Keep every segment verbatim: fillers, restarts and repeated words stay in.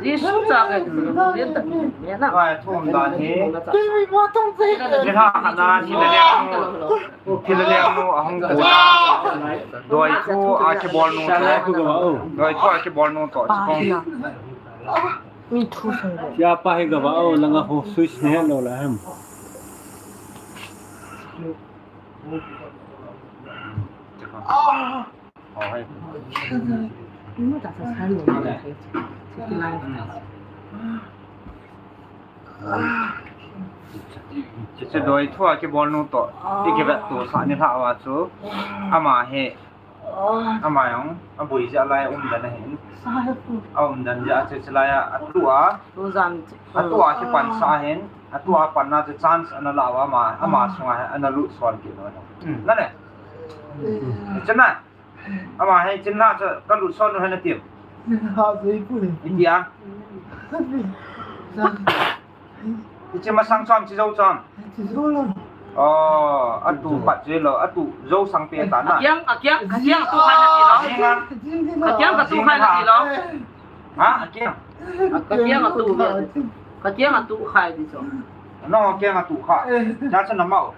Jesu cha ka, len ta, len na. Ai, thum dan hi. Ni ha, ana, ni le le. Thil leng nu ahung ko. Doi thu a kibol nu toh. Doi thu a kibol nu toh. Chikong. Mi thu sang. Ya pa hi gava o langa ho switch ne lo la hem. Hiche doi thu a kibol nu toh i kivet to sah ni lhah uva chu ama hi, ama jong aboi jeh a lai a um dan ahin, a um dan jeh a chu hiche lai a atu a, atu a kipan sah ahin, atu a panna chu chance ana la uva ama, ama sunga ana lut son kit u ahi. Na le. Hiche na. Ama hi chin na chu ka lut son u hi na tim. Iti a. Hiche masang chom, hiche jou chom. Oh, atu khat chu lo, atu jou sang pe ta na. Akiang, akiang, akiang tu khat na ti lo. Akiang ka tu khat na ti lo. Ha, akiang. Ka kiang a tu ve. Ka kiang a tu khai di chu. Nang kiang a tu kha. Cha cha na mau.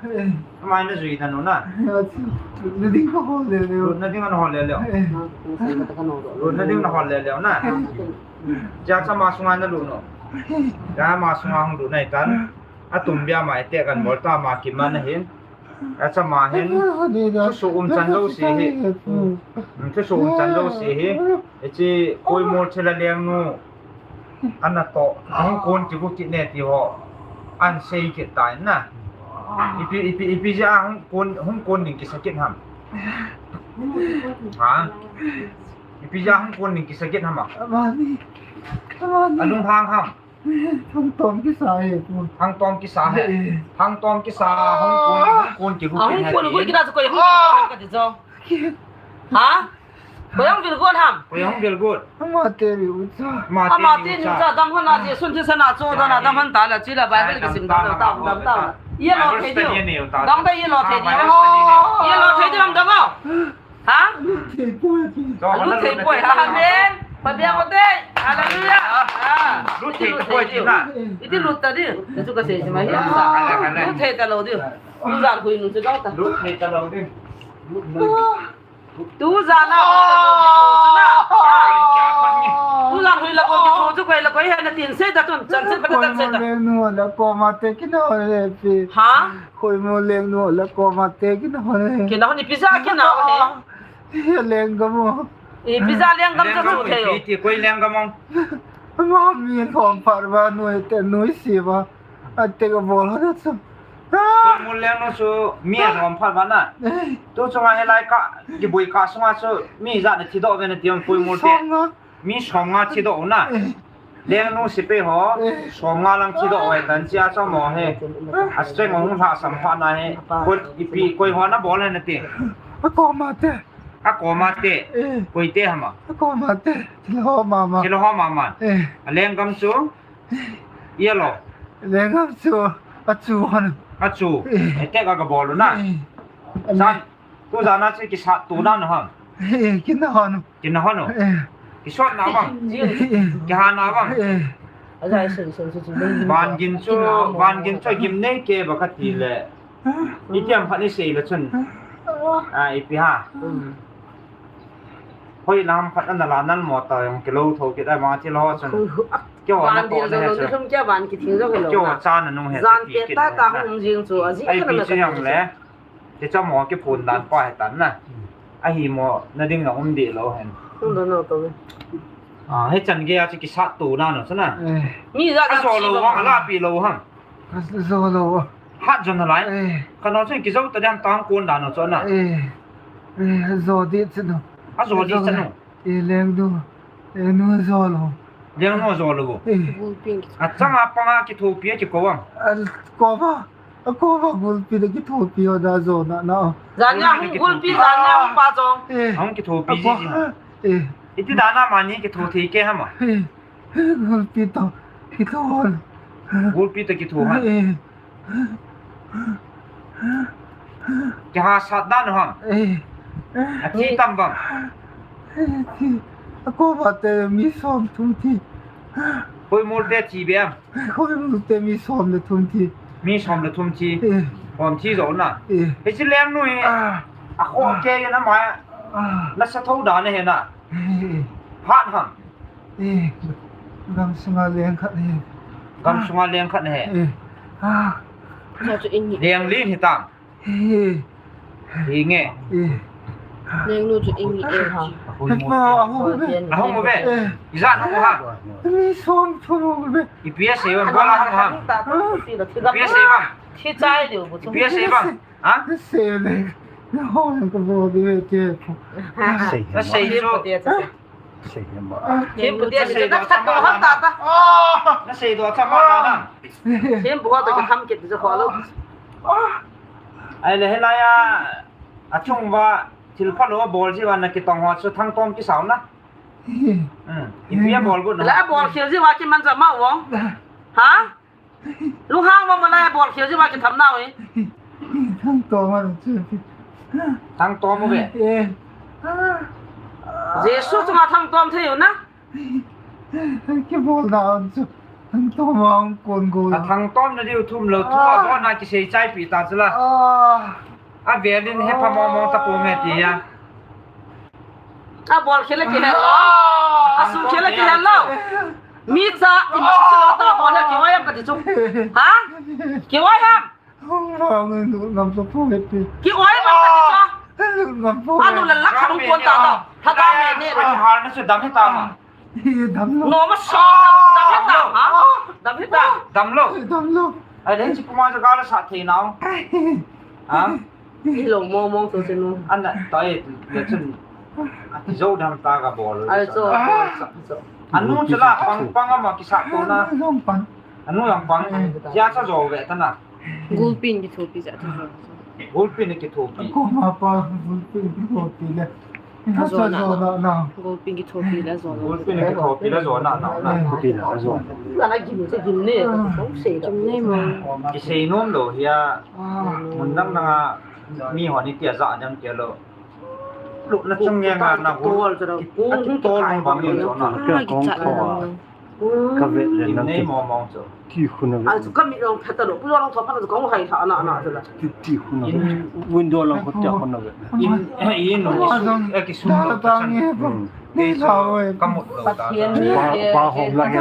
Mai na jui na nu na. Na ding ka hol le le. Na ding na hol le le. Na ding na hol le le na. Cha cha ma sunga na lu no. Cha ma sunga hung lu nai tan. A tum bia mai te kan bol ta ma ki man hin. Achama hin, thusoh umchan jouse hi. Thusoh umchan jouse hi. Hiche Poimo thilha lengnu. Ana toh, ahung kon kigu kit ne ti ho. An sei kit tai na. Ipi, ipi, ipi jeh a hung kon, hung kon ding kisa kit ham. Ha? Ipi jeh a hung kon ding kisa kit ham a. Alung hang ham. Thangtom kisa he. Thangtom kisa he. Thangtom kisa hung kon, hung kon kigu kit he. Hung kon kigu kit na chu koi hung kon ka ti chu. Ha? Koi hung vil gon ham. Koi hung vil gon. Ama te ni ucha. Ama te ni ucha dam hon a Jesun thisan a chu dam hon ta la chi la Bible kisim dam ta dam ta. Ye lo thei diu. Dam ta ye lo thei diu. Ye lo thei diu dam dam. Ha? Lut thei poi. Lut thei poi. Ha, amen. Pa bia ko te. Hallelujah. Ha. Lut thei poi ti na. Iti lut ta di. Chu ka sei ma hi. Lut thei ta lo di. Lu jan hui nu chu dong ta. Lut thei ta lo di. Tu jan a. Tu jan hui la ko ki thu chu koi la koi he na tin sei ta tun chan sei pa ta sei ta. Poimo lengnu la ko ma te ki na le pi. Ha? Poimo lengnu la ko ma te ki na le. Ki na ni pi ja ki na he. Lenggam o. Ipi ja lenggam chu chu thei o. Ipi ti koi lenggam o. Ama mi lhom phat uva nuite nuise uva. Ate ka bol ho chu. Poimo lengnu chu mi lhom phat uva na. Tu chunga hilai ka kiboi ka sunga chu mi ijat na thi doh ve na ti o Poimo te. Mi som nga thi doh u na. Lengnu sepai ho, som nga lang thi doh u ahi tan chia chu mo he. A strength hung lhasam phat na he. Koi ipi, koi ho na bol he na ti. A koma te. A koma te. Koi te ham a. A koma te. Thilha ho mama. Thilha ho mama. A lenggam chu. Yellow. Lenggam chu. A chu hon. A chu. Attack a ka bol u na. San. Tu jan a chu kisat to na no ham. Eh, kina hon. Kina hon no. Eh. Kisot na bang. Eh. Kiha na bang. Eh. Van gin chu, van gin chu gim nei ke ba ka ti le. Itiam khat ni sei le chun. A, ipi ha. Hoi lam khat ana la nan mo ta jong kilo tho kit ai ma ti lo chun. Kyo na to ne chu. Kyo cha na nung he. Jan ti ta ta hung jing chu. Ai pi chu jong le. Ti chamo kiphun dan pa he tan na. Ahi mo na ding na um di lo hen. Um do no to. A, he chan ge a chu kisat to na no chu na. Eh. Mi ja ja so lo wa la pi lo ham. So lo. Hat jon lai. Eh. Ka no chu kijo ta dan tang kon dan no chu na. Eh. Eh, jo di chu no. A jo di chu no. E lengnu, lengnu jo lo. Lengnu jo lo. Eh. Achanga panga kithopi a kikou am. A koma, a koma gulpi na kithopi o da jo na na. Jania hung gulpi jania hung pa jong. Eh. Hung kithopi ji ji. Eh. Iti dana mani kitho thei ke hama. Eh. Gulpi to kitho hon. Gulpi to kitho hon. Eh. Kiha sat dan ham. Eh. A thi tam bang. Eh, thi. Akoma te mi som thum thi. Khoimol te thi bem. Khoimol te mi som le thum thi. Mi som le thum thi. Eh. Som thi jou na. Eh. Hiche lengnu hi. Ah. Akhoh kei na ma. Ah. Nasa thou dan ahi na. Eh. Phat ham. Eh. Gamsunga leng khat ahi. Gamsunga leng khat ahi. Eh. Ah. Leng len hitam. Hi nge. Lengnu chu ing e ha. Hepa, ahung uve. Ahung uve. Ijat hung u ham? Mi som thum uve. Ipi asei uvam, bola ham ham? Ipi asei uvam? Thi chai diu bu chu. Ipi asei uvam? Ha? Sei le. Na ho ka bo de te. Sei. Asei chu. Sei hema. Thempu tia sei doh chama ta ta. Nasei doh chama ta na. Thempu ho toh kitham kit jo ho lou. Ahile hilai a, achung uva thil phalou abol jeh uva nakitong ho chu Thangtom kisao na. Hmm. Ipi abol got na. La abol khel jeh uva kiman jama uvem. Ha? Lunghang mo, malai bol khel jeh uva kitham nau e. Thangtom a chu. Thangtom uve. Eh. Jesu chunga Thangtom thei u na. Kibol na chu. Thangtom a kon go. A Thangtom na diu thum lou thu a bon a kisei chaipi ta chu la. Ah. Avel in he pha mong mong tapou nge ti a. Abol khel le kihel lou. Asu khel le kihel lou. Mi cha, ima su lou ta bol le kioi ham kati chu. Ha? Kioi ham? Mong in ngam tapou nge ti. Kioi ham kati chu. Ngam tapou. Anu la lak khanung kon ta ta. Tha ta me ne. Hal na chu dam hi ta ma. Dam lou. Noma sa, dam, dam hita, ha? Dam hita. Dam lou. Dam lou. Ahile hiche kuma chu gala sa thei nau. Ha? Ilou mong mong chu chenu. Ana, tai, le chun. Ati jou dam ta kabol. Ai, chu, chu, chu. Anu chu la pang, pang ama kisa ko na. Anu jong pang. Anu jong pang. Ai, ja cha jou ve ta na. Gulpi in kithopi ja ta. Gulpi in kithopi. Ko ma pa, gulpi in kithopi le. Ajo na. Ajo na na. Gulpi in kithopi le ajo na. Gulpi in kithopi le ajo na na. Kithopi le ajo na. Ana gim se gim ne, ko se. Gim ne mo. Kisei nom lou hia. Ah. Mun dang dang a mi hon iti aja dang tia lou. Lupna chung nge nga na hu. Tol chu da. Ki, a kitol bang in chu na. Ka kong tho a. Ka vet le na. Nei mo mo chu. Ti khu na vet. A chu ka mit long pha ta lou. Pu long tho pha chu kong hai tha na na chu la. Ti, ti khu na. In. Window long khu ti khu na vet. In, in. A jong. E ki sum lo ta chan. Hmm. Nei sa oi. Ka mut lo ta. Pa, pa hom la he.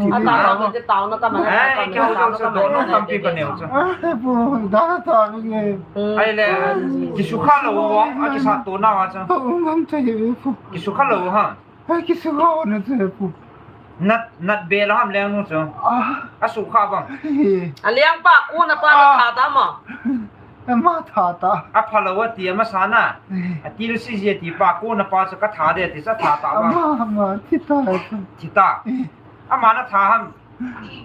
Ti khu na. A ta ba te tao na ka ma. E ki ho lo chu do no tam pi pa neu chu. A pu da ta nge. Ahile, kisukha lou, akisat tona a chu. Ka um ngam thei e pu. Kisukha lou ham? Ai, kisukha na chu e pu. Nat, nat be la ham lengnu chu. Ah. Asukha bang. He. Aleng pa, kona pa la tha ta ma. Ama tha ta. Aphalou ati ama sa na. He. Atil si ji ati pa, kona pa chu ka tha de ati sa tha ta bang. Ama, ama, thi ta chu. Thi ta. He. Ama na tha ham.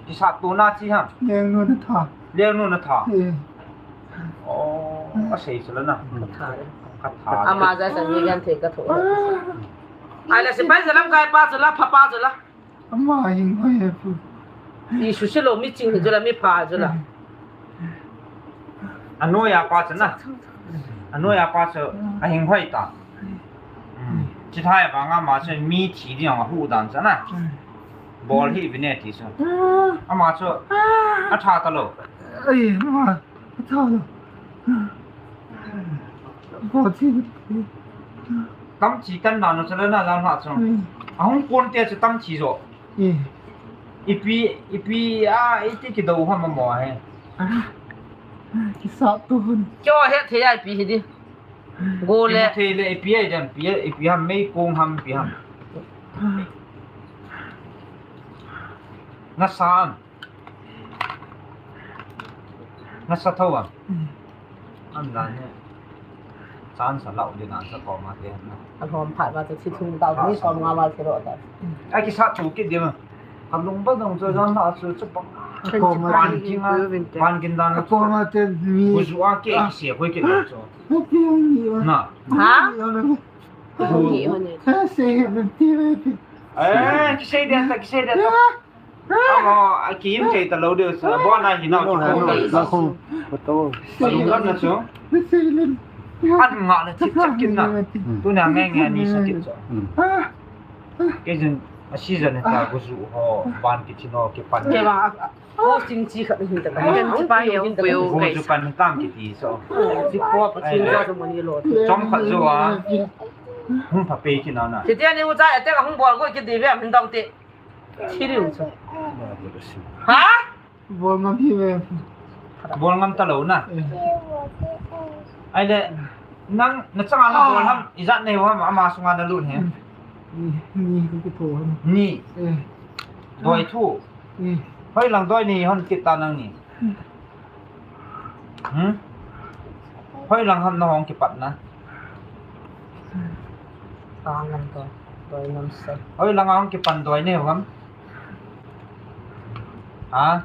Kisat tona chi ham. Lengnu na tha. Lengnu na tha. Eh. Oh, asei chu la na. Ka tha. Ka tha. Ama ja sa ni gan the ka tho. Ah. Ahile sepai ja lamkai pa chu la, pha pa chu la. Ama hinghoi e pu. Isu se lou mi ching hi chu la, mi pha chu la. Anoiya pa chu na. Anoiya pa chu ahinghoi ta. Hmm. Chithai vang ama chu mi thi ding a hu dan chu na. Bol hi vine ti chu. Ama chu atha ta lou. Ai, ama atha lou. Bol thi. Tam thi kan na no chu la na lam ha chu. Hmm. Ahung kon te chu tam thi jo. Eh. Ipi, ipi, a, iti kidou ham mo he. Ah. Kisat tu hun. Kyo he the ai pi hi di. Go le. Ipi the le ipi ai dem pi, ipi ham mei kong ham pi ham. Nasa am. Nasa thou am. Hmm. An dan hi. Chance a lau ding a sa koma te na. A lhom phat va chu thi thum tau ni som nga va thi ro ta. A kisat chu kit ding a. Ka lung ba dong chu jan na chu chu pang. Koma pan king a, pan king dan a. Koma te mi. Ku ju a ke kise koi kit lo chu. Na. Ha? Ni ho ni. Ha, sei he ti ve ti. Eh, kisei dia ta, kisei dia ta. Amo, a kim thei ta lou deu sa, bo na hi na. Mo ha, na khong, ko to. Sa lung kan na chu. An nga na chit chit kin na. Tu na nge nge ni sa kin chu. Hmm. Kei jin, a season hi ta, guju ho, ban kithi ho, kipan. Kei vang, a, a, ko sing chi khat hin ta ka. Ken chi pa hi, hin ta ka. Guju pan tam kiti so. Chi ko pa chin ja so mani lo. Chom khat jo a. Hung pha pe ki na na. Ti ti ni u cha, ate ka hung bol ko ki di ve, min dong ti. Thi riu chu. Ha? Bol ngam hi ve. Bol ngam ta lo na. Eh. Ai le, nang, na changa na bol ham, ijat nei ham, ama sunga na lut hi. Ni, ni, ko ki tho ham. Ni. Eh. Doi thu. Eh. Hoi lang doi ni hon kit ta nang ni. Hmm? Hoi lang ham na hong kipat na. Ka ngam to, doi ngam se. Hoi lang a hong kipan doi nei ham. Ha?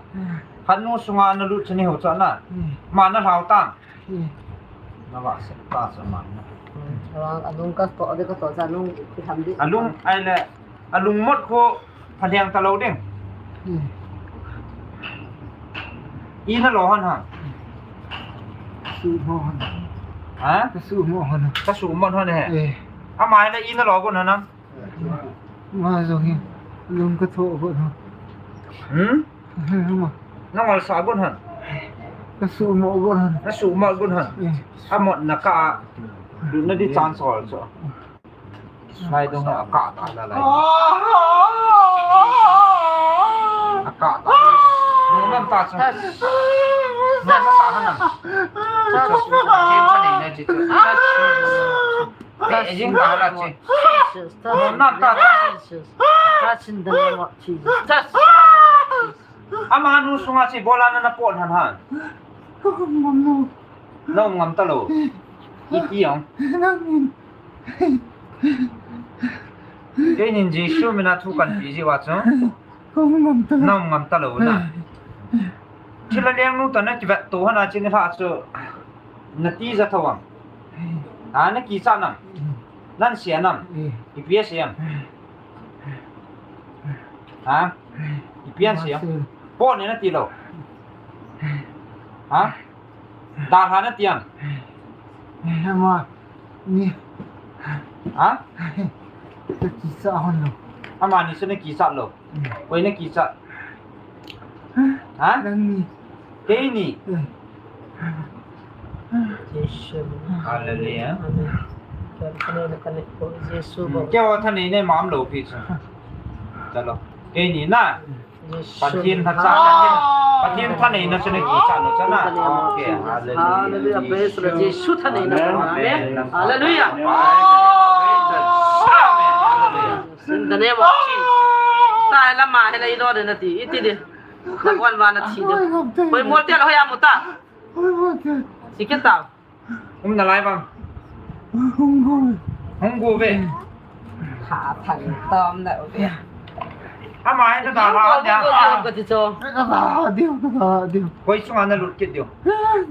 Khat nu sunga na lut chani ho cha na. Hmm. Ma na hlau tang. Hmm. Na va se ta sa ma na. Hmm. Alung ka to, de ka to cha nung ki ham di. Alung ai le, alung mot ko pha liang ta lo ding. Hmm. I na lo hon ha. Su mo hon. Ha? Ka su mo hon. Ka su mo hon he. Eh. Ama le i na lo ko na na. Ma jong hi, lung ka tho got ho. Hmm? Ma. Na ngol sa got han. Ka su mo got han. Na su mo got han. Eh. A mo na ka a. Na di chan sol so. Nai dong a ka ta la la. A ka ta. Mo nam ta so. Mo na sa han. Sa so. Chen sa nei na chi. Sa so. Touch in the name of Jesus. Touch in the name of Jesus. Touch in the name of Jesus. Touch. Ama nu sunga chi bola na na pon han han. Ka um ngam lo. Na um ngam ta lo. Iti ong. Nang in. Kei nin Jesu mina thu kan pi ji wa chu. Ka um ngam ta lo. Na um ngam ta lo na. Thil a leng nu ta na kivet to hana chi ni hla chu. Na ti ja tho am. Ha, na kicha nam. Nan sia nam. Ipi a sia am. Ha? Ipi an sia am. Po ne na ti lo. Ha? Dalha na ti am. Ama ni. Ha? Ka kicha hon lo. Ama ni chu na kicha lo. Koi na kicha. Ha? Nang ni. Kei ni. Eh. Jesu. Hallelujah. Amen. Kei thanei na ka ne ko Jesu bo. Kei thanei ne mam lo pi chu. Chalo. Kei ni na. Jesu. Pathen tha cha, Pathen, Pathen thanei na chu na kicha lo cha na. Okay. Hallelujah. Hallelujah. Praise the Lord. Jesu thanei na. Amen. Amen. Hallelujah. Amen. Hallelujah. In the name of Jesus. Ta la ma he la i lo de na ti. Iti de. Na kon va na thi de. Hoi mol te lo ya mo ta. Hoi mol te. Si ke ta. Um na lai bang. Hung go. Hung go ve. Ha than tom na ve. Ama he ta da ha dia. Ko ti cho. Ka da dia, ka da dia. Koi sunga na lut kit dia.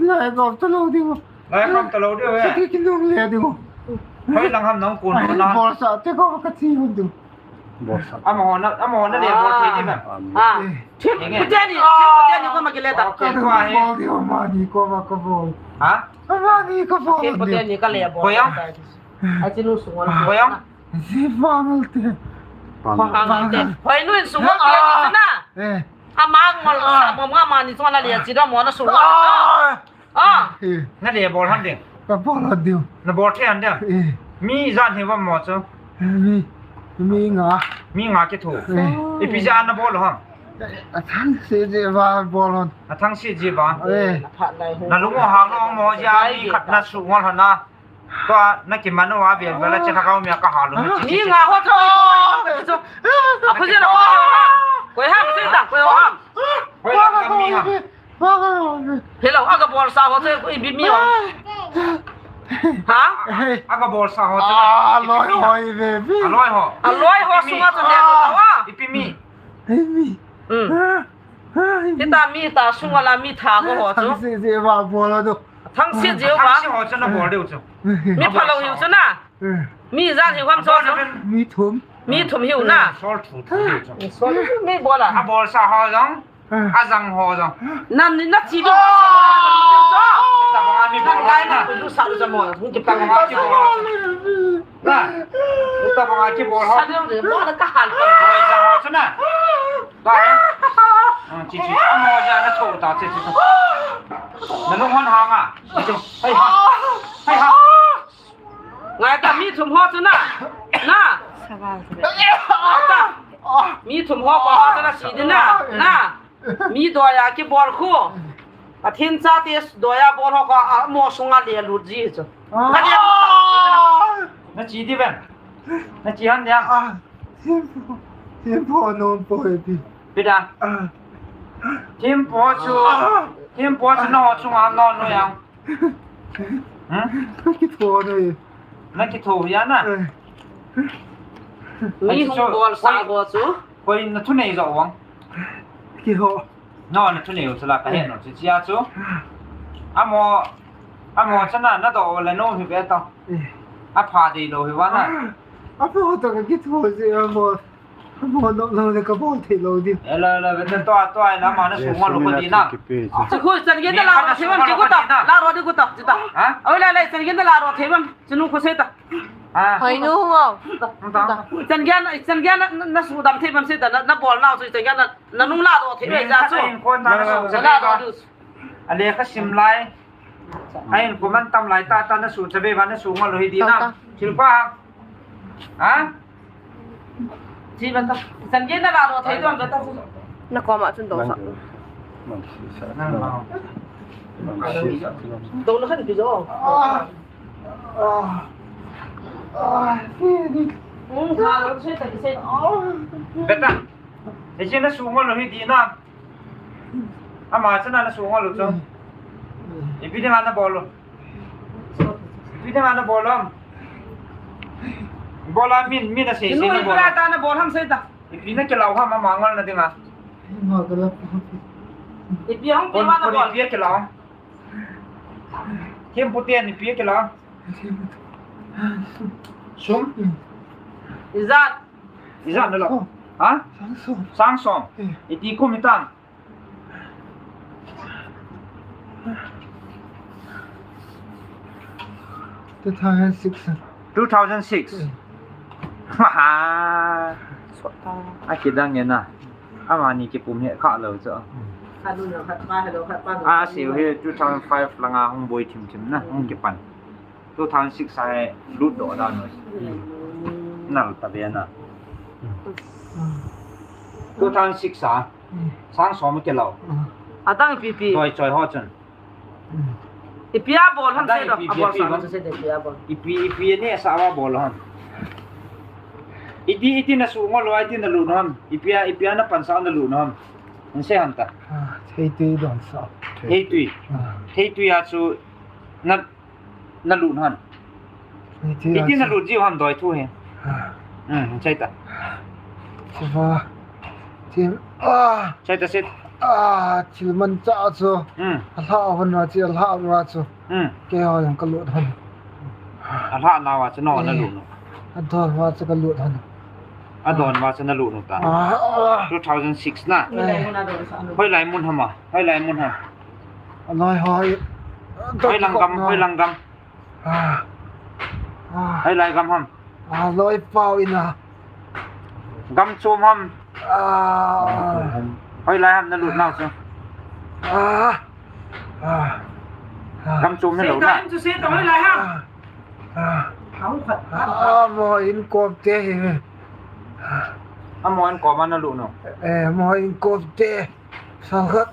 Lai go ta lo dia. Lai kam ta lo dia ve. Ki nung le dia. Hoi lang ham nang kun na. Bol sa te ko ka thi hon dia. Bol sa. Ama hon na, ama hon na le bol thei di ma. Ah. Thil pute ni, thil pute ni ko ma ki le ta. Okay, ko a he. Bol di ma ni ko ma ko bol. Ha? Ma ni ko bol. Thil pute ni ka le bol. Ko ya? A chi nu sunga. Ko ya? Si pangal te. Pangal te. Hoi nu in sunga ke ni na. Eh. Ama ngol sa mo ma ni sunga le chi do mo na sunga. Ah. Ah. Eh. Na le bol han ding. Ka bol han ding. Na bol thei han ding. Eh. Mi jan hi va mo chu. Eh, mi, mi nga. Mi nga ki thu. Eh. Ipi ja na bol ham. A thang se je va bol han. A thang se je va. Eh. Na lung o hang lo mo ja mi khat na su ngol hana. Tua na ki manu a vel vel a che thakau mi a ka ha lo. Mi nga ho thoi ko. Chu. A phu je na ko. Ko ha, se ta ko ha. Ko ha mi ha. Hello, aga bol sa ho te ko ipi mi ho. Ha? Aga bol sa ho te. A loi ho ipi mi. A loi ho. A loi ho sunga to ne ko wa. Ipi mi. Ipi mi. Mm. Kita mi ta sunga la mi tha ko ho chu. Thang si si va bol do. Thang si ji va. Thang si ho chu na bol deu chu. Mi phalou hiu chu na. Mi jan hiu ham so. Mi thum. Mi thum hiu na. Sol thu thu hiu chu. Sol mi bol a. A bol sa ho jong. A jang ho jong. Nan ni na chi do. Ami bol ho na. Lu sa lu sa mo. Hung kipang ma kibol ho. Na. Uta banga kibol ho. Sa lu de mo na ka hal. Bol ja ho na. Ba he. Ah, chi chi. Amo ja na tho ta chi chi. Na nung hon hanga. Chi chi. Hai ha. Hai ha. Ngai ta mi thum ho chu na. Na. Sa ba sa ba. Ngai ta. Mi thum ho ko ho chu na si din na. Na. Mi doiya kibol khu. Pathen chate doiya bol ho khu amo sunga le lut ji chu. Ka le lut ta. Na chi di ven. Na chi han dia. Ah, thempu, thempu nom po e pi. Pi da. Ah. Thempu chu, ah, thempu chu na ho chunga no no yang. Hmm? Kitho no e. Na kitho ya na. Eh. Mi hung bol sa ho chu. Koi na thunei jo vang. Kiho. No, na thunei u chu la ka he no, chi chia chu. Amo, amo chana na do le no hi ve to. Eh. A pha dei lo hi va na. A pha to ka kitho ji amo. Amo no lo le ka bol thei lo di. E la la ve to to ai na ma na su ngo lo ko di na. Chu khu chan ge da la ro thei bam chu ko ta. La ro di ko ta, chu ta. Ha? Oi la la chan ge da la ro thei bam. Chu nu khu se ta. Ah. Hoi nu ngo. Chan ge na, chan ge na, na su dam thei bam se ta, na, na bol na su chan ge na. Na nung la do thei ve ja chu. Min khat a in kon ta na su. Na la do du. A lekha sim lai. A in kon man tam lai ta ta na su cha ve ba na su ngo lo hi di na. Thil pa. Ha? Chi ban ta. San ge na la do thei don ba ta. Na ko ma chun do sa. Na ma. Do na khan ki jo. Ah. Ah. Ah. Hung sa lo se ta ki se. Beta. Hiche na su ngo lo hi di na. Ama chana na su ngo lo chu. Ipi dinga na bol lo. Ipi dinga na bol lo. Bol a min, min a sei sei na bol lo. Ipi na kilau ham ama ngol na dinga. Ipi hung pi ma na bol. Ipi kilau. Thempu te ipi kilau. Sum. Ijat. Ijat na lo. Ha? Sang som. Sang som. Eh. Iti kum itam. Two thousand six. Two thousand six. Eh. Ha. Sot ta. A kidang e na. Amani kipum he kha lo chu. Khat nu khat pa, hello khat pa. A, siu hi two thousand five langa hung boi thim thim na, hung kipan. Two thousand six a hi lut doh dan noi. Nal ta ve na. Two thousand six a. Sang som kilo. Adang ipi ipi. Doi choi ho chun. Ipi a bol ham sei do. Ipi, ipi, ipi a bol. Ipi, ipi ne sa a bol ham. Iti, iti na su ngo lo, iti na lut nom ham. Ipi a, ipi a na pansa na lut nom ham. An sei ham ta. Ah, theitui don sa. Theitui. Ah. Theitui a chu na Na lut hon. Iti na lut jiu hon doi thu hi. Hmm, chai ta. Siva. Thil, ah. Chai ta sit. Ah, thil man cha chu. Hmm. A hla hon wa chi, a hla wa chu. Hmm. Kei ho jong ka lut hon. A hla na wa chu no na lut no. A don wa chu ka lut hon. A don wa chu na lut no ta. Ah, ah. Two thousand six na. Eh. Hoilai mun ham a. Hoilai mun ham. Aloi hoi. Hoilai gam, hoilai gam. Ah. Ah. Hoilai gam ham. Aloi pau ina. Gam chom ham. Ah. Hoilai ham na lut nau chu. Ah. Ah. Ah. Gam chom hello na. Sei ta chu sei ta hoilai ham. Ah. Ah. Amo in kom te hi. Amo in kom a na lut no. Eh, amo in kom te. Sang khat.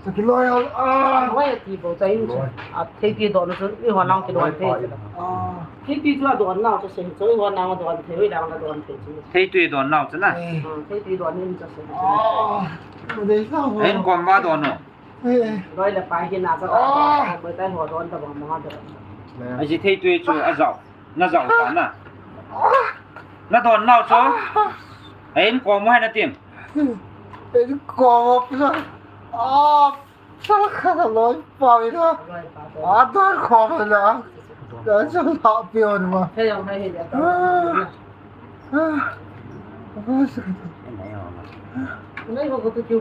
Sa kiloi hal. Ah. Hoi ti bo ta in chu. A thei ti don chu i ho nang kidon thei. Ah. Thei ti chu a don na chu sei chu i ho nang don thei, i dang don thei chu. Thei ti don na chu na. Eh. Ah, thei ti don in chu sei. Ah. Mo dei sa ho. En kom ba don no. Eh. Doi le pai hi na cha. Ah. Mo tai ho don ta bang ma don. Aji thei ti chu a jao. Na jao ta na. Ah. Na don nau chu. Ah. En kom mo hai na tin. En kom mo pisa. Ah, sal kha loi pau ina. A don kom na. Dan sal la pion ma. Hei, hei, hei, hei. Ah. Ah. Nei ho ko tu kiu.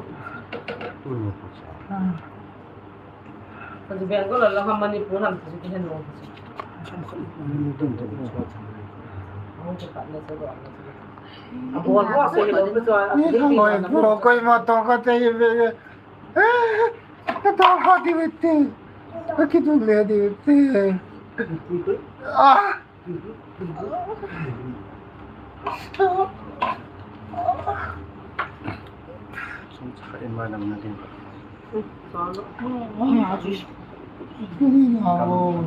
Ah. Kaji Bengal la ham Manipur ham chu kihen lo. Sam khat ni dum dum. Ahung chu khat na chu lo. Abol ho se lo chu. Ni hoi ko koima tong kate ve. Ka ta ha di ve te. Ka kitu le di ve te. Ah. Sum cha in ma nam na din. Kam,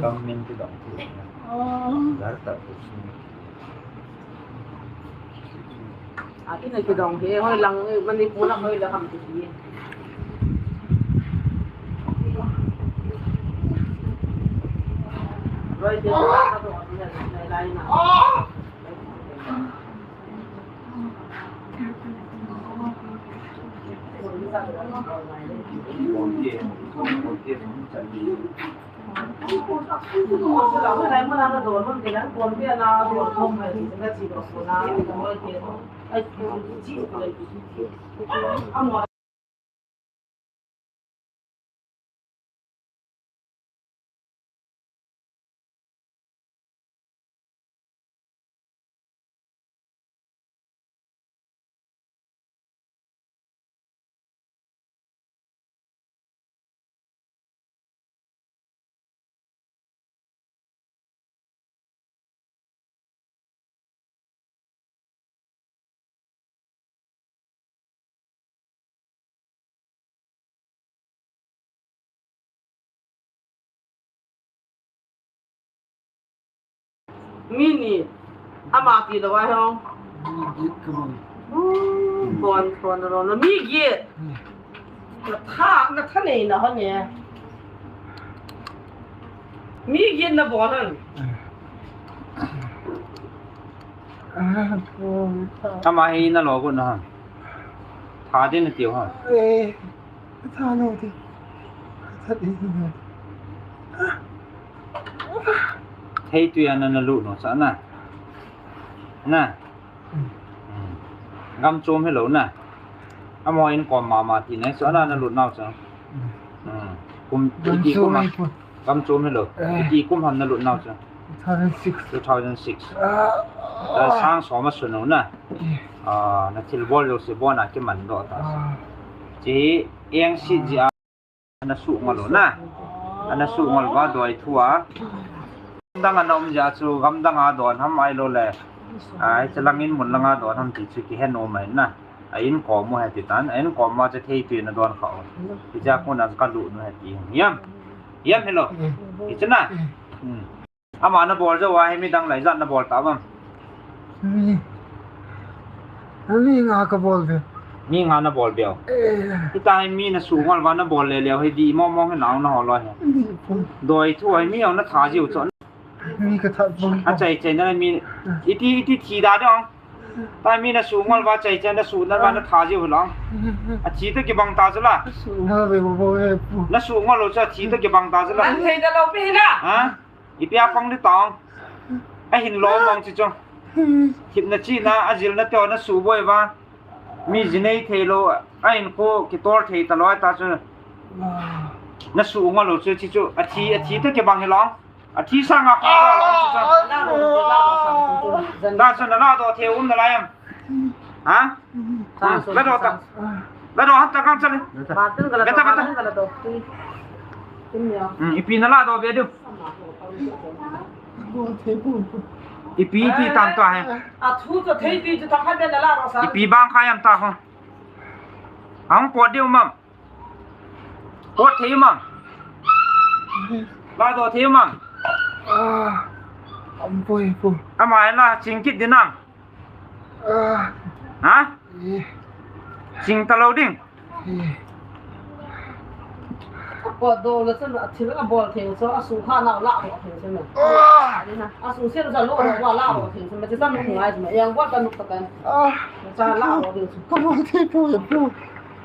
kam min ti dong ti. Dar ta tu sum. Ati na kidong he, hoi lang, eh, Manipur lang hoi lang ham ti. Hoi, te, lai, lai na. Mi ni, ama ti lou a hong. Mi get ka bol. Hmm, bon, bon, bon, bon. Mi get. Hmm. Na tha, na tha nei na hon e. Mi get na bol hon. Hmm. Ama hi na lo got na ham. Tha din na tiu ham. Eh, tha lo di. Tha di na. Thei tui a na na lut nau cha na. Na. Hmm. Hmm. Gam chom hello na. Amaho in kom mama ti na. Cha na na lut nau cha. Hmm. Hmm. Kum, gam iti chom kum a. Gam chom hello. Eh. Iti kum ham na lut nau cha. Two thousand six. Two thousand six. Ah. Ta sang som a sun nau na. Eh. Ah, na thil bol jouse bon a kiman doh ta. Ah. Chi eng si ji a. Ana suh ngol u na. Ana suh ngol uva doi thu a. Gamdang ana um jeh a chu, gamdang a don ham ahilou le. A, hiche lang in mun lang a don ham ti chu kihe nom ahi na. A in kom u ahi ti tan, a in kom uva chu thei tui in adon kha u. Hiche a kona chu ka lut u ahi ti. Hiam? Hiam hello. Hiche na. Hmm. Ama na bol jou a hi midang lai ijat na bol ta uvem? Mi, mi nga ka bol ve. Mi nga na bol ve. Eh. Hita hi mi na suh ngol uva na bol le leu hi di mo mo hi nau na ho lou hi. Di po. Doi thu hi mi ho na tha jiu chu. Mi ka that bang. A chai chai na mi. Iti, iti thi da dong. Ta mi na suh ngol uva chai chai na suh na uva na tha jiu lou. A thi ta kibang ta chu la. Suh ngol ve bo ve po. Na suh ngol lou chu a thi ta kibang ta chu la. An thei ta lou pi na. Ha? Ipi a pang di tong. A hin lom mong chi chu. Hipna chihna, a jilna teu na suboi uva. Mi ji nei thei lou, a hinkho kitol thei ta lou ta chu. Na suh ngol lou chu chi chu, a thi, a thi ta kibang hi long. A thi sanga kho ta long chi chu. Ta chu na la doh thei um na lai em. Ha? Ve doh ta. Ve doh han ta kang chale. Bata, bata. Hmm, ipi na la doh ve diu. Ipi, ipi tang ta he. A thu to thei pi chu ta kha be na la ro sa. Ipi bang kha yam ta ho. Ang pot diu mam. Pot thei mam. La doh thei mam. Ah, am poi po. Ama la ching kit di nang. Ah. Ha? Eh. Ching ta lou ding. Eh. A pot doh le chun a thil a bol thei chu a suh kha nau la doh thei chu me. Ah. A suh sia chu lo doh la doh thei chu me. Chu chan nu ngai chu me. Yang bol ta nu ta kan. Ah. Cha la doh thei chu. Ka bol thei po po.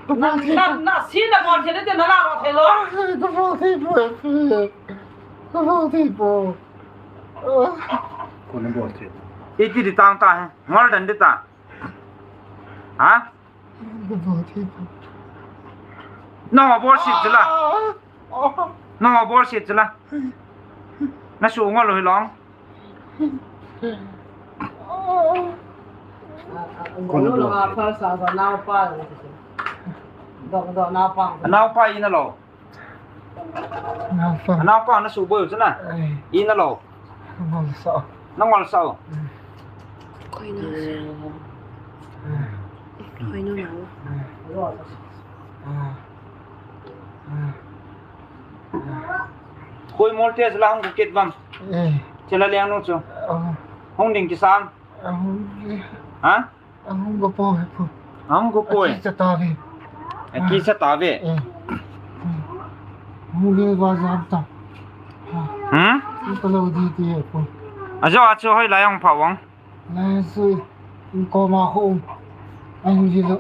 Ka bol thei po. Na, na, na, si na bol thei le te na la doh thei lou. Ah, ka bol thei po po. Ka bol thei po. Ah. Ko na bol thei. Iti di tang ta he. Ngol dan di ta. Ha? Nang bol sit sila. Nang bol se chula. Na su ngol lo hi long. Kona lo. Naopa ina lo. Naopa. Naopa na su boi chuna. Ina lo. Ngol sa. Na ngol sa. Koi na. Koi na. Koi mol te la hung kit bam. Eh. Chela leng nu chu. Oh. Hung ding kisam. Ahung. Ha? Ahung go po he po. Ahung go po he. Aki sa ta ve. Aki sa ta ve. Eh. Hung le va jam ta. Hmm? Ni ka lo di ti he po. Ajo acho hoi la yang pha wang. Lai sui, in koma khu um. Ai, hung ji lo.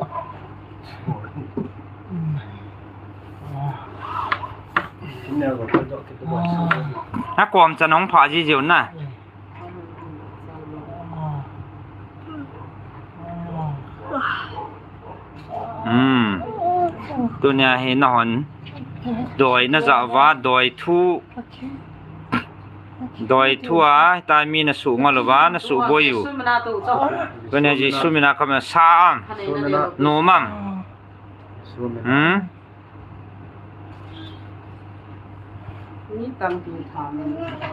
A kom chan hung pha ji jiu na. Hmm. Tunia hi na hon. Doi na ja va, doi thu. Doi thu a, ta mi na su ngol uva, na su boi u. Tunia Jesu mina ka ma sa am. Nu mam. Hmm? Ni tam tu tham.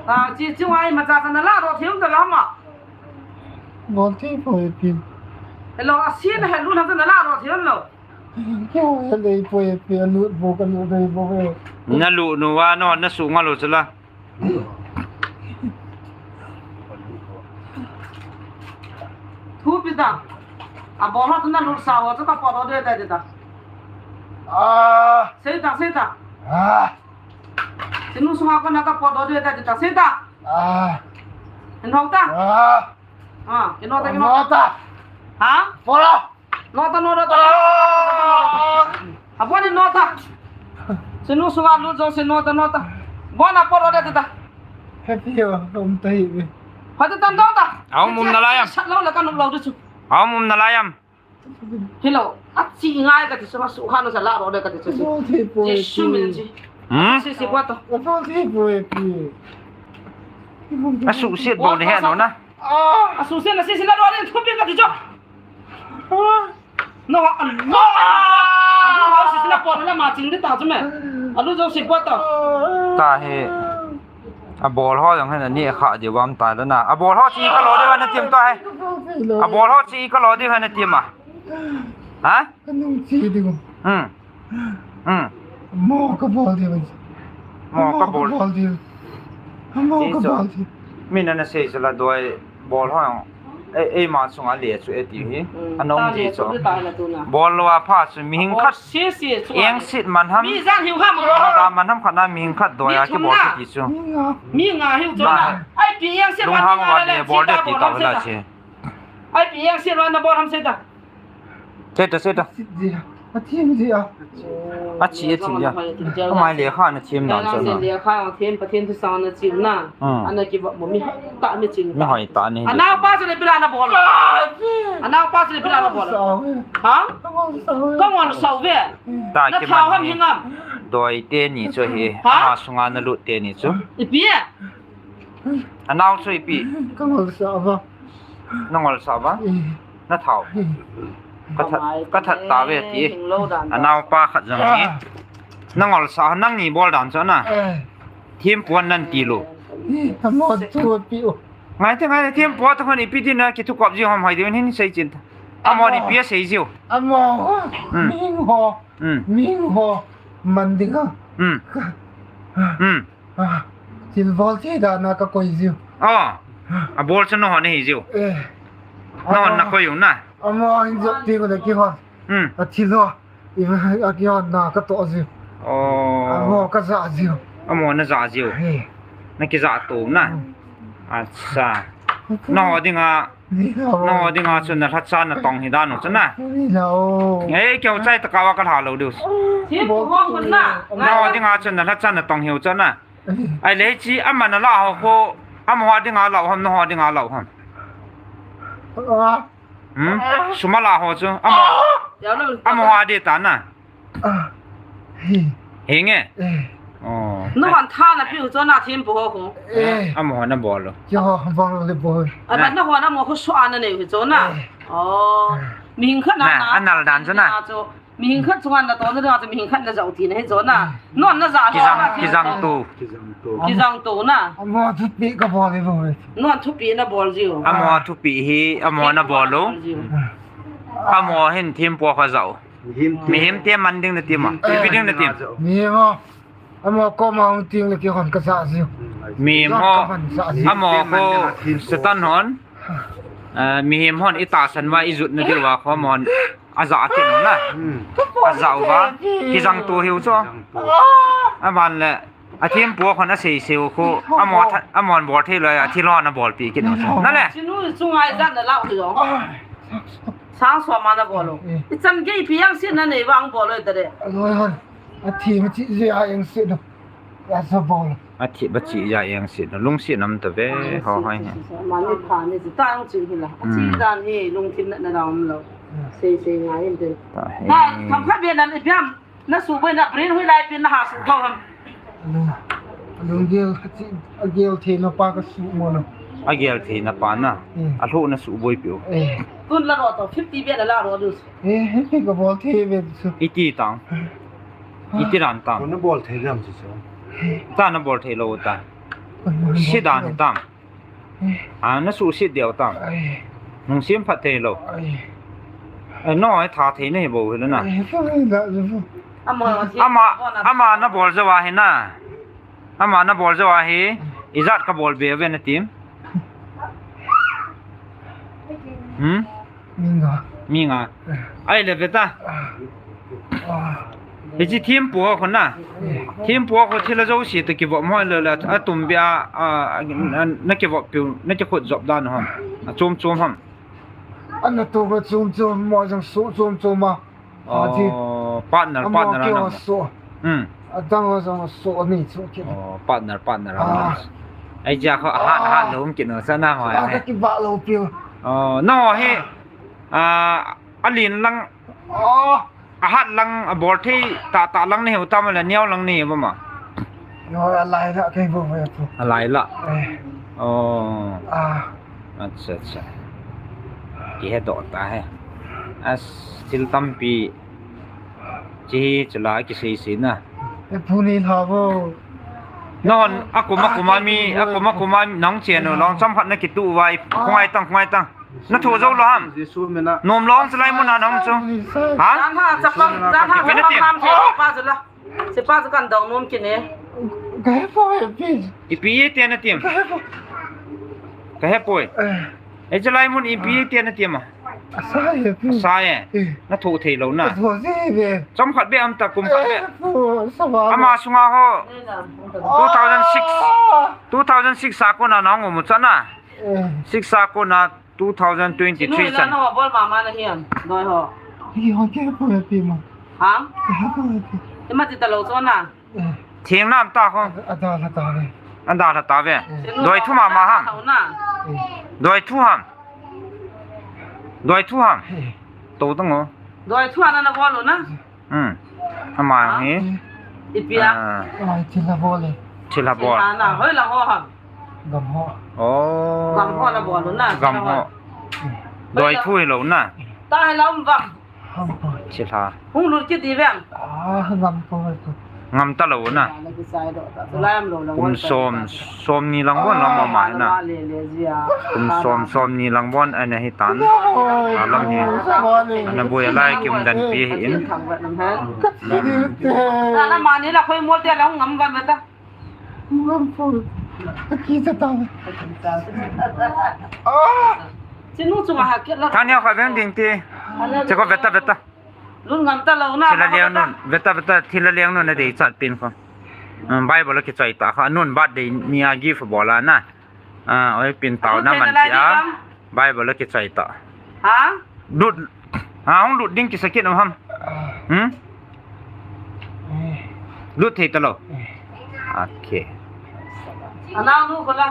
Ta chi chi wai ma cha cha na la ro thiam ta la ma. Bol thei poi pi. Hello, a si na he lu na ta na la ro thiam lo. Kyo he lei poi pi, a lu bo ka lu dei bo ve. Na lu nu va no, na su ngol u chula. Thu pi ta. A bol ho tu na lut sa ho chu ka pot o de ta de ta. Ah. Sei ta, sei ta. Ah. Sinu sunga ko na ka pot o de ta de ta. Sei ta. Ah. Hin ho ta. Ah. Ah, kino ta, kino ta. Nota. Ha? Pora. Nota, nota, nota. Ah! Aboni nota. Sinu sunga lu jo se nota, nota. Bona poro de ta. Happy ho, um ta hi ve. Hata tan dota. Aum um na la yam. Sat lo la kan um lo du chu. Aum um na la yam. Hello. Achi ngai ka ti su ma su kha no sa la ro de ka ti su. Bol thei poi. Jesu min chi. Hmm? Si si kwa to. Bol thei poi pi. A su si bo ne he no na. Ah. A su si na si si na ro de thu pi ka ti jo. No, a lu, a lu ho si na po na ma ching de ta chu me. A lu jo si po to. Ta he. A bol ho jong he na ni kha de wam ta da na. A bol ho chi ka lo de na tim to he. A bol ho chi ka lo de na tim a. Ha? Ka nung chi de ko. Hmm. Hmm. Mo ka bol de. Mo ka bol de. Mo ka bol de. Mi na na sei sala doi bol ho. Ei, ei ma sunga le chu e ti hi. Hmm. A nong ji chu. Bol lo a pha chu mi hing khat. Eng sit man ham. Mi jan hiu ham. Da man ham khat na mi hing khat doi a ki bol ti chu. Mi nga hiu chu na. Ai pi eng sit man ham le bol de ti ta la che. Ai pi eng sit man na bol ham sei ta. Sei ta, sei ta. Sit ji a. A thim ji a. A chi, a chi a. Amai lekha na thim dan chu na. Lekha a thim, Pathen thu sang na chi na. Hmm. Ana ki ba mo mi ta mi chi. Mi hoi ta ni. Ana pa chu le pila na bol. Ana pa chu le pila na bol. Ha? Ka ngol sau ve. Ta na ki thao man ham hi. Hingam. Doi te ni chu hi. Ha? Ama sunga na lut te ni chu. Ipi e? Anao chu ipi. Ka ngol sa va. Na ngol sa va. Eh. Na thao. Eh. Ka that, ka that ta ve ti. Anao pa khat jong hi. Ah. Na ngol sa nang ni bol dan chu na. Eh. Thim puan nan ti lo. Eh, amo tu pi o. Ngai te ngai te thim puan to ni pi ti na ki thu kop ji hom hai de hin sei chin. Amo ni pi sei ji o. Amo. Hmm. Ming ho. Hmm. Ming ho. Man ding ha. Hmm. Ka. Hmm. Ah, thil bol thei dan a ka koi jiu. Ah, a bol chu nahon nahi jiu. Eh. Nahon na koi u na. Amo hin jop ti ko na kihon. Hmm. A thil ho. I a kihon na ka toh jiu. Oh. Amo ka ja jiu. Amo na ja jiu. Eh. Na kija to na. Hmm. Acha. Naho dinga Naho dinga chu na lhacha na tong hi dan u chu na. Ei, keu chai taka wa ka lha lo diu. Naho dinga chu na lhacha na tong hi u chu na. Ai le chi ama na la ho ho. Amaho dinga la ham, naho dinga la ham. Hmm? Suma la ho chu. Ama. Amaho di ta na. Ah. Hi. Hi nge? Eh. Oh. Nahon tha napeh u chu na thempu ho khu. Eh. Amaho nabol u. Yo, bol le bol. Aban nahon amaho khu suh a nanei u chu na. Eh. Oh. Mihing khat na, na, anal dan chu na. Mihing khat chunga natohna dinga chu mihing khat najah u tina hi chu na. Nahon najah. Kijang, kijang to. Kijang to na. Amaho thupeh kabol le bol. Nahon thupeh nabol jiu. Amaho thupeh hi, amaho nabol u. Amaho hin thempu ho jah u. Mihem te man ding nati ma. Ipi ding nati. Mihem ho. Amaho koma hung teng le keiho kajah jiu. Mihem ho. Amaho khu Satan hon. Eh, mihem hon itahsan uva ijotna diuva khu amahon ajah kit u na. Ajah uva. Kijang to hiu chu. Aban le. Athempu ho khun asei sei u khu. Amaho tha-, amahon bol thei lou a thil ho nabolpeh kit u chu. Nale. Chinu chunga ijat nalah u jong. Sang som a nabol u. Eh. Ichan gei ipi jeng set nanei uva hung bol u hite. Aloi hon. Athi ma chi jeh a jeng set u. Athi ba chi jeh a jeng set u. Lungset nam tave. Ho hoi he. Mani pha ni chu ta jong chu hila. Achi dan hi lungthim natna dang umlou. Sei sei ngai inte. Ta he. Na, themkhat beh nan ipi ham. Nasuhboi na brain hoilai pen naha suh thou ham. Alung, alung gel, achi, agel theina pa kasuh mo na. Agel theina pa na. Hmm. Alhoh nasuhboi piu. Eh. Tun la ro to fifty beh la la ro du. Eh, hiti kabol thei ve chu. Iti tang. Iti ran tang. Kona bol thei jam chu chu. Ta nabol thei lou ta. Kona bol thei lou. Sidan hi tam. A, nasuhset diu tam. Ai. Nungsim phat thei lou. Ai. Ai, nahoi tha thei nahi bou hile na. Ai, fa la, la, la. Ama, ama nabol jou a hi na. Ama nabol jou a hi. Ijat kabol be ve natim. Hmm? Mi nga. Mi nga. Eh. Ahile ve ta. Ah. Ah. Hiche thempu ho khu na. Eh. Thempu ho khu thil ajouse toh kivop mo le le atum beh a, a, a, nakivop piu, nakikhut jop dan ho. Achom chom ham. Ana toh ka chom chom mo jong so chom chom a. Aji. Oh, partner, ama partner keu ana. So. Hmm. Adang a jong so ani so ki. Oh, partner, partner. Ah. Ai ja kho, ah, hat, hat lou um kit nau sa na mo. Ah, ka kibah lou piu. Oh, nangho hi. Ah, alen lang. Oh. Ahat lang, abol thei tahtah lang nahiu tam le, neo lang nahiu bam a. Yo, alai lah kei bou ve tu. Alai lah. Eh. Oh. Ah. Acha, acha. Kihe doh ta he. As, thil tampi. Chi hi, chula kisei sei na. E pu ni lha bou. Non, akum, akum a mi, akum, akum a mi, nang chen u, long chomkhat nakituh uva, khongai tang, khongai tang. Nathoh jou lou ham. Jesu mina. Nom lou ham chulai mun a nang chu. Ha? Jan ha, chapang, jan ha, ipi natin? Chapang ham thei pa chu la. Chepa chu kan dong nom kit e. Ka he poi, please. Ipi e tia natim? Ka he poi. Ka he poi. Eh. Ei, chulai mun ipi e tia natim a? Asa e, please. Asa e. Eh. Nathoh thei lou na. Nathoh thei ve. Chomkhat beh am ta kum khat beh. Eh, pu, sa ba. Ama sunga ho. Two thousand six. Ah. Two thousand six a kona nang um u chu na. Eh. Six a kona two thousand twenty-three chan. Chinu la na bol mama na hiam, doi ho. Hi ho ke po ya pi ma. Ha? Ke po ya pi. Ima ti ta lou chu na. Eh. Thing nam ta ho. Ada la ta ve. Ada la ta ve. Eh. Doi thu mama ham. Eh. Doi thu ham. Doi thu ham. Eh. To tang o. Doi thu na na bol na. Hmm. Ama hi. Ipi a? Ah. Ai, thil la bol e. Thil la bol. Thil la na, hoi la ho ham. Gam ho. Oh. Gam ho la bol na. Gam ho. Doi thu hilou na. Ta hilou gam. Ham ho. Thil la. Hung lut kit di vem. Ah, gam ho. Ngam ta lou na. Kum som, som ni lang bon lam ama na. Kum som, som ni lang bon ana hi tan. Alam hi. Ana boi alai kim dan pi hi in. Ana mani la khoi mol te la ngam va mata. Ngam po. Ki ta ta. Ah. Chinu chunga ha ke la. Thani kha veng ding ti. Che ko veta veta. Lun ngam ta lou na. Thil la leng nun, veta, veta, thil la leng nun na dei chat pin kho. Um, Bible la kichoi ta kha, nun birthday ni a gift bol a na. Ah, oi pin tao na man tia. Bible la kichoi ta. Ha? Lut. Ha, hung lut ding kisa kit um ham. Hmm? Lut thei ta lou. Okay. Ana nu ko la.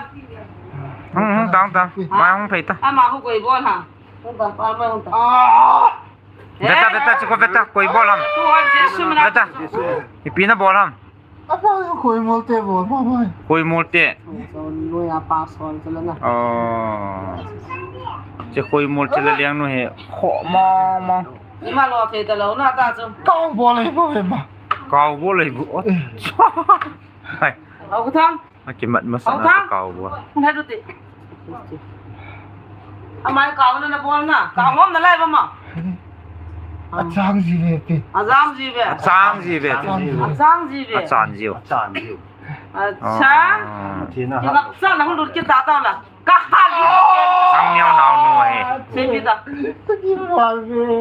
Hung, hung, tang, tang. Mai hung phei ta. Ama hu koi bol ha. Hung tang, pa mai hung tang. Ah! Veta, veta, che ko veta, koi bol ham. Veta. Ipi na bol ham. Apa, khoi mol te bol, mama. Khoi mol te. Khoi mol te. Oh. Che khoi mol te la liang nu he. Kho mama. Ima lo thei ta lo na ta chu. Kau bol le bo ma. Kau bol le bo. Hai. Au thang. Akimat masa na kau bol. Hadu te. Amai kau na na bol na. Kau ngom na lai ba ma. Achang ji ve pi. Ajam ji ve. Achang ji ve. Achang ji ve. Achang ji ve. Achang ji ve. Acha. Tina ha. Sa na hun dur ki ta ta la. Ka ha li. Sang niao nao nu he. Se pi ta.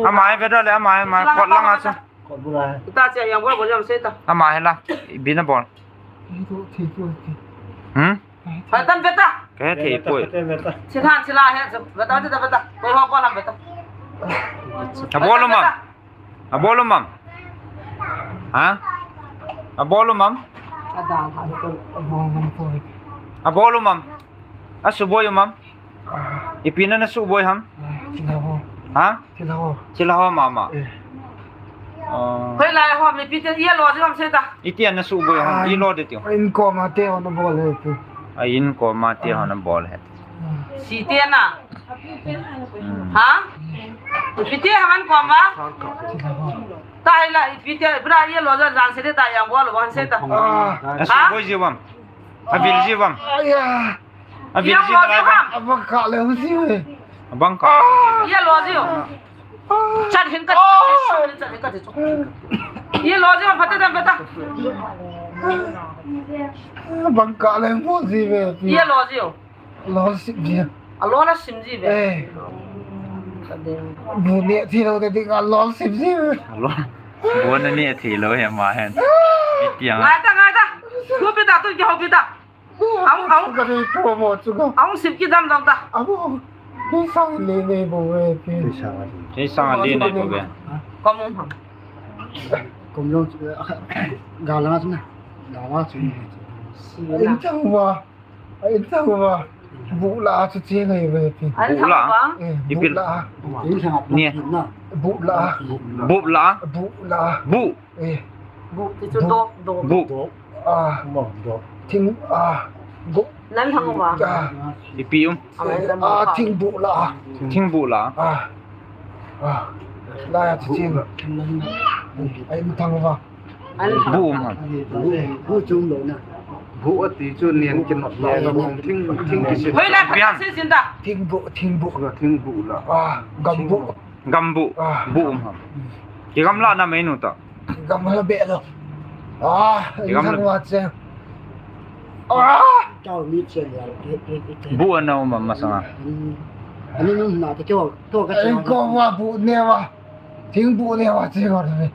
Amai ve da le amai, amai kot lang a sa. Kot bu lai. Ta che yang bol bol jam se ta. Amai la. Bi na bol. Hmm? Patan beta. Ke thei poi. Chilan chila he beta beta beta. Koi ho bol lam beta. Abol um am. Abol um am. Ha? Abol um am. Ada ha ko abol um poi. Abol um am. Asuboi um am. Ipi na na suboi ham? Chila ho. Ha? Chila ho. Chila ho mama. Eh. Oh. Koi lai ho mi pi te ye lo ji ham se ta. Iti na suboi ham. Ah, i lo de tiu. In ko ma te ho na bol he tu. A in ko ma te ho na bol he. Si te na. Hmm. Ha? Ipi te ham an ko ma? Chila ho. Ta hi la ipi te bra ye lo ja jan se de ta yang bol wan se ta. Ah. Asuboi ji bam. Avil ji bam. Aya. Avil ji na lai bam. Abang ka le hu ji we. Abang ka. Ye lo ji. Chat hin ka, chat hin ka, chat hin ka. Ye lo ji bam, phat te dam beta. Abang ka le hu ji we. Ye lo ji. Lo sip ji. A lo la sim ji ve. Eh. Bu ne thi lo te ding a lo sip ji ve. A lo. Bu na ne thi lo he ma hen. Iti ang. Ngai ta, ngai ta. Thu pi ta, tu ki ho pi ta. Aung, aung. Ka ni ko mo chu ko. Aung sip ki dam dam ta. Abo. Ni sang le ne bo ve pi. Ni sang le ne bo ve. Kom um ham. Kom lo. Ga la na. Ga la chu. Si na. In chang wa. Ai, tau ba. Bu la chu che ngai ve pi. Ai, bu la. Tau ba. Eh, ipi bu la. Ni. Bu la. Bu la. Bu la. Bu. Eh. Bu, ti chu do, do. Bu. Ah. Mo do. Thing, ah. Bu. Nan hang ba. Ah. Ipi um. Ah, thing bu la. Thing bu la. Ah. Ah. La chu che. Ai, tang ba. Bu um ham. Bu, bu chung lo na. Bu ati chu nian kin not lo na bu thing, thing ki si. Hoi la phat sin sin ta. Thing bu, thing bu. Thing bu la. Ah, gam bu. Gam bu. Ah. Bu um ham. Ki gam la na mai nu ta. Gam la be lo. Ah, ki gam la wa che. Ah. Tao mi che la. Bu ana um masanga. Ani nu na ta cho, to ka che. Ko wa bu ne wa. Thingbuh ne wa che ko ne.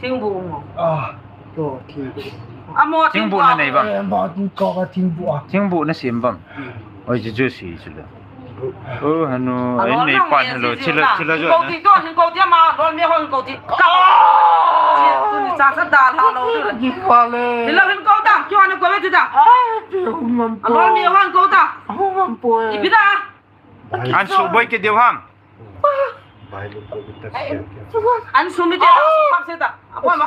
Thingbuh mo. Ah. Ko thingbuh. Amo thingbuh na nei bam. Eh, amo ko ka thingbuh a. Thingbuh na sim bam. Hmm. Oi, ju ju si chu le. Oh, hanu, ai nei pan halo, chila, chila jo. Ko ti to, hin ko ti ma, lo me ho hin ko ti. Ka. Tu ni cha sa da la lo. Ki pa le. Hilo hin ko ta, ki wa ni ko ve ti ta. Ai, pe hu ngam po. Lo me ho hin ko ta. Hu ngam po. Ipi ta. An suboi ke deu ham. An sum mi te, an sum khap se ta. Apa ma?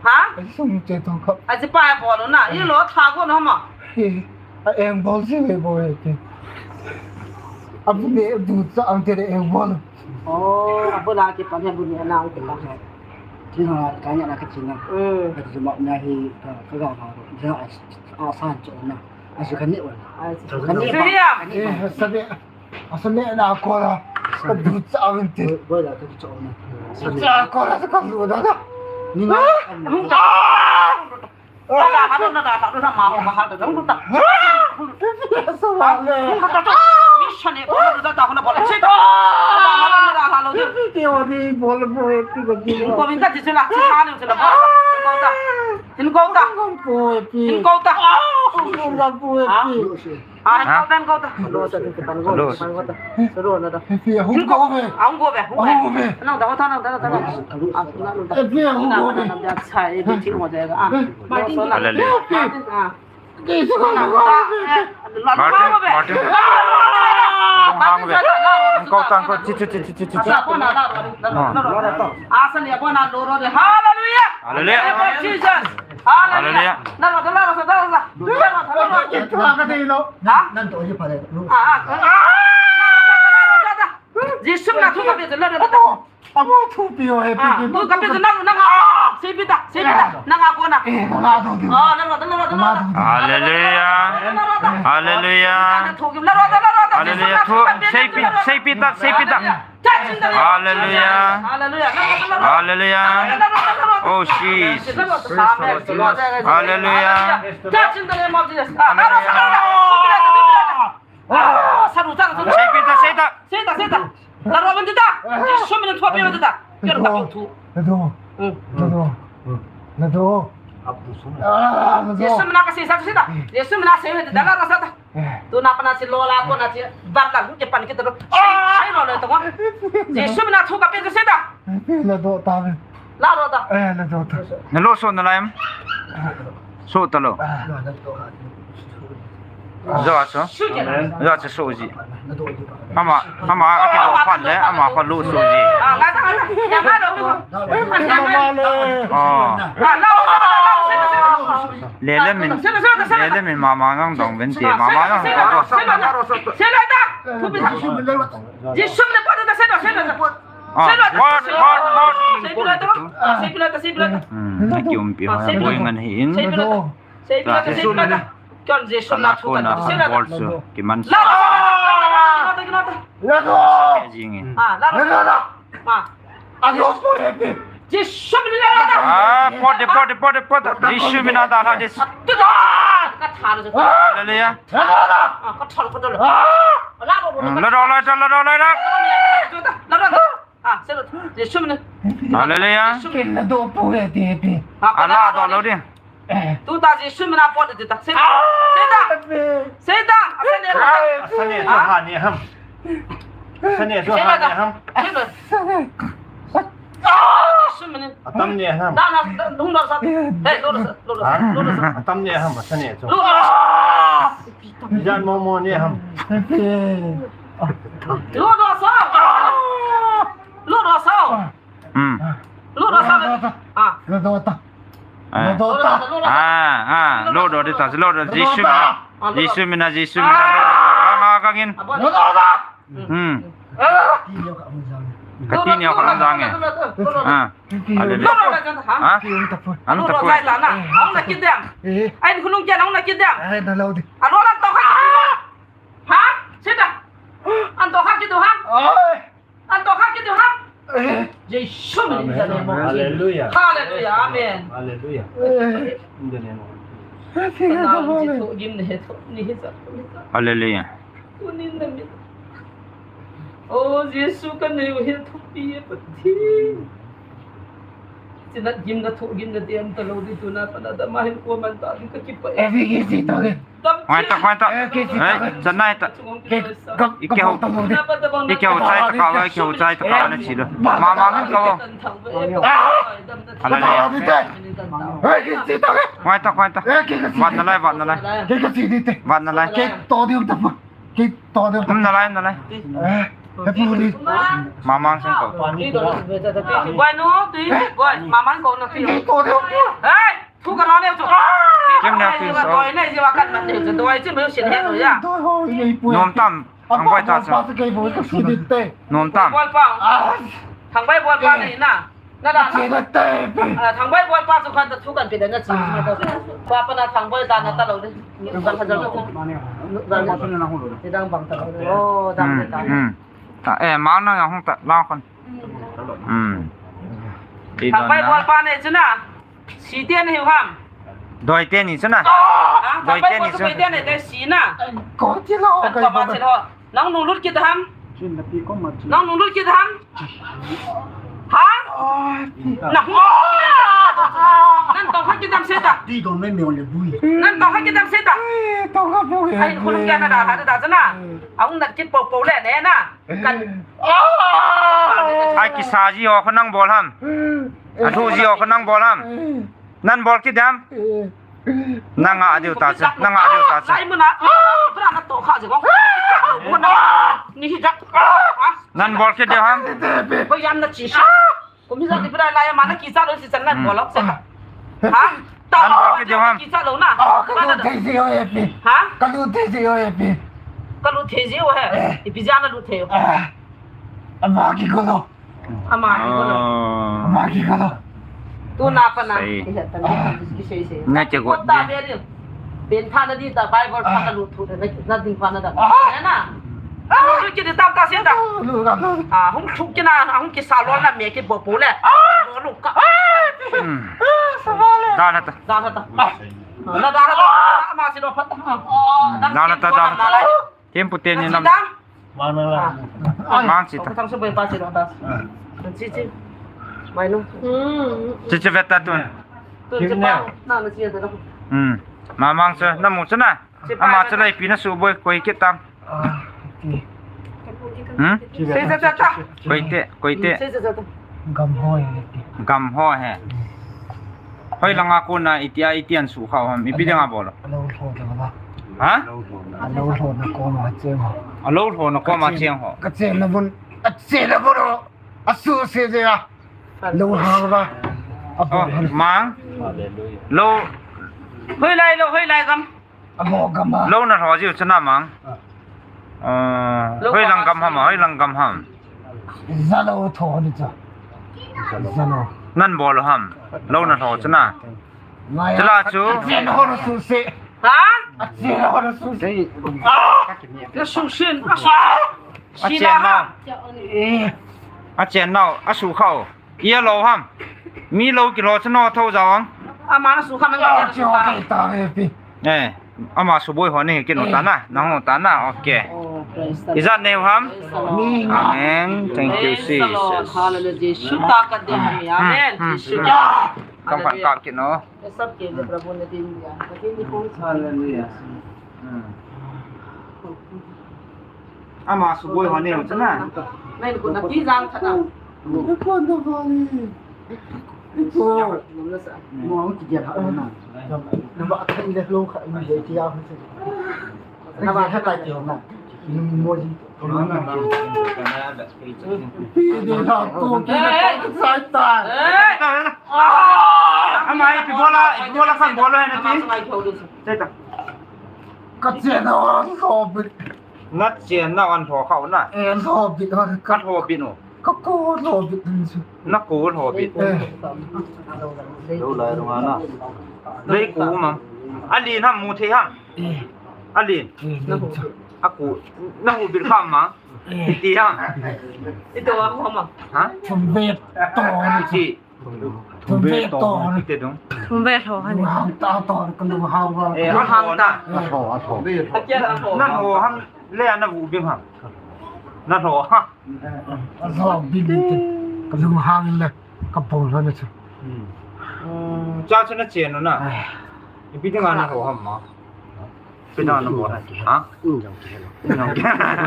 Ha? An sum mi te to khap. Aji pa bol na. Ye lo tha ko na ma. He. A eng bol si ve bol he te. Abu ne du cha ang te eng bol. Oh, abu la ki pa ne bu ne na ang te pa. Ti ha ka nya na ka chi na. Mm. Ka chi ma na hi ka ga ha. Ja a san cho na. Asu ka ne wa. Asu ka ne. Siriam. Eh, sabe. Asa ne na ko la. Ka du cha win te. Boi la ka cha na. Cha ko la ka lu da da. Ni na. Hung ta. Ala ha na da da da ma ho ha da da hung ta. Sa wa le. Mi sa ne ko da da ho na bol. Che ta. Da da da da lo. Te wa ni bol bol tu ka di. Ko min ka di la. Cha ne la. Ko ta. Hin ko ta. Hin ko ta. Hin ko ta. Ah, hang ko ta, hang ko ta. Lo sa, hang ko ta, hang ko ta. Lo sa, hang ko ta. Lo na da. He, he, hung ko ve. Hung ko ve, hung ko ve. Hung ko ve. Nang da, nang da, nang da. Ah, nang da. He, he, hung ko ve. Nang da, chai, eh, ti mo de ga. Ah. Martin. Ala le. Martin, ah. Martin, Martin. Hang ve. Hang kau tang kau. Chi, chi, chi. Asa kona la ro, la ro, la ro. Asa le kona lo ro de. Hallelujah. Hallelujah. Name of Jesus. Hallelujah. Hallelujah. La ro, la ro, la ro. La ro, la ro. Ha? Ah, ah. La ro, la ro, la ro. Jesu mina thu kape, la ro, la ro. Amo, amo thupi o, eh, ah, thupi, thupi. Thupi, thupi, nang, nang, ah, seipeh ta, seipeh ta, eh, nang a kona. Eh, nang a thupi. Ah, nang a, nang a, nang a. Hallelujah. Nang a, nang a. Hallelujah. Nang a thupi, nang a, nang a, nang a. Hallelujah. Thu, seipeh, seipeh ta, seipeh ta. Hallelujah. Hallelujah. Hallelujah. Oh, Jesus. Hallelujah. Hallelujah. Ah, saru, saru, saru. Seipeh ta, seipeh ta. Seipeh ta, seipeh ta. La ro ben ta. Jesu mina thu ape ta. Kero ka thu. Lado. Hmm. Lado. Lado. Ah, lado. Jesu mina kasei sa, seipeh ta. Jesu mina seipeh ta. La ro sa ta. Eh. Tuna pat na si lo la kona si. Ban la hu ke pan ke ta lo. Sei, sei lo le ta ko. Jesu mina thu kape ta, seipeh ta. Lado ta. La ro ta. Eh, lado ta. Na lo so na lai em. So ta lo. Ah. Jo a chu. Amen. Jo a chu so ji. Ama, ama a kilo phat le, ama phat lo so ji. Oh. Lele min, lele min mama ngang dong ben ti, mama ngang dong. Ah, what, what, what? Hmm, na kiumpi ho, boi ngan hi in. Seipeh ta, seipeh ta. Kana kona bol chu kiman sa. Lado. Lado. Jing in. Ah, lado. Ah. Lado. Jesu mina lado. Ah, pot de, pot de, pot de, pot de. Jesu mina da la dis. Ka tha lo. Hallelujah. Lado. Ah, ka tha lo, ka tha lo. Lado, lado, lado, lado. Lado. Ah, seipeh ta. Jesu mina. Hallelujah. Jesu mina. Lado po he ti ti. Ah, lado lo di. Eh. Tuta Jesu mina pot de ta. Seipeh ta. Ah! Seipeh ta. Seipeh ta. Asa ne chu ha ne ham. Asa ne chu ha ne ham. Seipeh ta. Ah! Jesu mina. Atam ne ham. Da na, da, lung lo sa. Hey, lo lo sa, lo lo sa, lo lo sa. Atam ne ham, asa ne chu. Lo lo sa. Jan mo mo ne ham. Lo lo sa. Lo lo sa. Hmm. Lo ro sa. Ah. Lo ro ta. Ah. Lo ro sa, lo ro sa. Ah, ah, lo ro de ta, lo ro, Jesu mina. Ah, lo ro. Jesu mina, Jesu mina. Ah. Lo ro. Kang a kang in. Lo ro ta. Hmm. Ah. Kati ni ka ang jang e. Lo ro, lo ro, lo ro, lo ro, lo ro. Ah. Hallelujah. Lo ro ta, ha? Ha? Anu ta pu. Lo ro ta la na. Ang na kit dem. Eh. Ai, khunung kya ang na kit dem. Ai, na lo di. Alo la to ka. Ha? Sita. Ang to ka kit ha? Oi. Anto kha kiti ha. Eh. Jesu min in the name of Jesus. Hallelujah. Hallelujah. Amen. Hallelujah. Eh. In the name of Jesus. Hallelujah. Tunin na min. Oh, Jesu ka nei u hi thupi e Pathen. Sinat gimna thu gimna diam ta lo di tuna pana dama hin ko man ta di ka kipah e. Eh, vi ki si to ke. Hoi ta, hoi ta. Eh, ki si to ke. Eh, chanai ta. Ikeu, ikeu chai ta ka, ikeu chai ta ka na chi lo. Mama ngin ka. Hallelujah. Hoi ta, hoi ta. Vat na lai, vat na lai. Vat na lai. Vat na lai. Mama ngin ka. Boy no, tu boy, mama ngin ka na ti. Hey! Thu ka lo leh chu. Kim na pi so. Doi nei jiu a kan man nei chu. Doi chu meu sin he lo ya. Nom tam. Thangbai ta chu. Nom tam. Thangbai bol pa nei na. Na da. Thangbai bol pa chu kan ta thu kan pe da na chi. Pa pa na thangbai ta na ta lo de. Ban ha jal. Ni dang bang ta lo. Oh, dang ta. Hmm. Ta, eh, ma na ya hung ta la kon. Hmm. Thangbai bol pa nei chu na. Si te ni ham. Doi te ni chu na. Doi te ni chu. Doi te ni te si na. Ko ti lo, ko ba ti lo. Nang nung lut kit ham. Nang nung lut kit ham. Ha? Nang. Nang tong kha kit ham se ta. Ti don me me on le bui. Nang tong kha kit ham se ta. Tong kha bui. Ai ko lung kya na da da da na. Ang nat kit po po le ne na. Kan. Ai kisa ji ho ko nang bol ham. Athu ji ho ko nang bol ham. Nan bol kit ham. Nanga adiu ta che, nanga adiu ta che. Ai muna, bra na to kha je ko. Muna, ni hi jak. Nan bol kit diu ham. Ko yan na chi sa. Ko mi sa ti bra la ya ma na ki sa lo si chan nan bol lok se. Ha? Nan bol kit diu ham. Ki sa lo na. Ka lu thei ji o e pi. Ha? Ka lu thei ji o e pi. Ka lu thei ji o he. Ipi ja na lu thei o. Ama ki ko lo. Ama ki ko lo. Ama ki ko lo. Tu na pa na. Sei. Nga che go. Ko ta be ri. Pen pha na di ta Bible pha na lu thu na, na ding pha na da. Na. Lu ki di ta ta sin da. Ah, hung thu ki na, hung ki sa lo na me ki bo bo le. Bo lu ka. Da na ta. Da na ta. Na da na ta. Ma si lo pha ta. Da na ta, da na ta. Tempo teni nam. Mang na la. Mang chi ta. Tang su bai pa chi lo ta. Chi chi. Mai no. Chi chi vet ta tun. Tun chi pa. Na na chi ta. Hmm. Ma mang chu, na mu chu na. Ama chu lai pi na su boi koi kit tam. Hmm? Sei sa sa ta. Koi te, koi te. Sei sa sa ta. Gam ho he. Gam ho he. Hoi langa kona itia, itian su khau ham. Ipi dinga bol. Alo ho da ba. Ha? Alo ho na koma cheng ho. Alo ho na koma cheng ho. Ka cheng na bun. A cheng na bun. A su se je a. Lo ha ba. A bol. Mang. Lo. Hoi lai lo, hoi lai gam. Amo gam a. Lo na lho jiu chana mang. Ah. Ah, lo hoi lang gam ham, hoi lang gam ham. Za lo tho ni cha. Za lo. Nan bol ham. Lo na lho chana. Chala chu. Chen ho na su se. Ha? Chen ho na su se. Ah! Na su sin. A chen na. Eh. A chen na. A su khau. Ia lo ham. Mi lo kilo chu no tho jawang. Ama na su kha man. Ah, chu kai ta ve pi. Eh, ama su boi ho ni kino ta na, na ho ta na. Okay. Oh, praise the Lord. Ijat neu ham? Praise the Lord. Amen. Thank you, Jesus. Praise the Lord. Hallelujah. Jesu ta ka de ham. Amen. Jesu ta. Kam phat kap kit no. Hallelujah. Hallelujah. Ama su boi ho neu chana. Nai ko na ti jang chana. Ko na ba ni. Ko. Mo ki dia ha na. Na ba ka ile lo kha ni de ti ya. Na ba ka ta ti na. Mo ji. Pi de la ko ki na ko sai ta. Ama ipi bol a, ipi bol a kan bol a na ti. Sai ta. Ka chen na wa ko bi. Na chen na an tho khau na. Eh, an tho bit hon. Ka tho bit no. Ka ko tho bit hon chu. Na ko tho bit. Eh. Lo lai rung ana. Lei ko ma. A lin ham mu thei ham. Eh. A lin. Eh, lin chu. A ko. Na hu bit kham ma. Eh. Ti ham. Ito a ko ma. Ha? Thum bit to ni. Ti. Thum ve to. Thum ve to. Thum ve tho han. Hang ta to ka lu hang va. Eh, hang ta. A tho, a tho. Na tho hang le na vu bim hang. Na tho ha. A tho bim te. Ka lu hang le ka bol le chu. Hmm. Cha chu na chen no na. Ai. Ipi dinga na tho ham ma. Ipi dinga na tho ha. Hmm.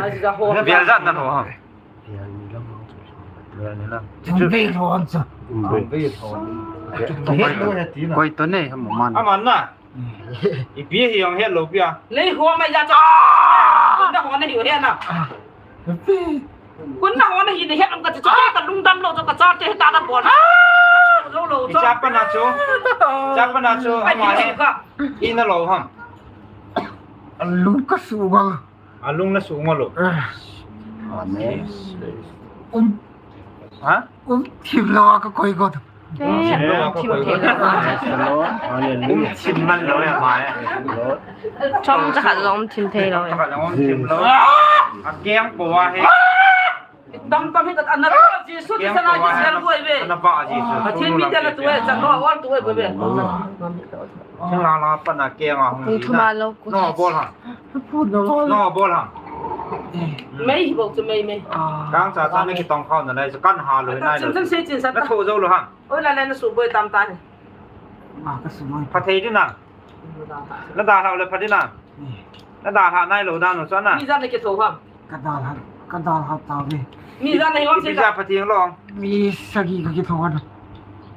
Ai, ja ho. Bel jat na tho ha. Chun ve lhon chu. Koi to nei ham man. Aman na. Ipi hi jong het lou pia. Lei ho mai ja cha. Na ho na hi het na. Kun na ho na hi het am ka cha ka lungdam lou cha ka cha te ta na bol. Lou lou cha. Cha pa na chu. Cha pa na chu. Ai, ama hi ka. I na lou ham. Lung ka su bang. Alung na su ngol lo. Eh. Amen. Um. Ha? Um thim lo ka koi got. Eh, um thim thei lo. Hallelujah. Um thim man lo ya ma ya. Chom cha khat lo um thim thei lo ya. Chom cha khat lo um thim lo. A keng po wa he. Tam tam hi ka ana Jesu ti sana ki sel boi ve. Ana ba Jesu. Pathen mi te la tu e, chan ho ol tu e boi ve. Chang la la pa na ke nga hung. Kung thuma lo ku. No bol ha. No bol ha. Mei hi bol chu mei mei. Kang cha cha na ki tong khau na lai chu kan ha lo nai lo. Chin chin sei chin sa. Na tho zo lo ha. Oi la le na su boi tam ta ni. Ma ka su boi. Pha thei di na. Na da ha le pha di na. Na da ha nai lo da no cha na. Mi ja na ki tho ha. Ka dalha, ka dalha tave. Mi ja na hi wan se ka. Pathian long. Mi sagi ka kitho na.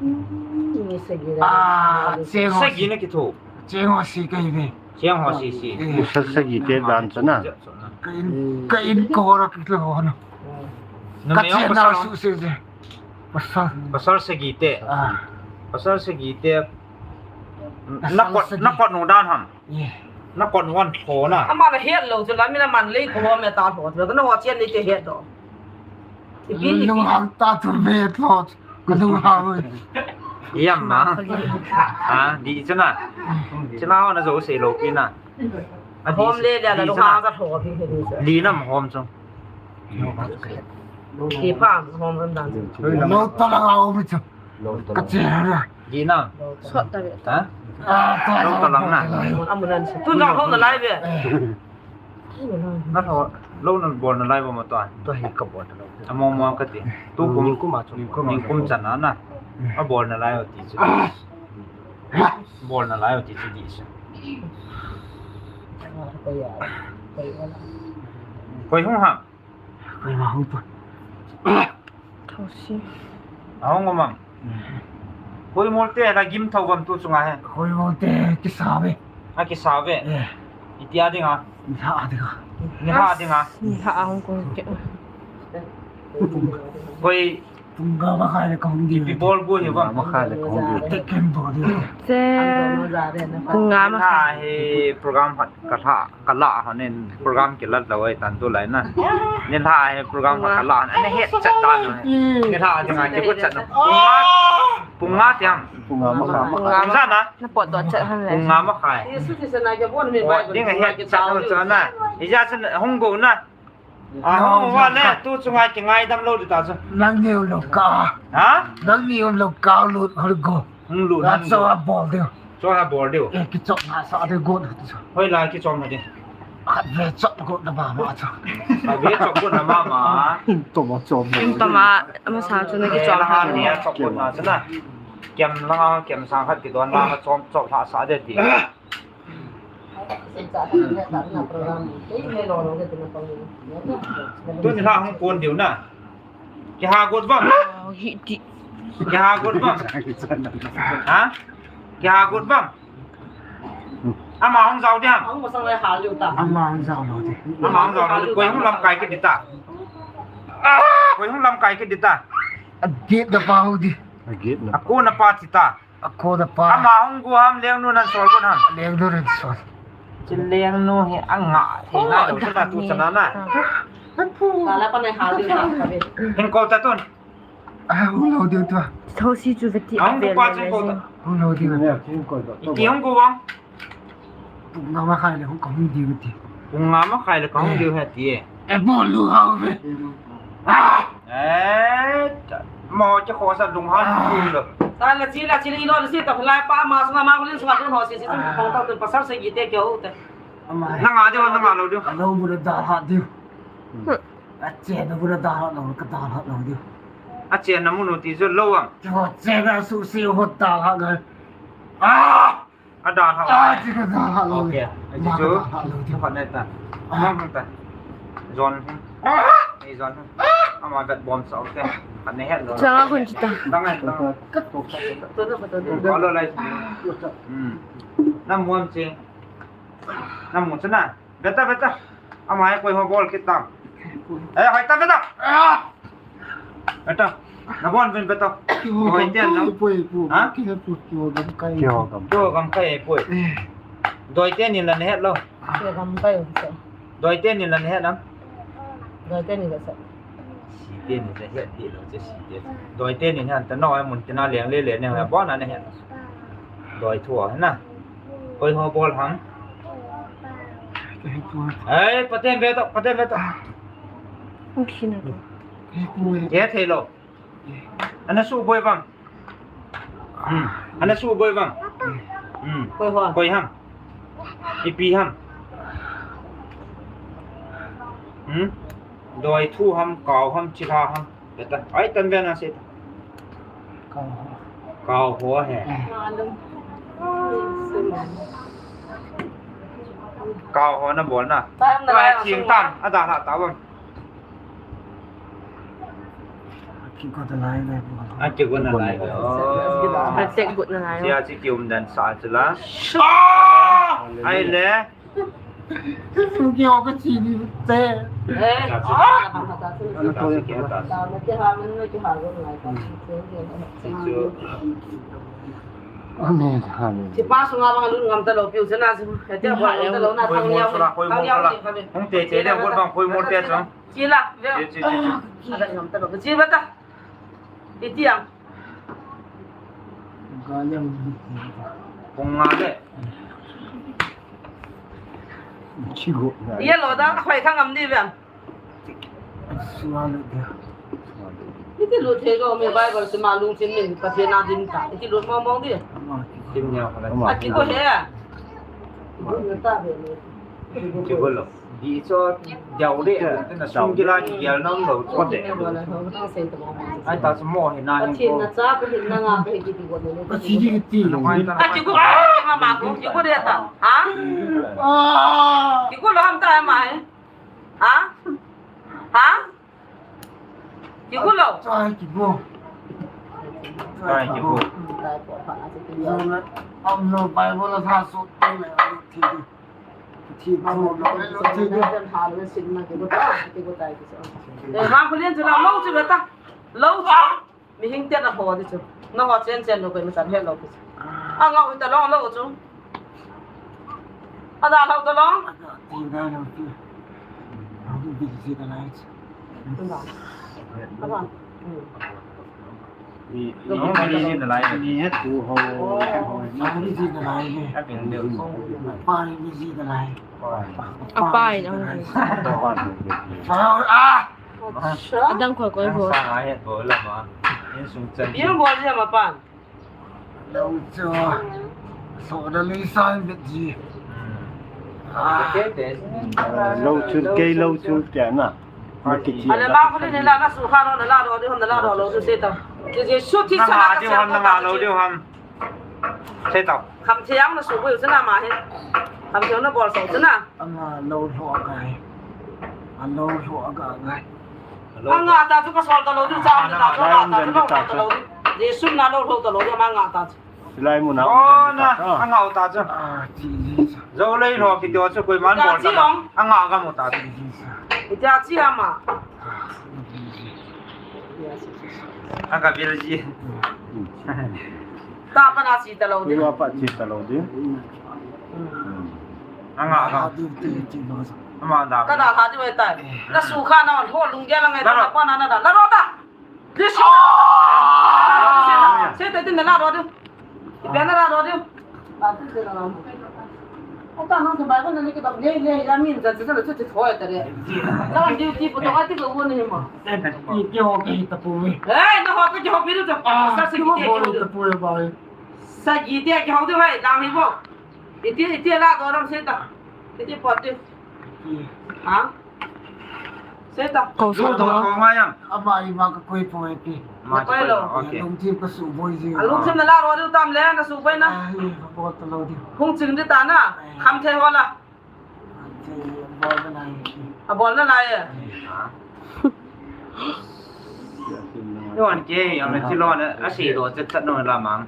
Mi sagi la. Ah, cheng ho. Sagi na kitho. Cheng ho si kahi ve. Cheng ho si si. Eh. Pasal sagi te dan chu na. Ka in, ka in kora kilo ho na. Numei ho pasal ho? Ka chena su se je. Pasal. Pasal sagi te. Ah. Pasal sagi te. Pasal sagi. Na kot, na kot nu dan ham. Eh. Na kot nu an tho na. Ama la het lou chu la, mi la man lei ko ho me ta tho. Ka na ho chen ni te het do. Ipi, ipi. Lunghang ta tu ve tho. Ka lunghang. Yam ma. Ha, di chu na. Chu na ho na jo se lou pi na. A hom le le la lunghang ka tho pi he di chu. Di nam hom chu. Ki pa hom ram dan chu. Lou ta la hom chu. Ka che ha. Di na. Sot ta ve. Ha? Ah, ta. Lou ta lang na. Amun an chu. Tu na hom na lai ve. Eh. Na tho, lou na bol nalai bou ma tua. Tua hi ka bol nalai. Amo mo ka ti. Tu kum, kum a chu. Kum chan na na. A bol nalai o ti chu. Bol nalai o ti chu di chu. Koi hung ha. Koi ma hung pu. Thosi. Ahung um am. Koi mol te la gim tho bam tu chunga he. Koi mol te kisa ve. A kisa ve. Eh. Itia dinga. Nilhah dinga. Nilhah dinga. Nilhah a hung kong ke. Koi. Pung nga makhai le kahung di. Ipi bol go hi bam. Makhai le kahung di. Te kem bol di. Che. Pung nga makhai. He program hat ka tha. Ka la ha nen program kilat lou ai tan tu lai na. Nilhah hi program ha ka la na het chat dan na. Nilhah dinga ki ko chat na. Pung nga, pung nga tiam. Pung nga makhai. Pung nga makhai. Na pot to chat han le. Pung nga makhai. Yesu ti sana ke bon me bai. Dinga het chat na chan na. Ija chan hung go na. A hung wa le tu chunga ki ngai dam lou di ta chu. Nang neo lou ka. Ha? Nang neo lou ka lou hol go. Hung lut han. Cho a bol diu. Cho a bol diu. Eh, kichop na sa diu got. Hoi la kichop na diu. Khat ve chop got na mama chu. Khat ve chop got na mama. Toma chop. Toma, masa chu na kichop na. Ni a chop got na chu na. Kem langa, kem sang khat kidon langa chop chop la sa diu ti. Tuni la hung kon diu na. Kiha got bam. Wow, hi ti. Kiha got bam. Ha? Kiha got bam. Ama hung jao diam. Ama hung jao lou di. Ama hung jao lou di. Koi hung lamkai kit di ta. Koi hung lamkai kit di ta. A gate na pa ho di. A gate na. A ko na pa ti ta. A ko na pa. Ama hung go ham, lengnu nan sol go ham. Lengnu nan sol. Chi lengnu hi anga. Hi na lo sa tu chana na. Kala pa nai ha diu ta. Hin ko ta tun. A, hung lou diu tua. Thosi chu veti. Hung ko pa chu ko ta. Hung lou diu. Iti hung ko bang. Pung nga makhai le hung kahung diu ti. Pung nga makhai le kahung diu he ti e. E bol lou hao ve. Ah! Eh, mo che khosa lung ha lou. Ta la chi la chi le ilo si ta lai pa ma sunga ma ko lin sunga ko ho si si tung kong ta tu pasal se gi te ke o te. Ama. Na nga diu, na nga lou diu. Lou bu da ha diu. A che na bu da ha lou, ka da ha lou diu. A che na mu nu ti jo lou am. Cho che na su si ho da ha ga. Ah! A da ha. Ah, chi ka da ha lou. Okay. Chi chu. Ka da ha lou. Ka ne ta. Mang ta. Jon. Ni jon. Ama gat bom sa okay. Ka ne het lou. Changa kun chi ta. Dang ai ta. Ka to ka to. Ka lo lai. Hmm. Na muam chi. Na mu chana. Beta, beta. Ama e koi ho bol kit tam. Eh, hoi ta beta. Ah! Beta. Na bon ben beta. Hoi tian na. Poi, poi, poi. Ha? Ki he pu, ki ho gam kai. Ki ho gam. Ki ho gam kai, poi. Eh. Doi tian ni la ne het lou. Ki ho gam kai, ho sa. Doi tian ni la ne het nam. Doi tian ni la sa. Si tian ni la het ti lou, che si tian. Doi tian ni han ta no, ai mun tina leng le le ne, ha, bon na ne het. Doi thu a na. Koi ho bol ham. Ei, paten ve to, paten ve to. Ang kina to. Ke thei lou. Ana su boi bang. Hmm. Ana su boi bang. Hmm. Koi ho. Koi ham. Ipi ham. Hmm. Doi thu ham, kau ham, chilha ham. Beta. Ai, tan ve na se ta. Kau ho. Kau ho he. Eh. Kau ho na bol na. Tam na lai. Ai, ching tam. A da la ta bang. Ki ko ta lai le. A ki ko na lai. Oh. Protect got na lai. Sia chi kium dan sa chu la. Ai le. Ki ho ka chi ni te. Eh. Amen. Amen. Chi pa sunga bang lut ngam ta lou piu chena chu. Hete bang ngam ta lou na thang yau. Thang yau. Hung te te le bol bang koi mol te chu. Chi la. Chi chi chi. Ada ngam ta lou. Chi ba ta. Iti ang. Kung nga le. Chigo. Iya lo da, khoi khang am ni bang. Sua le de. Iti lut he ko me Bible se ma lungthim min Pathen a din ta. Iti lut mong mong di. Kim nya ko la. Ati ko he. Chigo lo. Di cho diau le, na sung kila ki gel na lo cho de. Ai ta mo hi na hin ko. Pathen na cha ka hin na nga ka hi ki ti ko ne. Ka chi ki ti. A ki ko ma ma ko, ki ko de ta. Ha? Ah. Ki ko lo ham ta ma he. Ha? Ha? Ki ko lo. Chai ki ko. Chai ki ko. Am lo Bible la tha so te le a lo thi. Thi ko lo lo thi ko. Eh, ma ko lien chu la lo chu ta. Lo chu. Mi hing te na ho di chu. Na ho chen chen lo ko ma chan he lo ko. A ngau ta lo lo chu. A da lo ta lo. Ti da lo ti. Busy tonight. Ni, ni, ni, ni, ni, ni, tu ho. Ni, ni, ni, ni. Apa ni? Ah! Adang khoi khoi ho. Sa he to la ma. In sung chan. Yung bol niya mapan. Lo chu. So da li san bit ji. Lo chu kei lo chu kya na. Ale ma ko ni la na su kha lo na la lo di hon na la lo lo su se ta. Ki ji su ti sa na ka se ta. Lo di hon. Sei tau. Kham thiang na su bui chu na ma he. Kham thiang na bol so chu na. Ama lo lo a gai. A lo lo a ga gai. A nga ta chu ka sol ta lo di cha ta ta ta ta lo di. Jesu na lo lo ta lo di ma nga ta chu. Silai mu na. Oh na, a nga ta chu. Ah, chi. Zo lei lo ki to chu koi man bol ta. A nga ga mu ta. Ita chi ama. Anga bil ji. Ta pa na chi ta lo di. Tua pa chi ta lo di. Anga ka. Ama da. Ka da ha di wai ta. Na su kha na ho lung ge la ngai ta pa na na da. Na ro ta. Di si. Se ta din na ro di. Ipi na la ro di. Ata nang sambai ko na ni ke ba le le ya min ja ja chu chu thoi ta le. La duty pu to ati ko wo ni ma. Ti ke ho ke ta pu we. Eh, na ho ke ho pi ru ta. Sa se ke ho ta pu we ba. Sa ji te ke ho de wai dang ni bo. Iti iti la do ram se ta. Iti po ti. Ha? Seta. Kau sa do ko ma yang. Ama i ma ka koi po e pi. Ma koi lo. Okay. Lungthim ka su boi ji. A lungthim na la ro diu tam le na su boi na. Ai, ka bol ta lo di. Hung ching di ta na. Kham thei ho la. Bol na lai. A bol na lai e. Yon ke, yon na ti lo na, a si lo chat chat no la mang.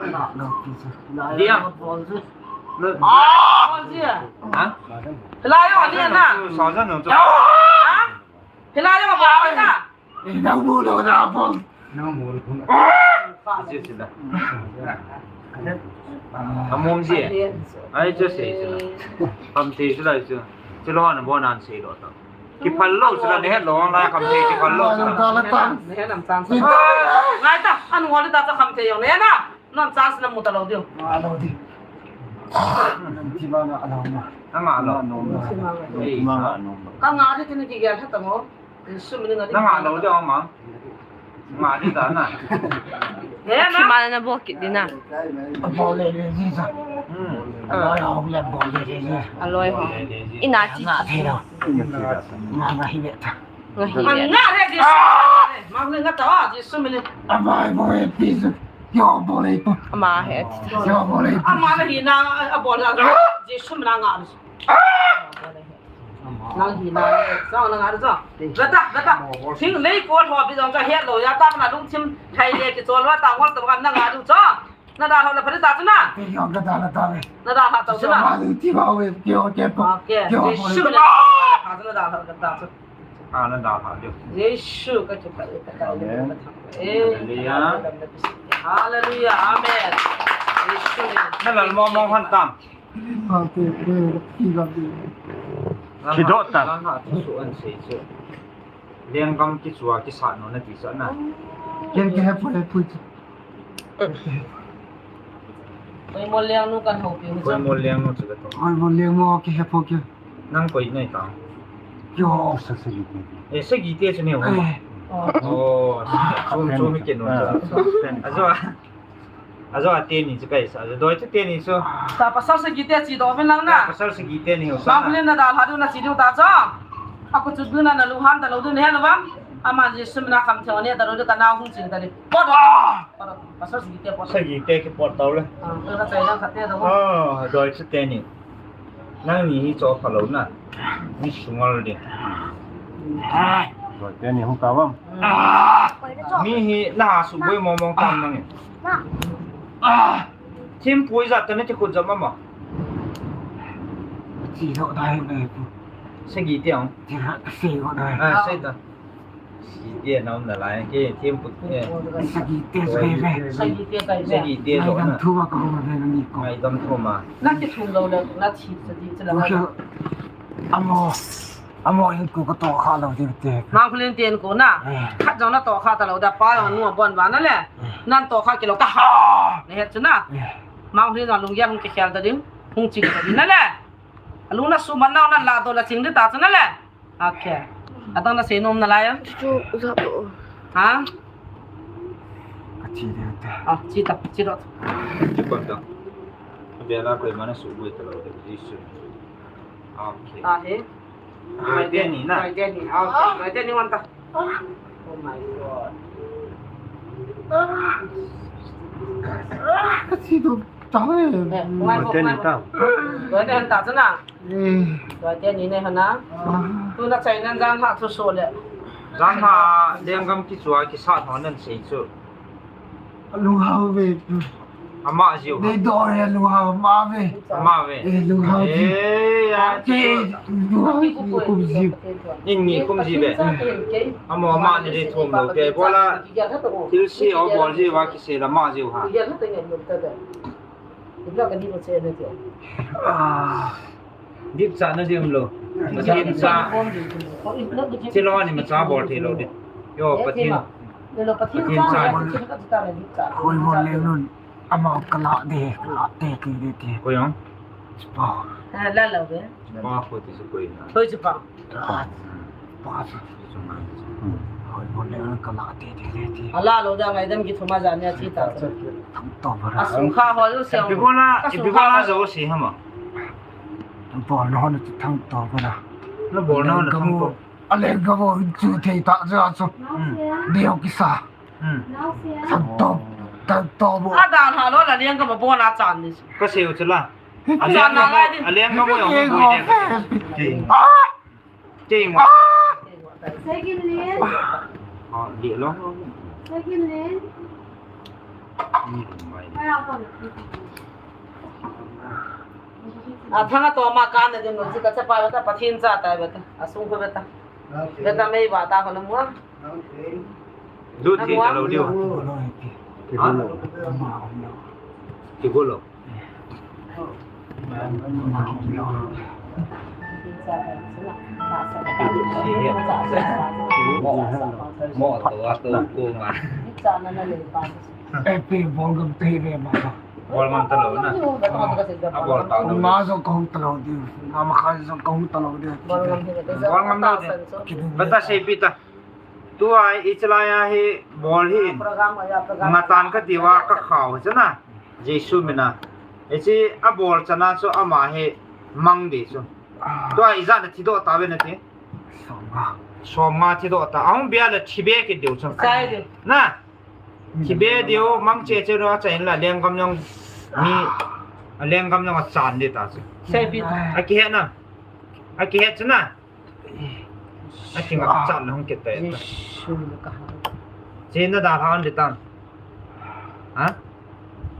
Dia. Bol ji. Ah, bol ji. Ha? Hilai yo ni na. Sa sa no. Ha? Hilai yo ba na. Nang mu lo na bol. Nang mu lo. Asi sila. Amom ji. Ai chu sei sila. Am te sila chu. Chu lo na bo nan sei lo ta. Ki phal lo sila ne lo la kam te ki phal lo sila. Ne nam chang. Ngai ta, an wali ta ta kam te yo ne na. Non chance na mu ta lo diu. Nga lo di. Ti ba nga lo ma. Nga lo. Nga lo. Ka nga di kini ki gel ha ta mo. Sum ni nga di. Nga lo di ma. Nga di ta na. He na. Ki ma na bokit di na. Bol le le ji sa. Hmm. Aloi ho le bol le le ji. Aloi ho. Ina chi. Nga the lo. Nga nga hi le ta. Nga hi le. Nga re ji. Ma nga ta ji sum ni. Amai bol le pi. Yo, bol ei po. Ama he. Yo, bol ei po. Ama na hi na, a bol na. Jesu mina nga. Na hi na, sa na nga sa. Beta, beta. Thing lei ko ho bi jong ka he lo ya ta na lungthim. Thai le ki chol wa ta ngol ta na nga du cha. Na dalha le pha ta chu na. Kei jong ka dalha ta ve. Na dalha ta chu na. Ama ni ti ba ve, kei jong kei pa. Okay. Kei jong Jesu pa. Na dalha ta chu. Ah, na dalha diu. Jesu ka chu ka ka. Amen. Eh. Hallelujah. Hallelujah. Amen. Jesu. Na lal mo mo han tam. Ah, kei, kei, kei ga kei. Kidot ta. Na ha chu an sei chu. Lenggam kichua kisat no na ti sa na. Ken ke he poi, he poi. Oi, mo leng nu kan ho pi hu. Oi, mo leng nu chu ka to. Oi, mo leng mo ke he poi ke. Nang koi nei ta. Yo, sa sa gi te. Eh, sa gi te chu ne ho. Eh. Oh, chum chum ke no. Ah. Ajo. Ajo a teni chu kai sa. Ajo doi chu teni chu. Ta pasal sa gi te chi do ven lang na. Pasal sa gi te ni ho sa. Bang pulin na dalha du na chi du ta chu. Aku chu du na na lu han ta lo du ne he lo bang. Aman Jesu mina kham thei ne ta lo du ka na hung ching ta ni. Pot. Pasal sagi te, pasal sagi te kipot tau le. Ah, ka chai lang khat te tau. Ah, doi chu teni. Nangni hi cho phalou na. Mi sungal de. Doi teni hung tau am. Mi hi na ha su boi mong mong tam nang. Thim pui jat tani ti khut jam ama. Chi lo dai ne. Sagi te ang. Chi ha, sagi lo dai. Ah, sei ta. Sagi te na um na lai, ke thim put, eh. Sagi te, sagi te. Sagi te kai. Sagi te lo na. Ngaidam thum a ka hung ve ni ko. Ngaidam thum a. Na kithum lo le, na thi sagi te la. Ko amo, amo in ko ka to kha lo de te. Mang Khulen ten ko na. Eh. Khat jong na to kha ta lo da pa jong nu bon ba na le. Eh. Nan to kha kilo ka ha. Ne het chu na. Eh. Mang Khulen jong lung ya hung ke khel ta din, hung ching ta din na le. Alu na su man na nan la do la ching de ta chu na le. Okay. Adang na sei nom na lai am? Chu, chu, za to. Ha? Ka chi de ta. Ah, chi ta, chi ro. Chi kon ta. Bia la koi mana su boi ta lo de, Jesu. Okay. Ah, he. Doi te ni na. Doi te ni. Ah, okay. Doi te ni wan ta. Oh my God. Ka chi do ta he. Eh, doi te ni ta. Doi te ni ta chu na. Eh. Tua te ni nei hana. Ah. Tu na chai nan jang ha thu so le. Jang ha lenggam kichua kisat ho nan sei chu. Lunghao ve. Ama jiu. Nei do re lunghao ama ve. Ama ve. Eh, lunghao ji. Eh, ya. Ke lunghao ji kum ji. Nin ni kum ji ve. Amo ama ni de thom lo ke bola. Thil si o bol ji va kisei la ama jiu ha. Ah. Dipcha na diam lo. Pathen cha. Chilo ni ma cha bol thei lo di. Yo, Pathen. Pathen cha. Hoi mo le nun. Ama kala de, kala de ki de ti. Ko yong? Spa. Ah, la lo de. Spa ko ti su ko ina. Hoi spa. Ah. Ala lo da ngaidam kithum a jan nia thi ta. Thang to bara. Asung kha ho lo siang. Ipi ko na, ipi ko na jo si hama. Thang to no na thang to bara. Na bol na na thang to. Ale ga bo chu thei ta ja chu. Hmm. Deo kisa. Hmm. Thang to, thang to bo. A dan ha lo la liang ka bo na chan ni. Ka seu chu la. Chan na lai din. Ale ga bo yo bo de. Ah! Kei ngwa. Second lane. Ah, di lo. Second lane. Ni mai. A thang a to ma ka na din lo ji ka chapa beta Pathen cha ta beta. Asung ko beta. Beta mei ba ta ko na mua. Lut thei ta lou diu. Ha? Kigol lou. Mo to a to ko ma. Eh, pi bol gam te ve ma. Bol man ta lou na. A bol ta lou. Nga jong kahung ta lou diu. Nga ma kha jong kahung ta lou diu. Bol gam lou diu. Beta sei pi ta. Tua i chalai a hi bol hi. Nga tan ka diu a ka khau chu na. Jesu mina. Hiche a bol chana chu ama hi mang di chu. Tua ijat na thi doh ta ve na ti. Som nga thi doh ta. Ahung bia le thi be kit diu chu. Na. Thi be diu mang che che no a chan la lenggam jong mi a lenggam jong a chan di ta chu. Sei pi ta. A kihet na. A kihet chu na. A kinga chat na hung kit ta. Jesu na ka ha. Che na da ha an di tan. Ha?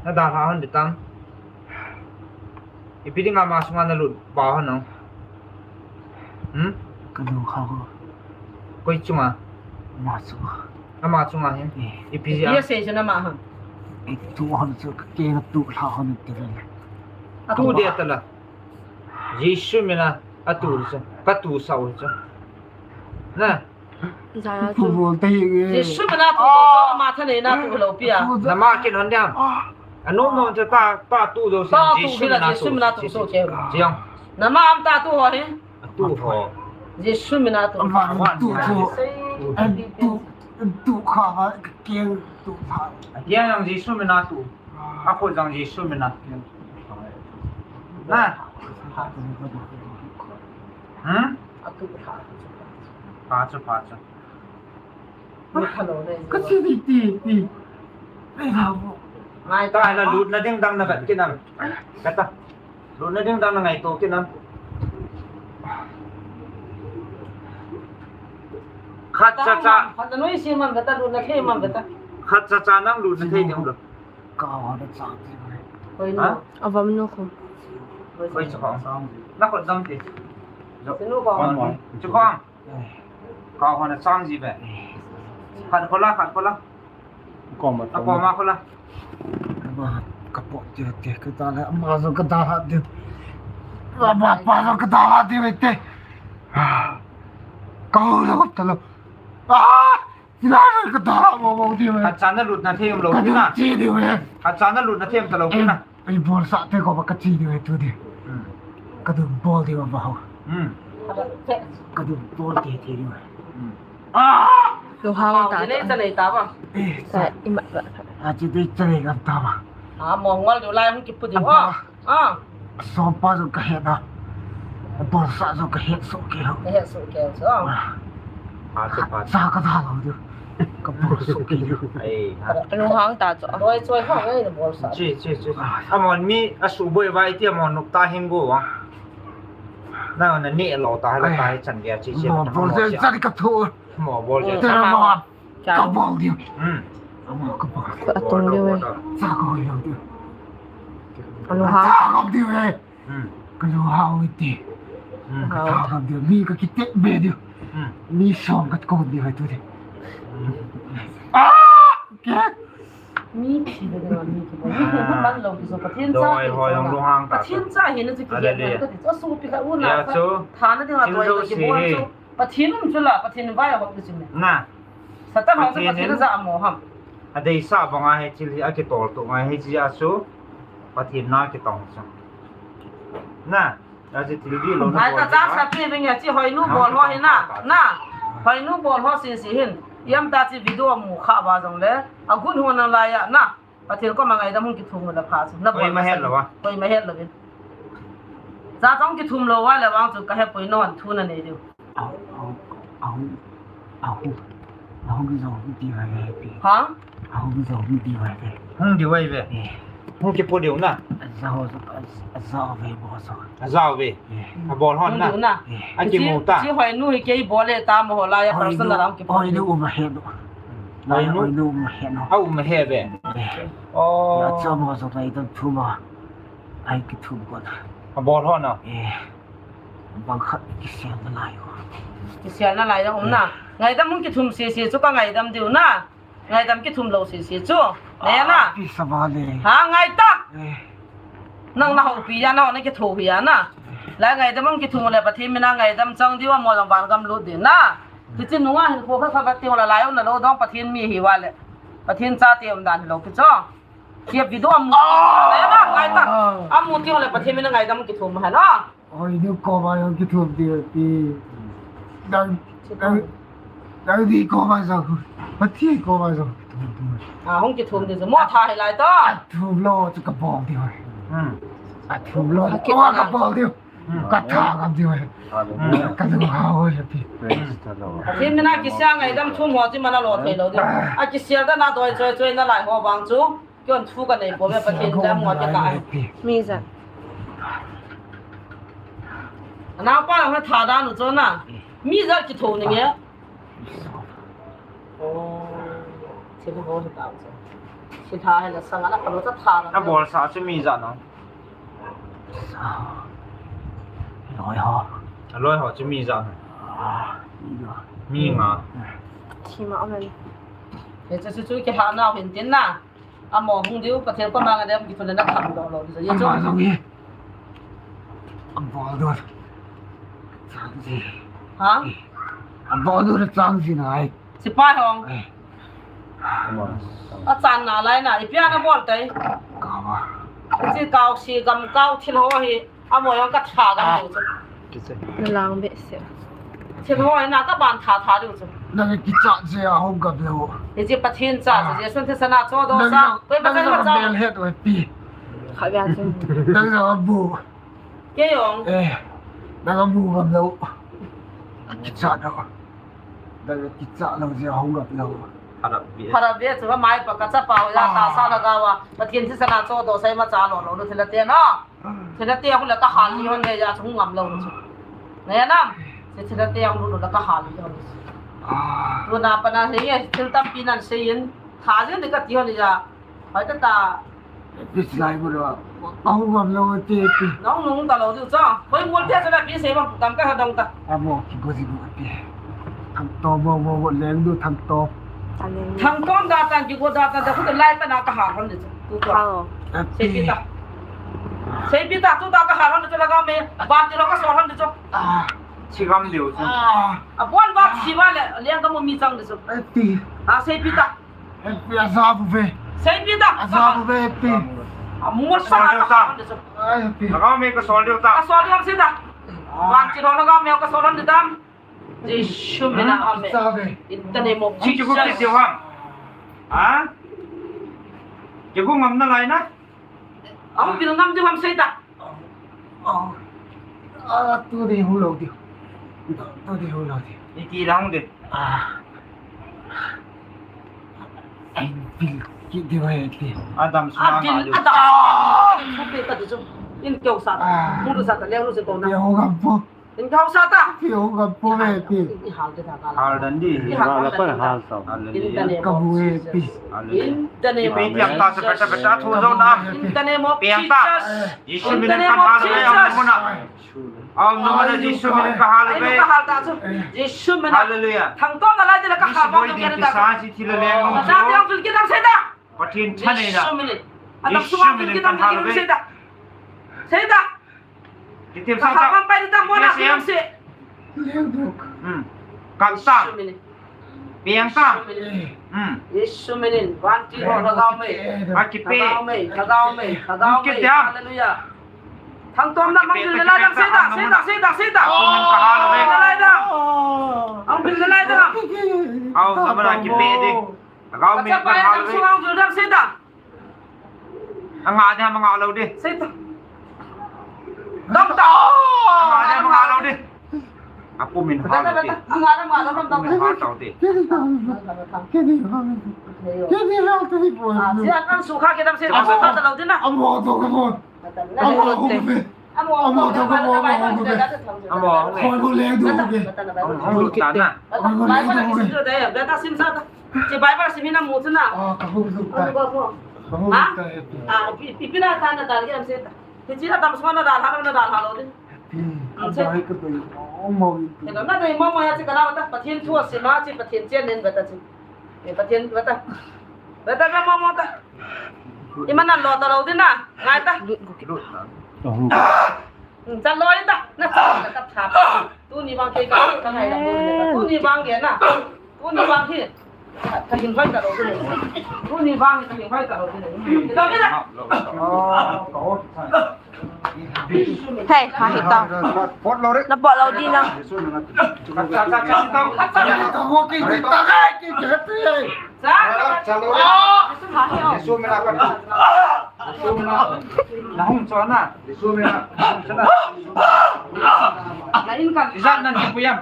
Na dalha hon ditam. Ipi dinga ama sunga na lut ba hon no. Hmm? Ka lung kha ho. Koi chunga? Ama chunga. Ama chunga hin. Eh. Ipi jeh a? Ipi asei chu na ama hon. Eh, tu hon chu ka keng tu lha hon ti le. Tu dia tala. Jesu mina atu chu. Ka tu sau chu. Na. Jaya chu. Pu bol ta hi nge. Jesu mina tu bol chu ama thanei na tu lo pia. Nama kin hon diam. Anu mo ta ta tu do sin. Ta tu Jesu mina tu so ke. Jiang. Nama am ta tu ho hi. Tu ho. Jesu mina tu. Ama tu ho. An tu, an tu kha ba keng tu tha. Jiang Jesu mina tu. Ako jang Jesu mina. Na. Hmm? Pha chu, pha chu. Ka chi ti, ti, ti. Ei, ha, bo. Ngai ta la lutna ding dang na vet kin am. Ka ta. Lutna ding dang na ngaito kin am. Khat cha cha. Khat na noi si man ka ta, lutna thei man ka ta. Khat cha cha nang lutna thei ding lo. Ka ho da cha ti. Koi nu. Ha? Avam nu ko. Koi chu ko. Na ko dam ti. Chu ko. Chu ko. Ka ho na chang ji ve. Khat ko la, khat ko la. Ko ma. Ko ma ko la. Ama ka po ti ti ka ta la, ama jo ka da ha ti. Ama pa jo ka da ha ti ve te. Ka ho la ta lo. Ah! Ina ka da mo mo di we. Khat cha na lutna thei um lo na. Chi di we. Khat cha na lutna thei um ta lo na. Ei bol sa te ko ba ka chi di we tu di. Hmm. Ka du bol di ba ho. Hmm. Ka du bol te te di we. Hmm. Ah! Lu hao ta. Nei ta nei ta ba. Eh, sa ima ba. A chi de cha nei ka ta ba. A mong mal du lai hung ki pu di ho. Ah. Sompa jong ka het a. Bolsa jong ka het soh kei ho. Ka het soh kei ho. Ah. Pha chu, pha chu. Cha ka da lo diu. Ka bol soh kei diu. Ai, ha. Lunghang ta chu. Loi choi ho ngai na bolsa. Chi, chi, chi. Amon mi a su boi vai ti amon nuk ta hing go wa. Na na ni lo ta la ta chan ge chi chi. Mo bol se chan ka thu. Mo bol se. Te mo. Cha. Ka bol diu. Hmm. Ama ka bol. Ko atung diu e. Cha ka hoi lo diu. Anu ha. Cha ka diu e. Hmm. Ka lu ha ui ti. Hmm. Ka cha ka diu. Mi ka kite be diu. Hmm. Mi som ka ko diu e tu diu. Hmm. Ah! Ke? Mi ki de de mi ki. Mi ki man lo ki so Pathen cha. Doi ho jong lu hang ta. Pathen cha hi na chu ki. Hallelujah. Ka ti so pi ka u na. Ya chu. Tha na ding a doi ki bol chu. Pathen um chu la, Pathen vai a hop chu me. Na. Satan ho chu Pathen in Pathen a ja mo ham. A deisah banga hi thil hi a kitol to ngai hi chi a chu. Pathen na kitong chu. Na. A chi thil di lo na. Ai ta cha sa pi ving ya chi hoinu bol ho hi na. Na. Hoinu bol ho si si hin. Yam ta chi video mu kha ba jong le. A gun ho na la ya na. Pathen koma ngaidam hung kithum le pha chu. Na bol. Koima het lou a. Koima het lou vin. Cha chong kithum lou a le vang chu ka hepoi non thu na nei diu. Ahung, ahung, ahung, ahung jong hung ti vai ve pi. Ha? Ahung jong hung ti vai ve. Hung ti vai ve. Eh. Hung kipo diu na. Ajao, ajao ve bo so. Ajao ve. Eh. Abol hon na. Hung diu na. Eh. Akimu ta. Chi hoinu hi kei bol le ta mo ho la ya personal a hung kipo. Hoinu um a he do. Lai hoinu um a he no. A um a he ve. Eh. Oh. Ya chom ho so lai dam thu ma. Ai kithum kon. Abol hon na. Eh. Bang khat kisial na lai ho. Kisial na lai ho um na. Eh. Ngaidam hung kithum sisi chu ka ngaidam diu na. Ngaidam kithum lou sisi chu. Ne na. Ah, pi sa ba le. Ha, ngai ta. Eh. Nang na houpi ya na, na kithu hi ya na. La ngaidam hung kithum le Pathen mina ngaidam chang diu a mo jong van gam lut din na. Ti chin nunga hin ko kha kha va ti la lai na lo dong Pathen mi hi va le. Pathen cha ti um dan lo ki cho. Ki video amu. Ah! Ngai ta, ngai ta. Amu ti le Pathen mina ngaidam kithum ha na. Oi, nu ko ba jong kithum ti ti. Dang, dang, dang di ko ba jong. Pathen ko ba jong kithum ti. Ah, hung kithum ti mo tha hi lai ta. Athum lou chu ka bol ti hoi. Hmm. Athum lou. Ka ki ko ka bol ti. Hmm. Ka tha ka ti hoi. Hallelujah. Ka lu ha hoi ti. Praise the Lord. Pathen mina kisia ngaidam thum ho chi mana lo thei lou di. A kisia da na doi choi choi na lai ho bang chu. Kion thu ka nei po ve Pathen jam mo te ka. Mi ja. Ana pa la tha da nu cho na. Mi ja ki tho ni nge. Oh. Che bu ho ta cho. Sitha hela sanga na kalo ta tha na. Na bol sa chu mi ja na. Loi ho. A loi ho chu mi ja na. Mi nga. Thima amen. He chu chu chu ki ha na hin tin na. Amo hung diu, Pathen koma nga dem, kithole na tham doh lou, diu, ye chu. Ama jong hi. Abol doh. Chang ji. Ha? Abol doh chang ji nai. Sipai hong. Eh. Achan nalai na, ipi a nabol tai. Kawa. Hiche kau si gam kau thil ho hi. Amo jong ka tha gam diu chu. Na lang behseh. Thil ho hi na ka ban tha tha diu chu. Nang kichat jeh a hung gam lou. Hiche Pathen cha chu, Jesu thisan a chodoh sa. Koi Pathen ma cha. Nang jong bel het u pi. Kha bia chu. Nang jong abu. Kei jong. Eh. Nang abu gam lou. Kichat lou. Nang kichat lou jeh a hung gam lou. Harap bia. Harap bia chu ka mai pa ka chapa u ja ta sa lhagao a. Pathen thisan a chodoh sa ima cha lou lou lu thil a te na. Thil a te hung le ka hal lih hon le ja chu hung ngam lou chu. Ngai nam. Thil a te hung lou le ka hal lih hon. Ah. Tuna pana hi thil tampi nan sei in. Tha jeng ding kati hon ja. Hoi ta ta. Pi silai bu lo. Ka hung ngam lou te pi. Nong nung ta lou diu chu. Hoi mol te chu la pi sei bang kam ka ha dong ta. Amo kigo ji bu pi. Thangtom mo mo mo leng du thangtom. Thangtom da tan kigo da tan da khu lai ta na ka ha hon de chu. Tu tu. Aw. Seipi ta. Seipi ta tu ta ka ha hon de chu lhagao mei. Ban ti lo ka sol hon de chu. Ah. Chi gam diu chu. Ah. Abon ba chi ba le leng ka mo mi chang de chu. Pi. Ah, seipi ta. Pi aja bu ve. Seipi ta. Aja bu ve pi. Ah, mo sa ka ha hon de chu. Ai pi. Lhagao mei ka sol diu ta. Ka sol diu sei ta. Ban ti lo lhagao mei ka sol hon de ta. Jesu mina, amen. In the name of Jesus. Kigo kit diu ham. Ha? Kigo ngam nalai na. Ahung pil ngam diu ham sei ta. Ah, tu ding hung lou diu. Tu ding hung lou diu. Iti lang diu. Ah. Ai, pil kit diu hai ti. Adam suma nga diu. Adam. Thu pe ta diu chu. In keu sa. Mu du sa ta leu lu se ko na. Keu ngam po. In keu sa ta. Keu ngam po ve ti. I hal te ta ka la. Hal dan di. I hal dan di. Hal dan di. In the name of Jesus. Ka bu e pi. In the name of Jesus. Pi piang ta sa beta beta thu zo na. In the name of Jesus. Jesu mina ka hal ve. Amen. Amen. Jesu mina ka hal ve. Jesu mina. Hallelujah. Thangtom nalai te la ka hal ba. Sa si thil a leng. Na ta te ang tul ki dam sei ta. Pathen thanei na. Jesu mina. Adam suma tul ki dam sei ta. Sei ta. Kitim sa ta. Ka hal pai ta mo na ki dam sei. Hmm. Kang ta. Piang ta. Hmm. Jesu minin, vantil ho lhagao mei. Akipe. Lhagao mei, lhagao mei, lhagao mei. Hallelujah. Thangtom na mang pil nalai dam sei ta, sei ta, sei ta, sei ta. Mang pil nalai dam. Mang pil nalai dam. Au, na mana kipe di. Lhagao mei. Ka chapa e dam sung ang pil dam sei ta. Anga de, anga lou de. Sei ta. Dam ta. Anga de, anga lou de. Apu min ha lou de. Anga de, anga lou de. Apu min ha lou de. Kedi ha. Kedi ha, kedi po. Ah, si an an sukha ke dam sei ta, sukha ta lou de na. Amo to ka mo. Amo to ka mo, amo to ka mo. Amo. Hoi mo le du ke. Amo ta na. Amo le du ke. Beta sim sa ta. Chi Bible sim hi na mu chu na. Ah, ka hung lut tai. Ka hung lut tai. Ah, pi, pi, pi na ta na dal ge am se ta. Hichi na dam sma na dal ha na dal ha lou de. Pi, ka dai ka dai. Oh, mo. Ke na dai mo mo ya chi ka na ta. Pathen thu sim a chi Pathen chen nen beta chi. E Pathen beta. Beta mo mo ta. Iman na lo ta lou de na. Ngai ta. Lut na. Cha loi ta. Na cha ka tha. Tuni vang kei ka, ka ngai la mo le ka. Tuni vang kei na. Tuni vang hi. Ka hin vai ta lou le. Tuni vang hi ka hin vai ta lou le. Ka ni na. Hey, ha hi ta. Pot lou re. Na pot lou di na. Ka, ka, ka, ka, ka. Ka mo ki ta ka ki ke pe. Sa? Sa lou re. Jesu mina ka. Jesu mina. Na hung cho na. Jesu mina. Hung cho na. Ijat nan kipuiam.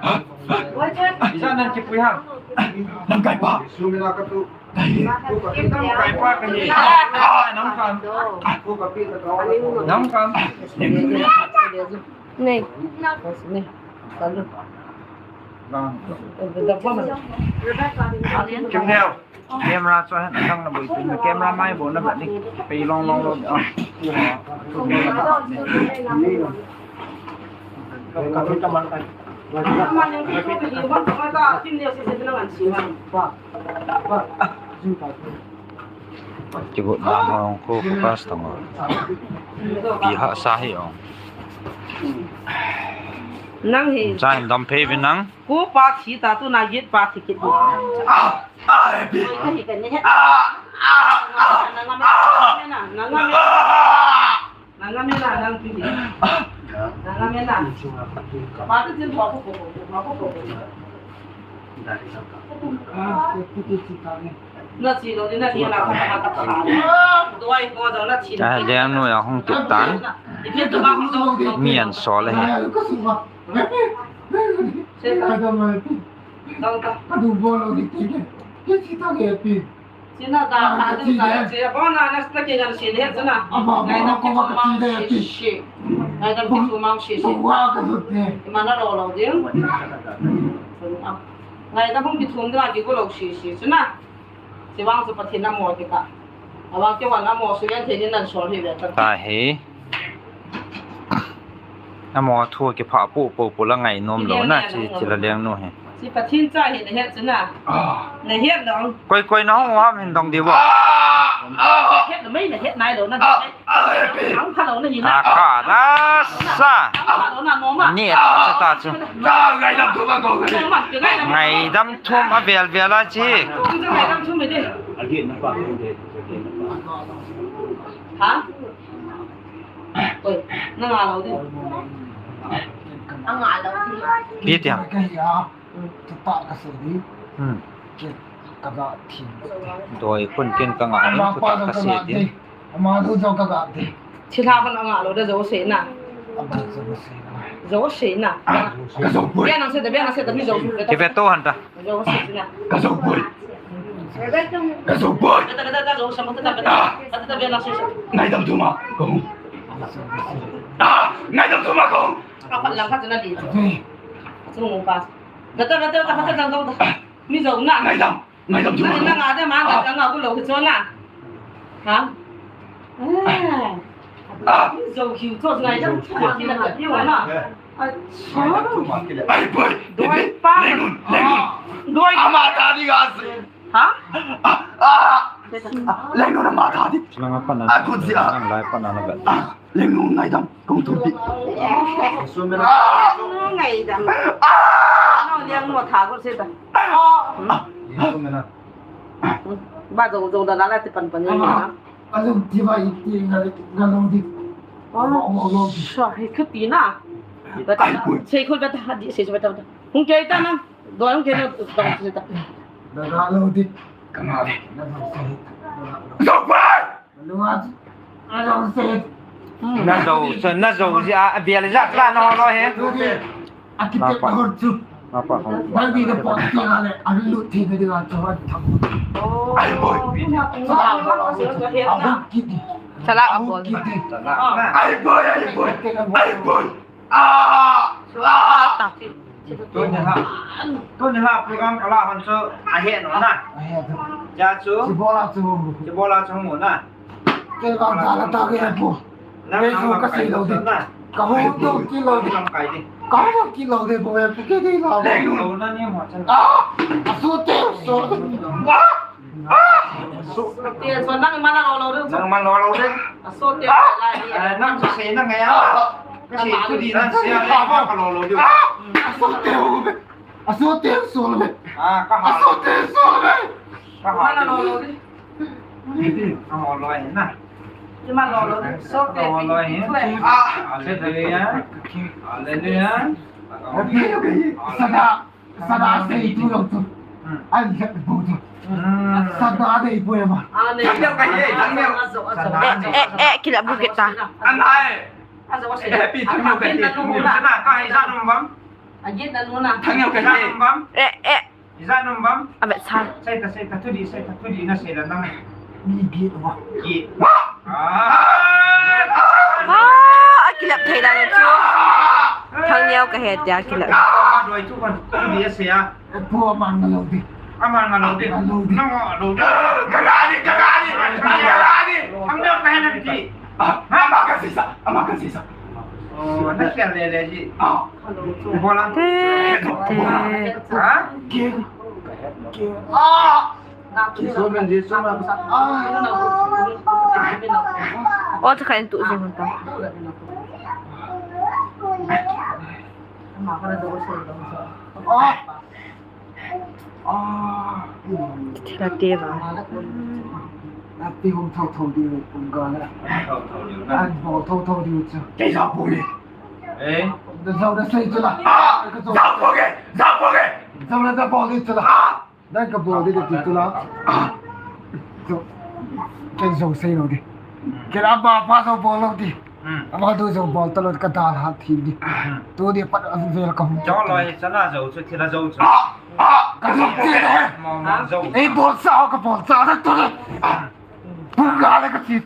Ijat nan kipuiam. Nang kaipa. Jesu mina ka tu. Kaipa ka hi. Ah, nang kam. Nang kam. Nei. Nei. Camera cho hen, thang na boi tin, camera mai bo na ba ni, pei long long long. Kigot na hong ko focus tang o. Pi ha sa hi ong. Nang hi. Sa hin dam phei vin nang. Ko pa thi ta tu na yet pa thi kit. Ah, ah, pi. Ko hi kan ni. Ah, ah, ah. Nang ngam na, nang ngam na. Nang ngam na, nang pi. Nang ngam na. Pa tu tin pa ko ko, pa ko ko. Ka leng nu ya hung kit tan. Mi an sol e. Ngai da hung kithum ding a kigo lou sisi chu na. Chuvang chu Pathen amo kikah. Avang keiho amo sulen thei nin nan sol hi ve ta. Ta hi. Amo thu kipha pu pu pu la ngai nom lou na chi chi la leng nu hi. Chi Pathen cha hi na het chu na. Na het lou. Koi koi na hung ham hin dong di bo. Het lou mai na het nai lou na. Ang pha lou na hi na. A ka da sa. Ang pha lou na nom a. Ni ta sa ta chu. Ngaidam thum a vel vel a chi. Ngaidam thum hi di. Ha? Oi, na nga lou di. Ang nga lou di. Pi ti ham. Tata ka sei di. Hmm. Ke ka ga thi. Doi khun ken ka nga ni, tata ka sei di. Ama lu jo ka ga thi. Thilha kan nga lou da jo sei na. Ama jo sei na. Jo sei na. Ka jo poi. Bia nang sei da, bia nang sei da, mi jo. Ki ve to han ta. Jo sei na. Ka jo poi. Ka jo poi. Ka ta, ka ta, ka jo sei, ka ta, ka ta, ka ta, bia nang sei. Ngaidam thum a ko. Ah, ngaidam thum a ko. Ka pa lang ka na di. Ka chung pa. Ka ta, ka ta, ka ta, ka ta. Mi jo na. Ngaidam, ngaidam thum a. Na nga de ma, nga, nga ko lou cho na. Ha? Ah. Mi jo hiu cho ngaidam thum a kila ka hiu na. Ai, ngaidam thum a kila. Ai, boy. Doi pa. Lengun, lengun. Doi. Ama ta di ga se. Ha? Ah, ah. Lengun ama ta di. Lang apa na? Aku dia. Lang lai apa na na ba? Ah. Lengnu ngaidam, kong thum pi. Lengnu ngaidam. Nang lengnu tha ko se ta. Ba jo jo da la ti pan pan ni na. Alung ti ba iti nga, nga lo di. Sa hi khuti na. Ba ta. Sei khul ba ta di sei ba ta. Hung kei ta na. Do hung kei na ta se ta. Da ga lo di. Ka nga di. Zo ba. Na jo, na jo ji a, a bel ja tla na ho lo he. Architect ho chu. Ba di da pa ti ale, a lu thi na di la chu han tham. Ai boy. Sala a bol. Ai boy, ai boy. Ai boy. Ah! Ah! Tuni ha, tuni ha program kala hon chu ahe no na. Ahe no. Ja chu. Chibola chu. Chibola chu mo na. Ke ba ta la ta ke pu. Na ke chu ka sei lo de. Ka ho to ki lo de. Ka ho ki lo de bo e pu ke de la. Lo na ni mo chan. Ah! Asu te so. Ah! Nang man lo lo de. Nang man lo lo de. Nang chu sei nang ya. Ka sei tu di nang sei ya ka lo lo de. Aso te ho be. Aso te so lo be. Ah, ka ha. Aso te so lo be. Ka ha. Man lo lo de. Ka ho lo na. Man lo lo de. So te ho lo. Ah, hallelujah. Hallelujah. Sada. Sada sei tu lo tu. Ai, ya bu tu. Sada dei pu ma. Thang neo ka hi, thang neo. Eh, eh, eh, kila bu kita. An hai. Happy thang neo ka hi. Sana ka hi sa num bam. Ajit na nuna. Thang neo ka hi. Bam. Eh, eh. Isa num bam. Abe sa. Sai ta, sai ta, tu di, sai ta, tu di na sai da nang. Ni gi wa. Gi. Ah. Ah, akilap thei da chu. Thang neo ka hi tia kilap. Loi chu kon, tu di ase a. Pu, aman ngalou di. Aman ngalou di. Ngalou di. Nang ngalou di. Ngalou di, ngalou di, ngalou di. Ang neo kahe nang ti. Ah, ama kan sisa, ama kan sisa. Oh, na kya le le ji. Ah. Bola. Te, te. Ha? Ke, ke. Ah. Oh, tu kan tu jing ta. Ah. Ah. Thila te va. Ati hung thou thou di kum ga le. Thou thou di. An bo thou thou di chu. Ke ja pu ni. Eh? Da zau da sei chu la. Ah! Ka zau. Za pu ke. Za pu ke. Zau la da bo di chu la. Ah! Nang ka bol di ka ti tu la. Ah. Tu. Ken zau sei lou di. Ken ama pa zau bol lou di. Hmm. Ama tu zau bol ta lou ka dal ha thi di. Hmm. Tu di pat a vel ka hung. Chau loi, chana zau chu, thila zau chu. Ah! Ah! Ka zau ti le. Mo, mo, zau. Ei bol sa, ka bol sa na tu le. Ah. Pung ga le ka ti.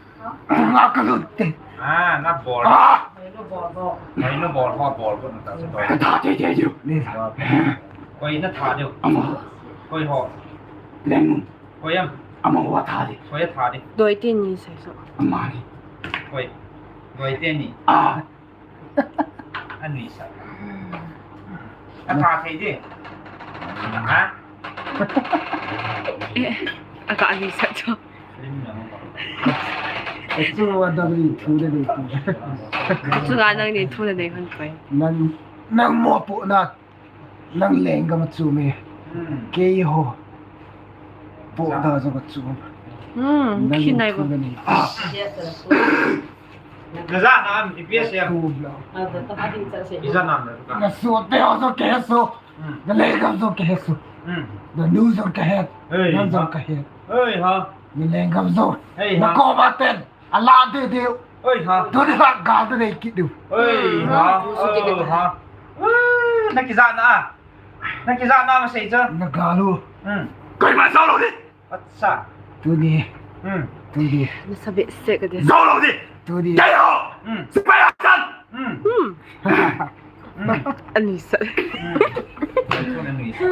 Nga ka lut te. Ah, na bol. Ah! Koi na bol ho, bol ko na ta se toi. Ka tha te te ju. Ni sa. Koi na tha diu. Ama. Koi ho. Leng. Koi am. Ama wa tha di. Koi tha di. Doi te ni sai so. Ama ni. Koi. Doi te ni. Ah. Ani sa. Atha thei di. Ha? Eh, aka ani sa cho. Lim na mo. Achu wa da ni thu da ni. Achu ga nang ni thu da ni han koi. Nang, nang mo pu na. Nang lenggam chu me. Hmm. Kei ho. Pu da jo ka chu. Hmm, nang khinai thu ba. Da ni. Ah. Na ja nam, ipi asei em? Thu lo. I ja nam le ka. Na su te ho jo ke su. Hmm. Na lenggam jo ke su. Hmm. Na nu jo ke. Hey, nang jo ha. Ke. Hey, ha. Na lenggam jo. Hey, ha. Na ko ba ten. Ala de de. Hey, ha. Tu ni ha ga de ne ki du. Hey, ha. Hmm. Oh, ha. Ah, na ki ja na. Na ki ja na ma sei cha. Na ga lu. Hmm. Koi ma sa lo ni. Acha. Tu ni. Hmm. Tu ni. Na sa be se ka de. Zau lo ni. Tu ni. Dai ho. Hmm. Sepai asan. Hmm. Hmm. Hmm. Ani sa. Hmm. Ani sa.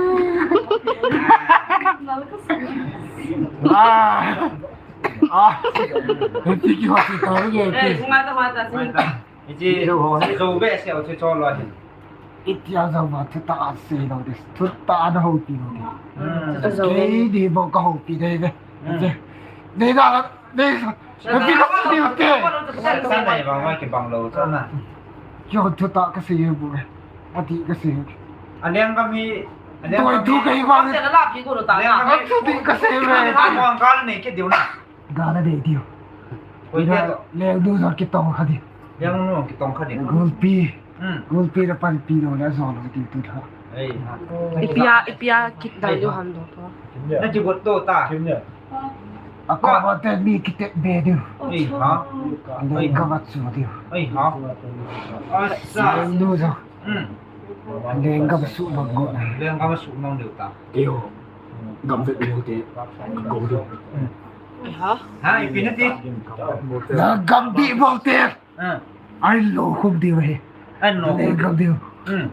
Ah. Ah. Ti ki ho si ta ni. Eh, kuma ta, kuma ta. Hiche, Zo ho. Zo be se o chu cho lo hin. Itia Zo ma thutah a sei lou di. Thutah a na houpi lou di. Hmm. Zo. Kei di bou ka houpi dei ve. Hmm. Hiche. Nei da la, nei, na pi ka sei di te. Sa nei bang ma kibang lou chu na. Kio thutah ka sei bu ve. Ati ka sei. A lenggam hi, a lenggam hi. Toi thu ka hi bang. Lenggam hi. Ati ka sei ve. Bang ka nei ke diu na. Gala dei diu. Koi tia to. Lengnu jong kitong kha di. Lengnu kitong kha di. Gulpi. Hmm. Gulpi na panpi lou na jong lou ti tu tha. Ei, ha. Ipia, ipia kit dai lou ham do to. Na ti got to ta. A ko ba te mi kite be diu. Ei, ha. Lei ka ba chu diu. Ei, ha. Asa. Lengnu jong. Hmm. Lenggam suh mang got na. Lenggam suh mang diu ta. Keiho. Gam vet mo te. Go diu. Hmm. Ha? Ha, ipi na ti? Na gam bih mo te. Hmm. Ai lo khum diu he. Ai lo khum. Lenggam diu. Hmm.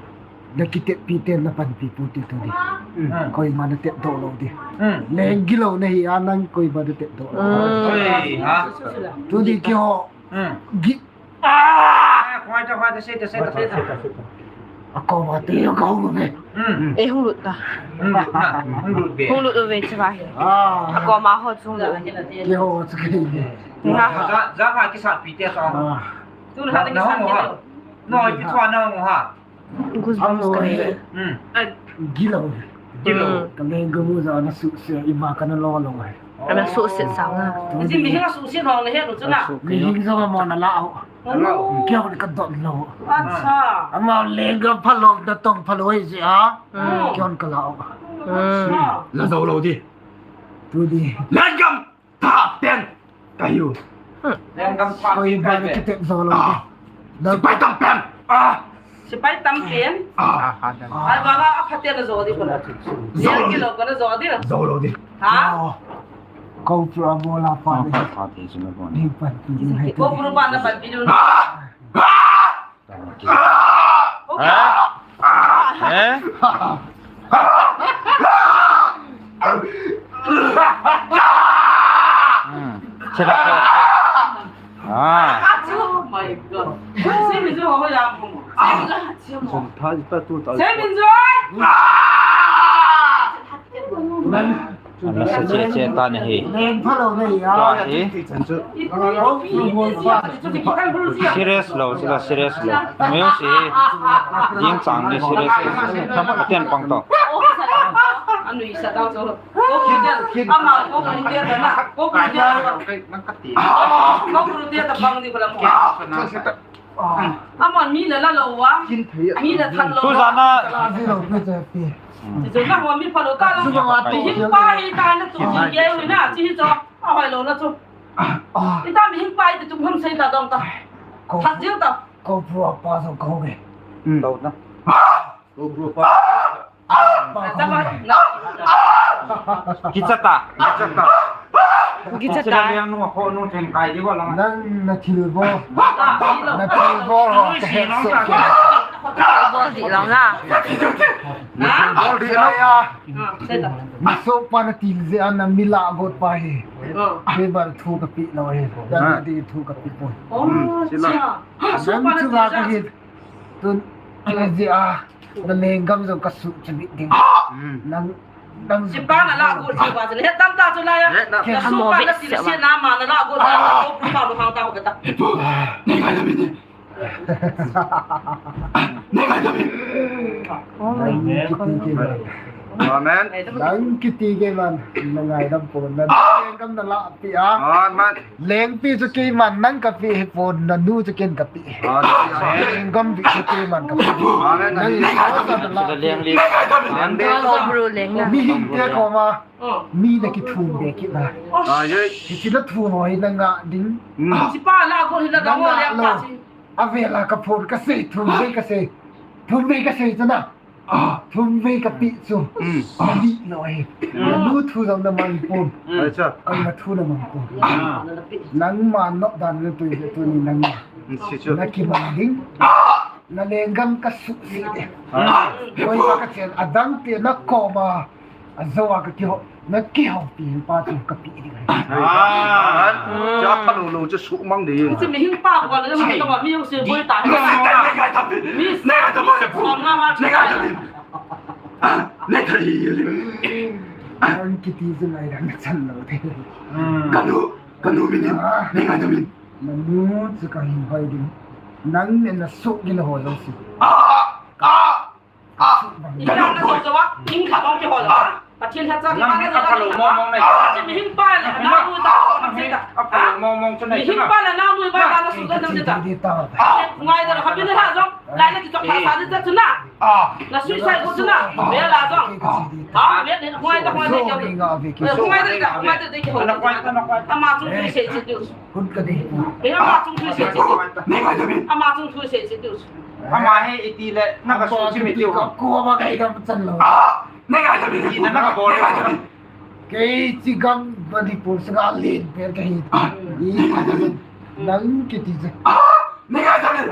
Na kitep pi te na panpi pu te tu di. Hmm. Koima na tep doh lou di. Hmm. Leng gilou na hi a nang koima na tep doh lou. Hmm. Oi, ha? Tu di keiho. Hmm. Gi- Ah! Ah, khoi ta, khoi ta, sei ta, sei ta, sei ta. A ko ma te yo ka hung ve. Hmm. Eh, hung lut ta. Hung lut na, hung lut ve. Hung lut ve chu ba hi. Ah. A ko ma ho chu hung lut. Keiho chu kei. Na. Ja, ja ha kisa pi te sa. Ah. Tu na ha kisa pi te. No, ipi thua na mo ha. Goosebumps ka nei. Hmm. Gilou. Gilou. Hmm. Ka lenggam u jong ana suhset, ima kana lo lou e. Ana suhset sang a. Ji mihing a suhset lou le he lo chu na. Mihing jong amon ala o. Ala o. Keiho ka dot lou. Acha. Ama lenggam phalou, natong phalou e ji a. Hmm. Keiho ka la o. Hmm. La jou lou di. Tu di. Lenggam. Tha pen kahiu. Hmm. Lenggam tha pen. Koima na kitep jou lou di. Ah. Sepai tam pen. Ah. Sepai tam pen. Ah. Ai, ba, ba, a phaten na jou di ko na. Jou lou di. Jou lou di. Ha? Oh. Ko pura bola pa ni. Ni pan pi ni. Ko pura pa na pan pi ni. Ah. Ah. Ah! Ah! Eh? Hmm. Sila, sila. Ah. Oh my God. Semin Joy ho ya mo. Semin Joy. Semin Joy. Ala sa che che ta na hi. Tua hi. Serious lo, sila serious lo. Music hi. Jing chang ni serious lo. Ten pang to. Anui sa dau cho. Ko pu dia, ama, ko pu dia na, ko pu dia. Ko pu dia ta bang di ko la mo. Ama mi la la lo wa. Mi la than lo. Tu jana. Ti jo na ho mi pha lo ta lo. Hing pa hi ta na tu ji ye wi na, ti jo. A hoi lo na chu. Ita mi hing pa hi tu ham sei ta dong ta. Tha jil ta. Ko pu apa so ko ge. Lo na. Kicha ta. Kicha ta. Kicha ta. Nang na thil bol. Na thil bol ho ka het soh kei. Bol di lang na. Na thil bol di lang ya. Mi sohpa na til jeh a na mi lah got pa hi. Kei bang thu ka pe lou hi. Nang na di thu ka pe poi. Nang chu la ka hi. Tun, tun jeh a, na lenggam jong ka suhchimit ding. Nang, nang jong. Chipa na la got, chipa jong. He tam ta chu la ya. He tam. Na suhpa na til se na ma na la got, na ko pa lo hang ta ko ta. He pu. Nei ngai dam in. Nei ngai dam in. Nang kiti kei man. Amen. Nang kiti kei man. Na ngaidam pon. Na lenggam na la pe a. Amen. Lengpi chu keiman nang ka pe hi pon, na nu chu ken ka pe. Amen. Lenggam pi chu keiman ka pe. Amen. Nang lenggam na la pe. Leng li. Leng de. Ko bro leng na. Mihing te koma. Mi na kithum be kit na. Ai, ai. Hiche na thum ho hi na ngah ding. Chipa la ko hi na ngah leng pa chi. Avela ka phon ka sei, thum vei ka sei. Thum vei ka sei chu na. Thum vei ka pe chu. Na lih lou hi. Na nu thu jong na mang pon. Acha. Kei na thu na mang pon. Nangma nop dan na tui tuni nangma. Na kimang ding. Na lenggam ka suhset ding. Koima ka chen adang te na koma. Ajou a ka kihou, na kihoupi pa chu ka pe ding ahi. Ah, cha phalou lou chu suhmang ding. Chu mihing pa bol le, mi ka ba mi jong se boi ta. Nei ngai dam in. Mi nei ngai dam in. Som nga ma. Nei ngai dam in. Nei ngai dam in. Nang kiti chu ngaidam na chan lou te. Ka nu, ka nu min in. Nei ngai dam in. Na nu chu ka hin hoi ding. Nang le na sohgin ho jong si. Ah, ah. Ina na so jawa, ing kha bang kihol. Pathen lhacha kibang na phalou mong mong nei. Mihing pa le na nu ta. Aphalou mong mong chu nei. Mihing pa le na nu ba na su da na ta. Ngai da kha bin ha jong. Lai na kichok pha sa ni ta chu na. Na suicide ko chu na. Ve la jong. Ha, ve ne ngai da ngai ne. Ngai da ngai da kihol. Ama chu suicide chu. Hun ka dei. Ama chung thu sei sei. Ama chung thu sei sei. Ama hi iti le na ka suhchimit diu. Ka ko ba kai ka chan lou. Nei ngai dam in. Iti na ka bol. Kei chi gam Manipur sanga len pen ka hi. Nang kiti chu. Nei ngai dam in.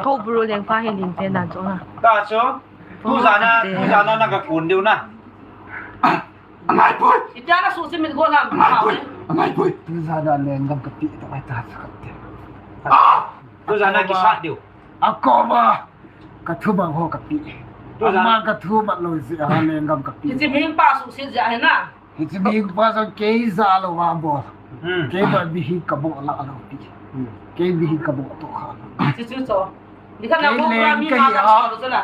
Ko bro leng pa hi len pen dan chu na. Ta chu. Tu jana, tu jana na ka kun diu na. Angai poi. Iti a na suhchimit go lam. Angai poi. Angai poi. Tu jana lenggam ka pe ta ai ta sa ka te. Ah! Tu jana kisah diu. Akoma. Ka thumang ho ka pe. Tu jana. Ama ka thumang lou jeh a lenggam ka pe. Hiche mihing pa suhset jeh a hi na. Hiche mihing pa jong kei ja lou va bol. Kei ba mihing ka bol la lou pi. Kei mihing ka bol to kha. Chu chu cho. Ni kha na ko pra mi ma ka so lo chu na.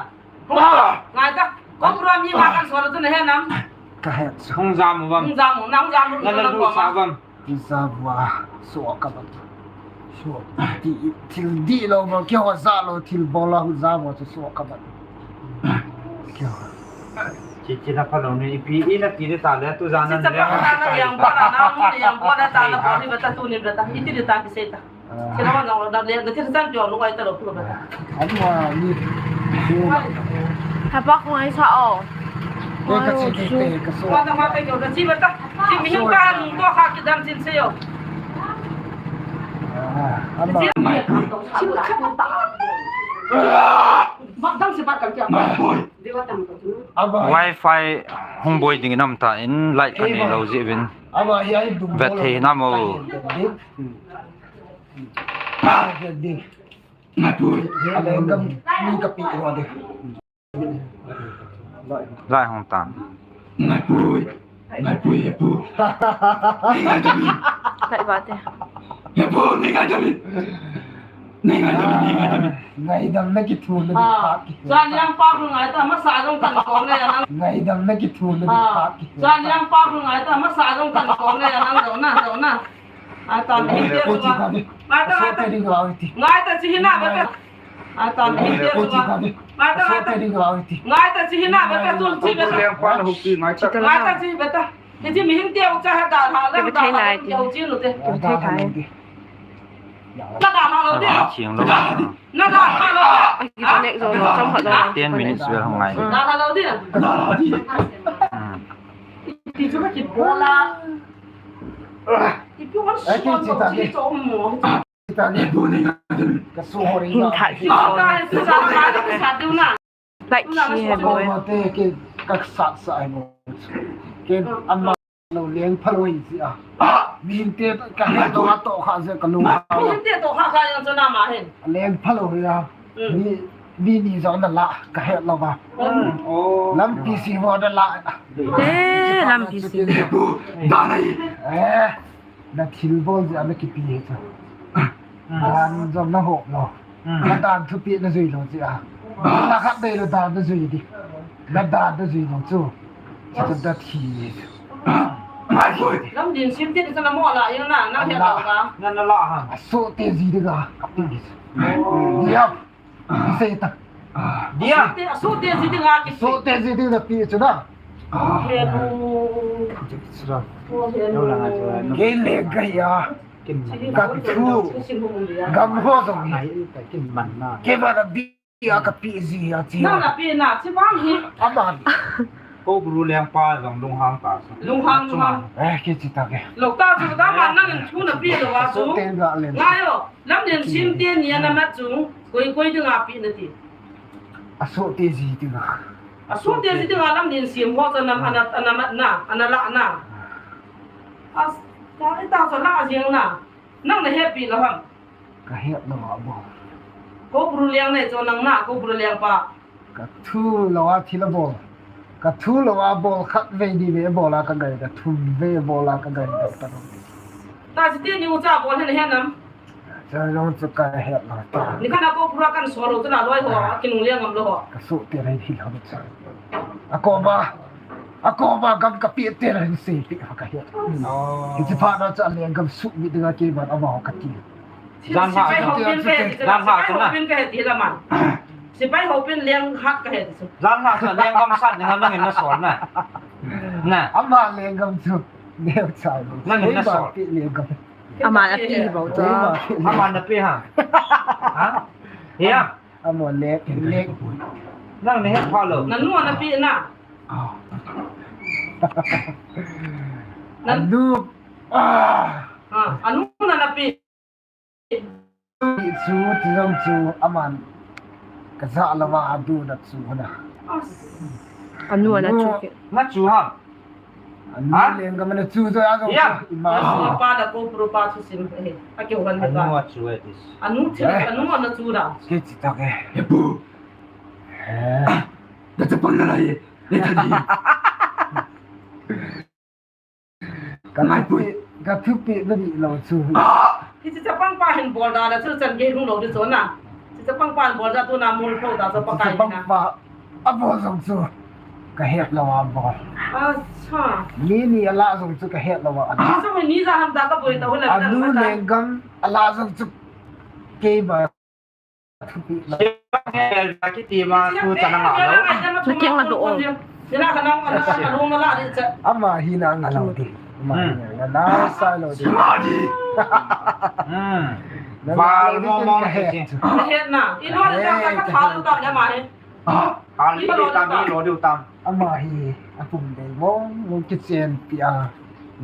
Ngai ta, ko bro mi ma kan so lo tu na he nam. Ka he so. Hung jam u bam. Hung jam u, na hung jam u, na lu sa bam. Ti sa bua, so ka bam. So, ti, thil di lo bam, keiho ja lo, thil bol lo, hung jam u, so ka bam. Keiho. Chi, chi na phalou ni, ipi, ina ti ni ta le, tu jana ni le. Chi ta na, na yang bol na, na mu ni yang bol na, ta na bol ni ba ta tu ni ba ta, iti ni ta ki se ta. Thapa khong ai sa o. Wifi hung boi ding in um tan, light kanei lou jeh uvin. Vet thei hinam o. Light hung tan. Light vate. Ngaidam na kithu na di phak ki. Chan yang pa ru ngai ta masa jong kan kong le nang. Ngaidam na kithu na di phak ki. Chan yang pa ru ngai ta masa jong kan kong le nang, dona, dona. Ata mi te ma. Ngai ta, ngai ta. Ngai ta chi hina ba ta. Ata mi te ma. Ngai ta, ngai ta. Ngai ta chi hina ba ta, tu chi ba ta. Ngai ta chi ba ta. Hiche mihem teu cha ha dalha lang dalha lang teu chin u te. Dalha lang te. Na dalha lou te. Dalha lou te. Na dalha lou te. Ai, ki connect jou lou, chomkhat jou. Ten minutes vel hung ngai. Dalha lou te. Dalha lou te. Hmm. Ti chu ka kibol a. Ti chu ka suan lou, ti chu mo. Hing thah hi. Light hi he boi. Ken ama lou leng phalou hi jeh a. Mihing te ka het lou a toh kha jeh ka lung ha. Mihing te toh kha kha jong chu nama hin. Leng phalou hi a. Mi, mi ni jong na la ka het lou a. Lampi si mo na la. Eh, lampi si. Eh. Na thilbol jeh a na kipe hi chu. Dan jong na hop lou. Na dan thupeh na jui lou jeh a. Na khat dei lou dan na jui di. Na dan na jui lou chu. Chu na thi hi chu. Lamdin sim ti chu na mo la jeng na, na het lou ka. Na la ha. Asoh te ji di ka. Dia. Sei ta. Dia. Asoh te ji di nga ki. Asoh te ji di na pi chu na. Hello. Kei le ka ya. Ka thu. Gam ho jong hi. Kei ba na bi a ka pi ji a chi. Na na pi na chi bang hi. Aman. Ko guru leng pa jong lunghang ta. Lunghang, lunghang. Eh, kei chi ta ke. Lou ta chu ta man nang in thu na pi lou a chu. Ngai o. Lamdin sim te ni ana mat chu, koi koi dinga pi na ti. Asoh te ji dinga. Asoh te ji dinga lamdin sim ho chu ana, ana, ana mat na, ana la na. As, ta, ta chu la jeng na. Nang na hepi lou ham. Ka het lou a bol. Ko bru liang nei chu nang na, ko bru liang pa. Ka thu lou a thil a bol. Ka thu lou a bol khat vei ni vei a bol a ka ngai, ka thum vei a bol a ka ngai, ka ta. Ta si te ni u cha bol hen hen nam. Cha jong chu ka het lou ta. Ni kana ko pura kan so lou tu na loi ho, a kinung liang ngam lou ho. Ka su te rai hi lou cha. A ko ba, a ko ba gam ka pi te rai se pi ka het. Oh. Hichi pha na cha liang gam su mi dinga ke ban a ba ho ka ti. Jan ha, sipai ho pin ka he ti, jan ha sipai ho pin ka he ti la man. Sipai ho pin leng hat ka he ti. Jan ha sa leng gam sat ni ngam ngin na sol na. Na. Ama leng gam chu leng chai. Nang na sol. Pi leng gam. Ama na pi bau cha. Ama na pi ha. Ha? Ya. Ama leng leng. Nang ne he pha lo. Na nu na pi na. Na nu. Ah. Ha, anu na na pi. Chu, chu jong chu, aman. Ka ja lou a, adu na chu na. Anu na chu ke. Na chu ha. Anu leng ka mana chu jo a jong chu. Ima. Anu pa da ko pro pa chu sim he. A ke wan he pa. Anu chu e tis. Anu chu, anu na chu da. Ke chi ta ke. He pu. He. Da cha pang na lai. Ne ta di. Ka thupi, ka thupi na di lou chu. Hichi chapang pa hin bol da la chu chan gei hung lou di chu na. Hichi chapang pa hin bol da tu na mul pho da chu pa kai na. Chapang pa a bol jong chu. Ka het lou a bol. Acha. Ni ni a la jong chu ka het lou a. Ni jong ni ja ham da ka boi ta hu la. Anu leng gam a la jong chu. Kei ba. Ama hi na nga lou di. Ama hi na nga lou di. Val mo mo ka he. Ama hi a pum dei mo mo kichen pi a.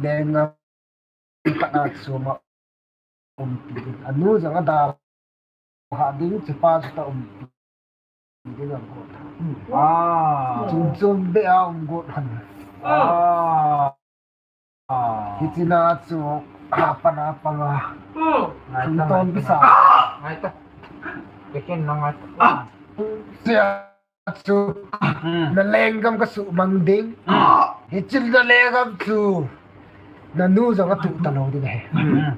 Lenga Ka na chu ma umpi ding. Anu jong a dalha ding, chupa chu ta umpi. ding a got. Ah. Chun chun be a um got han. Ah. Ah. Hichina chu a pana panga. Hmm. Ngai ta, ngai ta, ngai ta. Ngai ta. Bikin na ngai ta. Ah. Sia chu. Hmm. Na lenggam ka sumang ding. Hmm. Hichun na lenggam chu. Na nu jong a tu ta lo ding he. Hmm.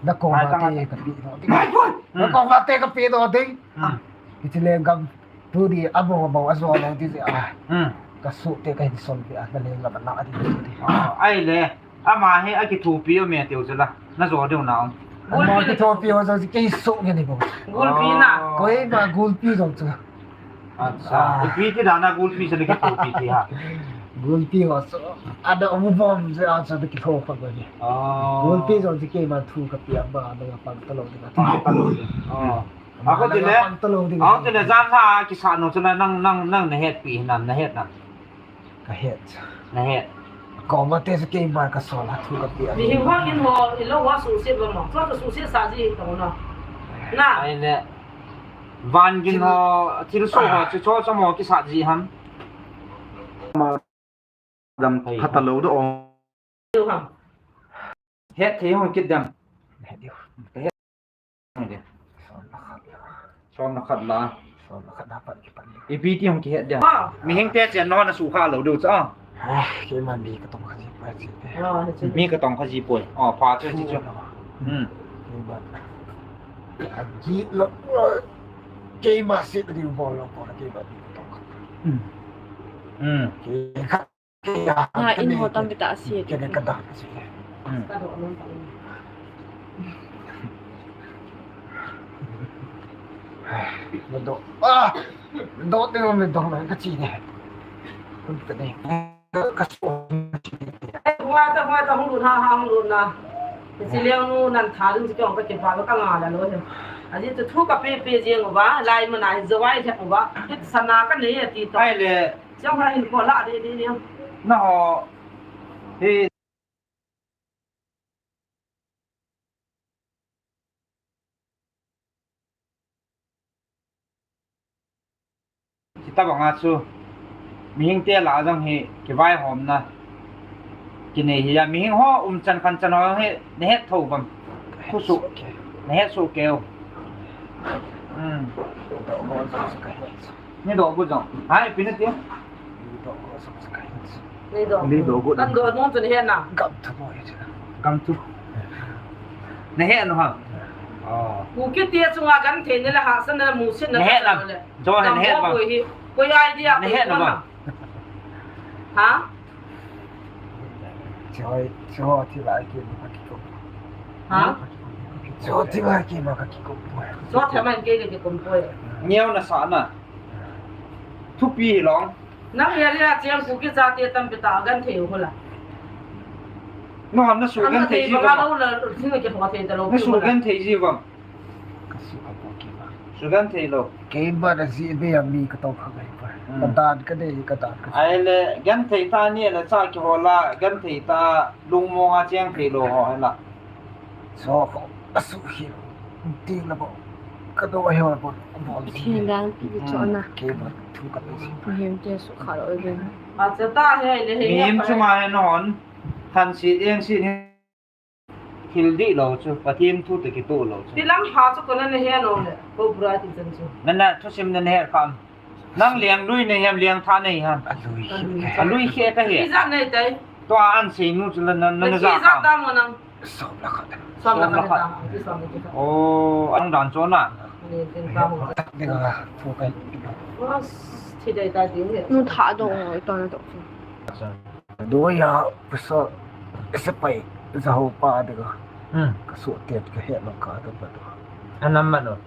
Na koma te ka pe lo ding. Ngai ta, ngai ta. Na koma te ka pe lo ding. Hmm. Hichi lenggam tu di a bo bo a jo lo di a. Hmm. Ka su te ka hin sol di a, na lenggam na a di di. Ah, ai le. Ama hi a kithopi o me teu chu la. Na jo deu na um. Ama kithopi o jo kei su nge ni bo. Gulpi na. Ah. Koima gulpi jong chu. Acha. Ah. Ipi ti dan a gulpi chu na kithopi ti ha. Gulpi ho chu. Ada um bom je a chu na kitho kha ko ni. Ah. Gulpi jong chu keima thu ka pi a ba na pang ta lo di na. Ah, ta lo di. Ah. Ako tile, ako tile, jan ha kisa no chu la nang, nang, nang na het pi nam, na het nam. Ka het. Na het. Koma te chu keima ka sol a thu ka pe a. Mihing hung in ho, i lo wa suhset ba mo. Chu chu suhset sa ji to no. Na. Ai le. Van gin ho, thil so ho, chu chu chu mo kisa ji ham. Ma dam thei. Pha ta lo do. Ham. Het thei hung kit dem. Het diu. Ka het. Som le khat la. Som le khat la. Som le khat la pat ki pan. Ipi ti hung kihet dia. Ah. Mihing te chen no na su kha lo diu cha. Ah, keima mi ka tong kha ji poi chi te. Ah, mi ka tong kha ji poi. Oh, pha chu chi chu. Hmm. Keima. Agi lo. Keima sit diu bol lo ko keima mi ka tong kha. Hmm. Hmm. Ke kha. Ha, in ho tam bita si. Kene ka dah si. Hmm. Ka doh nom ta. Me doh. Ah! Me doh te me doh na ka chi ne. Kun ta ne. Ka so. Hua ta, hua ta, hung lut ha, ha, hung lut na. Si leo nu nan tha dun si kyong ka kin pa ka nga la lo he. Aji tu thu ka pe pe jeng uva, lai ma na hi zawai he uva. Hit sana ka nei ati to. Ai le. Chang ha hin ko la de de de. Na ho. Hi. Hitabang a chu. Mihing te lah a jong hi kivaihomna. Kinei hi a mihing ho umchan khanchan ho hi na het tho uvam. Thusoh. Na het soh keu. Hmm. Ni doh gu jong. Hai, ipi nati? Ni doh gu jong. Ni doh gu. Ni doh gu. Kan doh nom chu ni he na. Gam thu mo he chu. Gam thu. Na he no ha. Oh. Ku kiti a chunga kan thei ni la ha san na mu sin na. Na he na. Cho he na he ba. Koi idea. Na he na ba. Ha? Cho, cho ti lai ki ma ki ko. Ha? Cho ti lai ki ma ki ko. Cho te man ke ke ko. Neo na sa na. Thupi hi long. Nang ya ria chiang ku ki cha te tam pi ta gan thei ho la. No ham na su gan thei ji ba. Lo la thing ke ho thei ta lo. Na su gan thei ji ba. Ka su ka po ki ba. Su gan thei lo. Keima na ji be a mi ka to kha gai ba. Hmm. Ka dan ka dei ka dan ka. Ai le gan thei ta ni la cha ki ho la gan thei ta lung mo nga chiang thei lo ho la. Cho ko a su hi ti la bo. Ka do he bo. Bo ti dan pi cho na. Ke ba thu ka pe si. Hem te su kha lo ve. A cha ta he le he. Mihing chu ma he non. Han si eng si ni. Thil di lo chu. Pathian thu te ki tu lo chu. Ti lam ha chu ko na ne he no le. Ko bra ti chan chu. Na na thusim na ne he kham. Nang liang lui nei ham, liang tha nei ham? A lui khi. A lui khi ka hi. Ijat nei tai. Tua an sei nu chu la na, na, na ja ta mo nang. Som la khat. Som la khat. Oh, ang dan cho na. Ni tin pa mo. Tak de ga, thu kai. Bas, thi dai ta ti ni. Nu tha do ngoi to na to. Doi ha, puso, sepai, jaho pa de ga. Hmm. Ka so tet ka he lo ka do ba do. Anam ma no.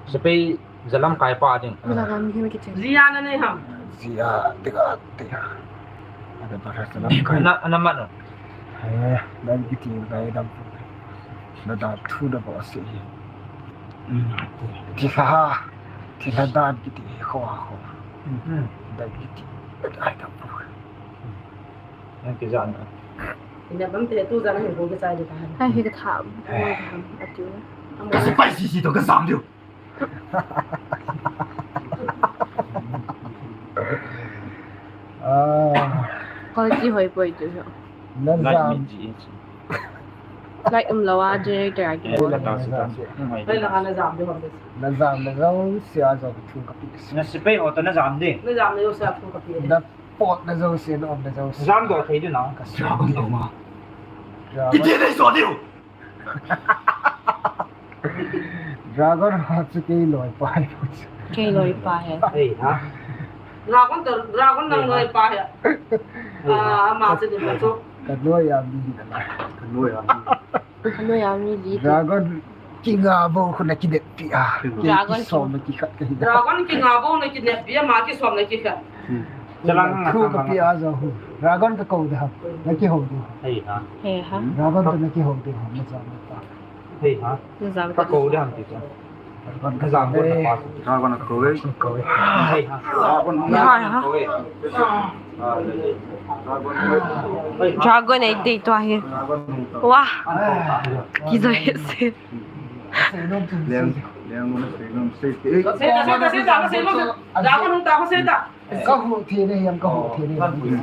Sepai Jalam kai pa ding. Jalam hi na kichen. Jia na nei ham. Jia, tega, tega. Ada bara jalam kai. Na, na ma no. Eh, dan kiti kai dam. Na da thu da ba se. Hmm. Ti ha. Ti ha dan kiti ho ho. Hmm. Dan kiti. Ai dam. Yang ke jan. Ina bam te tu jan hin ko ke sai de ta. Hai hi ka tha. Ati. Ka sepai si si to ka sam diu. Kihoi poi tu ho. Na jam. Light umlou a generator a kibol. Hoi la, na jam de hom de. Na jam na jam se a jong thu kapi. Na sepai ho toh na jam de. Na jam na jam se a thu kapi. Na pot na jam se, na om na jam se. Jam doh thei de na. Ka jam doh ma. Jam. Iti nei so diu. Dragon ho chu kei loipa ahi. Kei loipa ahi. Ei, ha? Dragon toh, dragon nang loipa ahi. Ah, ama chu di pa chu. Ka noi a mi na la. Ka noi a mi. Ka noi a mi li. Dragon kinga bou khu na kineppi a. Kei kisom na kikhat kahi da. Dragon kinga bou na kineppi a, ama kisom na kikhat. Chalang na thu kapi a jong hu. Dragon ka kou de ham. Na kihou de. Hei ha. Hei ha. Dragon toh na kihou de ham. Na jam na pa. Hei ha. Na jam ka kou de ham ti cha. Dragon ka jam na pa. Dragon ka kou de. Kou de. Hei ha. Dragon ka kou de. Dragon ei dei tua hi. Wah. Kijoi se. Leng, leng mo na se nom se. Seta, seta, seta, seta. Dragon hung ta, seta. Ka hu thei ne, yang ka hu thei ne.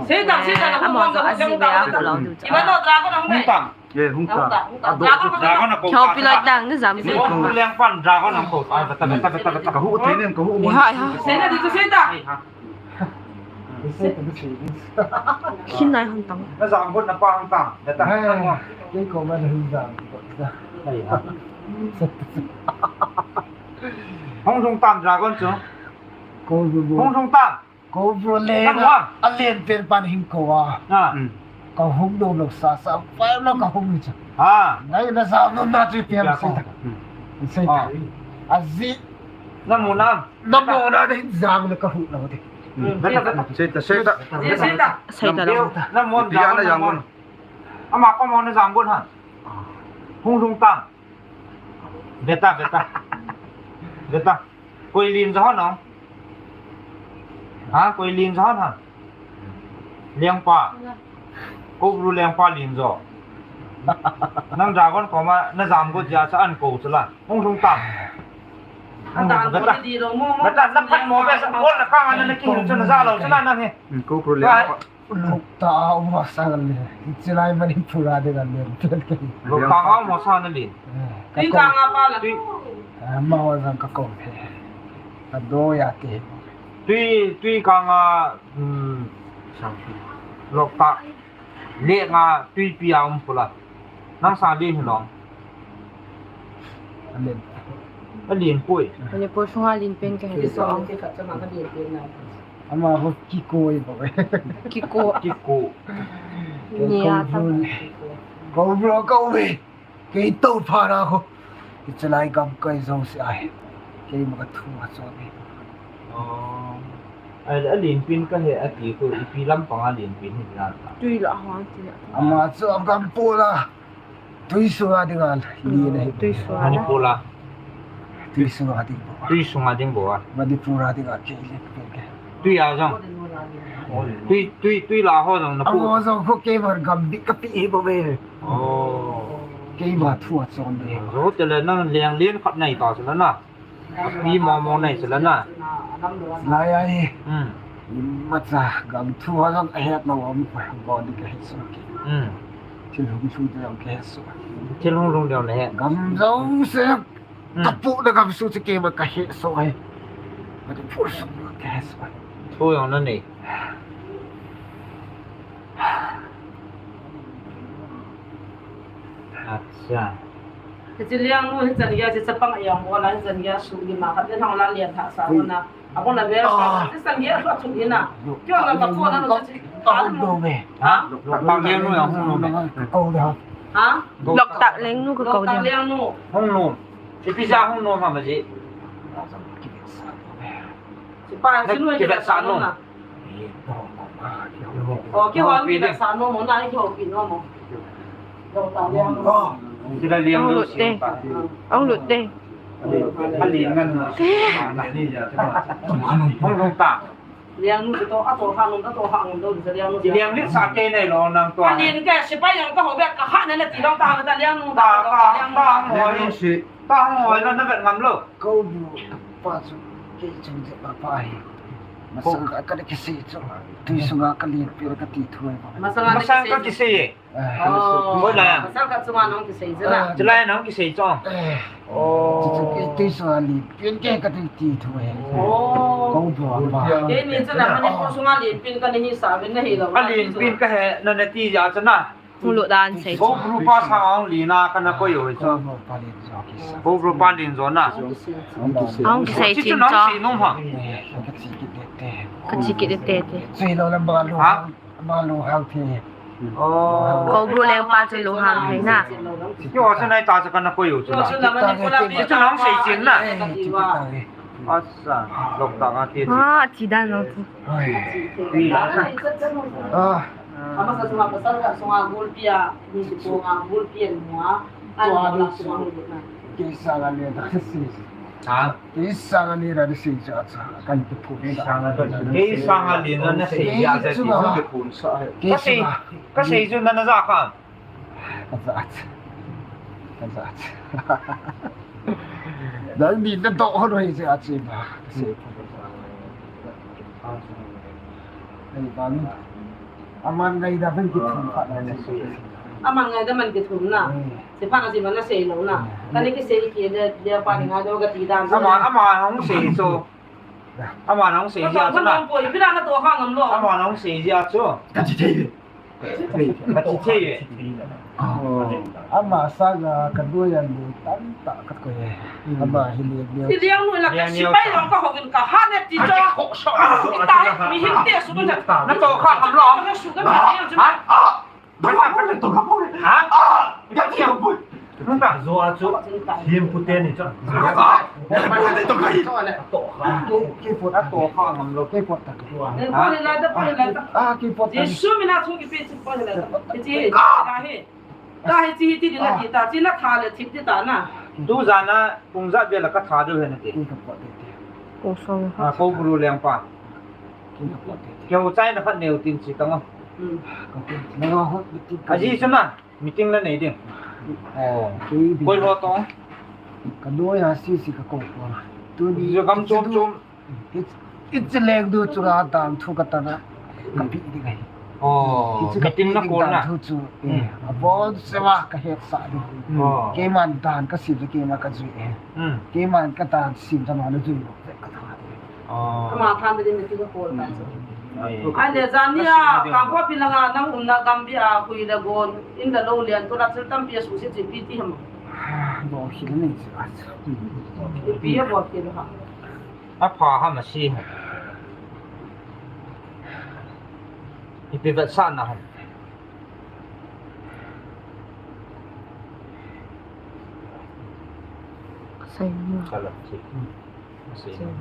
Seta, seta, na hung ta, seta. Iman lo, dragon hung ta. Hung ta. Ye, hung ta. Hung ta. Dragon hung ta. Kyo pilot dang, na jam se. Leng pan, dragon hung ta. Beta, beta, beta, beta. Ka hu thei ne, ka hu mo. Hai, hai. Seta, di tu seta. Khin nai hon tang. Na jam got na pa hon tang. Da ta. Kei ko ma na hin jam. Hung jong tam dragon chu. Ko bu bu. Hung jong tam. Ko bu le. Tam wa. A len pen pan hin ko wa. Ha. Ka hung do lo sa sa. Pai lo ka hung ni cha. Ha. Nai na jam no na chu pian sa. Sa. A ji. Na mu na. Na mo na de jang le ka hu lo de. Seta, seta. Seta. Seta lo. Na mo na jang na jang. Ama ko mo na jang bon ha. Hung hung tang. Beta, beta. Beta. Koi lin jo no. Ha, koi lin jo ha. Lengpa. Ko bru lengpa lin jo. Nang dragon ko ma na jam go ja sa an ko sala. Hung hung tang. Hung hung tang. Beta. Beta na pat mo be sa. Ol na ka na na ki hung sa na ja lo sala na he. Ko bru lengpa. Lokta a um masa ngal le. Hiche lai Manipur a ding ngal le. Lokta a um masa ngal le. Tui kang a pa la. Tui. Ama ho jang ka kou the. Ka do ya te. Tui, tui kang a, um, lokta. Le nga tuipi a um pula. Nang sa lin hi long. A lin. A lin poi. Manipur sunga lin pen ka he so. Ama ho kiko i bo. Kiko. Kiko. Ni a ta. Ko bro, ko we. Kei to pha na ho. Hiche lai gam kai jong se ai. Kei ma ka thu a chon ni. Oh. Ai, a lin pin ka he a ti ko ipi lam pang a lin pin hi na ta. Tui la hong ti na. Ama chu a gam po la. Tui sunga ding a, ni na hi. Tui sunga. Manipur a. Tui sunga ding bo. Tui sunga ding bo a. Manipur a ding a, ke, ke, ke, ke. Tui a jong. Tui, tui, tui la ho jong na pu. Amo jong ko keima gam bit ka pi hi bo ve. Oh. Keima thu a chon de. Ro te le nang leng lien khat nei ta sila na. Pi mo mo nei sila na. Lai ai. Hmm. Imacha gam thu a jong a het na wam ko go di ka het so ki. Hmm. Thil hung lhung ding ka het so. Thil hung lhung ding na het. Gam jong se. Hmm. Ka pu na gam su che keima ka het so ai. Ka pu so ka het so ai. Thu jong na nei. Acha. Hiche liang nu hi chan gei, hiche chapang a jong bol a, hi chan gei a su gi ma khat le thang la lian tha sa na. A bol a ver sa, hi chan gei a su a chu ina. Kyo na ka ko na no chu. Ka hung do me. Ha? Loktak liang nu a hung nu me. Ka ko de ha. Ha? Loktak liang nu ka ko de. Loktak liang nu. Hung nu. Ipi ja hung nu ma ma ji. Sipa, na sinu ki bet sa nu. Oh, kihoupi ding. Sa nom mo, na kihoupi nom mo. Kila liang. Ang lut te. Ang lut te. Mali ngan. Hung lhung ta. Liang nu to, a to ha nom, a to ha nom do, liang nu. Liang ni sa ke nei lo nang to. Mali ke, sipai yang ka ho be ka ha na le ti long ta, ta liang nu ta. Ta, ta, hoi si. Ta hoi na na bet ngam lo. Ko bu pa chu ke chung je pa pa hi. Masanga ka kisei chu. Tui sunga ka len pen ka ti thu ahi. Masanga ka kisei e. Koi la. Masanga ka chunga nang kisei chu na. Chulai nang kisei chu. Chu chu tui sunga len pen ke ka ti thu ahi. Ko bro pa. Keini chu na Manipur sunga len pen ka ni hi sa ven na hi lo. A len pen ka he na na ti ja chu na. Hung lut dan sei chu. Ko group a sang ang li na ka na koi oi chu. Ko group a len jo na. Ang sei chin chu. Sei nom ha. Ka chi kit te te. Sei lo lam ba lo. Ha? Ba lo hang the. Oh. Ko group leng pa chu lo hang thei na. Yo chu nai ta chu ka na koi oi chu na. Chu nang sei chin na. Asa, lok ta nga ti. Ah, chi dan lo chu. Ah. Amasa sunga pasal khat sunga gulpi a, ni si po nga gulpi a nua, an wala sunga gulpi na. Kei sanga ni da si. Ha? Kei sanga ni da si cha cha, kan tu pu. Kei sanga ni da si. Kei sanga ni da si cha cha. Kei sanga. Ka sei, ka sei chu na na ja kha. Ka ja cha. Ka ja cha. Dang ni na do ho roi cha cha ba. Ka sei. Ei, bang. Aman ngai da ban kithum khat na. Aman ngai da man kithum na. Sei pha na sei man na sei lo na. Ka ni kisei ki de, de pa ni ngai da ka ti dan. Ama, ama hung sei so. Ama hung sei ja chu na. Ko ko ko pi na to ha ngam lo. Ama hung sei ja chu. Ka chi thei. Ka chi thei. Ama sanga ka noiya lu tamtah ka koi e. Ama hi liang neo. Hi liang neo la ka sipai lo ka hovin ka ha ne ti cho. Kita mi hing te su ka. Na to kha ham lo. Ka su ka mi hing chu. Ha? Ba ka to kha po. Ha? Ka ti ha po. Nunga. Zo a chu. Him pu te ni chu. To kha. To kha. Kei pot a to kha ngam lo, kei pot ta. Ko le la da, ko le la da. Ah, kei pot ta. Jesu mina thu ki pe chu ko le la da. Ti. Ka hi. Ka hi chi hi ti di na ti ta, chi na tha le thip ti ta na. Tujan a pung jat vel a ka tha diu ahi na ti. Kong song ha. Ah, ko guru lengpa. Keu chai na khat neu tin chi tang o. Hmm. Aji chu na, meeting na nei ding. Oh. Koi ho tong. Ka noiya si si ka ko ko. Tu ni. Ju kam chom chom. Hiche leng du chunga dan thu ka tana ka pi ding ahi. Oh, hiche ka meeting na pi ding dan thu chu, eh, abon sema ka hetsah ding. Oh. Keiman dan ka sim chu keima ka jui e. Hmm. Keiman ka dan sim chu ama na jui lou vek ka tha ding. Oh. Ama than ding meeting ka call ta chu. Ai. Ai le jan nia, Kangpokpi langa nang umna Gambih a hui le gon, in le lou lian, tu la thil tampi a suhset chu ipi ti ham. Bol khel nei chu. Ipi a bol khel ham. Apha ham, ase ham? Ipi vetsahna ham? Kasei mo. Kala, thik. Kasei mo.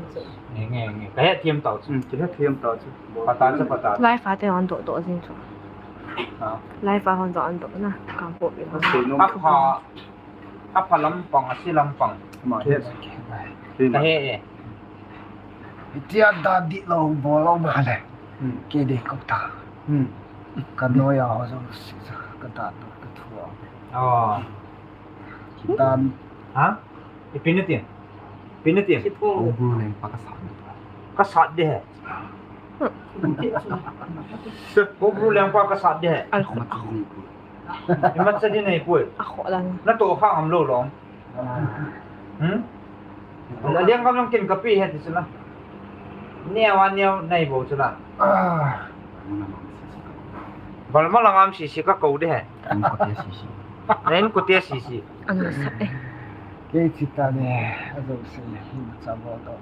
Nge, nge, nge. Kahethem tau chu. Hmm, kahethem tau chu. Pata chu, pata. Live a te hon doh doh jing chu. Ha? Live a hon doh, hon doh na. Kangpokpi. Kasei nom. Apha. Apha lampang, ase lampang. Ama he. Ka he e. Hitia dan dihlou bol lou ma le. Hmm. Kei ding kong ta. Hmm. Ka noiya ho jong si sa, ka dan doh ka thu a. Oh. Dan. Ha? Ipi na ti? Ipi na ti? Ko guru lengpa ka sat. Ka sat ding ahi. Ko guru lengpa ka sat ding ahi. Al khut. Imat cha ding nei poi. A kho dan. Na toh kha ham lou long. Hmm? La liang kam lang kin ka pi he ti chu na. Neo a neo nei bou chu na. Balma lang am si si ka kou ding ahi. Nen ko te si si. Ana sa e. Kei chi ta ne, a jo se hi ma cha bol doh.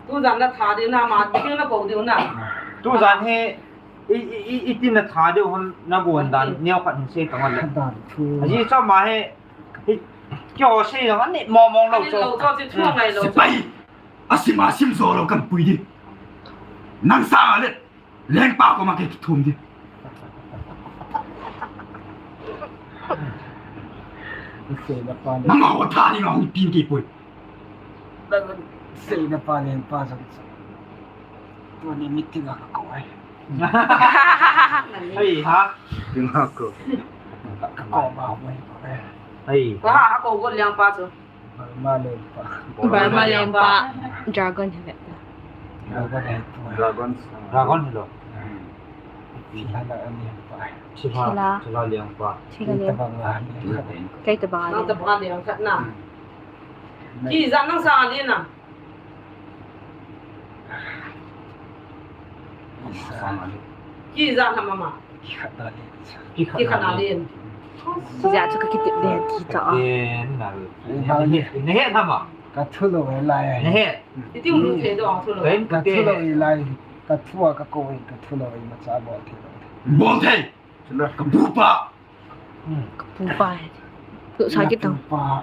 Tujan na tha ding na ma, ti na kou ding na. Tujan hi I, i, i, iti na tha diu hon na gon dan, neo khat hin sei tang le. Dan thu. Aji cha ma he, hi, kio sei jong ani mo mong lou cho. Ani lou cho, chi thu ngai lou cho. Sepai, asim, asim jo lou kan pui di. Nang sa le, lengpa koma kei thum di. Sei na pa le. Nang ho tha di nga hung tin kei pui. Nang sei na pa lengpa jong. Tuni meeting a ka kou e. Hei, ha? Meeting a kou. Ka kou ma mai ko e. Hei. Ka ha kou gon lengpa chu. Balma lengpa. Balma lengpa. Dragon he. Dragon hai tu. Dragon. Dragon hilo. Hmm. Thilha la ani pa. Thilha. Thilha. Thilha liang pa. Thilha liang. Kei tabang la ani. Kei tabang la ani. Nang tabang la ani khat na. Hmm. Kija nang sang ani na. Kija na mama. Kikhat na lin. Kikhat na lin. Kija chu ka kitip de ti ta. Kati na. Ne he na ma. Ka thu lou lai. Ne he. Iti um thei do ang thu lou. Ka thu lou lai. Ka thu a ka ko ka thu lou ma cha bol thei lou. Bol thei. Ka pu pa. Hmm. Ka pu pa. Tu sa ki tong. Ka pu pa.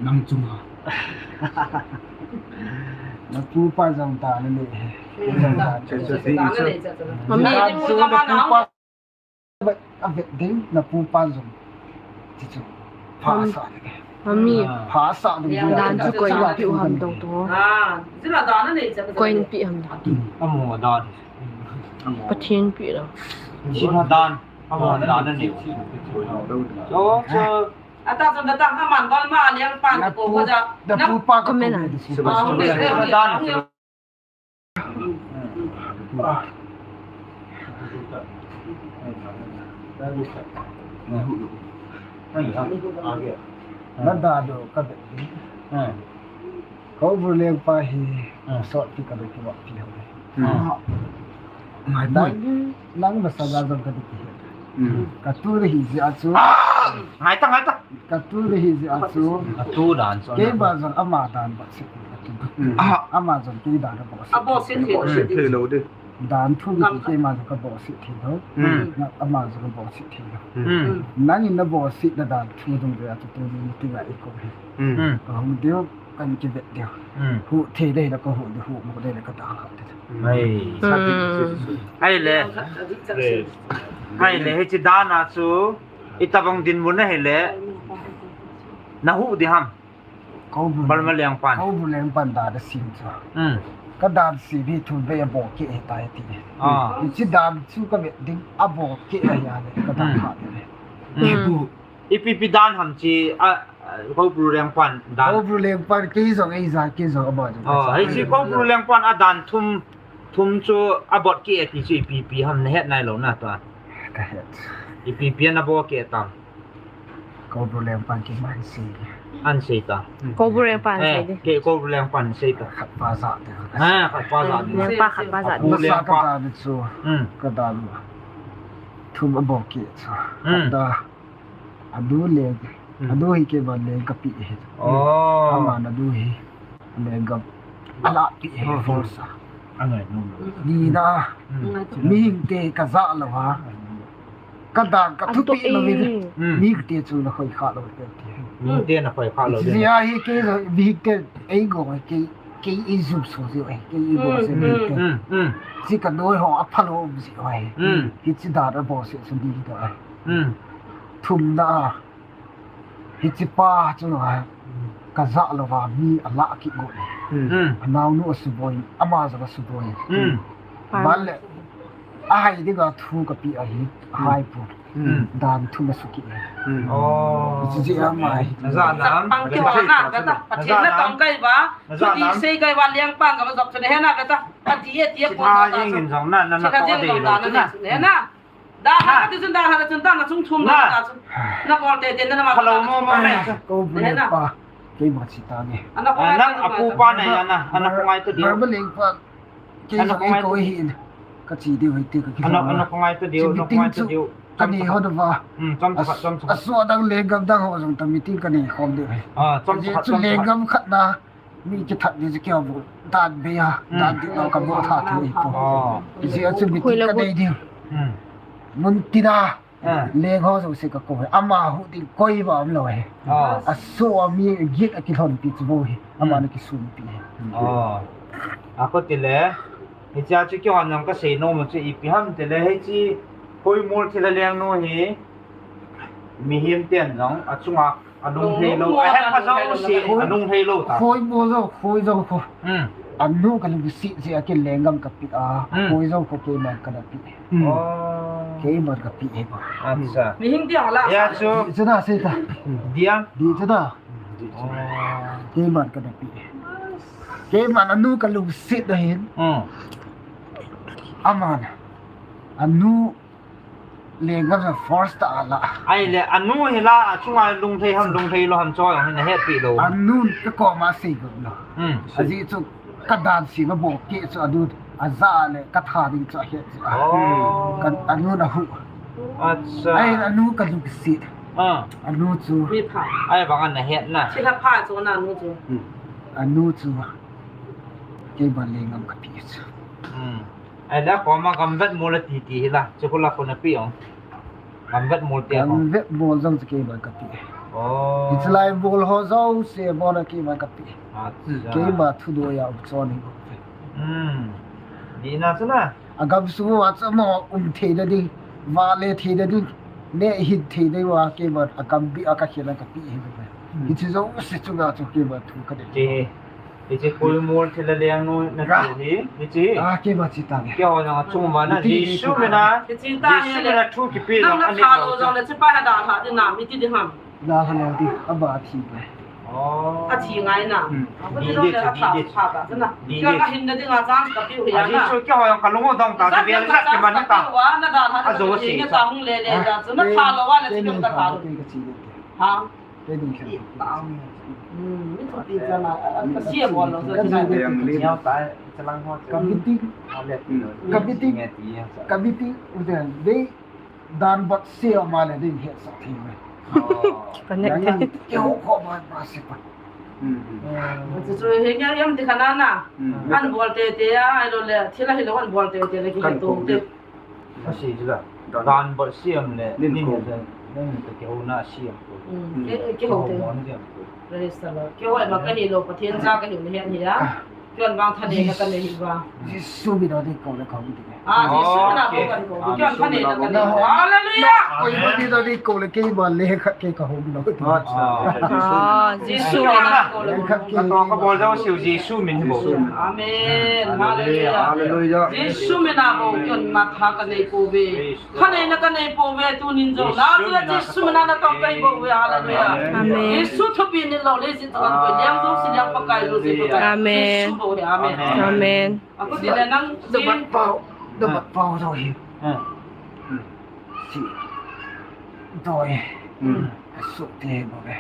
Nang chunga. Na pu pa jong ta na ni. Jong ta. Mami. Ka pu pa. A vet ding na pu pa jong. Ti chu. Pha sa ni. Mami. Pha sa ni. Dan chu koi na pi u ham dong tu. Ah, jila dan na nei cha. Koi na pi ham dong. Amo dan. Pathen pi lo. Jila dan. Amo dan na nei. Cho, cho. Ata chu na tang aman bol ma liang pan ko ko ja. Na pu pa ko me na. Jila dan. Na da do ka be. Ko bu leng pa hi sot ti ka be ki wa pi ho. Ngai nang na sa ga jong ka be ki. Ka tu hi ji a chu. Ngai ta, ngai ta. Ka tu le hi ji a chu. Ka tu dan chu. Kei ba jong ama dan ba si. Ama jong kei dan ba si. A ba si thei. Thei lou de. Dan thu ki kei ma jong ka ba si thei lou. Ama jong ka ba si thei lou. Nang in na ba si da dan thu dung de a tu tu ni ti ga i ko. Ka hung deu kan ki vet deu. Hu thei de la ka hu de hu mo de la ka ta ha de. Ai. Ai le. Ai le hi chi dan a chu. Itabang dinmun ahile, na hu di ham. Ko bu. Balma leng pan. Ko bu leng pan da da sim chu. Hmm. Ka dan sim hi thum ve a bo ke he tai ti. Ah. Hichi dan chu ka ve ding a bo ke a ya le ka dan ha le. Hmm. Ipi pi dan ham chi a, a, ko bu leng pan dan. Ko bu leng pan ke jong ei ja ke jong a bo jong. Oh, hichi ko bu leng pan a dan thum Thum chu a bot ki e ti chu ipi pi ham na het nai lou na tua. Ka het. Ipi pi na bot ki e tam. Ko bu leng pan ki man si. An sei ta. Ko bu leng pan sei di. Ke ko bu leng pan sei ta. Khat pa ja de. Ha, khat pa ja de. Leng pa khat pa ja de. Bu leng pa. Ka dan chu. Hmm. Ka dan. Thum a bot ki chu. Hmm. Khat da. Adu leng. Hmm. Adu hi kei vang leng ka pi hi. Oh. Ama na du hi. Leng ka. Ala pi hi force. Angai no. Ni na. Hmm. Mihing te ka ja lou ha. Ka dan ka thupi lou hi. Hmm. Mihing te chu na khoi kha lou te. Mihing te na khoi kha lou te. Ji a hi kei mihing te ei go kei. Kei i jum so ji e, kei i bo se ni te. Hmm, hmm. Chi ka noi ho a phalo um ji e. Hmm. Hichi dan a bo se su di do e. Hmm. Thum na a. Hichi pa chu a. Ka ja lou va mi a la ki go. Hmm. A nau nu a su boi, ama ja ka su boi. Hmm. Ban le. A hai di ga thu ka pi a hi. A hai pu. Hmm. Dan thum a su ki. Hmm. Oh. Chi chi a mai. Na ja nam. Pang ki wa na ka ta. Pathen na tong kai ba. Chu di sei kai ba liang pang ka ba jok chu ne na ka ta. A di e di e po na ta. Ngin jong na na na ko de lo na. Ne na. Da ha ti chun da ha chun da na chung thum na ta chu. Na bol te te na ma. Hello mo mo ne. Ko bu ne pa. Kei ma chi ta ne. Ana ko nang a pu pa na ya na. Ana ko ngai to di. Ba ba leng pa. Kei jong ei ko hi in. Ka chi diu hi ti ka ki. Ana, ana ko ngai ta diu, ana ko ngai ta diu. Ka nei ho da va. Hmm, chom chakhat, chom chakhat. A so dang le gam dang ho jong ta meeting ka nei khom diu hi. Ah, chom chakhat, chom chakhat. Le gam khat na. Mi ki that di ki ho bu. Dan be ya. Hmm. Dan di ka bu tha thu i ko. Ah. Ji a chu meeting ka nei diu. Hmm. Mun ti da. Ah. Leng ho jouse ka ko he. Ama hu ding koi ba um lou he. Ah. A so a mi git a kilhon pi chu bo he. Ama na kisun pi he. Oh. A ko ti le. Hicha chu kihon jong ka sei nom u chu ipi ham ti le. Hichi Khoimol thilha leng nu hi. Mihem ten jong a chunga a lung hei lou. A het pa jouse a lung hei lou ta. Khoimol jo, khoi jo kho. Hmm. A nu ka lungset jeh a kei lenggam ka pe a. Hmm. Khoi jo kho keiman ka na pe. Hmm. Oh. Keiman ka pe e ba. Acha. Mihing dia la. Ya chu. Di chu na sei ta. Dia. Di chu na. Di chu. Oh. Keiman ka na pe. Keiman anu kalungset ahin. Hmm. Aman. Anu lenggam force tah a ala. Ahile, anu hi la, achunga lunglhai ham, lunglhai lou ham chu jong hi nahetpi lou. Anu kakoma asei lou. Hmm. Ajeh chu kadan sema bol kit chu anu aja le katha ding chu ahet chu. Oh. Ka anu nahu. Acha. Ahin anu kalungset. Ah. Anu chu. Ahivanga nahetna. Thilha pha chu na anu chu. Hmm. Anu chu. Keiman lenggam kape chu. Hmm. Ahile koma gamvet mol ati ti hi la. Chu khu la khu nape ong. Gamvet mol te khu. Gamvet mol jong chu keiman kape. Oh. Hiche lai mol ho jouse mol a keiman kape. Acha. Keima thudoi a um chon hi. Hmm. Dihna chu na. Agam sunga chu mo um theina ding, vale theina ding, neh hin theina ding uva keiman agam bih a kakhel a kape hi. Hmm. Hiche jouse chunga chu keiman thu kadei. Che. Hiche koi mol thilha lengnu na chu hi, hiche. Ah, keiman che tang. Keiho jong achung uva na, Jesu mina, Jesu mina thu kipe jong ani lou jong le che pa ha dalha ding na, iti ding ham. Dalha lou ding, aba thi pai. Oh. Athi ngai na. Hmm. Aba thi lou le atha, tha ta na. Keiho kahinna dinga chance kape u hi na. Ajeh chu keiho jong kalung u dong ta, kavel jat kiman ta. Na dalha ta, ajo si ta hung le le ja chu na tha lou uva le che keiho katha lou. Ha? Kei ding khen. Hmm, mi thupi chana, a, a, a, sia bol lou, ka sia bol. Ka meeting, ka meeting, ka meeting, u den, dei, dan bat sia ma le dei hetsah thei mai. Oh. Ka ne. Keiho kho ma, ma se pa. Hmm, hmm. Eh, chu chu, he, kei yam ti khana na. Hmm. An bol tete a, ahilou le, thilha hilou an bol tete le, ki kan tu te. Asi chu la. Dan bat siam le, nin nin ko. Nin nin te keiho na siam ko. Mm, mm, kei, keiho te. Keiho mo na siam ko. Praise the Lord. Keiho ma kahi lou, Pathen cha kahi lou hen hi a. Ah. Keiho vang thanei na kanei hi va. Jesu mina dei kou le kahung ding. Ah, Jesu mina kou kan kou. Okay. Keiho thanei na kanei. Amen. Hallelujah. Koi ma dei dei kou le keima le khat kei kahung lou. Ah, Jesu mina kou le. Ka tong ka bol jong siu Jesu min hi bou. Amen. Hallelujah. Hallelujah. Jesu mina bou keiho matha kanei pouve. Thanei na kanei pouve tunin jong. Na tu Jesu mina na tong kai bouve. Hallelujah. Amen. Jesu thupi ni lou le si tu kan ko liang jong si liang Pakai jong si Pakai. Amen. Jesu bou he. Amen. Amen. Amen. Aku ti le nang si. Dapat pau. Dapat pau tau hi. Hmm. Si. Doi. Hmm. Suk te bou ve.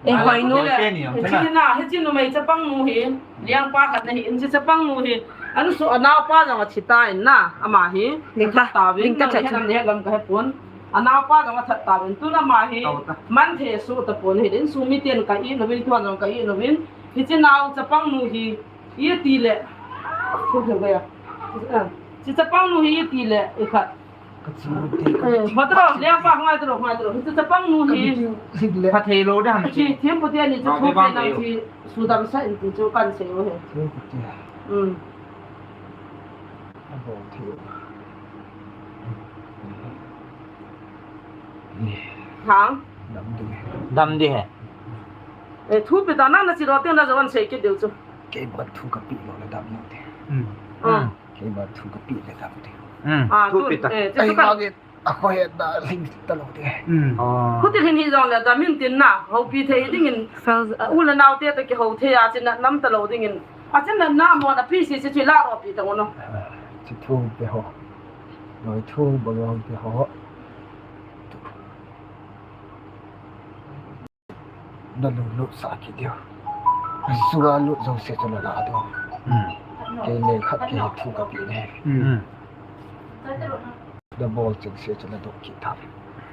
Eh, hoi nu. Hiche na, hiche numei chapang nu hi, liangpa khat na hi, hiche chapang nu hi, an su anaopa jong athi tan na, ama hi, ding ta, athat tauvin, ding ta nang cha he cha. Nam he lam ka he pon, anaopa jong athat tauvin, tun ama hi, tau ta. Man thei su tapon hi, insung miten ka it uvin, tuan jong ka it uvin, hiche nao chapang nu hi, iti le, fu thei gaya, hiche chapang nu hi, iti le, ikhat. Ka chi te, ka eh, ti. Hoi talo, liangpa ngai talo, ngai talo. Hiche chapang nu hi. Ka meeting hit le. Pha thei lou dam chi. Chi, thempu te ni chu thu pe nang chi, sudam sa in ti chu kan sei u he. Thempu te. Um. A bol thei. Ha? Dam ding he. Dam ding he. Eh, thu pe ta na na chi lo teng da jo kan sei kit diu chu. Kei ban thu ka pe lou le dam lou te. Um. Um. Kei ban thu ka pe le dam te. Um. Ah, thu pe ta. Eh, chu kan. Akhoh hetna lhing talou te. Hmm. Oh. Khuti lhin hi jong le, damin tin na, houpi thei dingin. Fel-, u le nao te toh kihou thei a, chin na nam talou dingin. A chin na na mo na pi si si chin la ro pi ta ngono. Ah, chi thu pe ho. Noi thu ba ho pe ho. Na lunglut sah kit diu. Sunga lut jouse chu na la diu. Hmm. Kei le khat kei thu ka pe ne. Hmm. Na bol chengse chu na doh kit tham.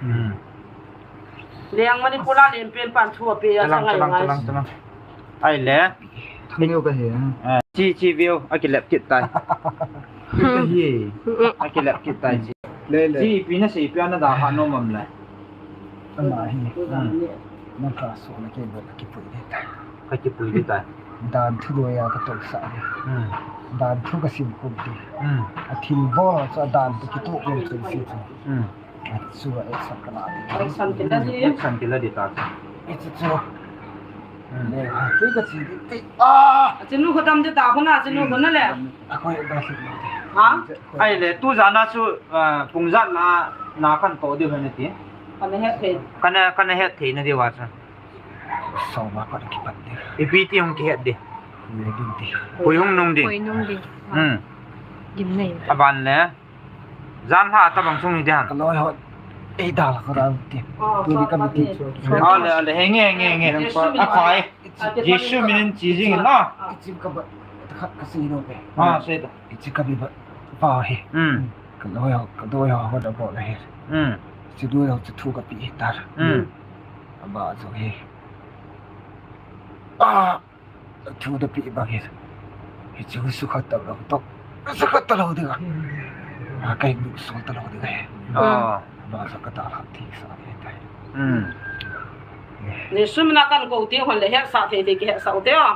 Hmm. Leng Manipur a len pen pan thu a pe a. Chalang, chalang, chalang, chalang. Ahile. Thang neo ka he. Eh, chi, chi view, akilep kit tai. Ka he. Akilep kit tai chi. Le, le. Chi ipi na sei, ipi na dalha nom am le. Ama hi. Hmm. Na ka so na kei bol kipui ding tai. Ka kipui ding tai. Dan thu loi a ka toh sah ding. Hmm. Dan thu ka sim khum ding. Hmm. A thil bol chu a dan toh kitoh lou chengse chu. Hmm. A chu a action ka la ding. Action kila ding. Action kila ding ta. Hiche chu. Hmm. Le, ha, kei ka chi ding te. Ah! A chinu kho dam ding ta khu na, chinu kho na le. A koi ba si. Ha? Ahile, tu jan a chu, ah, pung ijat na, na kan toh diu ham ti. Kana het thei. Kana, kana het thei na diu a chu. Soma pat kipat ding. Ipi ti hung kihet ding. Pui hung nung ding. Pui nung ding. Hmm. Gimnei. Aban le. Jan lha tabang sung hi ding ham. Ka loi hon. Ei, dalha ka ra ti. Tuni ka mi ti. Ale, ale, henge, henge, henge. Aphai. Jesu minin chi jing in la. Ichi ka ba. Khat ka sei nom e. Ah, sei ta. Ichi ka bi ba. Ba hi. Hmm. Ka loi ho, ka loi ho, ho da bo la hi. Hmm. Chi du ho chu thu ka pi hi ta. Hmm. Aba chu hi. Ah. Thu da pi bang hi. Hichu sukha talou toh. Sukha talou ding a. A kai nu sol talou ding a. Ah. Ba sa ka dalha thei sa hi tai. Hmm. Jesu mina kan kou ti hon le hesa thei thei kihesa u te o.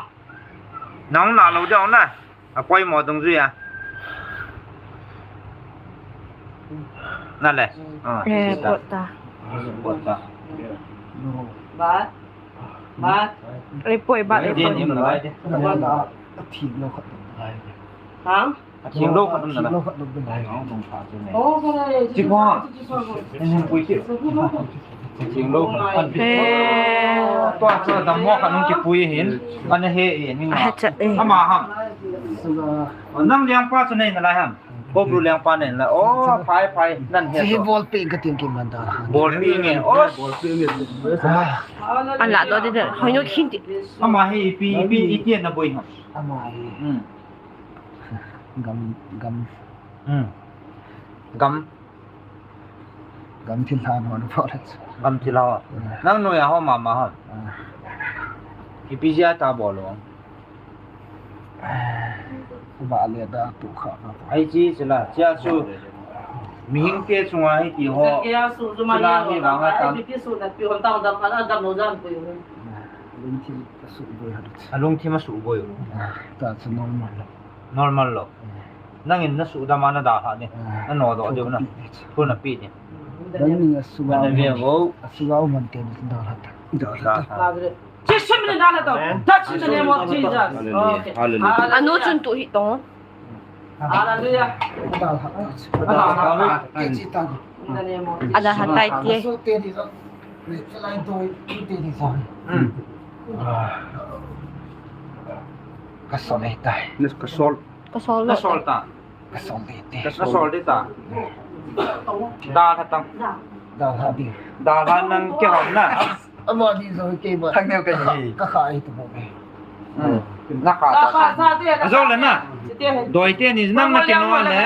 Nang na lou ding na. Apoimo dungjui a. Na le. Ah, eh, sita. Pot ta. Pot ta. Ba. Ba. Ei poi ba, ei poi. Din im na lai de. Ba. Thik lou khat. Ha? Thik lou khat na. Thik lou khat na. Oh, ko na le. Chi ko. Ni pui chi. Thik lou khat. Eh. Tua chu dam mo khat nung kipui hin. Ana he e ni. Ah, cha e. Ama ham. Nang liang pa chu nei na lai ham. Ko bru liang pa nen la. Oh, phai, phai. Nan he. Hi bol pe ka tin ki man da. Bol pe nge. Oh, bol pe nge. An la do de de. Hoi no khin ti. Ama hi pi, pi, iti na boi ha. Ama hi. Hmm. Gam, gam. Hmm. Gam. Gam thil ha no no. Gam thil ha. Hmm. Nang noi a ho mama ha. Hmm. Ipi jia ta bol lo. Ba le da tu kha kha. Ai chi chi la, chia chu. Mihing te chunga hi ti ho. Chia su chu ma la hi la nga ta. Ai ti su na pi hon ta da pa da no jan pu. Lungthim a su boi ha. A lungthim a su boi. Ta chu normal lo. Normal lo. Nangin na su da ma na da ha ni. Na no do de na. Thu na pi ni. Nang ni a su ga. Na ve go. A su ga man te da ha ta. Da ha ta. Jesu min in dalha tau. Touch in the name of Jesus. Hallelujah. Okay. Hallelujah. Anu chun tu hi tong. Hallelujah. In the name of Jesus. Ada hatai tie. Hmm. Ka sol e tai. Ka sol. Ka sol lo. Ka sol ta. Ka sol ding te. Ka sol ding ta. Dalha tang. Dalha ding. Dalha nang kihom na. Ama ding jong kei ma. Thangneo ka hi. Ka kha hi tu mo. Hmm. Na kha ta. Ka kha sa te. Ajou le na. Doi te ni nang na kino le.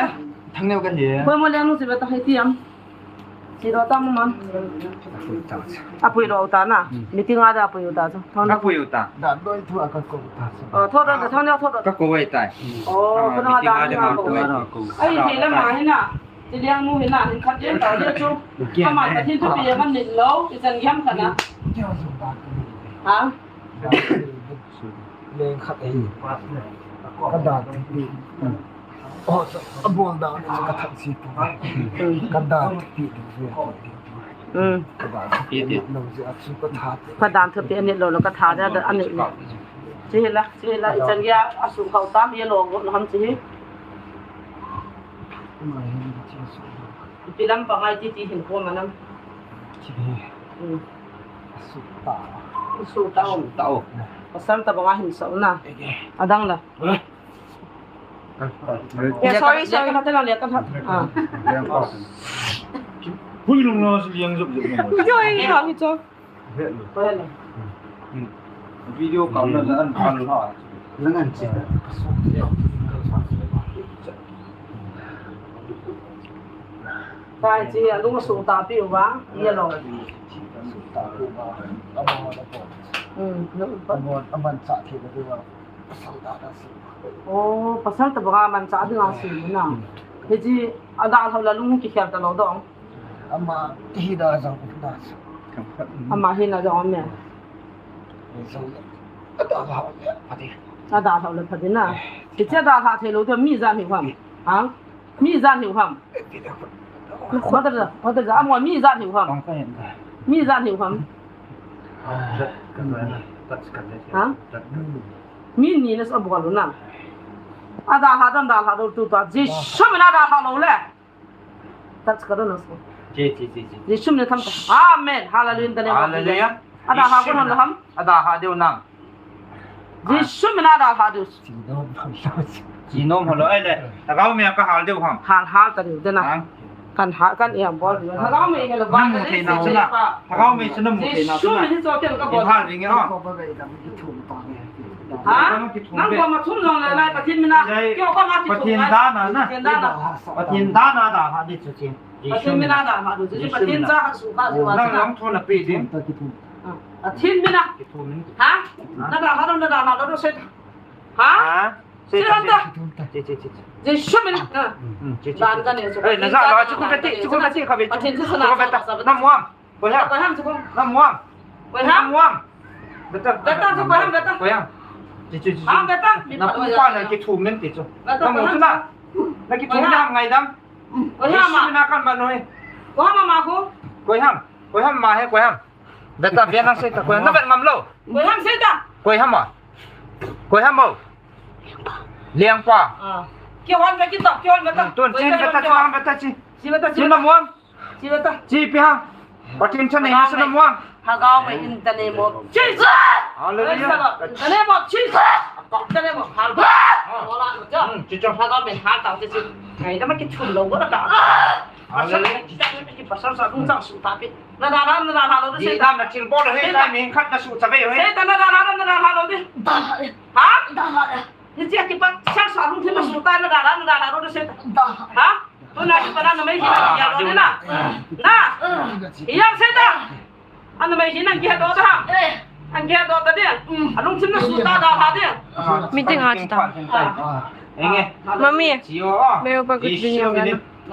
Thangneo ka hi. Mo mo le nu si ba ta hai ti am. Siro ta mo man. Apui lo ta na. Hmm. Meeting a da apui ta chu. Thon. Apui ta. Da doi thu a ka ko ta chu. Oh, tho da, tho da, tho da. Ka ko wei tai. Oh, ah, ko na meeting da a da na ma ko ko wei. Ai, he la ma he na. Ti liang nu he na, hin khat yen ta le chu. Ama ta hin thu pi man ni lo, i chan yam kana. Ha? Leng khat ahi. Ka dan thupi. Oh, a bol dan chu ka that si pu. Ka dan thupi ding ve. Hmm. Ka dan thupi ding lo chu ka that. Ka dan thupi ani lo lo ka that da ani. Chi la, chi la, i chan ya a su khau tam ye lo ngo ham chi. Mai hin chi su. Pi lam pa ngai ti ti hin ko ma nam. Chi. Hmm. Su ta. Su ta o. Su ta o. Pasal ta banga hin sa na. Adang la. Eh? Eh, sorry, sorry. Lihat, lihat, lihat. Ah. Hui, lung na, si liang zup, zup, zup. Ito, eh, kami to. Video ka na, na, na, na. Langan si. Tai chi, a lung su ta pi uva, yellow. Hmm, no, but aman, aman cha thi ba. Oh, pasal ta banga manchah ding a sim na. Hichi a dalha la lung kikhel ta lo dong. Ama hi da jong da. Ama hi na jong me. Jong da ha le pha ding. A dalha le pha ding na. Hichi a dalha thei lo te mi jan hi ham. Ha? Mi jan hi ham. Mother, mother, ama mi jan hi ham. Mi jan hi ham. Ha? Mi ni na sa bol na. A dalha dan dalha do tu ta. Jesu min a dalha lo le. Touch ka do na so. Ji, ji, ji, ji. Jesu min tham ta. Amen. Hallelujah. In the name of Jesus. Hallelujah. A dalha ko na ham. A dalha deu nam. Jesu mina dalha diu. Chi nom holo ai le. Lhagao mei a kahal diu ham. Hal hal ta diu dena. Kan hal kan iam bol diu. Lhagao mei helo ba. Namu thei nau na. Lhagao mei chu namu thei nau na. Jesu mina chu ken ka bol. Hal ding e ha. Ha? Nang ko ma thum jong le lai Pathen mina. Kio ko ma ki thum. Pathen dana na. Pathen dana. Pathen dana dalha di chu chen. Pathen mina dalha diu chu Pathen cha ha su ka su wa. Nang lang thon a pe din. Pathen mina. Ha? Na dalha diu, na dalha diu se. Ha? Sila ta. Jesu mina. Dan ka ne. Eh, na za la chu ko beti, chu ko beti ka beti. Pathen chu na. Namuam. Koiham. Koiham chu ko. Namuam. Koiham. Namuam. Beta. Beta chu koiham beta. Koiham. Chi chi chi. Ha beta. Napu pa na kithum nen ti chu. Namu chu na. Na kithum na ngaidam. Koiham ma. Jesu mina kan ma noi. Koiham ma ko. Koiham. Koiham ma he koiham. Beta bia nang sei ta koiham. Na bet ngam lou. Koiham sei ta. Koiham ma. Koiham mo. Liangpa. Ah. Kihon beta to, kihon beta. Tun chin beta chi, beta chi. Chi beta chi. Chi namuam. Chi beta. Chi pi ha. Pathen chan nei na sa namuam. Lhagao mei in the name of Jesus. Hallelujah. In the name of Jesus. In the name of Hallelujah. Wala no cha. Hmm, chi cha. Lhagao mei hal tao chi. Ngai da ma kithum lou ko ta. Pasal, pasal sa lung sa su ta pi. Na dalha, na dalha lou di. Di Satan. Na thil bol he, Satan. Lai mei khat na su cha ve he. Satan na dalha, na dalha lou di. Dalha. Ha? Dalha. Ni chia kipat, siang sa lung thim ma su ta na dalha, na dalha lou di Satan. Dalha. Ha? Tuna kipat na mei hi na kia lou di na. Na. Iam Satan. Ana mei hi nang kihe doh ta. Ang kihe doh ta di. Alung thim na su ta dalha di. Meeting a chi ta. Ah. Enge. Mami. Chi o. Mei o pa kut bini o.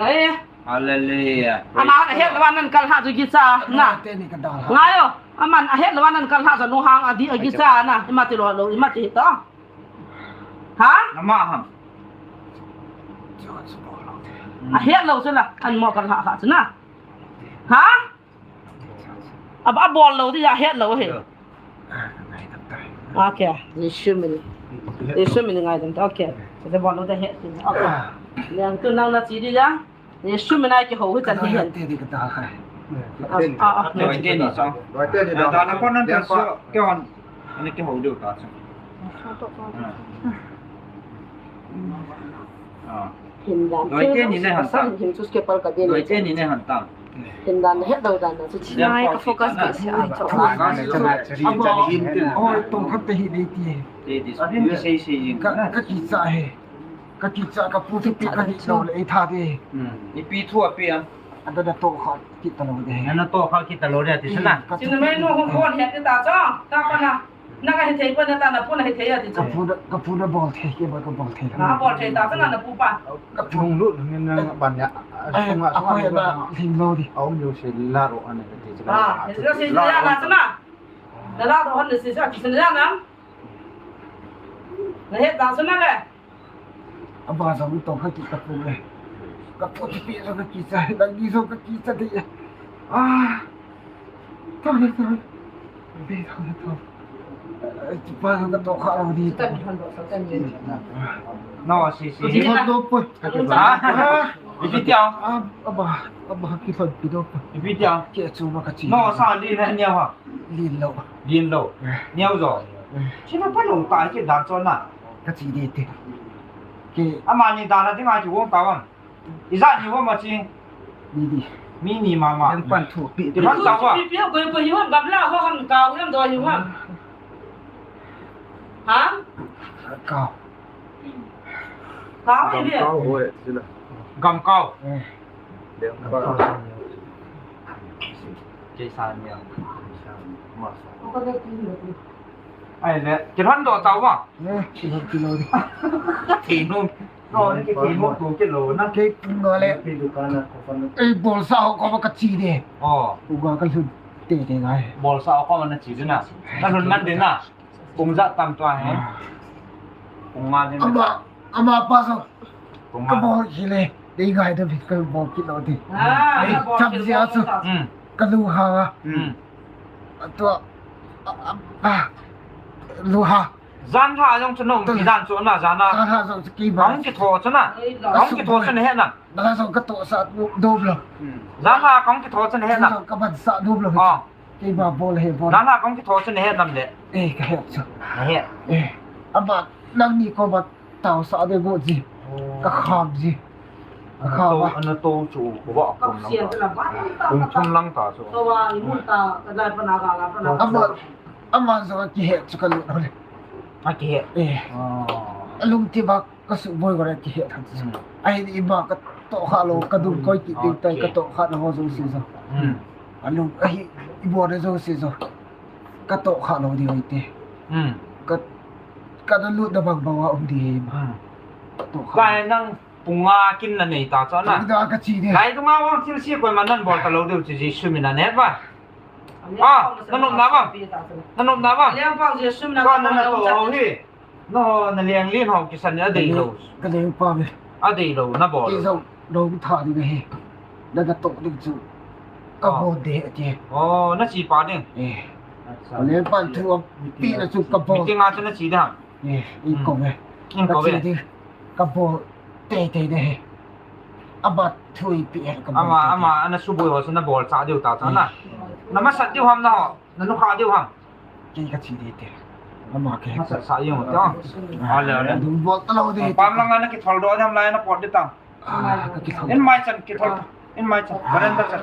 Ai. Hallelujah. Ama ahet lou a nan kal ha chu kicha na. Ngai o. Aman ahet lou a nan kal ha chu lunghang a di a kicha na. Ima ti lou lou, ima ti to. Ha? Nama ham. Ahet lou chu la, an mo kal ha ha chu na. Ha? Ab-, abol lou di ahet lou he. Okay, Jesu mina. Jesu mina ngaidam ta. Okay. Te bol lou di ahet. Okay. Liang tu nang na chi di ya. Jesu mina kihou hi chan hi hen. Te di ka ta khai. Ah, ah, ah. Loi te ni chang. Loi te ni da. Da na kon nan ta so, ke hon. Ani kihou diu ta chang. Ah. Loi te ni nei han ta. Loi te ni nei han ta. Hin dan he dau dan na chu chi. Nai ka focus ka se ai chok. Oi, tong khat te hi nei ti. Te di sei sei jing. Ka, ka kicha he. Ka kicha ka pu thu pi ka ni lo le ei tha de. Hmm. Ipi thu api am? Ada da to kha kit ta lo de. Na to kha kit ta lo de ti sana. Ka chin mai no hon hon he ta cho. Ta pa na. Na ka hethei pa na ta na pu na hethei a ti cho. Ka pu na, ka pu na bol thei ke ba ka bol thei. Na bol thei ta sana na pu pa. Ka pu lung lut ni na ban ya. Ai, sunga, a sunga ko ya na ling lo di. A um lo se la ro ana ti cho. Ah, la ro se la na sana. Na la ro han se sa ti sana na. Na he ta sana le. Aba jong tong kha kit ka pu le. Ka pu ti pi jong ka kicha, dang ni jong ka kicha de. Ah. Tong le tong. Be tong le tong. Ai, ti pa jong ka to kha lo di. No, si, si. Ki hon do po. Ha? Ipi tia? Ah, aba, aba ki hon pi do po. Ipi tia? Ke chu ma ka chi. No, sa li na nia ha. Lin lo. Lin lo. Eh. Niau jo. Eh. Chi na pa lo ta ki dan cho na. Ka chi di te. Ke. Amani dan a dinga ki wong ta wan. Ijat ni wong ma chi. Ni di. Mi ni mama. Yang pan thu pi. Ti pan ta wa. Pi pi ko ko hi wan gamla ho ham ka wan do hi wan. Ha? Ka. Ka. Gam kau ho e, sila. Gam kau. Eh. Gam kau. Ke sa ni a. Ma sa. Ai le, ke han do ta wa. Eh, kilo, kilo. Ka thei nom. No, ni ke thei nom tu ke lo na. Ke pung no le. Ke dukan na ko pan. Ei, bolsa ho ko ka chi de. Oh. Uga ka lhun te te ngai. Bolsa ho ko na chi de na. Na lhun man de na. Pung ja tam tua he. Ah. Pung nga de. Ama, ama pa so. Pung nga. Ka bol hi le. Dei ngai de ka bol kit lo de. Ah, ei, ka bol cham kit sia lo so. Hmm. Ka lu ha. Hmm. Tua. A, a, a. Lu ha. Jan ha jong chu nong ki dan chu na jan na. Jan ha jong chu ki ba. Kong ki tho chu na. Kong ki tho chu na he na. Na jong ka to sa du, du lo. Hmm. Jan ha kong ki tho chu na he na. Jong ka ban sa du lo. Ah. Keima bol he bol. Nana kong kitho chu nahe nam le. Eh, kahe chu. Nahe. Eh, ama nangni koma taosah ding got ji. Oh. Kakham ji. Kakham a. Ana to chu, ko ba ko lang ta. Kum thum lang ta chu. To ba, i mun ta, ka lai pa na ga la pa na. Ama, ama jong akihe chu kalut hole. Akihe. Eh. Oh. Alungthim a kasuboi got a kihe than chu. Hmm. Ahin ima katoh kha lou, kadung koi kit ding tai, okay, katoh kha na ho jouse jong. Hmm. Alung, ahi, ibol na jouse jong. Katoh kha lou ding hoi te. Hmm. Ka, kana lut na bang bang a um ding hi ma. Hmm. Katoh kha. Kai nang pung nga kin na nei ta chu na. Ida kachi ding. Kai tu nga wang thil si koima nan bol ta lou diu chu Jesu min a ne ba. Ah, na nop na ba? Na nop na ba? Liang pang Jesu min a. Ka na na to ho hi. Naho, na leng lin ho kisan a dei lou. Ka leng pa ve. A dei lou, na bol. Kei jong lou tha ding ahi. Na, natoh ding chu. Ka bol de ati. Oh, na chi pa ding. Eh. Ka leng pa thu a pi na chu ka bol. Meeting a chu na chi da. Eh, in ko ve. In ko ve. Ka chi ding. Ka bol tei tei de he. Ama thu ipi e ka bol tei tei. Ama, ama, ana suboi ho chu na bol cha diu ta cha na. Eh. Na masat diu ham na ho. Na nukha diu ham. Kei kachi ding te. Ama ke. Masat sa jeng u te. Ale, ale. Dum bol ta lou ding. Pam lang ana kithol doh ding ham lai na pot ding ta. Ah, kakithol. In mai chan kithol. In mai chan. Veranda chan.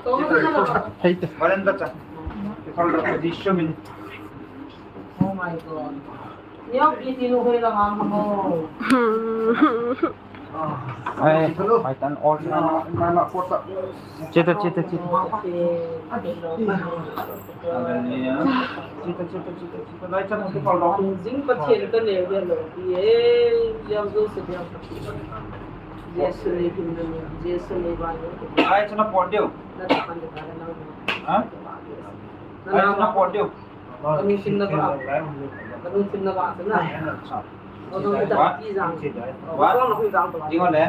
Hei te. Veranda chan. Kithol doh Jesu min. Oh my God. Yo, iti lu hoi la ngam mo. Ai, mai tan all. Chita, chita, chita. Chita, chita, chita, chita. Lai chan ki pal dong. Jing Pathen ka neo dia lo. Ye, yang zo se dia. Jesu nei bin, Jesu nei ba. Lai chan a pot deu. Na ta kan de ka na. Ha? Lai chan a pot deu. Ka lungthim na ba. Ka lungthim na ba, na. Ka lungthim na ba. Ka lungthim na ba.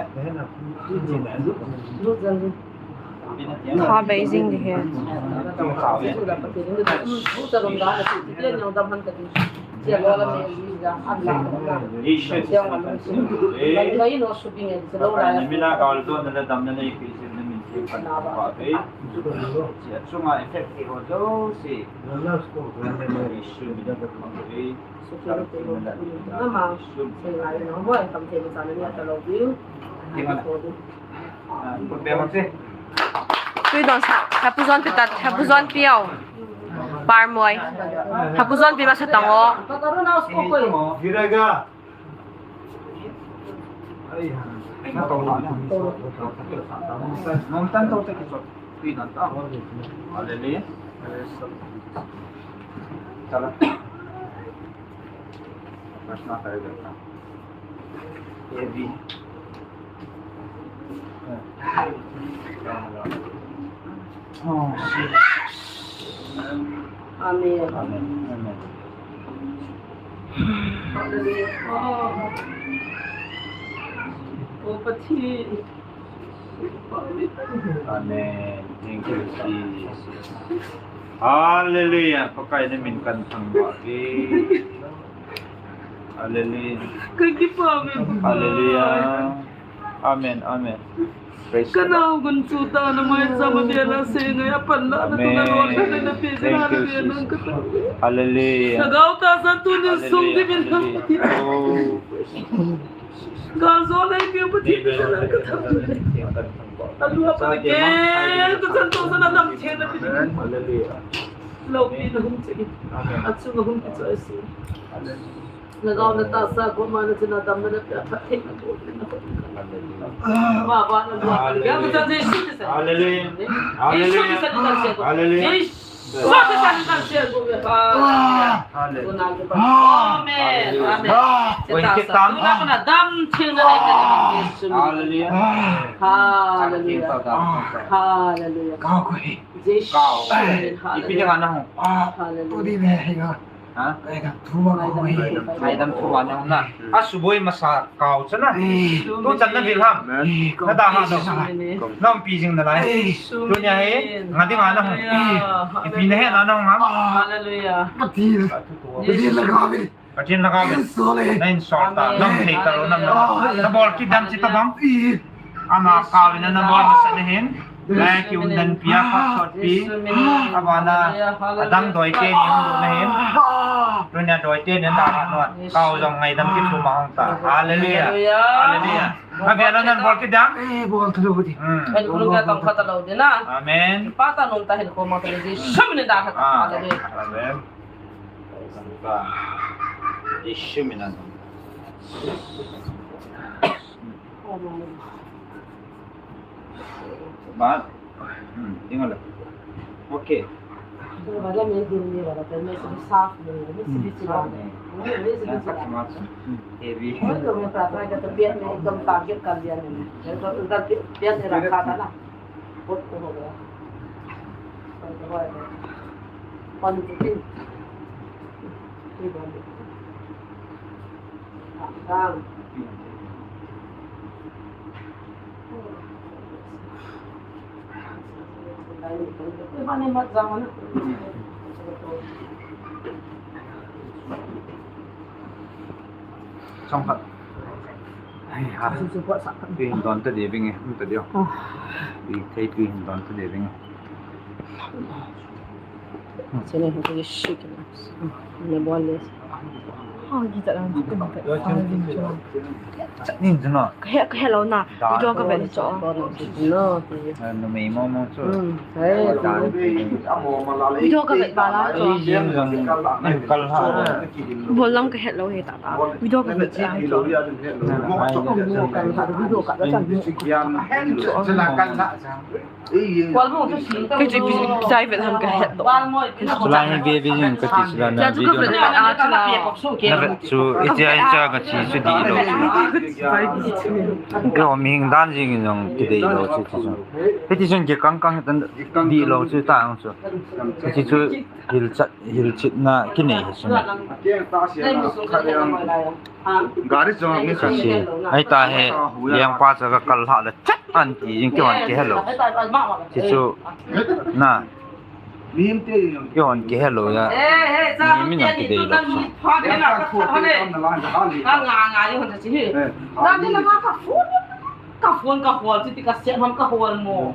Tha bei jing ding ahi. Chunga effect thei ho jouse. Tui don sa, hapu jon pi tat, hapu jon pi au. Par moi. Hapu jon pi masa tang o. Hallelujah. Chala. Prarthana karega. Heavy. Oh, Jesus. Amen. Amen. Amen. Hallelujah. Oh, Pathen. Amen. Thank you, Jesus. Hallelujah. Pakai na min kathangvah e. Hallelujah. Ka kipah e, Pakai. Hallelujah. Amen. Amen. Praise the Lord. Ka nao gun chu ta na mai sa ma bia na se ngai a pan na na tu na ro na na pe na na bia na ka ta. Hallelujah. Lhagao tahsa tunin sung di min na. Oh, praise the Lord. Gal jo lei piu Pathen ka thangvah. Alu a Pathen ka chan to sa na nam chen na Pathen. Hallelujah. Loupina hung che. Amen. Achunga hung kichoi se. Hallelujah. Lhagao na tahsa ko ma na chuna damna na pia phatthei na ko. Hallelujah. Ma ba na lua. Hallelujah. Jesu Christ. Hallelujah. Jesu Christ. Hallelujah. Hallelujah. Amen. Amen. Oi, kita na dam thil na. Hallelujah. Hallelujah. Hallelujah. Jesu. Ipi ding ana hung. Hallelujah. Ha? Ngaidam thu vang na hung na. Asuboi masa kau chana. Tuchan na vil ham. Na da ha do. Na umpi jing nalai. Tunia hi nga ding ana hung. Ipi na he na hung ham. Hallelujah. Pathen. Pathen lhagao in. Pathen lhagao in. Na insol ta. Na um thei ta lou nam na. Na bol kit dam chi ta bang. Ama kau in na bol masa na hin. Lai kiun dan pia khat sot pi. Abana adang doi te ni hung na hin. Tunia doi te ni ta ha no. Kau jong ngaidam kit chu ma hung ta. Hallelujah. Hallelujah. Hallelujah. Abia lo nan bol kit dam. Eh, bol ta lo di. Hmm. Kan kulung ka kam khat lo di na. Amen. Pa ta nung ta hin ko ma ta di. Sum ni da khat. Ah. Hallelujah. Amen. Praise God. Jisu min a. Ba? Hmm, tingala. Okay. Hmm. Heavy. Chang khat. Ai ha. Tui hin don ta de vinge, um ta de. Tui thei tui hin don ta de vinge. Sene hin tui shik na. Ne bol le. Ha, ki ta lang. Nin jana. Ka he, ka he lo na. Video ka vet cho. Numei mo mo chu. Hmm. Video ka vet ba la cho. Kal ha. Bol lang ka het lo he ta ta. Video ka vet ba la cho. Video ka vet ba la cho. Kei chu ipi, ipi jai vet ham ka het lo. Chulai hi ve ve jing kati chulai na video na. Na vet chu, itia, itia kati chu dih lo chu. Kei ho mihing dan jing in jong kidei lo chu, chu chu. Hiti chun kikang kang hitan dih lo chu ta ang chu. Hiti chu hilchat, hilchetna kinei hi chu. Gari jong ni khan. Chu chu. Ai ta he, yang pa cha ka kal ha le chat an ti jing kei hon kihe lo. Chu chu. Na. Kei hon kihe lo ya. Ni min a kidei lo chu. Ka phone, ka phone, ka phone mo.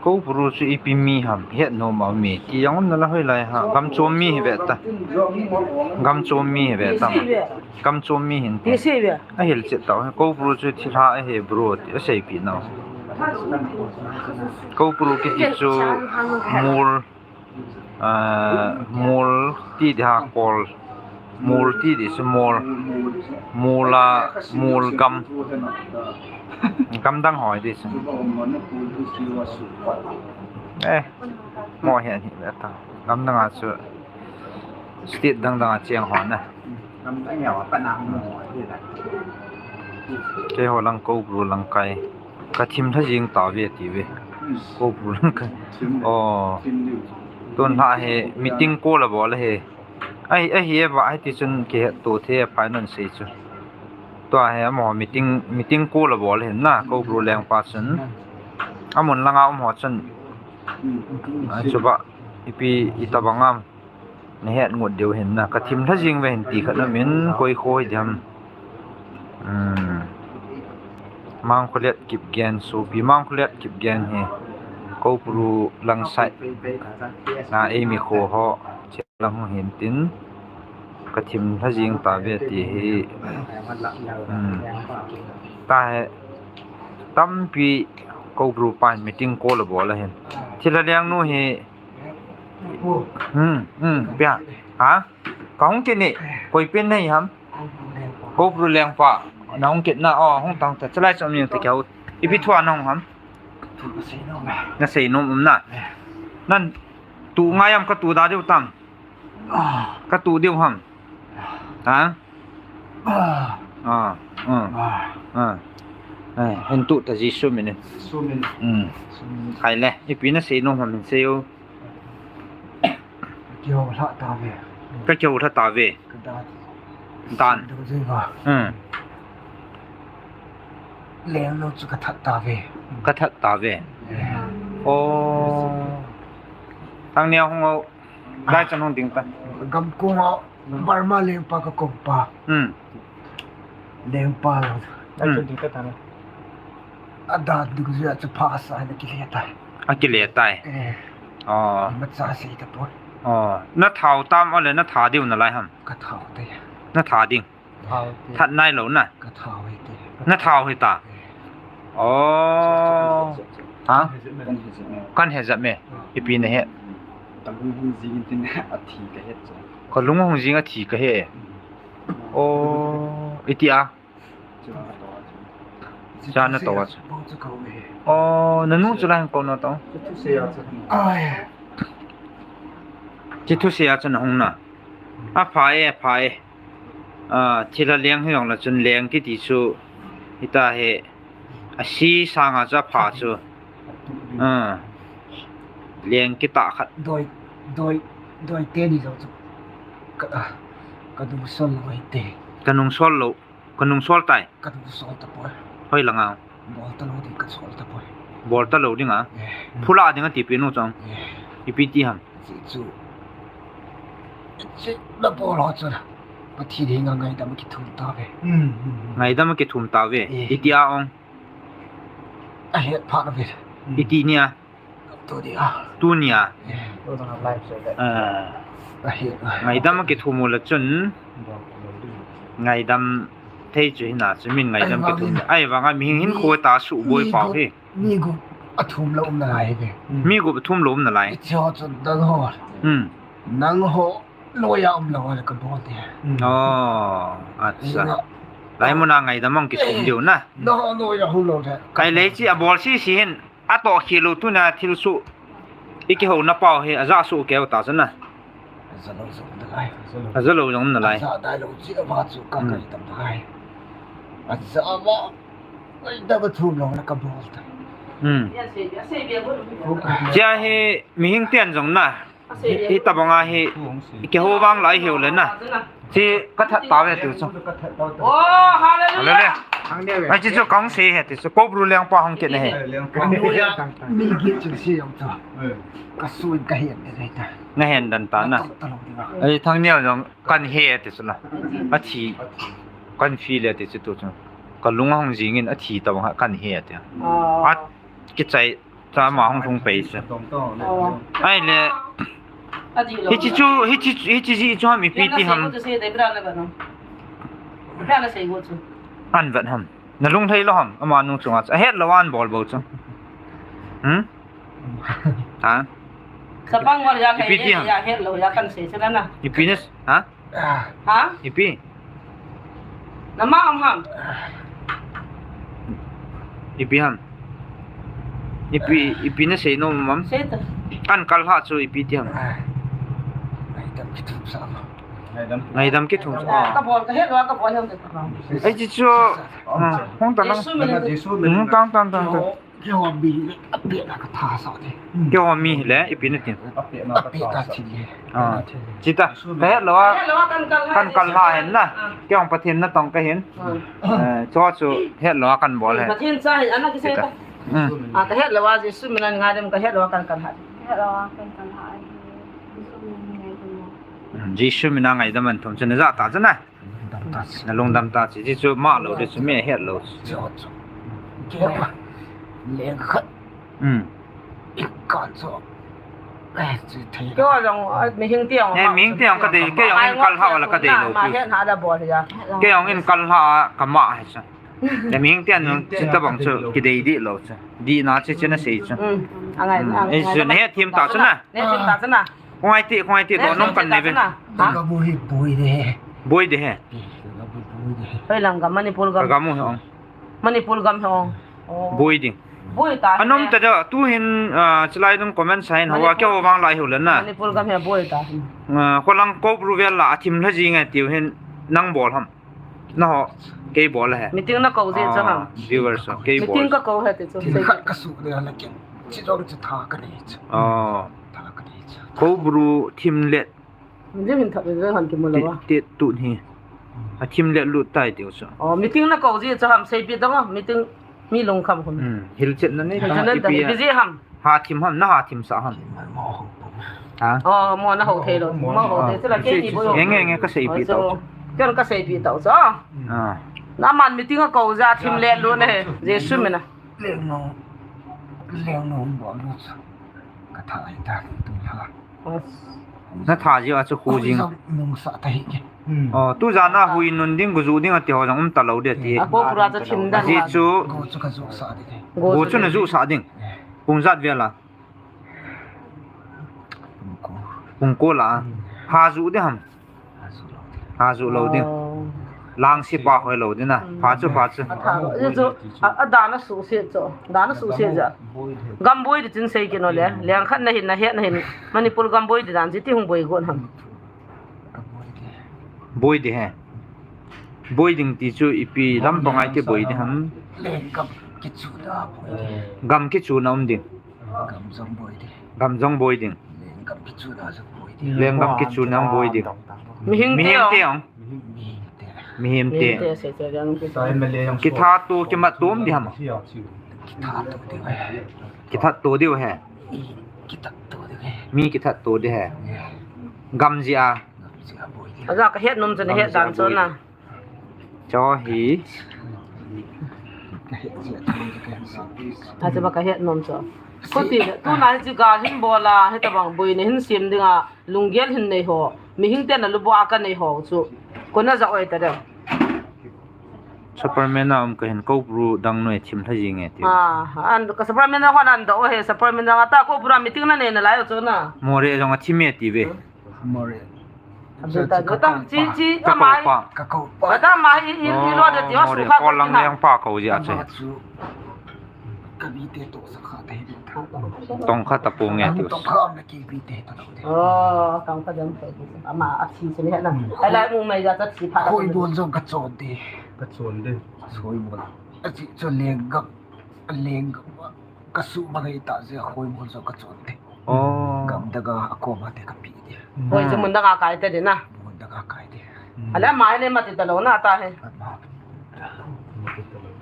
Koupuru chu ipi mi ham, het nom a um e, ti jong um nalai hoilai ham, gam chom mi hi ve ta, gam chom mi hi ve ta, gam chom mi hin ti. Ahilchet tau hi, Koupuru chu thilha ahi bro, ti aseipi nau. Koupuru kiti chu mol, ah, mol ti ding ham, kol, mol ti ding chu mol, mol a, mol gam, gam dang ho ding chu. Eh, mo hi ahi ve ta, gam dang a chu. State dang dang a cheng ho na. Keiho lang Koupuru lang kai. Ka thim lha jing tauve ti ve. Koupuru lang kai. Oh. Tun lha hi meeting call abol ahi. Ahi, ahi e va, ahi ti chun kihet to thei a pha non sei chu. Tua hi amaho meeting, meeting call abol ahi na, Koupuru lengpa chun. Amun langa um ho chun. Ahi chu ba, ipi itabang am. Na het ngut diu hin na, ka thim lha jing ve hin ti khat na min koi kho hi diam. Hmm. Mangkholet Kipgen, sopi Mangkholet Kipgen hi. Koupuru lang side. Na eimi kho ho. Che lang hin tin. Ka thim lha jing tauve ti hi. Hmm. Ta he. Tampi Koupuru pan meeting call abol ahin. Thilha leng nu hi. Hmm, hmm, pia. Ha? Ka hung kit ni, koi pen nahi ham? Koupuru lengpa. Na hung kit na, oh, hung tang ta. Chalai chom ni ta kya. Ipi thu a na hung ham? Na sei nom um na. Nan tu ngai am ka tu da diu tam. Ka tu diu ham. Ha? Ah, ah, ah. Eh, hin tu ta Jesu min in. Jesu min. Hmm. Jesu min. Hai le, ipi na sei nom ham hin sei o. Kihou lha tave. Ka kihou lha tave. Ka dan. Dan. Dou jui va. Hmm. Leng lou chu ka that tave. Ka that tave. Eh. Oh. Thang nia hung o. Lai chan hung ding ta. Gam kung o. Burma lengpa ka kong pa. Hmm. Lengpa lo. Hmm. Adan ding jeh a chu pha sa na kile tai. A kile tai. Eh. Oh. Ima cha sei ta poi. Oh. Na thau tam ole na tha diu na lai ham. Ka thau te. Na tha ding. Thau te. That nai lo na. Ka thau hi te. Na thau hi ta. Eh. Oh. Ha? Kan he jat me. Ipi na he. Ka lung hung jing in tin a thi ka he. Ka lung hung jing a thi ka he. Oh, iti a. Cha na to a. Oh, na nu chu la hang ko na to. Ai. Chi thu se a chun hung na. A pha e, a pha e. A, thil a leng hi jong la chun leng kiti chu. Hita he. A si sanga chu a pha chu. A. Leng kita khat. Doi, doi, doi te ni jong chu. Ka, a, ka nung sol lo hi te. Ka nung sol lo. Ka nung sol tai. Ka nung sol ta poi. Hoi langa. Bol ta lo ding ka sol ta poi. Bol ta lo ding a. Eh. Phula ding a ti pi nu chang. Eh. Ipi ti ham. Chi chu. Chi na bol ho chu. Pathen hi nga ngaidam ki thum ta ve. Hmm, hmm, hmm. Ngaidam ki thum ta ve. Eh. Iti a ong. A het pha na ve. Hmm. Iti nia. Tunia. Tunia. Eh. Ah. Ngaidam a kithum u le chun. Ngaidam thei chu hina chu min ngaidam kithum. Ahivanga mihing hin kho ta suboi pau hi. Mi gup athum lou um nalai hi. Mi gup athum lou um nalai. Ichi ho chun dang ho. Hmm. Nang ho loiya um lou le ka bol te. Oh, acha. Lai muna ngaidam ang kithum diu na. Nang ho loiya hung lou le. Kai lei chi a bol sisi hin. Atoh khel u tuna thil su. I kihouna pau hi, aja su keu ta chu na. Aja lou jong nalai. Aja lou jong nalai. Aja dai lou chi ava chu ka kai tam nalai. Aja ava. Ai da ba thum lou na ka bol ta. Hmm. Chia hi mihing ten jong na. Hi, hitabanga hi, i kihou vang lai hiu le na. Chi ka that ta ve ti chu. Oh, hallelujah. Hallelujah. Ai chi chu kong sei he ti chu. Kobru lengpa hung kit na he. Mi git chu si jong chu. Ka suin ka hen de ta. Na hen dan ta na. Ai thang neo jong kan he ti chu na. A thi. Kan fi le ti chu tu chu. Ka lung hung jing in a thi tabang kan he ti. A kichai Cha ma hung lhung pei se. Ai le. Hichi chu, hichi, hichi ji chu ham ipi ti ham. An vet ham. Na lung thei lo ham. Ama nu chunga chu. A het lo an bol bo chu. Hmm? Ha? Sapang wal ya. Ipi ti ham. Ya het lo ya kan sei chu na. Ipi nes, ha? Ha? Ipi? Nama am ham? Ipi ham? Ipi, ipi na sei nom am? Sei ta. Kan kal ha chu ipi ti ham? Ngaidam kithum sa. Ngaidam kithum sa. Ka bol ka het lo ka bol ham. Ai chi chu. Hung ta na. Jesu min. Hung tang tang tang tang. Keiho mi le, apehna ka tha sa te. Keiho mi le, ipi na tin. Apehna ka tha sa. Chita, ka het lo a, kan kal ha hen na. Keiho Pathen natong ka hin. Eh, chu chu het lo a kan bol hen. Pathen cha hin, ana kisei ta. Hmm. Ah, ka het lo a, Jesu min a ngaidam ka het lo a kan kal ha. Het lo a kan kal ha. Jesu min a ngaidam. Hmm, Jesu min a ngaidam an thum chu na ja ta chu na. Na lungdam ta chi, chi chu ma lo, chi chu mi het lo. Chu, chu. Keiho, leng khat. Hmm. I kan chu. Eh, chi thei. Keiho jong, eh, mihing tiang. Eh, mihing tiang ka dei, keiho in kal ha la ka dei lo. Ma het ha la bol ya. Keiho in kal ha ka ma hai sa. Eh, mihing tiang jong, chi tabang chu, ki dei di lo chu. Di na chi chi na sei chu. Hmm. Angai, angai. Eh, chu na het thim ta chu na. Na het thim ta chu na. Khongai ti, khongai ti, do nom kan nei ve. Ka gam u hi boi de he. Boi de he. Ka gam u boi de he. Hoi lang gam, Manipur gam. Ka gam u hi ong. Manipur gam hi ong. Oh. Boi ding. Boi ta. Anom ta da, tu hin, ah, chilai dong comment sa hin, hawa keiho vang lai hiu le na. Manipur gam hi boi ta. Ah, kholang Kobru vel la, athim lha ji ngai tiu hin, nang bol ham. Na ho, kei bol he. Meeting na ko ji chu ham. Viewers, kei bol. Meeting ka ko he ti chu. Thil khat ka su le la kin. Chi jong chu tha ka nei chu. Oh. Tha ka nei chu. Kobru thim let. Jing hin thak in han kimu lou a. Ti, ti tun hi. A thim le lut tai tiu chu. Oh, meeting na kou ji chu ham seipeh tang o. Meeting mi lungkham khun. Hmm, hilchetna nei. Hilchetna nei, ipi a. Ipi ji ham. Ha thim ham, na ha thim sa ham. Ha? Oh, mo na ho thei lou. Mo ho thei chu la kei ni bo. Nge, nge, nge, ka seipeh tau chu. Ken ka seipeh tau chu. Ah. Na man meeting a kou ja thim le lut ne. Jesu mina. Leng no. Leng no bo no chu. Ka tha ai ta tu ha. Na tha ji a chu khu jing. Khu jong nung sa ta hi ke. Hmm. Oh, tu jan a hui nun ding, go ju ding ati ho jong um ta lou de ti. A ko pura cha thim dan. Ji chu. Go chu ka ju sa ding. Go chu na ju sa ding. Eh. Pung jat vel a. Pung ko. Pung ko la. Hmm. Ha ju de ham. Ha ju lou ding. Oh. Lang si pa hoi lou ding na. Hmm. Pha chu, pha chu. A tha, a chu, a, a dan a su se chu. Dan a su se ja. Gam boi di tin sei kino le. Leng khat na hin, na het na hin. Manipur gam boi di dan ji ti hung boi gon ham. Boi di he. Boi ding ti chu ipi lam pang ai ti boi di ham. Leng gam kichu na boi di. Gam kichu na um ding. Gam jong boi di. Gam jong boi ding. Leng gam kichu na jong boi di. Leng gam kichu na boi di. Mihing te ong. Mihing te. Mihing te. Mihing te se che jang ki. Kitha to kimat to um di ham. Kitha to di he. Kitha to di he. Kitha to di he. Mi kitha to di he. Gam ji a. Aja ka het nom chu na het dan chu na. Cho hi. Aja ba ka het nom chu. Koti tu na hi ji ga hin bola, he ta bang boi ne hin sim ding a, lunggel hin nei ho. Mihing te na lu bo a ka nei ho chu. Ko na ja oi ta de. Superman a um ka hin ko bru dang noi thim lha ji nge ti. Ah, an ka Superman a hon an da o he, Superman a ta ko bru a meeting na nei na lai o chu na. More jong a thim e ti ve. More. Abita, ka, ka, chi, chi, ka, ka amai. Ka ko pa. Ka ta mai, i, i, i lo de ti, oh, su kha ko lang yang pa ko ja che. Ka bi te to sa kha te. Tong kha ta po nge ti. Tong kha am na ki bi te ta lo de. Oh, tong kha jam pe. Ama a chi se ne na. Ai lai mu mai ja ta chi pha. Khoi bol jong ka chon de. Ka chon de. Khoi bol. A chi cho leng gam. Leng gam. Ka su ma ngai ta je khoi bol jong ka chon de. Oh. Gam dang a, a kom a te ka pi de. Hoi chu mun dang a kai te de na. Mun dang a kai de. Ala mai le mati ta lo na ta he.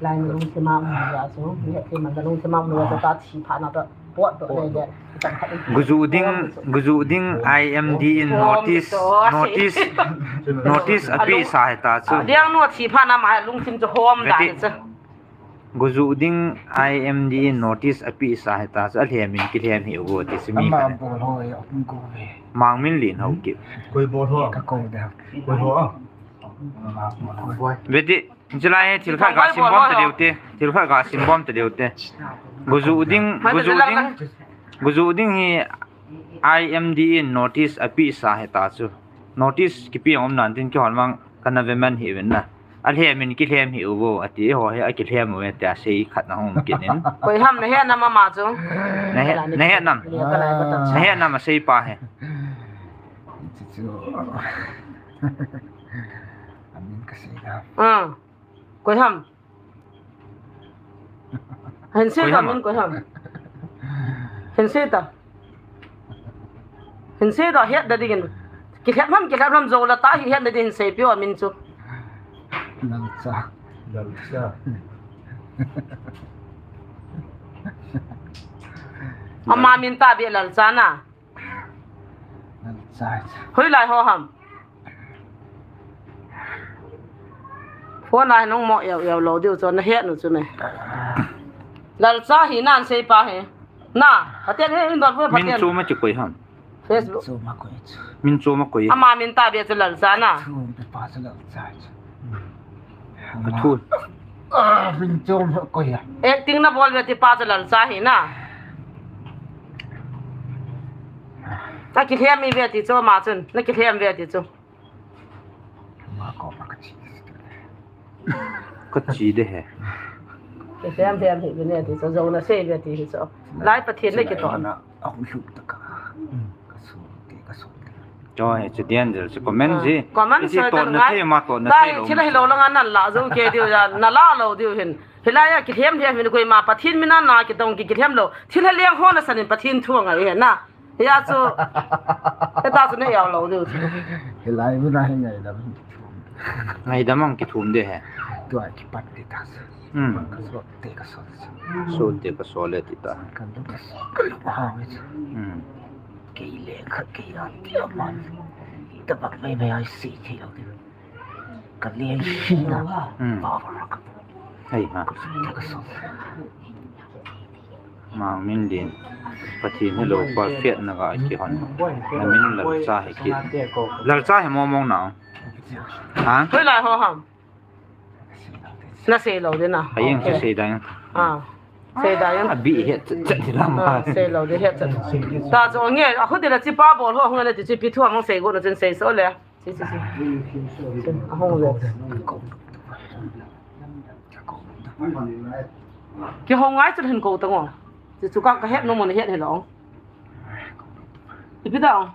Lai lung se ma mu ja chu. Ni te ma lung se ma mu ja ta chi pha na ta. Pot to le le. Go ju ding, go ju ding I M D in notice, notice, notice a pi sa he ta chu. Diang no chi pha na ma lung sim chu hom da chu. Go ju ding I M D in notice a pi sa he ta chu, a lhem in kilhem hi u go ti si mi kha. Ama bol ho e, um go ve. Mangminlin Haokip. Koi bol ho? Ka ko de. Koi ho a? Ve ti, chulai hi thil khat ga sim bom ta diu te. Thil khat ga sim bom ta diu te. Go ju ding, go ju ding, go ju ding hi I M D in notice a pi sa he ta chu. Notice kipi ang um nan tin kihon mang ka na ve man hi ven na. A lhem in kilhem hi u vo, a ti ho hi a kilhem u ve ti a sei khat na hung kit in. Koi ham na he nam ama chu? Na he, na he nam. Na he nam a sei pa he. Amin ka sei da. Ah. Koi ham? Hin sei ta min koi ham. Hin sei ta. Hin sei ta het da dingin. Kilhem ham, kilhem ham jo la ta hi het da ding hin sei pio min chu. Lalcha. Lalcha. Ama min ta be Lalcha na. Hoilai ho ham? Phone a hin hung mo yau yau lou diu chu na het nu chu me. Lalcha hi nan sei pa hi. Na, Pathen hi in dot pha Pathen. Min chu ma chu koi ham? Facebook. Chu ma koi chu. Min chu ma koi. Ama min ta be chu Lalcha na. Chu pe pa chu Lalcha chu. A thu. Ah, min chom ko ya. Acting na bol ve ti pa chu Lalcha hi na. Na kilhem i ve ti chu ma chun. Na kilhem ve ti chu. Ma ko ma ka chi. Ka chi de he. Kilhem lhem hi ve ne ti chu. Jo na sei ve ti hi chu. Lai Pathen na kito na. A hung lhup ta ka. Ka su te, ka su te. Cho he chu dian jel chu comment ji. Comment ji to na thei ma to na thei lo. Thil hi lo langa nan la jo ke diu ya, na la lo diu hin. Hilai a kilhem lhem hin koima Pathen mina na kidong ki kilhem lo. Thil ha leng ho na sanin Pathen thu ngai he na. Hia chu. Heta chu na iau lo diu chu. Hilai mun a hi ngaidam. Ngaidam ang kithum de he. Tua kipat de ta chu. Hmm. Ka so te ka so. So te ka so le ti ta. Ka lu ka so. Ka lu ha me chu. Hmm. Kei le khat kei a ti a man. Ta bak mai mai ai si thei lo diu. Ka leng hina. Hmm. Power ka. Hei ha. Ka sum te ka sum. Mangminlin. Pathen hello pa fiat na ga kihon. Na min Lalcha hi ki. Lalcha hi mo mong na. Ha? Hoilai ho ham? Na sei lo ding na. Hayeng chu sei dang. Ah. Sei dang. A bi het chet chet ti lam. Ah, sei lo ding het chet. Ta chu nge, a khu ti la chi pa bol ho hung le ti chi pi thu hung sei go na chen sei so le. Si, si, si. Ahung ve. Kihou ngai chun hin kou tang o. Chu chu ka, ka het nom mo na het hilou. Ipi da.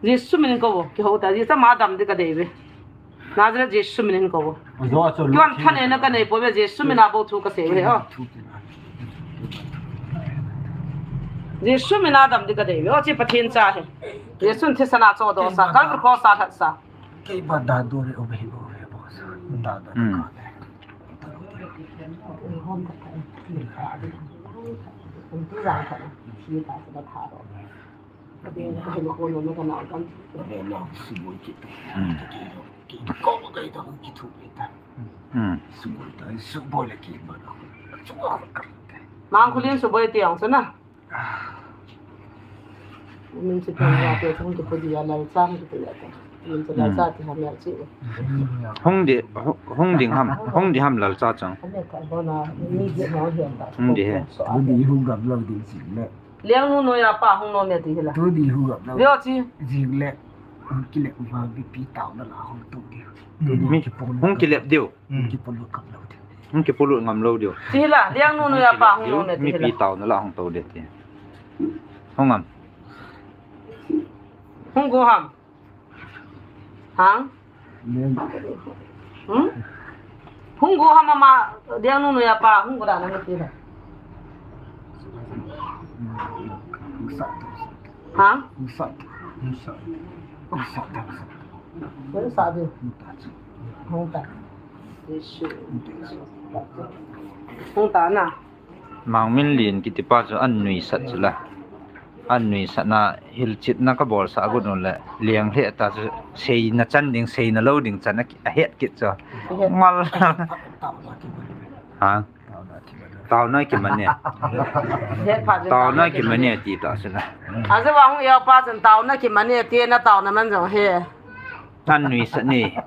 Jesu min in kou. Kihou ta. Jesu ma dam di ka dei ve. Nazareth Jesu min in kou. Kivan thanei na ka nei poi ve, Jesu min a bou thu ka sei ve, o. Jesu min a dam di ka dei ve, o, chi Pathen cha hi. Jesu in thisan a chohdoh sa, Calvary cross a lhat sa. Kei ba da do re o ve, o ve, o sa. Da da Hmm. ka. Mang khulin suboi ti ang sana. Min si pun ya pe thong ki pudi ya Lalcha ki pudi ya. Min si Lalcha ti ham ya chi. Hung di, hung ding ham, hung di ham Lalcha chang. Hung di he. Hung gam lo ding si le. Lengnu noiya pa hung nom e ti hila. Tu di hu gap lo. Leo chi. Jing le. Hung kilep ma bi pi tao na la hung tu di. Mi hung kilep diu. Hung kipolut gap lo di. Hung kipolut ngam lo diu. Ti hila, lengnu noiya pa hung nom e ti hila. Mi pi tao na la hung tu di ti. Hung ngam. Hung go ham. Hang? Leng. Hmm? Hung go ham ama, lengnu noiya pa, hung go da na ti la. Hung sa. Hang? Hung sa. Hung sa. Hung sa. Hung sa di. Hung ta. Hung ta na. Mangminlin kiti pa chu an nuisat chu la. An nuisat na hilchetna ka bolsah a got u le leng hle ta chu seina chan ding, seina lo ding chan a ki-, a het kit chu. Ngal. Ha? Taona kiman e. Taona kiman e ti ta chu la. Aja wa hung ya pa chun taona kiman e ti na taona man jong he. An nuisat ni.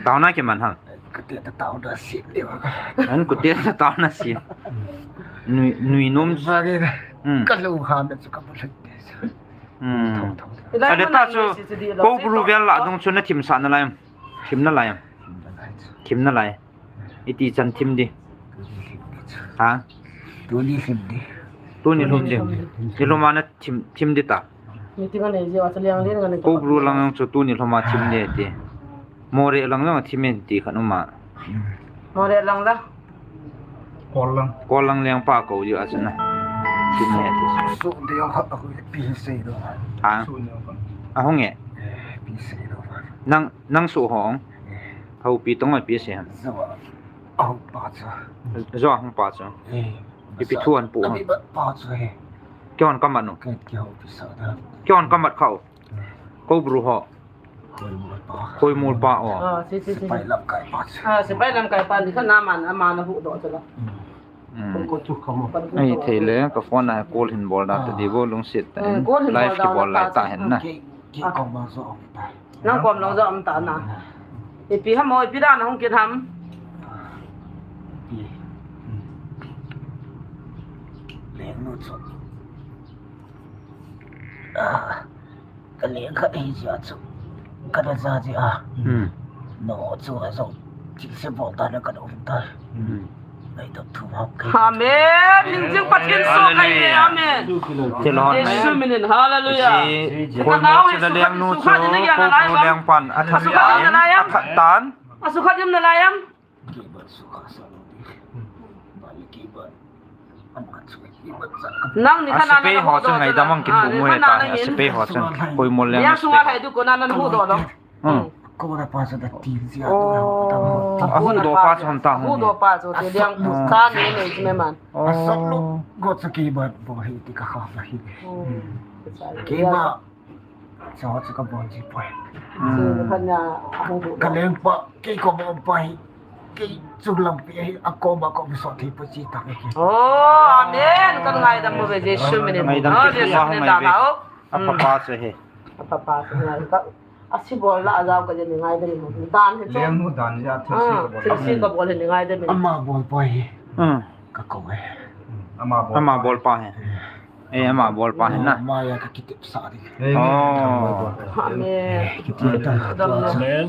Taona kiman ham. Kati ta taona si le wa. An kati ta taona si. Nui, nui nom sa ke. Hmm. Ka lo ha na chu ka bu lhut te sa. Hmm. Thong, thong. Ade ta chu ko bru vel la dung chu na thim sa na lai. Thim na lai. Thim na lai. Iti chan thim di. Ha? Tuni thim di. Tuni thim di. Ni lhoma na thim, thim di ta. Meeting a nei jeh a chu leng lin ngan ko. Ko bru lang jong chu tuni lhoma thim di ti. Moreh lang jong thim in ti khat um a. Moreh lang la. Kol lang. Kol lang leng pa ko jeh a chu na. Thim di ti. Su de jong khat a hu pi sei do. Ha? Su de jong khat. A hung e. Pi sei do. Nang, nang su hong. Houpi tong a pi sei ham. Zo a. A hung pa chu. Zo a hung pa chu. Eh. Ipi thu an pu ham. Kihon kamat u. Kihon kamat kha u. Ko bru ho. Hoimol pa o. Ah, si, si, si, si. Sepai lamkai pa chu. Ah, sepai lamkai pa ni kha na man, a man a hu do chu la. Hmm. Ko chu kamo. Ai, thei le, ka phone a call hin bol da ta di bo lungset ta. Hmm, call hin bol da ta. Live kibol lai ta hen na. Ki, ki kong ma zo ta. Nang kom long jo um ta na. Ipi ham o, ipi dan hung kit ham. Ipi. Leng nu chu. Ah, ka leng khat hi jia chu. Ka da ja jia. Hmm. No chu a jong. Chi se bol ta na ka da um ta. Hmm. Amen. Hing jing Pathen soh kahi e. Amen. Jesu minin. Hallelujah. Ka nau hi sukha ding na lai am. Asukha ding na lai am. Asukha ding na lai am. Nang ni khan a sepai ho chu ngaidam ang kithu mu he ta, sepai ho chu. Koi mol leng. Yang sunga lai du ko na nan hu do lo. Hmm. Ko na pa sa da ti sia. Oh. A hu do pa chu hon ta hu. Hu do pa chu te liang sa ni ni me man. Oh. Asap lo go sa ki ba bo hi ti ka kha la hi. Hmm. Ki ba Sa ho chu ka bon ji poi. Hmm. Chu khan a hung bu. Ka leng pa, kei ko bon pa hi. Kei chu lam pi hi, a ko ba ko so thi pu chi ta ke. Oh, amen. Kan ngaidam mo ve Jesu min. Ngaidam mo ve Jesu min da hao. A papa chu he. A papa chu ngai ka. A si bol la a jao ka je ni ngaidam mo. Dan he chu. Leng mu dan ja thi si ka bol. Thi si ka bol he ni ngaidam mo. Ama bol pa hi. Hmm. Ka ko he. Ama bol. Ama bol pa he. Eh, ama bol pa he na. Ama ya ka kitep sa di. Oh. Amen. Kitep ta. Amen.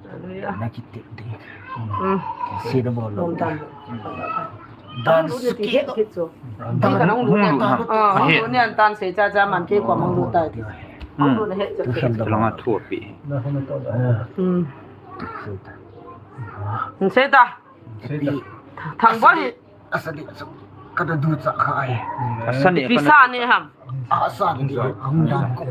Hallelujah. Na kitep di. Hmm. Si da bol lo. Dan suki. Dan hung lu na. Ah, hung lu ni an tan se cha cha man ke ko mang lu ta. Hmm. Hung lu na he cha. Langa thu pi. Hmm. Se ta. Thang bol hi. Asa ni chu ka da du cha kha ai. Asa ni pi sa ni ham. Asa ni hung dan ko.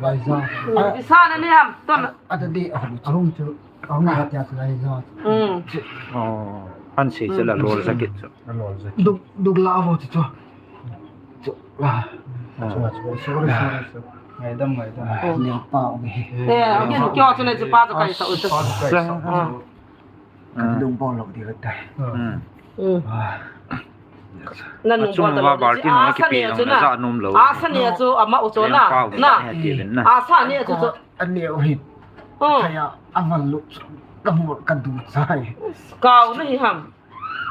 Pi sa ni ham. Ton. Ada di hung chu. Hung ha tia chu lai ja. Hmm. Oh, an sei chu la lol sa kit chu. Duk duk la vo chu chu. Chu la. Sorry, sorry, sorry. Ngaidam, ngaidam. Ni pa o mi. Eh, okay, kyo chu ne chu pa chu kai sa u chu. Ka lung bol lo di ka tai. Hmm. Hmm. Ah. Na nung bol ta lo di. Asa ni chu na. Asa ni chu ama u chu na. Na. Asa ni chu chu. Ani u hi. Hmm. Kaya amal lu chu. Ka mu ka du chai. Kau na hi ham.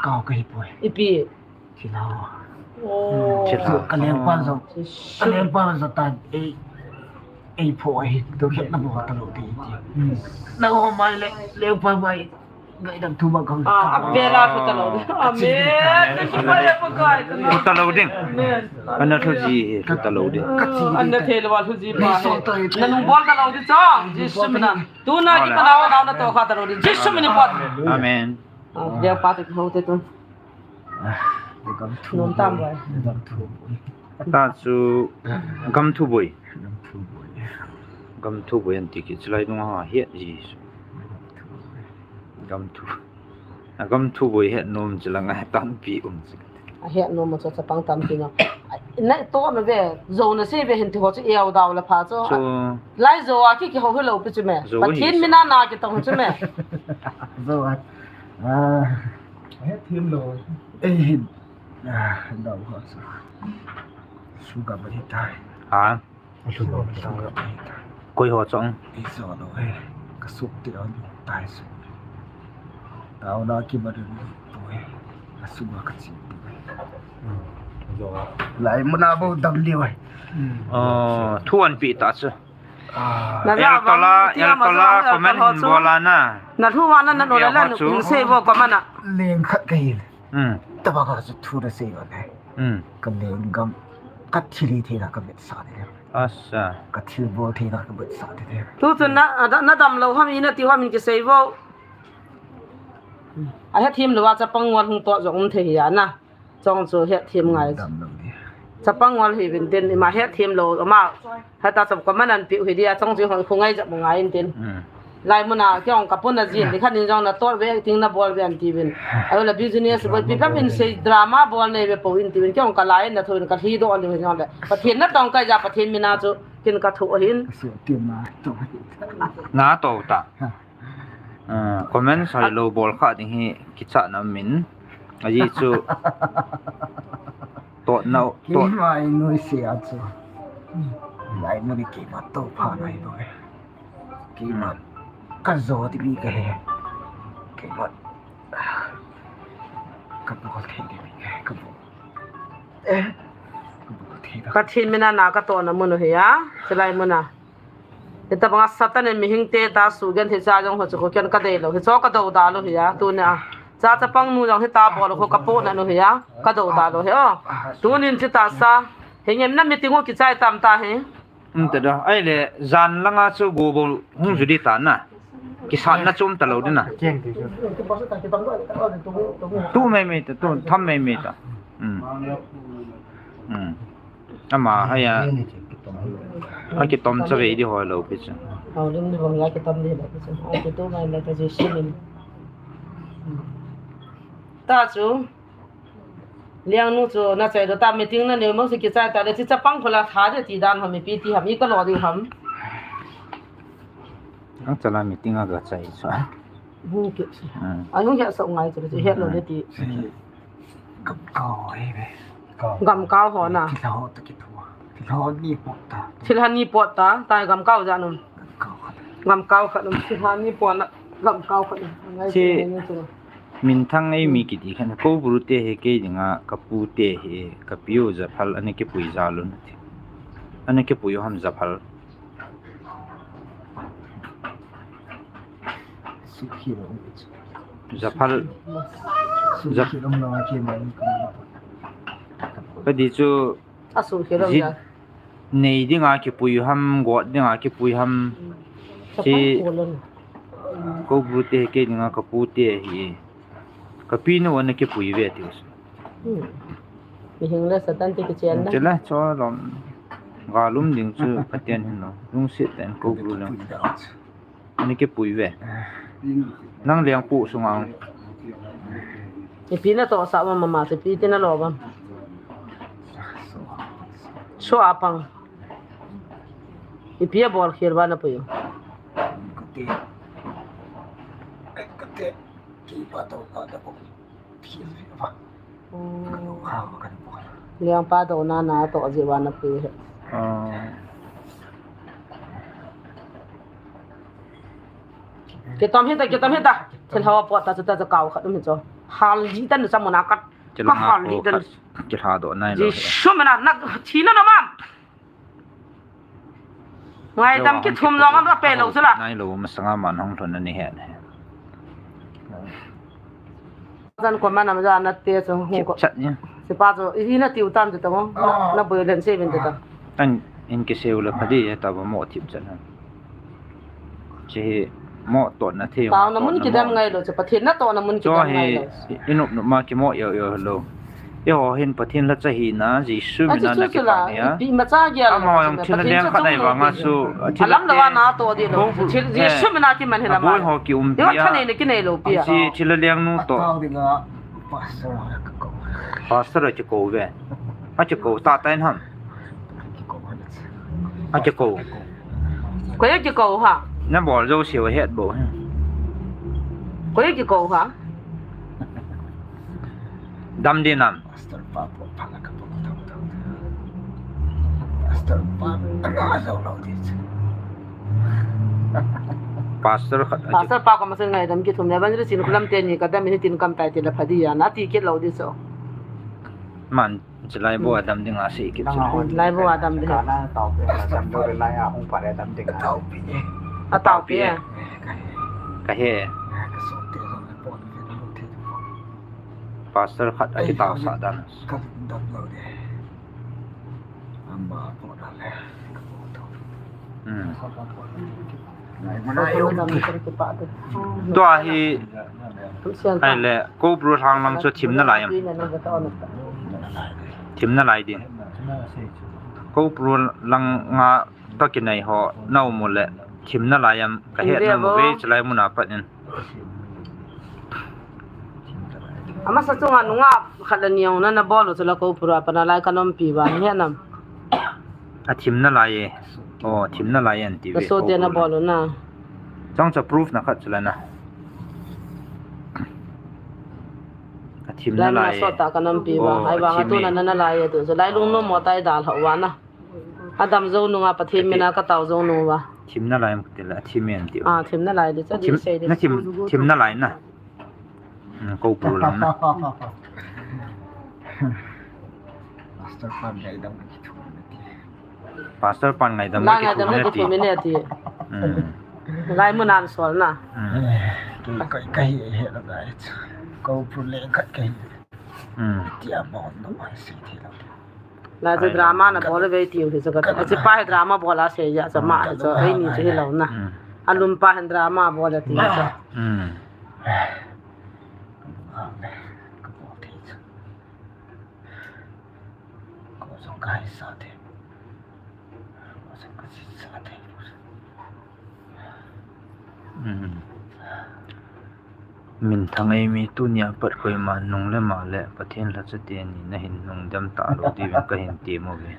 Kau ka hi poi. Ipi. Thilha. Oh. Thilha. Ka lengpa jong. Ka lengpa jong tan ei, ei pho ahi, tu khet na bol ta lo ti ti. Hmm. Na ho mai le, lengpa mai. Ngaidam thu ma kong. Ah, a bela thu ta lo. Amen. Thu ta lo ding. Amen. Ana thu ji, thu ta lo ding. Ah, ana thei lo wa thu ji pa. Na nung bol ta lo di chong. Jesu mina. Tu na ki ta lo na to kha ta lo di. Jesu mina pa. Amen. Ah, dia pa te ho te tu. Ah, gam thu. Nom tam boi. Gam thu. Ta chu gam thu boi. Gam thu boi. Gam thu boi an ti ki chulai nung ha hiat ji. Gam thu. A gam thu boi hiat nom chu la ngai tampi um chu. A hiat nom chu chapang tampi no. Na to na ve, zo na se ve hin ti ho chu eo dau la pha chu. Chu. Lai zo a ki ki ho hi lo pi chu me. Pathen mina na ki tong chu me. Zo a. Ah. A hiat thim lo. Eh, ah, dau ho chu. Sugar ba hi tai. Ha? Sugar ba hi tai. Koi ho chong? Ei so lo he. Ka suk ti on tai su. Tao na ki ba dun tu he. Ka sugar ka chi tu he. Lai muna bo dam liu he. Oh, thu an pi ta chu. Ah. Na el tola, el tola, comment hin bol a na. Na thu wa na na no la na in sei bo comment a. Leng khat ka hin. Hmm. Taba ka chu thu da sei ba ne. Hmm. Ka leng gam, ka thil hi thei na ka bet sa de. Asa. Ka thil bol thei na ka bet sa de. Tu chu na, na dam lo ham i na ti ham in ki sei bo. A hiat thim lo a chapang ngol hung to jong um thei hi a na. Chong chu hiat thim ngai. Dam lo di. Chapang ngol hi vin tin ima hiat thim lo ama. Heta chap ko manan pi u hi dia chong chu hung khu ngai jap ngai in tin. Hmm. Lai muna kiong ka pun na jin di khan in jong na tor ve ting na bol ve an ti vin. Ai la business bol pi pam in sei drama bol nei ve po in ti vin kiong ka lai na thon ka hi do an di vin jong le. Pathen na tong kai ja Pathen mina chu kin ka thu hin. Su ti ma to. Na to ta. Ha. Ah, comment sai lo bol kha ding hi kichat na min. Aji chu. Tot na, tot. Keima i nuisat a chu. Lai mun keima to pha nai boi. Keima ka jo ti mi ka he. Keima ka bol thei ti mi ka he, ka bol. Eh. Ka bol thei da. Pathen mina na ka to na mun u hi a. Chulai muna. Hitabanga Satan in mihing te ta sugen hi cha jong ho chu ko ken ka dei lo. Hi cho ka do da lo hi a. Tuni a. Cha chapang nu jong hi ta bol ko ka po na nu hi a. Ka do da lo hi o. Tunin chi ta sa. Hi ngem na meeting u kichai tam ta hi. Um ta da. Ai le jan langa chu go bo hung ju di ta na. Kisat na chum ta lo di na. Tu mai mai ta, tu tham mai mai ta. Hmm. Hmm. Ama haya. Akitom chavei di hoi lou pi chu. Haulim ni bang ya kitom di lou pi chu. Ai kitu ngai lou ta Jesu min. Ta chu. Liangnu chu na chai do ta meeting na neo mo si kichai ta le chi chapang khola tha de ti dan ho mipi ti ham i ka lo di ham. Ang chala meeting a ga chai chu. Hung ki. Hmm. Ai hung hia sa ngai chu he lo de ti. Gamkao hi ve. Gamkao ho na. Thilha ho ta kithu. Thilha ni pot ta. Thilha ni pot ta. Tai gamkao ja num. Gamkao khat. Gamkao khat num. Thilha ni pot na. Gamkao khat num. Ngai chi. Minthang ei mi kiti khan ko bru te hi kei dinga ka pu te hi ka piu japhal ana kipui jal un ti. Ana kipui ham japhal. Japhal. Ka di chu. Asu khilom ja. Nei dinga kipui ham, got dinga kipui ham. Chi ko bru te hi kei dinga ka pu te hi. Ka pi nu ana kipui ve ti. Hmm. Mihing le Satan te kichen na. Chela cho lom. Ga lum ding chu Pathen hin lo. Lungset ten ko bru lang. Ani kipui ve. Nang liang pu sunga. Ipi na to sa ma mama te pi te na lo bam. So apang. Ipi a bol khir ba na pu yo. Kati. Kati. Ki pa to pa da ko. Liang pa do na na to ji wa na pi he. Kitom hita, kitom hita. Thil hawa pot ta chu ta chu kau khat um hi chu. Hal ji tan cha muna kat. Ka hal ji tan. Kithla do nai lo. Ji sumena na thina na mam. Ngaidam kithum jong an va pe lou chu la. Nai lou masanga man hung lhun ani he. Jan ko mana ma ja na te chu hung ko. Chat ni. Sipa chu i na tiu tan chu ta mo. Na boi len se vin ta. An in kiseu la phadi ta ba mo thip chan ha. Che mo to na the. Tao na mun kidam ngai lo chu Pathen na to na mun kidam ngai lo. Inop nop ma kimo yo yo lo. Eiho hin Pathen lhacha hina, Jesu mina na kipa nia. Ipi macha gel. Ama jong thil leng khat nai vanga chu. Alam lo ana to di lo. Jesu mina kiman hi lama. Aboi ho kiumpi a. Thil leng nu to. Pastor a kikou ve. A kikou ta tain ham. A kikou. Koi a kikou ha. Na bol jo siu het bo. Koi a kikou ha. Dam di nam. Pastor pa po phala ka po tau tau. Pastor pa na zo lo di. Pastor khat. Pastor pa ko masen ngaidam kithum le ban ri sin kulam te ni ka dam ni tin kam tai ti la phadi ya na ti kit lo di so. Man. Chilai bo adam ding a si kit chu. Lai bo adam ding. Kana tau pe na sam do lai a hung pare adam ding a. Tau pi. A tau pi. Ka he. Ka so te lo na pon ke lo te. Pastor khat a kitau sa dan. Ka dam lo de. Ama po da le. Ka po to. Hmm. Tua hi, ai le, Koubru lhang lang chu thim nalai am? Thim nalai ding. Koubru lang a ka kinai ho, na um u le, thim nalai am, ka het nom u ve, chulai mun a pat in. Amasa chunga nungah khat le ni jong na, na bol u chu la Koubru a pat nalai ka nompi uva, ni he nam? A thim nalai e. Oh, thim nalai e an ti ve. Ka so te na bol u na. Chang cha proof na khat chu la na. A thim nalai e. Lai na so ta ka nompi uva. Oh, ai vang a tu na na nalai e tu. Chu lai lungnom mo tai dal ho uva na. Adam jou nunga Pathen mina ka tau jou nunga. Thim nalai am ti la, thim e an ti. Ah, thim nalai di cha di sei di. Na thim, thim nalai na. Hmm, Koubru lang na. Pastor pan ngaidam na kithum na ti. Pastor pan ngaidam na kithum na ti. Hmm. Lai mun an sol na. Hmm. Ki kai kai he la dai. Koubru le khat kai. Hmm. Ti a mo no mai si ti la. La chu drama na bol ve tiu hi chu ka. Achi pa hi drama bol a sei ja cha ma chu ei ni chu hi lo na. Hmm. A lum pa hin drama bol a ti cha. Hmm. Ka bol thei chu. Hmm. Minthang Eimi, tunia pat koima nung le ma le Pathen lhacha teni nahin nung dem talou diuvin kahin tem uve.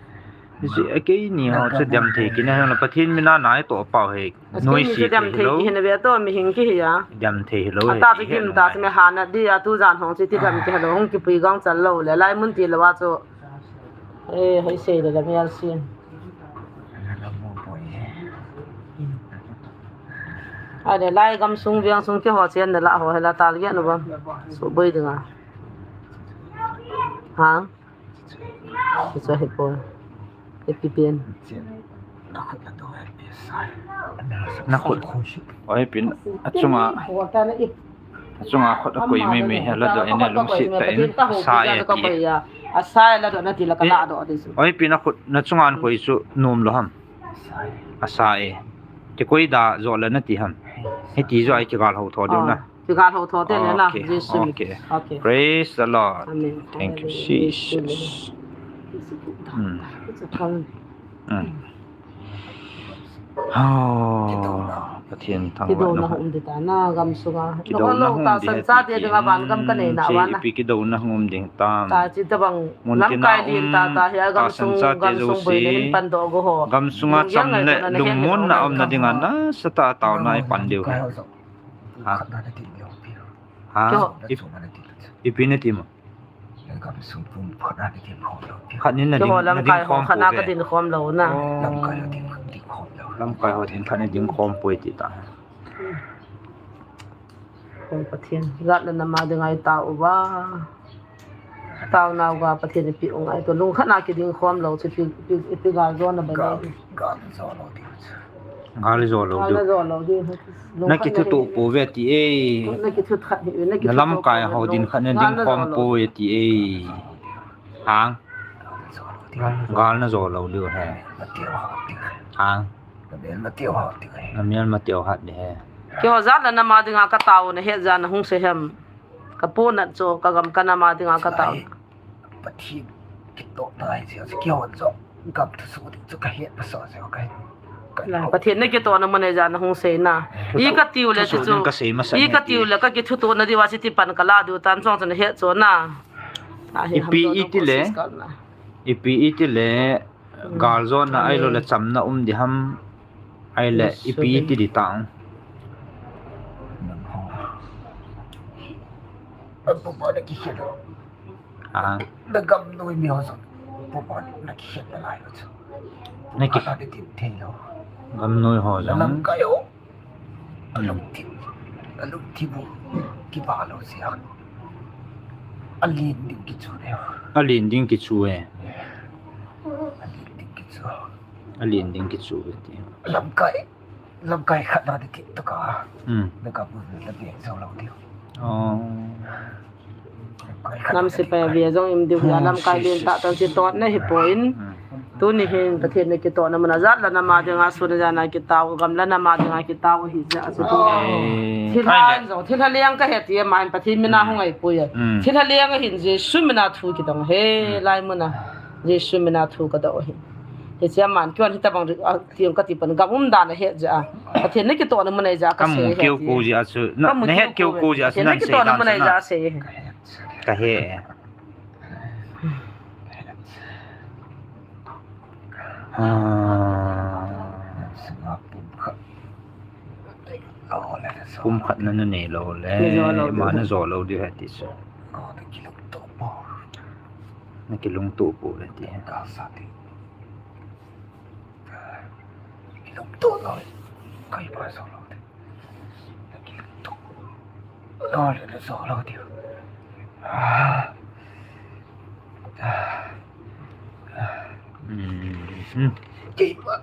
Hiche a keini ho chu dem thei kit na heng la Pathen mina nai toh pau he. Noise dem thei kit hina ve to, mihing kihi a. Dem thei hilou he. Ata chu gim ta chu me hana di a, tujan hong chu ti dem kit hilou, hung kipui gong chal lou le lai mun tilou a chu. Eh, hei sei le le mial sin. Ade lai gamsung viangsung kiho chen na la ho hela tal ge no ba. Suboi dinga. Ha? Kicha he po. Epi pen. Na khut. Oi pin achunga. Achunga khut akoi mai mai he la do ene lungset tah in asa e ti. Asa e la do na ti la ka la do ti su. Oi pin akhut na chunga an koi su nom lou ham. Asa e. Ti koi da jo la na ti ham. Hiti jo ai kigal ho tho diu na. Kigal ho tho te le na. Okay, Jesu. Okay. Praise the Lord. Amen. Thank you, Jesus. Mm. Mm. Oh, Pathen thangvah na um ding ta na gam sunga. Kidouna hung um ding ta san cha te dinga van gam ka nei na wana. Ipi kidouna hung um ding tam. Ta chi tabang lamkai lin ta ta hi a gam sung gam sung boi le hin pan doh go ho. Gam sunga cham le lungmon na um na dinga nasatah a taona i pan diu. Ha? Ha? Ipi na ti mo? Khat nin na ding, na ding khom po ve. Lamkai ho ding khat na ding khom po e ti ta. Pathen, jat le nam a dinga i tao uva. Tao nau ga Pathen ipi u ngai to lung khat na kiding khom lou chu ipi, ipi, ipi gal jo na ba nei. Gal jo lou ding. Gal jo lou ding. Na kithutoh po ve ti e. Na kithu khat hi, na kithu. Na lamkai ho din khat na ding khom po ve ti e. Hang. Gal na jo lou ding he. Hang. Na mial ma teo hat ding he. Keiho jat le nam a dinga ka tao na het jat na hung sei hem. Ka po nat chu ka gam ka nam a dinga ka tao. Pathen kitoh na hi chu, chu kihon chu, gam thusoh ding chu ka het pasal chu ka, ka, Pathen na kitoh na mun a jat na hung sei na. I ka tiu le chu, i ka tiu le ka kithutoh na diu a chu ti pan ka la diu tan chong chu na het chu na. Ipi iti le, ipi iti le, gal jo na ahilou le chamna um ding ham, ahile ipi iti ding tam. Ah. Na gam noi mi ho jong. Puma na kikhen na lai ho chu. Na ki- Puma na tin thei lou. Gam noi ho jong. Lamkai ho. Alungthim. Alungthim u. Kiba lou sia. Alen ding kichu ne. Alen ding kichu e. Alen ding kichu. Alen ding kichu e ti. Lamkai. Lamkai khat na ding kit toh ka. Hmm. Na ka bu na be zo lo ding. Oh. Lamkai khat na ding. Nam sepai a ve jong im ding ya lamkai len tah tan si tot na hi poi. Hmm. Tuni hin Pathen na kitoh na mun a jat le nam a dinga sun a jana kitao gam le nam a dinga kitao hi ja su tu. Eh. Thilha jong thilha leng ka he ti ma in Pathen mina hung ai poi. Hmm. Thilha leng a hin Jesu mina thu kidong he lai mun a. Jesu mina thu ka do hi. Hiche a man kion hitabang ri, a, tiang ka ti pan gam um dan a het jeh a. Pathen na kitoh na mun a jeh a ka sei he. Ka mu keu ko jeh a chu. Na, na het keu ko jeh a chu. Pathen na kitoh na mun a jeh a sei he. Ka he. Ah. Pumkhat na na nei lou le. Nei jo lou diu. Ma na jo lou diu he ti chu. Na kilungto po ve ti. Kilungto lou. Kai pa jo lou ti. Na kilungto lou le na jo lou diu. Ah. Ah. Hmm. Kei pa.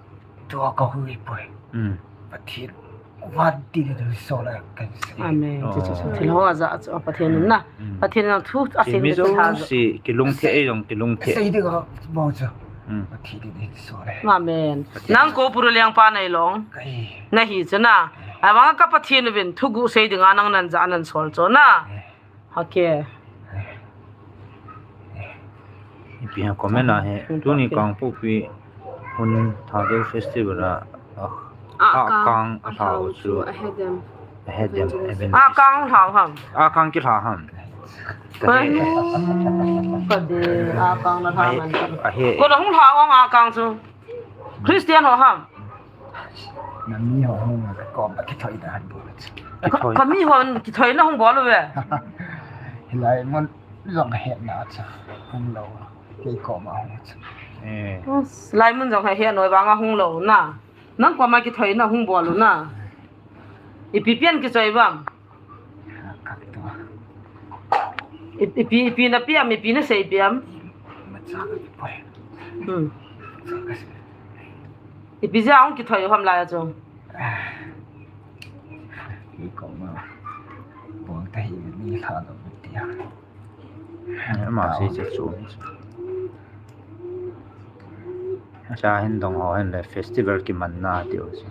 Tua ka hui poi. Hmm. Pathen. Van ti le du so la kan sei. Amen. Oh. Chu, chu, chu. Thil ho a ja chu Pathen in na. Hmm. Pathen in thu a sei mi jong si kilungthei ei jong kilungthei. Sei ding a mo chu. Hmm. Pathen in so le. Amen. Pathen. Nang ko puru liang pa nei long. Kai. Na hi chu na. Ai wang ka Pathen uvin thugu sei ding a nang nan ja nan sol chu na. Eh. Hake. Pi ha comment a he, tuni Kangpokpi hun Thadou Festival a, a, a kang a lhau chu a hedem. A hedem, a hedem. A kang lhau ham. A kang kilha ham. Ka de, a kang na lha man. A he. Ko na hung lha ong a kang chu. Christian ho ham. Na mi ho hung ka kom a kithoi da han bol. Ka, ka mi ho kithoi na hung bol ve. Hilai mun jong hetna cha hung lou. Kei kom a hung cha. Eh. Lai mun jong hetna vang a hung lou na. Nang kom a kithoi na hung bol na. Ipi pian kichoi vang. Ipi, ipi na piam, ipi na sei piam. Hmm. Ipi ja hung kithoi ham lai a chu. Ki kong ma. Bol ta hi ni kha lo tia. Ma sei che chu. Cha hin dong ho hin le festival kiman na ti u si.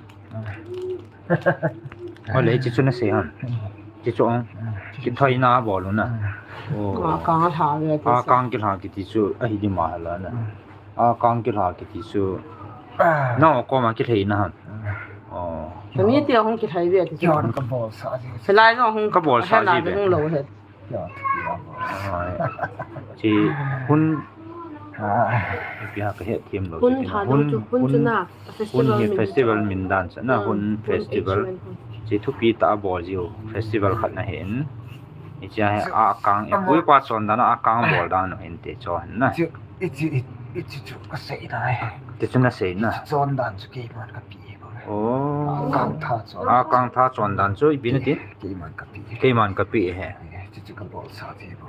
Ole, hiche chu na sei ham? Hiche chu ong. Kithoina bol u na. Oh. A kang lha ve ti. A kang kilha kiti chu ahi di ma hala na. A kang kilha kiti chu. Na kom a kilhei na ham? Oh. Mi ti hung kilhei ve ti chu. Ka bol sa ji. Hilai jong hung ka bol sa ji ve. Hung lou he. Chi hun pia ka het thiam lou. Hun, hun, hun hi festival min dan cha na, hun festival. Chi thupi ta a bol jiu festival khat na hin. Hiche a hi a kang, ipui pa chondan a kang bol dan hin te chon na. Chi, chi, chi chu ka sei na. Te chu na sei na. Chondan chu keiman ka pi. Oh. A kang tha chon. A kang tha chondan chu ipi na ti? Keiman ka pi. Keiman ka pi he. Chu chu ka bol sa ti bo.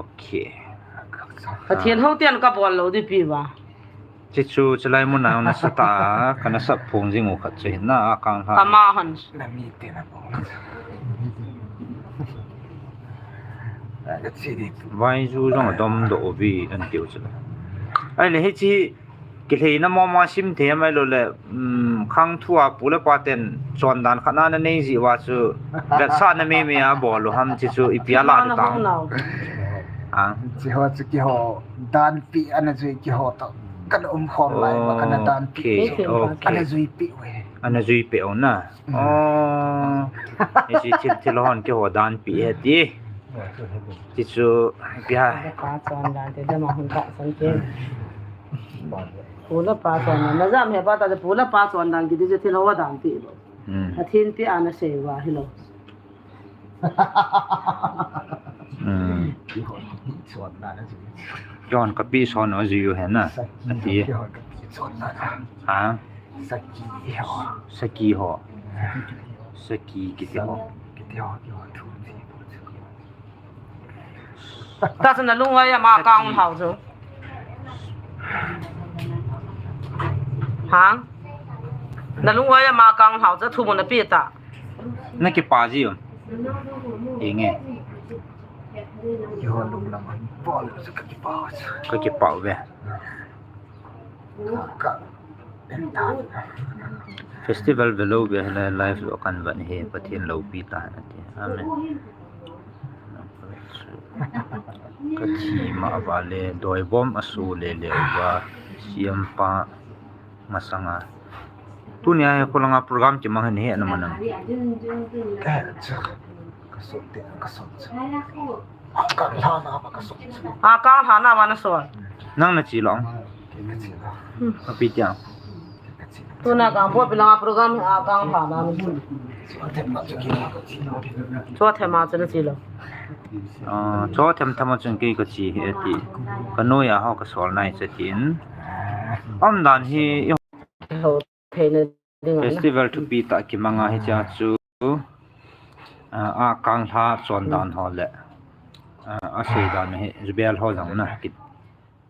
Okay. Pathen ho tian ka bol lou di pi ba. Chi chu chulai mun a na sa ta, ka na sap phong jing u khat chu hin na a kang tha. Ama han. Na mi te na bol. Vai ju jong a dom doh u vi an tiu chu. Ai le hiche Kilheina mama sim thei mai lou le, um, khang thu a pu le pa ten chondan khat na na nei ji uva chu, vetsahna mei mei a bol u ham chi chu ipi a la ta. A. Chi ho chu kiho dan pi ana jui kiho to. Kan um khom lai ma kan dan pi. Okay, okay. Ana jui pi we. Ana jui pe u na. Mm. Oh. Hiche thil, thil hon kiho dan pi he ti. Ti chu, pi ha. Pa chondan te dama hung ta san ke. Pu le pa chondan. Na jam he pa ta pu le pa chondan kiti chu thil ho dan ti lo. Hmm. A thin pi ana sei uva hi lo. Hmm. Jon ka pi son o ji u he na. Ati. Ha? Saki ho. Saki ho. Saki kiti ho. Kiti ho, kiti ho thu ni. Ta chu na lung uva ama kang lhau chu. Ha? Na lung uva ama kang lhau chu thu mun na pi ta. Na kipa ji u. Inge. Kiho lung lam an bol chu ka kipa u. Ka kipa u ve. Ka Festival ve lou ve le live lo kan vat hi Pathen loupi ta na ti. Amen. Ka thi ma va le doi bom a su le le va siam pa masanga. Tunia hi kholanga program kimang hin he na manang. Ka he chu. Ka sot te, ka sot chu. Ka lhana ba ka sot chu. A, ka lhana ba na sot. Nang na chi long. Ka chi long. Api tia. Tuna ka po pilanga program a ka lhana. Chua thema chu na chi long. Ah, chua them thema chun kei ka chi he ti. Ka noi a ho ka sol nai che tin. Umdan hi. Ho. Theina ding a na. Festival thupi tah kimang a hiche a chu, ah, a kang lha chondan ho le, ah, a seidan hi jubel ho jong na ki,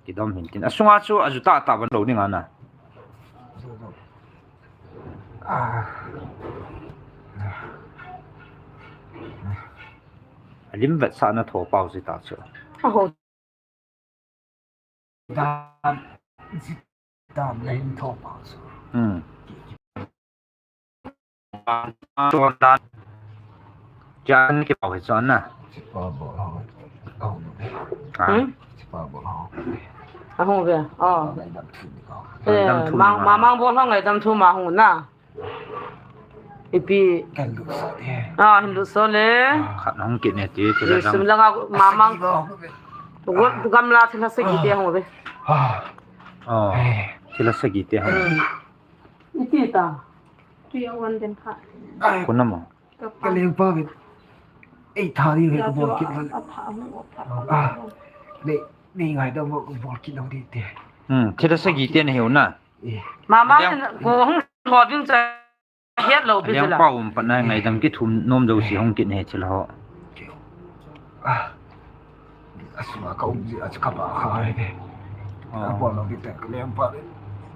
kidom hin tin. A sunga chu a ju tah tah ban lou ding a na. A lim vetsahna tho pau si ta chu. A ho. Dan, dan le hin tho pau chu. Hmm. Dan, dan. Jan ki pau hi chon na. Chi pa bol ho. Ho. Ha? Hmm? Chi pa bol ho. Ahung ve. Oh. Ngaidam thu ni ko. Eh, Ngaidam thu mang, ni ma ma. Mang bol hong ngaidam thu ma hung na. Ipi. Kan lut so de. Ah, hin lut so le. Khat hung kit ne ti, ti la Sum dang. Langa ma mang. Sagi lo. Gu, gamla thil sagi te hung ve. Ah. Oh. Eh. Thil sagi te hung. Iti ta. Tui a wan den pha. Ai. Ko na mo. Ka lengpa vin. Ei tha ni he ka bol kit lou. A pha hung, a pha. Ah. Nei, nei ngaidam mo ka bol kit lou di te. Hmm, thil sagi te na hiu na. Eh. Mama, Liang- ko hung lho ving cha het lou pi Liang la. Pa um pat na ngaidam kithum nom jouse hung kit ne thil ho. Ah. Asua ka um ji a chu ka ba kha he. Ah. A bol lou di te ka lengpa vin.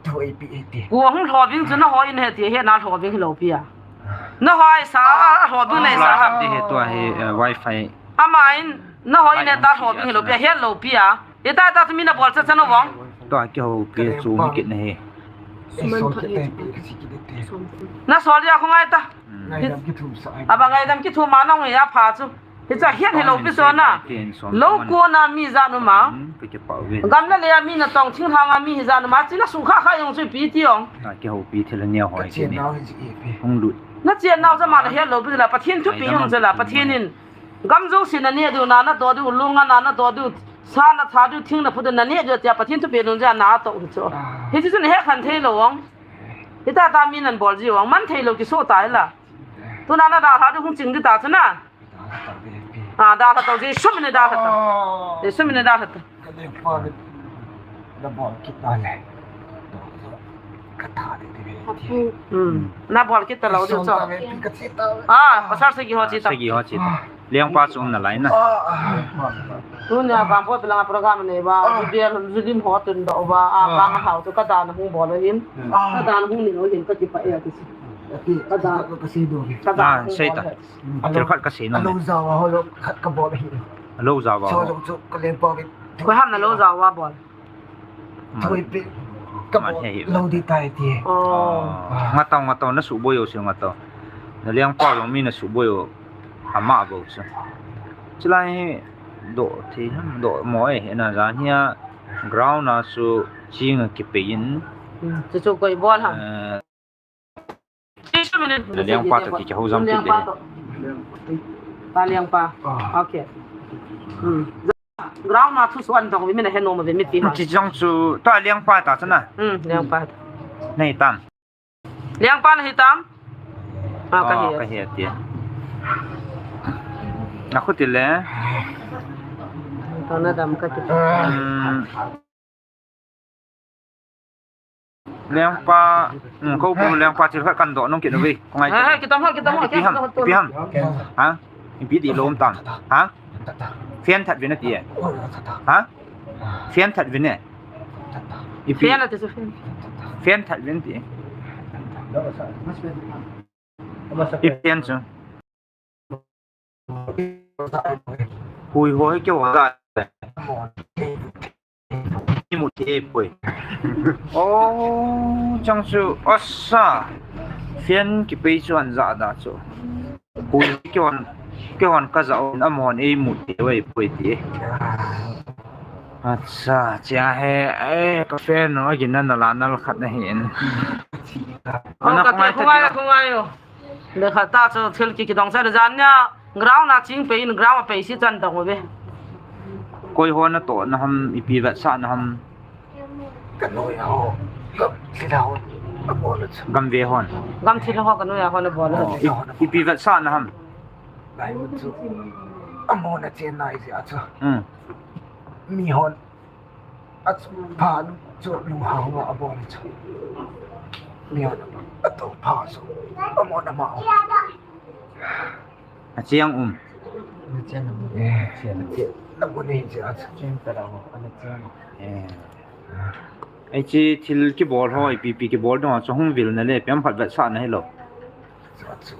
Thu ei pi ei ti. Ko hung lho ving chu na ho in he ti, he na lho ving lou pi a. Na ho ai sa, a lho ving nei sa ha. Ti he tua he, eh, wifi. Ama in, na ho in he ta lho ving lou pi a, het lou pi a. Ita ta tu mi na bol cha cha na vong. Tua kihoupi chu mi kit na he. Ei sol kit te pi ka si kit te. Na sol ya ko ngai ta. Hmm. Ngaidam kithum sa ai. Aba ngaidam kithum ma nong ya pha chu. Hicha hian hilou pi chu na. Lou ko na mi ja nu ma. Hmm, ka kipah ve. Gam na le a mi na tong thing hang a mi hi ja nu ma. Chi na su kha kha jong chu pi ti jong. Ka kihoupi thil a nia hoi kini. Hung lut. Na chen nau ja ma na hian lou pi la. Pathen thupi jong ja la. Pathen in. Gam jouse na neh diu, na na doh diu, lung a na na doh diu, sa na tha diu, thing na phu diu, na neh diu tia Pathen thupeh nung jeh a na toh hi chu. Ah. Hichu chu na hekhen thei lou ong. Hita ta mi nan bol ji ong, man thei lou kiso ta hi la. Tuna na dalha diu hung ching di ta chu na. Ah, dalha tau ji, sum ni dalha ta. Oh. Ji, sum ni dalha ta. Ka lengpa vin na bol kit ta le. Ka tha di di ve ti. Hmm. Na bol kit ta lou di chu. Sol ta ve pi ka chi ta ve. Ah, pasal sagi ho chi ta. Sagi ho chi ta. Ah. Lengpa chu um na lai na. Ah, ah. Tunia bang poi pelanga program nei ba. Ah. Ju bel, ju lim ho tun do ba. Ah, ah. Bang hau chu ka dan hung bol hin. Ah. Ka dan hung ni lou hin ka kipah e ti. Ka dan. Ka, ka si do. Ka dan. Ah, hung sei bol ta. Hin. Thil khat ka sei nom e. Alou jao a ho lou khat ka bol hi. Alou jao a ho. Chu chu ka lengpa vin. Koi ham na lou jao a bol. Thui pi. Ka bol lou di tai ti. Oh. Ah. Nga tau, nga tau, na suboi u si nga tau. Na lengpa jong mi na suboi u. Ama bou chu. Chulai hi doh thei ham, doh mo e, na jan hia ground a chu ching a kipei in. Hmm, chu chu koi bol ham. Eh, Lengpa toh kikihou jam kit le. Pa Lengpa. Ah. Okay. Hmm. Ground ma thu suan dong mi na he nom ve mi ti ha. Chi jong chu ta Lengpa ta chana. Hmm, Lengpa. Nei tan. Lengpa na hi tam. Ah, ka hi. Ka hi ti. Na khu ti le. Ta na dam ka ti. Hmm. Lengpa, um, ko pu lengpa thil khat kan doh nung kit nu ve. Ko ngai. Ha, ha, kitam ha, kitam ha, ipi ham, kitam ha, ipi ham. Ha? Ipi ti lom tam. Ha? Fan that vin ati e. Ha? Fan that vin e. Ipi. Fan ati chu fan. Fan that vin ti. Ipi fan chu. Hui ho hi keiho ja. Imu thei poi. Oh, chang chu, asa. Fan kipei chu an ja da chu. Hui ho hi keihon, keihon ka ja un, amahon eimu thei poi ti. Acha, chia he, eh, ka fan no, agin na la nal khat na hin. Oh, ana ka khongai te, ta khongai, khongai o. Le khat ta chu thil ki kidong sa le jan nia ground a ching pei in ground a pei si chan dong ve. Koi ho na toh na ham ipi vetsah na ham. Ka noi ho. Ka thil ho. A bol chu. Gam ve hon. Gam thil ho ka noi ho na bol. Oh, i, ipi vetsah na ham. Lai mu chu. Amahon a chen nai jeh a chu. Hmm. Mi hon. A chu pha chu lunghang a bol chu. Mi a, a toh pha chu. Amahon ama. A chiang um. A chiang um. Eh, a chiang. Na mu nei chu a chu. Chiang ta la ho, a na chiang. Eh. Ai chi thil kibol ho, ipi ipi kibol dong a chu hung vil na le, piam phat vetsah na hi lo. Chu a chu.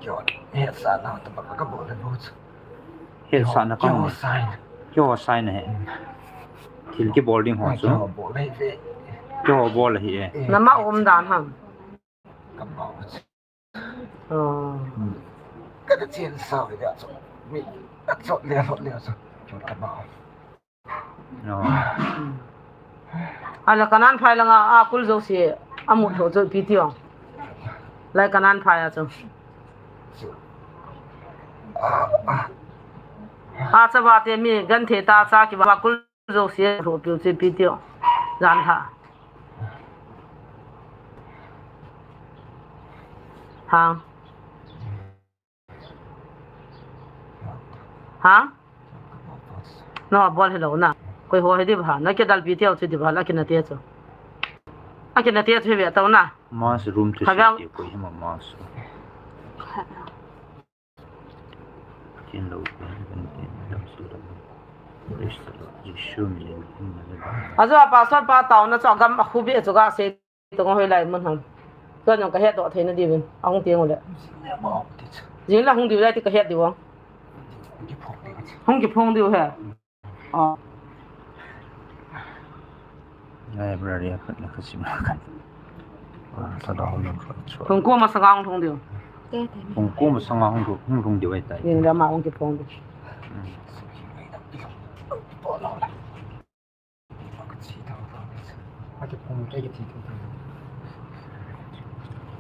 Kihon, hetsah na, ta ba ka bol le bo chu. Hetsah na ka. Kihon, kihon sai na. Kihon sai na he. Mm. Thil kibol ding ho chu. Kihon bol ahi ve. Kihon bol ahi e. Eh. Nama um dan ham. Ka bol chu. Oh. Mm. Ka ta chen sa ve ya chu. Mi, a chot le, a chot le chu. Kihon ka bol. Oh. Mm. Ala Kanan phai langa a kul jouse amu tho chu ipi ti o. Lai Kanan phai a chu. A chava te mi genthei ta cha kiva kul jouse amu tho piu chu ipi ti o. Jan ha. Ha. Ha? No, bol hilou na. Koi ho hi diu ham. Na kidalpi teu chu diu ham, la kina te chu. A kina te chu hi ve tau na. Mass room to Kha ve. Safety, koi hi ma mass. Kin lo, kin, kin, kin, lam su, lam. Praise the Lord. Jisu min, in, in, in. Ajo a pastor pa tao na chu gam a khu be chu ga se. Tung hoilai mun ham. Tuan jong ka het doh theina diuvin. Ahung teng uleh. Jing la hung diu lai ti ka het diu. Hung kiphong diu he. Oh. Library a khat le khat sim khat. Ah, sa da hung lung khat. Hung ko masanga hung thong diu. Hung ko masanga hung thong, hung thong diu ai tai. Jing la ma hung kiphong diu. Hmm.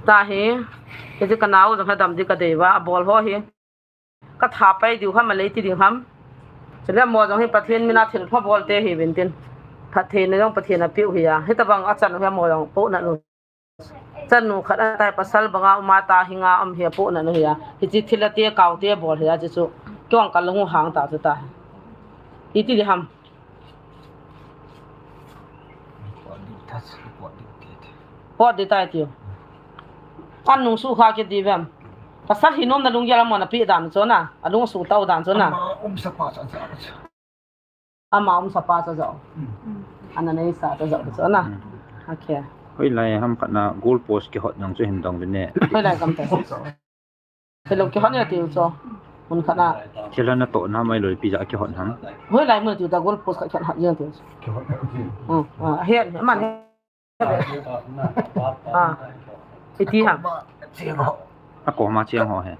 Tahi, hiche ka nao jong hi dam di ka dei uva, abol ho hi. Ka tha pai diu ham, alei ti ding ham. Chule amaho jong hi Pathen mina thilpha bol te hiuvin tin. Phattheina jong Pathen apeh u ahi a. Hitabang achan u hi amaho jong pohnat u. Chanu khat atai pasal banga um a ta hinga um hi apohnat u ahi a. Hiche thil a te kau te bol ahi a chu chu. Kei jong ka lung u hang ta chu ta. Iti di ham. Pot di tai tiu. An nung su kha kit di vem. Pasal hi nom na lunggel amaho na pe dan chu na. Alung su tau dan chu na. Ama um sapa cha cha. Ama um sapa cha cha. Hmm. Ana nei sa cha cha chu na. Hmm. Okay. Hoilai ham khat na goal post kihot jong chu hin dong le ne. Hoilai kam ta. Hello, kihot ni tiu chu. Mun khat na. Thil na toh na mai loi pi ja kihot ham. Hoilai mun tiu ta goal post khat khat ha jeng tiu chu. Kihot. Hmm. Ah, he, man he. Ah. Iti ham. Cheng ho. Akoma cheng ho he.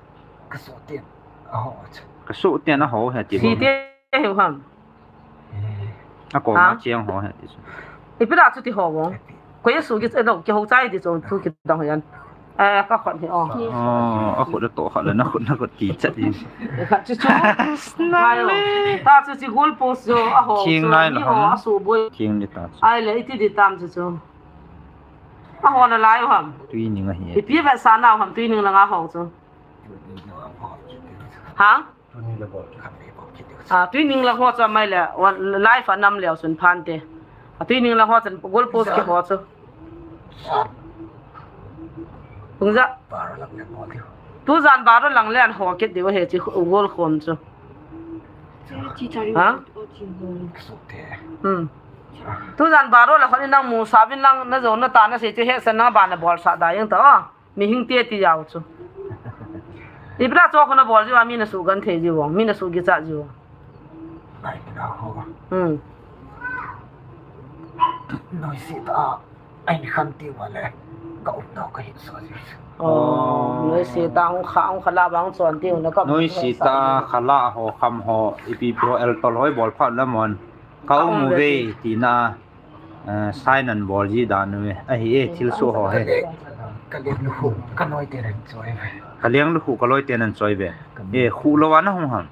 Ka so tien. Aho. Ka so tien aho he ti. Si te he ham. Akoma cheng ho he ti chu. Ipi da chu ti ho vong. Koi a su ki, eh, no, kihou chai ti chu thu kidong yan. Eh, ka khut hi o. Oh, akhut atoh khat le na khut na khut ti chat in. Khat chu chu. Ayo. Ta chu chi goal post chu aho. Thing chu nai la mi ho ham. Asu boi. Thing ni ta chu. Ai le iti di tam chu chu. Aho na lai ham. Tui ning ahi. Ipi ve sa na ham tui ning langa ho chu. Ha? Ah, tui ning lang ho chu amai le, wan, live a nam leo chun phan te. A tui ning lang ho chun goal post kiho chu. Tungja. Tujan baro lang le an ho kit diu he chi goal khom chu. Ha? Hmm. Tujan baro la khon in nang mu sa vin lang na jo na ta na sei chu he sa na ba na bol sa da jeng ta. Mihing te ti jao chu. Ipi da chu kona bol jiu a, mi na sugenthei jiu vong, mi na sukichat jiu vong. Nai, na ho. Hmm. Noise ta, ai ni kham ti va le, ka um nau ka hin so jiu. Oh, noise ta hung kha, hung kha la bang chon ti na ka. Noise ta, kha la ho, kham ho, ipi pi ho, el tol hoi bol phat la mon. Ka um ve ti na. Ah, sign an bol ji dan u e. Ahi e, thil soh ho he. Ka leng lukhu, ka noi te ren choi ve. Ka leng lukhu, ka loi te ren choi ve. E, khuh lou a na hung ham.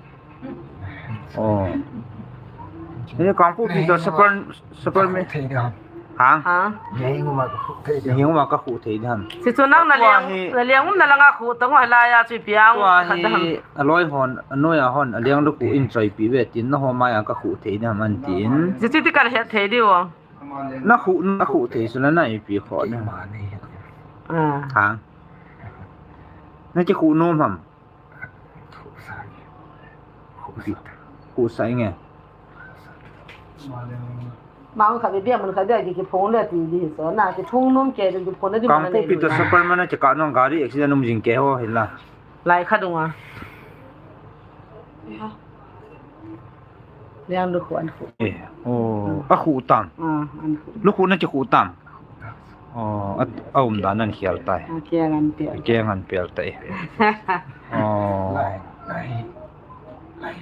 Oh. E, Kangpokpi to super, super me. Thei de ham. Ha? Ha? Ye hing uma ka khuh thei de. Ye hing uma ka khuh thei de ham. Si chu nang na leng, na leng um na langa khuh tong ho la ya chu piang. Tua hi, a loi hon, a noi a hon, a leng lukhu in choi pi ve tin na ho mai a ka khuh thei de ham an tin. Si chu ti ka het thei diu. Na khuh, na khuh thei chu na na ipi kho na. Ah. Ha. Na kikhuh nom ham. Khuh sa nge. Mang kha be be mun kha be ki, kiphong le ti di so na kiphong nom ke di kiphong na di. Kangpokpi to Superman na kikah nung gari accident um jing ke ho hi la. Lai kha dunga. Leng lukhu an khuh. Eh, oh, a khuh tam. Ah, an khuh. Lukhu na kikhuh tam. Oh, a, a um dan an khial tai. A keng an pel. A keng an pel tai. Oh. Lai, lai, lai.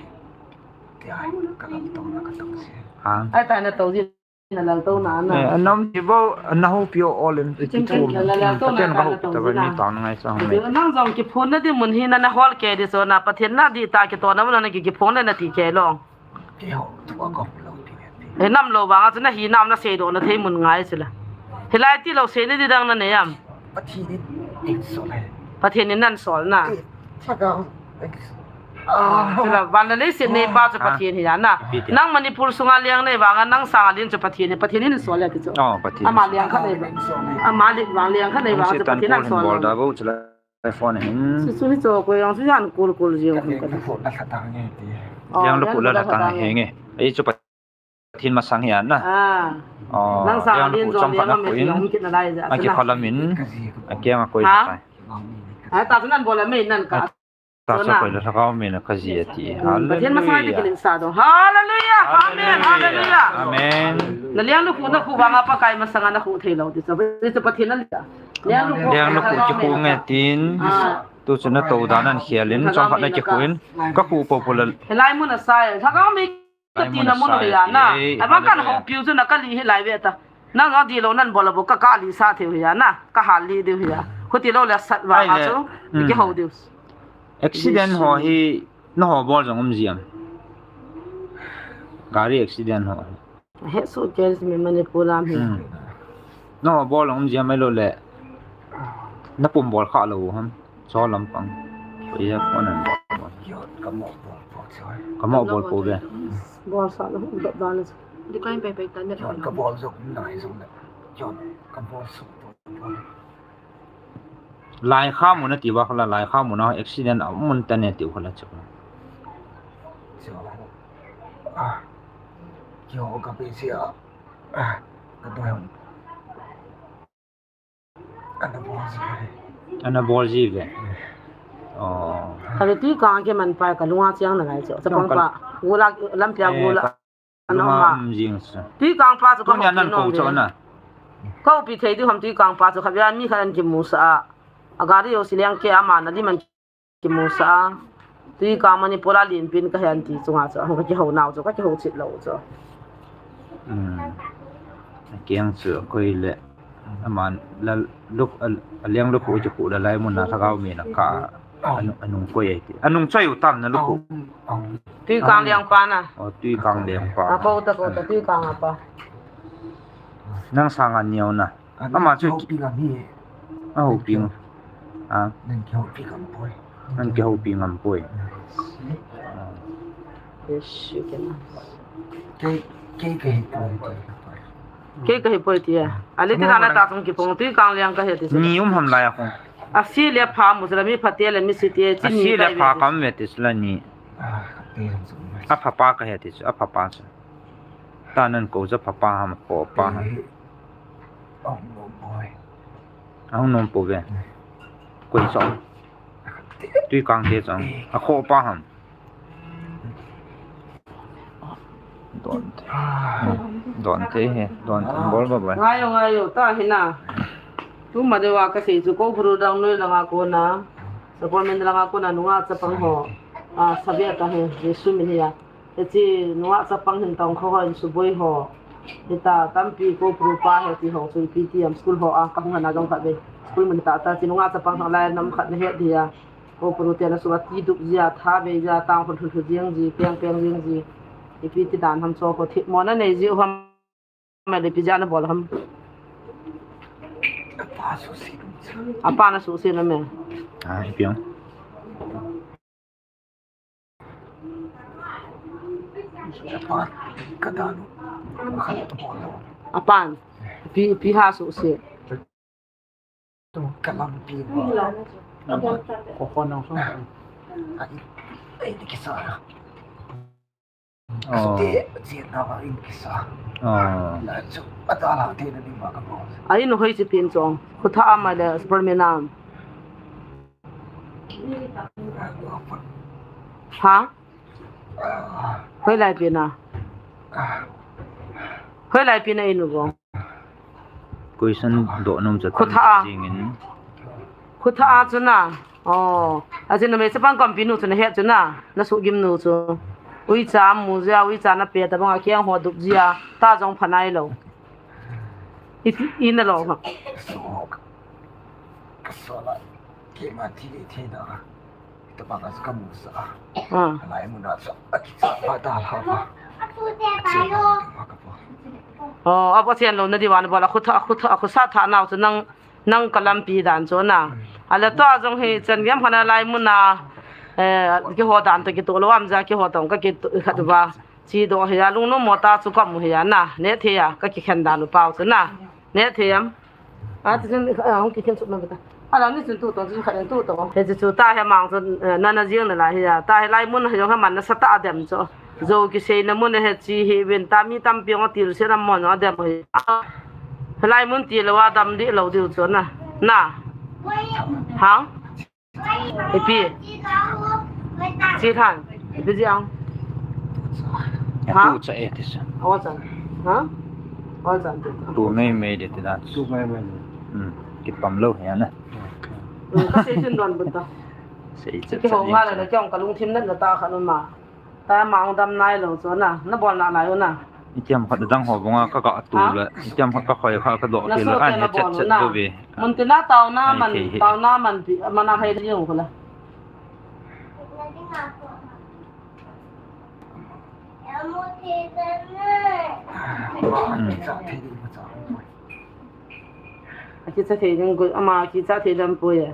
Ti ai, ka lam tong na ka tong si. Ha? Ai tai na to ji. na lal to na na. Eh, anam ti bo, na ho pio all in, ti tu. Pathen ka ho ta ba ni ta na ngai sa ho. Nang jong kiphun na di mun hi na na hol ke di so na Pathen na di ta ki to na mun na ki kiphun na ti ke long. He nam lo vang a chu na hi nam na sei do na thei mun ngai sila. Hilai ti lo sei ni di dang na ne yam. Pathen in nan sol na. Sila van le leiset nei pa chu Pathen hi na. Nang Manipur sunga leng nei vang a nang sanga leng chu Pathen hi, Pathen in sol le ti chu. Ama leng kha nei vang. Ama leng vang leng kha nei vang chu Pathen nan sol. Phone hin. Su su hi cho ko yang su yan kul kul jing. Yang lu kul la tang he nge. Ei chu Pathen masang hi an na. Ah. Oh, nang sa yang lu kul chom khat na ko in. Aki kholam in. Aki ang a koi. Ha? Ah, ta nan bola me nan ka. Ta sa koi la ka me na ka ji ati. Pathen masang ti kilin sa do. Hallelujah. Amen. Hallelujah. Amen. Na liang lu ku na ku vang a Pakai masang a na ku thei lo ti sa. Ti sa Pathen na. Liang lu ku ki ku nge tin. Tu chu na to dan an khial in, chom khat na ki khu in, ka khu po po la. Hilai mun a sai, lhagao mi ka ti na mun a ya na. Ai ba kan ho piu chu na ka li hilai ve ta. Na ga di lo nan bol a bo ka ka li sa theu ya na, ka hal li diu ya. Khu ti lo le sat va ha chu, ki ho diu. Accident ho hi, na ho bol jong um jiam. Gari accident ho. He su ke mi Manipur lam hi. Na ho bol um jiam ai lo le. Na pum bol kha lo ham. Cho lam pang. Ko ya ko nan bol. Ka mo bol po choi. Ka mo bol po be. Bol sa lo da da le. Di ko in pe pe ta ne. Ka bol jok nai jok le. Ka bol su. Lai kha mun a ti va kha la, lai kha mun a accident a mun ta ne ti kha la chu. Chu. Ah. Yo ka pe sia. Ah. Ka doi hon. Ana bol ji ve. Ana bol ji ve. Oh. Ka le tui kang ke man pa ka lunga chiang na lai chu. Chapang pa. Gula lam pia gula. Ano ma. Tui kang pa chu ka ho pi nom ve. Ka ho pi thei diu ham tui kang pa chu kha via mi khan an kimu sa a. A gari o siliang ke ama na di man kimu sa a. Tui kang Manipur a lin pin ka hen ti chunga chu. Ka kiho nau chu ka kiho chit lo chu. Kiang chu koi le. Aman la luk a liang luk u chu ku la lai mun na lhagao mi na ka anung koi ai ti. Anung choi u tam na luk u. Tui kang liang pa na. O tui kang liang pa. A ko ta ko ta tui kang a pa. Nang sang an niau na. Ama chu ki pi lam hi. A ho pi. A. Nang ki ho pi kam poi. Nang ki ho pi ngam poi. Yes, you can. Kei kei kei poi. Kei ka hi poi ti a. A le ti na na ta sung ki pong ti kang liang ka he ti. Ni um ham lai a kong. A si le pha mu sila mi pha te le mi si te ti ni le pha kam ve ti sila ni. A pha pa ka he ti chu, a pha pa chu. Ta nan ko cha pha pa ham ko pa ham. Ahung nom po ve. Koi chong. Tui kang te chong. A kho pa ham. Don te. Don te he. Don te bol ba ba. Ngai yo, ngai yo, ta hi na. Tu ma de wa ka sei chu ko bru dang noi langa ko na. Sa ko men langa ko na nunga chapang ho. A, sa bia ta he. Jesu min ya. Hiche nunga chapang hin tong kho ho in suboi ho. Hita tampi ko pru pa he ti ho chu P T M school ho a ka hung hana jong kha ve. School mun ta ta chi nunga chapang ho lai nam khat na he dia. Ko pru te na su a ti dup jia tha ve jia tang ko thu thu jing ji peng peng jing ji. Ipi ti dan ham cho ko thi mo na nei ji ham. Me le pi jia na bol ham. Apa su si. Apa na su si na me. A, ipi ham. Apan. Pi, pi ha su se. Ko ko nang so. Ai, ai, di kisa. Oh. Te, je na ba in kisa. Oh. La chu, adala te na ni ba ka mo. Ai, no hoi si pin chong. Khutha ama le, Superman am. Ha? Hoilai pi na? Hoilai pi na inu bong? Question do nom cha. Khutha a. Jingin. Khutha a chu na. Oh. A chu na me chapang kom pi nu chu na he chu na. Na su gim nu chu. Uicha mu jia, uicha na pe tabang a kiang ho dup jia, ta jong pha nai lo. I, i na lo ha. Kima thi le thi da. Tabang a ka mu sa. Ah. Lai mun a sa. A ki sa pa da la pa. Oh, a pa sian lo na di wan bol a khu tha, khu tha, khu sa tha nau chu nang Nang ka lampi dan chu na. Ala to a jong hi chan giam khana lai mun a, eh, kiho dan to kitoh lo am ja kiho tong ka kitoh khat uva. Chi do hi a lungnom mo ta chu ka mu hi a na. Ne thei a ka kikhen dan u pau chu na. Ne thei am. A ti chun, ah, hung kikhen chu na beta. Ala ni chun tu to chu khat tu to. He chu chu ta he mang chu, eh, na na jing na lai hi a. Ta he lai mun a jong he man na sa ta dem chu. Jou kiseina mun a he chi hi vin ta mi tampi ong a til se na mon a dem hi. He lai mun ti lo a dam di lo diu chu na. Na. Ha? Ipi. Chi than. Ipi ji ang. Ha? Tu cha e ti sa. Awa chan. Ha? Awa chan tu. Tu mai mai de ti dan. Tu mai mai. Hmm. Kipam lo ya na. Hmm, ka sei chin don bun ta. Sei cha. Ki cha ho ni nga cha. La na kyong ka lungthim na na ta kha no ma. Ta ma ong dam nai lo chu na, na bol na nai u na. Itiam khat dang ho bunga ka ka tu ha? Le, itiam khat ka khoi kha ka do na ke so le, te an na he chet bol chet na. Bo ve. Mun te na tau na ai man, ke he. Tau na man pi, man a hai ri ong ko la. Hmm. A ki cha thei ding go, ama ki cha thei dam po ye.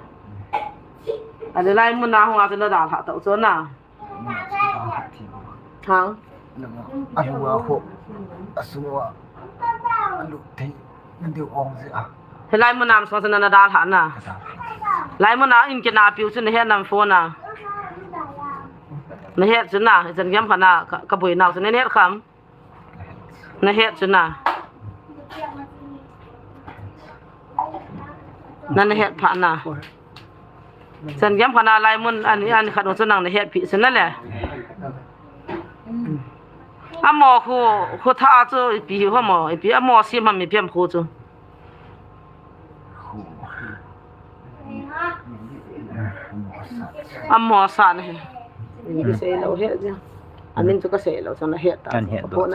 A le lai mun na hung a chu na da ha tau chu na. Hang. He lai mun a am song sana na dal ha na. Lai mun a in ke na piu chu na he nam phone na. Na he chu na, chan giam khana ka, ka bui nau chu na he kham. Na het chu na. Na, na het pha na. Chan giam khana lai mun an, an khat chu nang na het pi chu na le. Amo khu, khu tha chu ipi ho mo, ipi amo sim ham ipi am khu chu. Amo sa na he. Min kisei lou he ja. Amin chu kasei lou, chun ahet ta. An het doh.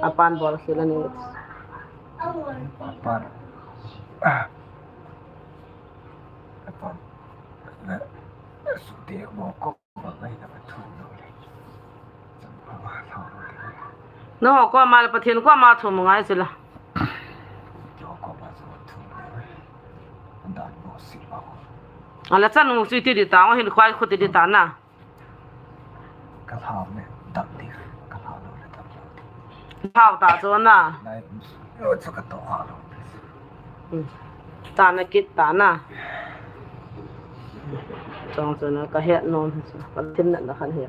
Apan bol khel ani. Apan. Apan. Sute mo ko. Nangho koma le Pathen koma thum ngai chu la. Ala chan mu chu iti di ta, hin khoi khu ti di ta na. Ka hlau le dam di, ka hlau le dam. Hlau ta chu na. Lai, lo chu ka to hlau. Hmm. Ta na kit ta na. Chong chu na ka het nom chu. Ka tin na na khan he.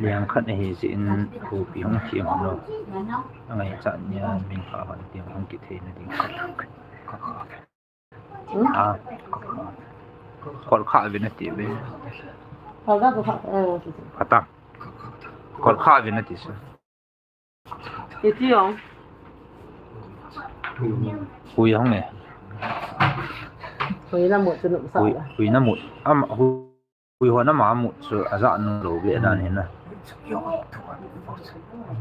Liang khat ahi jeh in khopi hung thiam lo. Angai cha nia min kha hon tiang hung kithei na ding khat. Hmm? Ah. Kol kha ve na ti ve. Kol kha, eh, kha ta. Kol kha ve na ti sa. Iti ong. Hui hong ne. Hui na mut chu num sa. Hui, hui na mut. Am, hui, hui ho na ma mut chu aja nu lo ve dan hin na.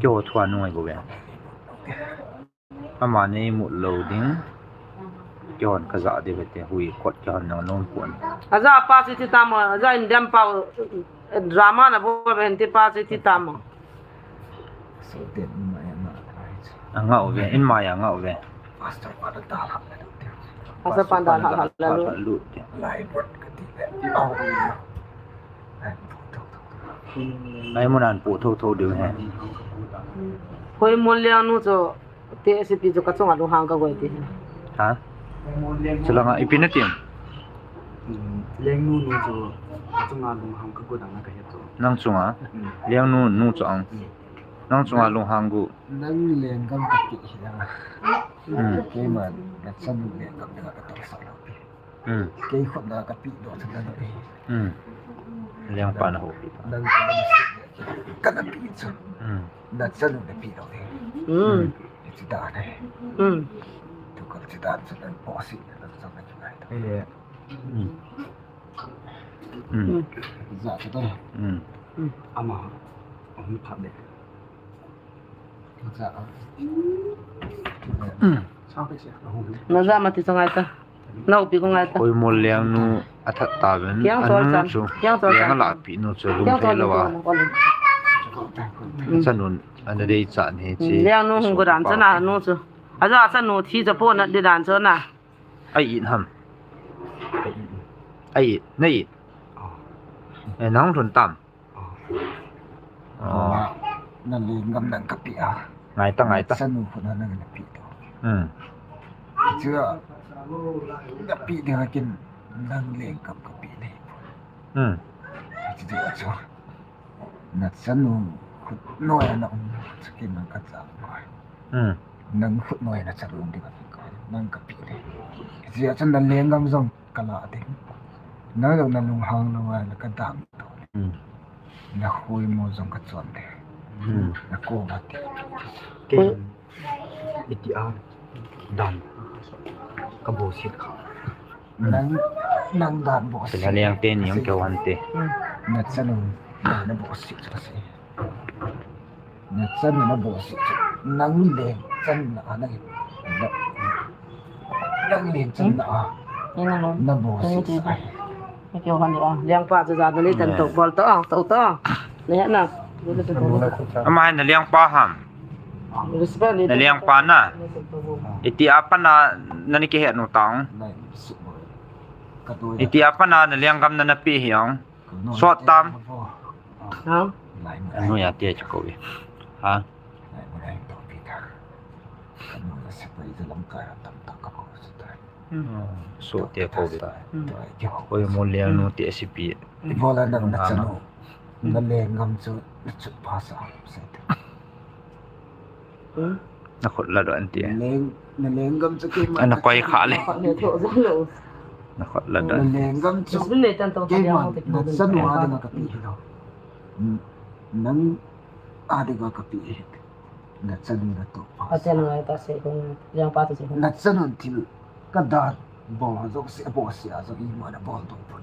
Keiho thua nu ngai bo ve. Ama nei mut lou ding. Keihon kaja diu hite, hui kot keihon nang nom pon. Aja pa chu ti tam o, aja Indian pa, drama na bol ve ti pa chu ti tam o. Anga uve, in maya anga uve. Pastor pa da la ha la lu. Pastor pa da la ha la lu. Lai mun a pu tho tho diu he. Hoi mun liang nu chu. Te sipi chu ka chunga lunghang ka goi ti. Ha? Chulanga ipi na ti em? Lengnu nu chu ka chunga lunghang ka gu dang na ka he chu. Nang chunga? Mm. Lengnu nu chu ang. Mm. Nang chunga lunghang gu. Nang lenggam ka ti hi dang. Mm. Keima na chanu lenggam na ka tong sa lo pi. Mm. Kei khut na ka pi do chu na no e. Mm. Lengpa na ho pi. Nang ka na si ka na pi chu. Mm. Na chanu na pi do e. Mm. Chi da ne. Mm. Tu ka chi da chu na po si na sa na chu nai. Eh. Hmm. Hmm. Hmm. Za ka ta. Hmm. Hmm. Ama. Ahun phat de. Za. Hmm. Sa pe se. Ahun. Na za ma ti sa ngai ta. Nau pi ko ngai ta. Koi mol leng nu a that ta ben. Kiang chol chan. Kiang chol chan. Leng a la pi nu chu lung thei lo a. Hmm. Chanun ana dei chan hi chi. Leng nu hung ko dan chana nu chu. Aja chanu thi cha po na di dan chana. Ai in ham. Ai, nei. Eh, nang lhun tam. Oh. Na lenggam nang ka pi a. Ngai ta, ngai ta. Chanu khut na nang na pi to. Hmm. Chua, na pi de kin nang lenggam ka pi le. Hmm. Chi de chu. Na chanu khut noi a na um chu kin nang ka cha mai. Hmm. Nang khut noi a na chanu um ding a kin ko. Nang ka pi le. Chi a chun na lenggam jong ka la ding. Nang jong na lunghang lo a na ka dang to. Hmm. Na hui mo jong ka chon de. Hmm. Na ko ma te. Ke. Iti a dan ka bosit kha. Nang, nang dan bosit. Na leng te ni ang ke wan te. Na chanu, na bosit kasi. Na chanu na bosit. Nang leng chan na na. Nang leng chan na. Na bosit. Kei hon a, lengpa chu ja na le tan to bol to, to to. Le na. Ama na lengpa ham. Na lengpa na. Iti a pat na na ni kihe nu tang. Iti a pat na na lenggam na na pi hi ang. Sot tam. Ha? Anu ya te chu ko. Ha? Sot te ko ta. Koi mol leng nu te si pi. Bola nang na chanu. Na lenggam chu na chut pha sa. Na khut la don ti. Na leng, na lenggam chu keima. Ana koi kha le. Na khut la don. Na lenggam chu keima na chanu a ding a ka pi hi lo. Nang a ding a ka pi hi. Na chanu na to pha. Achen ngai ta se kong, lengpa ta se kong. Na chanu thil ka dan bol jong se, bol se a jong ima na bol dong pon.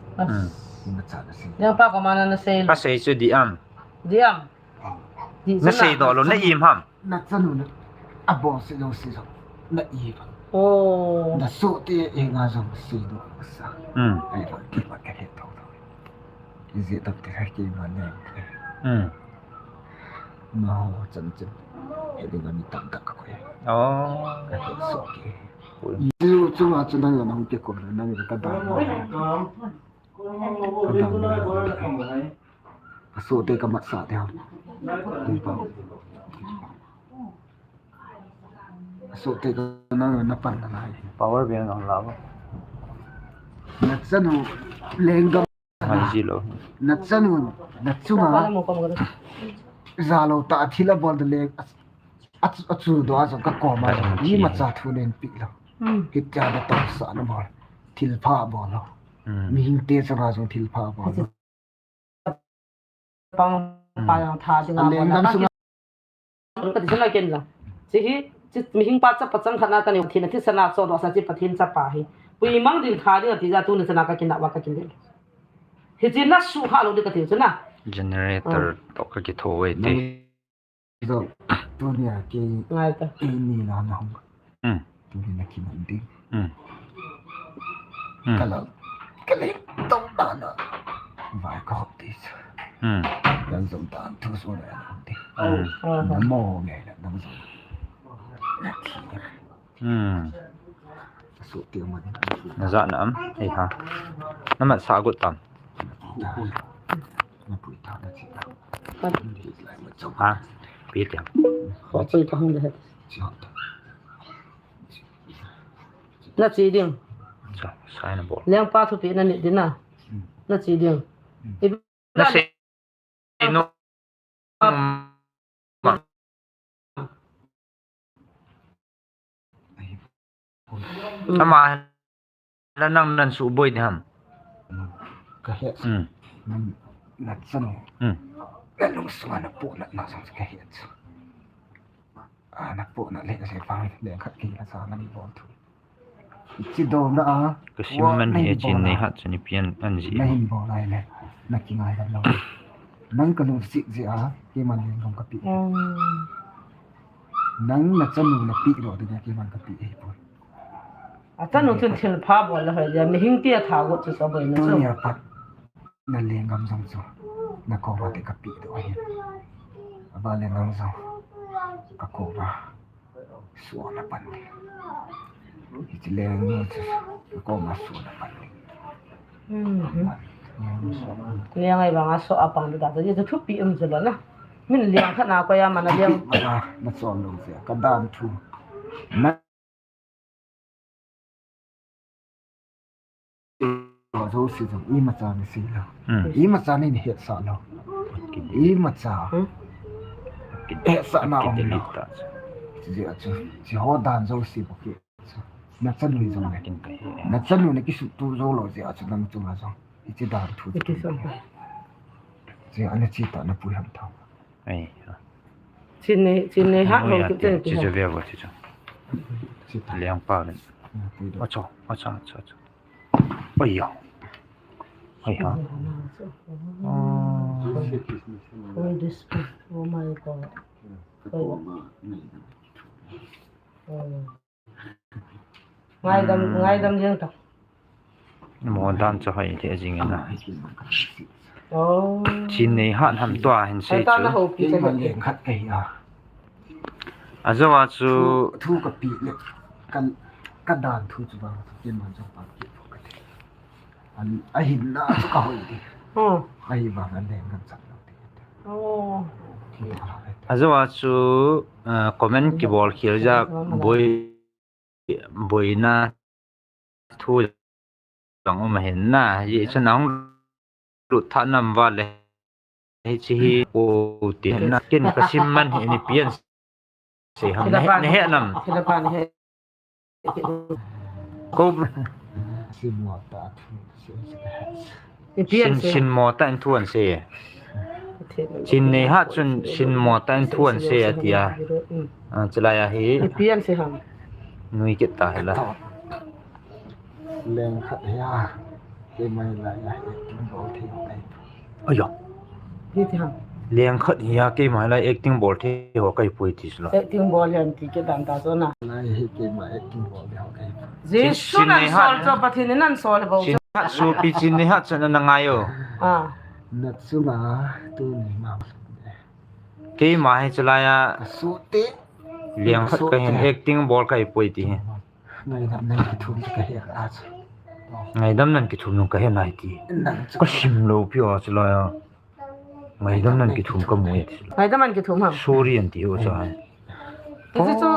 Ima cha na se. Lengpa ko ma na na se. Ka sei chu di am. Di am. Na sei doh lou, na im ham. Na chanu na a bol se jong se jong na im ham. Oh. Na soh te e nga jong sei doh sa. Hmm. Ai ba ki ba ka he to to. Ije tap te ha ki ma ne. Hmm. Ma ho chan chan. He ding a mi tam tak ka ko. Oh. Ka he soh ke. Chu chu ma chu nang na hung ke ko na nang ka da. Ka da. Ka soh te ka mat sa te ha. Ka soh te ka nang na pan na lai. Power bank ang la ba. Na chanu lenggam. Hai ji lo. Na chanu na chunga. Ja lou ta thil a bol de le. A chu, a chu doh a jong ka kom a jong ima cha thu nen pi lo. Hmm. Hitia na to sa na bol. Thil pha bol lo. Hmm. Mihing te chunga jong thil pha bol lo. Pang, hmm, pa jong tha ding a bol. Lenggam sunga. Ka ti sa na ken la. Chi hi, chi mihing pa chapa chang khat na ka ni Pathen a thisan a cho doh sa chi Pathen chapa hi. Pui mang ding tha ding a ti ja tu na chana ka kin na wa ka kin ding. Hi chi na su ha lo ding ka ti chu na. Generator to ka ki tho wei te. Nang Zo, tunia kei, ngai ta. Kei ni la na hung. Hmm. Tuni na kiman ding. Hmm. Hmm. Ka la, ka le, tong da na. Vai ka hop ti. Hmm. Nang zong ta, tu so na hop ti. Hmm. Na mo ngai la, nang zong. Na ki. Hmm. Na ja na am, ei ha. Na mat sa got tam. Ha, pi tiam. Kho choi ka hung de. Na chi ding. Sa, sa na bol. Leng pa thu pi na ni ding na. Na chi ding. Na sei nom. Ama la nang nan su boi ding ham. Ka he. Hmm. Nang na chan. Hmm. Na lung sunga na po na na sang ka he. A na po na le se pa le khat ki la sa na ni bol thu. Chi do na a. Ka sim man hi, Chin Neihat chun ipi an, an ji. Na hin bol lai le. Na kingai dam lo. Nang ka lungset jeh a, keiman lenggam ka pe. Hmm. Nang na chanu na pe lo de keiman ka pe hi poi. A chanu chun thil pha bol la hoi dia, mihing tia tha got chu sa boi na chu. Tunia pat na lenggam jong chu. Na koma te ka pe do hi. Aba lenggam jong. Ka koma. Suhna pan. Hiche leng nu chu koma suhna pan. Mhm. Leng ai banga suh a pang da, da, da thupi um chu lo na. Min leng khat na ko ya mana leng. Mana, na chon lo se, ka dan thu. Na Jouse jong imacha na sei lou. Hmm. Imacha nei hetsah lou. Imacha. Hmm. Hetsahna um lou. Hijeh a chu, hiche ho dan jouse bou hi. Na chanu jong le. Na chanu na kisuhtoh jou lou jeh a chu nang chunga jong. Hiche dan thu. Hiche ana chi ta na pui ham thou. Ai, ha. Chin Nei, Chin Neihat ho kit chen ti. Chi ve vo chi chu. Chi ta. Liang pa ven. Acha, acha, acha, acha. Oi ya. Oi ha. Oh. Oh, this, oh my God. Oh. Ngaidam, ngaidam jeng ta. Mo dan chu hoi thei jing na. Oh. Chin Neihat ham tua hin sei chu. Keiman leng khat kahi a. Ajou a chu. Thu, thu ka pe le. Ka, ka dan thu chu bang chu keiman jong pa ki pho ka te. An, ahin na chu ka hoi di. Hmm. Ahi bang an leng kan chan lou di. Oh. Ajou a chu, ah, comment kibol khel jeh a boi boina thu jong um ahin na, hiche nang lut tha nam va le, hiche hi o ti na, ken ka sim man hi ni pian se ham, na he, na he nam. Ko. Sin, sinmo tah in thu an sei e. Chin Neihat chun sinmo tah in thu an sei e ati a. Ah, chulai a hi. Nui kit ta hi la. Leng khat hi a. Keima lai a acting bol thei ho kahi. Aya. Leng khat hi a keima lai acting bol thei ho kahi poi ti sula. Acting bol hi an ti kit dan ta chu na. Lai hi keima acting bol thei ho kahi poi. Jesu nan sol chu Pathen in nan sol bou chu. Sopi Chin Neihat chun ana ngai o. Ah. Na chunga tuni ma. Keima hi chulai a. Sopi. Leng khat kahin acting bol kahi poi ti hi. Ngaidam nan kithum chu kahe a chu. Ngaidam nan kithum jong kahe nai ti. Ka sim lou pi o chulai a. Ngaidam nan kithum kamu e ti. Ngaidam nan kithum ham. Sorry an ti o cha. Ti chu,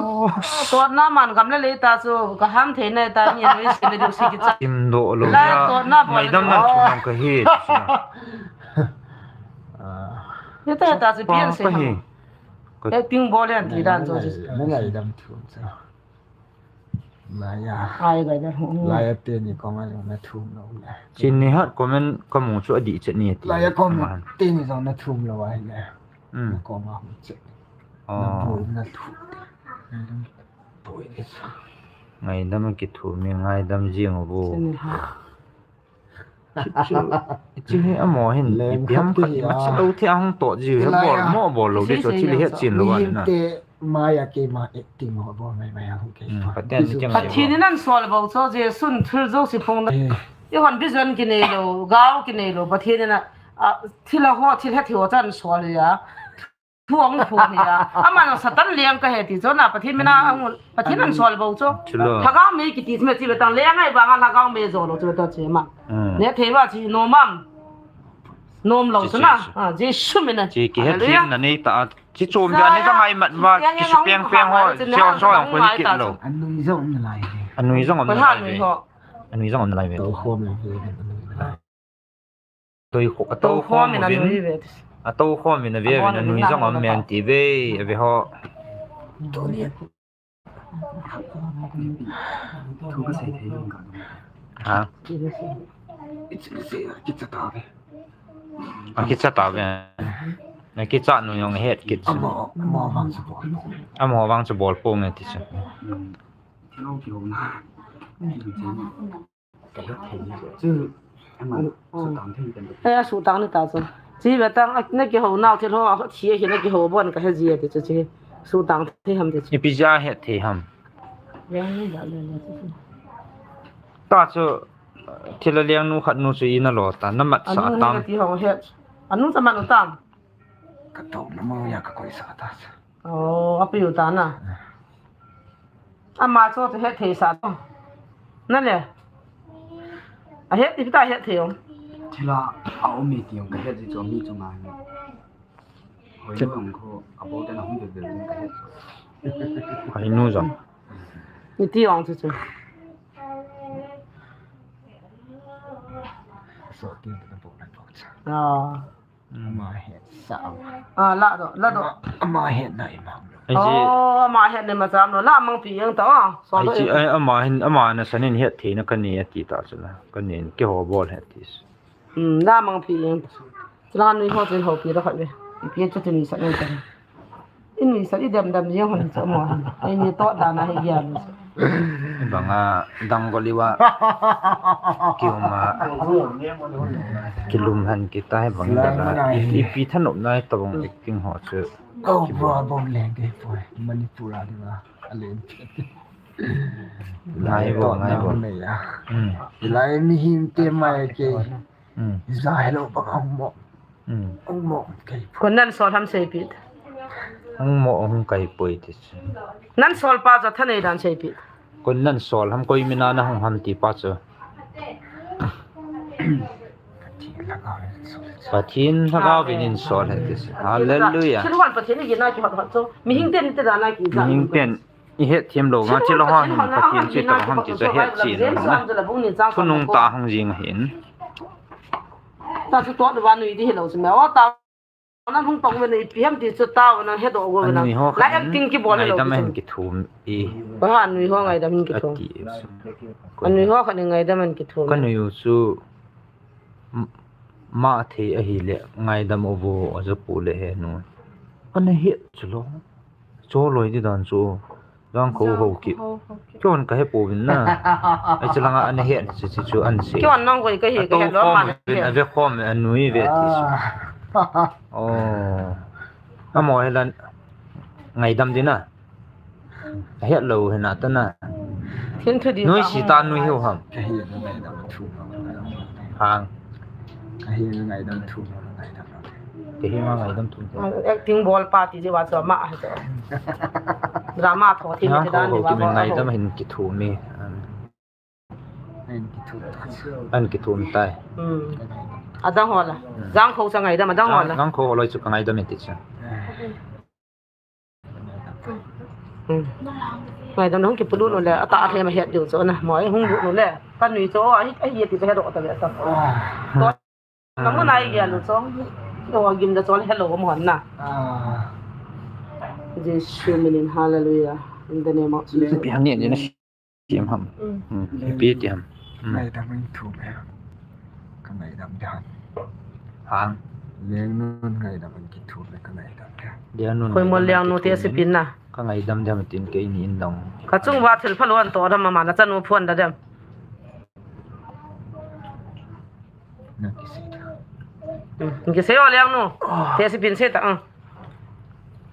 totna man gam le lei ta chu, ka ham thei nai ta ni anui se le du si kicha. Sim doh lou ya. Ngaidam nan kithum kahe ti. Heta, heta chu pian se ham. Acting bol le an ti dan chu. Ngaidam thum cha. Laiya. Ai, gai da, hmm. Laiya teni koma jong na thum lou le. Chin Neihat comment kamu chu adih chet ni ati. Laiya comment teni jong na thum lou ahi le. Hmm. Na koma hung chet. Oh. Na boi na thu. Boi le. Ngaidam kithum e, ngaidam jing o bo. Chin Neihat. Chu, chu, chu hi amaho hin ipi ham khat imacha lou thei a hung toh ji hi bol mo bol lou di chu chule hetchen lou a na. Maya keima acting ho bol mai mai a hung kei. Hmm, Pathen in an sol bou chu Jesun thil jouse phong na. Eh. Eihon vision kinei lou, gao kinei lou, Pathen in a, a, thil a ho, thil het hi ho chan sol a. Thu ong thu ni a. Aman Satan leng kahi ti chu na Pathen mina ang Pathen an sol bou chu. Lhagao mei kiti me chi betang leng ai banga lhagao mei jo lou chu ta che ma. Hmm. Ne thei ba chi nom am. Nom lou chu na. Ah, Jesu mina. Chi kihet na nei ta. Chi chom dia nei ta ngai mat ba. Ki su peng peng ho. Chi ong so ong ko ni kit lou. Anui jong na lai. Anui jong na lai. Anui jong na lai. Tou khom na lai. Tou kho, a tou khom in a ve ve. A tou khom in a ve ve, a nui jong om men ti ve, a ve ho. Ha? A kicha ta ve. Na kicha nu jong het kit. Amaho vang chu bol ponge ti chu. Thilo kihona. Chu, ama, sutang thei kan. Eh, sutang ni ta chu. Chi ve tang, a, na kihou nau thil ho, a, thi hi na kihou bon ka he ji ti chu chi. Sutang thei ham ti chu. Ipi ja he thei ham. Leng ni da le le chu. Ta chu, thil a leng nu khat nu chu ina lo ta, na mat sa tang. Anu ti hong he. Anu sa man u tang. Ka to na mo ya ka koi sa ta chu. Oh, apiu ta na. Ama chu chu het thei sa to. Na le. A het ti ta het thei ong. Thila a um mi ti ong ka het ji chu mi chu ngai. Hoi nu ang ko a bo ta na hung de de ka het. Hoi nu jong. Ni ti ong chu chu. So ti na bo na bo cha. Ah. Ama het sa. Ah, la do, la do. Ama, ama het na ima. Ai ji. Oh, ama het na ima cham lo. La mang pi yang ta. So ai do ji, yang. Ai ama hin, ama na sanin het thei na ka ni ati ta chu la. Ka ni kihou bol het ti. Hmm, la mang pi yang ta. Chulanga nui ho chin ho pi da khat ve. Pi chu tin sa nang ta. I nuisat i dem dem jeng hon chu mo. Ei ni to dan a hi gia lu. Banga dang gol i va. Kiuma. Kilum han kita hi bang da la. I, ipi thanop nai tobang acting ho chu. Ko bro bom leng ke poi. Manipur a di va. Alen. Ngai bo, ngai bo. Hmm. Ilai mi him te mai ke. Hmm. Za hello bang hung mo. Hmm. Hung mo kei. Kon nan sol ham sei pi. Hung mo hung kai poi ti chu. Nan sol pa cha thanei dan sei pi. Kon nan sol ham koi mina na hung ham ti pa chu. Pathen lhagao vin in sol he ti chu. Hallelujah. Thil hon Pathen ni gina ki hot hot chu. Mihing ten te dan a ki ja. Mihing ten. I het thiam lo, nga chi lo ha hin Pathen chi tong ham ti chu het chi lo na. Thunung ta hung jing hin. Ta chu to va nui di hi lo chu me. O ta nan hung tong ve nei pi ham ti chu ta va nan het o go ve na. Anui ho la khat acting ki bol lo ngaidam chu. Hin ki thum i. Ba ha anui ho ngaidam hin ki thum. Ati chu. Anui ho khat ngaidam hin ki thum. Ka nui u chu m-, ma thei ahile ngaidam o vo o ja pu le he nu. Ana het chu lo. Cho loi di dan chu. Jang kho ho ki. Kyon ka he po vin na. Ai chu langa an he an si si chu an si. Kyon nang koi ka he ka he lo ma he. A ve khom a nui ve ti chu. Oh. Amo he lan. Ngaidam di na. A he lo he na ta na. Thin thu di. Nui si ta nui hiu ham. Ka he ngaidam thu. Hang. Ka he ngaidam thu. Ka he ngaidam thu. Acting bol pa ti je wa chu ma ha chu. Drama tho ti ni dan ni wa. Ngaidam hin ki thu mi. An ki thu tai. Hmm. Adang ho la. Jang kho sa ngaidam adang ho la. Jang kho loi chu ka ngaidam ti cha. Hmm. Ngaidam hung ki pulu no le, ata a thema het diu chu na. Mo ai hung bu no le. Ka nui chu, ai, ai, ti chu he do ta le ta. To, ka mu nai ge lu chu. Yo gim da chu hello mo na. Jesu minin hallelujah. In the name of Jesus. Pi han ni ni na. Siam ham. Hmm. Pi ti ham. Hmm. Ngaidam in thu me. Ka ngaidam di ham. Hang. Leng nun ngaidam in ki thu me ka ngaidam di ham. Leng nun. Koi mo leng nu te si pin na. Ka ngaidam di ham tin ke ni in dong. Ka chung va thil pha lo an to dam ma na chanu phon da dem. Na ki si ta. Hmm. Ki se o leng nu. Te si pin se ta.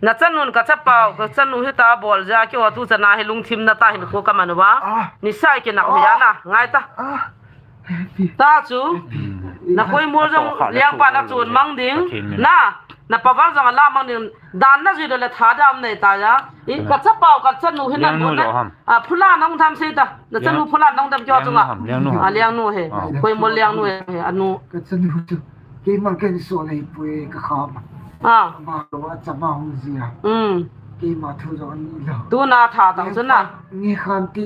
Na chanun ka chapau, ka chanu hi ta bol ja, keiho tu chana hi lungthim na ta hin ko ka man uva. Ah. Ni sai kina u ya na, ngai ta. Ah. Ta chu, na koi mol jong liang pa na chun mang ding. Na, na paval jong la mang ding. Dan na jui le tha dam nei ta ya. I ka chapau, ka chanu hi na. Liang nu lo ham. A, phula nong tham sei ta. Na chanu phula nong tham kyo chunga. Liang nu ham, liang nu ham. A, liang nu he. Ah. Koi mol liang nu he, anu. Ka chanu chu. Keima ken so lei pui ka kham. Ah. Ma lo a chama hung zia. Mm. Keima thu zo ni lo. Tu na tha tang chu na. Nge khan ti,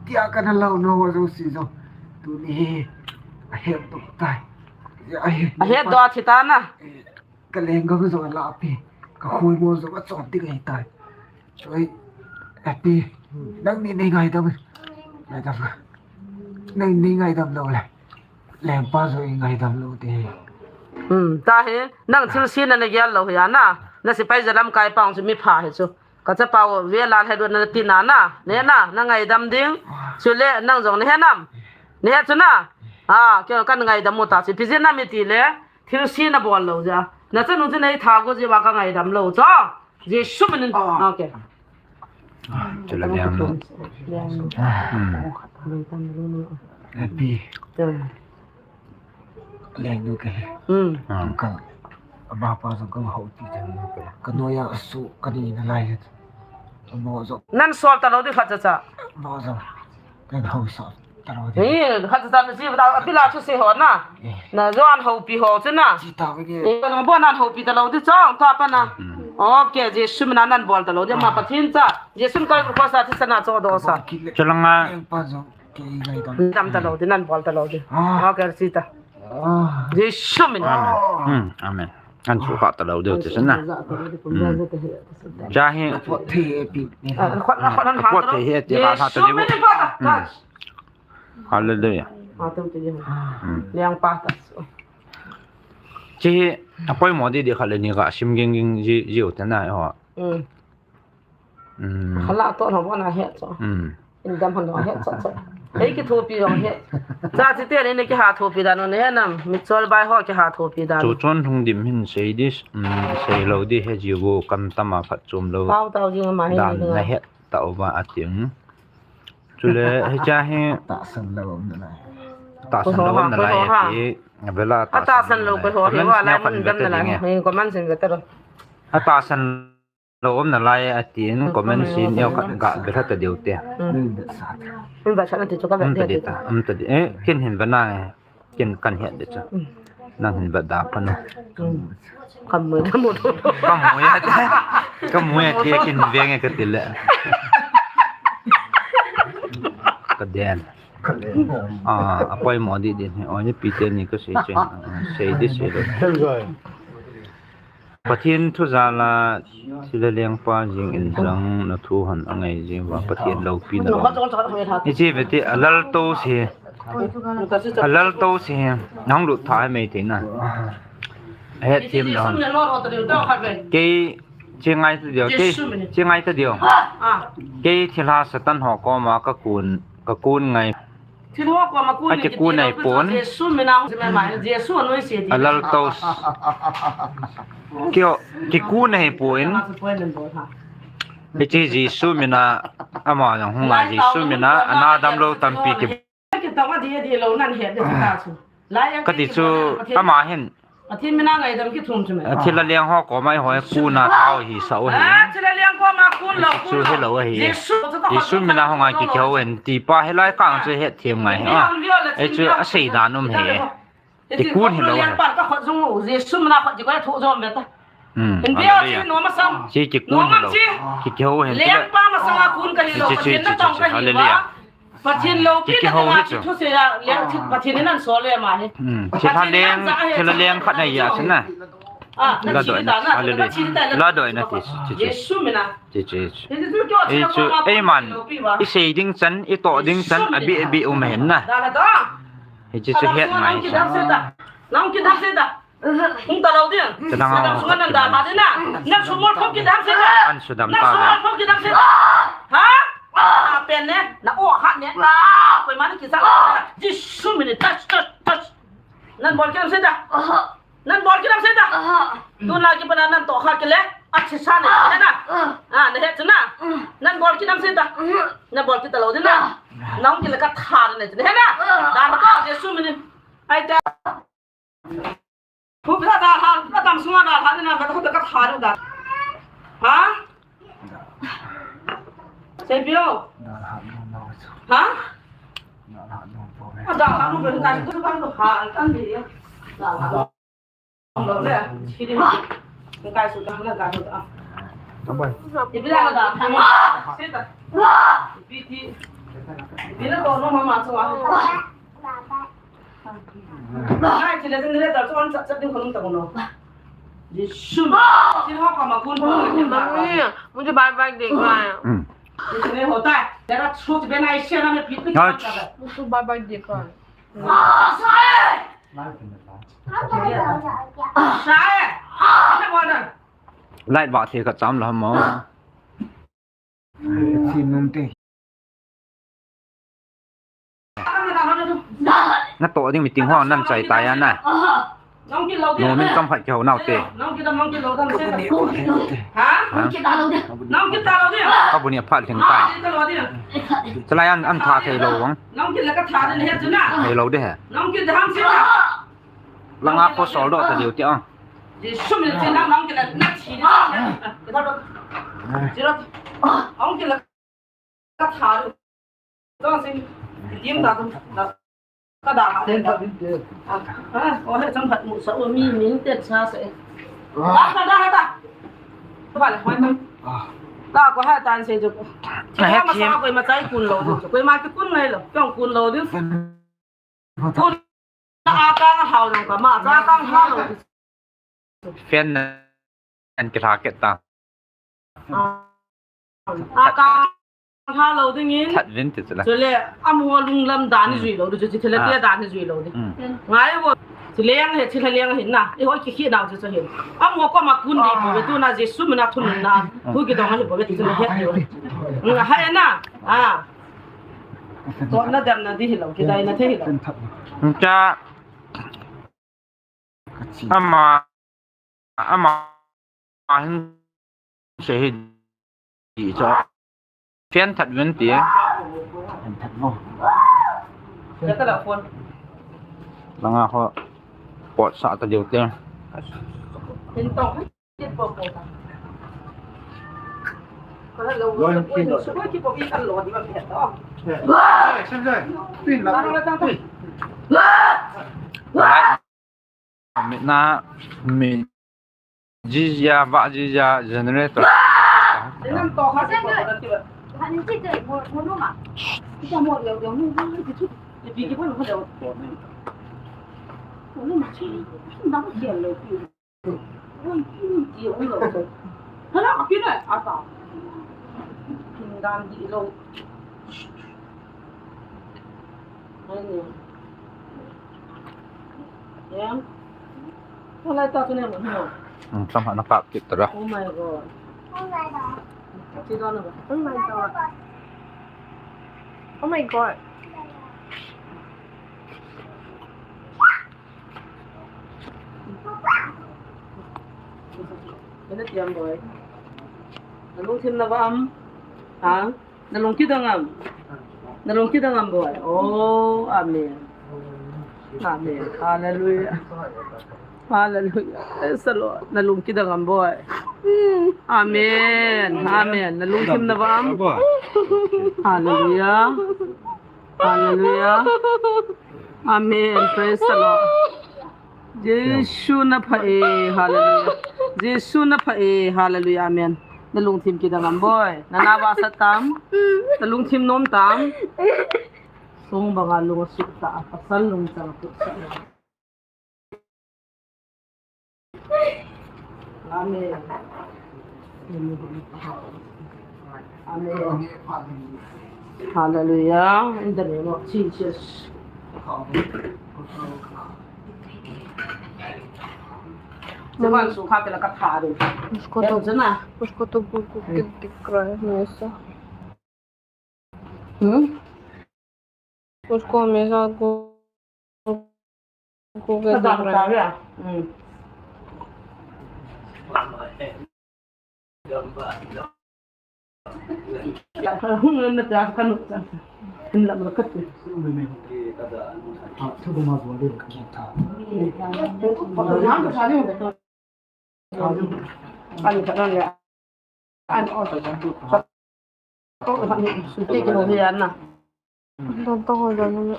ti a ka na lo no zo si zo. Tu ni he. A he to tai. A he. A he to a thi ta na. Ka leng ka zo la pi. Ka khui mo zo ka chon ti ka hi tai. Choi, ati, nang ni nei ngaidam, ngaidam. Nang ni ngaidam lo le. Lengpa jo i ngaidam lo te. Hmm, ta he, nang thil si na na gel lo ya na. Na sipai jalam kai pang chu mi pha he chu. Ka chapa u ve la he do na ti na na. Ne na, na ngaidam ding. Chule nang jong na he nam. Ne he chu na. A, kei kan ngaidam u ta chu. Ipi jeh a mi ti le. Thil si na bol lou jeh a. Na chanu chu nei tha go jeh a ka ngaidam lou chu. Jesu min in. Ah. Okay. Chule liang. Liang. Hmm. Happy. Hmm. Leng nu ke. Hmm. Ah. Ka, ama pa jong ka hou ti jeng nu ke. Ka noiya asu ka ni na lai. Amo jong. Nan sol ta lou di khat cha cha. Amo jong. Kan hou sol ta lou di. Ni khat cha cha ni si ba ta, apila chu se ho na. Eh. Na Johan houpi ho chu na. Ji ta ve ke. Eh, ka bo nan houpi ta lou di chong ta pa na. Hmm. Okay, Jesu min a nan bol ta lou di ma Pathen cha. Jesu koi ko sa thi sa na cho do sa. Chalanga. Leng pa jong. Dam ta lou di, nan bol ta lou di. Ah. Okay, si ta. Ah. Jesu min. Amen. Hmm, amen. An su kha ta lou di, ti sa na. Hmm. Cha hi. Pot thei he ti. Ah, khot, khot nan pot thei he ti, ka sa ta di. Jesu min pa ta. Hmm. Hallelujah. Ah, tum ti. Hmm. Liang pa ta. Chi, apoimo di di kha le ni ka sim ging ging ji, ji u ta na ho. Hmm. Hmm. Khala to no bona he cho. Hmm. In dam han no he cho cho. Hei kithopi jong he. Cha chi te ni kiha thopi dan no ne nam. Mi chol bai ho kiha thopi dan. Chu chon hung dim hin sei di, hmm, sei lou di he ji vo kam tama phat chom lou. Pau tau jing ma he dan ni na he ta uva ating. Chule he cha he. Ta san lou na lai. Ta san lou na lai he ti. Vela ta san lou ko ho he wa lai mun dam na lai. He ko man sin ga ta ro. A ta san lou um na lai a tin, hmm, comment sin, neo khat ga be khat ta deu te. Hmm. Hmm. Ba sa na ti chu ka be. Um ta di ta, um ta di. Eh, kin hin ba na, eh, kin kan hiat de chu. Hmm. Nang hin ba da pa na. Hmm. Kam mu, kam mu. Kam mu ya te. Kam mu ya te, kin ve nge ka ti le. Ka den. Ah, apoimo di di. Oi, ni pi te ni ka sei chen. Ah, sei di sei lo. Pathen thu jal a, thil a lengpa jing in jong na thu hon angai jing uva, Pathen loupina. Hiche vete a lal to se. A lal to se. Nang lut tha mai te na. He thim na hon. Kei, che ngai ta deu, kei, che ngai ta deu. Kei thilha Satan ho koma ka kun, ka kun ngai. Thil ho koma kun a kikun nei pon. Jesu mina hung sime mai, Jesu noi se di. A lal to. Kio, kikun nei pon. Hiche Jesu mina ama jong hung a Jesu mina ana damlou tampi ki. Kitong a di di lou nan he de ta chu. Kati chu ama hin. Pathen mina ngaidam kithum chu me. Thil a leng ho koma ho kun a tao hi sa u hi. Ah, thil a leng koma kun lou, chu kun lou. Hi lou hi. Jesu, Jesu mina hung a kikihou hen ti pa hilai kang chu het them ngai hi. Ei chu a sei dan um hi. Kikun hi lou hi. Leng pa ka khot jong u, Jesu mina khot ji ko thu jom be ta. Hmm. Hallelujah. Chi kikun hi lou. Kikihou hen. Leng pa masang a kun ka hi lou. Pathen na tong ka hi. Hallelujah. Pathen loupina thu sei a, leng thil Pathen in ahin sol le ma hi. Hmm. Thil a leng, thil a leng khat nei a chu na. Ah, la doi na, hallelujah. La doi na ti, ti, ti. Jesu mina. Ti, ti, ti. Ei chu, ei man, i sei ding chan, i toh ding chan, abi, abi um hen na. Hiche chu het ngai sa. Nang kidam se ta. Hung ta lou ding. Chadang a. Nang sung nan da ma ding na. Nang sung mol phong kidam se da. An sudam ta da. Nang sung mol phong kidam se da. Ha? Ah, pen ne. Na o ha ne. Ah, koi ma na kisa. Jesu mina touch, touch, touch. Nan bol kidam se da. Nan bol kidam se da. Tun la kipat a nan toh kha kile. A chi sa ne. Ne na. Ah, na het chu na. Nan bol kidam se da. Na bol kit ta lou ding na. Nang kile ka tha ne. Ne na. Da ko Jesu mina. Ai ta. Khu pila da ha, ka tam sunga da ha, na ka khu ka tha da. Ha? Sei pio. Ha? A da ha nu ben ka khu ka ha tan di. Da ha. Lo le. Chi di. Ka su ka na ka su da. Tambai. Ipi da da ha. Sei da. Ipi ti. Ipi na ko no ma ma so wa. Ngai, thil le, thil le, thil le, thil le, thil le, thil le, Jesu. Thil ho koma kun, kun, kun, kun. Mummy, मुझे bye bye देखना है। हम्म। इसमें होता है, तेरा छूत बिना ऐसे ना मैं पीठ पे हाँ। चढ़ता है। मुझे बाय बाय देखना है। आ, सारे। सारे। आ, मैं बोल रहा हूँ। Light vah thei khat cham lou ham mo. Chin nom te. Natoh ding meeting ho nan chai tai ana. Nomin kam khat kihou nau te. Ha? Ka bu ni aphat lhing tai. Chalai an, an tha thei lou vang. Thei lou de he. Langa kho sol doh ta diu ti ang. Ka tha. Dong sing. Tim ta tum. Ka da ha le da. Ah, ah, o he chang khat mu sa u mi min te cha se. Ah, ka da ha ta. Ba le, hoi ta. Ta ko ha tan se jo. Ka he ma sa ko ma chai kun lo jo. Ko ma ki kun ngai lo. Tong kun lo jo. Kun a ka hao nang ka ma cha ka hao lo. Fan an kilha kit ta. A ka ha lo ding in. That vin ti chula. Chule, amaho lunglam dan ni jui lo, chu chu thila te dan ni jui lo ni. Ngai vo. Chule yang he, chule yang he na. I hoi ki khi nau chu chu he. Amaho ko ma kun di vo, tu na Jesu mina thun na. Thu kidong he vo, tu na he. Nga ha na. Ah. To na dam na di hi lo, kidai na the hi lo. Cha. Ama, ama hin sei hi di cho. Fan that vin ti. Fan that vo. Langa ho pot sa ta diu te. Right. Mi na, mi jijia, va jijia, generator. Ui, ui, ui, ui, ui. Hala, akin eh, ata. Pindan di lo. Aini. Ya. Hala, ta tu ne mo, no. Hmm, sama na kap kita dah. Oh my God. Oh my God. Ti don ba. Oh my God. Oh my God. Ina tiam boy. Na lungthim na va am? Ha? Na lung kidang am? Na lung kidang am boy? Oh, amen. Amen. Hallelujah. Hallelujah. Praise the Lord. Na lung kidang am boy? Amen. Amen. Na lungthim na va am? Hallelujah. Hallelujah. Amen. Praise the Lord. Jesu na pha e. Hallelujah. Jesu na pha e. Hallelujah. Amen. Na lungthim kidang am boy? Na na va sa tam? Na lungthim nom tam? Song banga lung suk ta, pasal lung chang tu sa. Amen. Amen. Hallelujah. In the name of Jesus. Japan su kha pela ka tha de. उसको तो, उसको तो बुक के दिख रहा है हमेशा। हम्म? उसको हमेशा गो-, गो के देख रहा है। हम्म। Ani khat nan le. Ani on ta jan tu. Sa to ka ni su te ki lo he an na. Don to ho jan na.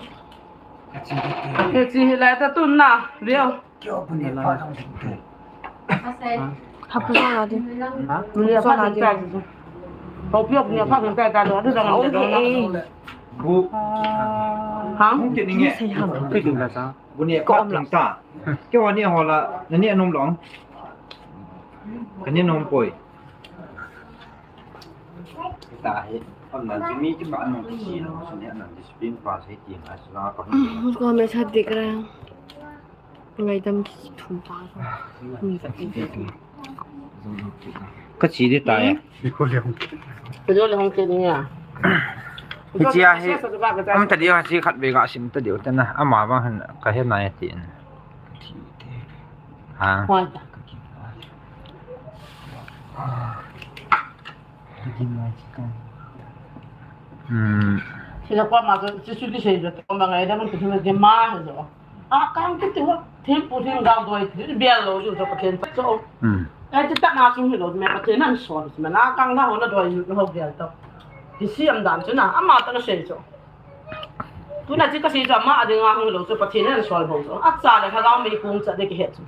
He chi hi la ta tu na. Rio. Kyo bu ne pa dong te. Ha pu so la di. Ni ya pa dong ta. Ho pyo ni ya pa dong ta ta lo. Du dong na. Bu. Ha? Hung ke ni nge. Ke ding la sa. Bu ne pa dong ta. Kyo ni ho la. Na ni anom long. Ka ni nom poi. Ta hi, am nan ji mi ki ba nom ki si no, si ne nan discipline pa se ti ma sa ka. उसको हमेशा दिख रहा है। Ngai dam ki thum pa. Ni ka ti. Ka chi di tai. Video le hung ke ni ya. Hichia hi. Am ta diu ha chi khat ve ga sim ta diu ta na. Ama bang han ka he na ya tin. Ha. Hoi ta. Hmm. Sila kwa ma so, si su di se jo, ko ma ngai da mun tu ma je ma jo. A kang tu tu, thil pu thil gao doi, thil bial lo jo, so Pathen cho. Hmm. Ai ti ta na chung hi lo, me Pathen an so, me na kang na ho na doi ho bial to. Ti siam dan chu na, ama ta na se cho. Tuna chi ka sei chu ama a dinga hung lo chu Pathen in an sol bou chu. A cha le lhagao mei kung cha de kihe chu.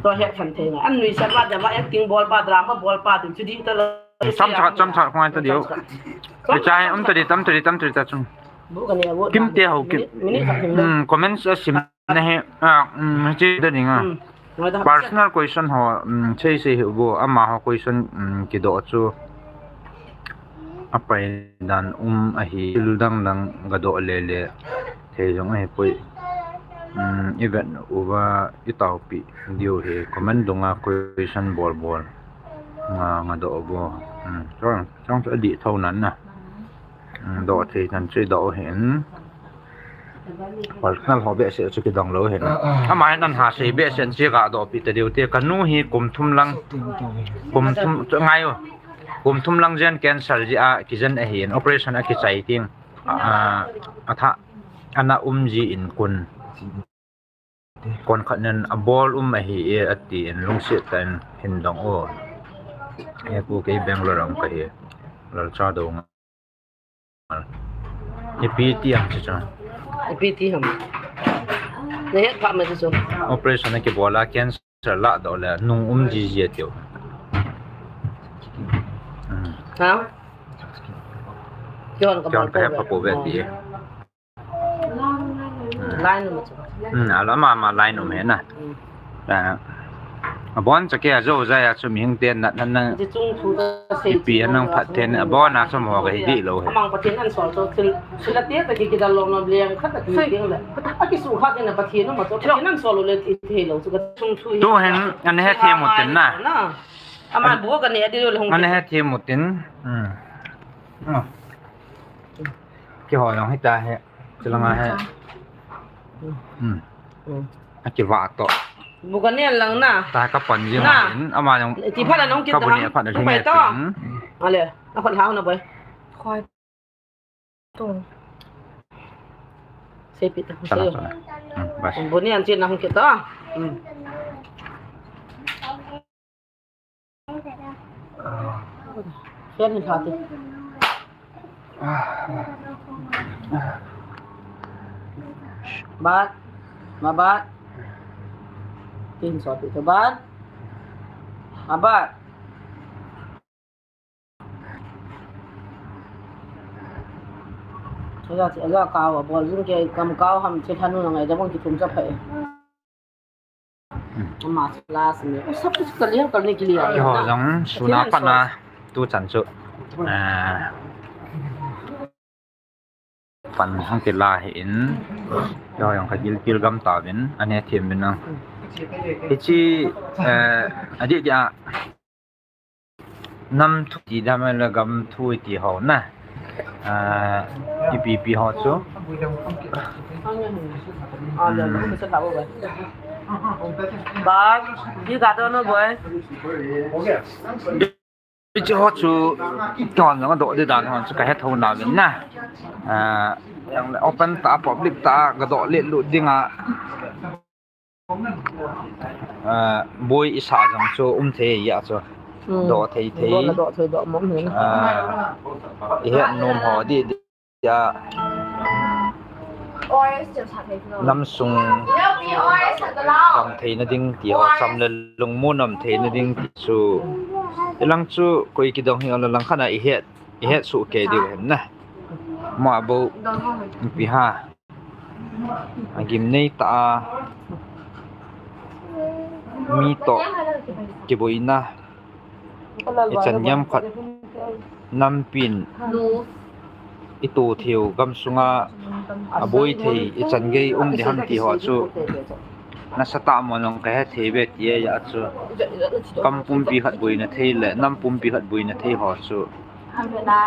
To he khan thei ngai. An nuisat ma jama acting bol pa, drama bol pa tin chu di ta lo. Chomcha, chomcha khong ta diu. Chomcha. Chai um ta di, tam ta di, tam ta di ta chung. Bu ka ne a bu. Kim te ho kim. Minute, minute khat kim. Hmm, comments a sim na he. Ah, hmm, chi da ding a. Hmm. Personal question ho, um, sei sei hi uvo, ama ho question, um, kidoh chu apai dan um ahi, thil dang dang gadoh le le thei jong ahi poi. Um, i vet uva i taopi diu hi comment dunga question bol bol nga, nga doh uvo. Um, chong, chong chu adih tho nan na. Um, doh thei nan chu i doh u hin. Personal ho behseh chu kidong lou hin. Ah, ah. Ama hin an ha sei behseh in chi ga doh pi ta diu te. Ka nu hi kum thum lang, kum thum, chu ngai u. Kum thum lang jen cancer jeh a kijen ahin operation a kichai ting. Ah, a tha, ana um ji in kun. Kon khat nen abol um ahi e, ati in lungset tah in hin dong u. E pu kei Bangalore a um kahi. Lalcha Doungel. Ipi ti ham chu chu. Ipi ti ham. Na het pha ma chu chu. Operation a kibol a cancer lah doh le nung um ji ji atiu. Hmm. Ha? Kihon ka bol ka het pha pou ve ti. Line um chu. Hmm, a lama ma line um he na. Hmm. Ah, abon cha ke a jo jai a chu mihing te na, na, na. Ji chung thu ka sei ipi chu a nang phat then, abon a chu mo ka hi di lou he. Amang Pathen an sol chu thil, thil a te ta ki kidal lou na leng khat a ki ding le. A kisu khat na Pathen ma chu. Pathen an sol lou le ti thei lou chu ka chung thu hi. Tu hin an he the mu tin na. Na. Ama bu ka ne a di lou le hung. An he the mu tin. Hmm. Ah. Kihol jong hita he. Chulanga he. Hmm. Hmm. A kiva to. Bu ka ne lang na. Ta ka pan jing na. Ama jong ti pha la nong ki ka bu ne pha na ling to. Ale, a khon hao na boi. Khoi to. Sei pi ta. Sei. Hmm, bas. Bu ne an chi na hung ki to. Hmm. Sian hin thati. Bat. Ma bat. Tin so ti bat. A bat. Aja, aja kau, abol jing ke kam kau ham che thanu ngai da bang ki thum cha phai. Ama class ni. O sab kuch kar liya, karne ke liye. Keiho jong suna pat na tu chan chu. Ah. Pan hung kila hi in. Keiho jong ka gilkel gam tauvin. An hethem uvin lang. Hiche, eh, adih dia. Nam thu ti dam le gam thu ti ho na. Ah, ipi ipi ho chu. Bag, you got on a boy. Hiche ho chu, ton jong doh di dan ho chu ka he thou na vin na. Ah, jong le open ta, public ta, ka doh le lut ding a. Ah, boi i sa jong chu um thei ya chu. Hmm. Doh thei thei. Doh na doh thei doh mong hin. Ah, i het nom ho di, di ya. Nam sung dam thei na ding ti ho, cham le lungmon nam thei na ding ti chu. I lang chu koi kidong hi lang khat na i het, i het su ke di hen na. Ma bo pi ha. A gimnei ta a, mi to kiboina, i chan gam khat, nampin i to thei u gam sunga a boi thei, i chan gei um di ham ti ho chu. Nasatah mo jong kahe thei ve ti ahi a chu. Kam pumpi khat boina thei le nam pumpi khat boina thei ho chu.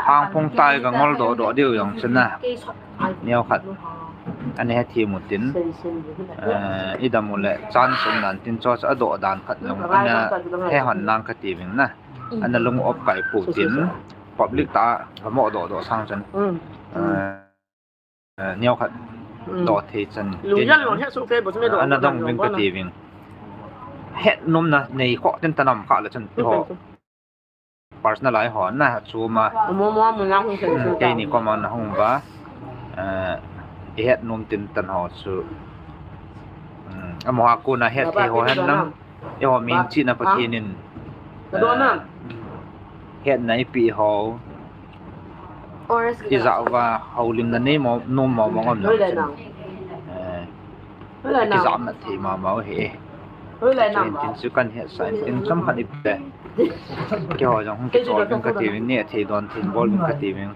Hang phung tai ka ngol doh doh diu jong chu na. Neo khat. Ana he thei mu tin. Eh, i dam u le chance um nan tin chu chu a doh dan khat jong ana he hon nang kati ving na. Ana lung op kai pu tin. Public ta ka mo doh doh sang chan. Eh, eh, neo khat doh thei chan. Ana dong ving kati ving. Het nom na nei kho tin ta nam kha le chan ho. Personal ai ho na chu ma. Keini koma na hung va. Eh, i het nom tin tan ho chu. Amo ha kona het thei ho hen lang. Eiho min chihna Pathen in, eh, hetna eipeh ho. Ijat uva houlimna nei mo, nom mo, mo ngam lo. Eh, kijatna thei mama u hi. Tin chu kan hetsah in, tin chomkhat ipi le. Keiho jong hung kichol ving kati ving, neh thei don thei bol ving kati ving.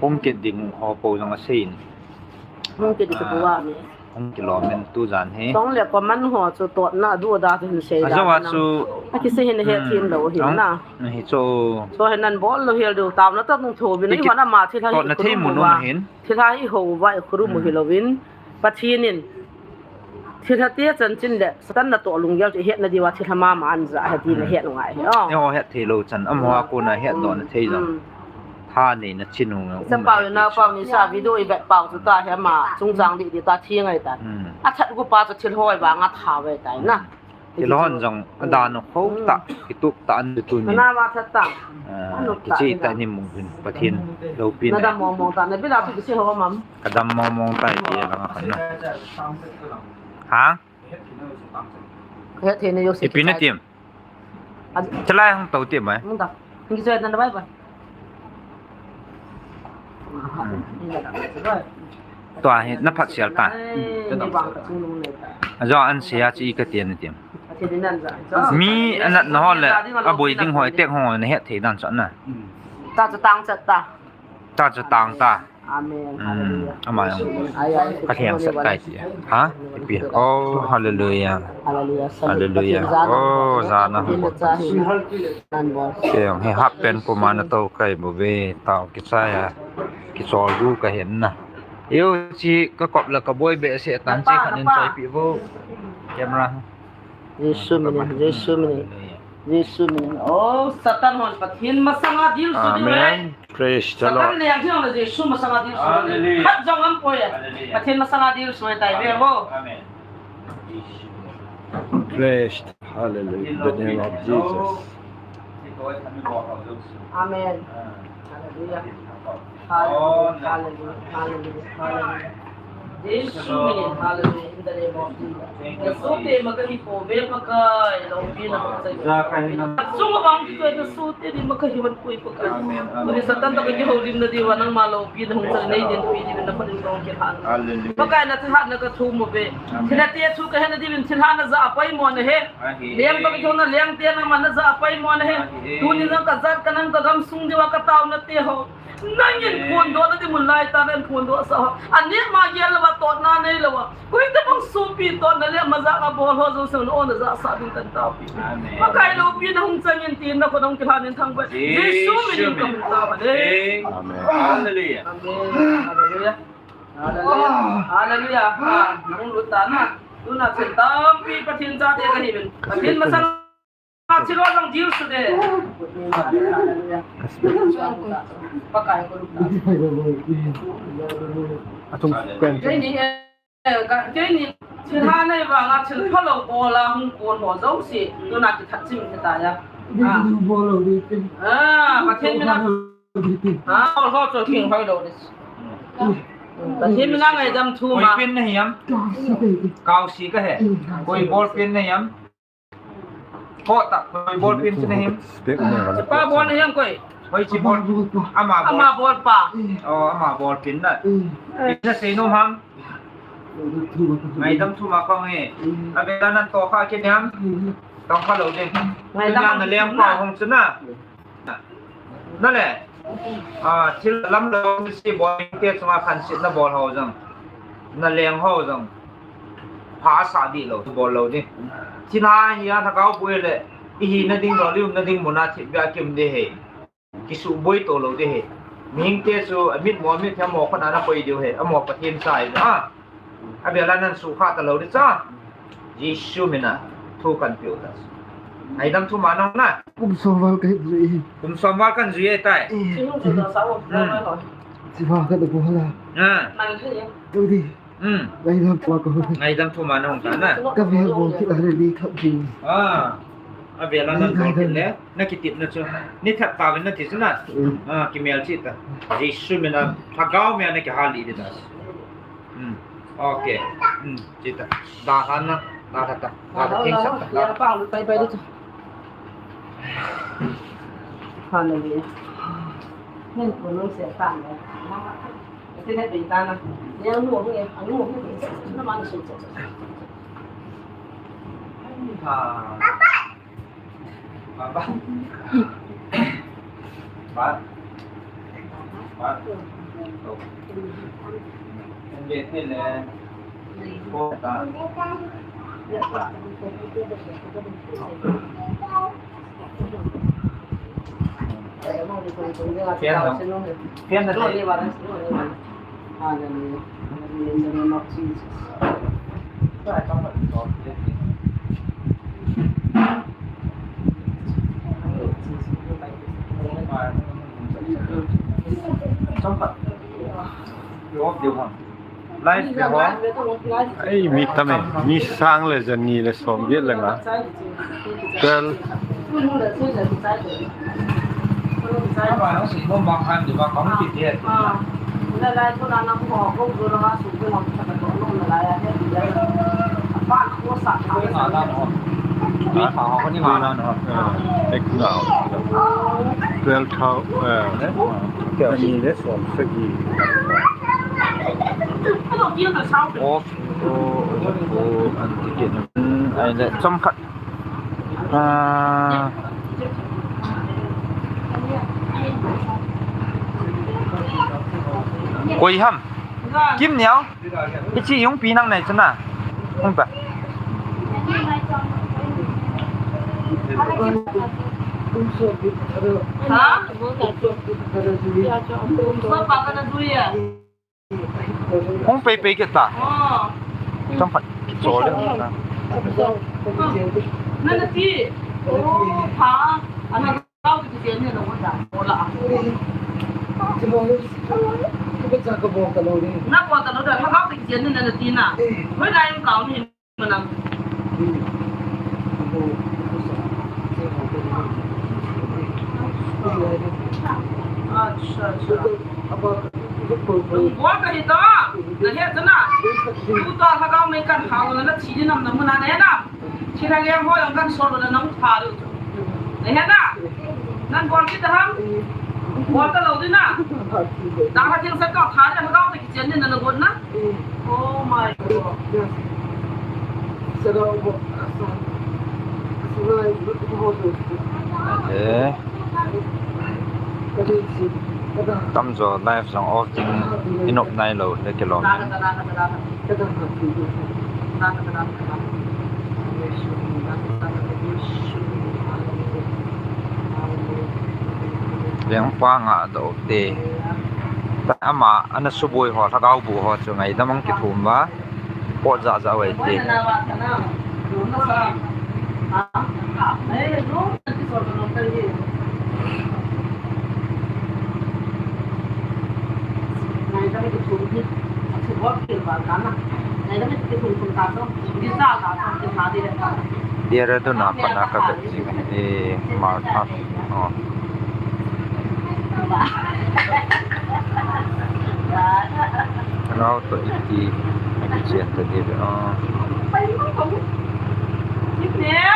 Hung kit ding ho po jong asei in. Hung kit ding ka bua ni. Hung kilom in tu jan hi. Song le comment ho chu totna adu da chu hin sei da. Ajo a chu. Akisei hin he thim lou hin na. Hi chu. So hin nan bol lou hel diu taona ta nung tho bin. Hi hon ama thilha hi totna thei mu nom hin. Thilha hi ho va i khuru mu hi louvin. Pathen in. Thilha te chanchin le Satan natoh lunggel chu hetna diuva thilha mama an ja he ti na het ngai hi. Oh. Eiho het thei lou chan. Amaho a kona het doh na thei jong. Tha nei na chin u. Sa pau na pau ni sa video i vet pau chu ta he ma chungchang di di ta thi ngai ta. A that gu pa chu thil hoi vang a tha ve tai na. Thil hon jong a dan u kho ta, kitup ta an tu ni. Na ma that ta. Ah, kichi ta ni mung hin Pathen loupina. Na dam mong mong ta, na bila tu kichi ho mam. Ka dam mong mong ta ti lang a khan na. Ha? Ka het thei na yo se. Ipi na ti em? Chalai hung tou ti mai. Hung ta. Hung ki choi ta na bai bai. Tua hi na phat sial ta. Ajo an sia chi ka ti na ti em. Mi anat na ho le aboi ding ho tek ho na het thei dan cha na. Ta cha tang cha ta. Ta cha tang ta. Amen. Hallelujah. Ama jong. Ai, ai. Ka lheng sat kai ti. Ha? Ipi. Oh, hallelujah. Hallelujah. Hallelujah. Oh, jana. Kei jong hi half pant puma na tou kai bou ve, tao kichai a. Kichol gu ka hin na. Yo chi ka kop la ka boi behseh tan chi khat in choi pi vo. Camera. Jesu min in, Jesu min in. Jesu min in. Oh, Satan hon Pathen masanga dil su ding le. Amen. Praise the Lord. Satan le yang hiong le Jesu masanga dil su ding le. Hallelujah. Khat jong am poi. Hallelujah. Pathen masanga dil su tai ve vo. Amen. Praise, hallelujah, in the name of Jesus. Amen. Hallelujah. Hallelujah, hallelujah, hallelujah, hallelujah. Jesu min in, hallelujah, in the name of Jesus. Jesu te maka hi po ve Pakai, lo pi na ko sai. Jesu ma bang ki ko Jesu te ni maka hi wan koi Pakai. Amen, amen. Koi Satan ta ka ki ho lim na di wa nang ma lo pi na hung sa nei din pi di na pa din ko ki han. Hallelujah. Pakai na tha na ka thu mo ve. Amen. Thina te thu ka he na di bin thil ha na ja pai mo na he. Ahi. Leng ka ki ho na leng te na ma na ja pai mo na he. Ahi. Tu ni na ka jat ka nang ka gam sung di wa ka tao na te ho. Nangin phondoh na di mun lai ta nen phondoh sa ho. Ani ma gel lou va totna nei lou va. Koi tabang sumpi totna le maja ka bol ho jong sang na ona ja sa ding kan tao pi. Amen. Pakai loupina hung changin tin na ko dong kilhan in thang ba. Jesu min in ka hung tao le. Amen. Hallelujah. Amen. Hallelujah. Hallelujah. Hallelujah. Ah, nang lut ta na. Tuna chen tampi Pathen chate ka hi uvin. Pathen masang Thilo jong dil su de. Athung pen. Keini, eh, ka, keini, thil ha nei vanga thil phalou bola hung kon ho jouse, tuna kithat chim kit ta ya. Ah. Ah, Pathen mina. Ah, ho ho chu king hoi lou de. Pathen mina ngaidam thu ma. Koi pen na hiam? Koi si ka he. Koi ball pen na hiam? Ko ta, koi ball pen chu na hiam? Spec ne wala. Pa ball na hiam koi? Koi chi ball? Ama ball. Ama ball pa. Oh, ama ball pen na. Ina sei nom ham? Ngaidam thu ma kong e. A be ta nan to kha ke hiam? Tong kha lou de. Ngaidam na leng pa hong chu na. Na le, ah, thil lam lo si bol te chunga khansetna bol ho jong. Na leng ho jong. Tha asah dih lou, bol lou ding. Thilha hi a lhagao boi le, i hina ding, dol i umna ding muna thipbeh a kium ding ahi. Kisuboi to lou ding ahi. Mihing te chu amit mo, amit thei mo khut a na koi diu ahi. Amaho Pathen cha ahi. A, avel a nan sukha ta lou ding cha. Jesu min a thu kan pe u ta. Ngaidam thu man na. Kum som val ka hin jui. Kum som val kan jui e tai. Eh, Sinu eh. Sa o, hmm. Mai ho. Chiva ka da ko hala. Ah. Mai ho. Tu di. Hmm. Ngaidam thu ka. Ngaidam thu man hung ta na. Ka ve bo ki la le ni thap di. Ah. Avel a nan bol kit le. Na kitepna chu. Ni that tauvin nati chu na. Hmm. Ah, kimel cheh ta. Jesu min a. Lhagao min a na kihal lih ding ta. Hmm. Ok. Hmm. Cheh ta. Dalha na. Dalha ta. Dalha ta. Dalha ta. Pai, pai ding chu. Hallelujah. Nen ko nung se ta ne. Ati ne pe ta na. Ne anu hu e, anu hu e. Na ma na su su. Ha. Baba. Baba. Baba. Baba. Hallelujah. In the name of Jesus. Ei, mi tam e, mi sang le jani le som viet le nga. Twelve. Twelve thou, eh, jani le som sagi. Off, oh, oh, oh, an ticket. Hmm, ai le, chomkhat. Ah. Koi ham? Kim Niao. Hiche hung pi nang nai chuna. Hung ta. Ha? Hung pei pei kit ta. Oh. Chomkhat kichol le. Nana ti. Oh, pha. Ana kau ti kichen ni lo da. Ola. Na bol ta lo da, lhagao ti kichen ni nana ti na. Hoi lai kau ni. Manam. Acha, acha. Bol kahi ta. Na he ta na. Tu ta lhagao mei kan kha lo na thi di nam na muna na he na. Thi na leng ho jong kan sol lo na nang tha lo. Na he na. Nan bol kit ta ham. Bol ta lo di na. Dang ha thil sa ka tha na lhagao ta kichen ni na na bol na. Oh my God. Eh. Tamjo live jong off ding i nop nai lou le kilom. Lengpa nga doh te. Ama ana suboi ho, lhagao bu ho chu ngaidam ang kithum uva. Pot ja ja uve te. Dehradun a pat na ka vet jing e, Martha. Oh. Lhagao toh iti akichen ta diu ve, oh.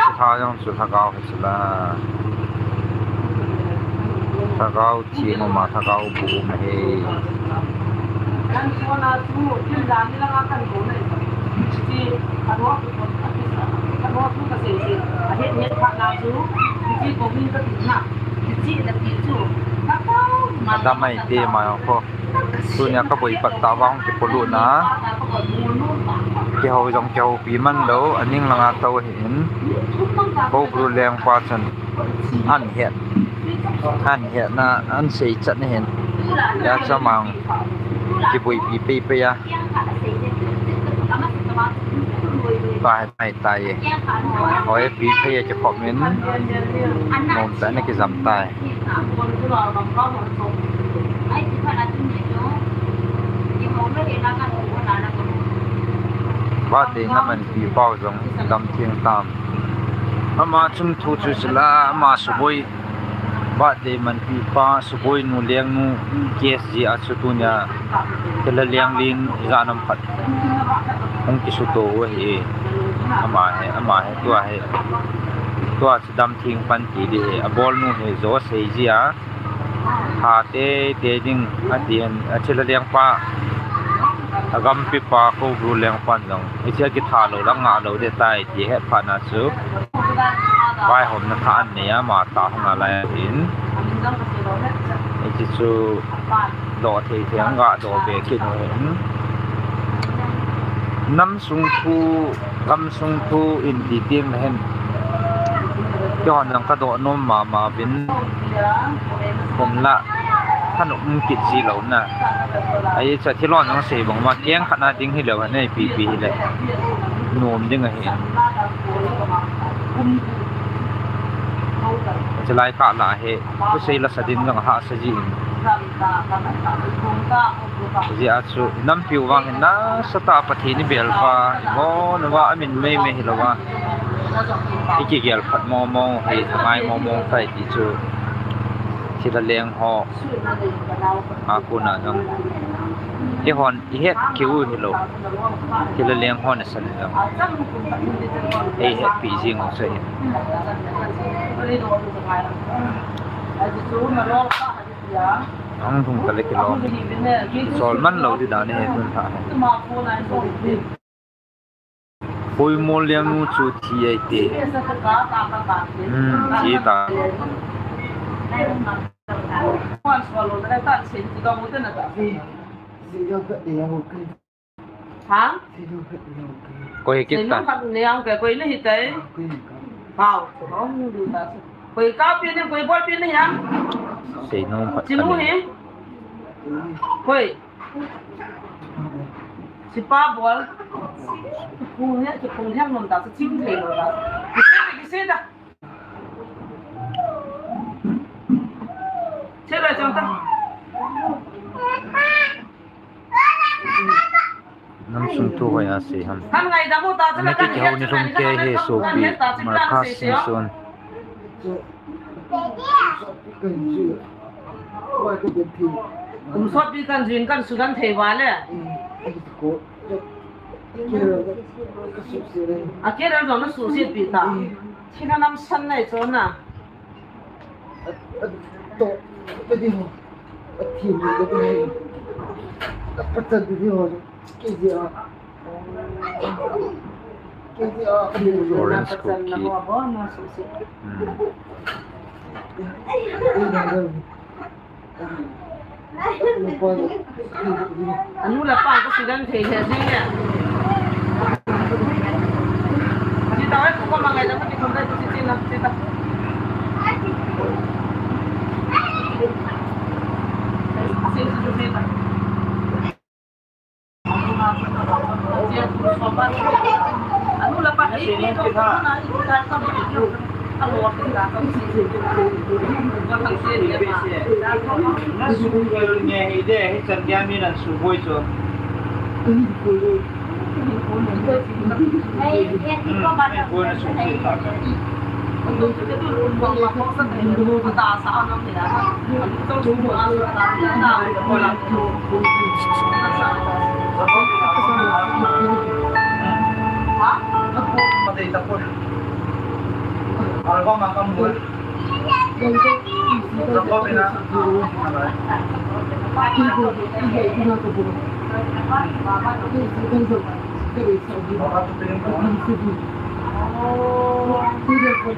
Chutha jong chu lhagao hi chula. Lhagao theng um a, lhagao bu um ahi. Adam ai te ma ko. Tunia ka boipat tah uva hung kipolut na. Kihou jong kihoupi man lou, aning langa tou ahin. Koubru lengpa chun ahin het, ahin hetna, ahin seichat na ahin. Hijeh chun ama kiboipi peipei a. Tua hi mai tai. Hoi, pi phei a kikhop in. Nom tah in akijam tai. Birthday na manpi pau jong damtheng tam. Ama chun thu chu chula, ama suboi. Birthday manpi pa, suboinu lengnu, K S G a chu tunia, thilha leng len ijat ham khat hung kisuto u ahi. Ama hi, ama hi, tua hi, tua chu damtheng pan ti ding ahi. Abolnu hi jo asei ji a, tha teitei ding, ati hin, a thilha lengpa, agampi pa, Koubru lengpan jong, hiche akitha lou, angah lou ding tai, ti hetphat na chu, vaihomna thah ahin nei a, ama tah hung a lai ahin. Hiche chu doh thei thei, angah doh be kit u ahin. Nam sung thu, gam sung thu in ti teng le hin, keihon jong kadoh nom mama uvin, hinla, thanop um kit ji lou na. Ahi chu thilhon jong sei bang uva, keng khat na ding hilou, nei pipi hile, nom ding ahi. Chulai kah lah hi, thusei lasa din jong ahahsa ji in. Hijeh a chu, inampiu vang hin nasatah a Pathen ibel uva, ibon uva, amin meimei hilouva, ikigel phat mongmong, hi thangai mongmong tai ti chu, thilha leng ho a kona jong, eihon ihet keu hilou, thilha leng hon asan jong, eihetpi jing u chu ahi. Ahung lhung tale kilom. Sol man lou ding dan ahi tun lhah hi. Poimo lengnu chu thi ahi ti. Hmm, thi ta. Ha? Koi kit ta. Koi le hitai. Hao, koi kapi ne, koi bolpi ne ham? Seinom phat. Chinu hi. Koi. Sipa bol. Kung he, kung he nom ta, chim thei lo ta. Kise ta, kise ta. Che le chang ta. Nam sung thu hoiya sei ham. Kan ngai da mo ta, ana kikihou ni lhum kei hi sopi, Marcus Singson. Kum sotpi kan jui in kan sudan thei uva le. A career jong na suhset pi ta. Thina nam san nei chon na. Orange cookie. Hmm. Anu le apa ko sudan thei thei ding le. Sita, oi, ko mangai da ko ti ko da ko ti na, sita. Sita, sita.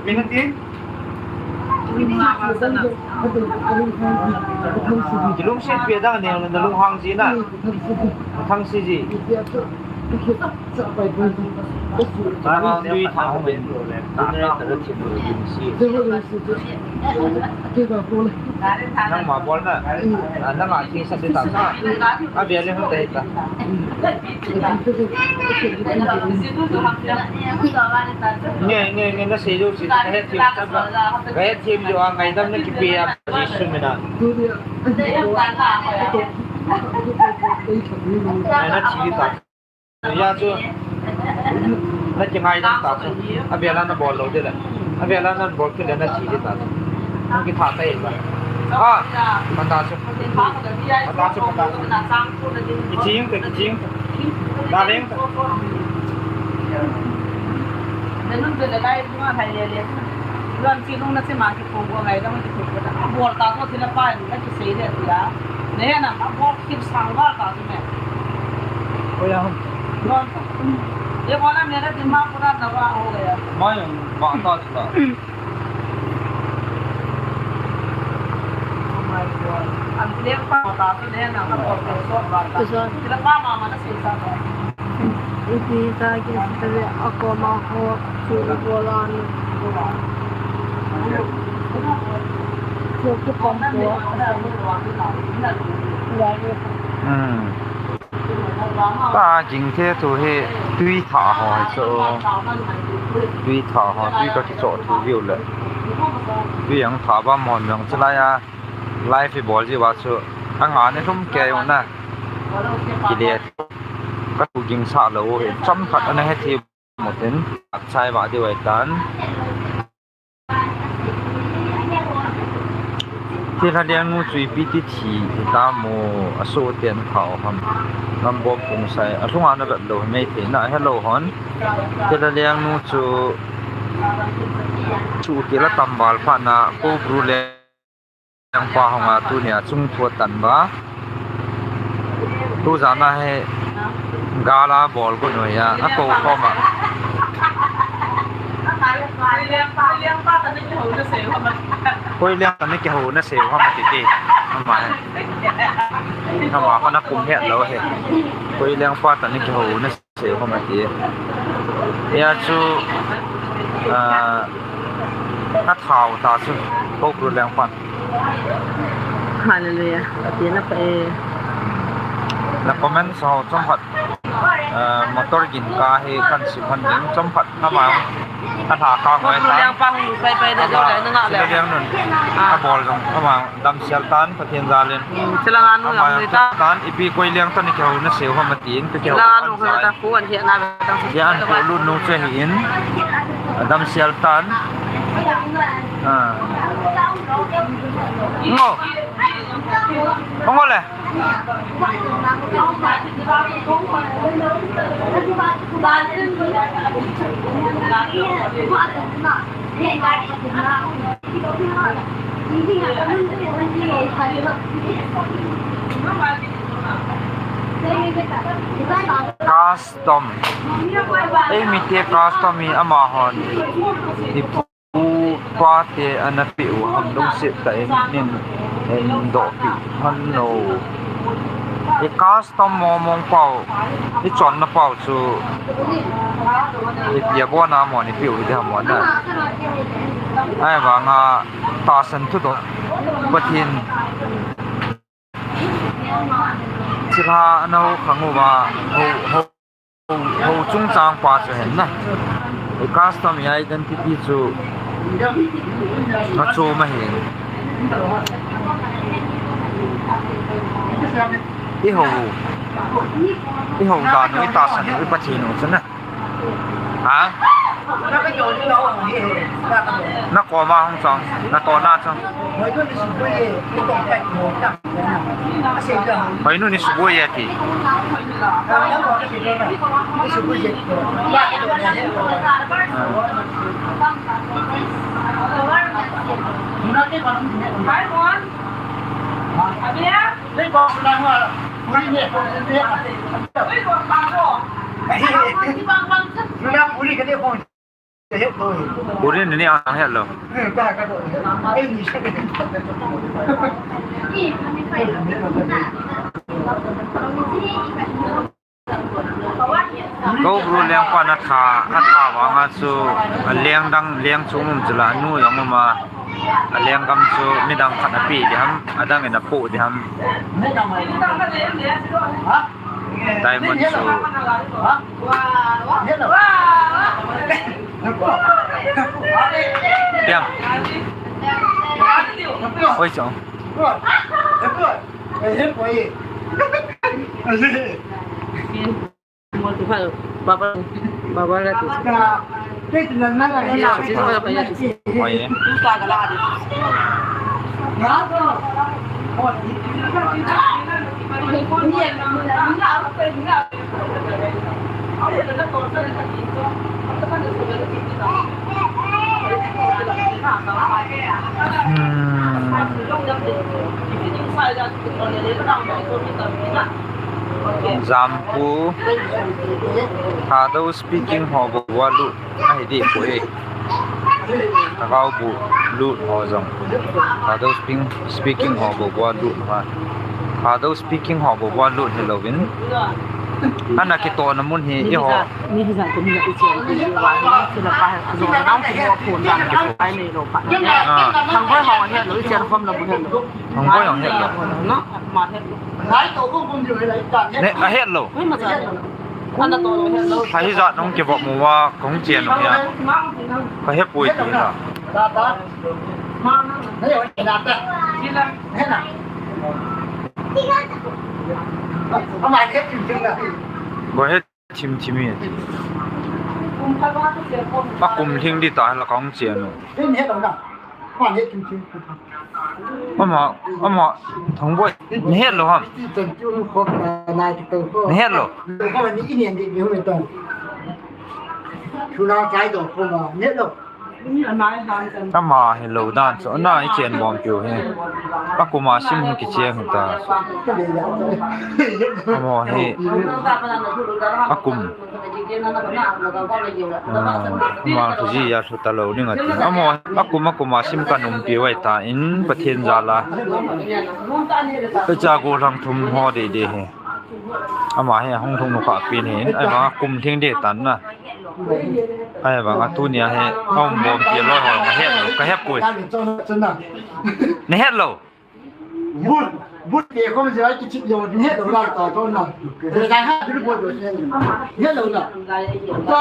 Minute din? Kilungset pi dang ne, na lunghang ji na. Thang si ji. Tui tha hong in. Nangma bol na. Ah, nangma thil sa ti ta. A bia le hong ta ta. Nge, nge, nge, na sei jou si, ka het thim, ka het thim jou a ngaidam na kipe a, Jesu mina. Nge, na thi ta. Ya chu, na kingaidam ta chu. A bia la na bol lou de le. A bia la na bol kit le na thi ta chu. Hung kitha ta in ba. Ah, pata chu. Pata chu, pata chu. Kiching ta, kiching ta. Darling ta. Nanun je le lai lung a hai le le. Luan chi lung na chi ma ki pung ko ngai da ma ki pung ko da. Bol ta ko thila pa na ki sei le tu ya. Ne na ma bol ki sang ba ta tu me. Ko ya hum. Luan ta. Ye bola mera dimag pura nava ho gaya. Mai, ba ta chu la. Ipi ta kisi tabi ako ma ho chu bolan. Chu ki pom ko. Hmm. Ta ging the tu hi tui tha ho hi chu. Tui tha ho, tui ka kichoh thu viu le. Tui ang tha ba mon jong chu lai a. Live i bol ji va chu. Anga ne lum ke u na. Kile. Ka tu ging sa lou hi. Chomkhat ana he thi mo tin. Chai va di vai tan. Thilha Liangnu chu ipi ti thi hita mo, aso ten thao ham. Ngambom Pungsai, alhunga na vet lou hi mei thei na, hello hon. Thilha Liangnu chu, chu kila tambal pha na, ko bru le Liangpa hung a tunia chung thu atan ba. Tu jana he gala bol ko noi a, a ko khom a. Koi Liang ta ni kihou na sei hom ti ti. Ama he. Ama ko na kum he lo he. Koi Liangpa ta ni kihou na sei hom ti. Ya chu, ah, a thao ta chu. Ko Guru Liangpan. Hallelujah. Ati na pa e. Na comment so chomkhat. Ah, motor gin ka hi kan sim hon ding chomkhat ama. Ka tha ka ngoi ta. Liangpa hung pai pai de jo le na nga le. Sila Liangnun. Ah. Ka bol jong ama. Damsel tan, Pathen jal in. Hmm, Sila Liangnu ama jong ta. Tan, ipi Koi Liang ta ni kihou na sei hom tin, kihou. Sila Liangnu ta ko an he na ta. Ya an ko lu nu che hi in. Damsel tan. Ah. Ngo. Ngo le. Custom. Ei mite custom hi amahon. Ipu pa te ana pe u ham lungset tah in, in, in doh pi han lo. I custom mong mong pau, i chonna pau chu, i pia bona mo ni pe u hi de ham mo na. Ahivanga tahsan thu doh, Pathen. Chilha ana ho khang uva, ho, ho, ho, ho chungchang pa chu hen na. I custom, i identity chu na chu ma hen. I ho, i ho dan u, i tahsan u, i Pathen u chu na. Ha? Na koma hung chang, na to na chang. Hoinu ni suboi e ti. Uri ni ni a het lou. Ko bru leng pa na tha, a tha vang a chu, a leng dang, leng chung um chu la, nu jong um a, a leng gam chu midang khat a pi di ham, a dang in a pu di ham. Diamond chu. Diam. Oi, chong. Baba, baba la tu. Oi. Jampu, Thadou speaking ho bou a lut ahi di poi. Thagau bu lut ho jong. Thadou speaking, speaking ho bou a lut ha. Thadou speaking ho bou a lut hi louvin. Ana kitohna mun hi i ho. Ni hi ja, ni hi ja, ni hi ja, i chen, i chen, wa hi, chen la pa hi, jo, na ki mo phone dan, ai nei lou pa. Ah. Thang boi ho het lou, i chen khom lou, het lou. Thang boi ho het lou. No, ma het lou. Ne, a het lou. Ui, ma ja. Ana to lou, het lou. Hai hi ja nong ki vop mu wa, kong chen nong ya. Ka he pui ti la. Go ahead. Thim thim hi. A kum lhing di ta la kong chen u. Ama, ama, Thangboi, na het lou ham? Na het lou? Ama hi lou dan chu, na i chen bom piu hi. A kum a sim hi kicheng hi ta. Ama hi a kum. Ah, ama thuji a thu ta lou ding ati. Ama, a kum, a kum a sim ka num piu ai ta in Pathen jal a. Ka cha go lang thum ho de de hi. Ama hi hung thung nu kha pin hin. Ai ma kum thing de tan na. Ai vang a tunia hi, a um bom pi loi ho, ka het lou, ka het pui. Na het lou? But, but ke kom je ai kichip yo, na het lou la ta to na. Re dang ha, du bo do. Na het lou la. Ta,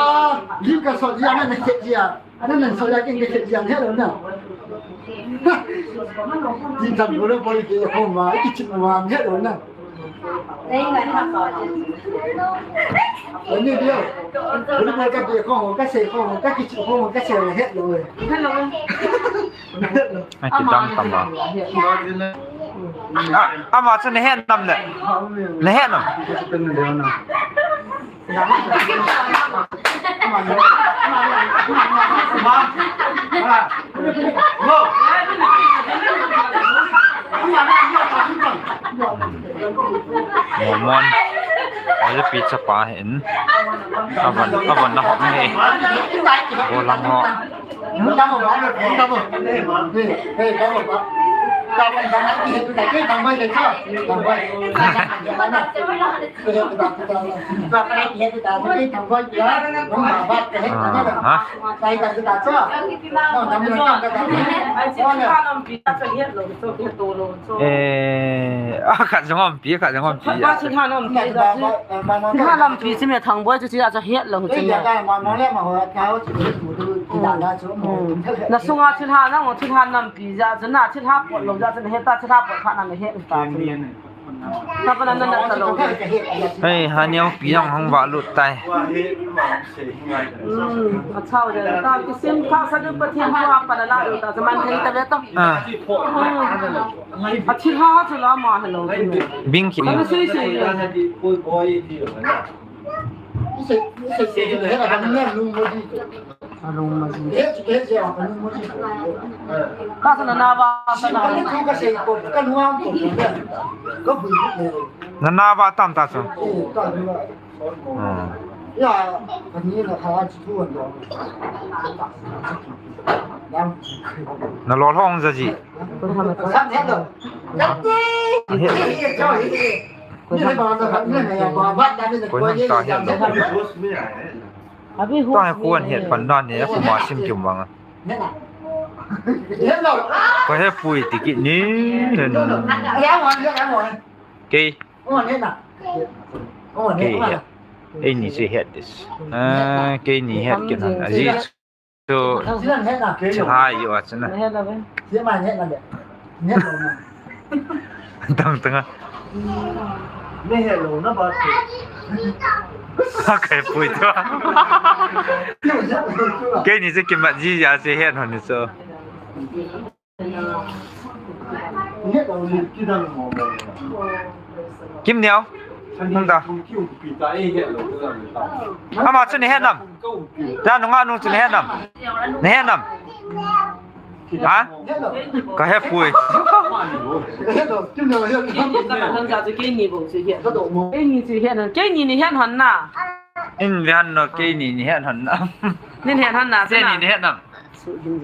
lim ka so ya na na het ya. Ana nan so ya kin ke che jiang he lo na. Ti tan ko lo poi ke ko ma, i ki chi ma he lo na. Ani dio. Ko lo ka be ko, ka se ko, ka ki chi ko, ka se he lo. Ai, ki dang tama. Ah, ama chu na he nam le. Na he nam. Mormon. Oi, pizza pa hin. Avan, avan na hok ni. Bolang ho. Ah, ha? Eh, ah, khat jong um pi, khat jong um pi. Khat pa thilha na um pi, thilha lampi chu mi Thangboi chu chia chu het lou chu mi. Hmm. Na sunga thilha na, thilha nampi ja chu na, thilha pot lou ja chu na het ta, thilha pot kha na na het ta chu. Ta pa na na ta lou. Hei, ha neo pi jong hung va lut tai. Hmm, a chau de ta, kisim kha sa du Pathen thu a pa la la ta, man thei ta ve to. Ah. Hmm. A thilha chu la ma hello. Bing ki. Ana sei sei. Ka sa na na ba, sa na. Na na ba tam ta chu. Hmm. Ya, kani na kha chu tu an do. Na lo hong ja ji. Ko han ta he. Abi hu. Ta he ko an he pan dan ne ko ma sim kiu ma nga. Ko he pui ti ki ni. Kei. Kei het. Eini chu het dis. Ah, keini het kin han. Aji chu. Chu hai yo a chu na. Tang tang a. Ha kai pui tu. Keini chu kimat ji ja chu het hon ni chu. Kim Neo. Hung ta. Ama chu ni het nam. Ta nunga nu chu ni het nam. Ni het nam. Ha? Ka he pui. Keini ni het hon na. In ve han no keini ni het hon na. Nin het hon na. Keini ni het nam.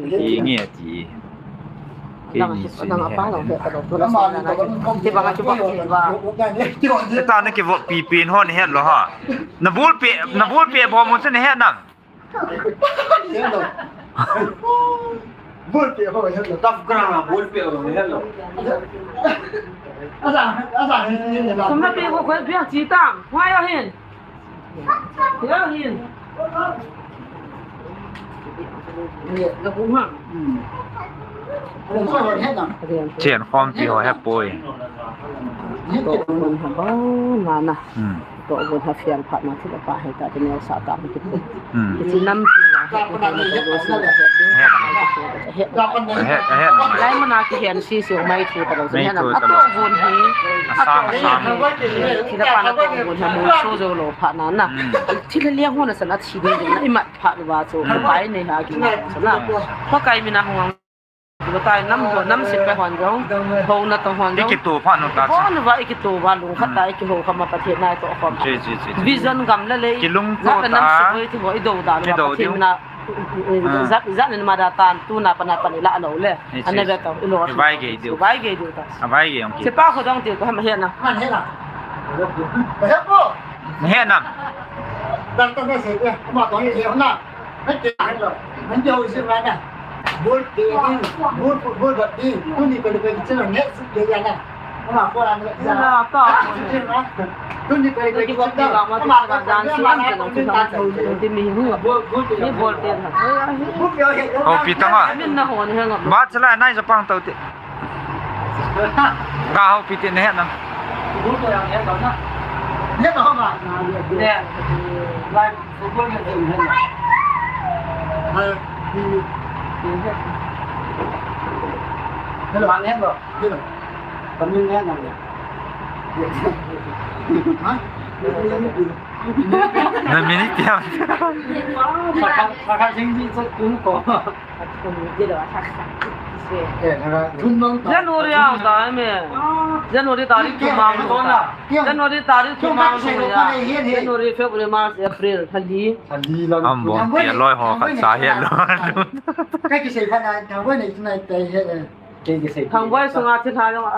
Ki nge ti. Keini chu ni het. Eta na ki vo pi pi ho ni het lo ha. Na bul pe, na bul pe bo mo chu ni het nam. Bul pe ho het lo. Tap kra na bul pe ho het lo. Asa, asa ni ni. Kuma pe ko ko bia chi tam. Wa ya hin. Chen khom ti ho he poi. Toh gun ha ba na na. Hmm. Toh gun ha fial phat na thil a pa he ta ti neo sa ta ki. Hmm. Ki nam ti na. He, he, he. Lai mana ki hen si si mai thu ta lo. Mai thu ta lo. Toh gun hi. Asam, asam. Thil a pa na toh gun ha mo so jo lo phat na na. Hmm. Thil a liang ho na sa na thi de na i mat. Phat uva chu, Pakai nei ha ki na, sa na. Pakai mina hung ang. Pakai nam ho, nam sip pa hon jong. Ho na to hon jong. Iki to phat nu ta chu. Hon uva iki to uva lung khat ta, iki ho kha ma Pathen nai to khom. Ji, ji, ji, ji. Vision gam la lei. Kilung to ta. Nam sip ho i do da lu Pathen mina. Zat, zat ni ma da tan, tu na pa na pa ni la lo le. Ji, ji. Ane be to, i lo. Vai ge diu. Vai ge diu ta. Vai ge yong ki. Sipa kho dong ti ko ham he na. Man he na. He po. He na. Dang ta na se ya, ma to ni he na. He ke he lo. Man jo si ma na. Bol te ni, bol bol ba ni. Tu ni ko le ko se na ne su ke ya na. Ma ko la ne ya. Na ta. Tu ni ko le ko se na. Ma ko la ne ya. Ti mi hu. Bol, bol te na. Ho pi ta ma. Min na ho ni he ngam. Ba chala nai sa pang tau te. Ka hau pi ti ne na. Ne na ho ma. Ne. Lai football me te ne na. Hello. Ma ne ba. Hello. Kamin ne na. Ha? Na minute ya. Saka, saka sing ji sa kun ko. January a ta me. January tarik thum ma. January tarik thum ma. January, February, March, April, thali. Am bo, ya loi ho khat sa he lo. Ka kisei pha na, Thangboi nei nai tai he. Thangboi sunga thil ha jong,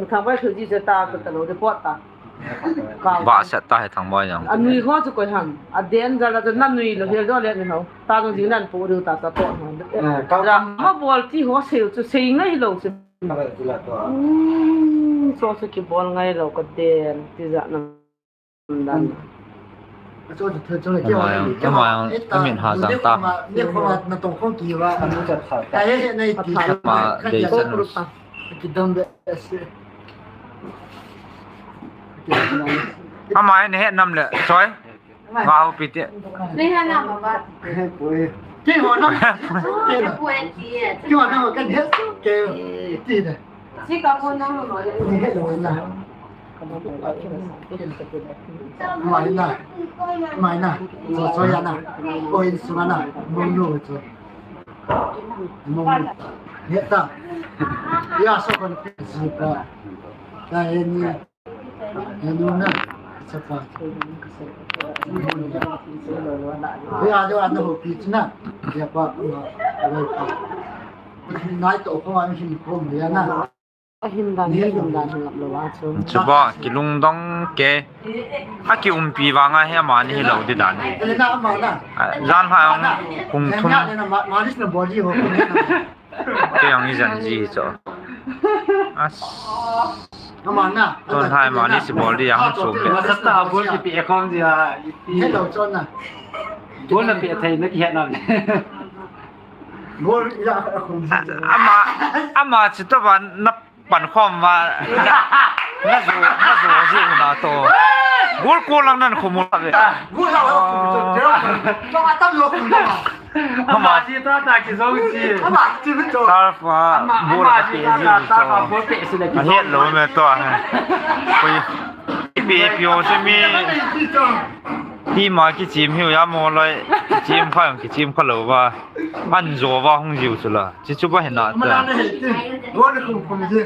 Thangboi thil ji se ta, ta lo report ta. Ba sa ta he Thangboi jong. Anui ho chu koi ham. Aden jal a chu na nui lo hel do le ni ho. Ta jong jing nan pu ru ta ta to ho. Drama bol ti ho sei chu sei ngai lo chu. Hmm, so chu kibol ngai lo ka den ti ja na. Dan. Amin ha jang ta. Ma dei chan. Ama ne he nam le, soi. Ma ho pi ti. Nei ha nam ba. Ki ho nam. Ki ho nam kan he ke ti de. Mai na, mai na, so so ya na, o in sunga na, mong nu chu, mong nu, he ta, ya so kon ji pa, ta he ni, he nu na. Sapa. Hei, a, a, na hopi china. Ya pa, na, na pa. Nai to ko an hin ko ya na. Ahin dan, hin dan, hin lo wa chu. Chuba, kilungdong ke. A kiumpi vanga hi amani hilou di dan. Ele na ama na. A, jan ha ong kung thum. Ele na ma, malis na body ho. Kei ang ijan ji cho. As. Ton hai mani si bol di ang chom le. Masa ta bol ki pi khom ji a. Hello, chon na. Bol na pi thei na ki het na. Bol ila khom ji. Ama, ama chi to ban na pan khom ma. Na zo, na zo ji na to. Bol ko lang nan khom mo ve. Bol la khom ji. Chon atam lo khom ji. Ama ji ta ta ki zo ji. Ama ji mi to. Tarfa bol ka pe ji mi to. Ama ji ta ta ta bol pe si le ki zo. A het lo me to. Koi pe pe o se mi. Ti ma kichim hiu ya mo loi. Kichim kha, kichim kha lo va. An jo va hung jiu chu la. Chi chu ba he na ta. Bol khom khom ji.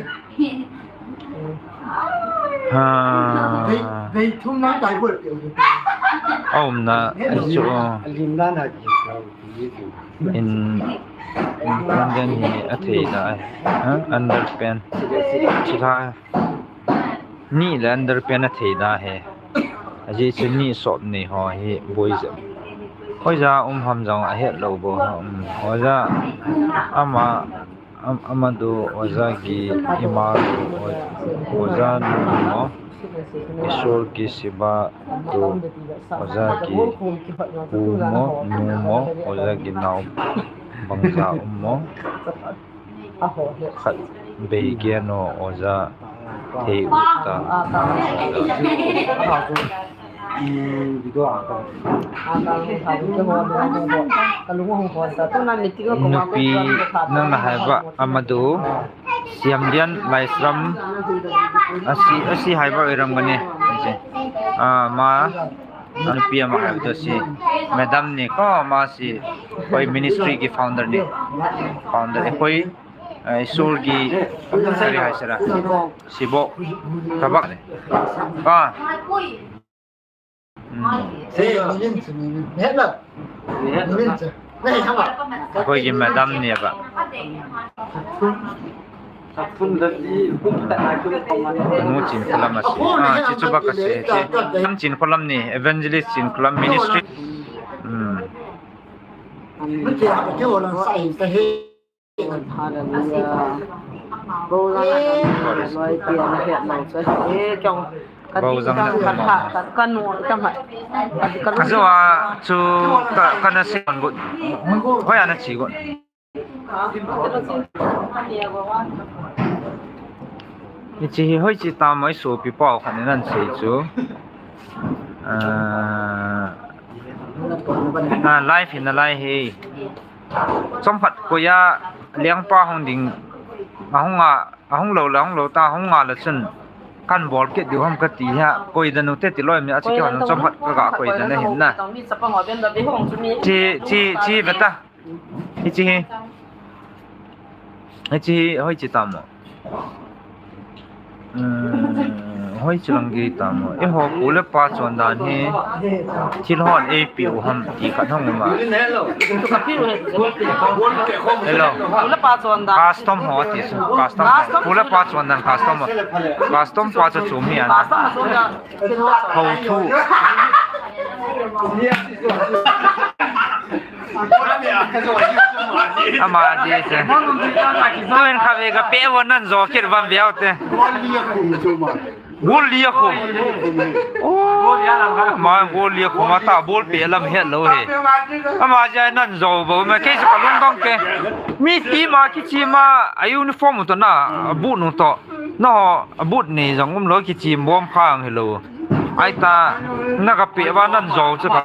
Ha. Bei, bei thum na tai bol pe. Aum na, ai chu. Lim na na ji. In, in London hi a thei da ai. Ha? Underpant. Chila. Ni le underpant a thei da he. Aji chu ni sop ni ho hi boi ja. Hoija um ham jong a het lo bo. Um, hoija ama Am-, amadu oja ki ima, o-, oja nu mo, Isor ki siba tu oja ki pu mo, nu mo, oja ki nao bangja um mo, khat bei geno oja thei uta. Nupi nang na haiba amadu siam dian lai sram asi, asi haiba iram gani. Ah, ma nupi ama haiba si madam ni ko ma si koi ministry ki founder ni. Founder koi, eh, Isor ki, kari hai sara. Sibo. Kabak ni. Ah. Hmm. Akoigi madam ni ba. Anu Chin Kholam asi. Ah, chi chu ba ka se. Chi. Am Chin Kholam ni, Evangelist Chin Kholam Ministry. Hmm. Hallelujah. Bou jang na loi ti ana het lo chu. Eh, kong. Bou jang na khat, khat, khat, kanu, khat. Ka jo a chu ka, kana se gon got. Hoi ana chi got. Hichi hi hoichi tam mai sopi pau khat ni nan sei chu. Ah, ah, live hi nalai hi. Chomkhat koiya lengpa hung ding, ahung a, ahung lou le, ahung lou ta, ahung a le chun kan bol kit diu ham kati ha, koi danu te ti loi mi a chi kihon chomkhat ka ga koi dan ahin na. Chi, chi, chi beta. Hichi hi. Hichi hi, hoichi tam mo. Hmm, hoichi lang gei tam mo. Eiho pu le pa chondan hi thil hon eipeh u ham ti khat hung um a. Hello. Pu le pa chondan. Custom ho ti chu. Custom ho. Pu le pa chondan custom ho. Custom pa chu chu mi an. Custom ho chu. Ho thu. Ama di se. Tuin kha ve ka pe vo nan jo kit van ve te. Gol lia khum. Oh, ma gol lia khum ata bol pe lam het lo he. Ama jai nan jo bo ma kei sa ka lungdong ke. Mi ti ma kichi ma a uniform to na bu nu to. No, a boot nei jong um lo, kichim bom khang hi lo. Ai ta, na ka pe va nan jo chu ka.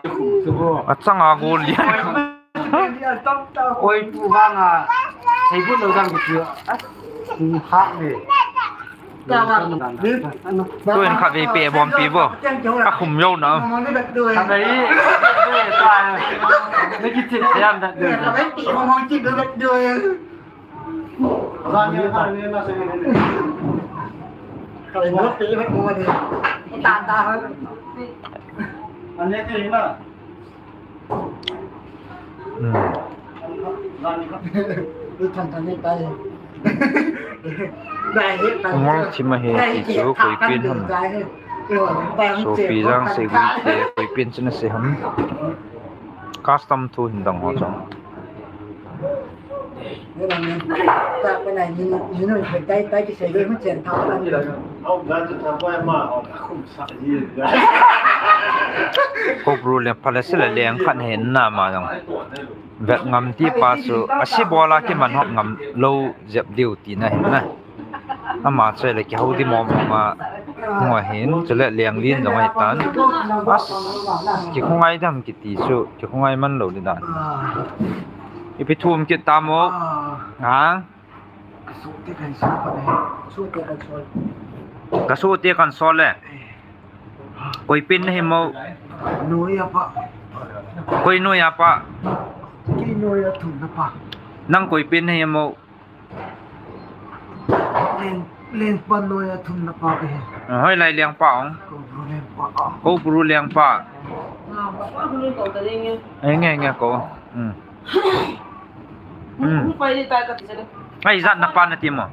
A chang a gol lian. Oi, pu vang a. Hei boot lo dang ki chu. Ha ni. Tuin kha ve pe bom pi vo. A khum yo na. Ka ve. Ni ki ti yam da. Ina pe ha ko ni. Ta ta ha. Ane ke na. Ngol thim ahi ti chu koi pen ham. Sopi jang sei gui te koi pen chu na sei ham. Custom thu hin dang ho chu. Kobru le pha le sila leng khat hen na ma jong. Vet ngam ti pa chu, asi bola kiman hop ngam lou jep diu tina hin na. Ama choi le kihou di mong mong a. Hung a hin, chule leng lin jong ahi tan. As, kikhongai dam kiti chu, kikhongai man lou di dan. Ipi thum kit ta mo. Ha? Ka soh te kan sol pa ne. Soh te kan sol. Ka soh te kan sol le. Eh. Koi pen na hi mo? Noiya pa. Koi noiya pa? Kei noiya thumna pa. Nang koi pen na hi mo? Leng, lengpa noiya thumna pa ka hi. Ah, hoilai lengpa ong? Kobru lengpa. Kobru lengpa. Eh, nge, nge ko. Hmm. Hmm. Ai, ijat na pa na ti mo?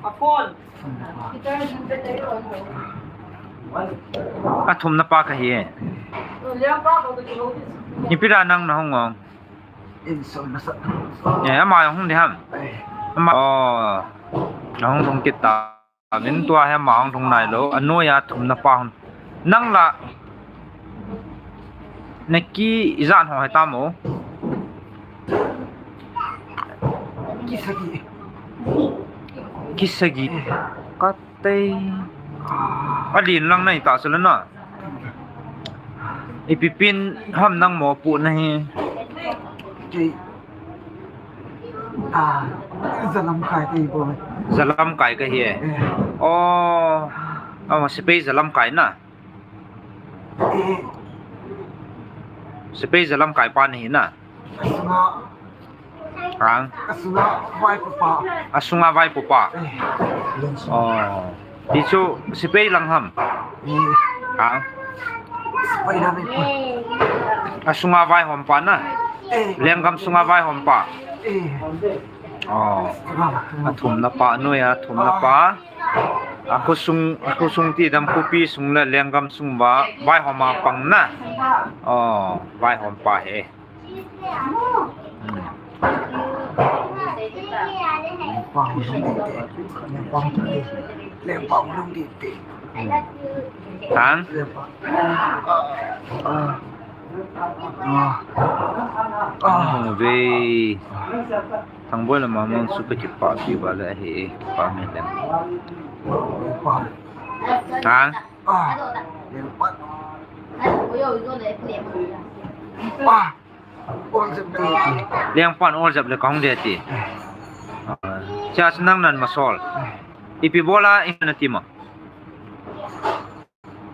A thumna pa ka hi e. Ipi ra nang na hung ong? Eh, ama hung di ham? Ama, oh, na hung hung kit ta. Min tua hi ama hung thung nai lou, a noiya thumna pa hung. Nang la, na ki ijat ho hi ta mo? Ki sagi. Ki sagi. Ka tei. A lin lang nai ta sala na. Ipi pen ham nang mo pu na hi. Kei. Ah, jalamkai ka hi boi. Jalamkai ka hi e. Eh. Oh. Ama sepai jalamkai na. Eh. Sepai jalamkai pa na hi na. Asunga. Ang. Asunga vaipo pa. Asunga vaipo pa. Eh. Oh. Ti chu sepai lang ham. Eh. Ang. Sepai lang pa. Asunga vaihom pa na. Eh. Lenggam sunga vaihom pa. Eh. Oh. A thumna pa, noiya thumna pa. A khosung, a khosung ti dam khopi sung le lenggam sung va, vaihom a pang na. Oh, vaihom pa hi. Hmm. Hang? Hung ve. Thangboi le Mamang chu ka kipah pi ba le ahi, kipah me lem. Hang? Lengpan ol jep le kahung de ti. Cha chu nang nan masol. Ipi bola in na ti ma.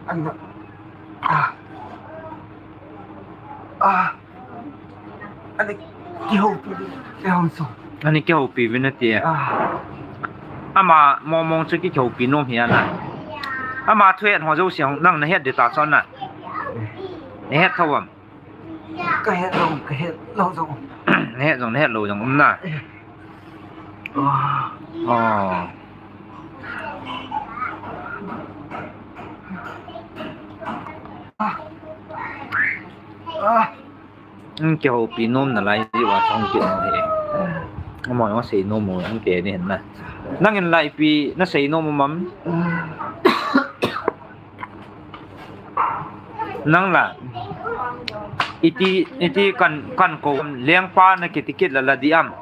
Ana. Ah. Ah. Ana kihoupi. Ehong so. Ana kihoupi vin na ti. Ah. Ama momong chu kihoupi nom hi ana. Ama thuet ho jouse hung nang na het de ta chon na. Na het thou am. Ka het lou, ka het lou jong. Na het jong, na het lou jong um na. Eh. Oh. Oh. Ah. Ah. Kihoupi nom nalai ji va chong kit nom hi. Ama jong sei nom mo, ang ke ni hin na. Nang in la ipi na sei nom mo mam. Nang la. Iti, iti kan, kan ko lengpa na kiti kit la la di am.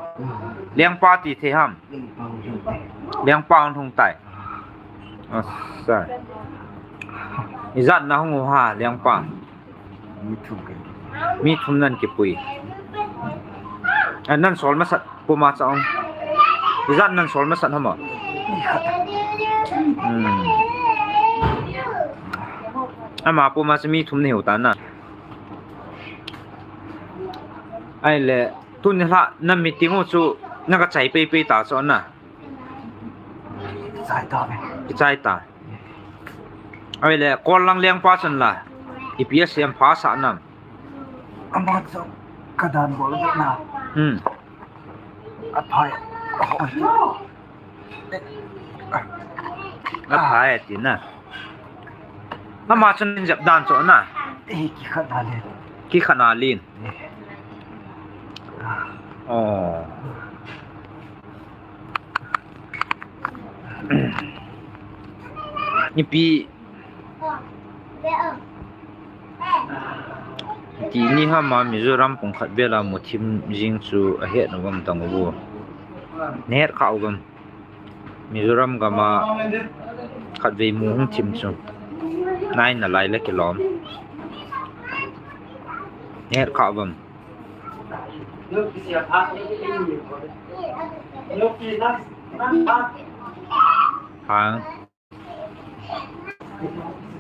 Lengpa ti thei ham. Lengpa hung thung tai. Asa. Ijat na hung ha lengpa. Mi thum nan kipui. A nan sol masat. Puma cha ong. Ijat nan sol masat ham a. Hmm. Ama puma cha mi thum ni hou ta na. Ahile, tuni la na meeting u chu na ka chai pei pei ta chu na. Chai ta ve. Chai ta. Ahile, kol lang lengpa chun la. Ipi asem pha sa nam. Ama chu ka dan bol na. Hmm. Aphai. Aphai ati na. Ama chun jep dan chu na. Eh, kikhat na len. Kikhat na len. Eh. Oh. Ipi ti ni hama Mizoram pung khat vela muthim jing chu ahet na vam tang u. Nehet kha u vam. Mizoram gama khat vei mu hung thim chu. Nai na lai le kilom. Nehet kha u vam. Hang.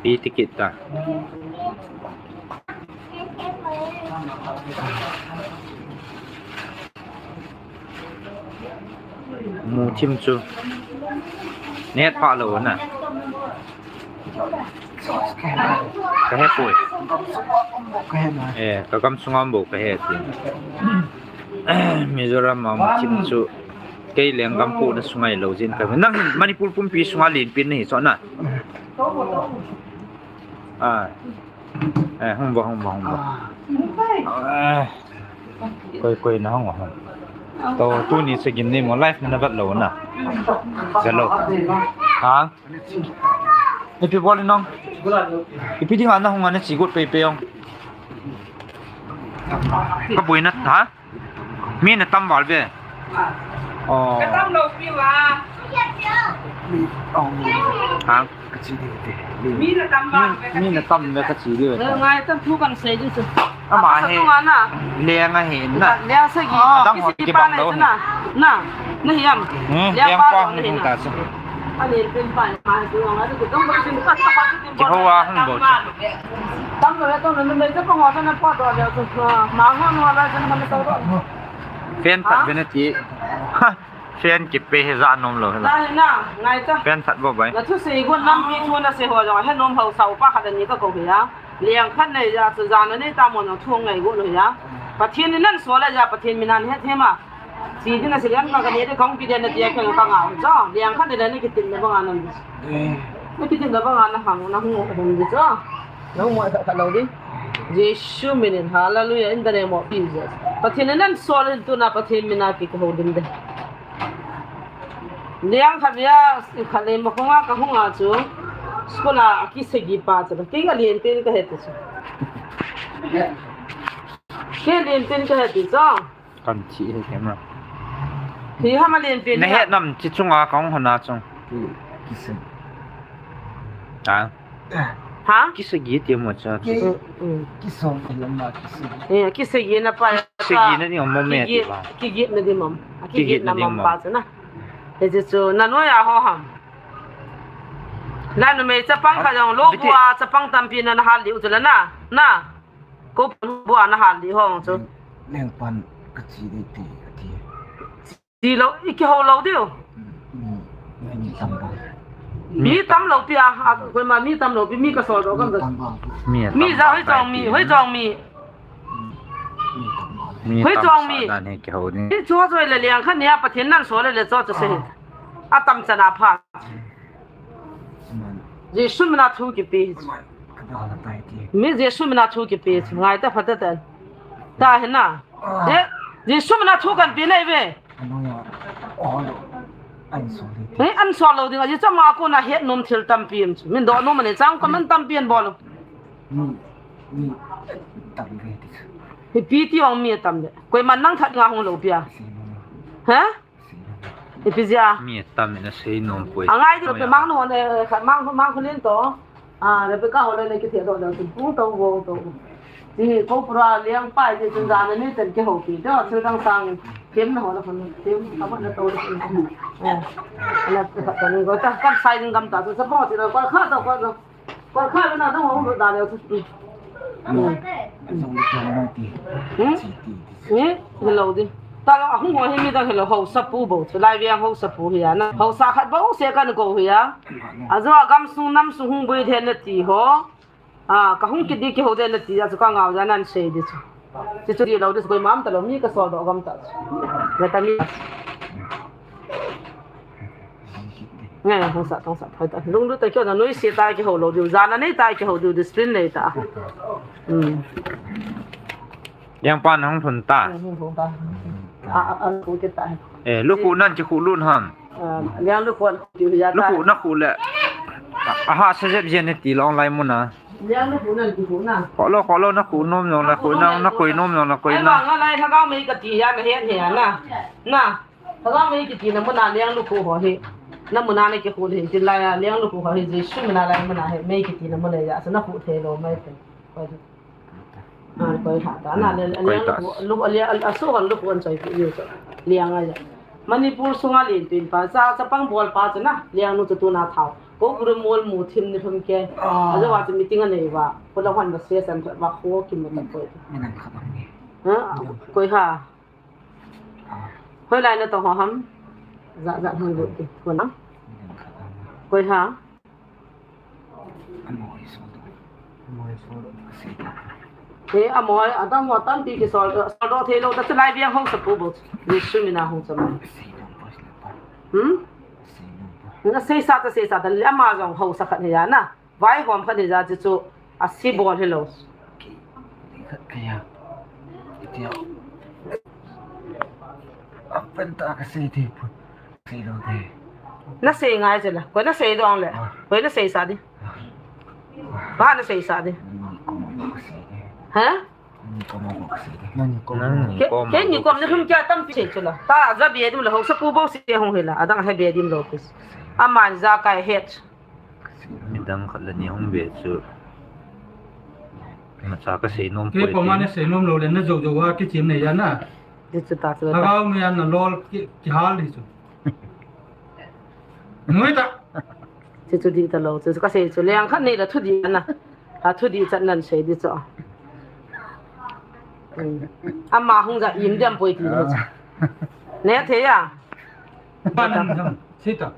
Pi ticket ta. Muthim chu. Nehet pha lou na. Ka he poi. Ka he na. Eh, ka gam sunga bou ka he ti. Mizoram a muthim chu. Kei lenggam pu na sunga lou jin ka. Nang Manipur pumpi sunga lenpen na hi chu na. Ah. Eh, hung ba, hung ba, hung ba. Ah. Koi, koi na hung ba, hung. To, tuni sa gin ni mo life na na vat lou na. Zalo. Ha? Ipi bol nong. Ipi dinga na hung ana chi got pei pei ong. Ka boi na, ha? Mi na tam val ve. Oh. Ka tam lou pi va. Mi, oh, mi. Ha? Ka chi ding te. Mi na tam val ve, mi na tam ve ka chi ding ve. Eh, ngai tam thu kan sei ding chu. Ama he. Leng a he na. Leng sagi. Adang ho kibang lou na. Na. Na hiam. Hmm, leng pa hung ta chu. Kihou a hung bou chu. Fan that ve na ti. Ha, fan kipe hi ja nom lou hi la. Fan that bou bai. Na thusei gon lampi thu na sei ho jong he nom ho sa upa khat ani ka kou hi a. Leng khat nei ja chu jan a nei ta mo jong thu ngai gon hi a. Pathen in nan sol a ja Pathen min a na het hem a. Chi ding na sei leng ka ka nei de kong pi de na ti a keng ka ngau. Jo, leng khat nei na ni kitin na bang a nam. Eh. Ni kitin na bang a na hang na hung hung di jo. Na hung mo khat lou di. Jesu min in hallelujah in the name of Jesus. Pathen in nan sol in tu na Pathen min a ki ko ho din de. Leng khat via khat le ma khong a ka hung a chu. School a ki sagi pa chu. Ki ka lien pen ka het chu. Ki lien pen ka het chu. Kan thi he camera. Hi hama lien pen. Na he nam chi chunga kong hona chung. Ki, kisa. Ha? Ha? Kisa gi ti mo cha. Ki, mm, mm. Kisa gi lama kisa. Eh, kisa gi na pa. Kisa gi na ni mo me ti ba. Ki gi na di mom. Ki gi na mom pa cha na. He chu chu na no ya ho ham. La no me chapang ka jong lo bu a chapang tampi na na hal di u chu la na. Na. Ko pan bu a na hal di hong chu. Leng pan ka chi di ti, ti. Ti lou, i kihou lou diu. Mi, mi tam lou. Mi tam lou pi a, a, koima mi tam lou pi, mi ka sol lou kam da. Mi tam lou. Mi ja hoi jong mi, hoi jong mi. Mi hoi tam jong mi. Sa dan hi kihou ni. Ti chu hoi le leng khat nia Pathen nan sol le le chu chu se. A tam chana pha. Jesu min a thu kipe. Mi Jesu min a thu kipe. Ngai ta pha ta ta. Ta hi na. Eh, Jesu min a thu kan pe nei ve. Eh, an sol lou ding a. Jesu ma ko na het nom thil tampi em chu. Min do nom ani chang ko man tampi an bol. Mi, mi tam ve ti. Hi pi ti ong mi tam ve. Koiman nang that nga hung lou pia. Ha? Ipi jeh a? Mi tam in a sei nom poi. A ngai di lo pe mang no ne, khat mang, mang khulin to. A, Rebecca ho le ne kithei do le, pung to vo to. Ti ko pura liang pai ti chun jan ni ten kihou pi. To, thil dang sang, tem na ho na khun, tem ka ma na to. Eh. Ana ka to ni ko ta, kan sai ding gam ta, to sa bo ti lo, ko kha to, ko to. Ko kha na dong ho da le. Hmm? Hmm? Hello di. Talo, ahung ho hi midang hilou, haosapu bou chu, Laiveng haosapu hi a na. Haosa khat bou se kakou hi a. Ajou a gamsung namsung hung boi thei nati ho. A, kahung kit di kihou thei nati a chu kangao jeh a nasei di chu. Chuchu hilou di chu koima umtalou, mi kasol doh gam tah chu. Nata mi. Nge, hung sa, hung sa, phai ta. Lunglut ta kio na noise ta kihou lou diu, jana nei ta kihou diu, discipline nei ta. Hmm. Liangpa nahung lhun ta. Hung lhun ta. A, a, a, lhun kit ta. Eh, lukhuh nan kikhuh lut ham. Ah, liang lukhuh an khuh diu hi a ta. Lukhuh nakhuh le. A, aha sa jep jeng nati lou lai mun a. Liang lukhuh nan kikhuh na. Khoh lou, khoh lou nakhuh nom jong nakhuh na, nakoi nom jong nakoi na. Ahivang a lai lhagao mei kati a nahet hi a na. Na. Lhagao mei kiti na mun a liang lukhuh ho hi. Na mun a nakikhuh hin tin lai a liang lukhuh ho hi Jesu min a lai mun a hi mei kiti na mun a hi a sa nakhuh thei lou mai thei. Koi. A, koi lha ta. Na le, koi liang ta. Lukhuh, lukhuh, a, a, a, su hon lukhuh an choi pu yu chu. Liang a ya. Manipur sunga len tuin pa, cha, chapang bol pa chu na, liang nu chu tuna thao. Ko guru mol mu thim ni thum ke. Ah. Ajou a chu meeting anei uva. Ko la hon ba se san ba ho kim ba ta koi. Minam khat ang ni. Ha? Koi ha. Hoilai natong ho ham? Jat jat hung lut ti. Kona? Koi ha? He, amoi, adang ho tampi kisol, soldoh thei lou, ta chu Laiveng haosapu bou. Jesu min a hung cham. Hmm? Nasei sa ta, sei sa ta, le ama jong haosa khat hi a na. Vaihom khat hi jeh a chu, chu ase bol hilou. Kei, kei khat kei a. Itia. Apen ta kasei thei pon. Sei lou thei. Nasei ngai chu la. Koi nasei dong le. Ah. Koi nasei sa di. Ah. Ba nasei sa di. Ni kom kasei di. Ha? Ni kom kasei di. Nang ni kom. Nang ni kom. Ke, ke ni kom ni thum kia tampi sei chu la. Ta ja be dim lou haosapu bou se hung hi la. Adang he be dim lou pis. Aman ja kai het. Midang khat le ni hung be chu. Macha kasei nom poi. Kei poma ti. Nasei nom lou le na jou jou a kichem nei a na. Di chu ta chu ta. Lhagao mei a nalol ki, kihal di chu. Noi ta. Chu chu di talou chu kasei chu leng khat nei la thu di na. A thu di chan nan sei di chu. Hmm. Ama hung ja im diam poi ti na chu. Ne thei a. Pa nan jam. Sei ta.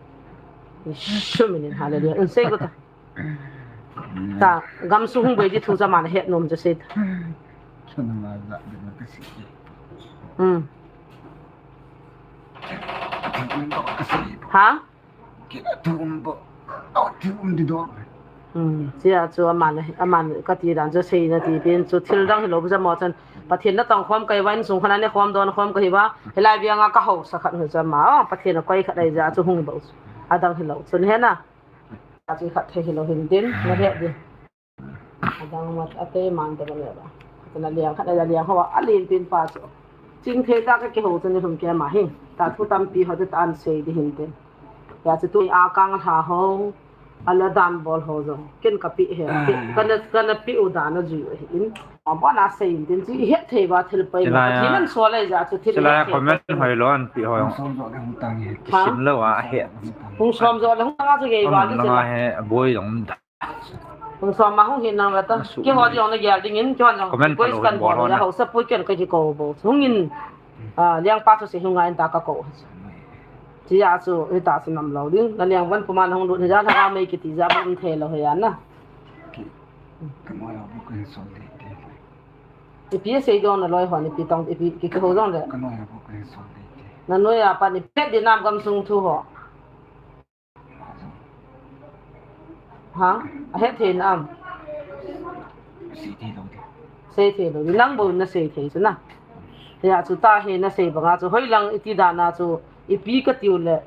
Suminin hallelujah. Un sei ko ta. Ta, gamsung hung boi di thu cha man het nom cha sei ta. Chana ma ja de na ka si. Hmm. Ka si. Ha? Ki tu um bo. Au ti um di do. Hmm. Sia chu aman, aman kati dan chu sei nati pen chu thil dang hilou bu cha mo chan. Pathen natong khom kahi uva insung khana ne khom don khom kahi uva. Hilai veng a ka haosa khat hu cha ma. Oh, Pathen a koi khat ahi jeh a chu hung bou. Adang hilou. Chun he na. Achu khat thei hilou hin din, na het din. Adang mat, atei man te ban le ba. Kana liang khat na liang ho, alen tin pa chu. Ching thei ta ka kihou chu ni lhum ke ma hi. Ta thu tampi ho te ta an sei di hin tin. Ya chu tu a kang lha ho, ala dan bol ho jong. Ken ka pi he, pi, kana, kana pi u dan a ju hi in. A bon a sei in tin chu i het thei ba thil pai ba. Thil an so lai ja chu thil thil comment hoi lou an pi ho jong. Kisim lou a he. Hung som jo le hung nga chu gei ba le chu. He boi jong da. Hung som ma hung hin nang la ta. Ki ho jong na gel ding in ki ho jong comment request kan bol la ho sa pui ken ka ki ko bo. Hung in, a, liang pa chu se hung nga in ta ka ko. Chi ya chu, i ta chu nam lou ding. Na liang van puma na hung lut hi ja la mei kiti ja bom thei lou hi ya na. Ka mo ya bu kan so de de. Ipi sei jong na loi hon, ipi tong, ipi ki, ki ho jong le. Ka noi a bo ka he so de de. Na noi a pa ni pet di nam gamsung thu ho. Ha? A het thei nam. Sei thei lou de. Sei thei lou de. Nang bo na sei thei chu na. Ya chu ta he na sei banga chu. Hoilang iti dan a chu. Ipi ka tiu le.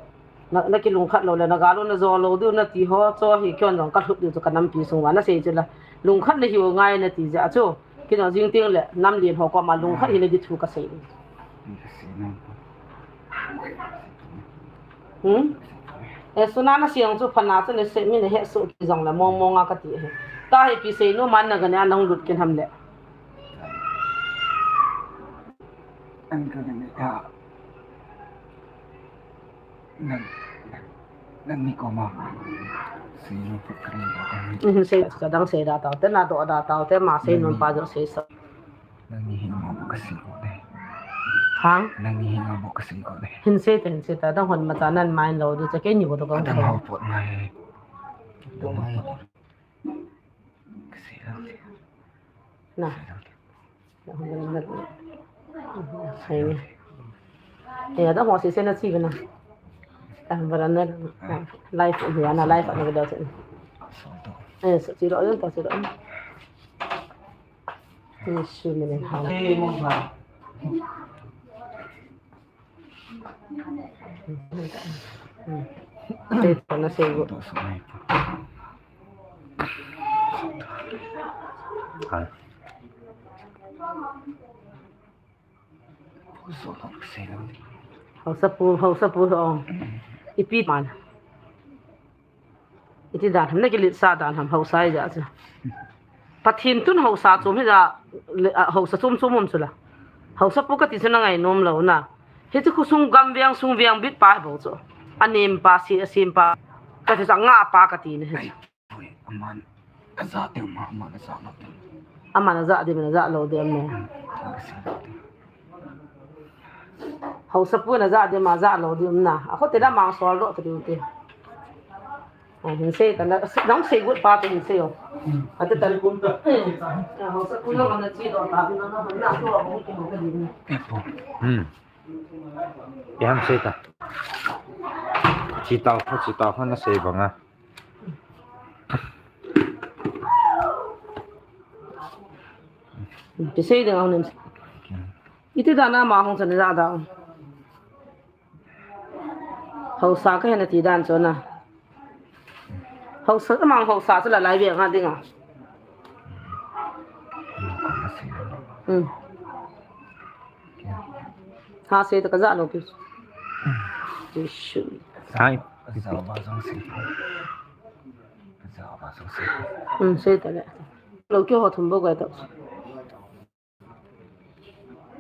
Na, na kilungkhat lou le, na gal lou, na jo lou diu, na ti ho, cho hi kion jong ka lhut diu chu ka nampi sung uva, na sei chu la, lungkhat na hiu ngai na ti jeh a chu, kei jong jing teng le, nam lien ho koma lungkhat hi le di thu ka sei. Hmm? E, suna na siang chu phana chu na sei mi na he su ki jong le, mong mong a ka ti he. Ta hi pi sei nu man na ga ne a nong lut ken ham le. An ka ga ne ka. Nang, nang, nang ni koma. Sei nom put ka ni ba ka ni. Mhm, sei, ka dang sei da tau te, na do da tau te, ma sei nom pa jo sei sa. Nang ni hi mo ka sei ko de. Hang? Nang ni hinga bo ka sei ko le. Hin sei ta, hin sei ta. Dang hon ma cha nan main lo du cha ke ni ko to ko. Dang ho pot ngai. Dang ho pot. Ka sei lo. Na. Sei lo. Hai ni. Eh, dang ho sei sei na chi na. Dang bara na. Live ni na live na video chen. Eh, so chi lo, ta chi lo. Jesu min in hao. Sei to na sei go. Hausa pu, hausa pu ho. Ipi man. Iti dan ham, na kilit sa dan ham, hausa ija chu. Pathen tun hausa chom hi ja, le, a, hausa chom chom um chu la. Hausa pu kati chu na ngai nom lo na. Hichu khosung gam veng sung veng bit pa bou chu. Anem pa si, asem pa. Kati chu anga pa kati na hi. Ai, pui, aman, aja ding ma, aman aja lo ding. Aman aja ding, aja lo ding mo. Hmm, aja lo ding. Hausa pu na ja de ma ja lo di um na. A khote la mang sol ro to di u te. A hin sei ta na, dang sei gut pa te hin sei o. A te ta. A hausa pu lo na chi do ta na na na to a ko ko ka di ni. Hmm. Ya ham sei ta. Chi tao kho, chi tao kho na sei banga. Ti sei ding ang nem. Iti dan a ma hung chan ja da. Hausa ka hena ti dan chu na. Hausa ka mang hausa chu la lai ve nga ding a. Hmm. Ha sei ta ka ja lo pi. Jesu. Hai. Hmm, sei ta le. Lo ki ho thum bo ga ta.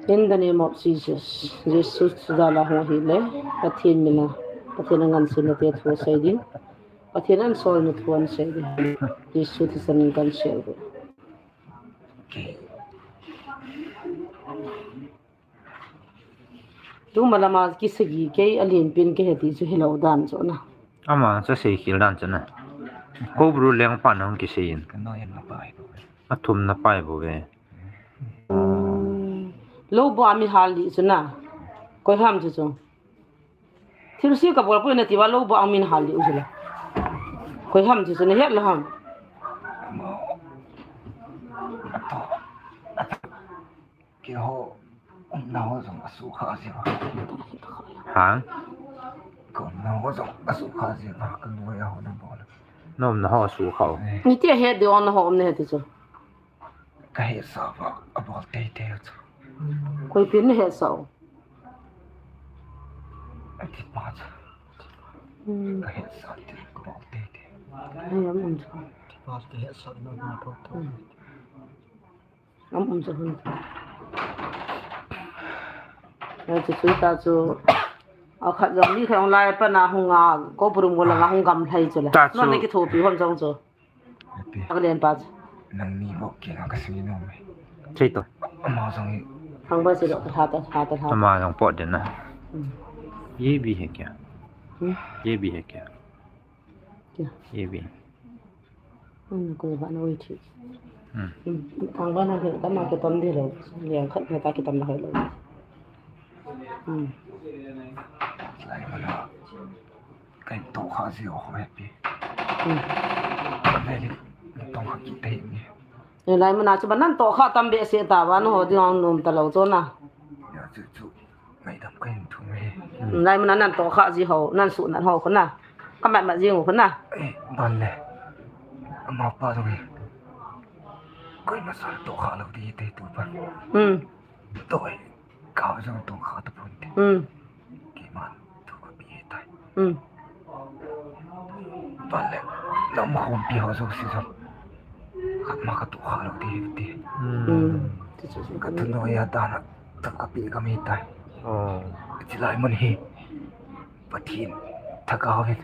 In the name of Jesus, Jesu chu jal a hung hi le, Pathen mina, Pathen a ngan sina te thu sei din, Pathen an sol na thu an sei din, Jesu thisan in kan sei din. Tu malama kisagi kei a lin pin ke heti chu hilo dan chu na. Ama chu sei khel dan chu na. Ko bru leng pa nang kisei in. A thum na pai bo ve. Lo bo a mi hal di chu na. Koi ham chu chu. Thil si ka bol poi na ti va lo bo a min hal di u chu la. Koi ham chu chu na het la ham. Keiho, na ho jong asukha jiuva. Ha? Ko na ho jong asukha jiuva, ka noiya ho na bol. Nom na ho asukha u. Ni ti het di on na ho um ne ti chu. Ka hesa va, abol teitei chu. Koi pin na hesa u? Ati pa chu. Hmm. Ka hesa ti, ka bol teitei. Ai, am um chu. Ati pa chu ka hesa na na to to. Hmm. Am um chu hun. Ai chu chu ta chu. A khat jong ni khat jong lai pa na hung a, ko burum ko la nga hung gam lhai chu la. Ta chu. Non ni ki thopi hon jong chu. Happy. Ang len pa. Nang ni bok kila ka sui nom e. Sei to. Ama jong i. Hang ba sei lo ka tha ta, tha ta, tha. Ama jong pot den na. Hmm. ये भी है क्या? Hmm? ये भी है क्या? क्या? ये भी. Hmm, ko ba na oi thi. Hmm. Hmm. Hang ba na ke ta ma ke ton de lo. Liang khat na ta ke ton na lo. Hmm. Lai ma na. Ka in tohkhah ji u ho happy. Hmm. Ka veli, in tohkhah kit tei ni. E, lai muna chu ba nan tohkhah tam behseh ta ba, na ho ding a hung nom ta lou chu na. Ya chu chu, ngaidam ka in thum e. Hmm. Lai muna nan tohkhah ji ho, nan suhnat ho khu na. Ka mat mat jing u khu na. E, ban le. Ama pa jong e. Koima sa tohkhah lou di te tu pa. Hmm. Toh e. Ka jong tohkhah ta pon te. Hmm. Keiman thu ka pe tai. Hmm. Ban le, nam khompi ho jouse jong. Khat ma ka tohkhah lou te te. Hmm. Hmm. Ka thu noiya dan a, thu ka pe ka mi tai. Oh. Chulai mun hi. Pathen thagau hin.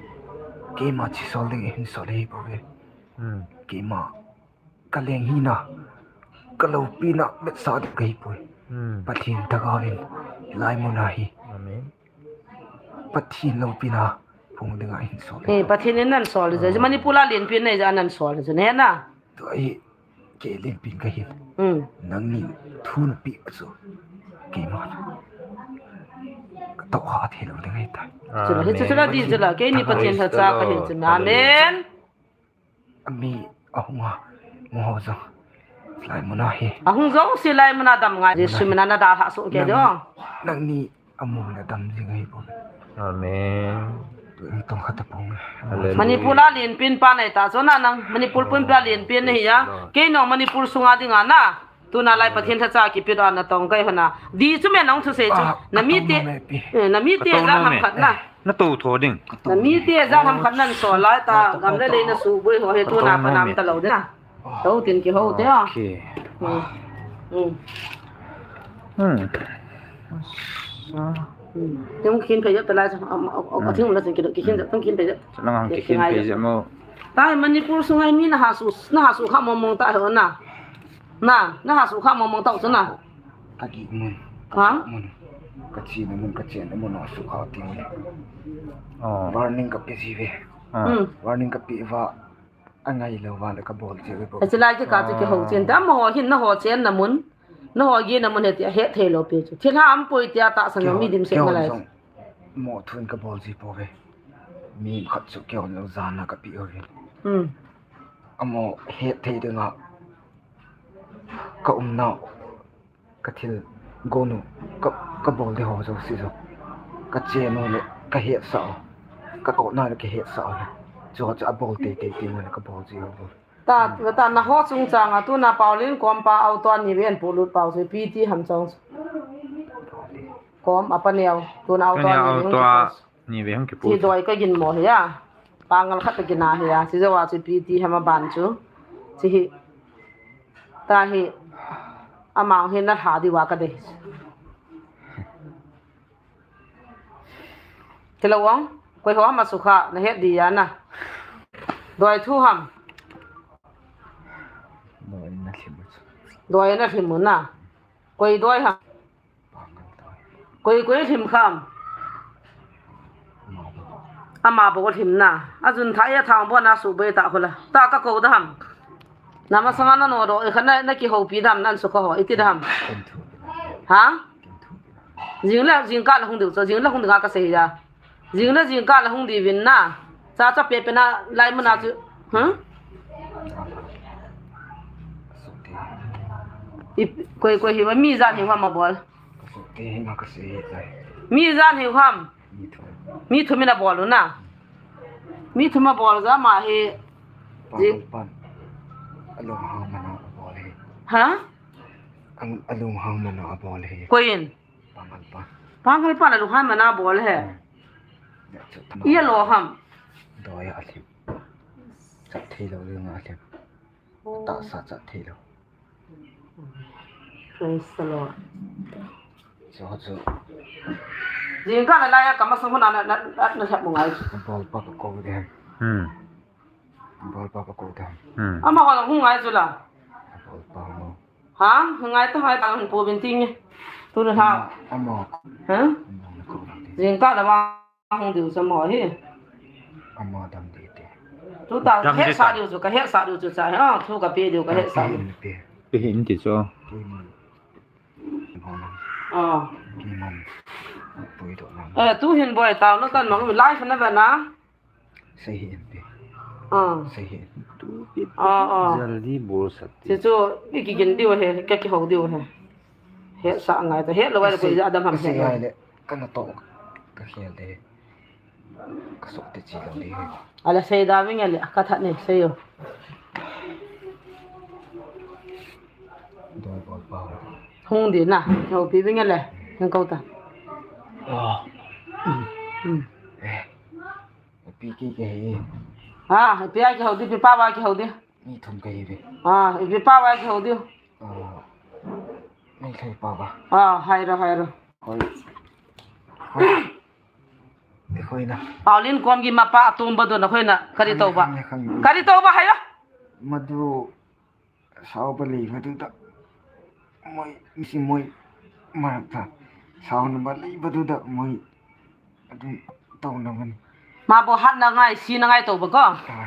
Keima chi sol ding hin sol hi poi ve. Hmm. Keima ka leng hina, ka loupina vetsah ding kahi poi. Hmm. Pathen thagau in, hilai mun a hi. Amen. Pathen loupina phung dinga hin sol. Eh, Pathen in nan sol je. Hmm. Manipur a lenpin nei ja nan sol je. Ne na. Tua hi, kei lenpin ka hin. Hmm. Nangni thu nape chu. Keima. Ka toh kha thei lou ding ahi tai. Chula, hichu chula di chula. Keini Pathen lhacha kahi chu. Amen. Amen. Ami ahung a, mo ho jong. Hilai mun a hi. Ahung jong hilai mun a dam ngai. Jesu min a na dalhah soh kei diu. Nangni amu le dam jing ahi bou. Amen. Tu in tong khat a pung. Hallelujah. Manipur a lenpin pa nei ta chu na nang. Manipur pumpi a lenpin nahi a. Kei nong Manipur sunga dinga na. Tuna lai Pathen lhacha kipe doh a na tong kai hona. Di chu me nong thusei chu. Ah, na mite. Ka tong me pi. Eh, na mite ja ham khat na. Na to tho ding. Na mite ja ham khat nan sol lai ta. Gam le lei na suboi ho hi tuna pa nam ta lou ding na. To tin kihou te a. Okay. Hmm. Hmm. Hmm. Hmm. Tung khin phei jep ta lai chu. Am, am, am, hmm. Thing um la chu kidou, kikhin jep, tung khin phei jep. Chulanga kikhin phei jep mo. Tai Manipur sunga mi na ha su, na ha su kha mong mong ta ho na. Na, na ha su kha mong mong ta chu na. Ka gih mun. Ha? Mun. Ka chena mun, ka chenna mun a sukha ti mun. Oh. Warning ka pe ji ve. Ah. Hmm. Warning ka pe va. Angai lou va le ka bol ji ve bou. Achi lai ki ka chu kihou chen. Ta mo ho hin na ho chenna mun. Na ho gihna mun he ti a het thei lou pi chu. Thil ha um poi ti a tahsan lou mi dimset na lai. Mo thun ka bol ji pou ve. Mi khat chu kihon lou jana ka pe u ve. Hmm. Amo het thei dinga ka umna u, ka thil gon u, ka, ka bol ding ho jouse jong, ka chen u le ka hetsah u, ka tohna le ka hetsah u le, chu, chu abol teitei teng u le ka bol ji u. Ta, ta na ho chungchang a tuna Paulin kom pa auto ni ven polut pau chu ipi ti ham chang chu. Kom apa neo, tuna auto ni ven polut. Ni ve hung kipu. Chi doi ka gin mo hi a. Pangal khat ka gin a hi a. Chi jo a chu ipi ti ham a ban chu. Chi hi. Ta hi. Amang hi na lha di wa ka de. Hello ong. Koi ho ham a sukha na het di ya na. Doi thu ham. Doi na thim u. Doi na thim u na. Koi doi ham. Koi, koi thim kham. Ama bou thim na. Ajun tha ya thang bo na su bei ta khola. Ta ka ko da ham. Na masanga na no do, e khana na kihoupi dam nan su ko ho, iti dam. Ha? Jing la, jing ka la hung diu cho, jing la hung dinga ka sei ya. Jing le jing ka la hung di vin na. Cha cha pe pe na lai mu na chu. Huh? I koi koi hi wa mi jan hi wa ma bol. Mi jan hi ham. Mi thu mi na bol na. Mi thu ma bol ja ma hi. Jing pan. Alung hang mana bol hi. Ha? Alung hang mana bol hi. Koi in. Pangal pa. Pangal pa la lung hang mana bol hi. Iya lo ham. Doi a thim. Chat thei lo le nga thim. Ta sa chat thei lo. Praise the Lord. Cho cho. Jing ka la ya ka ma song na na na na sa mo ngai. Bol pa ko ko de. Hmm. Bol pa ko ko de. Hmm. Ama ko hung ngai chu la. Bol pa mo. Ha, ngai ta hai ta hung po bin ting. Tu na ha. Ama. Ha? Jing ka la ma. Hung diu sa mo hi. Ama dam di te. Tu ta dam di hesa ta. Diu chu ka hesa diu chu cha ha. Tu ka pe diu ka hesa diu. Pe. Pe hin ti cho. Pe man. Ah. Pe man. Pui do man. Eh, tu hin boi tao na kan mang life na ba na. Sei hi en pe. Ah. Sei hi en. Tu pe. Ah, ah. Jaldi bol sat. Ti chu i ki gin diu he, ka ki ho diu he. Hesa ngai ta he lo wai ko adam ham he. Sei ngai le. Ka na to. Ka khel de. Ka sok te chi lo ding. Ala sei da ving ale ka that ne sei yo. Doi bol pa. Hung di na, houpi ving ale. Hung ko ta. Oh. Hmm. Eh. Pi ki ke hi. Ah, pi ai ki hou di, pi pa wa ki hou di. Mi thum ke hi ve. Ah, pi pa wa ki hou di. Ah. Mi thei pa wa. Ah, hai ro, hai ro. Koi. Koi. Koi na. Paulin kom gi mapa atum ba do na koi na. Kari to ba. Kari to ba hai la. Madu sao ba li madu da. Moi, misi moi. Marakta, sauna ba leiba duda moi adum tau na man. Ma bo hat na ngai, si na ngai tau ba ko. Ah.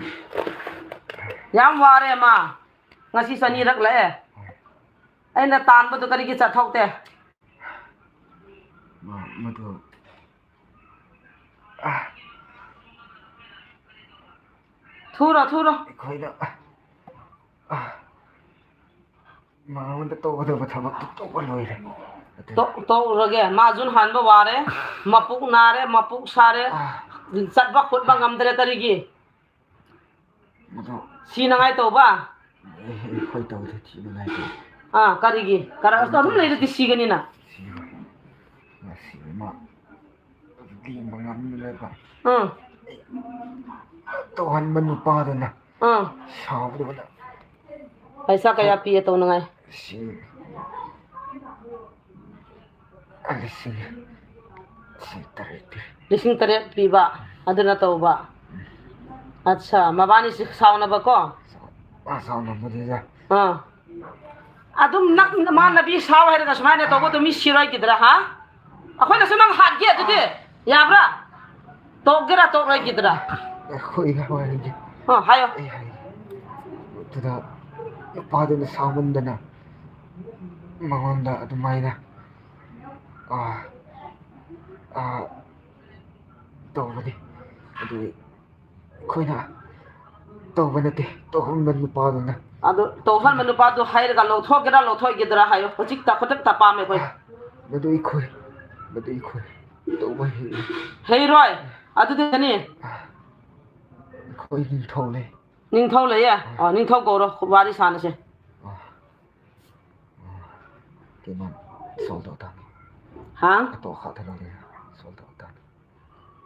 Yam ware ma. Ngasi sani rak le. Ai na tan ba tu kari ki chat thok te. Ma, ma tu. Ah. Thura, thura. Khoi da. Ah. Ma, wanda to, wanda ba thaba to, to ba loi re. To, to rage, ma jun han ba ware, mapuk nare, mapuk sare, ah, chat ba khut ba ngam dre tarigi. Mado. Si na ngai to ba? Eh, eh, khoi to, to, si na ngai to. Ah, karigi, kara, to, rum nei to, si gani na. Si, ma, si, ma. Ling ba ngam ni le ba. Hmm. To han manu pa to na. Ah. Sao de wala. Paisa kaya pi e to na ngai? Si. Lising. Lising taret pi. Lising taret pi ba. Aduna to ba. Acha, mabani si sao na ba ko? Ah, sao na ba de ja. Ah. Adum nak ma nabi sao hai da sumai ne to ko to mi siroi kidra ha? Akhoi na sunang hat ge tu de. Yabra. Tok gira tok rai kidra. Khoi ga wai ge. Ha, hayo. Eh, hai. Tuda, pa de na samun da na. Mangon da, adu mai na. Ah. Ah. To ba de. Adu. Khoi na. To ba na te. To hum na pa de na. Adu, to hal manu pa du hai ga lo tho gira lo tho kidra hayo. Hojik ta khotak ta pa me khoi. Madu i khoi. Madu i khoi. To ba hi. Hei roi. Adu de ni. Khoi ning tho le. Ning tho le ya. Ah, ning tho ko ro. Wari sa na se. Ah. Ah. Ke man. Sol do ta. Ha? To kha ta lo le. Sol do ta.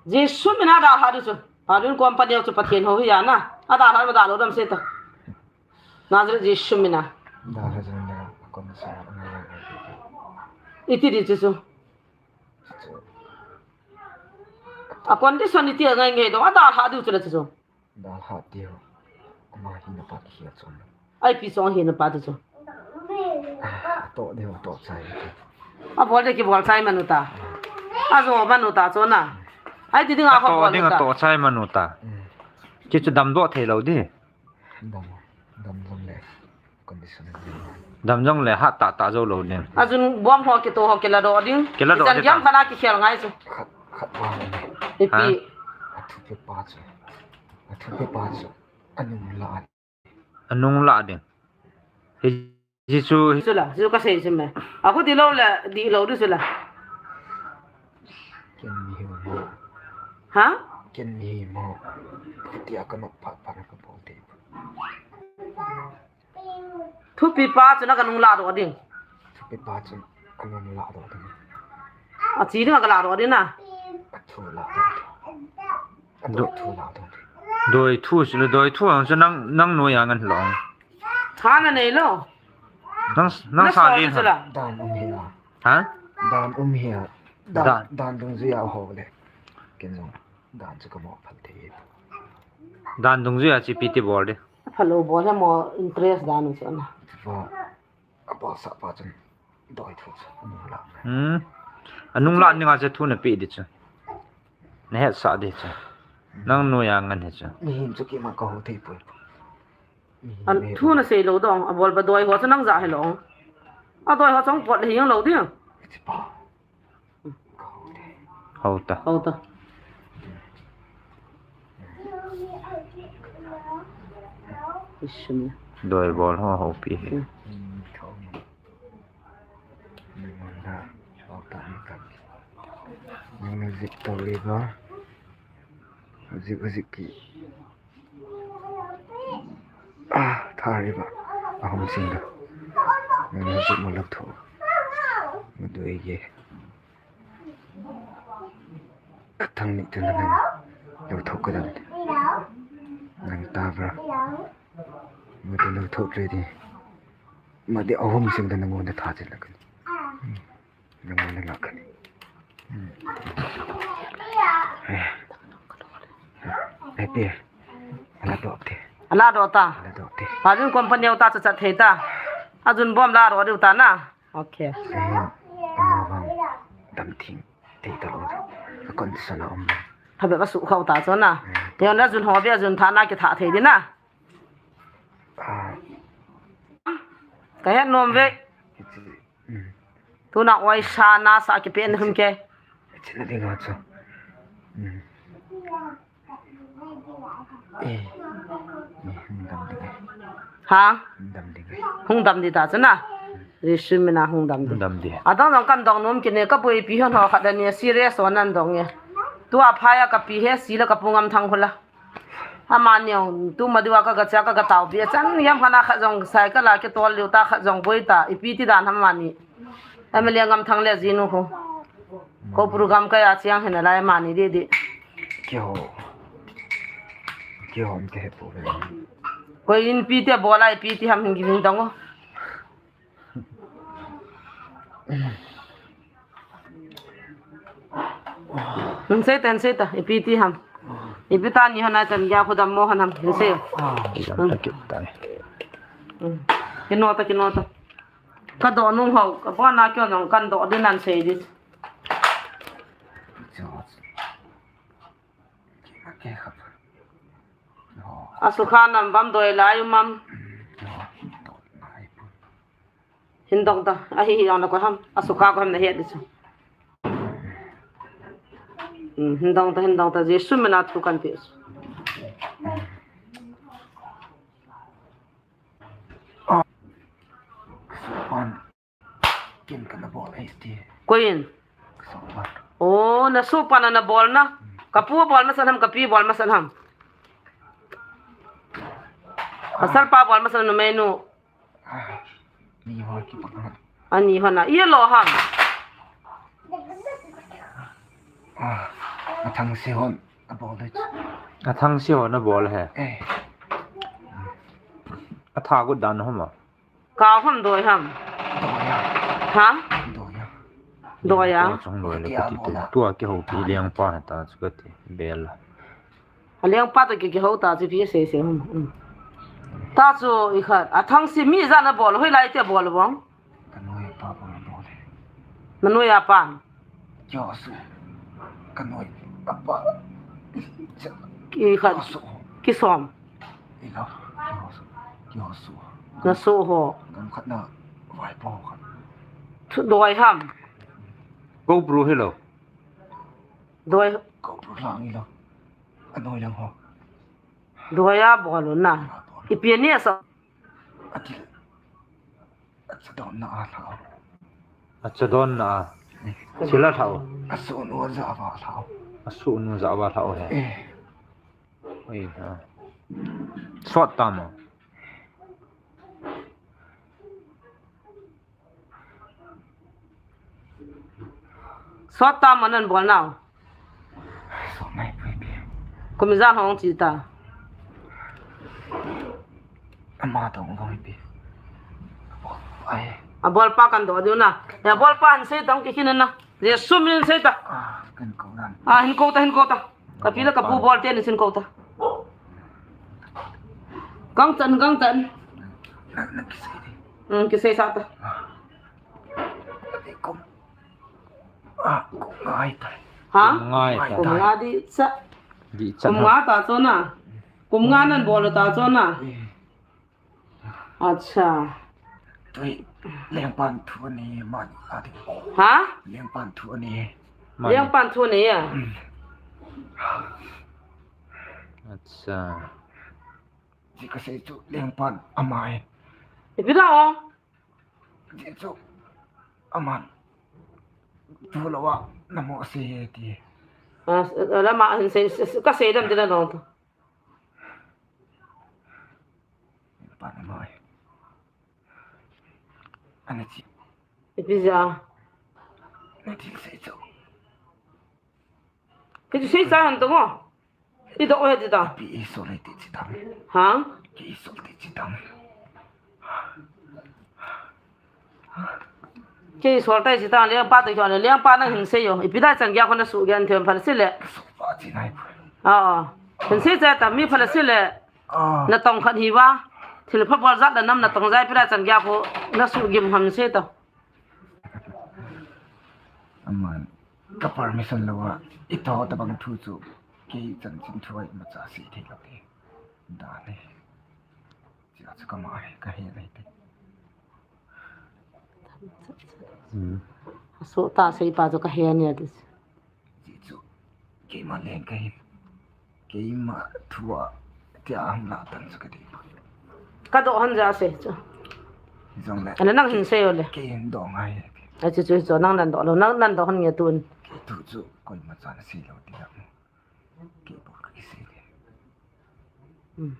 Jesu mina da ha du su. Adun company chu Pathen ho hi ya na. Ada ha ma da lo dam se ta. Nazareth Jesu mina. Da ha jong da kon sa. Iti di chu. A condition iti ngai ngai do. Ada ha du chu le chu. Da ha ti ho. Ama hi na pa ki hia chu. Ai pi song hi na pa ti chu. To de to chai. A bol de ki bol chai manu ta. A jo manu ta chu na. Ai ti ding a ho bol ding a ta. To chai manu ta. Ki chu dam do thei lo di. Dam, dam jong le condition. Dam jong le hat ta ta jo lo ding. Ajun bom ho ki to ho ki la do ding. Ki la do ding. Jam khana ki khel ngai chu. Khat, khat wa. Ipi. Athu pe pa chu. Athu pe pa chu. Anung la. Anung la ding. Hi Jesu, Jesu la, Jesu ka sei sum me. Aku di lo le, di lo di su la. Ken mi hi mo. Ha? Ken mi hi mo. Ti a ka nok phat phat ka bol te. Thupi pa chu na ka nung la do ding. Thupi pa chu ka nung la do ding. A chi ding ka la do ding na. Ka thu la do ding. Doi thu la dong. Doi thu sila, doi thu ang chu nang, nang noi ang an long. Tha na nei lo. Nang, nang sa din ha. Dan um hi a. Ha? Dan um hi a. Dan, dan dungjui a ho le. Ken jong. Dan chu ka mo phal thei. Dan dungjui a chi pi ti bol de. Phalo bol he mo interest dan chu na. Va. A bol sa pa chun. Doi thu chu, anung la. Hmm. Anung la ninga chu thu na pe di chu. Na het sa di chu. Nang noi a ngan hi chu. Mihem chu ki ma ka ho thei poi. An thu na sei lo dong, a bol ba doi ho chu nang ja he lo. A doi ho chong pot le hi lo ding. Chi pa. Ka ho thei. Ho ta. Ho ta. Ishmi. Doi bol ho ho pi hi. Hmm. Nang na zik to le ba. Zik, zik ki. Ah, thari ba. Ahom sing da. Nang na zik mo lap tho. Mo doi ye. Ka thang ni tu nang lo tho ka dan. Nang ta bra. Mo tu lo tho tre di. Ma de ahom sing da nang mo da tha che la ka ni. Nang mo na la ka ni. Hmm. Eh. Eh, pe. Ala do te. Ala do ta. Ala do te. Pa jun company ta cha cha thei ta. Ajun bom la ro diu ta na. Okay. Eh, Sana um. Phabep a sukhau ta chu na. Yo na jun ho be jun tha na kitha thei di na. Ka het nom ve. Tuna oi sa na sa kipen hum ke. China ding a chu. Eh, eh, hung dam ding e. Ha? Hung dam ding e. Hung dam di ta chu na. Jesu mina hung dam di. Hung dam di. Adang dang kan dong nom kine ka boipi hon ho khat ani serious on an dong e. Tua phaya ka pi he si la ka pu Ngamthang hula. Amani ong tu ma diwa ka ga cha ka ga tau pi chan yam khana khat jong cycle a kitol liu ta khat jong boi ta ipi ti dan ham mani. Em le Ngamthang le jinu ho. Ko program ka ya chiang hena lai mani di di. Kyo. Kyo hom ke he po ve. Ko in pi te bola ipi ti ham hin giving dong o. Hin sei ta, hin sei ta, ipi ti ham. Ipi ta ni hana chan ya khu dam mo hanam, hin sei. Jam ta kit ta ni. Hmm. Kino ta, kino ta. Ka do nung ho, ka bo na kyo nung kan do din an sei di. Asukha nam bam doi lai um am. Hin dong ta, ahi hi ong na ko ham, asukha ko ham na het di chu. Hmm, hin dong ta, hin dong ta, Jesu mina thu kan pe chu. Sopan. Kin kana bol ai ti. Koin. Sopan. Oh, na sopan na bol na. Ka pu bol masan ham, ka pi bol masan ham. Asal pa bol masan na menu. Ah, ni ho ki pa. Ani ho na. Ye lo ham. Ah, athang se hon. A bol de. Athang se hon a bol he. Eh. Atha gu dan ho ma. Ka hon doi ham. Doi a. Ha? Doi a. Doi a. Tua chong doi le ka ti te. Tua ke ho pi leng pa ha ta chu ka ti. Bel. A leng pa to ke ke ho ta chu pi se se ham. Hmm. Ta chu i khat. Athang se mi ja na bol hoi lai te bol bong. Ka noi pa bol bol. Na noi a pan. Kyo su. Ka noi a pa. I khat. Kyo su. Ki som. Ilo, kyo su, kyo su. Na su ho. Gam khat na vai po khat. Thu doi ham. GoPro hi lo. Doi. GoPro lang ilo. A doi lang ho. Doi a bol na. A bol. I pian ni sa. A til. A chadon na a thao. A chadon na a. Sila thao. A su nu za va thao. A su nu za va thao he. Eh. Oi, ha. Sot ta mo. Sot ta mo nan bol nau. Sot nai pui pi. Kum jan hong chi ta. Ama dong dong pi. Ai. A bol pa kan do diu na. Ya bol pa an sei dong ki khin na. Jesu min sei ta. Ah, kan ko nan. Ah, hin ko ta, hin ko ta. Ka pi le ka pu bol te ni sin ko ta. Kang chan, kang chan. Na, na kisei di. Hmm, kisei sa ta. Ah. Kum. Ah, kum ngai ta. Ha? Kum ngai ta. Kum nga di cha. Di cha. Kum nga ta cho na. Kum nga nan bol ta cho na. Eh. Acha. Tui, lengpan thu ni man, ati. Ha? Lengpan thu ni. Man. Lengpan thu ni ya. Mm. Acha. Ji ka sei chu lengpan amai. Ipi da o? Ji chu aman. Thu lo wa, na mo sei ti. Ah, la ma, sei, sei, ka sei dam ti la dong. Pan amai. Ana chi. Ipi ja. Na thil sei chu. Ki sei cha han to mo. I do he ti ta. Pi i so le ti chi ta. Ha? Ki i so ti chi ta. Kei sol tai si ta, lengpa to kyo le, lengpa nang hin sei yo. Ipi da chan gya ko na su gyan them phala si le. Su pa chi nai. Ah, ah. Hin sei cha ta mi phala si le. Ah. Na tong khat hi wa. Thil pha bol jat da nam na tong jai pi da chan gya ko na su gim ham sei ta. Aman. Ka permission lou a, ito tabang thu chu, kei chanchin thu a imacha sei thei lou te. Dan hi. Chia chu kama hi, ka he lai te. Hmm. Aso ta sei pa chu ka he nia ti. Chi chu, keima leng ka hin. Keima thu a, tia hung la tan chu ka dei. Ka doh hon ja sei chu. Jong le. Ana nang hin sei o le. Kei hin doh ngai. A chu chu chu nang nan doh lou, nang nan doh hon nge tun. Kei thu chu koima chan sei lou ti la. Kei bol ka kisei le. Hmm.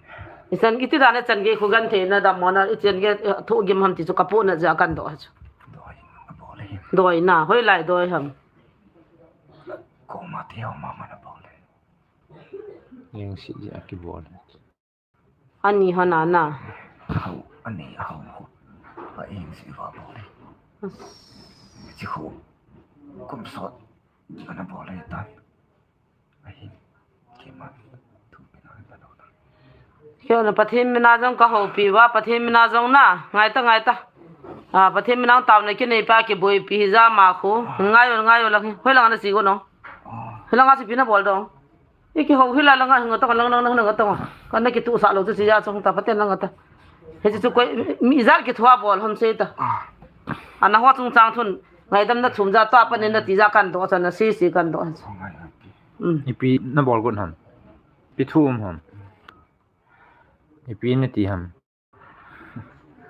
Ichan kiti dan a chan gei khu genthei na dam mo na, ichan gei, eh, thu gim ham ti chu ka pu na ja kan doh chu. Doi, a bol le. Doi na, hoilai doi ham. Koma te ho ma ma na bol le. Jeng si ja ki bol le. Ani hon a na. Hau, ani hau ho. A eng si va bol le. As. Chi ho. Kum sot. Ana bol le tan. Ahin, keima thu pina ka lo ta. Kei na Pathen mina jong ka houpi uva, Pathen mina jong na, ngai ta, ngai ta. A, Pathen mina taona kinei pa kiboipi hi ja ma khu, ngai u, ngai u lang hi, hoilang ana si go no. Oh. Hoilang a si pi na bol dong. I kihou hi la lang a, hung ta, lang, lang, lang, lang ta. Ka na kitu sa lou chu si ja chong ta, Pathen lang ta. Hiche chu koi, mi ijat kithoa bol hon sei ta. Ah. Ana ho chungchang thun, ngaidam na thum ja ta, panin na ti ja kan doh, chan na si si kan doh. Oh, ngai, ngai. Hmm. Ipi na bol got ham? Ipi thu um ham? Ipi na ti ham?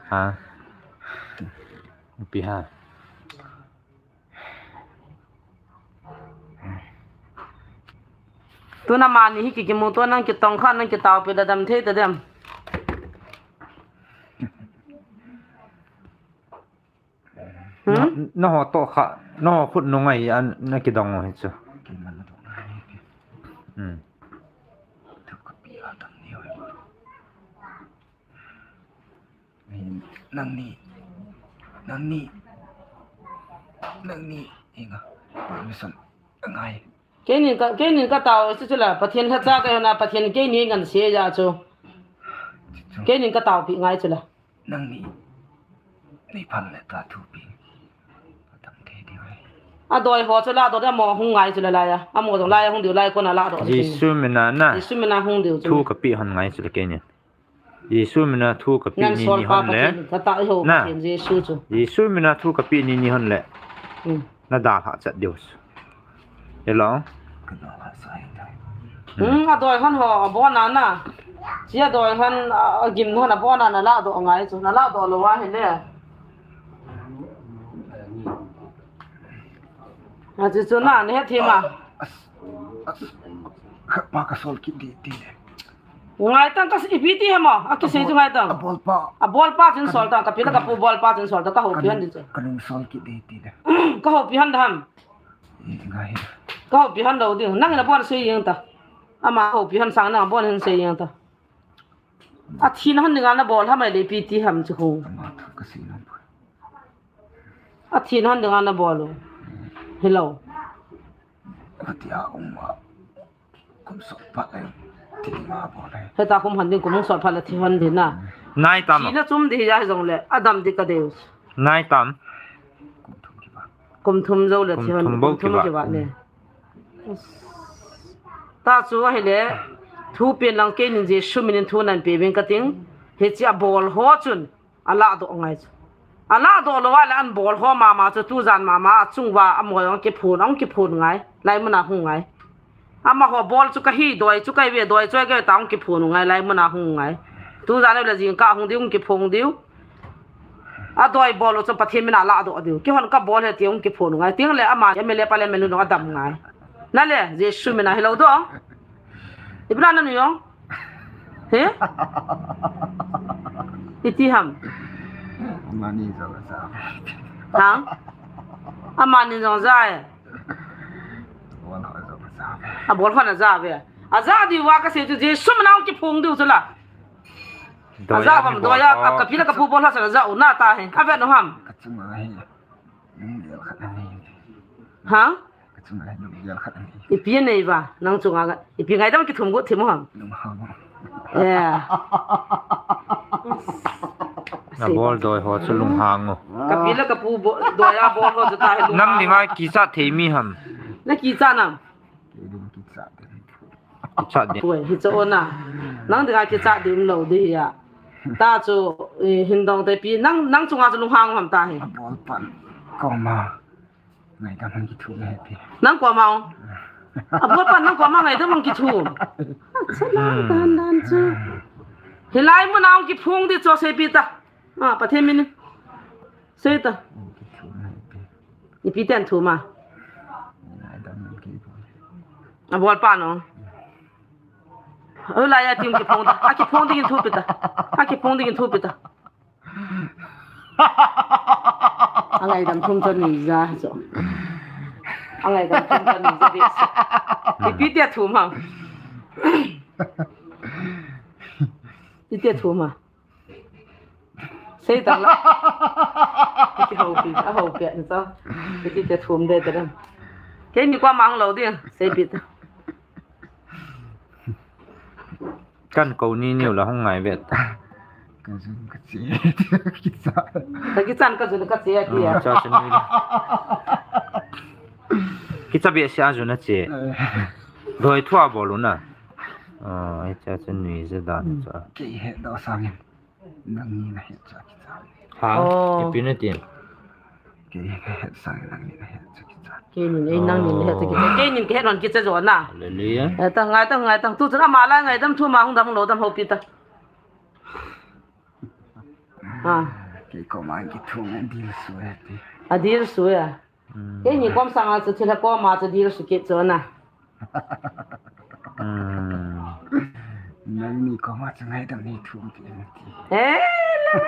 Ha? Ipi ha? Tuna mani hi ki kimu to nang kitong kha, nang kitao pi da dam thei ta dem. Hmm? Na, na ho to kha, na ho khut nung ai an na kidong hi chu. Hmm. Nangni, nangni, nangni, inga, permission, ngai. Keinin ka, keinin ka tao, chu chu la, Pathen lhacha ka hona, Pathen keini ngan se ja chu. Keinin ka taopi ngai chu la. Nangni, nei phan le ta thupi. Atam thei diu ve. Adoi ho chu la doh de mo hung ngai chu la laiya. Amo jong laiya hung diu lai kona la doh. Jesu mina na. Jesu mina hung diu chu. Thu ka pi hon ngai chu la keinin. Jesu mina thu ka pi ni ni hon le. Ka ta i ho na. Pathen Jesu chu. Jesu mina thu ka pi ni ni hon le. Hmm. Na dalha chat diu chu. Hello. Hmm, adoi hon ho, abona na. Chi adoi hon, a, agim hon abona na la doh ngai chu. Na la doh lou a hile. A chu chu na, ne he thima. As, as, khat pa ka sol kit di, di le. Ngai tang ka ipi ti hemo, a kisei chu ngai tang. A bol pa. A bol pa chun sol tang, ka pi le ka pu bol pa chun sol tang, ka houpi hon di chu. Ka nung sol kit di, di le. Ka houpi hon da ham. Eh, ngai. Ka houpi hon lou di. Nang na bon sei jeng ta. Ama houpi hon sang nang bon hin sei jeng ta. Athi na hon dinga na bol ham ai le ipi ti ham chu ho. Ama thu ka sei na. Athi na hon dinga na bol u. Hello. Atia um a. Kum sot phat le thi ding a bol le. Heta kum hon ding kum sot phat le thi hon ding na. Nai tam. Thi na chum di hi ja hi jong le. Adam di ka deu. Nai tam. Kum thum kiba. Kum thum jo le thi hon. Kum thum bou kiba. Kum thum kiba le. Ta chu ahile. Thu pen lang keinin Jesu minin thu nan pe vin ka ting. Hichi a bol ho chun. Ala doh ngai chu. Ala doh lou a le an bol ho mama chu tujan mama achung uva amo jong kiphun, ahung kiphun ngai. Lai muna hung ngai. Amaho bol chu kahi doi chu kai ve doi chu kai ve ta ahung kiphun ngai lai muna hung ngai. Tujan le jingkah hung diu hung kiphun diu. Adoi bol u chu Pathen mina la doh diu. Kihon ka bol he ti hung kiphun ngai. Ting le ama M L A pa le melu no adam ngai. Na le Jesu mina hilou doh. Ipi na na nu jong. He? Iti ham. Amani jong aja. Ha? Amani jong aja e. Abol hon aja ve. Abol hon aja ve. Aja diu va kasei chu Jesu mina hung kiphun diu chu la. Aja vam doya, a ka pi le ka pu bol hon aja u na ta he. Ave no ham. Ka chunga hi. Nung lel khat ani. Ha? Ka chunga hi nung lel khat ani. Ipi nei va, nang chunga ga. Ipi ngaidam kithum gu thim ham. Nung ha. Eh. Na bol doi ho chu lunghang o. Ka pi le ka pu bo-, doya bol ho chu ta he lunghang. Nang dinga kichat thei mi ham. Na kichat nam? Kei ding kichat ding. Kichat ding. Poi, hichu ona. Nang dinga kichat ding lou ding hi a. Ta chu, eh, hin dong te pi. Nang, nang chunga chu lunghang ham ta hi. Abol pan. Koma. Ngaidam hung kithum e pi. Nang koma. Abol pan nang koma ngaidam hung kithum. Acha nang dan dan chu. Hilai muna hung kiphong ding chu sei pi ta. Ah, Pathen min in. Sei ta. Hung kithum e pi. Ipi tin thum a? Ngaidam hung kithum. Abol pan o. Hilai a tin kiphong ta. Akiphong ding in thupi ta. Akiphong ding in thupi ta. Angaidam thum chu nuija chu. Angaidam thum chu nuija behseh. Ipi tia thum ham? Ipi tia thum ham? Sei tan la. Ipi houpi, ahoupi ni chu. Ipi tia thum ding ti dam. Keini koma hung lou ding. Seipi ta. Kan kou ni niu la hung ngai vet. Ka jun ka che. Kicha. Ka kichan ka jun ka che a ti a. Cha chu nui. Kicha behseh a jun a che. Eh. Doi thu a bol u na. Ah, cha chu nui je dan cha. Kei he do sangin. Nangni nahet chu kicha. Ha? Oh. Ipi nati? Kei nahet sang nangni nahet chu kicha. Keini, eh, nangni nahet chu kicha. Keini kahet lon kicha jo na. Hallelujah. Eh, ta ngai ta, ngai ta. Tu chun ama la ngaidam thum a hung dam lou dam houpi ta. Ha. Kei koma kithum e dil su e ti. Adil su e. Hmm. Keini kom sanga chu thilha koma chu dil su kit chu na. Hmm. Nangni koma chu ngaidam nei thum ti nati. Eh, le.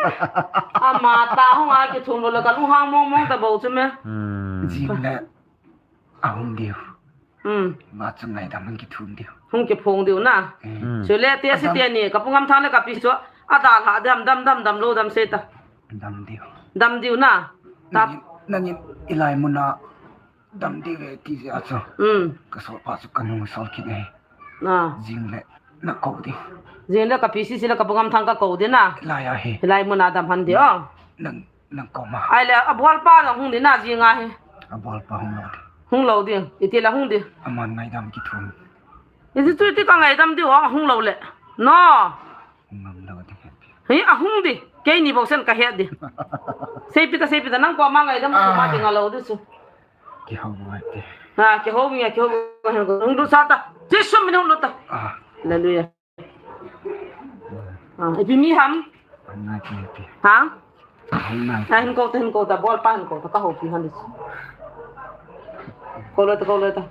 Ama ta hung a kithum lou la ka lunghang mong mong ta bou chu me. Hmm. Jing le ahung diu. Hmm. Ma chu ngaidam hung kithum diu. Hung kiphong diu na. Hmm. Chule te si te ni, ka pu Ngamthang le ka pi chu. Adalha dam, dam, dam, dam lou dam sei ta. Dam diu. Dam diu na. Ta. Nangin, nangin hilai muna dam diu ve ti jeh a chu. Hmm. Ka solpa chu ka nung sol kit e. Na. Jing le na kou ding. Jing le ka pi si si le ka pu Ngamthang ka kou ding na. Hilai a hi. Hilai muna dam han ding o. Nang Nang koma. Ahile, abolpa jong hung ding na jing a hi. Abolpa hung lou ding. Hung lou ding. Iti la hung ding. Aman ngaidam kithum. Iti chu iti ka ngaidam diu, ahung lou le. No. Hung ngam lou ding. Hi, ahung ding. Keini bou sen ka het ding. Seipi ta, seipi ta, nang koma ngaidam kithum a ding a lou ding chu. Kihou bou ti. Ha, kihou bou, kihou bou, hung lut sa ta. Jesu min hung lut ta. Ah. Hallelujah. Ah, ipi mi ham? Ngai pi pi. Ha? Ngai. Ah, hin kou ta, hin kou ta, bolpa hin kou ta, ka houpi han ding. Kou lou ta, kou lou ta.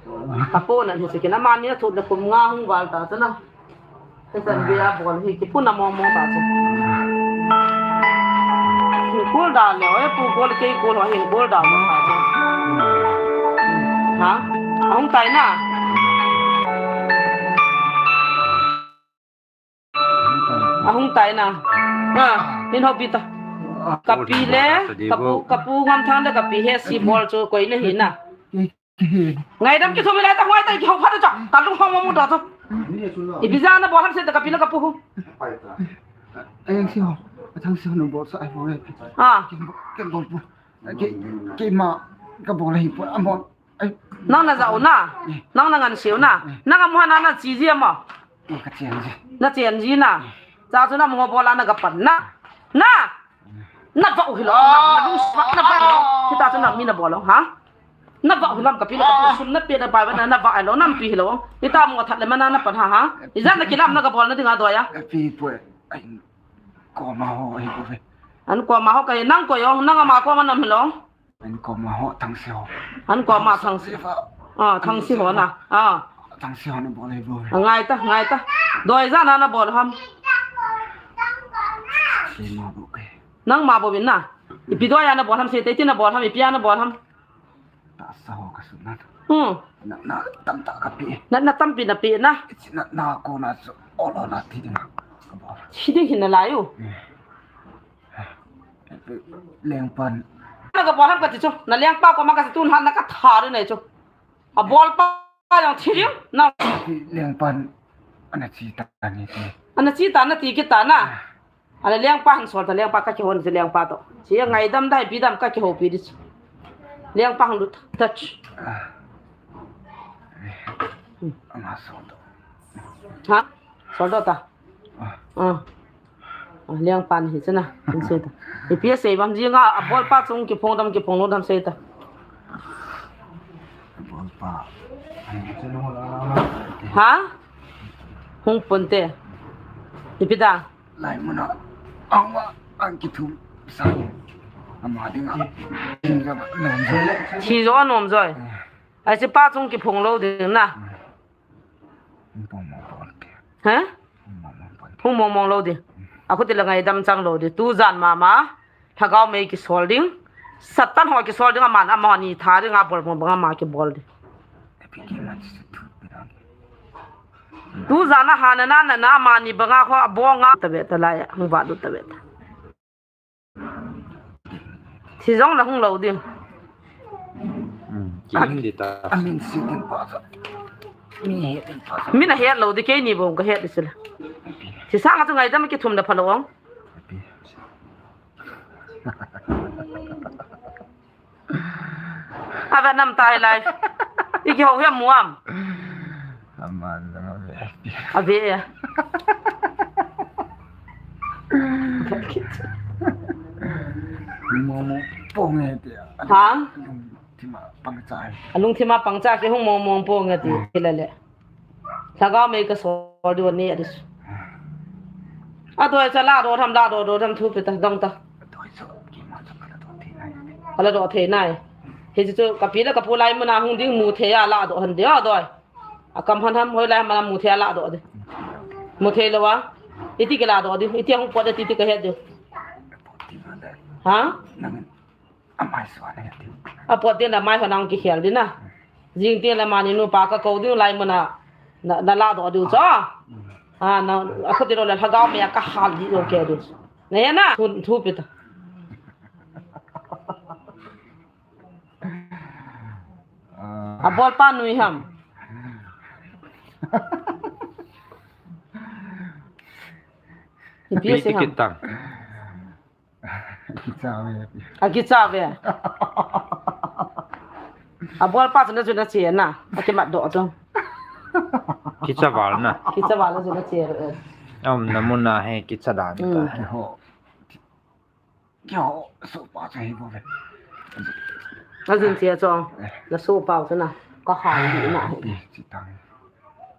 Ka pu na hi se kina mani na thut le kum nga hung val ta chu na. Ka san bia bol hi kipu na mong mong ta chu. Hin kou da le, oi pu kou le kei kou lo hin kou da mo ta chu. Ha? Ahung tai na. Ahung tai na. Ha, hin houpi ta. Ka pi le, ka pu, ka pu Ngamthang le ka pi hi si bol chu koi na hi na. Ngaidam kithum le ta hoi ta kihou phat ta. Ka lunghang mo mo ta chu. Ipi jeh a na bol ham sei ta ka pi le ka pu hu. Ayang si ho. Athang si ho no bol sa ai bol. Ah. Ke bol pu. Ke, keima ka bol hi pu. Amon. Nang na jao na, nang na ngan siu na, nang amu hana na chi ji ama. Ka chen ji. Na chen ji na. Cha chu na mo bola na ka pan na. Na. Na vau hi lo, na, na lung sa, na vau hi lo. Kita chu na mi na bol lo, ha? Na vau hi lam ka pi na ka pu sum na pi na pai na, na vau hi lo, na pi hi lo. Kita mo that le mana na pan ha, ha? Ijat na kilam na ka bol na dinga doya. Pi pu, ai, koma ho, ai, pu. An koma ho ka nang ko yong, nang ama koma nam hi lo. An koma ho Thangsi ho. An koma Thangsi. Ah, Thangsi ho na. Ah. Thangsi ho na bol le bol. Ngai ta, ngai ta. Doi ja na na bol ham. Si ma bo ke. Nang ma bo bin na. Ipi doi ya na bol ham si te ti na bol ham ipi ya na bol ham. Ta sa ho ka su na. Hmm. Na, na tam ta ka pi. Na, na tam pi na pi na. Na, na ko na su. O lo na ti ding. Ka bol. Si ding hin na la yu. Hmm. Lengpan. Na ka bol ham ka ti chu. Na lengpa koma ka ti tun han na ka tha ri nei chu. Abolpa jong thi ri na. Lengpan. Ana chi ta ni ti. Ana chi ta na ti ki ta na. Ana lengpa han sol ta lengpa ka kihou ni lengpa to. Chi ngaidam dai pi dam ka kihoupi di chu. Lengpa han lut ta chu. Ah. Ama soldoh. Ha? Soldoh ta. Ah. Ah. Ah, liang pan hi chana. Hin sei ta. Ipi asei bam jinga, abolpa chung kiphong dam, kiphong lou dam sei ta. Abolpa. Ha? Hung ponte. Ipi ta? Lai muna. Angwa, ang kithum sa. Ama dinga. Thi jo anom joi. Ai, si pa chung kiphong lou ding na. Hung mong mong lou ding. Akhuti la ngaidam chang lou ding. Tujan mama, lhagao mei kisol ding. Satan ho kisol ding, aman amani tha ding, abol mong banga ama kibol ding. Tujan a hana na na na amani banga ho abonga tabe talai, hung va du tabe ta. Thi jong la hung lou ding. Hmm, kimin di ta. Amin si ding pa sa. Mi he ding pa sa. Min ahet lou di, keini bou kahet di sila. Thi sanga chu ngaidam kithum da phalou ong. Ave nam tai lai. Iki ho he muam. Aman lang ave. Ave ya. Mong mong pong e tia. Ha? Lungthima pangcha. Alungthima pangcha ke hung mong mong pong e ti. Hmm. Hilale. Lhagao mei kasol diu ani adis. Adoi cha ladoh tham, ladoh doh tham thu pe ta dong ta. Kaladoh thei nai. Hichu kapi le kapu lai muna hung ding mu thei a ladoh han ding adoi. Akam han ham hoilai mana mu thei a ladoh ding. Mu thei lou a. Iti kiladoh ding. Iti hung pot ding iti kahet ding. Ha? Apot teng le mai ho nang kikhel ding na. Jing teng le mani nupa kakou ding lai muna, na, naladoh diu chu. Ah, na, akhuti lou le lhagao mei a kahal ding lou kei diu. Na he na, thu, thu pe ta. Abolpa nui ham. Ipi ase ham. Kicha ve. Akicha ve. Abolpa chu na chu na che na. Akimat doh chu. Kicha val na. Kicha val na chu na che. Aumna muna hi kicha dan ta. Mm. Kiho. Kiho, sopa chu hi bou ve. Ajin che chu. Na sopa chu na. Kahal ding na. Eh, chi tang.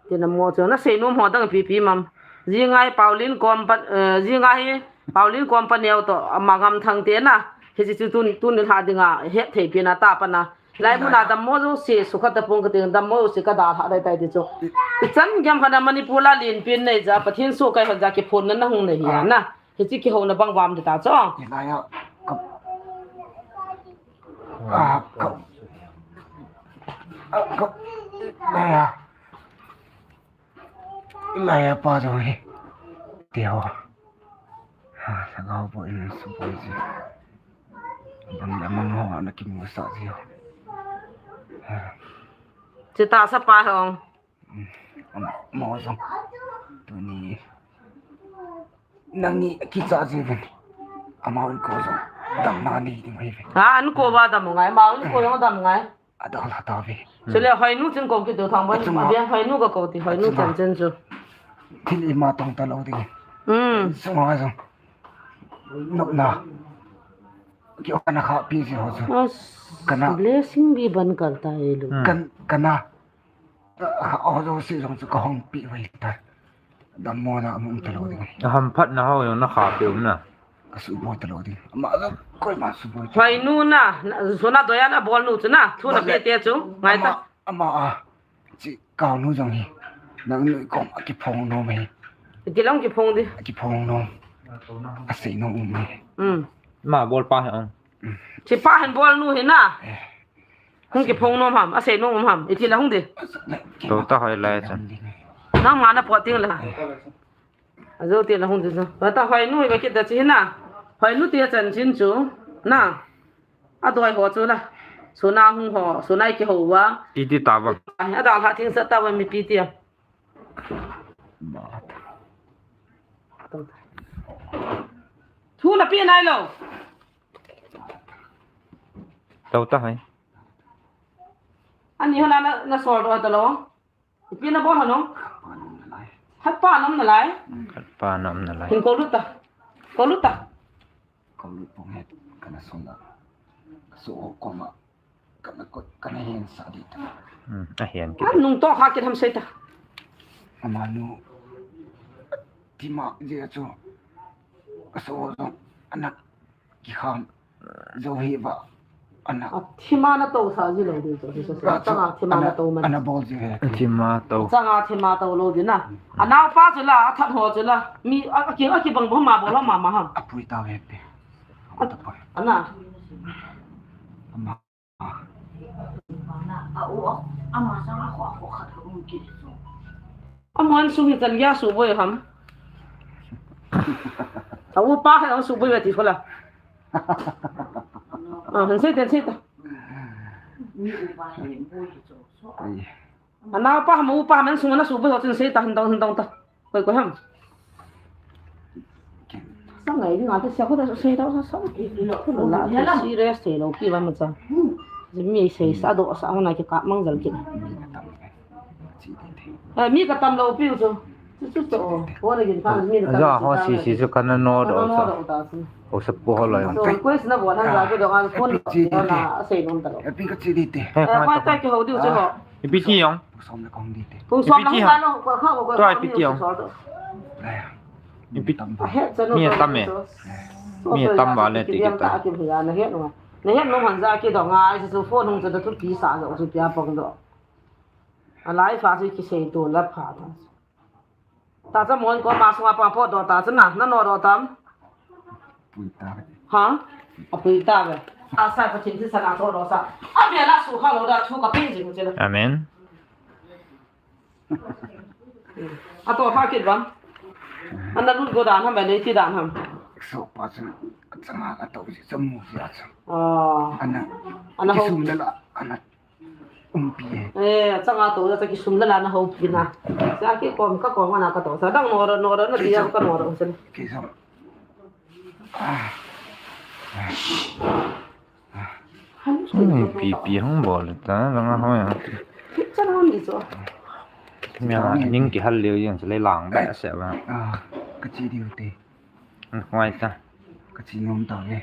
Tina mo chu, na seinom ho dang ipi ipi mam. Jinga hi Paulin Company, eh, jinga hi Paulin Company auto, ama Ngamthang te na. Hiche chu tun, tun nilhah dinga, hetthei pi na tapa na. Lai muna dammo jouse, sukha tapong kati, dammo jouse kadalhah dai tai ti chu. Ichan gam khat a Manipur a lenpen nei ja, Pathen soh kai hon ja kiphonna nahung nei hi a na. Hiche kihouna bang vam ti ta chu. Hilai a, ka, a, ka, a, ka, hilai a. Lai a pa jong hi. Ti ho. Ha, lhagao bou in su boi ji. Bang le mang ho na kimu sa ji ho. Ha. Che tahsa pa hong. Mo jong. Tuni. Nangni kicha ji ven. Amau in ko jong. Damna nei ding ahi ve. Ha, an ko ba dam ngai, amau in ko jong dam ngai. Adang la ta ve. Chule Hoinu chun ko kiti thang bon. Achunga. Abiang Hoinu ka ko ti, Hoinu chan chen chu. Thil ima tong ta lou ding. Hmm. Sunga jong. Nopna. Kio kana kha pi si ho chu. As, kana. Blessing bi ban kar ta e lo. Hmm. Kan, kana. Ho jouse jong chu kahong pi vai ta. Dammo na amu ta lou ding. Ahamphatna ho jong na kha pe um na. Ka suboi ta lou ding. Ama jong koima suboi ta. Hoinu na, na, suna doyan abol nu chu na, thu na pe te chu, ngai ta. Ama, ama a, chi kau nu jong hi. Nang nu kom a kiphong nom hi. Ti long kiphong di. A kiphong nom. Asei nom um hi. Hmm. Ma bol pa hi ong. Chi pa hin bol nu hi na. Eh. Hung kiphong nom ham, asei nom um ham, iti la hung di. To ta hoi lai chan. Nang ma na po ting la. Ajo ti la hung di jo. Ba ta Hoinu hi ba kit da chi na. Hoinu ti a chan chin chu. Na. Adoi ho chu la. Suna hung ho, suna i kiho uva. Iti ta vang. Adalhah theng sah ta vang mipi ti a. Thu na pe nai lou. Tau ta hai. Ani hana na, na sol ro ta lou. Ipi nabol ham? Khatpa nom nalai. Khatpa nom nalai. Hin kou lut ta. Kou lut ta. Kou lut pong het kana sung la. Ka so koma. Kana ko, kana hen sa di ta. Hmm, a hen kit. Anung to kha kit ham sei ta. Amanu. Tima je chu. Ka so jong. Anak. Kikham. Zo hi va. Ana. A thima na to sa ji lo di to, ji sa sa. Changa thima na to man. Ana bol ji he. Thima to. Changa thima to lo di na. Anao pa chu la, athat ho chu la. Mi a, a ki, a kibang bol ma bol ma ma ha. Apui ta ve te. Ata pa. Ana. Ama. A u a, ama sang a kho a kho khat a um ki. Aman sung hi chan ya su boi ham. A u pa khat a su boi ti kho la. Ah, han sei ten sei ta. Mi u pa le boi ki cho so. Ai. Ana pa ham u pa man sung ana su boi ho chin sei ta han dong han dong ta. Koi koi ham. Sang ngai ding a te sia ko ta sei ta sa sa. Ko la serious thei lo ki ba ma cha. Ji mi sei sa do sa hona ki ka mang jal ki. Eh, mi ka tam lo piu chu. Chu chu chu. Ko na gin ka mi ka tam. Ja ho si si chu kana no do sa. Ko sa po ho lo. So request na bo na ja ko do an phone na sei nom ta lo. Happy ka chi di te. Eh, ko ta ki ho diu chu ho. Ipi ti jong. Som le kong di te. Kong som le kong lo, ko kha ko. Tua ipi ti jong. Ipi tam ba. Mi tam e. Mi tam ba le ti ki ta. Ki ya na het no. Na het no han ja ki do ngai su phone hung chu da thu pi sa jo su pia pong do. A lai fa su ki sei to la pha ta. Ta cha mon ko ma sunga pa po do ta cha na, na no do tam. Pui ta. Ha? A pui ta ve. A sa ka chin ti sa na to do sa. A me la su kha lo da thu ka pin jing che. Amen. A to pha kit bang. Ana lut go dan ham, ba le ti dan ham. So pa chu changa a to si chamu si a chu. Ah. Ana. Ana ho. Sum la la. Ana. Umpi e. Eh, changa to la cha ki sum la la na ho pi na. Cha ki kom ka kom ana ka to. Cha dang no ro no ro na ti ya ka no ro chen. Ki sum. Ah. Ni pi pi hung bol ta, langa ho ya. Picture hon di cho. Mia ning ki hal leo yang se le lang ba se ba. Ah, ka chi diu te. Hoi ta. Ka chi nom ta le.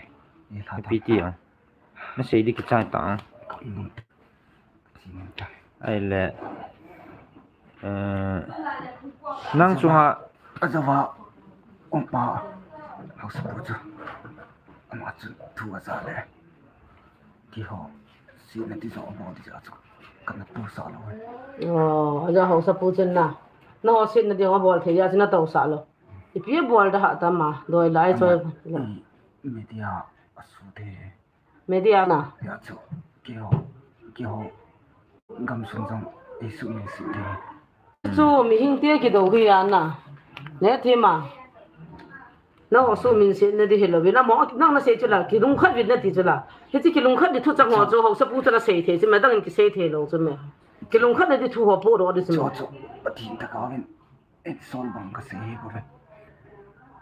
Ni la ta. Pi ti ya. Na sei di ki chai ta. Ka chi nom ta. Ai le. Eh, nang chunga. Ajawa, ongpa, hausa pu chu. Ama chu thu aja le. Ti ho, si na ti jo mo ti ja chu. Kana tu sa lo. Oh, aja hausa pu chun na. Na ho si na ti ho bol thei ya chu na to sa lo. Ipi bol da ha ta ma, doi lai choi. Media asu te. Media na. Ya chu, kiho, kiho, gamsung jong, ei su min si te. Chu mi hing te ki do hi ya na. Ne thima. Na ho su min si na di hi lo, bi na mo, nang na sei chu la, ki lung khat vin na ti chu la. Hi chi ki lung khat di thu chang ho chu, ho sa pu chu la sei the, chu ma dang ki sei the lo chu me. Ki lung khat na di thu ho pu ro di chu me. Chu chu, pa ti ta ka vin. Ei, sol bang ka sei hi ko ve.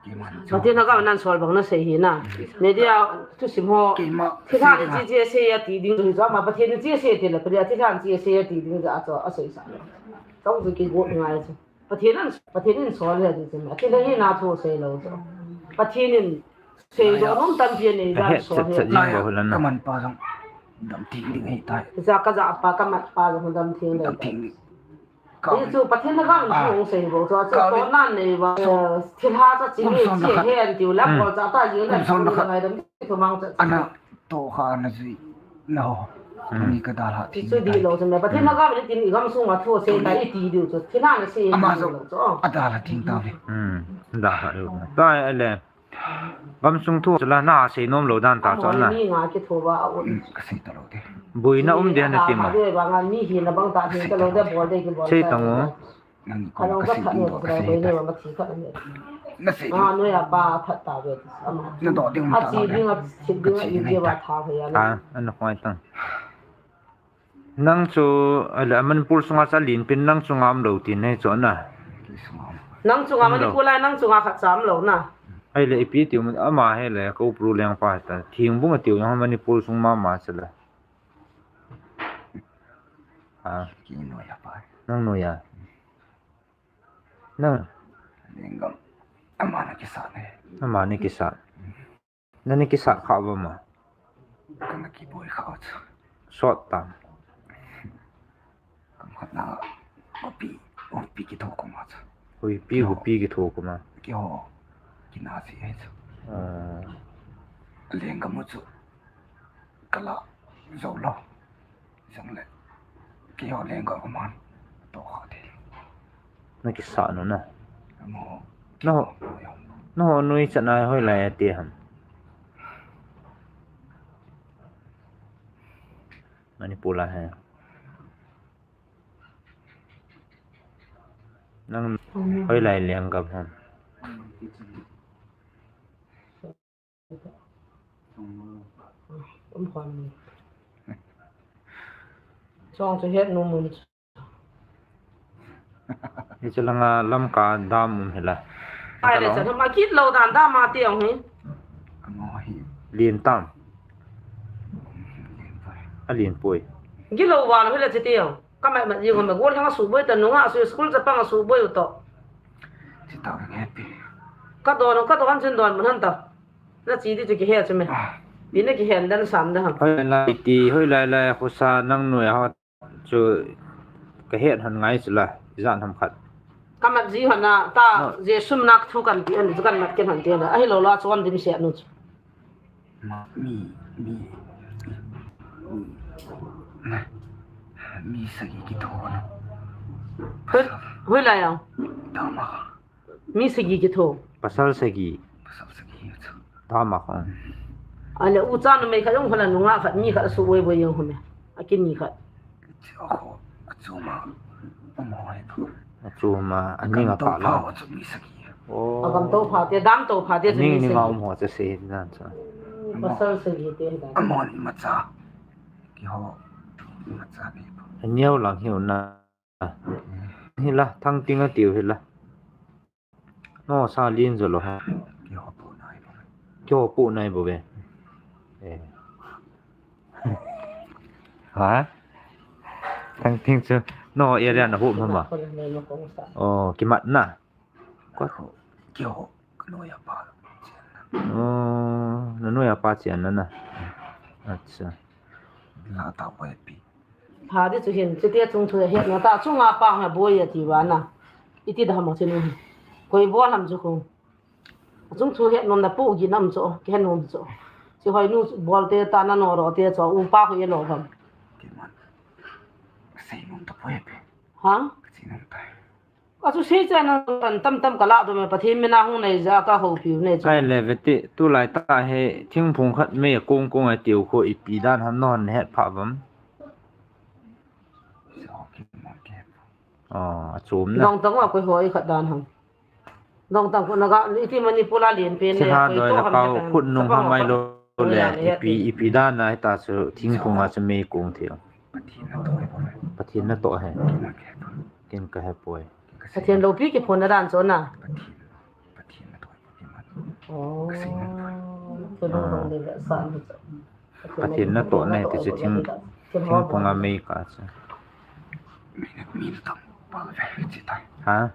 Keima ni chu. Pathen a ka nan sol bang na sei hi na. Media thusim ho. Keima thilha ni chi chi sei a ti ding chu ama Pathen ni chi sei ti la, Pathen thilha ni chi sei a ti ding chu a sei sa. Tong chu ki go ngai chu. Pathen an, Pathen in sol le ti chu. Thilha hi na thu sei lo chu. Pathen in sei do nom tampi nei da sol he. Ka man pa jong dam thing ding hi tai. Ja ka ja pa ka man pa jong dam thing ding. Dam thing ding. Ka chu Pathen na gam chu hung sei bo chu, chu to nan nei ba, thilha cha chi ni chi he an tiu la, bol cha ta ji la, ngai dam thu mang cha. Ana to kha ana jui. No. Ni ka dal ha. Chu di lo chu me Pathen na gam ni tin i gam sung a thu sei ta i ti diu chu. Thilha na sei ama lo chu. A dal ha thing ta le. Hmm. Dal ha lo. Ta le. Gamsung thu chu la na sei nom lo dan ta chu na. Mi nga ki thu ba a u. Ka sei ta lo de. Buina um de na ti ma. Ba nga mi hi na bang ta hi ta lo de bol de ki bol. Sei ta ngo. Nang ko ka sei ding do ka sei ta. Na sei. Ah, no ya pa that ta ve. Na do ding ta. A chi ding a chi ding a i je ba tha ve ya na. Ah, an khoi ta. Nang chu, ala, Manipur sunga cha lin pin nang chu ngam lo ti nei chu na. Nang chu ngam ni ko lai nang chu nga khat cham lo na. Ai le ipi tiu ama he le ko pru leng pa ta. Thingbung a tiu yang Manipur sung ma ma cha le. Ha. Ki noi a pa. Nang noi a. Nang. Lenggam. Ama na kisa ne. Ama ni kisa. Nani kisa kha ba ma. Kana kiboi kha chu. Sot tam. Kam khat na. Huipi, huipi kitho kuma chu. Huipi, huipi kitho kuma. Kiho. Kina si ai chu. Ah. Lenggam chu. Kala. Zo lo. Jong le, keiho leng ka man, to kha thei. Na kisa nu na. Amo. No. Naho nui chan a hoilai a ti ham. Manipur a he. Nang hoilai leng ka ham. Um, hon. Chong chu het nu mun. Hiche langa Lamka dam um hila. Ai le, chan ma kit lo dan dam a ti ang hi. Lin tam. A lin poi. Gilo wa lo hila che ti ang. Ka mai ma jing ma gol hang su boi ta nunga su school cha pang su boi u to. Chi ta ka happy. Ka don, ka don chin don man han ta. Na chi di chu kihe chu me. Ah. Pi na kihen dan sam da ham. Hoilai ti, hoilai lai khusa nang noi a ho chu ka het han ngai chu la, jan ham khat. Ka mat ji hon a ta, no. Je sum nak thu kan ti an chu kan mat ken han ti na. Ahi lo la chon dim se nu chu. Ma, mi, mi, mi, mi sagi kitho na. Hoilai ang. Dam a. Mi sagi kitho. Pasal sagi. Pasal sagi chu. Dam a kong. Ale u cha numei khat jong hola nunga khat mi khat su boi boi jong home. A kini khat. Chu ho, a chu ma. Amo hai to. A chu ma, a ning a pa la. A chu mi sagi. Oh. A gam to pha te, dam to pha te chu mi sagi. Ning ning a um ho chu se nan chu. Pasal sagi te dan. Amo ni ma cha. Kiho. Ma cha ni. A neo lang hiu na. Hila, Thangting a tiu hila. No, sa lin zo lo ha. Kiho pu nai bo. Kiho pu nai bo ve. Eh. Ha? Thangting chu. No, area na hu ma ma. Oh, kimat na. Ko. Kiho, ka noi a pa. Oh, na noi a pa chian na na. Acha. La ta bo e pi. Pha di chu hin, chuti a chung thu het na ta, chunga pa ha boi a ti va na. Iti da ham a chu nu. Koi bol ham chu khu. A chung thu het nom na pu gi nam chu, ki het nom chu. Chi hoi nu bol te ta na no ro te chu, u pa khu ye lo ham. Ki man. Sei nom ta boi pe. Ha? Sei nom ta. A chu sei chan a tam tam ka lah dom e, Pathen min a hung nei ja ka houpi u nei chu. Kai le ve ti, tulai ta he thingphung khat mei a kong kong a tiu khu ipi dan ham non het pha vam. Oh, a chom na. Dong tang a koi hoi khat dan ham. Dong tang khu na ga, iti Manipur a lien pen le, koi to ham. Kut nung ham mai lo le, ipi, ipi dan a ta chu thingphung a chu mei kong thei. Pathen na toh he. Kin ka he poi. Pathen loupi kiphon na dan chu na. Oh. Pathen na toh na ti chu thing, thingphung a mei ka chu. Ha?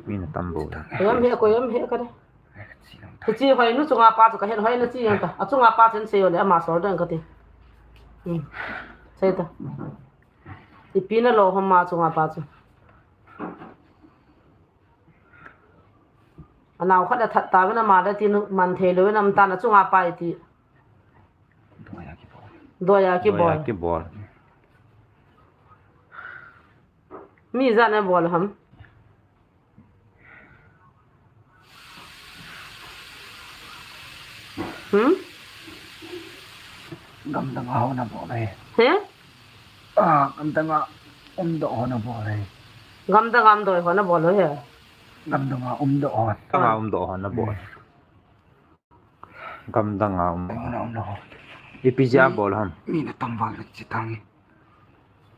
Mi na tam bo. Koyam he, koyam he ka de. Hiche hoi nu chunga pa chu ka het hoi na chi jong ta. A chunga pa chen sei o le ama sol dang ka ti. Hmm. Sei ta. Ipi na lo hom ma chunga pa chu. Anao khat a that ta ve na ma da ti nu man thei lo ve na, um ta na chunga pa i ti. Doya kibol. Doya kibol. Mi ijat na bol ham? Hmm? Gamdang a ho na bol e. He? Ah, gamdang a umdoh ho na bol e. Gamdang a umdoh ho na bol e. Gamdang a umdoh ho. Gamdang a umdoh ho na bol. Hmm. Gamdang a um. Gamdang a umdoh ho. Ipi jeh a bol ham? Mi na tam val na chi tang e.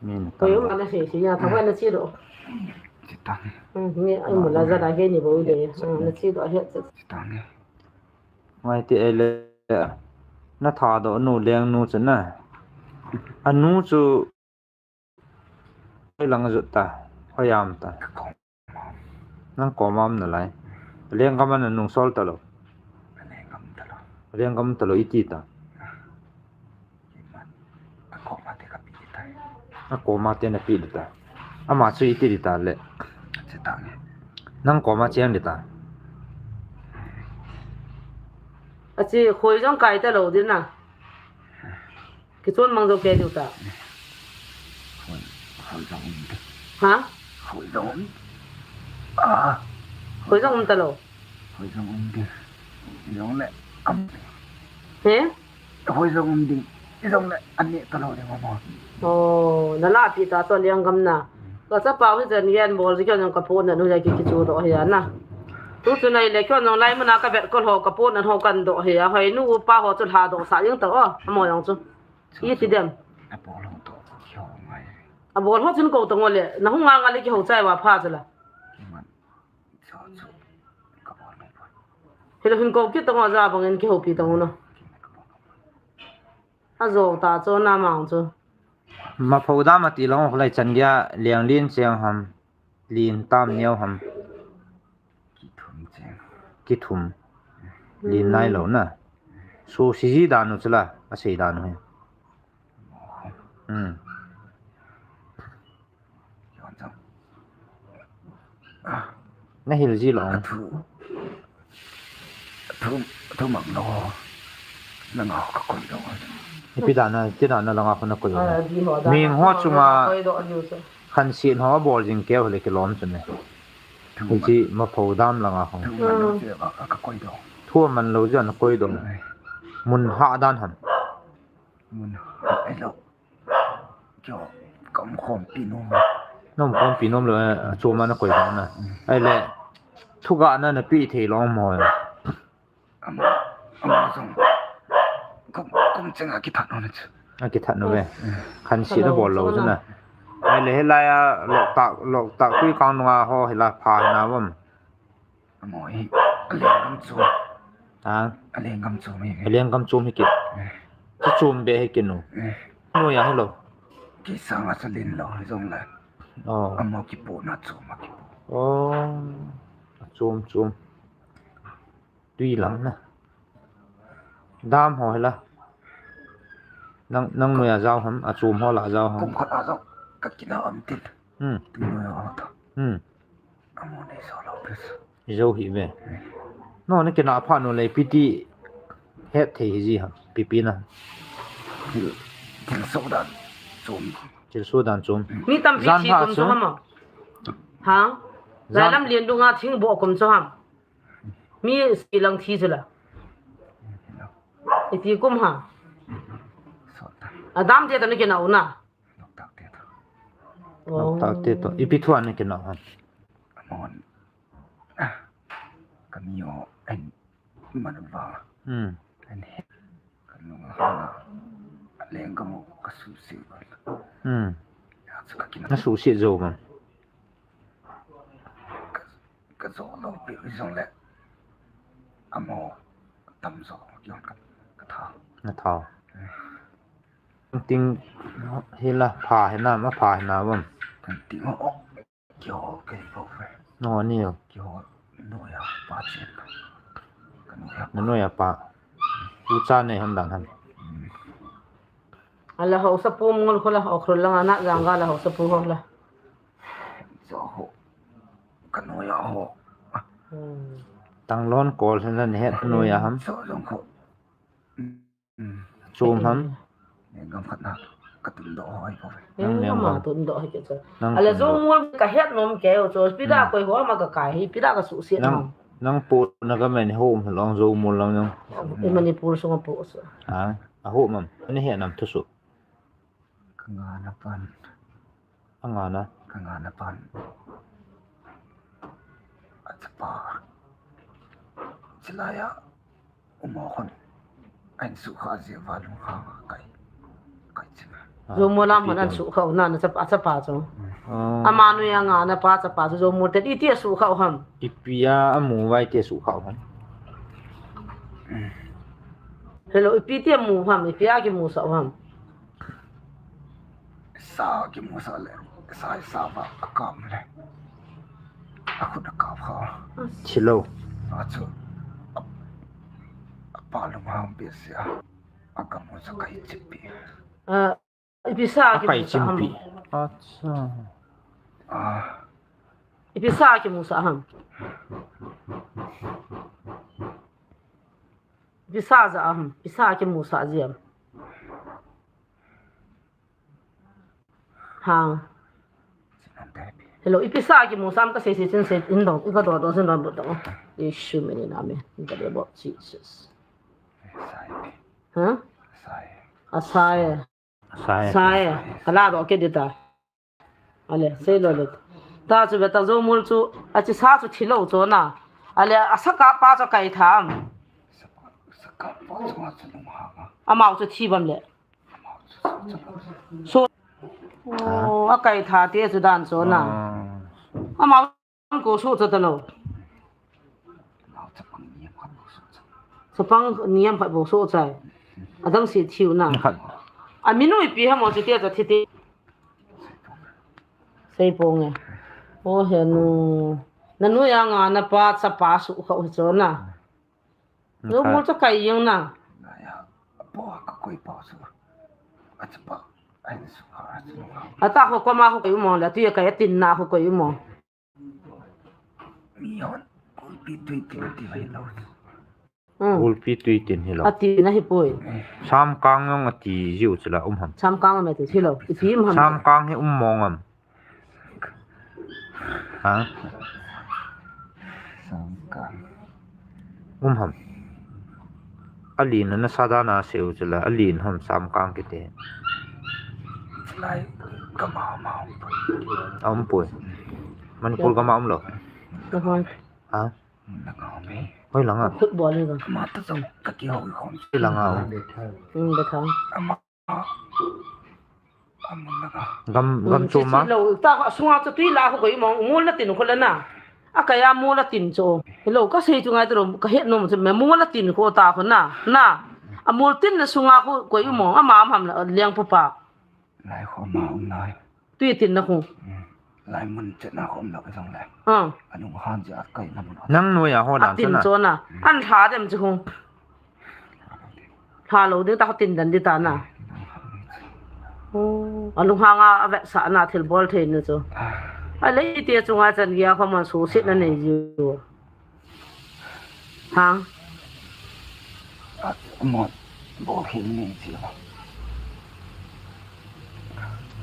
Min koi um ana se se ya, thawai na chi do. Chitang. Hmm, ni ai mu la za da ge ni bo de. Hmm, na chi do he. Chitang. Ngai ti ele. Na tha do nu leng nu chu na. Anu chu. Hoi lang jut ta. Hoi am ta. Nang koma um nalai. Lenggam a nanung sol talou. Lenggam talou. Lenggam talou iti ta. Iman. Akoma te kapi ta. Akoma te napi ta. Ama chu iti ta le. Che ta nge. Nang koma cheng ta. Achi khoi jong kai talou din na. Kichon mang jo ke diu ta. Khoi, khoi jong um. Ha? Khoi jong um. Ah. Khoi jong um talou. Khoi jong um ding. Jong le am. He? Khoi jong um ding. Jong le an ne talou ding mo. Oh, nala pi ta to lenggam na. Ka chapa hi jen yen bol ji kyon jong ka pon na nu ya ki kichu do hi ya na. Tu chu nai le kyon jong lai mana ka vet ko ho ka pon na ho kan do hi ya. Hoi nu pa ho chu lha do sa jing ta o. Amo jong chu. Iti dem. Abol ho to, kihou ngai. Abol ho chun kou tong o le, na hung nga nga le kihou chai va pha chu la. Iman. Cho chu. Kabol ngai pon. Hilo hin kou kit tong o ja bang in kihoupi tong o na. Ajo ta chu na mang chu. Maphou dam ati long lai chan gei a leng lin cheng ham. Lin tam neo ham. Kithum cheng. Kithum. Lin nai lou na. Su si ji dan u chu la, a sei dan u hi. Hmm. Yon chang. Na hil ji lou. Athu. Athu, athu mang lou. Langa ka koi lou. Ipi dan a, ti dan a langa ka na koi lou. Ah, di ho dan. Ming ho chunga. Koi do a di u chu. Khan si ho bol jing keu le kilom chu ne. Thu man. Hichi maphou dam langa hong. Thu man lou jeh a ka koi do. Thu man lou jeh a na koi do. Ai. Mun ha dan ham. Mun ha ai lou. Kio, ka um khompi nom. Na um khompi nom lou, eh, chom a na koi do na. Mm. Ai le, thu ga na na pi thei lou mo. Ama, ama jong. Kum, kum cheng a kithat nom chu. A kithat nom ve. Mm. Khan si na bol lou chu na. Ai le, hilai a, lok tak, lok tak, tui kang nunga ho, hila pha hina vom. Amo hi, a lenggam chom. Ha? A lenggam chom hi. A lenggam chom hi kit. Eh. Chu chom be hi kit nu. Eh. Nu ya hi lou. Ki sang a sa lin lou, hi jong la. Oh. Amo kipo na chom a kipo. Oh. A chom chom. Tui lang na. Dam ho hi la. Nang, nang noiya jao ham, a chom ho la jao ham. Kum khat a jao, ka kina am tin. Hmm. Tui noiya ho ta. Hmm. Amo nei so lo pes. I jo hi ve. Hmm. No, na kina pha no le piti het thei hi ji ham, pipi na. Thil, thil so dan chom. Thil so dan chom. Mi tampi jan thi ha kum chu. Chom ham. Ha? Jan. Lai lam lien dunga thing bo kum chu ham. Mi si lang thi chu la. Iti kum ha. Sot ta. Adam te ta na kina u na. Loktak te ta. Oh. Loktak te to. Ipi thu a na kina u ham. Amon. Ah. Ka mi o en man va. Hmm. En he. Ka nung ha. A leng ka mo ka su se. Hmm. Ya chu ka kina. Na su se jo ma. Ka, ka jo lo pi jong le. Amo tam jo kion ka, ka tha. Na tha. Eh. Ting hi la pha hi na, ma pha hi na bam. Kan ting ho. Kio ke po fe. No ni yo. Kio no ya pa chen. Ka no ya. No ya pa. U cha nei ham dan ham. Hmm. Ala hausa pu mol khola, okhol langa na janga la hausa pu ho la. Cho ho. Ka noiya ho. Hmm. Tang lon kol hen la ne het noiya ham. Cho jong kho. Hmm. Chom ham. Ne gam khat na. Ka tun do ho ai ko. Nang ne ma tun do hai ke cho. Ala jo mol ka het nom ke cho. Pida koi ho ma ka kai hi. Pida ka su si. Nang, nang po na ka men ho um long jo mol long nang. I Manipur sunga po so. Ha. A ho mam. Ne he nam thu su. Ka ngana pan. A ngana. Ka ngana pan. A chapa. Chilaya. Uma khon. Ain su kha je va lung kha kai. Kai chima. Zo mo lam an su kha na na chapa chapa cho. Oh. Ama noiya ngana pa chapa cho zo mo te iti su kha ham. Ipia amu vai te su kha ham. Hello, ipi ti mu ham, ipia ki mu sa ham. Sa ki mu sa le, sa, sa va akam le. Akhut akap kha. Thilo. Achu. Apa lunghang behseh a. Agam ho chu kai chipi. Ah, ipi sa kimusah ham? Acha. Ah. Ipi sa kimusah ham? Ipi sa ja ham? Ipi sa kimusah ji ham? Ha. Hello, ipi sa kimusah ham kasei sei chin sei in dong, ika do do sin don bu dong. Yeshu minin amen. In the name of Jesus. Ha? Asai. Sai. Sai. Kala do ke dita. Ale, sei lo le. Ta chu beta jo mul chu, achi sa chu thilo chu na. Ale, asaka pa chu kai tham. Amau chu thi bam le. So, oh, akai tha te chu dan chu na. Amau ko so chu ta lo. Chapang niam khat bo so chai. Adang si thiu na. Amin u ipi ham o chu te chu thi te. Sei pong e. O he nu. Nanu ya nga napa chapa su kha u chu na. Lo mol cha kai jeng na. Ata ho koma ho kai u mong le, tu ya kai tin na ho kai u mong. Ulpi tui tin hi lo. Ati na hi poi. Samkang jong ati jiu chu la um ham. Samkang me ti hi lo. Iti um ham. Samkang hi um mong am. Ha? Samkang. Um ham. Alin na sa dan a seu chu la, alin ham samkang kiti. Lai gam a um ham. A um poi. Manipur gam a um lo. Ha? Hoi langa. Football hi ka. Hoi langa. Gam, gam chu ma. Lo, ta sunga chu tui la khu koi mong, mol na tin khu la na. A kaya mol na tin chu. Hello, ka sei chu ngai tu lo, ka het nom chu me mol na tin khu ta khu na. Na. A mol tin na sunga khu koi mong, ama am ham la, liang pu pa. Lai khu ma um nai. Tui tin na khu. Lai mun chet na khu um lo ka jong lai. Anung han ja kai na mun. Nang noi a ho dan chu na. An tha dem chu khu. Tha lo ding ta, tin dan ding ta na. Alung hanga avetsah na thil bol thei na chu. Alei te chunga chan gei a khoman suhset na nei jiu. Ha? Amon bol khel nei jiu.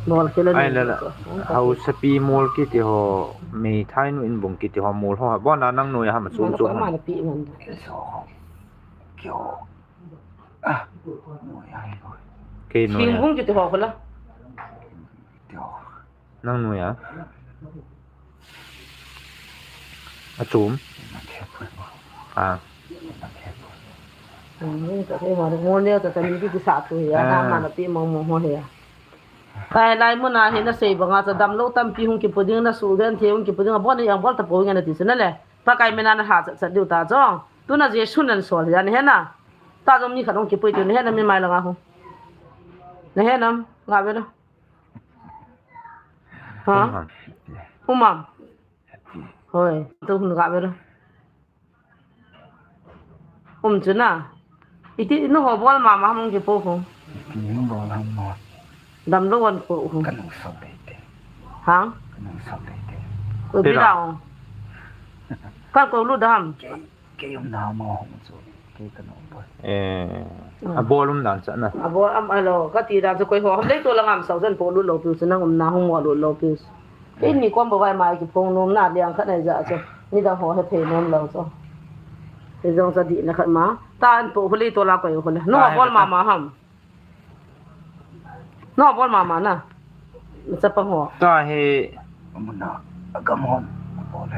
Bol khel nei jiu. Hausapi mol kiti ho, meithai nu in bung kiti ho mol ho. Bon na nang noi a ham chum chum. Kei noi a. Thingphung kiti ho khu la. Nang noi a. A chum. A. Thingphung kiti ho, ngol neo ta ta ni kiti sa tu hi a, na ma na pi mong mong ho hi a. Kai lai mun a hi na sei banga cha damlou tampi hung kipu ding, na su den the hung kipu ding, a bon yang bol ta po nge na ti chu na le. Pakai mina na ha chat chat diu ta jong. Tuna Jesu nan sol hi a na he na. Ta jong mi khat hung kipui tu na he na mi mai langa hu. Na he nam, nga ve lo. Ha? Um ham. Um ham. Hoi, tu hun nga ve lo. Um chu na. Iti nu ho bol mama ham hung kipu khu. Iti nu bol ham mo. Damlou an khu khu. Ka nung so dei te. Ha? Ka nung so dei te. Ko bi dau. Ka ko lu dam. Kei um na mo hung chu. Kei ka nung bol. Eh, a bol um dan cha na. A bol am alo, ka ti dan chu koi ho ham lei to la ngam sau chan po lu lo piu chu nang um na hung mo lu lo piu. Kei ni kom bo vai mai kiphong nom na liang khat nai ja chu. Ni dang ho he phei nom lo chu. Kei jong cha di na khat ma. Ta an po khu lei to la koi khu le. Nu a bol mama ham. Nu a bol mama na. Chapang ho. Ta he. Amun a gam hon.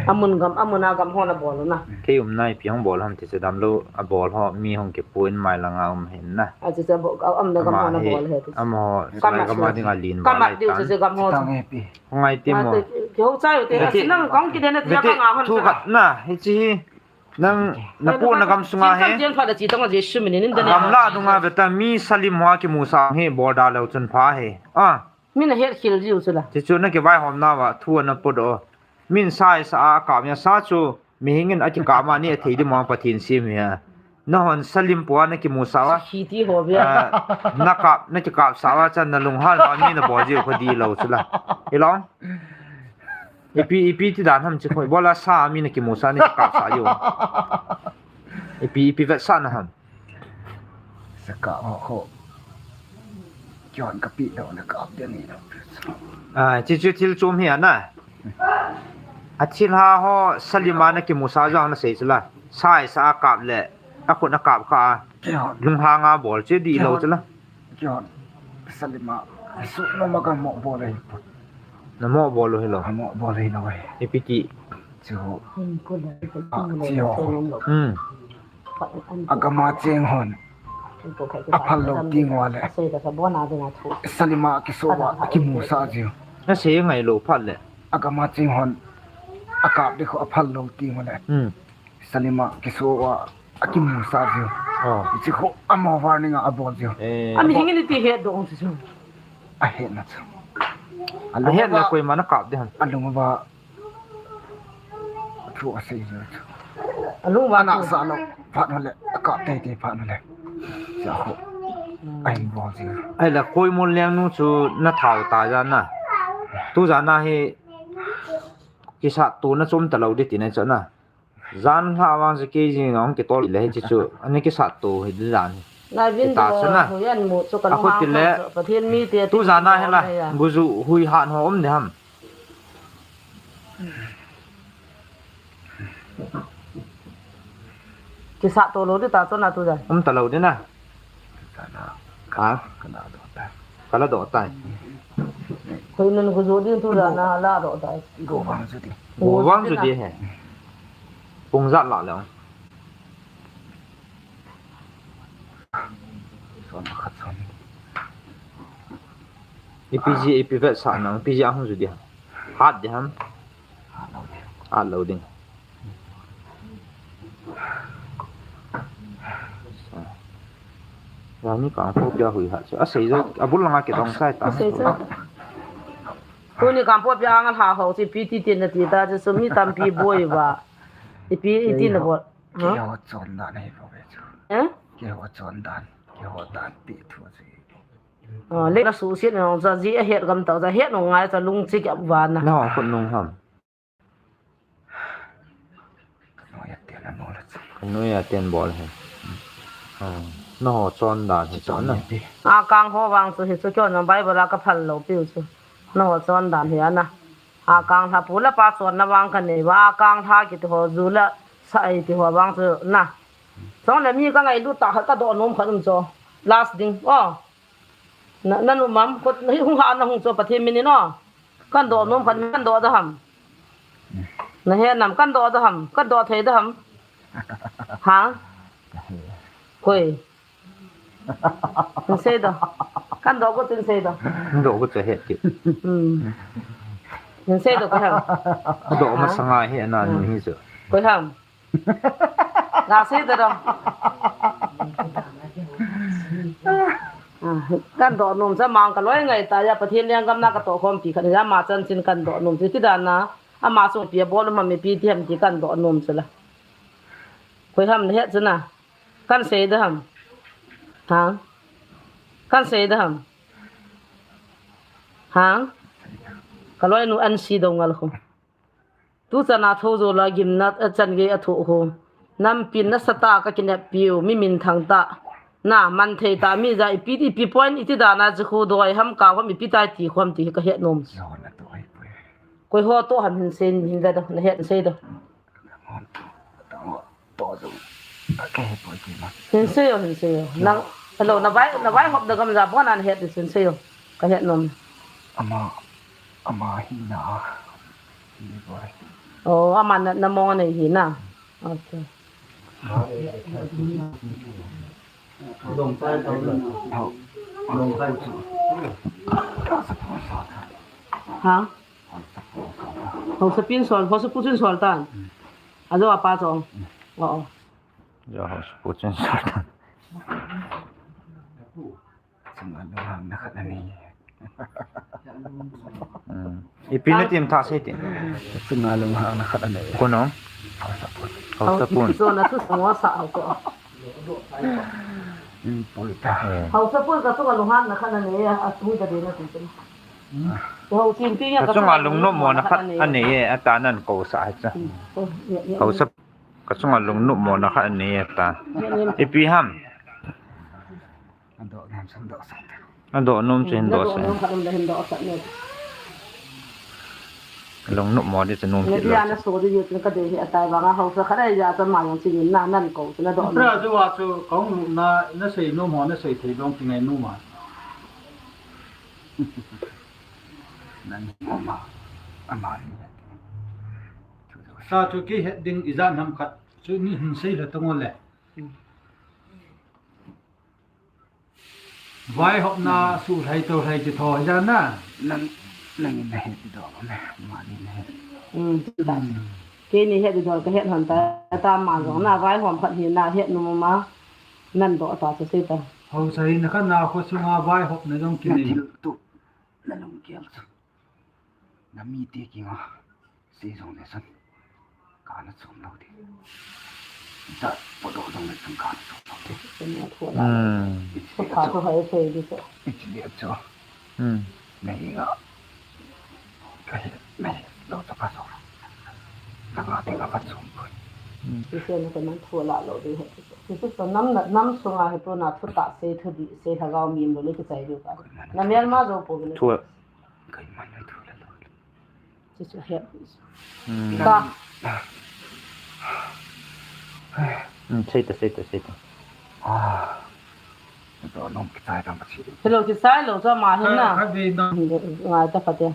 Amun gam, amun a gam hon a bol na. Kei um nai pi hong bol ham ti cha damlou a bol ho mi hong kipu in mai langa um hin na. A cha cha bol, am na gam hon a bol he ti. Am ho, ka ma gam a ding a lin ba lai diu tan. Cha cha gam ho. Ngai ti mo. Ki ho chai te, a sinang kong ki den na ti ka nga hon. Thu khat na, hi chi hi. Nang, na pu na gam sunga he. Kan tiang pha da chi tong a Jesu min in da ne. Gam la dunga ve ta mi salim hoa kimusah he bol da leu chun pha he. Ah. Mi na het khel jiu chu la. Ti chu na kivaihom na va thu na pu do. Min sa i sa a kap nia sa chu mihing in a kikap ma ni a thei di mo Pathen sem hi a. Nahon salim pua na kimusah uva. Khiti ho bia. Ah, na kap, na kikap sa uva chan na lunghal ma mi na bol jiu kho di lou chu la. Ilong. Ipi, ipi ti dan ham chi khoi. Bola sa mi na kimusah na kikap sa jiu. Ipi, ipi vetsahna ham. Saka ho ho. Kion ka pi do na ka ap dia ni lo. Ah, chi chu thil chom hi ana. A thil ha ho salim a na kimusah jong na sei chu la. Sa i sa a kap le. A khut na kap kha a. Kion. Lunghang a bol chu di lo chu la. Kion. Salim a. Su no ma ka mo bol ai. Na mo bol lo hi lo. Mo bol ai lo ai. Ipi ti. Chu. Ah, chu. Hmm. Agama cheng hon. Aphal lou ti ngua le. Salim a kiso uva, akimusah jiu. Asei ngai lou phat le. Agama cheng hon. Akap di kho aphal lou ti ngua le. Hmm. Salim a kiso uva, akimusah jiu. Oh. Chi kho amo warning a abol jiu. Eh. Ami hingin ti het dong chu. Ahet na chu. Ahet na koi mana kap di han. Alung uva. Thu asei jo chu. Alung uva na sa lo. Phat no le. Akap tei tei phat no le. Sa ho. Ai bol ji. Ai la koi mol leng nu chu na thau ta ja na. Tu ja na hi. Kisat tu na chom ta lo di ti na chu na. Jan lha vang chu kei jing ong kitol le hi chi chu. Ani kisat tu hi di jan. Nai vin ta sa na. Hu yan mu chu ka. A khu ti le. Pathen mi te. Tu ja na hi la. Guju hui han ho om de ham. Kisat to lo di ta to na tu da. Um ta lo di na. Ka na. Ha? Ka na do ta. Ka la do ta. Koi nun ko jo di tu da na la do ta. Go bang ju di. Go bang ju di he. Pung jat la le. Son khat son. Ipi ji, ipi vetsahna, ipi ji ahung ju di ham. Hat di ham. Hat lou ding. Jani kang pho pia hui hat chu. Asei jo, abul langa kidong sai ta. Asei jo. Tuni kang pho pia anga ha ho chi pi ti tin na ti ta chu mi tampi boi uva. Ipi, iti na bol. Ha? Keiho chondan ahi bou ve chu. Eh? Keiho chondan, keiho dan pi thu chu. Ah, le na suhset na hong cha ji a het gam tau cha het nung ngai cha lungchi kya vana. Na hong khut nung ham. Ka noiya ten a bol chu. Ka noiya ten bol hi. Ah, na ho chondan hi chu na. A kang ho vang chu hi chu kyo na Bible a ka phal lou piu chu. Na ho chondan hi ana. A kang lha pu la pa chonna vang ka nei va, a kang lha kiti ho ju la sa ei ti ho vang chu na. Chong le mi ka ngailut ta khat ka doh nom khat um chu. Last ding. Oh. Na, na nu mam, ko, na hi hung ha na hung chu Pathen min in oh. Kan doh nom khat kan doh da ham. Na he nam kan doh da ham, kan doh thei da ham. Ha? Koi. Hin sei do. Kan do ko tin sei do. Kan do ko che het ki. Hmm. Hin sei do ko ham. Do ma sanga he na nu hi chu. Ko ham. Ga sei do do. Ah, kan do nom cha mang ka loi ngai ta ya Pathen lenggam na ka to khom ti khat ya ma chan chin kan do nom ti ti dan na. Ama sung pi a bol ma mi pi ti ham ti kan do nom chu la. Ko ham na het chu na. Kan sei da ham. Ha? Kan sei da ham. Ha? Ka loi nu an si do ngal khu. Tu chan a tho jo la gim na a chan gei a tho khu. Nam pin na sa ta ka kinep piu mi min thang ta. Na man thei ta mi ja ipi ipi point iti da na chu khu doi ham ka khom ipi tai ti khom ti ka het nom. Koi ho to ham hin sei hin ve do na het sei do. Hin sei o, hin sei o. Nang, hello, na vai, na vai hop da gam ja bon an het hin sei o. Ka het nom. Ama, ama hi na. Hi boy. Oh, ama na, na mo nei hi na. Okay. Ha? Hausa pin sol, hausa pu chin sol tan. Ajo apa chong. Oh, oh. Ja hausa pu chin sol tan. Chang a lunghang na khat ani. Hmm. Ipi natin tha sei tin. Chunga lunghanna khat anei. Kono? Haosapun. Haosapun. Chuna thu sangwa sa ho ko. Hmm, poi ta. Eh. Haosapun ka chunga lunghanna khat anei a, atui ta de na tin. Hmm. Hausin pi ya ka chunga lungnomna khat anei e, ata nan ko sa ha cha. Hmm. Oh, ya, ya, ya. Haosap-, ka chunga lungnomna khat anei e ta. Ya, ya. Ipi ham. Adoh nom chu hin doh sah. Adoh nom chu hin doh sah. Adoh nom khat um le hin doh sah ne. Lungnom mo di chu nom kit lo. Nadia na so di yu tin ka dei hi atai vanga haosa khat a ija cha ma jong chingin na nan ko chu na doh nom. Pra chu wa chu kong na, na sei nom ho na sei thei dong kingai nom a. Nan nom a. Ama ni. Sa chu kihet ding ijat ham khat chu ni hin sei le tong le. Hmm. Vaihopna suhlhai tohlhai ti tho hi jana. Nang, nang in nahet dol na, mani nahet. Hmm, ta. Hmm. Keini het dol kahet hon ta, ta ma jong na vaihom phat hi nahet nom ma. Nan doh ta chu sei ta. Haosa hi na kha na kho sunga vaihopna jong kinin. Na thil tup, na lunggel chu. Na mite kinga, sei jong le chun, kana chom lou di. Jat podoh jong le chun kana chom lou di. Hmm. Ichi le achu. Ichi le achu. Hmm. Nahi nga. Kahi, nahi, lou chu ka chom. Nanga dinga ka chom poi. Hmm. Ichi le ka man thu la lou di he. Ichi le nam, nam sunga hi tuna thutah sei, thudih sei, lhagao mim lou le kichai diu ka. Na mel ma jo po le. Thu. Keima na thu la lou. Chu chu het. Hmm. Ta. Hmm, sei ta, sei ta, sei ta. Ah. Doh nom kichai dam chi. Hello, kichai lou chu ama hin na. Ka, ka dei na. Ngai ta kha te.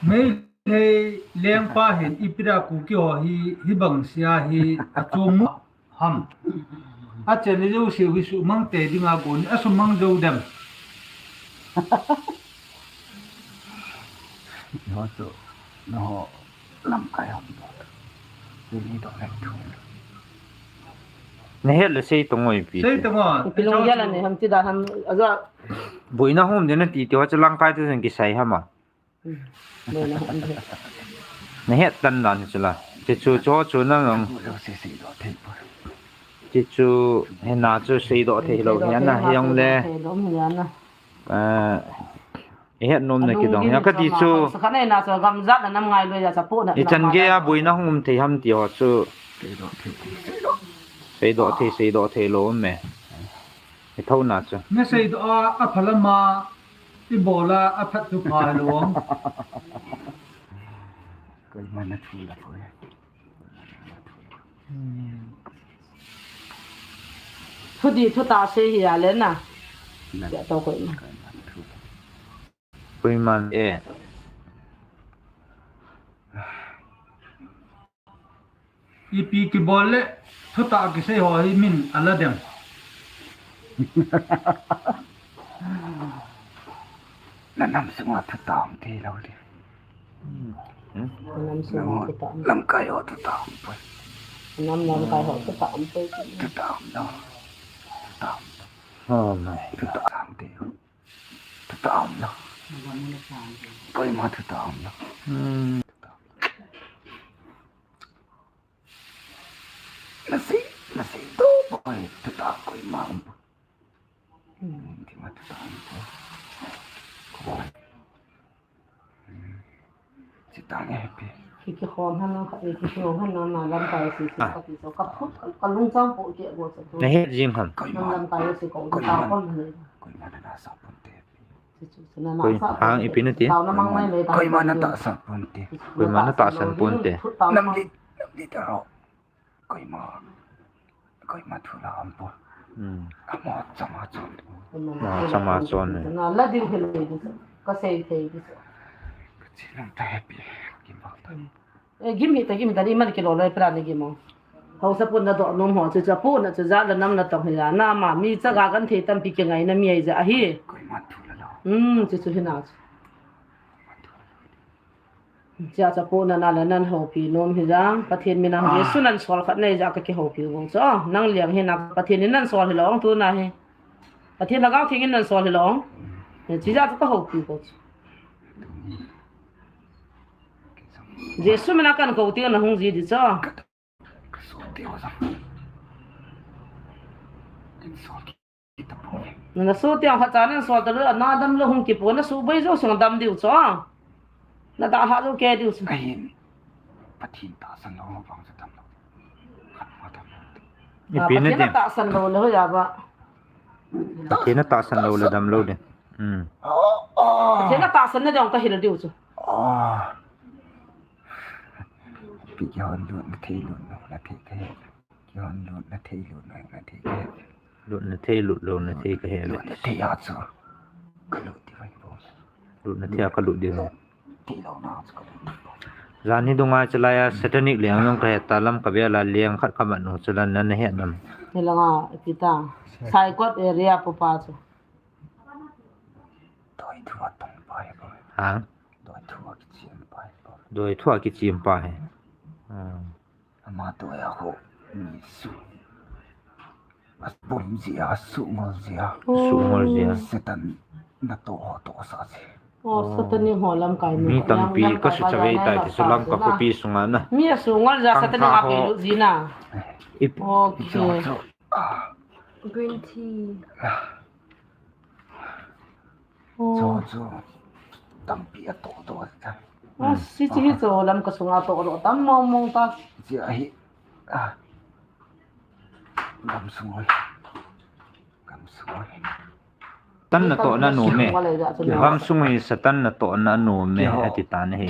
Meitei lengpa hin ipi dia Kuki ho hi, hibang sia hi achom mu. Ham. Achen ni jouse hi sumang te dinga gon, asumang jou dem. Nangho chu, nangho lamkai ham. Ni doh le thu. Nahet le sei tong o ipi. Sei tong o. Ipi lunggel a nei ham ti dan ham, ajo. Boina hung um ding nati ti ho chu lamkai te jong kisei ham a. Hmm. Nahet tan dan hi chu la. Ti chu chu chu na long. Ti chu hina chu seidoh thei lou hi ana hi jong le. Eh, ihet nom na kidong. Ya kati chu. Sa khat nei na chu gamjat na nam ngai lou ya cha pu na. Ichan gei a boina hung um thei ham ti ho chu. Seidoh thei, seidoh thei lou me. Itho na chu. Na seidoh a, aphalam a. Ibola aphat chu pha lou. Keima na thu la koi. Hmm. Thudih thutah sei hi a le na. Na. Ya to koi na. Keima na thu. Keima e. Ipi kibol le thutah kisei ho hi min ala dem. Na nam sunga thutah um thei lou le. Hmm. Na nam sunga thutah um. Lamkai ho thutah um poi. Nam lamkai ho thutah um poi. Thutah um lou. Thutah um lou. Oh my. Thutah um thei lou. Thutah um lou. Koima thutah um lou. Hmm. Nasei, nasei to boy, thutah koima um. Hmm. Tima thutah um. Chitang e pi. Ki, kikhom han na, ki, kikhom han na, na lamkai si, si, ah, ka ti so, ka phut, ka, ka lungchang po ke go sa tu. Nahet jing ham. Koima. Lamkai si ko, koima, ta kon le. Koima na sa pon te. Koi hang ipi nati? Koima na tahsan ponte. Koima na tahsan ponte. Namli, namli taro. Koima, koima thu la um poi. Hmm. Amo chama chon. Amo chama chon ne. Na la ding hile di. Ka sei thei di. Ka chi lam ta happy. Kim bak ta. Hmm. E, gim hita, gim hita, iman kilo loi plan ni gim o. Haosa pun na doh nom ho, chu chu pun na chu jat le nam na tong hi ja, na ma mi chaga kan thei tampi kingai na mi ai ja hi. Koima thu la lou. Hmm, chu chu hi na chu. Cha cha pun na na le nan houpi nom hi ja, Pathen min a Jesu nan sol khat nei ja ka kihoupi u chu. Nang liang hi na Pathen in nan sol hi lou tu na hi. Pathen Lhagao Theng in nan sol hi lou. Chija chu ka houpi ko chu. Jesu mina kan kou ti na hung ji di chu. Na su tiang khat cha na su ta lu, na dam lu hung kipo, na su bai jo sung dam diu chu. Na da ha lu ke diu chu. Ahin, Pathen tahsan lou vang chu dam lou. Khat ma dam lou. Ipi na Pathen tahsan lou le ho ya ba. Pathen tahsan lou le dam lou de. Hmm. Pathen tahsan na jong ka hil diu chu. Pi kihon lut na thei lut na thei ka he. Kihon lut na thei lut na thei ka he. Lut na thei lut lou na thei ka he. Lut na thei a chu ka lut di vai bo. Lut na thei a ka lut di vai. Jan hi dunga chulai a satanic leng jong ka he ta lam ka bia la leng khat ka man nu chu la na na he nam. Ni langa kita. Saikot area pu pa chu. Doi thu a tong pa he ko. Ha? Doi thu a kichim pa he ko. Doi thu a kichim pa he. Hmm. Ama to ya ho. Ni su. Bom jia, sungol jia. Sungol jia. Satan na to ho to sa jia. Oh, Satan ni ho lam kai mi. Mi tampi ka su chavei tai ti su lam ka kopi sunga na. Mi a sungol jia Satan ni ma pe lu jina. Ip. Okay. Green tea. Cho cho. Tampi a to to ta. Ah, si chi hi cho lam ka sunga to to tam mong mong ta. Chi a hi. Ah. Gam sungoi. Gam sungoi. Tan na to na nu me. Gam sungoi sa tan na to na nu me ati ta na hi.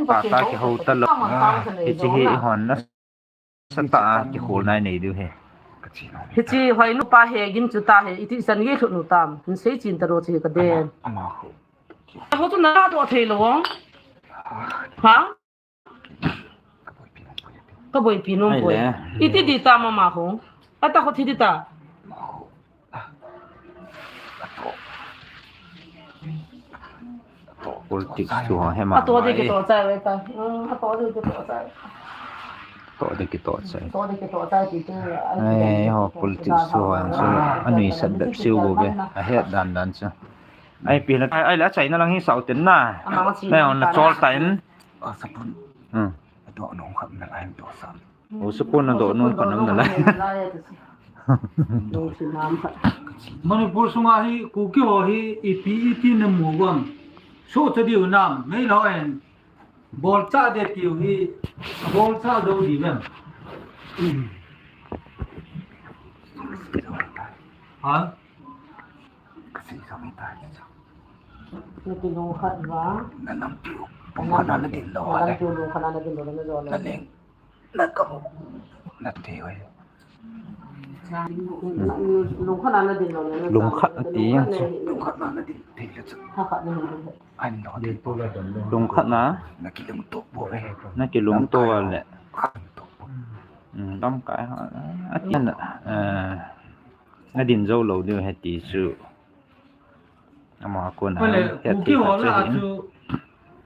Ta ta ki ho ta lo. Hi chi hi hon na. Sata a kikhol nai nei diu he. Hichi hoi nu pa he gin chu ta he, iti san ye thut nu tam, hin sei chin ta ro chi ka den. Ama, ama ho. Ho tu na do thei lo. Ha? Ka boipi nom poi. Iti di ta mama ho. Ata ho thi di ta. Politics chu ho he ma. Ato de kito chai ve ta. Ato de kito chai. To de kito chai. To de kito chai ti te. Ai ho politics chu ho ang chu anui sat bep siu bo ve. A het dan dan chu. Ai pi la ai la chai na lang hi sau ten na. Na na chol ta in. A sapun. Hmm. Ato nong kham na lai to sa. O, sapun na do nun pa nam na lai. Manipur sunga hi Kuki ho hi ipi ipi na mu vang. So ta diu nam, mei lo en. Bol cha de tiu hi, bol cha do di vem. Ha? Kasi kami tayo. Na ti lungkhat ba? Na nam tiu. Pumana na din lo. Na nam tiu lungkhat na din lo na lo. Na leng. Na kamu. Na te oi. Lungkhat na din lo na. Lungkhat na ti yang chu. Lungkhat na na din te chu. Ha khat na. Ai no te. Lungkhat na. Na kilungto bo e. Na kilungto le. Lamkai ha. Ati na. Eh. Adin jou lou diu ahi ti chu. Ama kona. Kuki ho la chu.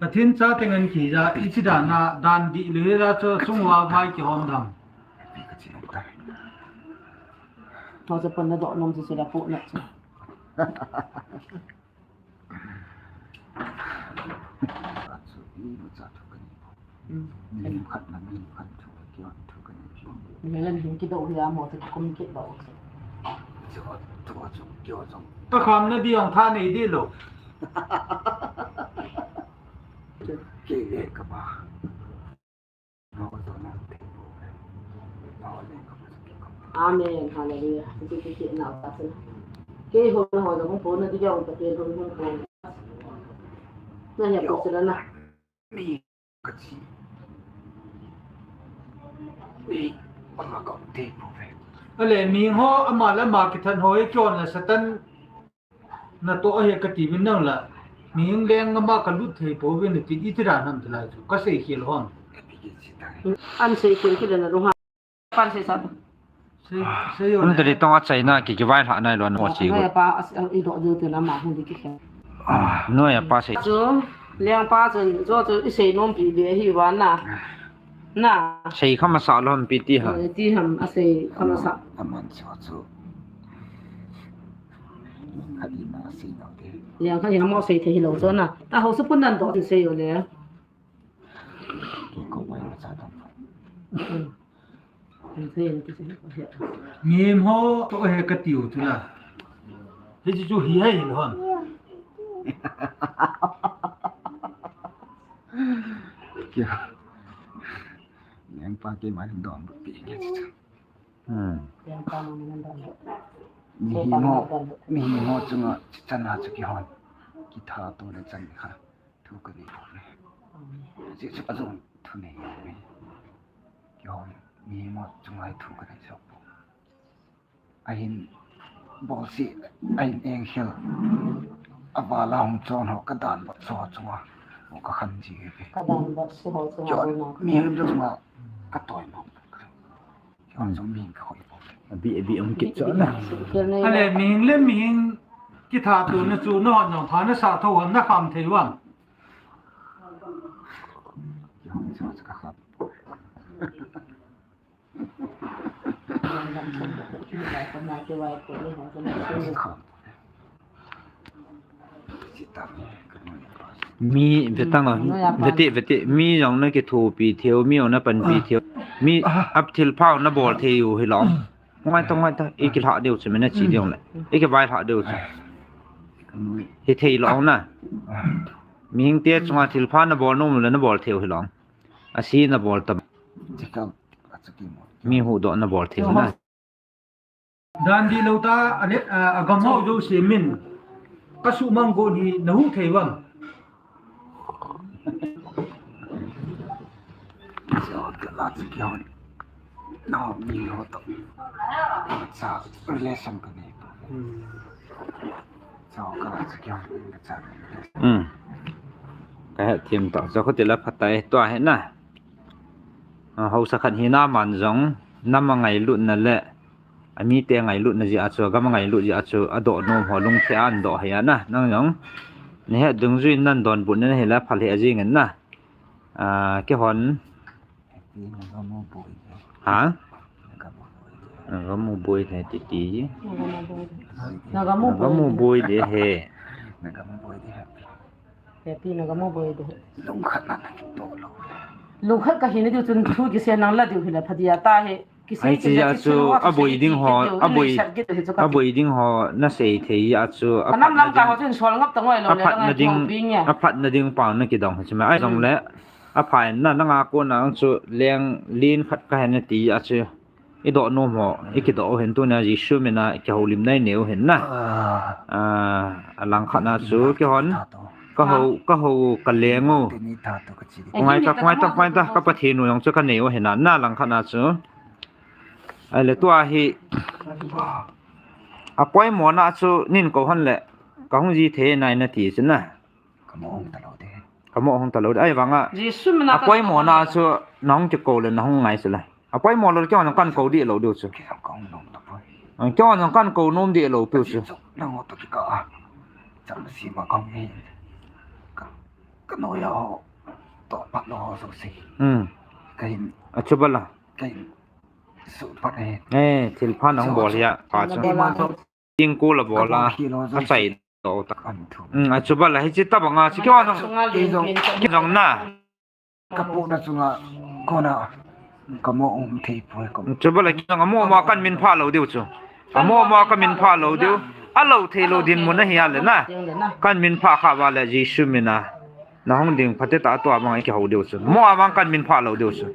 Pathen cha teng an kija, ichi dan a, dan di le la chu sung uva vai kihom dam. Ho cha pan na do nom chu la pu na chu. Ni khat na ni khat thu kio thu ka ni. Ni lan hin kido hi a mo te kum kido. Chu chu chu kio chu. Ta kham na di ang tha nei di lo. Ke le ka ba. Amen. Hallelujah. Ti ti ti na pa sa. Ke ho na ho da mo po na di jong ta ke ho ho po. Na ya ko sila na. Ni ka chi. Ni, ama ka te po ve. Ale, mi ho, ama le ama kithan ho, e kyon la Satan na to he ka ti vin nang la. Mi hing leng ama ka lut thei po ve na ti, iti dan ham ti lai chu. Ka sei khel hon. An sei khel khel na lung ha. Pan sei sa. Sei, sei yo. Un tadi tong a China ki ki vai hla nai lon mo chi. Noi pa as, i do du te na ma hung di ki khen. Noi pa sei. Chu, leng pa chun, jo chu i sei nom pi be hi wa na. Na. Sei kham sa lon pi ti ha. Ti ham a sei kham sa. Aman chu chu. Khat in a sei lou te. Liang khat in a mo sei thei hilou chu na. Ta ho su pun nan do ti sei yo le. Ki ko bai ma cha tam. Mihem ho toh he katiu chu na. Hiche chu hi hai hin hon. Kya? Lengpa keiman hin donbut pi nge chu. Hmm. Mihem ho, mihem ho chunga chana chu kihon. Kithat to le chan kha. Thu kanei poi. Hiche chu ajong thu nei poi. Kihon, mihem ho chunga thu kanei sah poi. Ahin bolse, ahin engkhel. Aval a hung chon ho kadan bot so chunga. Ho kakhan ji ve. Kadan bot so ho chunga. Mihem chunga katoi mo. Kihon jong mihem kakhoi poi. Abi, abi hung kit chu na. Ale, mihem le mihem kithat to na chu, nahon jong pha nasah tho hon nakham thei uvem. Mi, ve tang a, ve te, ve te, mi jong nakithopi thei u, mi jong napanpi thei u, mi a thilpha jong nabol thei u hilou. Ngai ta, ngai ta, ikilha diu chu, mi nache diu le. Ikivailha diu chu. Hithei lou na. Mihing te chunga thilpha nabol nom le nabol thei u hilou. Ase nabol ta. Mi huhdoh nabol thei u na. Dan dihlou ta, a, a, agam ho jouse min. Kasuhmang gon hi nahuh thei uvem. Cha, kala chu kihon. Na mi ho to. Cha, relation kanei to. Hmm. Cha, kala chu kihon. Cha. Hmm. Kahet them ta. Cha, khuti la phatai. Tua hi na. A, haosa khat hina man jong, nam a ngailutna le, amite ngailutna jeh a chu, agam a ngailut jeh a chu, adoh nom ho lungthim a adoh hi a na, nang jong, nahet dungjui in nadonbut na hile, phal hih jeng in na. A, kihon. Ha? Nagamu boi le titi. Nagamu boi. Nagamu boi de he. Nagamu boi de he. Happy na gamo boi de. Lungkhat na na kito lo. Lungkhat kahi na diu chun thu kisei nang la diu hi la pha dia ta he. Kisei ai chi a chu aboi ding ho, aboi, aboi ding ho na sei thei a chu. Anam lam ka ho chun sol ngap ta ngoi lo le. Aphat na ding, aphat na ding pa na kidong hi chu ma. Ai jong le. Apha na nanga kona chu leng lin khat kahe na ti a chu. Idoh nom ho, ikidoh u hin tunia Jesu mina kihoulimna inei u hin na. Ah, alangkhat na chu kihon, kahou, kahou, kaleng u. Ngai ta, ngai ta, ngai ta, ka Pathen u jong chu kanei u hin na, na langkhat na chu. Ahile tua hi, apoimo na chu nin kou hon le, kahung ji thei nai nati chu na. Kamo hung ta lou de. Kamo hung ta lou de. Ahivanga. Jesu mina apoimo na chu nahung kikou le nahung ngai chu le. Apoimo lou le keiho jong kan kou dih lou diu chu. Keiho jong kan kou nom ta poi. Keiho jong kan kou nom dih lou piu chu. Nang ho to kika a. Cham si ma kong ni. Ka, ka noiya ho. To pat lou ho so si. Hmm. Kahin. Achu bala. Kahin. Su pat e. Eh, thilpha nahung bol hia. Pa chu. Ding kul a bol a, achai to ta. Um, achu bala hichi tabanga, chi keiho jong, keiho jong na. Kapu na chunga, kona, kamo um thei poi ko. Chu bala keiho jong amo ma kan min pha lou diu chu. Amo ma kan min pha lou diu. Alou thei lou dinmun ahi a le na. Kan min pha kha va le Jesu mina. Nahung ding phatecha tua bang kihou diu chu. Mo a bang kan min pha lou diu chu.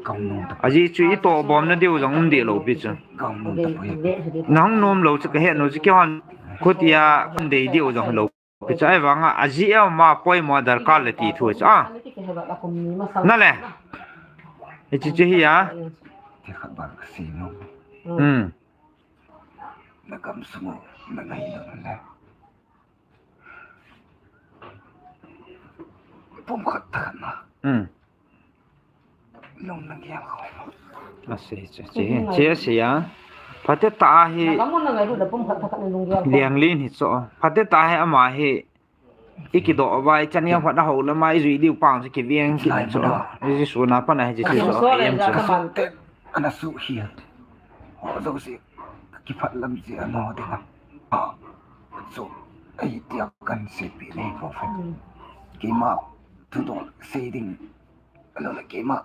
Ajeh chu itoh bom na diu jong um dih lou pi chu. Nahung nom lou chu kahet nom chu keihon khutia kan dei diu jong lou pi chu. Ahivanga ajeh a ma poimo darkar le ti thu chu a. Na le. Hichi chu hi a. Thil khat bang kasei nom. Hmm. Na gamsung u, na ngailutna le. Pumkhat tah khat na. Hmm. Nung na gel kho. Asei chu, che, che asei a. Phatecha hi. Na gam u na ngailut le pumkhat tah khat na lunggel kho. Lianglin hi chu. Phatecha hi ama hi. Ikidoh vai, chan yang phat a hou lama ijui diu pang chu kiveng kit chu. Iji suna pana hi chu chu. Ana su hi. Ho jouse kiphat lam ji ano ding a. A, chu. Ei, tia kan seipi nei po fe. Hmm. Keima thudol sei ding. Alo le keima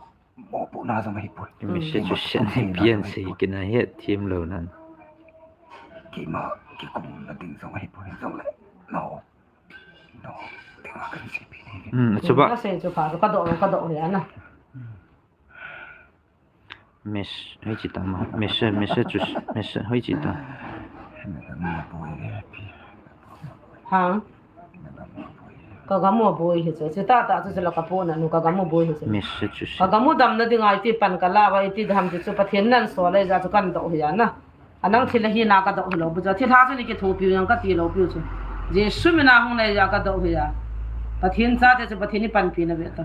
mopohna jong ahipoi. Message chu send hi pian sei kina het thim lou nan. Keima kikumna ding jong ahipoi jong le. No. No. Dinga kan seipi nei. Hmm, chuba. Ka sei chu pha, ka doh, ka doh le ana. Mes, hoiche ta ma, mes, mes chu, mes, hoiche ta. Ha? Ka gam u boi hi chu, chu tah tah chu, chu la ka pona nu, ka gam u boi hi chu. Mes chu. Ka gam u damna dinga iti pan ka la va, iti dam ti chu Pathen nan sol le ja chu kan doh hi ana. Anang thil ahi na ka doh hi lou bu chu. Thilha chu nei kithopi u jong ka ti lou piu chu. Jesu mina hung le ja ka doh hi a. Pathen chate chu Pathen in panpi na ve ta.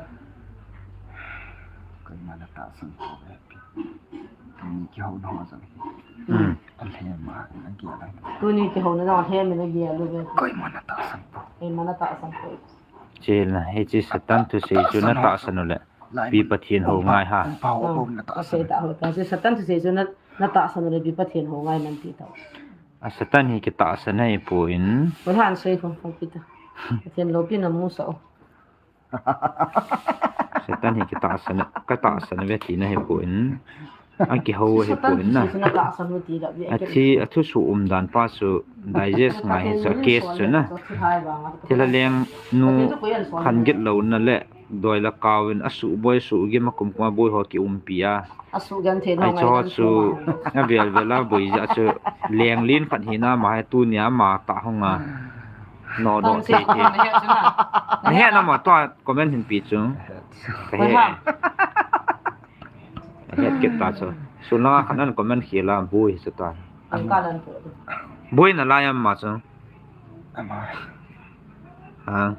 Koima na tahsan poi. Tuni kihouna jong hi. Hmm. Alhem a, agel a. Tuni kihouna jong alhem in agel u ve. Koima na tahsan poi. Koima na tahsan poi. Chel na, hiche Satan thusei chu na tahsan u le. Pi Pathen hou ngai ha. Pau, pau, pau na tahsan. Ka sei ta ho, ka sei Satan thusei chu na, na tahsan u le Pi Pathen hou ngai man ti tau. A Satan hi kitahsan ahipoi. Poi han sei ko, ko pi ta. Pathen loupina mu sa o. Satan hi kitahsan, ka tahsan ve tina hipoi. Akihou hipoi na. Satan thusei chu na tahsan u ti la ve. Athi, athusoh umdan pa chu digest ngai hi chu a case chu na. Thilha leng nu khan get louna le doi le kau in asuh boi suh gim a kumkum a boi ho kiumpi a. Asuh gam thei lo ngai chu. Avel vel a boi ja chu leng lin khat hi na ma hi tunia ama tah hung a. No do thei thei. Na het na ma tua comment hin pi chu. Ka he. Ka het kit ta chu. Suna khan an comment khel a boi chu ta. Boi na lai am ma chu. Ha.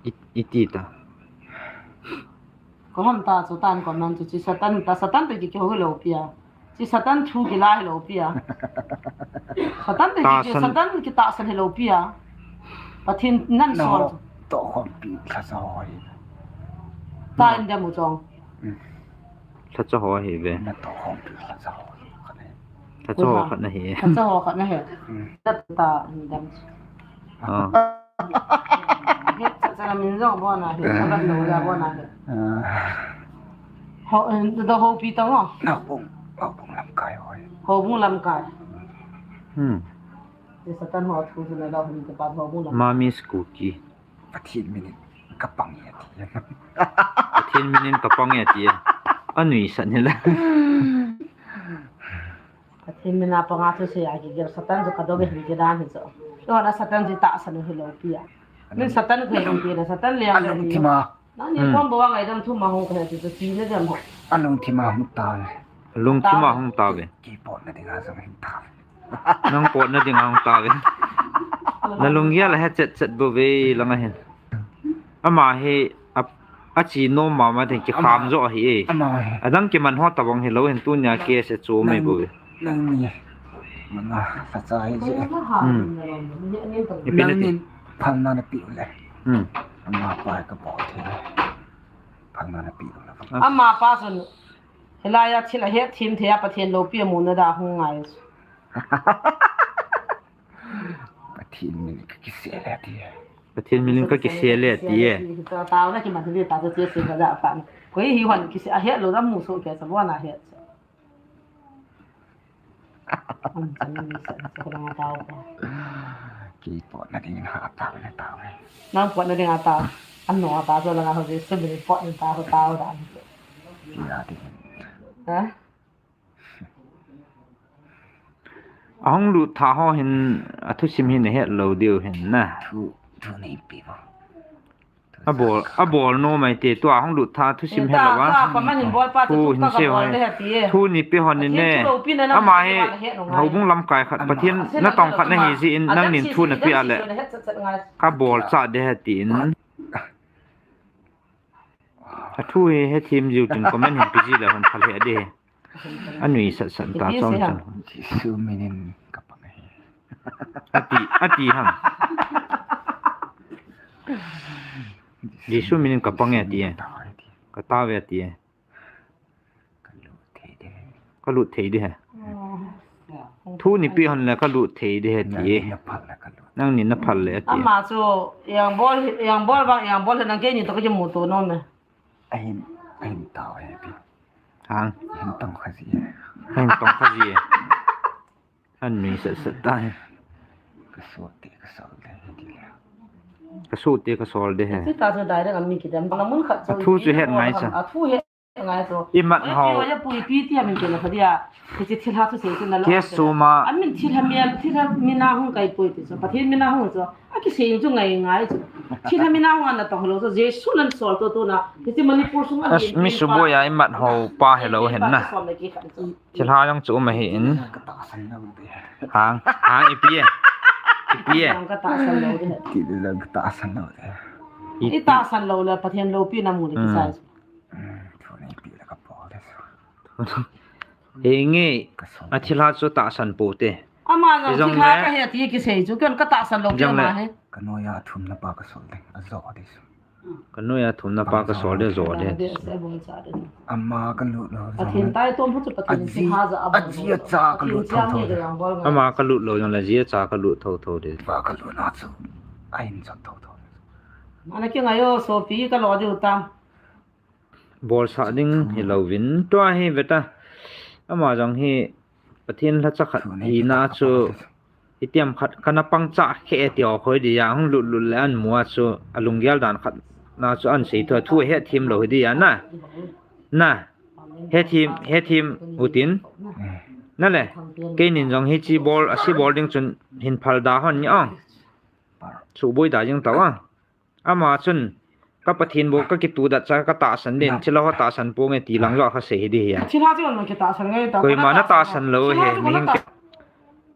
I, iti ta. Ko ham ta chu tan ko nan chu chi Satan ta, Satan te ki kihou lou pia. Chi Satan thu kila hi lou pia. Satan te ki, Satan kitahsan hi lou pia. Pathen nan sol. To khom pi lhacha ho hi. Ta in da mu chong. Lhacha ho hi ve. Na to khom pi lhacha ho hi. Lhacha ho khat na hi. Lhacha ho khat na hi. Ta ta in da mu. Ah. He, cha, cha, min jong bon a he, cha, ban lo la bon a he. Ah. Ho, eh, do ho pi tong ho. Houbung, houbung lamkai ho. Houbung lamkai. Hmm. Te Satan ho thu na lo hin te pa houbung lamkai. Mami Scooty. Pathen min in ka pang e ati. Pathen min in ka pang e ati. Anui sa ni la. Pathen min a panga thusei a kigel Satan chu ka dou ve hin kidan hi chu. Chu hon a Satan chu tahsan u hi lou pia. Min Satan khel lou pia, Satan le a lung thim a. Nang ni kom bo a ngaidam thum a hung ka he chu chu chi na dem ho. A lung thim a hung ta le. A lung thim a hung ta ve. Kei potna ding a jong hin ta ve. Nang potna ding a hung ta ve. Na lunggel a he chet chet bou ve lang a hin. Ama hi a, a chi nom mama teng kikham jo ahi e. Ama hi. Adang kiman ho tabang hi lou hin tunia case chu mai bou ve. Nang ni. Mama, sa cha hi je. Hmm. Nang ni phalna na pe u le. Hmm. Ama pa ka bol thei. Phalna na pe u le. Ama pa chun hilai a thil a het thim thei a Pathen loupi a muna da hung ngai. Pathen min ka kisel e ti e. Pathen min ka kisel e ti e. Tao na kiman thei ta, ta che se ka da pan. Koi hi hon kisel a het lou da mu so ke sa bon a het. An chan ni sa, sa ko langa tao ko. Kei potna ding ha tao na tao. Nang potna ding a tao. An no tao so langa ho je se ni potna tao tao da. Kei a ding. Ha? Ahung lut tha ho hin, athusim hin ahet lou diu hin na. Thu, thu nei pi bo. Abol, abol nom mai te, tua ahung lut tha thusim he lou a. Thu hin sei ho. Thu nei pi hon in ne. Ama hi, houbung lamkai khat, Pathen natong khat nahi jeh in, nang nin thu na pe a le. Ka bol cha de he tin. Athu hi hethem jiu tin comment hin pe ji le hon phal he de. Anui sat sat ta chom chom. Jesu min in ka pang e. Ati, ati ham. Jesu min in ka pang e ati e. Ka tao e ati e. Ka lut thei de. Ka lut thei de he. Oh, ya. Hung Thu nipi hon le ka lut thei ding ahi ti. Nangni na phal le ka lut. Nangni na phal le ati. Ama chu, yang bol, yang bol vang, yang bol nang keini toh ka kimuto nom e. Ahin, ahin tao e pi. Hang. Ahin tong kha ji e. Ahin tong kha ji e. Ahin nui sat sat tai. Ka so te, ka so le, ti le. Ka so te, ka so le he. Ti ta chu direct a mi kidem. Bang mun khat chu. A thu chu het ngai cha. A thu het ngai chu. I mat ho. Oi, pi, oi, pu, pi, ti a min ti na kha dia. Hiche thilha chu sei chu na lo. Ke suma. A min thilha mi, thilha mi na hung kai poi ti chu. Pathen mi na hung chu. A kisei chu ngai ngai chu. Thilha mi na hung ana tong lo chu. Jesu nan sol to to na. Hiche Manipur sung a. As, mi suboi a i mat ho pa hello hen na. Som le ki khat chu. Thilha jong chu um ahi in. Ka tahsan lou ding. Hang, hang ipi e. Ipi e. Ka tahsan lou ding. Ti le lang ka tahsan lou ding. I tahsan lou le Pathen loupi na mu le kisai. Hmm, thu nei pi le ka pol le. Henge. Ka song. A thilha chu tahsan pou te. Ama na thilha ka he ti kisei chu ken ka tahsan lou ding ma he. Ka noia thumna pa ka sol ding. A jo ding. Ka noia thumna pa ka sol ding, jo ding. Ama ka lut lou. Pathen tai tom phu chu Pathen thilha ja a. Aji a cha ka lut thou thou. Ama ka lut lou jong le aji a cha ka lut thou thou ding. Pa ka lut na chu. A in chot thou thou. Ana kingai o sopi ka lo diu tam. Bolsah ding hi louvin. Tua hi veta. Ama jong hi Pathen lhacha khat hina chu, itiham khat kana pang cha khe ti o khoi dia, hung lut lut le an mu a chu, a lunggel dan khat na chu an sei thu, thu hethem lou hi dia na. Na. Hethem, hethem utin. Na le. Keinin jong hichi bol, asi bol ding chun hin phal da hon ni ong. Suboi da jing tau a. Ama chun, ka Pathen bou ka kitudat cha ka tahsan ding, thilha ho tahsan ponge ti lang jo kha sei hi di hi a. Thilha chu ka tahsan ngai ta. Koima na tahsan lou he, mi hing ke.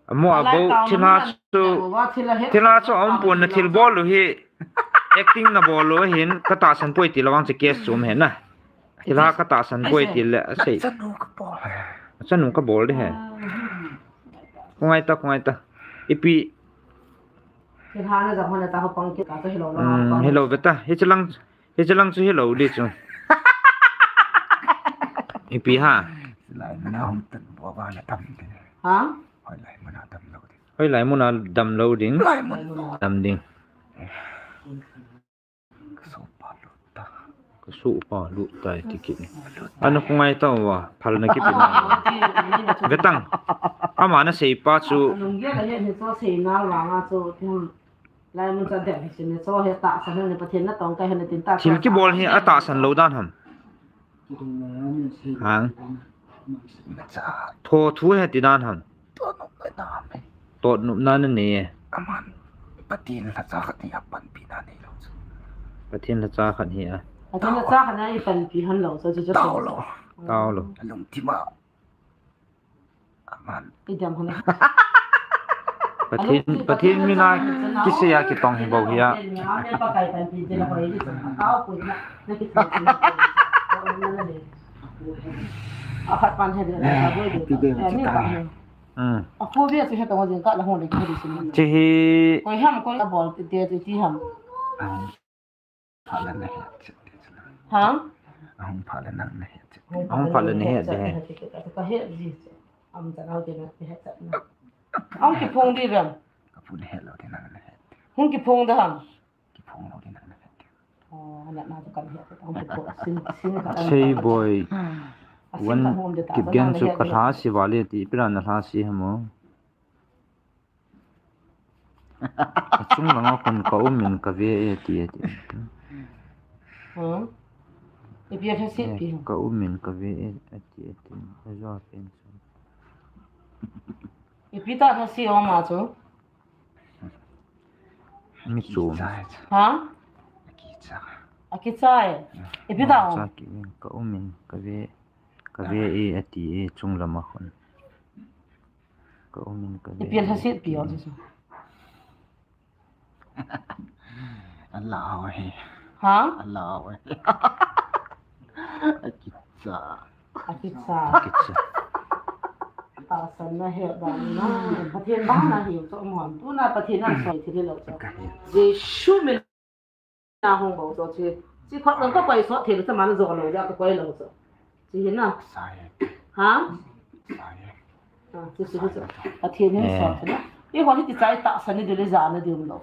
Amo a bou, thilha chu, thilha chu a um pon na thil bol lou hi, acting na bol lou hin, ka tahsan poi ti lou vang chu case chu um he na. Thilha ka tahsan poi ti le, a sei. Chanu ka bol. Chanu ka bol di he. Khongai ta, khongai ta. Ipi. Thilha na jam hon ta ho pang ki ta chu hilou la. Hmm, hilou beta. Hichi lang, hichi lang chu hilou di chu. Ipi ha. Lai mun a hung tan bo ba na tam di. Ha? Hoi lai mun a dam lou di. Hoi lai mun a dam lou ding. Lai mun. Dam ding. Ka sohpa lut ta. Ka sohpa lut ta ti kit. Ana khongai ta uva, phalna kipe na. Vetang. Ama na seipa chu. Lunggel a hin chu sei na vang a chu, hmm. Lai mun cha dem hi chu ni chu he tahsan ni Pathen na tong kai he na tin ta. Thil kibol hi a tahsan lou dan ham. Hang. Tho thu he ti dan ham. Totnopna na nei e. Aman, Pathen lhacha khat hi a panpina nei lou chu. Pathen lhacha khat hi a. Pathen lhacha khat hi a i panpi hon lou chu, chu, chu. Tao lou. Tao lou. A lungthim a. Aman. I dam hon. Pathen, Pathen mina kisei a kitong hi bou hi a. A khat pan he de, a khat pan he de. Hmm. A kho ve chu he tong jing ka la hon le ki he di sin. Chi hi. Koi ham, koi a bol te te ti ham. Ahung phat le na het chet. Ha? Ahung phat le nang na het chet. Ahung phat le na het de. Ka het ji. Am ta nau te na het chet na. Ahung kiphong di vem. Ka pu na het lou te nang na het. Hung kiphong da ham. Kiphong lou di nang na het. Sei boi. Wan Kipgen chu ka lhasi vale ti, ipi dan na lhasi ham o. Achung langa khun ka um in ka ve e ti e ti. Hmm. Ipi a lhasi pi. Ka um in ka ve e ti e ti. Ajo pen chu. Ipi ta lhasi o ma chu. Mi chom. Ha? Akicha. Akicha e. Ipi ta o. Cha ki in ka um in ka ve, ka ve e ati e chung lama khun. Ka um in ka ve. Ipi lhasit pi o chu. Alau he. Ha? Alau he. Akicha. Akicha. Akicha. Tahsan na he ba na. Pathen ba na he chu mon. Tuna Pathen an soi thei lou chu. Jesu min na hung bou chu chi. Chi khot nang ka koi so thei chu man zo lou ja ka koi lou chu. Chi hin na. Sai. Ha? Sai. Ah, chu, chu, chu, chu. Pathen hin Eh. sot chu na. Eiho hiti chai tahsan ni ding le jana ding um lou.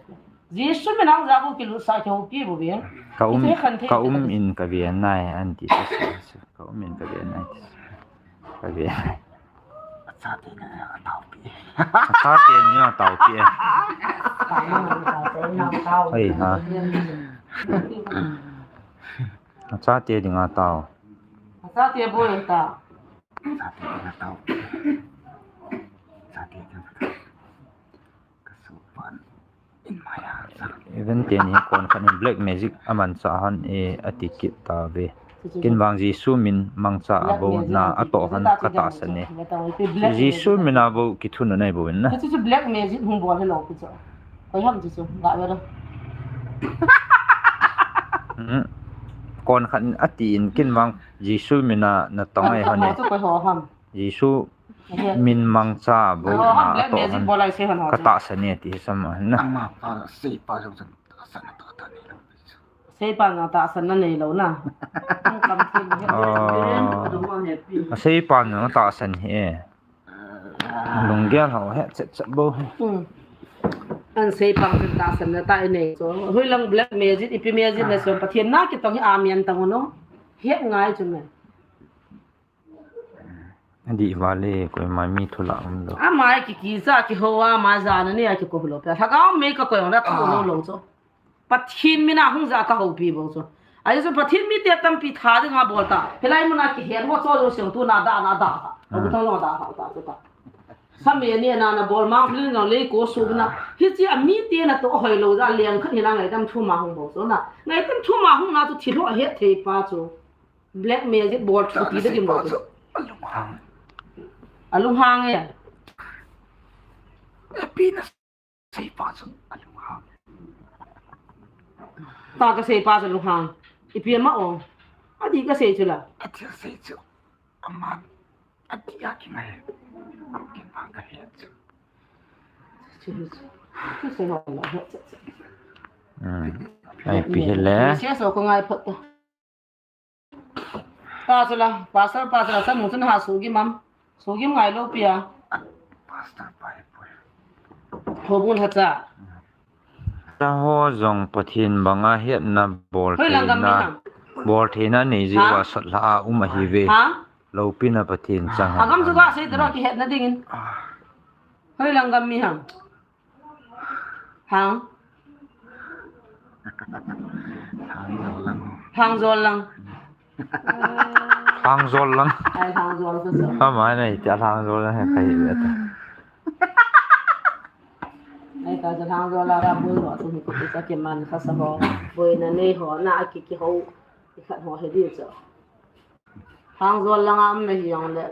Jesu min a hung ja bou kilutsah kihoupi bou ve. Ka um, Hiche khan thei ka um in ka ve nai, aunty, ti chu, chu. Ka um in ka ve nai, ti chu. Ka ve nai. Achate ni a taopi. Achate ni a taopi. Oi, ha. Achate dinga tao. Achate bou ta. Achate dinga tao. Achate dinga tao. Ka supan. Even teni kon khat in black magic amanchah hon e ati kit tave. Ken vang Jesu min mangcha a bou na atoh hon ka tahsan e. Jesu min a bou kithun anei bou in na. Chu chu black magic hung bol helou chu. Koi ham chu chu ga ve lo. Hmm. Kon khat in ati in ken vang Jesu min a natong ai hon e. Chu koi ho ham. Jesu min mangcha bou na atoh hon ka tahsan e ti sam a na. Ama pa seipa jong chan tahsan na tahsan nei lou. Seipa jong tahsan na nei lou na. Hung kam thim he. Oh. A seipa jong tahsan hi e. Lunggel ho he chet chet bou he. Hmm. An seipa jong tahsan na ta i nei. So, hoilang black magic, ipi magic na so, Pathen na kitong hi amen tang u no. He ngai chu me. Adih vale, koima mi thu la um lou. Ama kikicha kiho a, ama jana ni a kikop lou. Lhagao mei ka koi hon a thu lou lou chu. Pathen min a hung ja ka houpi bou chu. Ahi chu Pathen mite tampi tha dinga bol ta. Hilai mun a kihen ho chu jong siang tu na da na da ta. Abu tang lo da ha ta chu ta. Sa me ni na na bol mang philin jong lei ko su na. Hiche a mite natoh hoi lou ja leng khat hi na ngaidam thum a hung bou chu na. Ngaidam thum a hung na chu thil ho het thei pa chu. Black magic bol thu ti da dim lo. Alunghang. Alunghang e. Ipi na seipa chu alunghang. Ta ka seipa chu lunghang. Ipi ama o. Adih ka sei chu la. Adih sei chu. Aman. Adih a kingai. Ken vang ka he chu. Chu, chu, chu sei ho la. Hmm. Ai pi he le. Se so ko ngai phat ta. Pa chu la, pastor pa chu la, sa nung chu na ha sugim am. Sugim ngai lou pi a. Pastor pa he poi. Ho bun ha cha. Cha ho jong Pathen banga hetna bol theina, bol theina nei jeh uva sot lha a um ahi ve. Ha? Loupina Pathen chang. A gam chu ga sei tero kihetna dingin. Hoilang gam mi ham. Hang. Lhangjol lang. Lhangjol lang. Ai, Lhangjol ka sa. Ama nei tia Lhangjol lang he kai ve ta. Ai, ka sa Lhangjol lang ra boi ho tu hi ko sa ke man ka sa ho. Boina nei ho na a ki ki ho. Ki khat ho he di cho. Lhangjol lang a um na hi jong le.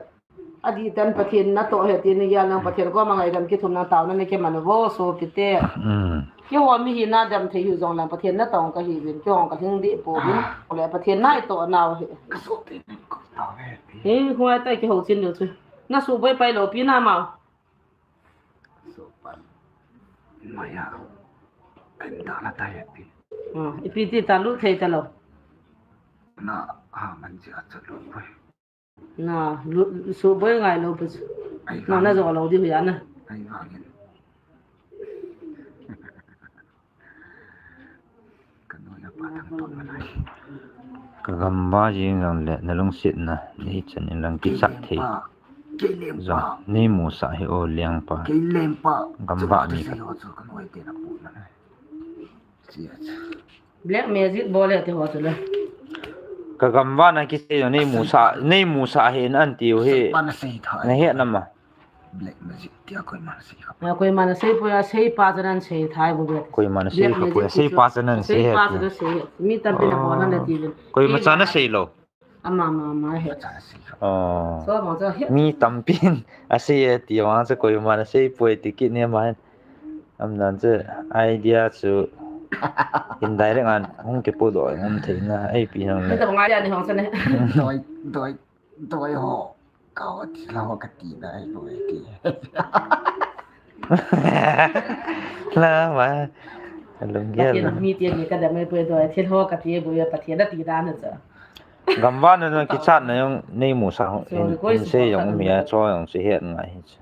Adih tan Pathen natoh he ti na gel nang Pathen koma ngaidam kithum nang taona na kiman uvo sopi te. Hmm. Keiho mi hina dam thei hiu jong lang Pathen natong ka hi vin, keiho ka hing deh pouvin. Le Pathen na itoh nau hi. Ka sopi ni ko tao he ti. He, huai ta kihou chin diu chu. Na suboi pai lou pi na mau. Sopan. Maya. Ai, ta na ta ya pi. Ah, ipi ti ta lu thei ta lou. Na, ha, man ji a cha lu poi. Na, lu, suboi ngai lou pi. Ai, na, na jo lou di ya na. Ai, ha, yin. Ka gamva jing jong le na lungsetna nei chan in lang kichat thei jong nei musah hi o lengpa. Gamva mi khat. Black magic bol e ti ho chu le. Ka gamva na kisei jong nei musah, nei musah hi in an tiu hi. Na he na ma. Black magic tia koima na sei kha. Ya, koima na sei poi, a seipa chu nan sei thei bou ve. Koima na sei kha poi, a seipa chu nan sei he. Seipa chu na sei he. Mi tampi na bol na ti ve. Koima cha na sei lou. Ama, ama, ama he. Cha na sei kha. Oh. So, ma cha he. Mi tampin a sei he ti vang chu koima na sei poi ti kit ni ma. Am nan chu idea chu indirect an hung kipu doh ngam thei na, ai pi hang le. Mi ta bang idea ni hong sa ne. Doi, doi. Doi ho, ka ho ti la ho ka ti na ai boi ti. La ma, lunggel. Pathen mi ti ni ka dam ai boi doi, thil ho ka ti boi, Pathen na ti dan na cha. Gamva na na kichat na jong nei musah ho, in, in sei jong mi a cho jong sei het ngai hi cha.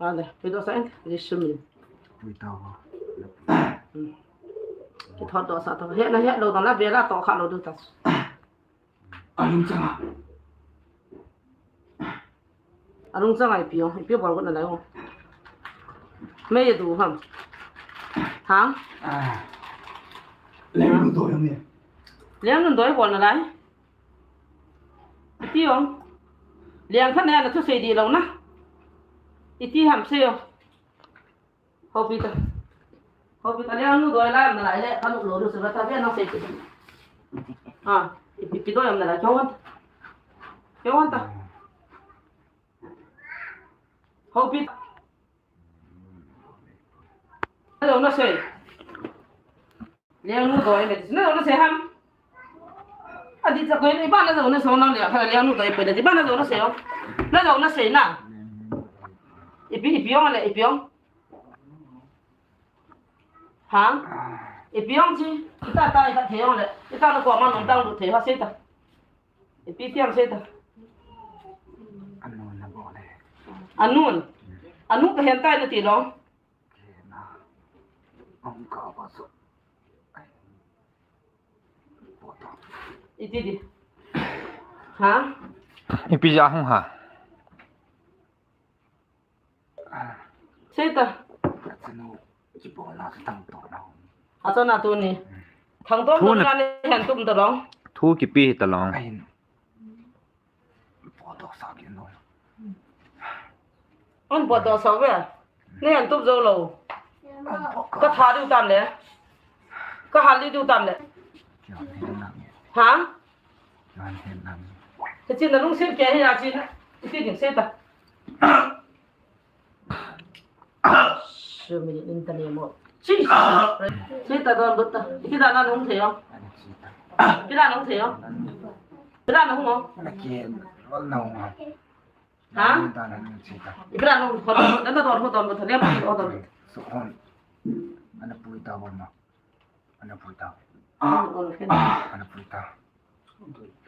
Ale, pui doh sah in, Jesu min. Pui tao. Hmm. Kithot doh sah tao. Hetna het lou tang la, vela toh kha lou diu ta. Alung changa. Alung changa ipi o, ipi bol got nalai o. Mei adu ham. Ha? Ah. Leng nu doi ham ni. Leng nu doi bol nalai. Iti o. Leng khat na na thusei di lou na. Iti ham sei o. Houpi ta. Houpi ta, leng nu doi la nalai le, ka nu lou lu se ba ta, ve na sei ti. Ha, ipi, ipi doi nalai, keu wan ta. Keu wan ta. Houpi ta. Hello, na sei. Leng nu doi le, na doi na sei ham. Adi cha koi, iba na doi na sei, na le, kha leng nu doi pe le, iba na doi na sei o. Na doi na sei na. Ipi, ipi ong le, ipi ong. Ha? Ipi ong chi, ita ta, ita thei ong le, ita na ko ma nong tang lu thei ha sei ta. Ipi tiang sei ta. Anun na bo le. Anun. Anun ka hen tai na ti lo. Ke na. Ong ka ba so. Iti di. Ha? Ipi ja hung ha. Sei ta. Achanu, kibolna chu thangtohna. Achanu tuni. Thangtohna tuni na ni hen tum ta long. Thu kipe ta long. Ahin. Podoh sa ki no. On podoh sa ve. Ni hen tum jou lou. Ka tha diu tam le. Ka hal diu tam le. Ha? Ka chin na lungset kei hi a chin. Iti ding sei ta. Sumi in ta ni mo. Chi. Sei ta don but ta. Iti da na nung thei o. Iti da nung thei o. Iti da nung o. Ha? Iti da nung ho. Dan da don ho don but ta. Ni pa o don but. So on. Ana pui ta bon ma. Ana pui ta. Ana pui ta.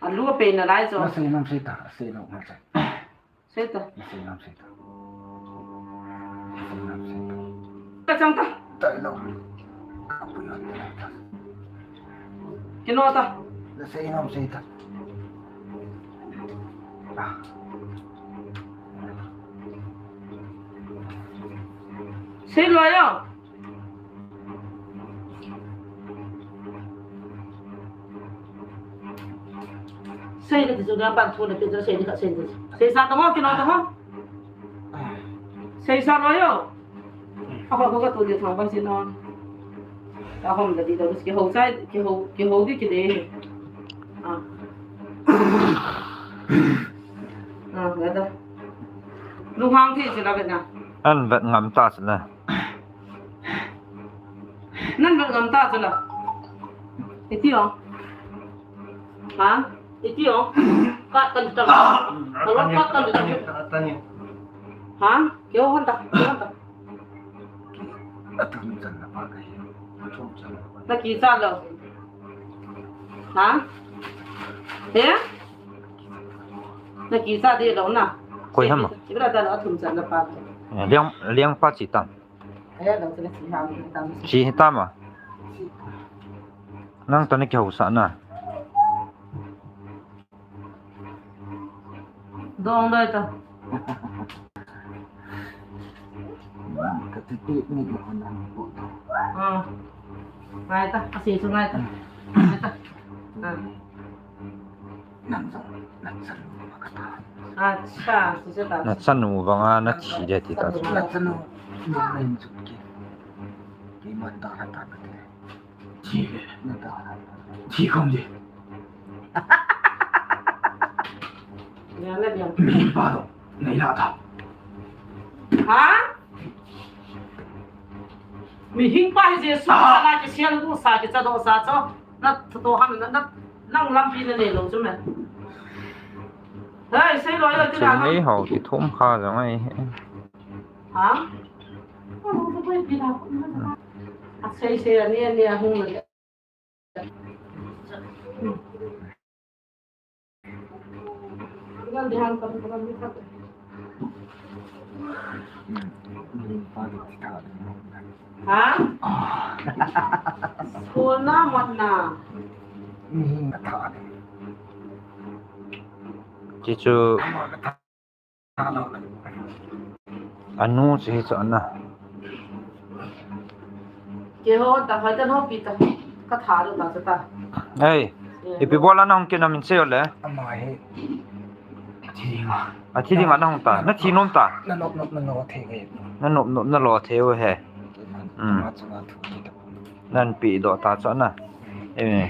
Alu pe na lai jo. Na sei nom sei ta, sei nom sei. Sei ta. Na sei nom sei ta. Na sei nom sei ta. Ka chang ta. Tai lo. Ka pui ta. Kino ta. Na sei nom sei ta. Ah. Sei lo yo. Sei le ti chu na pan thu le ti chu sei ni kha sei ni. Sei sa ta mo ki no ta mo. Sei sa lo yo. A ko ko ka tu ni thang ban si no. Ta hom da di da ki ho sai ki ho ki ho di ki de. Ah. Ah, da da. Lu hang thi si la bet na. An bet ngam ta si la. Nan vet ngam ta chu la. Iti o. Ha? Iti o. Ka tan ta. Ka lo ka tan ta. Ha? Keu hon ta. Keu hon ta. Na ki cha lo. Ha? He? Na ki cha di lo na. Koi ham? Ibra ta lo thum cha la pa. Liang, liang pa chi tan. Chi hitam a. Nang tani kihousah na. Dong doi ta. Ka ti ti ni ko na ko. Ah. Ngai ta, asi su ngai ta. Ngai ta. Ah. Acha, sise ta. Na chanu vanga na thi de ti ta chu. Na chanu, na in chu ki. Ki man ta ha ta ka te. Thi. Na ta ha. Thi khom de. Ya na dia. Mi pa do. Nei la ta. Ha? Mihing pa hi Jesu sala kisial gu sa kicha do sa cho. Na to han na, na, nang lampi na nei lou chu me. Hei, sei lo yo ti la. Nei ho ti thum kha jong ai. Ha? A sei sei ani ani a hung le. Ha? School na, mat na. Chichu. Anu chi hi chu ana. Keiho ta, hoi ta, no pi ta. Ka tha lo ta, ta. Ei, ipi bol a nahung kit nam in sei o le. Ama hi. Thi dinga. A thi dinga nahung ta. Na thi nom ta. Na nop nop na lo thei ngai. Na nop nop na lo thei u he. Hmm. Ama chunga thu ti ta. Nan pi doh ta chu ana. Eh.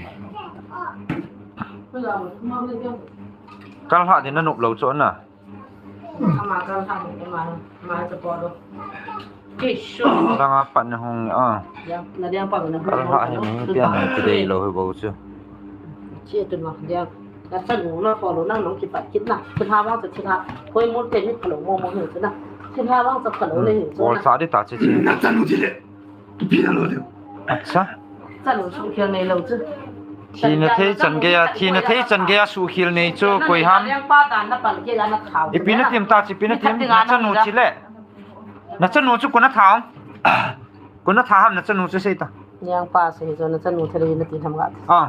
Kal ha din na nop lo chu ana. Ama kal ha din ama, ama chu po lo. Danga pat na hung a. Kal ha hi mi pian na ti dei lo hi bo chu. Chi tu ma dia. Na chanu na po lo nang nong kipat kit na. Thilha vang chu thilha. Koi mul te mi phalo mo mo hi chu na. Thilha vang chu phalo le hi chu na. Bol sa di ta chi chi. Na chanu ti le. Ipi na lo deu. Acha. Chanu suhkhel nei lo chu. Thina thei chan geiya, thina thei chan geiya suhkhel nei chu koi ham. Lengpa dan na pal kei la na thau. Ipi na tim ta chi, ipi na tim, na chanu chi le. Na chanu chu koi na thau. Koi na tha ham na chanu chu sei ta. Lengpa sei chu na chanu thei le na ti ham ga. Ah.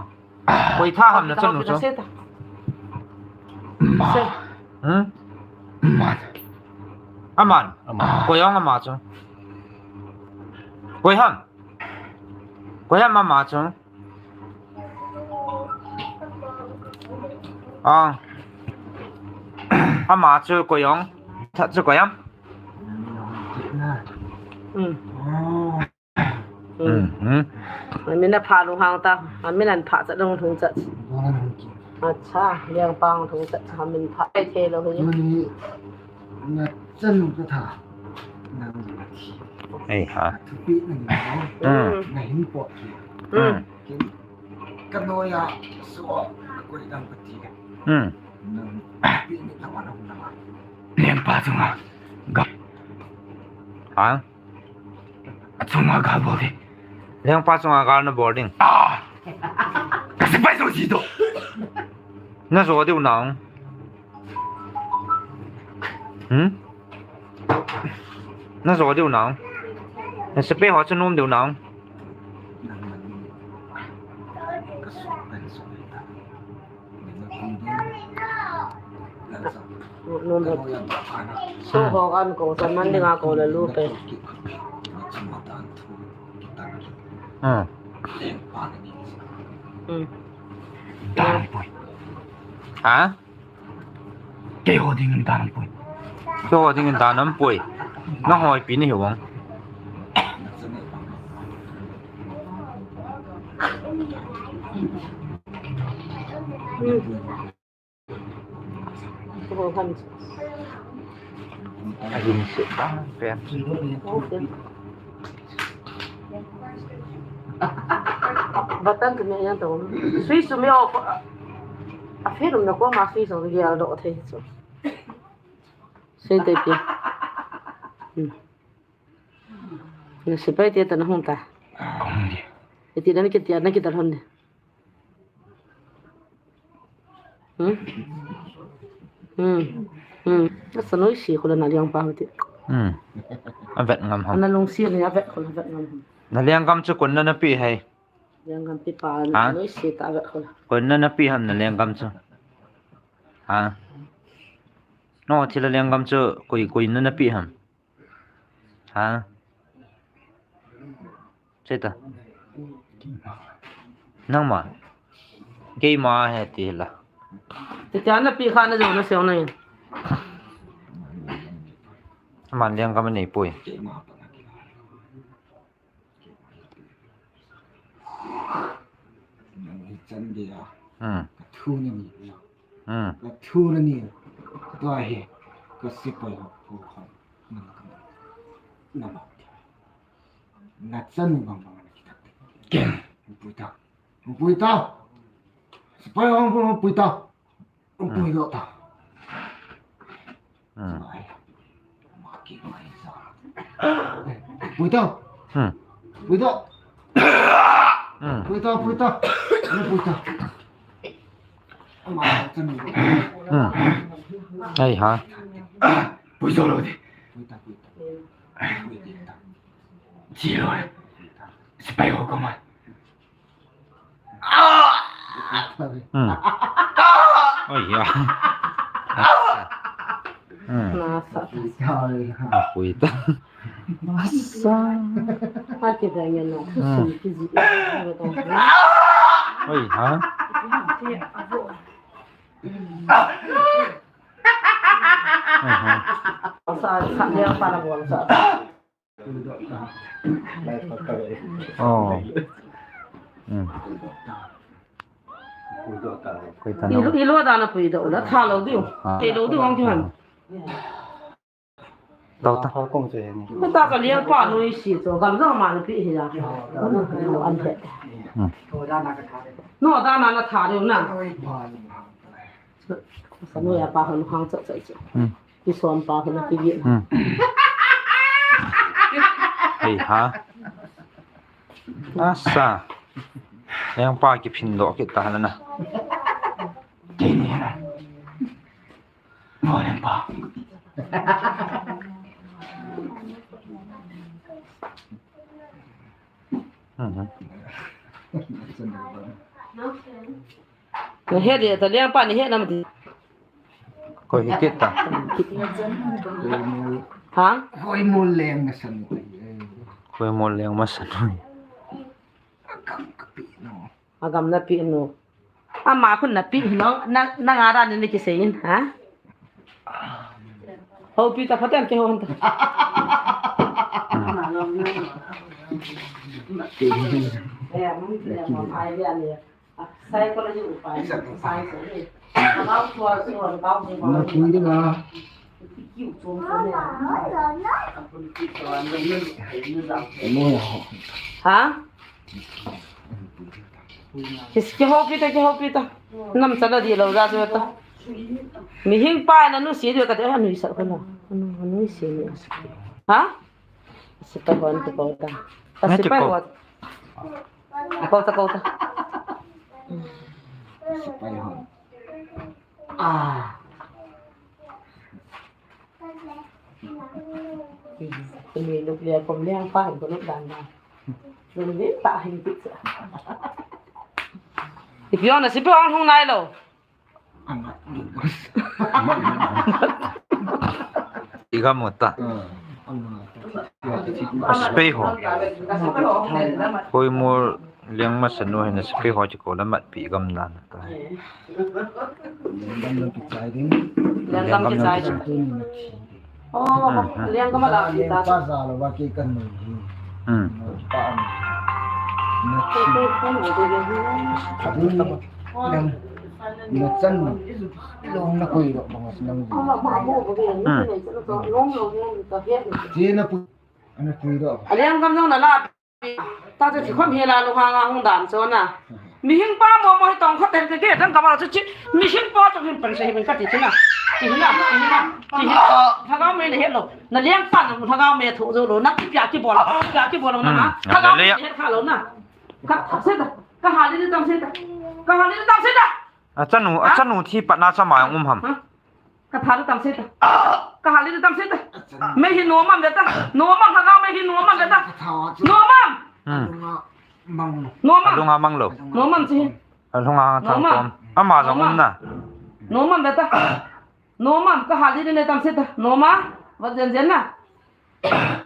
Koi tha ham na chanu chu. Sei ta. Ma. Sei. Hmm? Man. Aman. Aman. Koi jong ama chu. Koi ham. Koi ham ama chu. Ah. Ama chu koi jong. Tha chu koi ham. Hmm. Hmm. Hmm. Amin a pha lung hang ta. Amin an pha chat lung lung chat. Acha, liang pang lung chat. Amin pha ai the lo hi. Mani, na chanu ka tha. Nang na thi. Ei ha. Thupi na ni. Hmm. Na hin po ki. Hmm. Kin ka noya so ko dang pati. Hmm. Nang pi ni ka wan na. Liang pa chunga. Ga. Ha? Achunga gal bol di. Lengpa chunga gal na bol ding. Ah! Ka sepai jo ji to. Na jo diu nang. Hmm? Na jo diu nang. Na sepai ho chu nom diu nang. Nun hot. So ho kan ko, sa man ding a ko la lu pe. Hmm. Hmm. Ha? Keiho dingin dan ampoi. Keiho dingin dan ampoi. Nahoi pi ni hiu vang. Hmm. Ahin se ta pen. Okay. Button tu me yang tu. Sui su me o. A film na ko ma sui su ge al do the su. Sei te pi. Hmm. Na sepai te ta na hung ta. Iti na ki tia na ki ta hon ne. Hmm? Hmm. Hmm. Asa noise khu la na liang pa ti. Hmm. A vet ngam ham. Na lungsi ni a vet khu la vet ngam ham. Na liang gam chu koi na na pi hai. Liang gam pi pa na noise ta a vet khu la. Koi na na pi ham na liang gam chu. Ha. No, thila liang gam chu koi, koi na na pi ham. Ha? Sei ta. Nangma. Keima he ti la. Ti tia na pi kha na jo na seo na in. Aman liang gam nei poi. Nang hi chan geiya. Hmm. Ka thu na ni. Hmm. Ka thu na ni. Tua hi. Ka sepai ho, ho, ho. Na ma. Na chanu bang bang na kita. Ken. Pui ta. Pui ta. Sepai ho, pui ta. Pui doh ta. Hmm. Pui ta. Hmm. Pui ta. Hmm. Pui ta, pui ta. Pui ta. Hmm. Ai ha. Pui doh lo di. Puita, puita. Puita. Chilo. Sipai ho kama. Hmm. Oi, ya. Hmm. Nasa. Puita. Nasa. Hati da yana. Hmm. Oi, ha? Hmm. Sa, sa, dia para buang sa. Oh. Hmm. Koi ta na. Ilo, ilo da na pui da, la tha lo diu. Ah. Te lo diu ang kihan. Tau ta. Tau kong che ni. Ko ta ka liang pa noi si to, gam jong ma ni pi hi ya. An he. Hmm. No da na na tha diu na. Sa noi ya pa hon hang cha cha cha. Hmm. Ki som pa hon ki ye. Hmm. Hei ha. Asa. Yang pa kiphin doh kit ta na na. Kei ni na. Mo yang pa. Mhm. Na he de ta liang pa ni he na ma ti. Koi hi kit ta. Ha? Koi mol leng ma san. Koi mol leng ma san. Agam na pi no. Ama khun na pi no. Na, na nga ra ni ki sei in, ha? Ho pi ta phaten ke ho han ta. Psychology upai, science ni. Kalau tua suan kau ni. Na pui ding a. Ha? Ki, ki ho pi ta, ki ho pi ta. Nam chala di lo ra jo ta. Mihing pa na nu si di ka te ha nu sa ko na. Nu, nu si ni. Ha? Sipai hon tu ko ta. Ka sipai hon. Ko ta, ko ta. Sipai hon. Ah. Kuni luk lia kom lia pa ko luk dan dan. Luk ni ta hin ti. Ipi hon na sipai hon hung nai lo. Igam mo ta. Sipai ho. Koi mol liang ma sanu hin sipai ho chi ko la mat pi gam nan ta. Lenggam kichai ding. Lenggam kichai ding. Oh, lenggam ala kita. Pa za lo ba ki kan ni. Hmm. Pa am. Na chi. Na chan. Lo na koi lo ba ngas nang. Hmm. Chi na pu. Ana pui lo. Lenggam jong na la. Ta chu chi khom hi la lu hang a hung dan chu na. Mihing pa mo mo hi tong khat te ke ke dang ka ba chu chi. Mihing pa chu hin pan se hi min ka ti chi na. Chi hi na, chi hi na, chi hi na. Lhagao mei le het lo. Na liang pan na lhagao mei thu zo lo. Na ki pia ki bol. Pia ki bol lo na. Hmm. Lhagao mei het kha lo na. Ka, ka se ta. Ka ha li tam se ta. Ka ha li tam se ta. Achanu, ha? Achanu thi pat na chama jong um ham. Ha? Ka tha tam se ta. Ka ha li tam se ta. Mei hi nom am ve ta. Nom am, lhagao mei hi nom am ve ta. Nom am. Hmm. Nom am. Alunga mang lo. Nom am chi. Alunga thang nom am. Tom. Ama jong um na. Nom am ve ta. Nom am, ka ha li le tam se ta. Nom am. Vat jen jen na.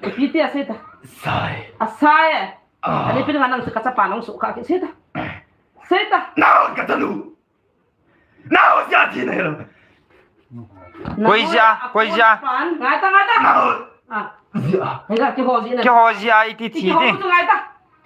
Pi ti a se ta. Sai. A sai. Ah. Ani pin nga nang ka chapa nang su ka ki se ta. Se ta. Na ka ta lu. Nao jia thi na lo. Koi jia, koi jia. Ngai ta, ngai ta. Nao. Ah. Jia. Hei ka, kiho ji na. Kiho jia iti thi ni. Kiho ji ngai ta.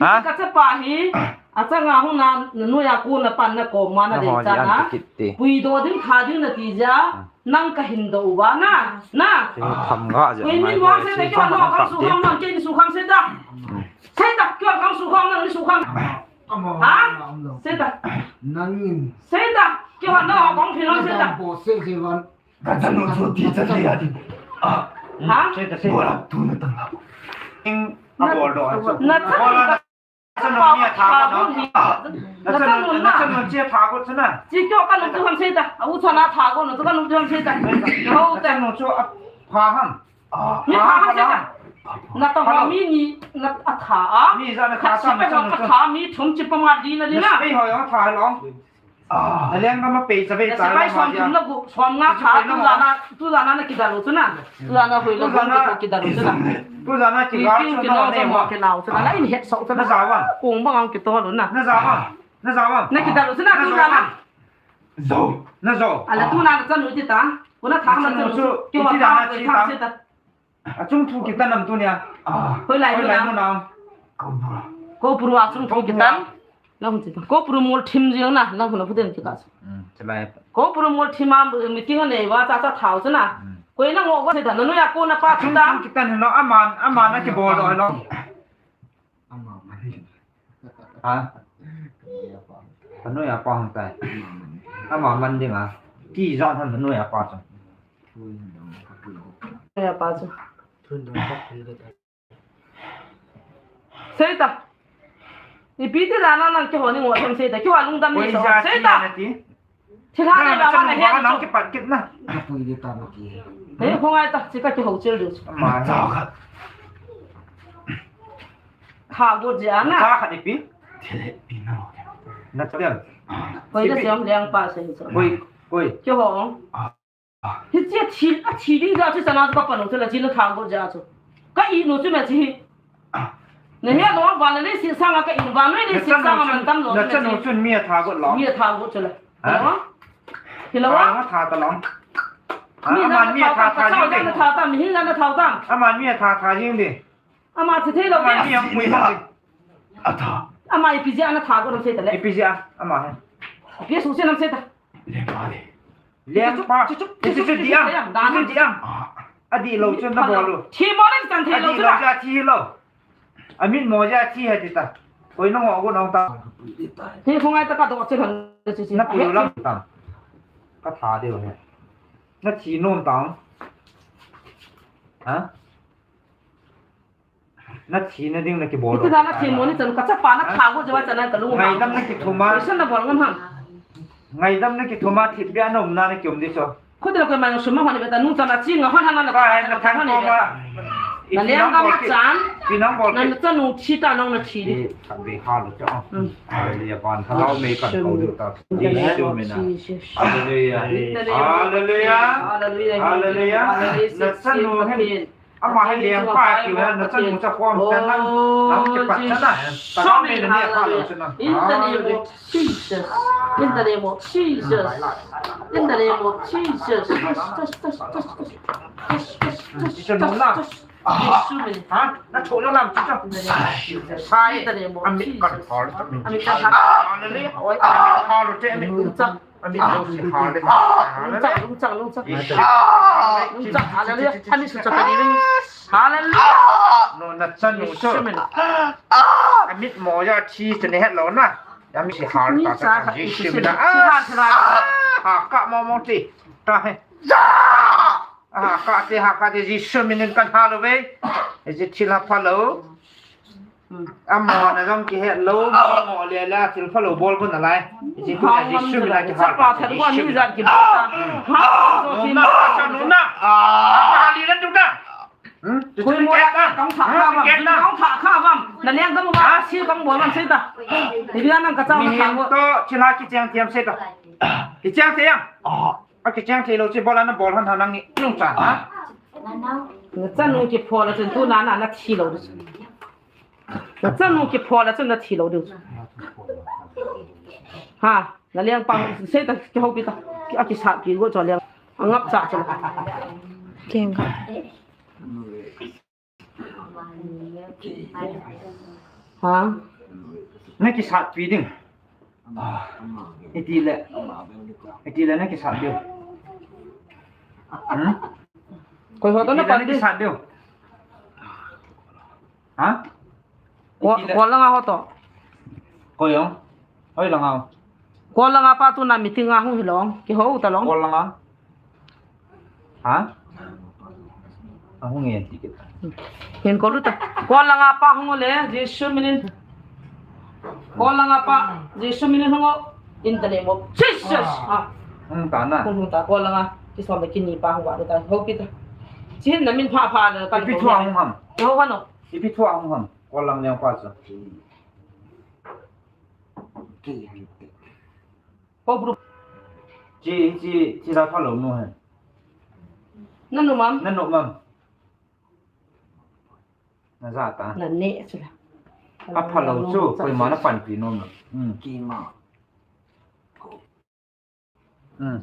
Ha? Ka chapa hi. Achanga hung na, na noiya ko na pan na ko ma na de cha na. Pui do ding tha ding na ti jia. Hmm. Nang ka hin do uva na. Na. Tham ga jia. Koi min wa se te kiho no kang su kang nang ke ni su kang se ta. Hmm. Se ta, kiho kang su kang nang ni su kang. Ha? Seta. Nangin. Seta. Kihon na kong philon seta. Bo se jewan. Ka chanu chu ti cha thei a ti. Ah. Ha? Seta, seta. Bora tu na tang la. Ing a bol do. Na cha. Bora na chanu ni a tha ko na. Na chanu, na chanu che tha ko chana. Chi kyo ka nu tu ham seta. A u chana tha ko nu tu ka nu tu ham seta. Ho te. Chanu chu a pha ham. Mi tha ha se ta. Na ta ho mi ni na a tha a. Mi ja na tha sa mi tha a mi thum chi pa ma di na di na. Pei ho jong tha long. Na leng ka ma pei sa ve ta. Sipai som thum na gu som nga tha tu ja na tu ja na na kidal u chu na. Tu ja na hoi lo gu kidal u chu na. Tu ja na kidal u chu na. Kidal u chu na. Kidal u chu na. Na in het so chu na. Na ja wa. Kong bang ang kito lo na. Na ja wa. Na ja wa. Na kidal u chu na tu ja na. Zo. Na zo. Ala tu na na chanu ti ta. Ko na tha na chanu chu. Ki wa ta ko tha se ta. Achung thu kitan nam tu nia. Hoilai mu na. Ko puru achung thu kitan. Lang ti ta. Ko puru mol thim jing na. Lang na puten ti ka. Ko puru mol thim am meeting ne wa cha cha thau chu na. Ko na ngo ko se ta. Na nu ya ko na pa chu ta. Achung thu kitan no aman aman na ki bol do lo. Ha? Ka noi a pa hung tai. Ama man ding a. Ti jan han noi a pa chu. Noi a pa chu. Sei ta. Ipi ti la na nang keiho ni ngo tham sei ta. Keiho lungdam ni so. Sei ta. Thilha nei la na hen. Nang kipat kit na. Pui di ta na ki. He, khongai ta, chi ka kihou chil diu. Ma. Cha khat. Tha got jia na. Cha khat ipi. Thile pi na. Na cha diam. Koi da siam liang pa se so. Koi, koi. Keiho. Hi chi a thi, a thi ding ja chu chana ka pan u chu la chi na tha got jia chu. Ka i nu chu me chi hi. Na he lo, van le si sanga ka in, van le si sanga man tam lo. Na chanu chun mi a tha got lo. Mi a tha got chu le. Ha? Hi lo wa? Tha ta lo. Aman mi a tha tha jing de. Tha ta, mi hin na tha ta. Aman mi a tha tha jing de. Ama chi thei lo. Aman mi a pui ta. A tha. Ama ipi jia na tha got sei ta le. Ipi jia, ama he. Ipi su se nam sei ta. Leng pa le. Leng pa. Chu chu chu chu diam. Chu diam. A di lo chu na bol lo. Thi mo le chan thei lo chu. A di lo ja thi lo. A min mo ja thi ha ti ta. Koi nong o go nong ta. Thi khongai ta ka do che han chi chi. Na pu lam ta. Ka tha de he. Na thi nom ta. Ha? Na thi na ding na ki bol. Ti na na thi mo ni chan ka chapa na tha go jawa chan ka lu. Ngaidam na ki thuma. San na bol ngam ham. Ngaidam na ki thuma thi bia nom na na ki um di so. Khut la ko ma sum ma hon be ta nung chana chi nga hon hana la. Ka na thang ko ma. Na liang ka ma chan. Pi nang bol. Na na chanu thi ta nong na thi di. Be ha lo cha. Hallelujah ban tha lau me kan ko di ta. Di su me na. Hallelujah. Hallelujah. Hallelujah. Na chanu hen. Ama hi liang pa ki wa na chanu cha khom ta nang. Nang ki pat ta na. Ta na me na pa lo cha na. In the name of Jesus. In the name of Jesus. In the name of Jesus. Touch, touch, touch, touch, touch. Touch, touch, touch, touch, touch. Ha? Na chho lo lam chu chu. In the name of Jesus. Ami kan hol. Ami kan hol. Hallelujah. Hol te ami. Amit mo si hale. Lungchang, lungchang, lungchang. Lungchang, hallelujah. Amit su chakari ring. Hallelujah. No, na chanu chu. Amit mo ja thi chu ne het lo na. Amit si hale ta ta Jesu mina. Ha ka mo mo ti. Ta he. Ha ka te, ha ka te Jesu minin kan hale ve. Ji thi la pha lo. Ama na jong ki het lo, ama le la thil pha lo bol ko na lai. Ji tu ji su mi la ki ha. Chapa tha ko ni jat ki bol ta. Ha, so ki na cha nu na. Ma li na tu na. Koi mo ya kong tha kha bam, kong tha kha bam. Na leng kong ba, si kong bol man se ta. Ni bia nang ka cha na kha ko. To chi la ki chang tiam se ta. Ki chang tiam. A ki chang thei lo chi bol ana bol han ha nang ni. Nung cha ha. Na chanu ki pho la chun tu na na na thi lo. Na chanu ki pho la chun na thi lo diu. Ha, na liang pang sei ta kihoupi ta. A kisat pi go cho liang. A ngap cha cho. Keng ka. Ha? Na kisat pi ding. Iti le. Iti le na kisat diu. Hmm? Koi ho to na pan diu. Ha? Ko, ko langa ho to. Ko yo. Hoi langa. Ko langa pa tu na meeting a hung hilong. Kihou ta long. Ko langa. Ha? A hung e. Hin ko lu ta. Ko langa pa hung le, Jesu minin. Ko langa pa, Jesu minin hung. In the name of Jesus. Ha. Hung ta na. Hung ta ko langa. Kisom le kini pa hung wa ta. Houpi ta. Chin na min pha pha na tan. Ipi thu a hung ham? Ho hano. Ipi thu a hung ham? Ko lang leng pa chu. Ko bru. Chi, chi, chi la pha lo nu hen. Na nu mam. Na nu mam. Na ja ta. Na ne chu la. A pha lo chu, koima na panpi nom lo. Hmm. Kima. Hmm.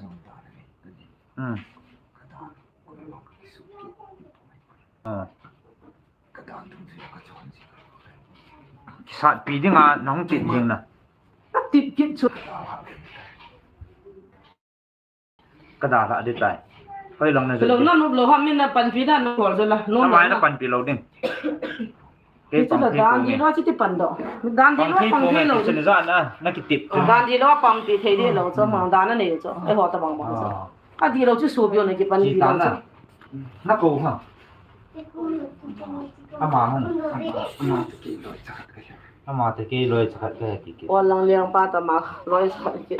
Hmm. Ah. Kisatpi dinga nahung tip ding na. Tip kit chu. Ka dalha ding tai. Hoi lang na. Lo na nup lo ham, min na panpi dan na kol jo la. No. Amai na panpi lo ding. Kei chu la dan di lo chu ti pan do. Dan di lo pang thei lo. Chu ni ja na, na kitip. Dan di lo pang ti thei di lo chu, mang dan na nei chu. Ei ho ta bang bang chu. Ah. Ka di lo chu su bio na kipan di lo chu. Na ko ha. Ama han. Ama te kei loi cha khat ka ki ki. O lang liang pa ta ma loi cha khat ki.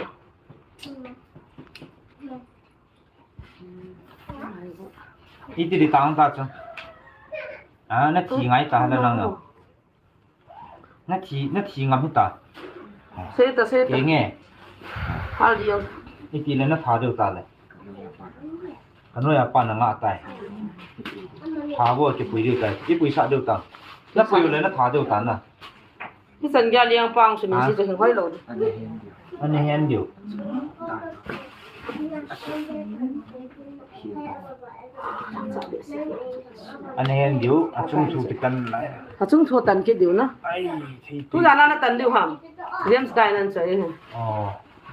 Iti di tang ta chu. Ah, na thi ngai ta la nang na. Na thi, na thi ngam hita. Sei ta, sei ta. Kei nge. Hal diu. Iti le na tha diu ta le. Ka noiya pa na nga tai. Tha bo kipui diu tai. Kipui sa diu ta. Na pui le na tha diu ta na. Hichan gei a liang pang sum in si chu hing hoi lo. Ani hen diu. Ani hen diu, achung thu kitan lai. Achung thu tan kit diu na. Ai, thei. Tu jana na tan diu ham. James kai nan chai. Oh.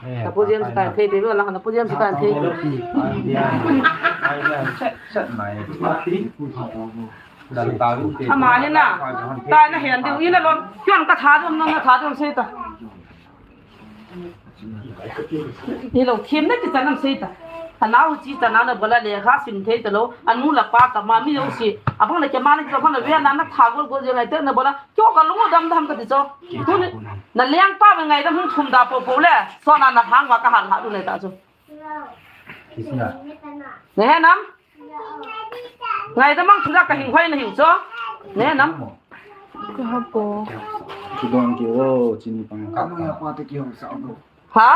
Eh, na pu James kai thei, thei, la, na pu James kai thei. Ai, ai, ai, ai, set, set mai. Ama hi na. Tai na hen diu, ina lon. Kion ka tha diu, na tha diu, sei ta. Ni lo thim na kichan am sei ta. Anau chi ta na na bola le kha sim thei ta lo. Anu la pa ta ma mi lo si. Abang na ke ma na ke bang na ve na na tha gol gol je ngai te na bola. Kyo ka lungu dam dam ka ti cho. Tuni na leng pa ve ngai dam hung thum da po po le. So na na hang wa ka han ha du ne ta cho. Kisna. Ne he nam? Ngai da mang thu da ka hing hoi na hiu cho. Ne nam? Ka ha po. Ki dong ki o, chini pang. Ka mo ya pa te ki hong sa ko. Ha?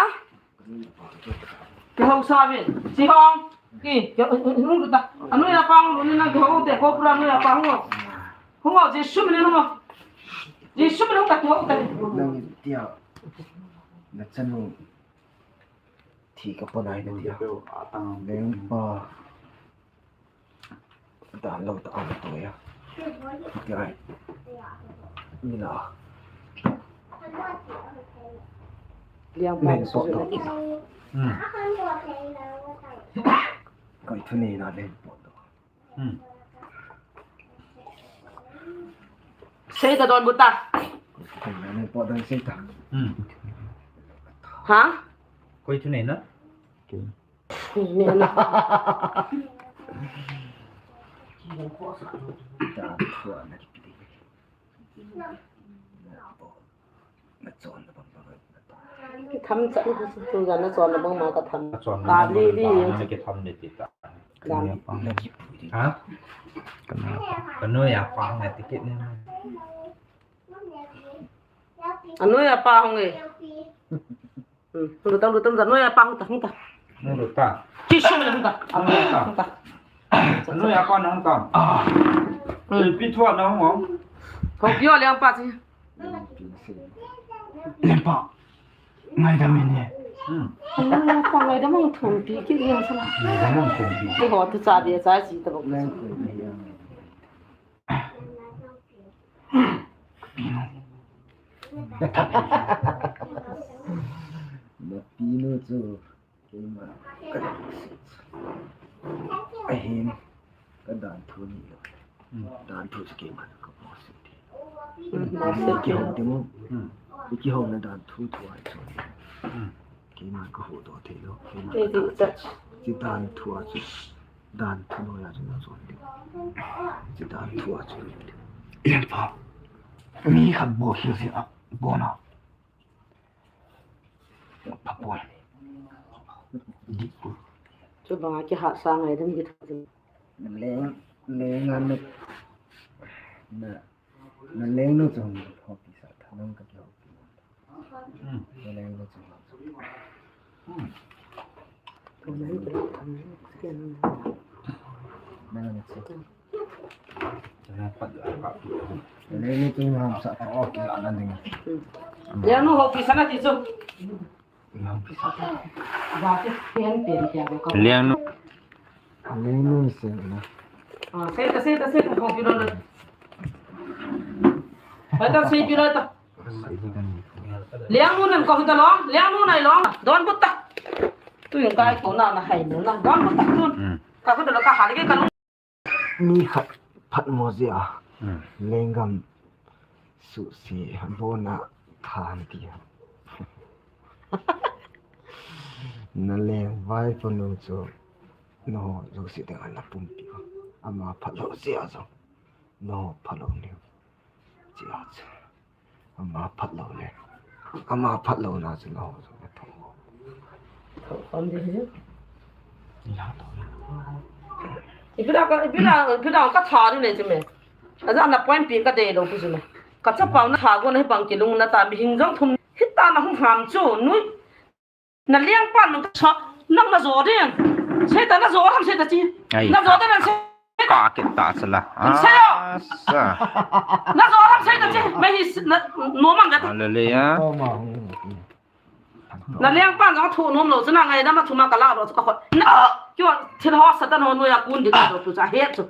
Ki hong sa ve. Si hong. Ki, ki, hong ta. Anu ya pa hong ni na ki hong te ko pura anu ya pa hong. Hong, Jesu min hong. Jesu min hong ta ki hong ta. Nang tia. Na chanu. Thi ka panai na tia. Lengpa. Dan lo ta ang to ya. Tia. Ni la. Lengpa su po to ki. Hmm. Koi thu ni na lengpa to. Hmm. Sei ta don buta. Koi thu nei na. Hmm. Ha? Koi thu nei na. Nei na. Tham cha tu ja na chon bang ma ka tham. Ka li li. Na ki tham ni ti ta. Ka noiya pa. Ha? Ka noiya pa ngai ti kit ni. Anoiya pa hong e. Hmm. Lu ta, lu ta, noiya pa hong ta, hong ta. Hong ta. Ki sum le hong ta. Hong ta. Hong ta. Noiya pa na hong ta. Hmm. Pi thua na hong. Hong pio liang pa chi. Lengpa. Ngaidam in e. Hmm. Ngaidam in thum pi ki yang sala. Ngaidam in thum pi. Ki ho tu cha bia cha chi ta bok. Na pi nu chu. Keima ka, ahin, ka dan thu ni lo. Hmm. Dan thu chu keima ka mo se ti. Hmm. Ki hong ti mo. Hmm. Ki hong na dan thu thu ai chu. Hmm. Keima ka ho do thei lo. Keima ka dan thu a chu. Dan thu noiya chu na chu ti. Chi dan thu a chu. Lengpa. Mi khat bo hi si a. Bo na. Papol. Di ku. Chu banga ki ha sa ngai dem ki tha. Leng. Lenga na, na, na lengnu chu hung hopi sa tha nang ka ki hopi. Na lengnu chu. Na lengnu chu hung sa tha. Lengnu hopi sa na ti chu. Lengnu. Lengnu se na. Ah, sei ta, sei ta, sei ta, kong pilo na. Hai ta, sei pilo ta. Lengnu nan ko ta long, lengnu nai long. Don but ta. Tu yung kai ko na na hai nu na. Don but ta tu. Ka ko ta lo ka hal ke ka lu. Mi khat phat mo jia. Lenggam susi bona than ti. Na leng vai punu chu. No, jouse ding ana pumpi. Ama phat lo jia jong. No, phat lo ni. Jia chu. Ama phat lo le. Ama phat lo na chu no. Tho kon di hi. Ipira ka, ipira, ipira ka tha ni le chu me. Aja na point pi ka de lo pu chu me. Ka chapau na tha go na hi bang kilung na ta mi hing jong thum. Hita na hung ham chu nui. Na lengpa nung ka sa, nang na jo ding. Sei ta na jo ham sei ta chi. Ai. Na jo ta na sei. Ka ke ta sala. Sei yo. Asa. Na jo ham sei ta chi. Mai hi s-, na, no mang ka ta. Hallelujah. Na lengpa jong thu nom lo chu na ngai na ma thu ma ka la ro chu ka khot. Na, kyo, thil ho Satan ho no ya kun di ka ro tu cha he chu.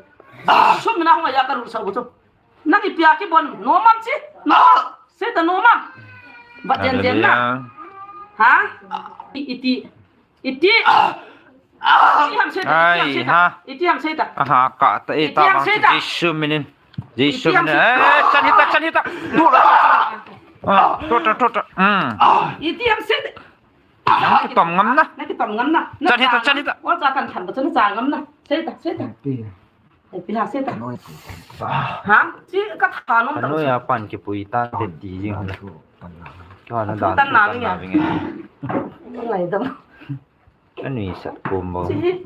Sum na ho ya ka ru sa bu chu. Nang ipi a kibon nom am chi? No. Sei ta nom am? Bat jen jen na. Hallelujah. Ha? I-, iti. Iti. Iti ham sei ta. Iti ham sei ta. Ai, ha. Iti ham sei ta. Aha, ka ta, eh, iti ta ham bang sei ta. Jesu minin. Jesu minin. Iti ham sei ta. Eh, chan hita, chan hita. Tu la. Ah, tu ta, tu ta. Hmm. Iti ham sei ta. Nang kitom ngam na. Nang kitom ngam na. Chan hita, chan hita. Wa cha kan than ba chan cha ngam na. Sei ta, sei ta. Pi. Ei, pi ha sei ta. Ka noi pi. Ha? Chi ka tha nom ta. Ka noi a pan kipui ta te ti jing. Ka na dan tan na vinge. Ngai dam. Ka nui sat kum bo. Chi.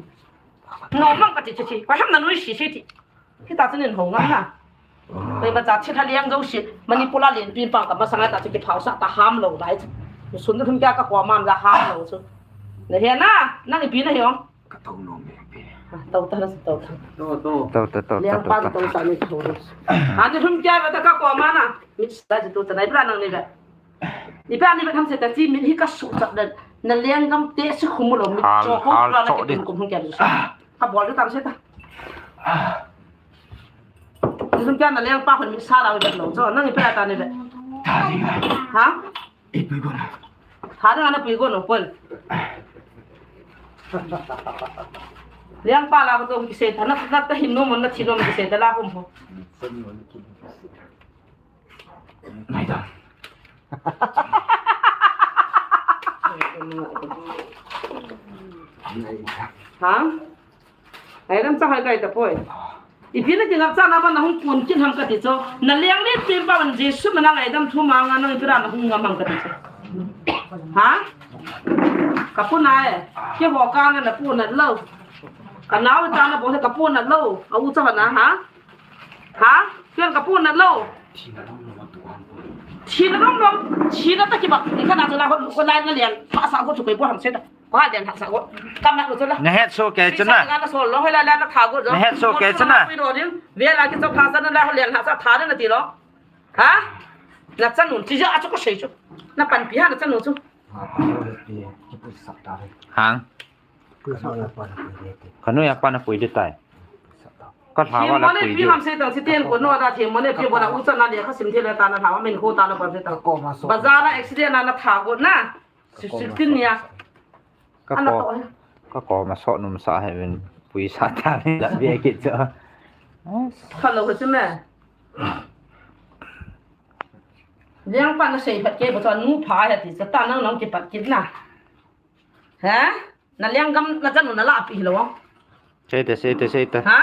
No mang ka ti chi chi. Ka ham na nui si si ti. Hita chu nin ho ngam na. Koi ba cha chi tha liang jo si. Manipur a len pin pang ka masang a ta chi ki phau sa ta ham lo dai. Sun na thum kya ka ko mam la ham lo chu. Na he na. Nang ipi na he ong. Ka to nom e pi. Ah, to ta na, to ta. To, to. To, to, to, to, to. Liang pan to ta ni to. Ani thum kya ba ta ka ko ma na. Mi sa ji to ta nai pra nang ni ba. Ni pra ni ba tham se ta chi min hi ka su ta da. Na liang gam te si khum lo mi cho ko pra na ke kum kum kya su. Ka bol ta tam se ta. Ni thum kya na liang pa khun mi sa la ba lo. Cho nang ni pra ta ni ba. Ta ni ba. Ha? Ipui gon. Tha ding ana pui gon o pon. Liang pa la ko to kisei ta na, na ta hin nom na thi nom kisei ta la ko mo. Ngai da. Ha? Ai, ram cha hai kai ta poi. Ipi na kingap cha na ba na hung kun kin ham ka ti cho. Na liang le pe ba ban Jesu ma na ngai dam thu ma nga na ipi ra na hung ngam ham ka ti cho. Ha? Ka pu na e. Ke ho ka na na pu na lo. Ka nau cha na bo ka pu na lo. A u cha na ha? Ha? Ke ka pu na lo. Thi na dong dong. Thi na ta ki ba. Ni ka na cho na ho ko lai na liang. Pa sa ko chu koi bo ham se ta. Ko ha den ha sa ko. Kam na ko chu la. Na het so ke chu na. Sa na so lo hoi la la na tha ko jo. Na het so ke chu na. Pui ro ding. Ve la ki so pha sa na la ho lian ha sa tha na ti lo. Ha? Na chan nun ti ja a chu ko sei chu. Na pan pi ha na chan nun chu. Hang. Ka noi a pa na pui de tai. Ka lha wa la pui de. Pi ham sei tang si ten ko no da thi mo ne pi bo na u chan na le kha sim the le ta na lha wa min ko ta na pa se ta. Bazar a accident na na tha ko na. Sixteen nia. Ka ko, ka ko ma so num sa he min pui sa ta ni la bia ki cha. Hello, ko chime. Liang pa na sei pat ke ba cha nu pha he ti cha ta nang nang ki pat kit na. Ha? Na liang gam na chan nu na la pi lo. Sei ta, sei ta, sei ta. Ha?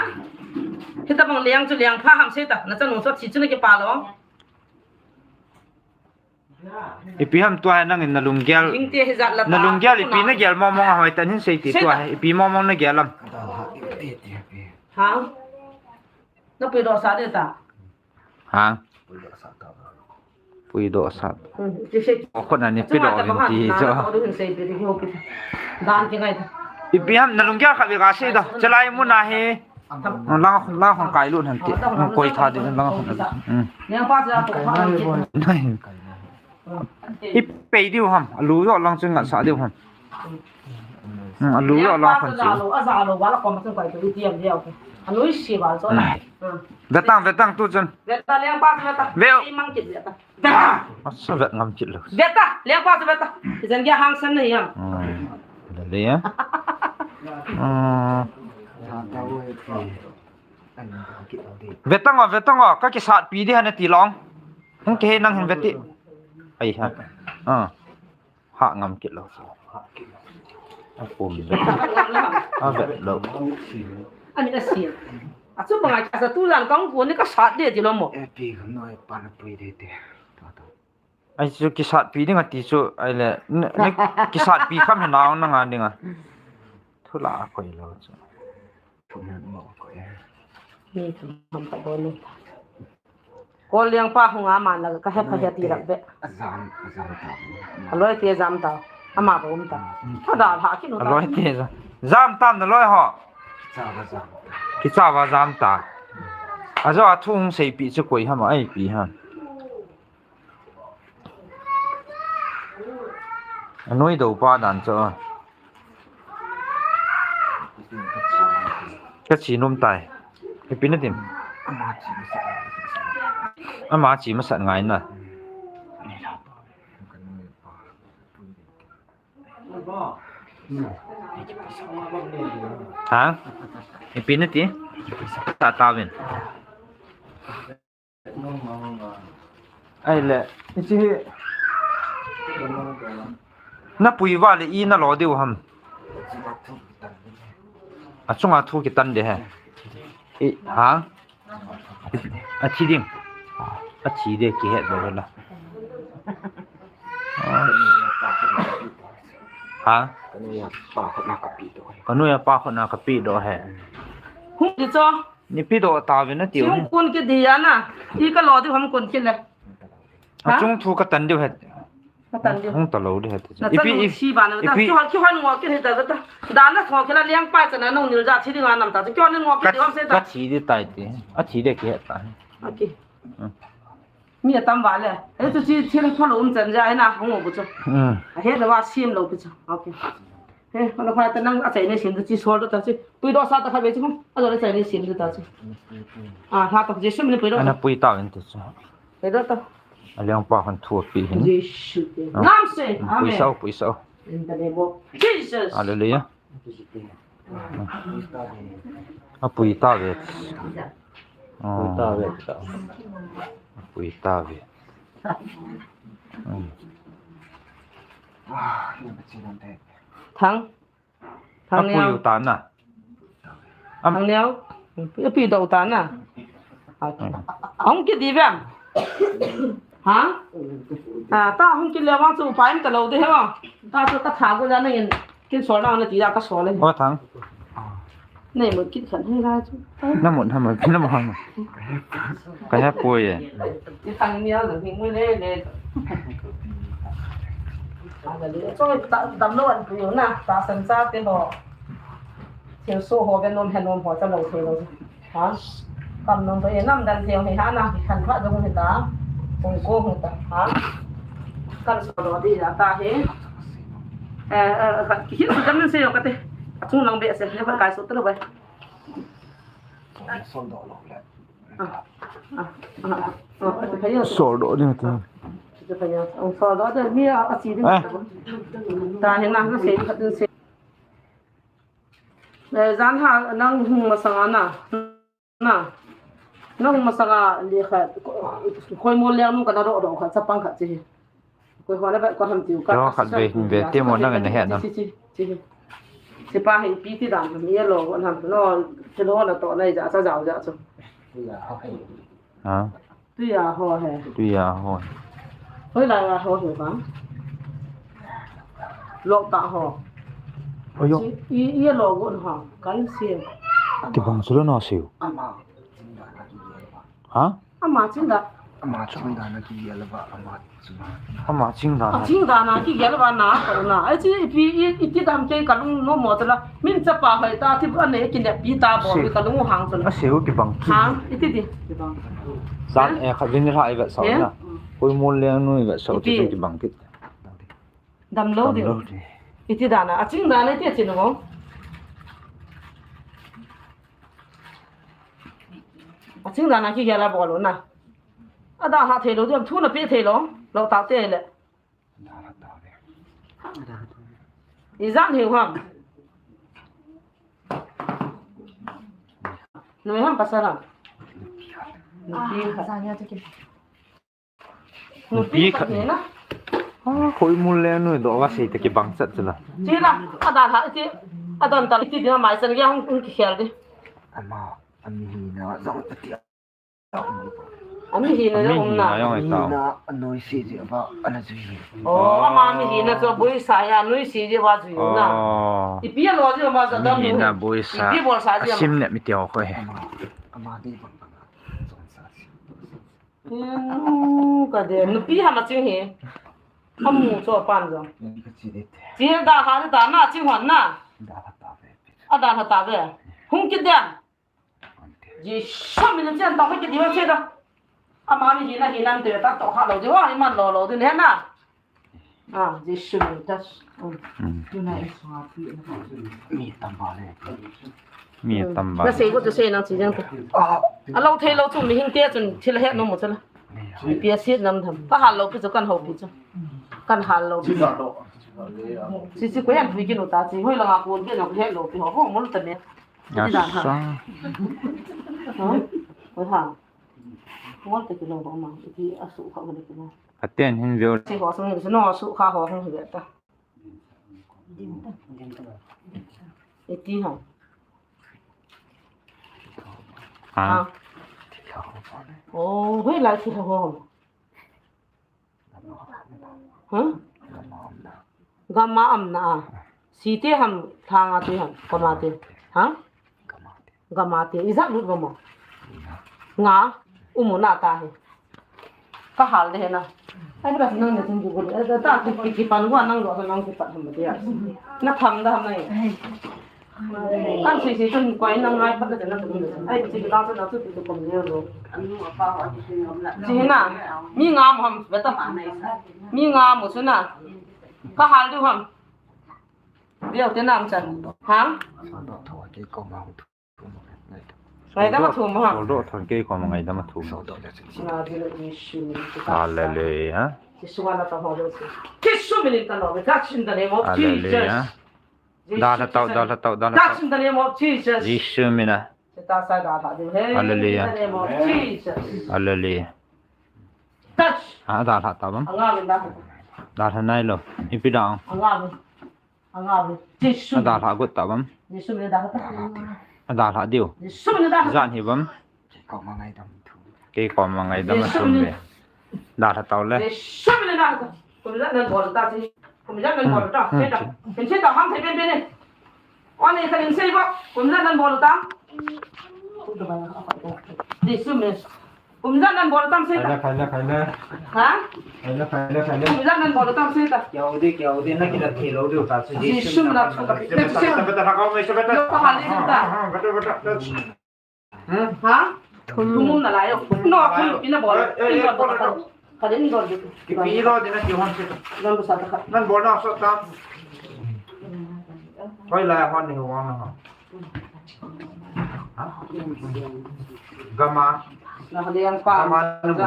Hita bang liang chu liang pha ham sei ta. Na chan nu so thi chu na ki pa lo. Ipi ham tua nang in na lunggel. Hing te hi jat la ta. Na lunggel ipi na gel mong mong a hoi ta hin sei ti tua. Ipi mong mong na gel am. Ha? Napuidoh sah ding ta. Ha? Puidoh sah. Hmm, ti sei. O khun ani pidoh vin ti jo. Dan ti ngai ta. Ipi ham nalunggel khat vei kasei doh. Chalai mun a hi. Lang, lang khong kai lut han ti. Koi tha ding lang khong. Hmm. Nang pa ja ko. Nai. I pei diu ham, alu jo lang chun ngatsah diu ham. Hmm, alu jo lang khon chu. Alu, aja alu, wala kom chun kai tu i tiam diu. Alu i si wal chu. Hmm. Vetang, vetang tu chun. Veta liang pa chu veta. Ve. I mang kit veta. Veta. Asa vet ngam kit lo. Veta, liang pa chu veta. Ijan kia hang san nei ham. Hmm. Dale ya. Hmm. Vetang o, vetang o, ka kisatpi di han ti long. Hung ke nang hin veti. Ai ha. Ah. Ha ngam kit lo. A pum vet. A vet lo. Ani a si. A chu banga ka sa tu jan kong ko ni ka sat de ti lo mo. E pi ka noi pa na pui de te. Ai chu kisatpi ding ati chu ai le. Ni kisatpi kham he nang nang a ding a. Thu la koi lo chu. Ni tham tham ta bonu. Ko liang pa hung a man la ka he pha he ti rak be. Azam, azam ta. Aloi te jam ta. Ama ba um ta. Tha da ha ki no ta. Aloi te jam. Jam tam na loi ho. Cha ba jam. Ki cha ba jam ta. Ajo a thu hung sei pi chu koi ham ai pi ha. Anoi do pa dan chu. Ka chi nom tai. Ipi na tim. Ama chi masat ngai na. Ha? Ipi na ti. Ta ta vin. Ai le, i chi hi. Na pui va le i na lo diu ham. A chunga thu kitan de he. I, ha? A thi ding. A thi de ki het lo la. Ha? Ka nu ya pa khut na ka pi do he. Hung di cho. Ni pi do ta ve na ti. Hung kun ki di ya na. I ka lo di hung kun ki le. A chung thu ka tan diu he. Ka tan diu. Hung ta lo di he. Na ipi i si ba na ta. Ipi ki hoi ki hoi ngo ki he ta ta. Da na tho ki la liang pa cha na nong nil ja thi di nga nam ta. Ki hoi ngo ki di hoi se ta. Ka thi di tai ti. A thi de ki he ta. Okay. Mi atam vale. Ei chu chi thil phalo um chan ja hina hung bu chu. Hmm. A he da wa sim lo pi chu. Okay. He, ala phai ta nang a chai nei sim chu chi sol ta chi. Pui do sa ta kha be chu. A do chai nei sim ta chi. A ha ta Jesu min pui do. Ana pui ta in tu chu. Pui do ta. A liang pa khan thu pi hin. Jesu te. Nam se. Amen. Pui sau, pui sau. In the name of Jesus. Hallelujah. Apui ta ve. Apui ta ve. Apui ta ve. Thang. Thang neo. Apui u ta na. Thang neo. Apui do ta na. Hung ki di vem. Ha? A, ta hung ki le vang chu pai ta lo de he wa. Ta chu ka tha go la na in. Kin sol na na ti da ka sol le. O thang. Nei mo kin khan he la chu. Na mo na mo na mo ha mo. Ka he poi e. Ti thang ni a lo ni mo le le. A le le. Chu ta dam lo an pu na. Ta san cha te ho. Thil so ho be nom he nom ho ta lo thei lo. Ha? Kam nom to e nam dan thei hi ha na, kan pha dong hi ta. Kong ko hi ta. Ha? Kan so lo di la ta he. Eh, eh, kan ki hin dan se yo ka te. Chung lang be se, ne ba kai so to lo ba. Sol do lo le. Ah, ah, ah, ah, ah, ah, ah. Sol do ni ta. Sol do de ni a, a chi di. Eh. Ta he na, na se, ka tin se. Eh, jan ha nang hung masanga na. Na. Nang hung masanga lekha, ko, ko mo le nung ka na do do kha, chapang kha chi. Ko ho na ba ko ham tiu ka. Do khat ve, ve te mo nang na he na. Chi, chi, chi, chi. Chi pa hi pi ti dan, mi lo ko nam no, chi lo na to na ja, cha ja ja chu. Ha. Tuia ho he. Tuia ho. Hoilai a ho he ba. Lok ta ho. Oi yo. I, i lok gon ho. Kan si. Ti bang sulo no siu. Ama. Ha? Ama chingdan. Ama chingdan a kigel ba, ama chingdan. Ama chingdan. A chingdan a kigel ba na, ko na. Ai chi ipi, i, iti dam kei kalung nom mo tala. Min chapa hoi ta, ti ba ne kineppi ta bol, kalung hang tala. Asei u kibang kit. Hang, iti di. Kibang. San, eh, kha vin ra i vetsah na. Khoimol Lengnoi i vetsah ti kibang kit. Damlou di. Damlou di. Iti dan a, a chingdan a iti a chin ho. A chingdan a kigel a bol u na. Adalha theilou di, thu na pe theilou, lou ta te le. Ijat hiu ham. Noi ham pasal ham. Nupi ham. Nupi khat ni na. Ah, Khoimol Lengnoi doh va sei ta kibang chat chu la. Chi la, adalha ti, adon ta ti ding a mai chan gei hung, hung kikhel di. Ama, ami hina jong ati. Ami hina jong um na. Ami hina jong ai ta. Hina, anoise ji ba, ana jui. Oh, ama mi hina chu boisa ya, anoise ji ba jui na. Oh. Ipi alo ji ba sa dam. Ami hina boisa. Ipi bolsa ji. Asim ne mi teo ko he. Ama, ama dei bang bang. Jong sa ji. Inu ka de, nupi ham a ching hi. Amu cho pan jong. Chi da ha da na ching hon na. Adalha ta ve. Hung kit den. Jesu min a chen ta kit di che da. Ama mi hina hina te ta to ha lou di wa, iman lou lou di ne na. Ah, Jesu min ta. Mm. Mi tam ba le. Mi tam ba. Na sei ko tu sei nang chi jang tu. Ah. Alou theilou chu mihing te chun thil het nom mo chu la. Pi a sit nam tham. Ka hal lou pi chu kan ho pi chu. Kan hal lou pi. Chi chi ko yan hui ki no ta chi. Hoi la nga ko ke no het lou pi ho ho mo ta me. Asa. Ha? Ko ha. Ko te ki lou ba ma. Iti asu kha mo le ki na. Aten hin veo. Chi ho sung ni no asu kha ho hung hi ta. Iti ha. Ha. Ha. Oh, hoi lai si ha ho. Ha? Gam a um na a. Si te ham, thang a te ham, gam a te. Ha? Gam a te. Ijat lut gam a. Nga, um u na ta he. Ka hal de he na. Ai, ka nang ne tin Google. Ai, ta ki, ki, ki pan wa nang lo nang ki pan ham de ya. Na tham da ham na ye. Kan sui sui chun koi nang ngai phat na na. Ai, chi ka sa na chu ti ko le lo. Chi na. Mi nga mo ham beta. Mi nga mo chu na. Ka hal du ham. Biau te nam chan. Ha? Ngaidam a thum ha. Soldoh thon kei koma ngaidam a thum. Hallelujah. Jesu min in ta no. Touch in the name of Jesus. Hallelujah. Dalha tau, dalha tau, dalha tau. Touch in the name of Jesus. Jesu min a. Hallelujah. In the name of Jesus. Hallelujah. Touch. Ah, dalha tau bam. Anga min dalha. Dalha nai lo. Ipi dang. Anga min. Anga min. Jesu. Adalha got ta bam. Jesu min dalha ta. Adalha diu. Jesu min dalha. Jan hi bam. Koma ngaidam thu. Kei koma ngaidam a thum le. Dalha tau le. Jesu min dalha ta. Kum jan nan bol ta chi. Kum jan nan bol ta. Hmm, hmm. Che ta. Kin che ta ham thei ben ben ne. Wan ne khalin sei ba. Kum jan nan bol ta. Jesu min. Kum jan nan bol tam sei ta. Khaina, khaina, khaina. Ha? Khaina, khaina, khaina. Kum jan nan bol tam sei ta. Kya ho de, kya ho de, na kila thei lo de ta. Jesu min na chu ka. Beta, beta, beta, beta, beta. Yo pa hali ta. Ha, beta, beta, beta. Hmm? Ha? Thum. Thum na la yo. No, thum pi na bol. Eh, eh, eh, bol, bol. Ka din bol. Ki pi lo din na ki hon se. Nan bu sa ta ka. Nan bol na so ta. Koi la hon ni hon na. Ha? Gama. Na ka din pa. Gama na bu.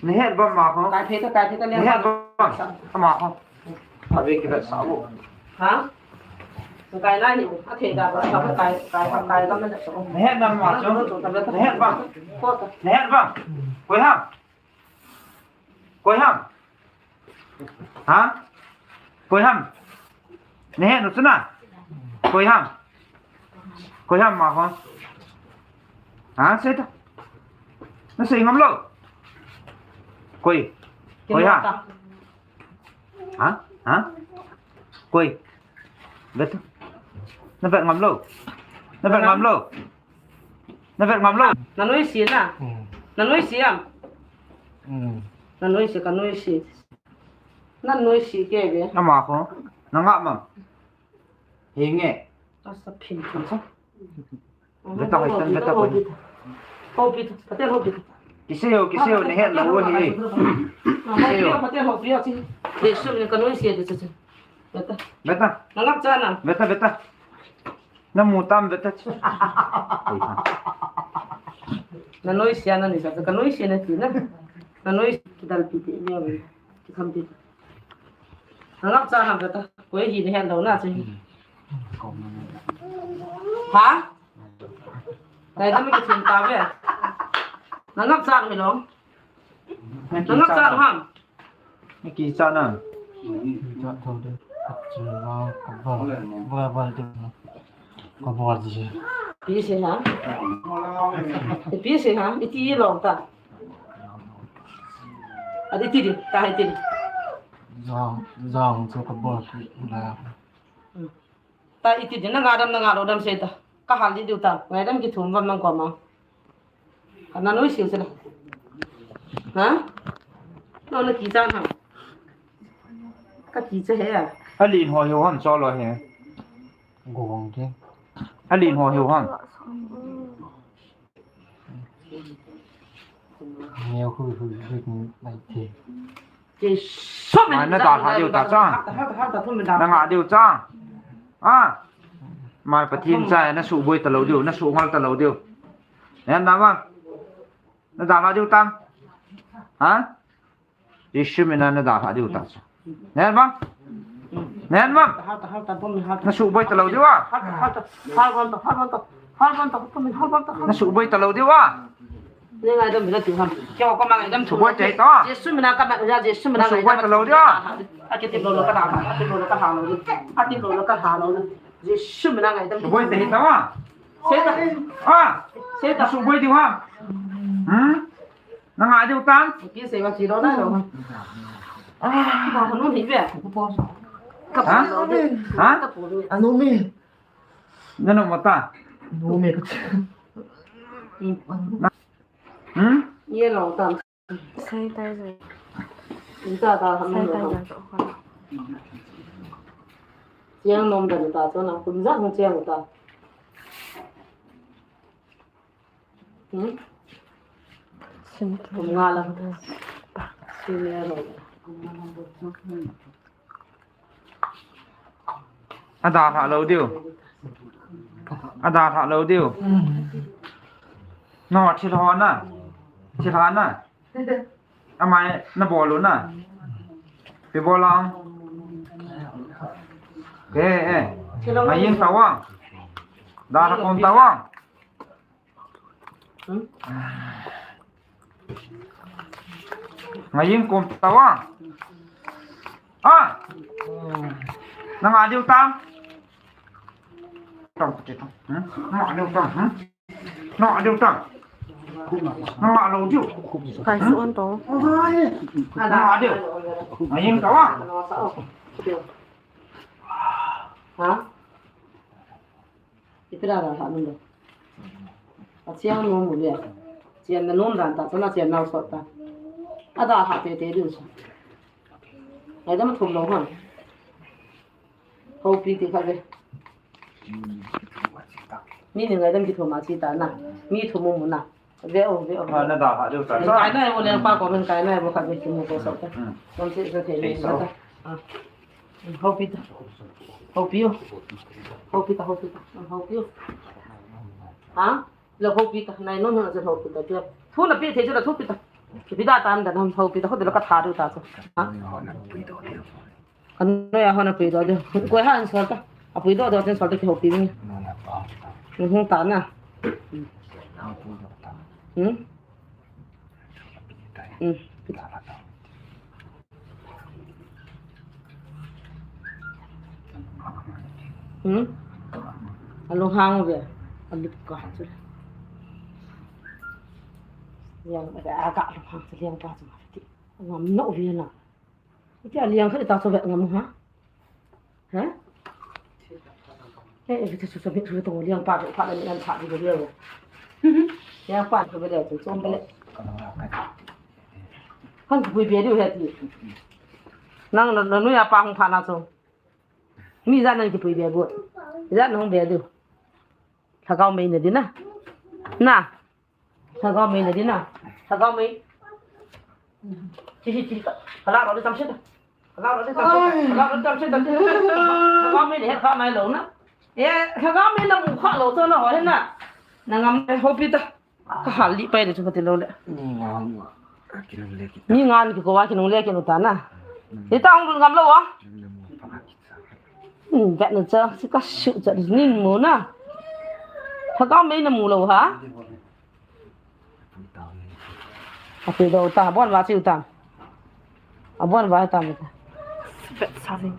Nahet bam ma ko. Kai phe ta, kai phe ta le. Nahet bam. Ama ko. Ave ki vet sa bo. Ha? Kai la ni, a thei da ba, kai, kai, kai, kai, kai, kai, kai. Nahet bam ma ko. Nahet bam. Ko ta. Nahet bam. Koi ham. Koi ham. Ha? Koi ham. Nahet nu chu na. Koi ham. Koi ham ma ko. Ha, sei ta. Na sei ngam lo. Koi. Koi ha. Ha? Ha? Koi. Vet. Na vet ngam lo. Na vet ngam lo. Na vet ngam lo. Na noi si na. Hmm. Nanoise am? Hmm. Nanoise, kanoise. Nanoise kei ve. Ama kho. Nanga ma. Hinge. Asa phin phin sa. Veta, hoi tan, veta, hoi. Hopi ta, patel hopi ta. Kisei o, kisei o, nahet lou hi. Kisei o. Patel hopi o, si. Jesu, kanoise, Jesu, Jesu. Veta. Veta. Nangap cha na. Veta, veta. Namu tam veta. Nanoise a nani sa, kanoise nati na. Nanoise kidalpi ti, ni o. Kisampi. Nangap cha na veta. Koi hi nahet lou na, si. Ha? Nai dam kithum ta ve. Nangap cha mi lo. Nangap cha ham. Naki cha na. Cha tho de. Cha la ka ba. Ba ba de. Ka ba de. Pi se ha? Pi se ha? Iti lo ta. Adi ti di, ta iti di. Jang, jang chu ka ba la. Hmm. Ta iti di, nanga dam, nanga lou dam sei ta. Ka hal di diu ta. Ngai dam kithum vam nang koma. Ka nanoise u sila. Ha? Lo na kicha na. Ka kicha he a. Alin ho hiu ham cho lo he. Gong ke. Alin ho hiu ham. Neo hui hui hui lai the. Jesu min. Mai na dalha diu ta cha. Nanga diu cha. A. Mai Pathen cha, nasuhboi talou diu, nasuhngol talou diu. Nana ma. Na dalha diu tam. Ha? Jesu mina na dalha diu ta cha. Nen bang? Nen bang? Nasuhboi talou diu a? Nasuhboi talou diu a? Suboi tei ta. Nasuhboi talou diu a? Suboi tei ta a? A. Nasuhboi diu a? Hmm? Nanga diu tam? Ki sei ma si lo na lo. Ah. Ba hanu ni ve. Ka ba lo de. Ha? Ka ba lo. Anu mi. Nanu mata. Anu mi. Hmm? Ye lo tam. Sai tai sai. Ni ta ta hanu lo. Sai tai sai. Chiang nom da ta cho na kun za hung chiang ta. Hmm? Kum nga lang. Senior lang. Ada lha lou diu. Ada lha lou diu. No, thil ho na. Thil ha na. Amai na bol u na. Pi bol ang. Eh, eh. Ngai ing tawang. Ada lha kom tawang. Hmm? Ngai ing kom tawang. Ah! Nanga diu tam? Tam, tam, tam. Hmm? Nanga diu tam, hmm? Nanga diu tam? Nanga lou diu. Kai su on to. Nanga diu. Ngai ing tawang. Ha? Itira da ha nung da. A chiang nom mu le. Chiang na nom dan ta, chana chiang nau sot ta. Ada ha te te du sa. Ngai dam thum lo ha. Hopi ti kha ve. Mi ni ngai dam kithum a chi ta na. Mi thum mu na. Ve o, ve o. Ha, na da ha diu ta. Kai na o le pa ko men kai na o kha ve kithum ko sot ta. Hmm. Kom se se te ni sa ta. Ah. Hopi ta. Hopi o. Hopi ta, hopi ta. Hopi o. Ha? Lo hopi ta. Nai non na hopi ta. Thu na pi the chu la thu pi ta. Pi da tan da na hopi ta. Ho de la ka tha du ta chu. Ha? Kan no ya ho na pui do de. Ko ha an sol ta. A pui do do chen sol ta ki hopi ni. Ni hung ta na. Hmm? Hmm. Hmm? A lunghang ve. A lup ka chu. Liang, a ka lunghang chu liang pa chu ma ti. Ngam no ve na. Iti a liang kha ta chu ve ngam ha. Ha? Eh, eh, chu chu chu mi chu to liang pa chu pa le an pa chu ve. Liang pa chu ve le chu chom ve le. Hung kipui be diu ahi ti. Nang na, na noiya pa hung pha na chu. Mi ijat nang kipui be diu. Ijat nang hung be diu. Lhagao mei na di na. Na. Lhagao mei na di na. Lhagao mei. Chi, chi, chi, ka, ka la ro di tam se ta. Ka la ro di tam se ta. Ka la ro di tam se ta. Lhagao mei le he kha mai lo na. E, lhagao mei na mu kha lo to na ho he na. Na ngam ho pi ta. Ka hal li pai le chu ka ti lo le. Ni ngan ma. Ka ki lo le ki. Ni ngan ki ko wa ki nung le ki nu ta na. Ni ta hung dun ngam lo wa. Hmm, vet na cha, si ka su cha, ni mu na. Lhagao mei na mu lo ha? Apui do ta, bon va chiu ta. Abon va ta mi ta. Vet sa ni.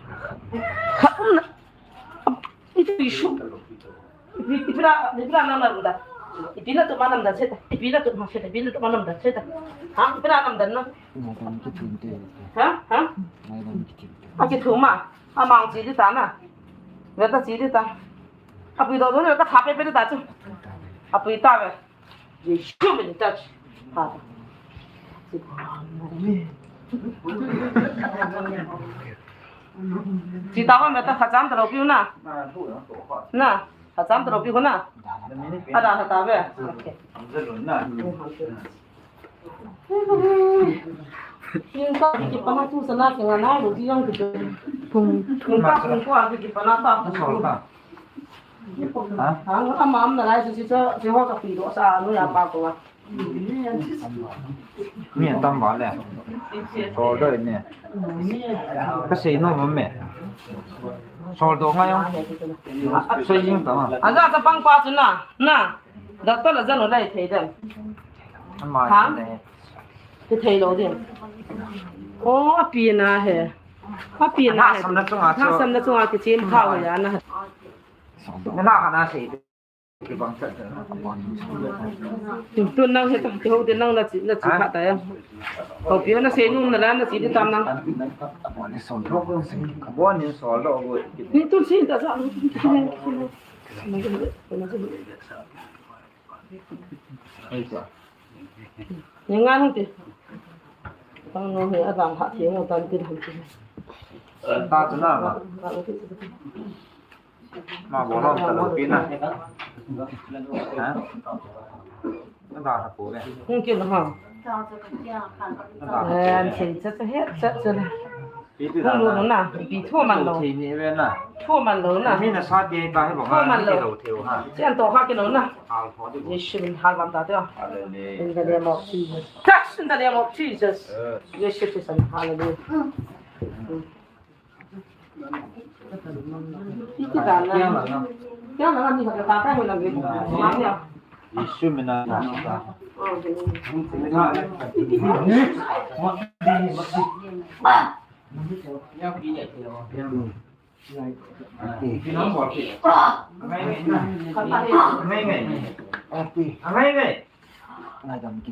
Kha um na. Ap-, itu isu. Ipi, ipi na, ipi na nam nam da. Ipi na tu ma nam da se ta. Ipi na tu ma se ta. Ipi na tu ma nam da se ta. Ha? Ipi na nam da na. Ngai dam kithum te. Ha? Ha? Ngai dam kithum te. A kithum ma. Amang chi di ta na. Ve ta chi di ta. Apui do do ve ka tha pe pe di ta chu. Apui ta ve. Jesu min ta chu. Ha. Chi ta ve ve ta kha cham ta lo piu na. Na. Kha cham ta lo piu na. Ada kha ta ve. Okay. Yung ka, kikipana tu sana, kaya na, hindi yung kikipana. Kung, kung ka, kung ka, kikipana ta. Ha? Ang, ang ma'am na lai, si, si, si, ho ka pido sa, ano, ya pa ko, ah. Ni tam ba le. Soldo ni. Kasi no mo me. Soldo nga yung. Sa yung tama. Aga ka pang pa na. Na. Doctor la jano lai thei dem. Ama ha? Te thei lo dem. O, api na he. Api na he. Sam na chunga chu. Sam na chunga kichem kha ho ya na. Na na kana sei. Tun nang he ta, te ho te nang na chi, na chi kha ta ya. Ho pi na sei nung na la na chi di tam nang. Ni tun sei ta sa. Ni ngan hung ti. Tang no he a dang ha ti no tan ti ham ti. Ta tu na ma. Ma bo lam ta lo pi na. Ha? Na da ta ko le. Hung ki na ha. Na da ta ko le. An sei cha cha he cha cha le. Pi ti da na. Hung lo na. Pi thu man lo. Thei ni ve na. Thu man lo na. Mi na sa ti ta he ba. Thu man lo. Lo thei ha. Sian to kha ki lo na. Hal tho di. Jesu min hal vam ta teo. Hallelujah. In the name of Jesus. Touch in the name of Jesus. Yes. Jesu Christ. Hallelujah. Iti ta na. Kya na ni ka ta ka ni la ni. Jesu min na. Pi nang bol pi. Ngai ngai. Ngai ngai. Ati. Ngai ngai. Ngai dam ki.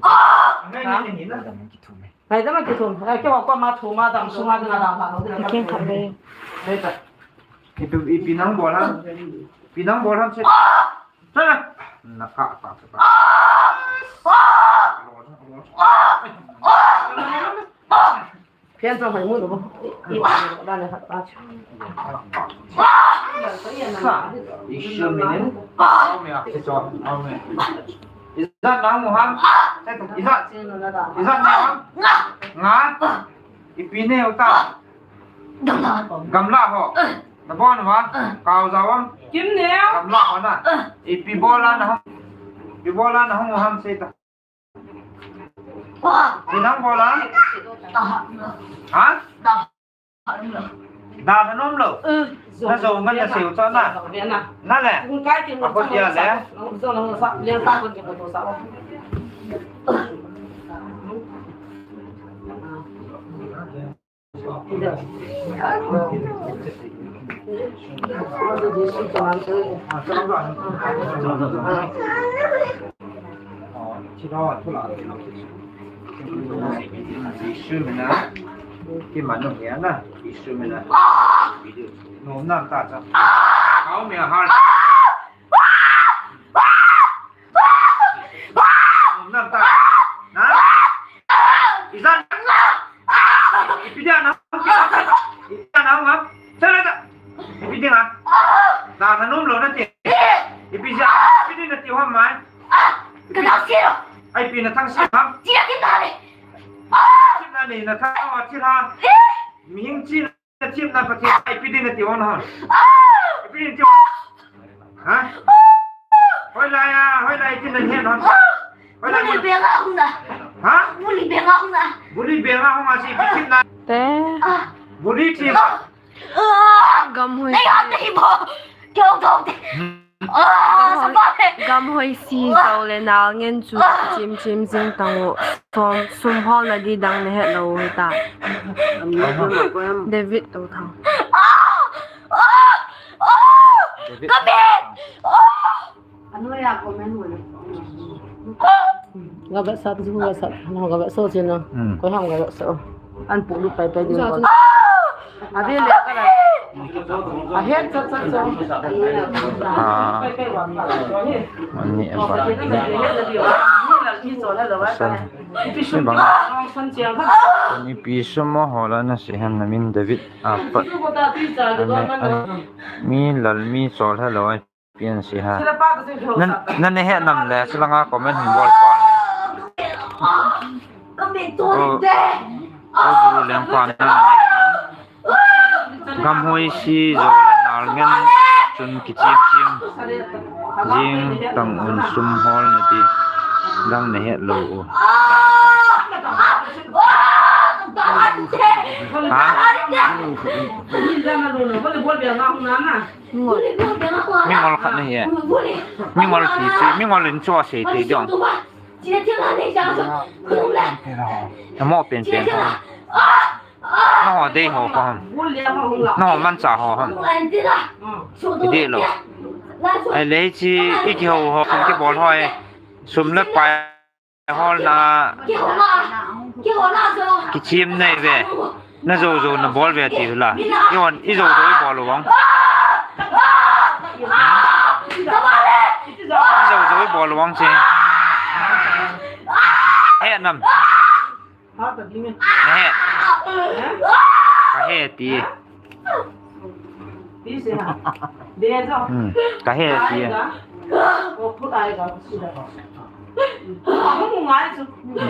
Ngai ngai ni na. Ngai dam ki thum. Ngai dam ki thum. Ai ke wa ko ma thum ma dam sunga dam dam ha. Ken kha be. Dei ta. Ipi, ipi nang bol ham. Pi nang bol ham se. Sa. Na ka ka ka. Phian chang hai mu lo. I, i, da ne ha ta. Sa, Ishu minin. Amen. Amen. Ijat nang mu ham. Ijat. Ijat nang ham. Nga. Ipi ne uta. Gamla ho. Na bon wa. Kau za wa. Kim ne. Gamla ho na. Ipi bola na ham. Ipi bola na ham mu ham se ta. Pi nang bol a? Ha? Da na nom lo. Na zo ngan na seo cha na. Na le. A ko tia le. Ishu mina, ki manu ya na, Ishu mina. No, na ta cha. Kau mi har. Nam ta. Na. Na thang si ha. Chi na thim na le. Ah! Thim na le, na thang a thim ha. Eh! Mihing chi na thim na Pathen a ipi din na ti hon hon. Ah! Ipi din ti hon. Ha? Hoilai a, hoilai tin na het hon. Hoilai. Bully beng a hung na. Ha? Bully beng a hung na. Bully beng a hung a si ipi thim na. Te. Ah! Bully thim. Ah! Gamhoi si. Gamhoi si Zou le Nalngen chu chim chim jing tang u. Sum, sum holna di dang na het lou u hita. David Touthang. David! Ga vetsah, tu ga vetsah, no ga vetsah chin na. Hmm. Koi ham ga vetsah. An pu lu pai pai ding. A ve le ka la. A het chat chat chat. Ah. Ani apa? San. Ni bang. Ni pi sum mo hola na si hem na min David apa? Ani, ani. Mi lal mi chol hello. Pian si ha. Nan, nan ne he nam le, silanga comment hin bol pa. Oh, oh, Guru Lengpa na. Gamhoi si Zou le Nalngen chun kichim chim. Jing tang un sum holna di dang na het lou u. Ha? Mingol khat na hi e. Mingol ti chu, mingol in chu asei te jong. Amo pen pen. Naho dei ho ko ham. Naho mancha ho ham. Idei lou. Ai lei chi iki ho ho kibol ho e. Sum le pai. Holna. Kichim nei ve. Na Zou Zou na bol ve ti la. I hon, i Zou Zou i bol vang. I Zou Zou i bol vang che. He nam. Na he. Ka he ti. Hmm, ka he ti.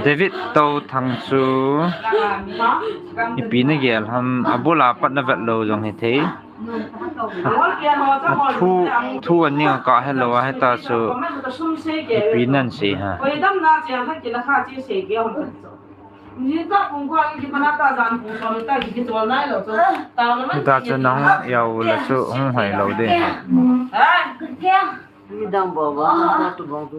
David Touthang chu ipi na gel ham, abul a pat na vet lou jong hithei. Athu, thu aning ka helou a hita chu ipi nan sei ha. Hita chu nahung yau le chu hung hoi lou ding. Midang baba, tu bang tu.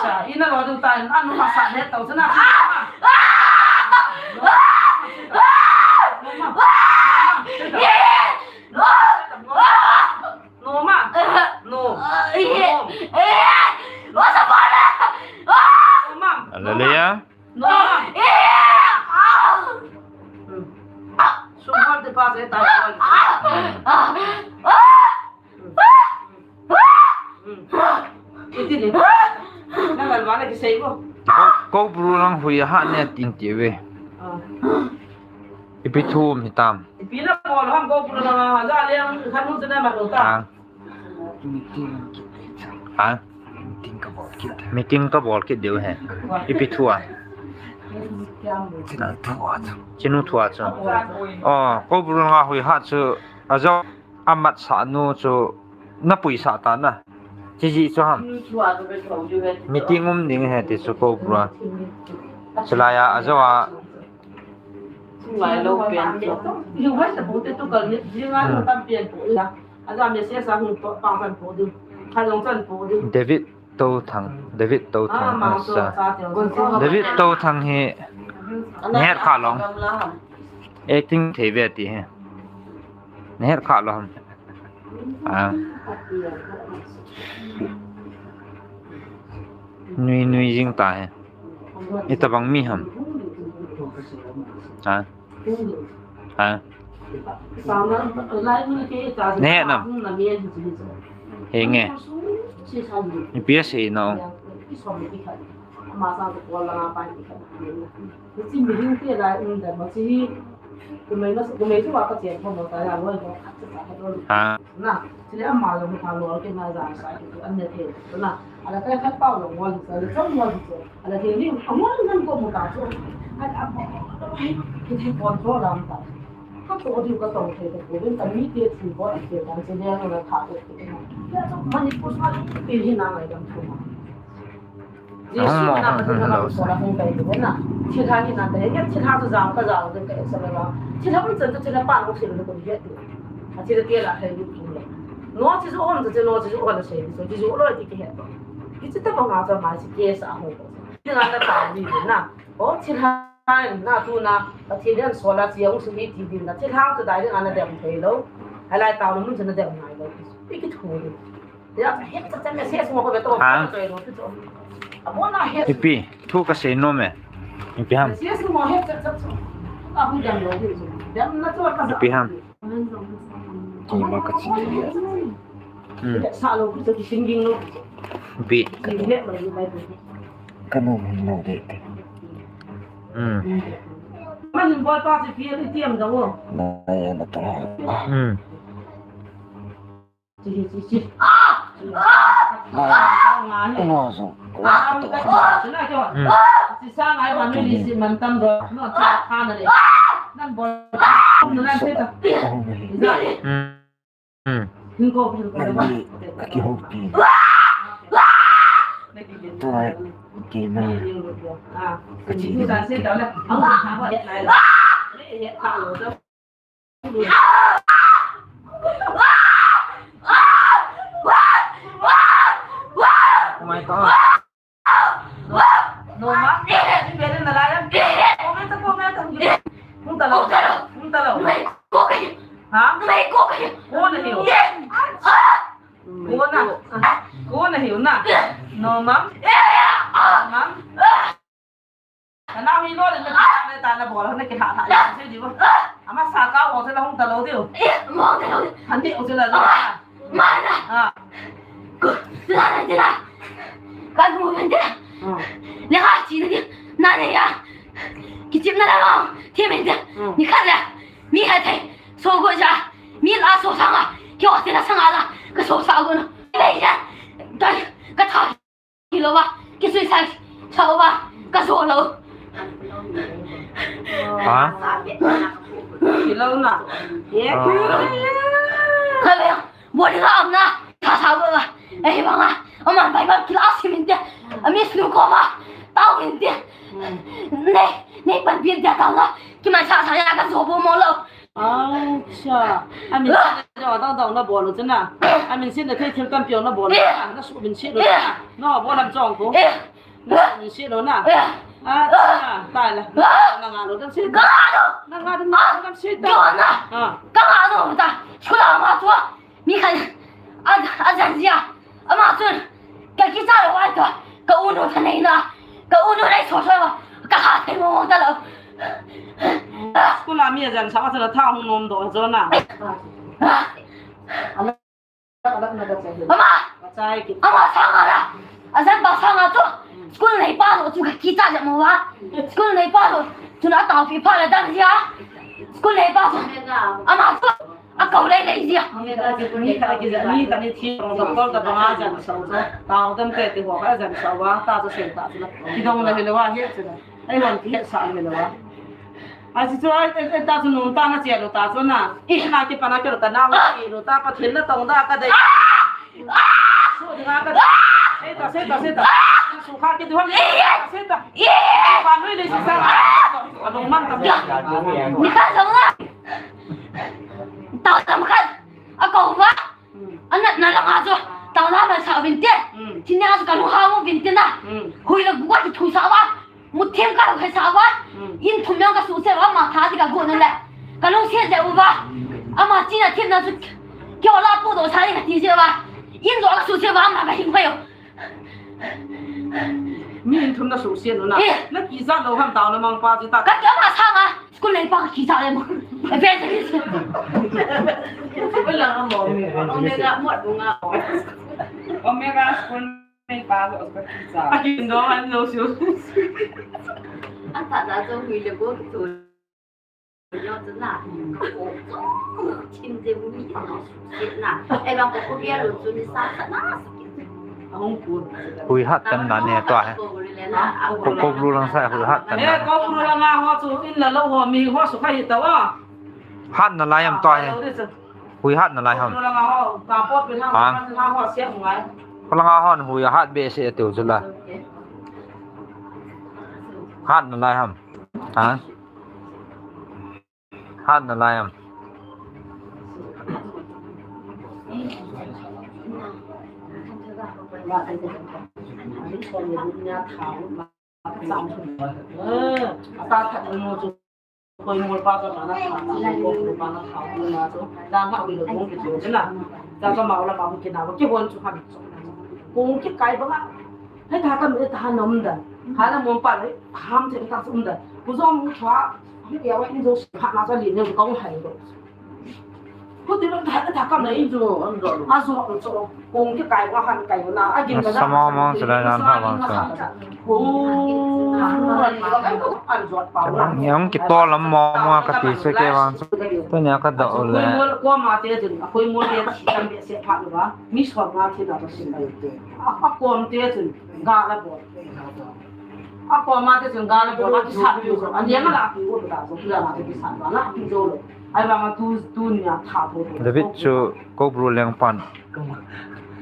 Sa, ina lo ding ta, anu ma sa ne tau sana. No ma. No. No ma. Hallelujah. No ma. Sum hol te pa se ta. Iti ni. Na gal wala kisei ko. Ko, ko bru lang hui ha ne tin ti ve. Ah. Ipi thu um hitam. Ipi na bol ham ko bru lang ha ja le ang khan mu na ma lo ta. Ah. Ha? Meeting ka bol kit diu he. Ipi thu a. Chinu thu a chu. Chinu thu a chu. Oh, ko bru lang hui ha chu. Ajo. Amat sa nu chu na pui sa ta na. Chi ji chu ham. Meeting um ding he ti chu ko bru a. Chulai a ajo a. David Touthang, David Touthang, ah, sa. David Touthang hi, na het kha lou. Acting thei ve ti hi. Na het kha lou ham. Ah. Nui nui jing ta hi. Itabang mi ham. Ah. Ha? Nehe nam? Henge. Ipi asei nau? Ha? Ka to diu ka tong thei ta ko, ben ka mi te thu bo a te kan che le na tha ko te na. Ya to Manipur sa le pe hi na ngai dam thu ma. Jesu na ka na so la hung kai de na. Thilha hi na te, ya thilha to jang ka jang de ka sa la. Thilha un chan to thilha pa no thil ko ye. A thilha te la thai lu thu le. No chi zo hon to che no chi zo hon se so chi zo lo ti ke he to. Ki chi ta ba nga ta ma chi ke sa ho ko. Ni na ta ta ni na. O thilha. Hai, na tu na, Pathen in sol a chi a hung sum hi ti din na, thilha chu dai ding a na dem thei lou. Hai lai tao na mun chu na dem ngai lou. I kithu ding. Ya, het cha cha message mo ko ve to, ha? Ko ve to. Amo na het. Ipi, thu ka sei nom e. Ipi ham? Message mo het cha cha cha. A hu dem lou ding chu. Dem na chu ka. Ipi ham? Ima ka chi. Hmm. Sa lou chu ki singing lou. Bi. Ka nom lou de te. Hmm. Man bol pa chi pi ti am da wo. Na ya na ta. Hmm. Chi, chi, chi. Na ya. Na so. Hmm. Chi sa ngai ba ni si man tam do. No cha kha na le. Nan bol. Nan se ta. Hmm. Hmm. Kaki ho ki. Tua ki na. Ka chi ni. Oh my God. No ma. Ni bere na la ya. Ko me ta, ko me ta. Hung ta lo. Hung ta lo. Ha? Ko na hiu. Ko na. Ko na hiu na. No ma. Ma. Ka nau hi lo le na ta na bol na ki ha ha. Se di ba. Ama sa ka o se la hung ta lo diu. Han di o se la. Mana. Ah. Ko, la, la, la. Ka mu men de. Ah. Le ha chi de. Na ne ya. Ki chim na la. Ti men de. Ah. Ni kha le. Mi ha thai. So go ja. Mi la so sa nga. Ki o te la sa nga la. Ka so sa go na. Le ya. Ka, ka tha. Hello ba, ki sui sai, sao ba, ka so lo. Ha? Hello na. Ye. Ah. Ka be, bo de ka am na, ta sa ba. Eh, ba nga. Ama bai ba ki la si min de. Ami snu ko ma. Tao min de. Ne, ne pan bi de ta la. Ki ma sa sa ya ka so bo mo lo. Acha. Amin sina jo dang dang na bol u chu na. Amin sina thei thil tampi na bol u chu na. Na su min si lo na. No bol lam chong ko. Na su min si lo na. Acha. Tai la. Na nga lo dam si ta. Na nga dam dam si ta. Ah. Ka nga lo ta. Su la ma chu. Mi khan. A, a jan jia. Ama chun, ka kicha lou ai to, ka u nu thanei na, ka u nu nei so so, ka kha thei mo ta lou. School a mi a jan sa a chun a tha hung nom doh jo na. Ama, ama sanga la, a jan ba sanga chu, school nei pa lou chu ka kicha le mo wa. School nei pa lou, chun a tao pi pa la dang jia. School nei pa chu, ama chu, a kau lei lei jia. Mi khat a kija, mi khat ni thi rong doctor ka banga jan sau chu. Tao dam te ti ho ka jan sau va, ta chu sen ta chu la. Ki dong la hi lo va he chu la. Ai hon ki he sa hi lo va. A si chu ai, ai, ai ta chu nung ta na che lo ta chu na. I na ki pa na ke lo ta na va ki lo ta pa thin na tong da ka dei. Su di nga ka dei. Se ta, se ta, se ta. Su kha ki du ha. Se ta. Pa nui le si sa. A dong man ta. Ni ka sa na. Tao tam khat. A ko va. A natna langa chu. Tao la ma sa vin te. Chini a chu ka lu ha mo vin te na. Hui la gua ki thu sa va. Mu them ka lu khai sa va. In thum yang ka su se va ma tha ti ka gu na le. Ka lu se je u va. Ama china them na chu. Kyo la pu do sa ni ka ti je va. In do ka su se va ma ka hing phayo. Mi in thum na su se no na. Eh. Na ki za lo ham tao na mang pa ji ta. Ka ka ma sa nga. School nei pa kicha le ma. Evangelist. School lang mo. Omega mo bunga. Omega school nei pa ko kicha. Akin do an lo su. Ata da jong hui le go tu. Yo tu na. Chin de mi no. Na. E ba ko ko bia lo tu ni sa sa na. Hui hat tam na ne to he. Ko ko bru lang sa hui hat tam na. Ko bru lang a ho chu in la lo ho mi ho su khai ta wa. Hat na lai am to he. Hui hat na lai ham. Ko bru lang a ho ka po pe na ho se ngai. Ko lang a ho hui hat be se tu chu la. Hat na lai ham. Ha? Hat na lai am. Koi mol pa ka mana tha na, koi mol pa na tha na chu. Dan ha wi lo kong ki chu na. Dan ka mau la pa ki na, ki hon chu ha mi chu. Kong ki kai ba nga. Hai tha ka mi tha nom da. Ha na mol pa le, ham the ka chu um da. Ku zo mu tha, mi ya wa in zo pha na cha li ne ka u hai lo. Ku ti lo tha tha ka na in zo. A zo chu. Kong ki kai wa han kai na, a gin na. Sama ma sa la jan ha ba sa. Yang kitol lam mo mo ka ti se ke vang. Tu nia ka da o le. Koi mol ko ma te chun, koi mol te tam be se pha lo ba. Mi so ma te da to sin ba te. A, a kom te chun ga la bo. A kom ma te chun ga la bo, a ki sa pi ko. A nia ma la pi ko da so, ki la ma te ki sa ba la pi jo lo. Ai ba ma tu, tu nia tha bo. David chu ko bru leng pan.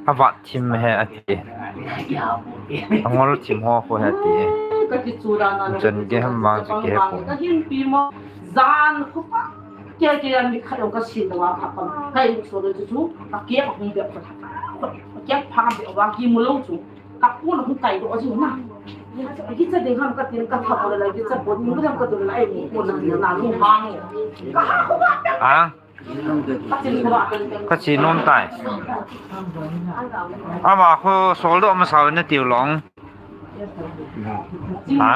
A vat thim he a ti. A ngol thim ho ko he a ti. Chan ge ham vang chu ki he ko. Ka hin pi mo, jan ko pa. Ke ke an mi kha lo ka sin da wa kha pa. Kai mu so lo chu chu. Ka ke ka hung be ko. Ka ke pha be wa ki mu lo chu. Ka pu na hung kai do ji na. Ki cha ding ham ka tin ka tha ko la ki cha ko ni ka dam ka do la ai mu ko na na lu ma mo. Ka ha ko ba. A? Ka chi nom tai. Ama khu sol do ma sao na tiu long. Ha?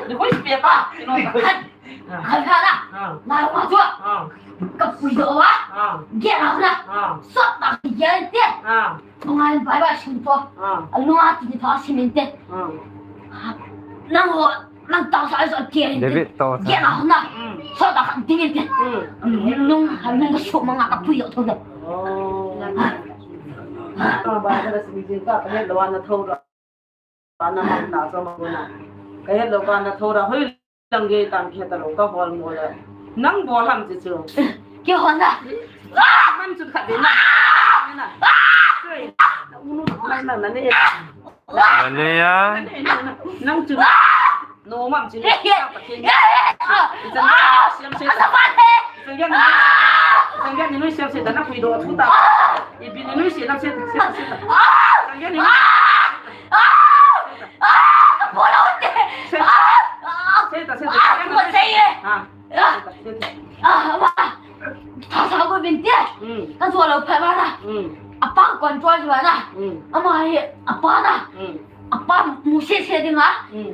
Ni koi si pe pa, ni no ka. Kal pha na. Ah. Na ma chu. Ah. Ka pui do wa. Ah. Ge na na. Ah. Sot ta ge te. Ah. Ngai bai ba sun to. Ah. Anu a ti tha si min te. Ah. Nang ho, nang ta sa sa ke. David to sa. Ge na na. Mm. Sot ta kan ti min te. Mm. Nung, nung ka su ma nga ka pui do to. Oh. Ah. Ka ba ka si min ka ka lo na tho. Ana mang na so mang na. Ka het lo ka na thora hoi lang ge tam ke ta lo ka bol mo le. Nang bol ham chi chu. Ke hon na. Ham chu khat de na. Na. Unu mai mang na ne. Hallelujah. Nang chu. No mam chi. Ka pa ke. Itan siam se. Itan siam ni. Itan siam ni siam se da na pui do thu ta. Ibi ni siam se. Itan siam ni. Thasa ko vin te. Ka so lo pha ba na. Apa control ba na. Ama hi apa na. Apa mu se se ding a.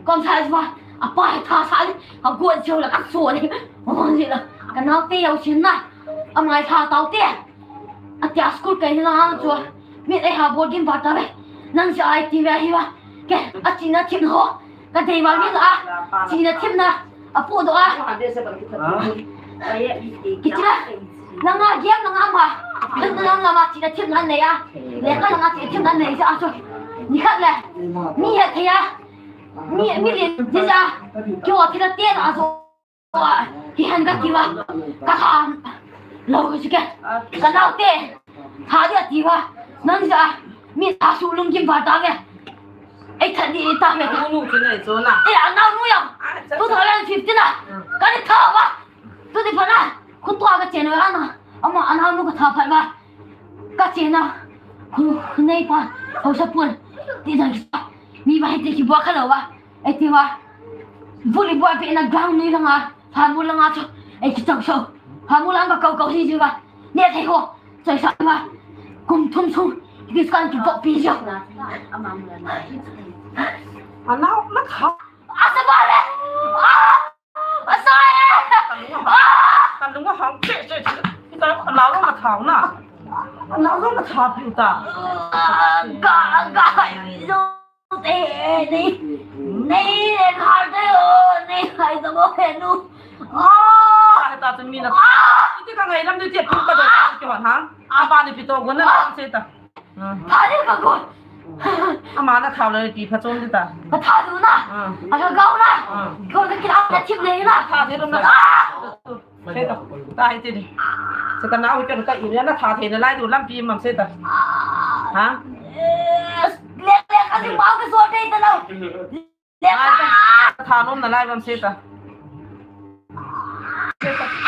Kon sa ba. Apa hi thasa ni. Ka go jo la ka so ni. Ong ni la. Ka na te yau sin na. Ama hi tha tau te. Atia school kai na chu. Mi ei ha bol gin ba ta ve. Nang si ai ti ve hi va. Ke, a chi na thim ho. Ka dei ma mi la. Chi na thim na. A pu do a. Ki chi na. Nang a giam nang a ma. Nang nang a ma chi na thim na nei a. Le ka nang a chi na thim na nei a chu. Ni khat le. Mi he thei a. Mi, mi le ji ja. Kyo thi na te na a chu. Hi han ka ti va, ka kha lo ka si ke. Ka nau te, tha dia ti va, nang ja, mi tha su lung kim va ta ve. Ei tha di ta ve. Unu chu nei chu na. E, a nau nu ya. Two thousand fifteen na. Ka ni tha va. Tu di pha na. Khu tua ka chen va na. Ama a nau nu ka tha pha va. Ka chen na. Hu, nei pa, hausa pun. Ti jang kita. Mi ba hiti ki bua kha lo ba. Ei ti ba. Volleyball pe na ground ni langa. Phamu langa chu. Ei ki chau so. Phamu langa kau kau hi ji ba. Ne thei ho. Choi sa ba. Kum thum sung. Ki skan ki bok pi ji. Anau na kha. Asa ba le. Ah! Asai! Kalunga, kalunga hang che che che. Kita anau lo na thau na. Anau lo na thau piu ta. Ga, ga, yo te ni. Ni le kha te o, ni hai ta mo he nu. Ah! Hai ta tu mi na. Ah! Iti ka ngai lam de che pu ka do ki hon ha. Apa ni pi to go na se ta. Thadi ka gon. Ama na thau le pi pha chom di ta. Ka thadu na. Ah. A ka gau na. Ah. Gau ka kila ka thim le na. Tha the rum na. Ah! Se ta. Ta hi ti ni. Se ka nau ka ka i na tha the na lai du lampi mam se ta. Ha? Le le ka si mau ka so te ta lo. Tha nom na lai bam se ta.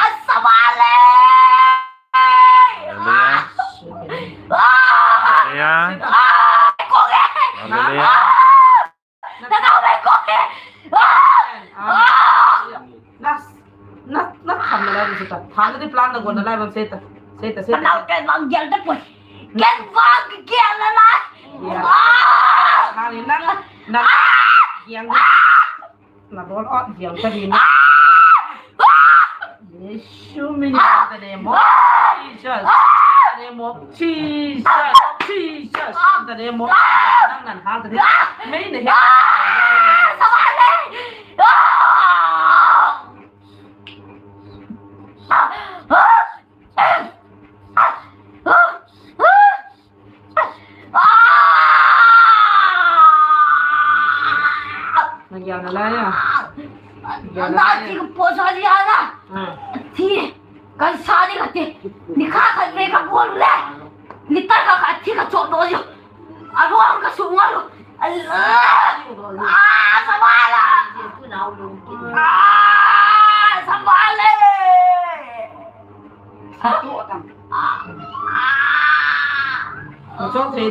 Asa ba le. Hallelujah. Ah! Hallelujah. Ah! Ko ke. Hallelujah. Ah! Na na me ko ke. Ah! Ah! Na, na, na tham na lai bam se ta. Tham na di plan na go na lai bam se ta. Se ta, se ta. Na ke mang gel ta poi. Ken vang ke la la. Ya. Ah! Nang, nang, nang, yang, na bol ot yang tadi ni. Ah! Ah! Yesu min in the name of Jesus. In the name of Jesus. Jesus. In the name of Jesus. Nang nan hal tadi. Main ni. Ah! Sabale. Ah! Ah! Ah! Nagyan na la ya. Nagyan na la ya. Ti ka po sa di ana. Hmm. Ti ka sa di ka ti. Ni ka ka me ka bol le. Ni ta ka ka ti ka cho do yo. Aro ang ka su nga lo. Ah, sabala. Ah, sabale. Chok thei,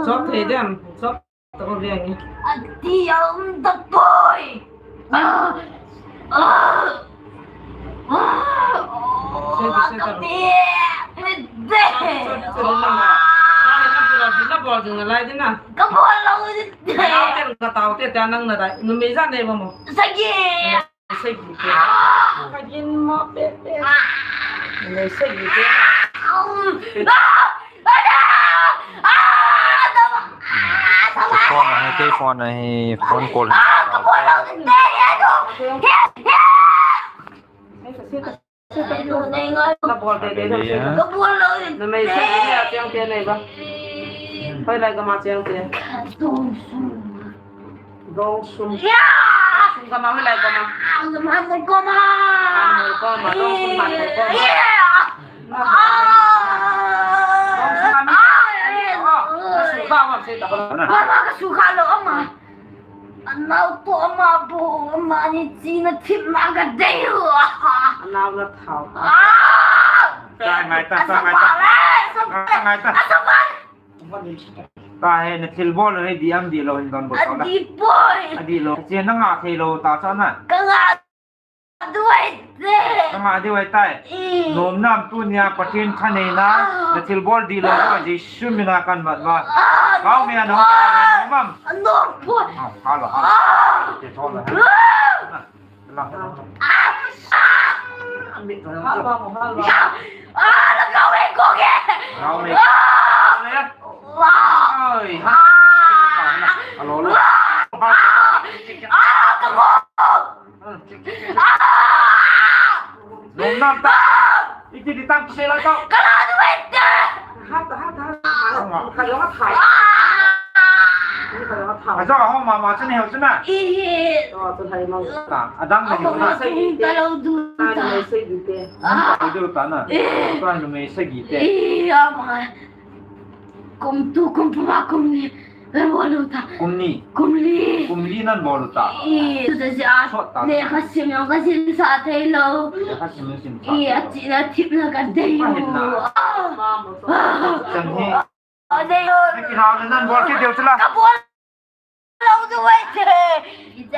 chok thei dem, chok to ve nge. Ati ang da poi. Ah, ah, ah. Chok, chok, chok. Ka bol lo. Ka tau te, ka nang na dai. Numei ja nei ba mo. Sagi. Sagi te. Ka gin mo pe pe. Numei sagi te. Phone ahi, kei phone ahi, phone call. Na bol te te. Hallelujah. Numei sagi te, a chang te nei ba. Hoi lai ka ma chang te. Dong sum. Ya. Dong sum ka ma, hoi lai ka ma. Ang ma mo ko ma. Ang mo ko ma, dong sum ma mo ko ma. Ya. Dong sum ma mi. Oh, ka su ka ma se ta. Ma, ma, ka su ka lo, ma. Anau to ama bu, ama ni chi na thip ma ka dei u. Anau na thau. Ah! Ta ngai ta, ta ngai ta. Asa ba le, asa ba le. Ta ngai ta. Asa ba le. Ta he na thil bol he di am di lo hin don bol ta. Adi poi. Adi lo. Che na nga thei lo ta cha na. Ka nga Duai te. Kama di wai tai. I. Nom nam tunia Pathen thaneina. Ah. Na thilbol di lo, Jesu mina kan mat va. Ah, Kau mi nom ano poi. Mam. Nom poi. Ah, halo, halo. Ah. Te thol la. Ah. Lang. Ah. Ah, la kau e ko ke. Kau ni. Ah. Oi, ha. Ah. Alo, lo. Ah. Ah, ka ko. Nom nam ta. Iti di tam kise la tau. Kala du wete. Hat, hat, hat. Ka jong hat. Ka jong hat. Ajo ho mama chun hel chun na. Ihi. To chun hai mang. Ta, adang ni ho na. Kalo du ta. Numei sagi te. Ah. Numei sagi te. Ihi, ama. Kum tu, kum puma, kum ni. Kum ni. Kum li. Kum li nan bol u ta. I, tu ta si a. Sot ta. Lekha sim jong ka sim sa thei lo. Lekha sim jong sim sa thei lo. I, a chi na thip na ka dei u. Ka hin na. Ah. Ah. Chan hi. Ka bol lou chu vai te.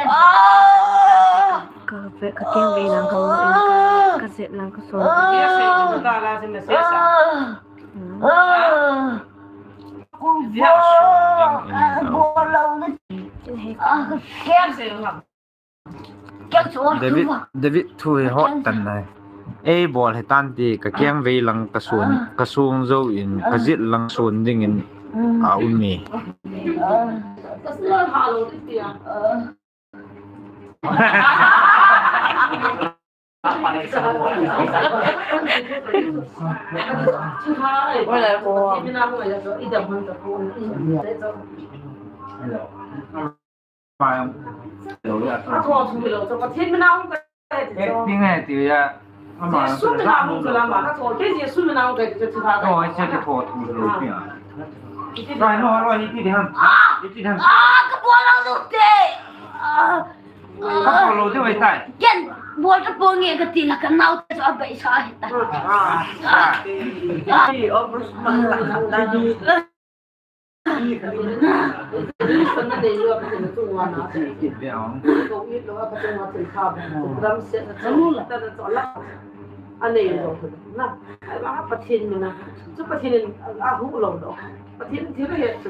Ah. Ka ve, ka keng ve lang ka, ka jet lang ka son. Ah. Ah. Ka bol lou chu. Ka keng. David, David thu hi hot tan nai. Ei bol hi tan ti ka keng ve lang ka sun, ka sung zo in ka jet lang sun ding in a um e. Acting e ti ya. Ama Jesu min a hung kai ti chu. Oh, ese ke tho thu lo pia. Sai no lo ni ti de han. Ti de han. Ah, ka bol lou te. Ah. Ka bol lou te vai tai. Ken bol ka bol nge ka ti la ka nau te chu a bai sa hi ta. Ah. Ah.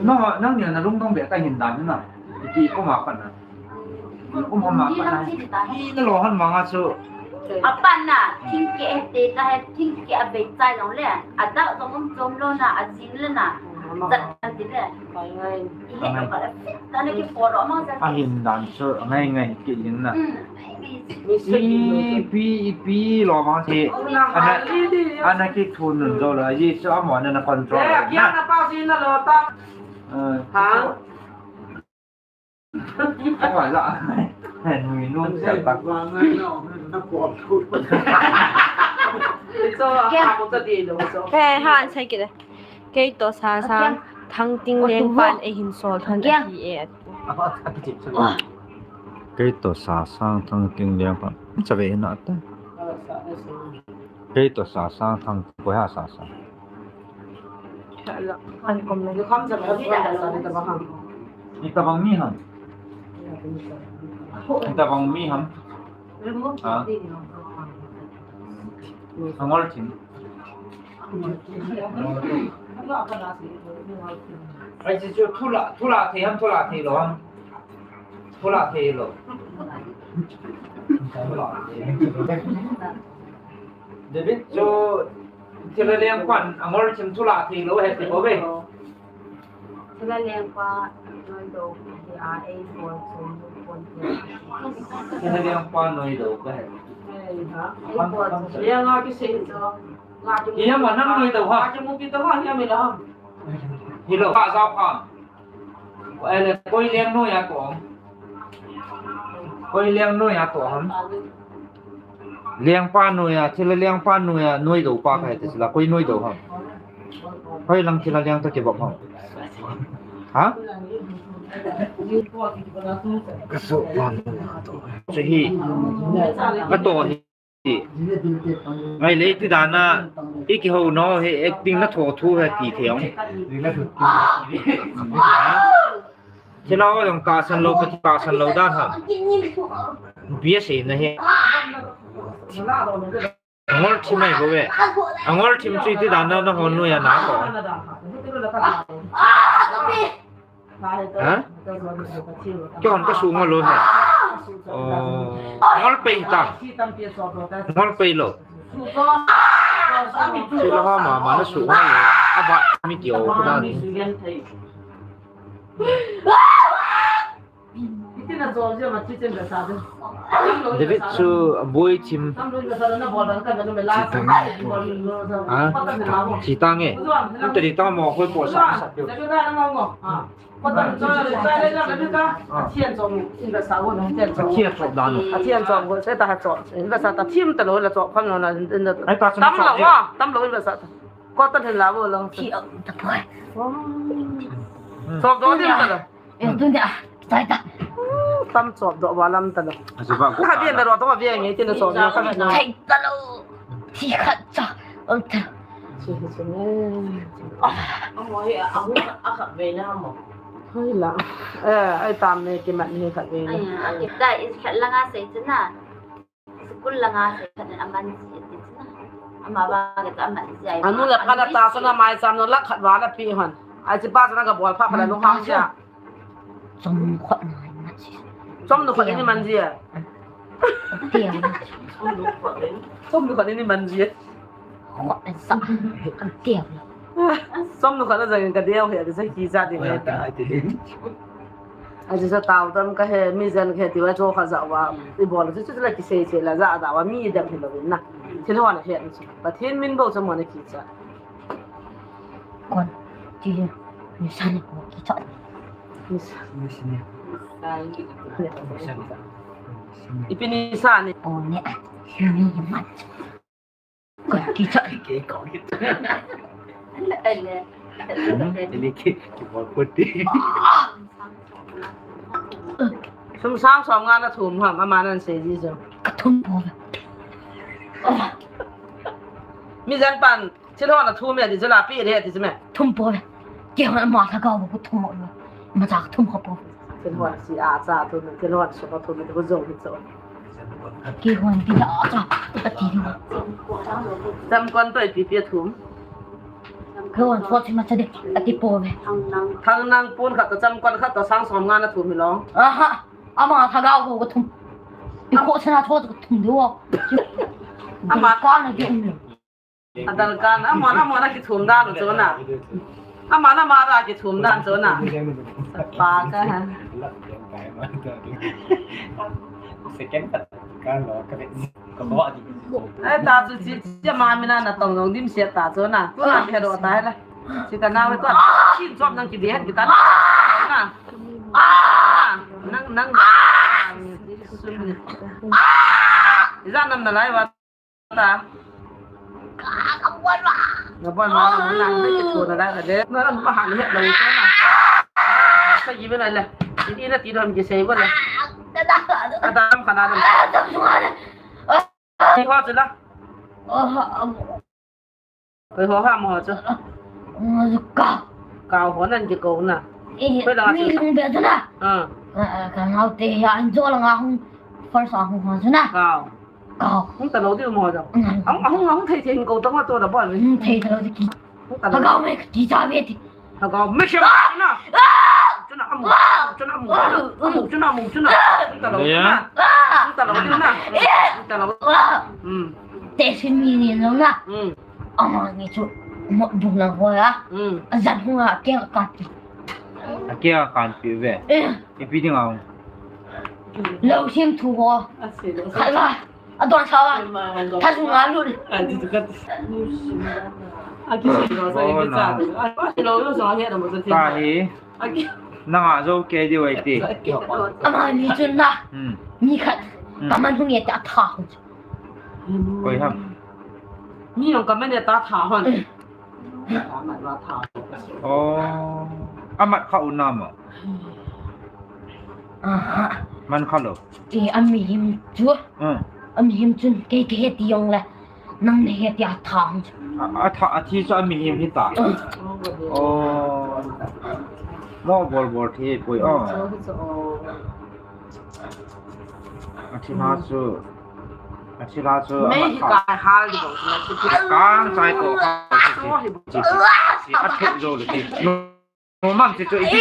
No, nang ni na lungdong be ka hin dan na. Iti ko ma pa na. Kum hama pa na. Ina lo han manga chu. Apan na, thingke te ta he, thingke a bei chai long le. Ada jong um chom lo na, a jing le na. Zat kan ti le. Pai ngai. Ihe lo ka le. Ta ne ki polo ma sa. A hin dan chu ngai ngai ki hin na. Hmm. Ipi, ipi lo ma si. Ana, ana ki thun nun zo la. Ji chu amo na na control. Ya, ya na pa si na lo ta. Ha? Kei toh Sasang Thangtingleng pan eihin sol thon ahi e. Kei toh Sasang Thangtingleng pan. Chave na ta. Kei toh Sasang Thang, koi ha Sasang. Itabang mi ham. Itabang mi ham. Ha? Angol thim. Ai, chu, chu, thula, thula thei ham, thula thei lo ham. Thula thei lo. David chu thila lengpan angol thim thula thei lo he ti ko ve. Thila lengpa noi do hi a ei bol chu kon. Thila lengpa noi do ka he. Ei ha. Ei bol chu. Lenga ki sei chu. Nga ki. Hi ma nang noi do ha. Nga ki mu ki do ha hi mi la. Hi lo ka za pa. Ele, koi leng noi a toh ham. Koi leng noi a toh ham. Lengpa noi a, thila lengpa noi a, noi do pa ka he ti sila, koi noi do ham. Koi lang thila leng toh kibol ham. Ha? Ka so pa noi a toh. Chu hi. Ka toh hi. Ngai le ti dan a, i kihou nau hi acting na tho thu he ti thei ong. Thina o jong kasan lo, ka kasan lo dan ham. Bia sei na hi. Angol thim mai bo ve. Angol thim chu ti dan a na hon noi a na ko. Ha? Kei hon ka sung lo he. Oh, ngol pei ta. Ngol pei lo. Sila ha mama na sung lo. Aba mi kio ko dan. David chu boi thim. Chi tang e. Ha? Chi tang e. Nta di tang mo hoi po sa sa. Pathian chom dan. Pathian chom ko se ta ha chom. Inda sa ta thim ta lo la chom kham lo na. Ai ta chom. Tam lo wa, tam lo inda sa ta. Ko ta thil la bo lo. Thi ta poi. Chom do din ta lo. Eh, tun dia. Tai ta. Tam chom do wa lam ta lo. Ka bien da ro to wa bien nge tin chom. Tai ta lo. Thi khat cha. Ol ta. Hoi la. Eh, ai tam ne kimat ni khat ve na. Ai, ai, ta is khat la nga sei chu na. School la nga sei khat na aman ji ti chu na. Ama ba ke ta aman ji ai. Anu la pa da ta sa na mai sam no lakh khat va la pi hon. Ai chi pa sa na ka bol pha pha la no hang ja. Chom khat na man ji. Chom nu khat ni man ji a. Tia. Chom nu khat ni man ji. Khat sa. Tia. Chom nu khat na jang ka deu he, sa ki ja di he. Ai sa tao tam ka he, mi jan ka he ti wa cho kha ja wa. I bol chu chu la ki sei sei la ja da wa mi dam hi lo na. Thil hon he. Pathen min bou cha mo na ki cha. Kon, ti, ni sa ni ko ki cha. Ni sa. Ni sa ni. Ipi ni sa ni. O ne, ni man. Kon ki cha. Ke ko ki cha. Ele. Ele ki, ki bol ko ti. Sum sang som nga na thum ham, ama nan sei ji jo. Ka thum po. Mi jan pan. Thil hon a thum e ti chu la pi re ti chu me. Thum po ve. Kei hon ama lhagao bou ka thum mo lo. Ima cha ka thum kha po. Thil hon si a cha thum, thil hon so ka thum ti ko jong hi cho. Kei hon ti la cha ka ti lo. Cham kon toi pi pi thum. Kei hon so ti ma cha de ka ti po ve. Thang nang pon khat to cham kon khat to sang som nga na thum hi lo. Aha. Ama lhagao bou ka thum. I ko sana tho ka thum de wo. Ama ka na ge um lo. Adal kan, amon, amon a kithum dan chu na. Amon, amon a kithum dan chu na. Pa ka ha. Second kan lo ka le. Ka ba di. Ai ta chu chi, chi ma mi na na tong long dim sia ta chu na. Tu na mi ha do ta la. Chi ta na we to. Chi chop nang ki de han ki ta. Na. Nang, nang. Za nam na lai wa. Ta. Ka, ka buan ma. Na buan ma, na, na, na, ki tu na la, ka de. Na, na, ma han het lo, ka na. Sa yi be na le. Ni na ti don ki sei bo le. Da, da, da. Ka da, ka na da. Ni ho chu la. Koi ho ha mo chu. Ka. Ka ho nan ki ko na. Koi la mi chu. Hung be chu na. Ah. Ka, ka ngau te ya an jo la nga hung. First a hung ho chu na. Ka. Ka. Hung ta lo diu mo jong. Hung, hung, hung thei thei hung ko tong a to da bol. Hung thei ta lo di ki. Hung ta lo. Ka ga me ki ja ve ti. Ka ga me shem na. Chuna amu. Chuna amu. Amu chuna amu chuna. Hung ta lo na. Hung ta lo diu na. Hung ta lo. Hmm. Te sin mi ni no na. Hmm. Ama ni chu mo bu na ho ya. Hmm. A jan hung a ke ka ti. A ke ka ti ve. Eh. Ipi ding a hung. Lo sim thu ho. Khat la. Adon sa la. Tha su nga lu. Tahi. Nanga jo ke di wai ti. Ama ni chun na. Hmm. Mi khat. Hmm. Kaman hung ye ta tha. Koi ham. Mi jong kaman ye ta tha hon. Amat kha u na mo. Aha. Man kha lo. Ti ami him chu. Hmm. Ami him chun kei kei he ti jong le. Nang ne he ti a tha hon. A, a tha, a thi chu ami him hi ta. Hmm. Oh. Mo bol bol thi poi oh. A thi na chu. A thila chu. Mei hi kai hal di bang chu na chu. Kang chai ko. A thu jo le ti. No mam ti chu i ti.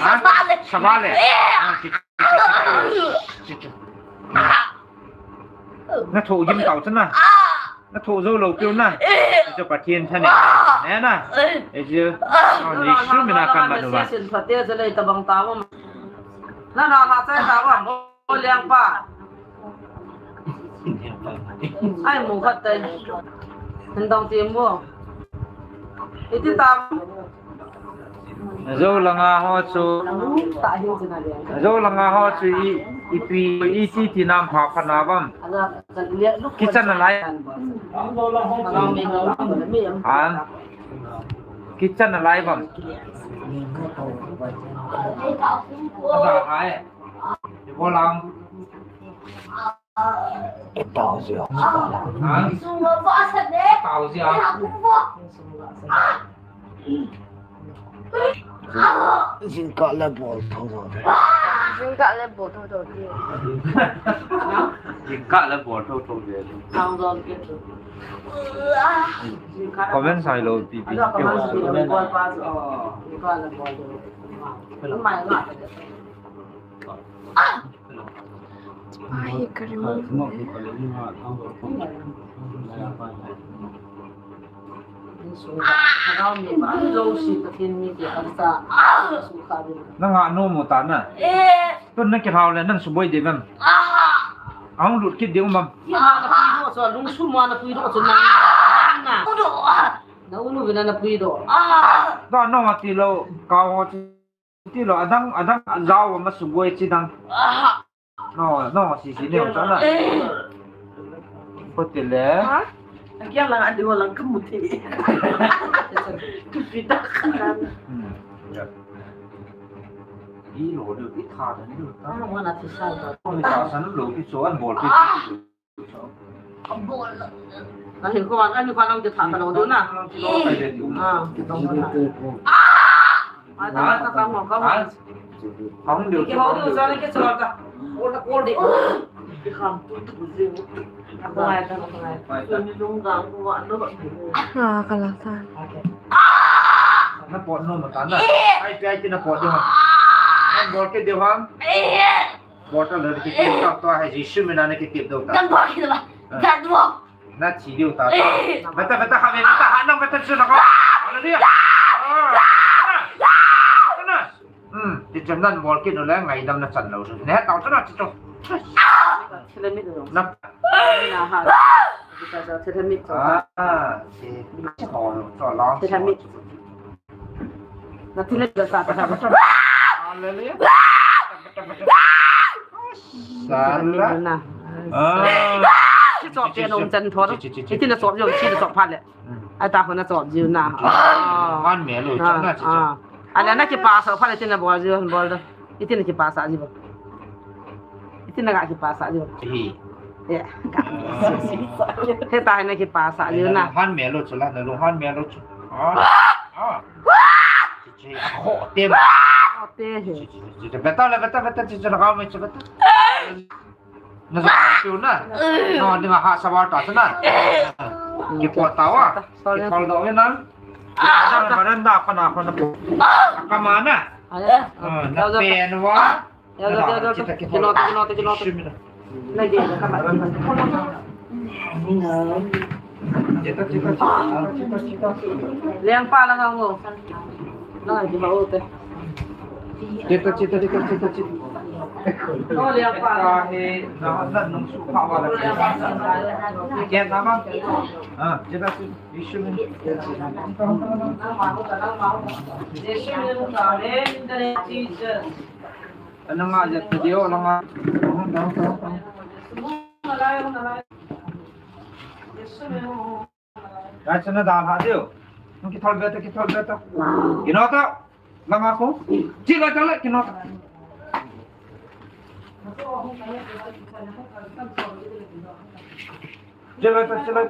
Ha? Sabale. Na thu jim tau chu na. Na thu jo lo piu na. Chu Pathen tha ne. Ne na. E ji. Ni su mi na kan ba nu ba. Sin pha te ja le ta bang ta ba. Na na la chai ta ba. O liang pa. Ai mu khat tai. Hin dong ti mu. Iti tam. Zo langa ho chu. Ta hin chu na liang. Zo langa ho chu i, ipi, iti ti nam pha pha na bam. Ala, ka liang lu. Kitchen a lai. Kitchen a lai bam. Ada hai. Ibolang. Tao jia. Tao jia. Jingkah le bol tho tho de. Jingkah le bol tho tho de. Jingkah le bol tho tho de. Comment sai lo pi pi. Comment. Ai, ka remove. Nang a nom u ta na. Tun na kilhau le nang suboi ding vem. Ahung lut kit ding um am. Na unu vina na pui do. Da nom a ti lo, ka ho ti lo, adang, adang, jao ma suboi chi dang. No, no, si, si, ne, ta na. Ko ti le. Ha? Akia lang adi walang kamuti. Kupita kanan. Hmm. Ilo do, itha do, ilo ta. Ano wana ti sa do. Ko ni ta san lo, ki so an bol ki. Abol. Ahin ko an, ani ko an ang kita talo do na. Ah. Ada kata kamu, kamu. Kamu dia. Ki ho do, sana ki suar ka. Kol, kol di. Ki kam. Aku ngai, aku ngai. Ini dong ganggu, aku ngai. Ah, kalah sa. Na pot no mata na. Ai, pi ai ki na pot do. An bol ki do ham. Bol ta le ki tip ta, to hai Jesu min a na ki tip do ta. Kan bol ki ba. Kan bol. Na thi do ta. Beta, beta, ha, beta, ha, nang beta chu na ko. Hallelujah. Ah, na. Hmm, ti chan nan bol ki no le ngaidam na chan lo. Ne ta ta na ti to. Thilami do. Na. Na ha. Ti ta ta thilami to. Ah, ti. Ti ho lo to long. Thilami. Na thilami do ta ta. Hallelujah. Sala. Ah. Chi chop che nom chan tho. Chi, chi, chi, chi. Chi na chop yo, chi na chop pha le. Hmm. Ai ta ho na chop jiu na. Han me lo, ah, chan na chi, ah. Ala na kipasa pha le chi na bol jiu, bol do. Iti na kipasa jiu. Iti na ga kipasa jiu. Hi. Ya. He ta na kipasa jiu na. Han me lo chu la, na lo han me lo chu. Ah. Ah. Chi, chi, ho te ma. Ho te he. Chi, chi, chi, chi, beta le, beta, beta, chi, chi, na ga me, chi, beta. Na sa piu na. No, dinga ha sa wa ta na. Ki po ta wa. Ki po do na. Sa veranda pa na pa na po. Ka ma na. Ah, na pen wa. Ya, ya, ya, ya. Kita, kita. Kino ta, kino ta, kino ta. Lagi na ka. Kita, kita, kita. Kita, kita. Liang pa lang ako. Lang, di ba, ute? Chita, chita, chita, chita, chita. Oh, liang pa. Kahe, na, na, nung su pa wala. Kya naman? Ah, chita, chita. Ano nga, dyan, video, ano nga? Ay, sana dahil ha, diyo. Nung kithol beto, kithol beto. Ginawa to. Lang ako. Sila, sila, kino. Sila, sila.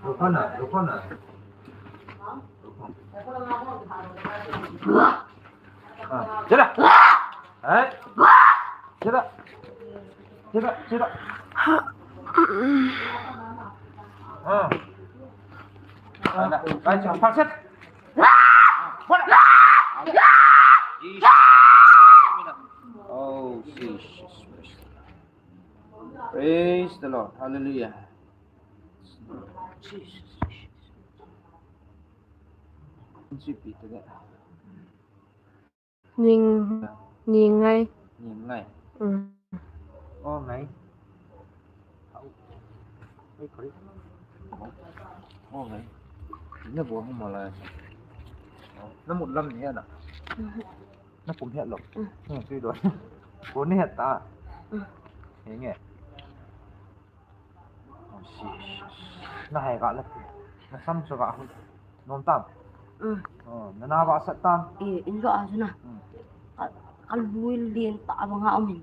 Ruko na, ruko na. Ruko. Ah, sila. Eh? Sila. Sila, sila. Ah. Ala, baca, falset. Oh, Jesus Christ. Praise the Lord. Hallelujah. Jesus. Ning, ning ngai. Ning ngai. Mm. Oh, ngai. Hau. Ai, kari. Oh, ngai. Na bo mo la. Na mut lam ni na. Mm. Na pum het lo. Mm. Hmm, tui do. Ko ni het ta. Mm. Nge nge. Na hai ga la. Na sam so ga hu. Nom tam. Mm. Oh, na na ba sa tam. Eh, in ga a na. Mm. Ka, ka lui lien ta ba nga om in.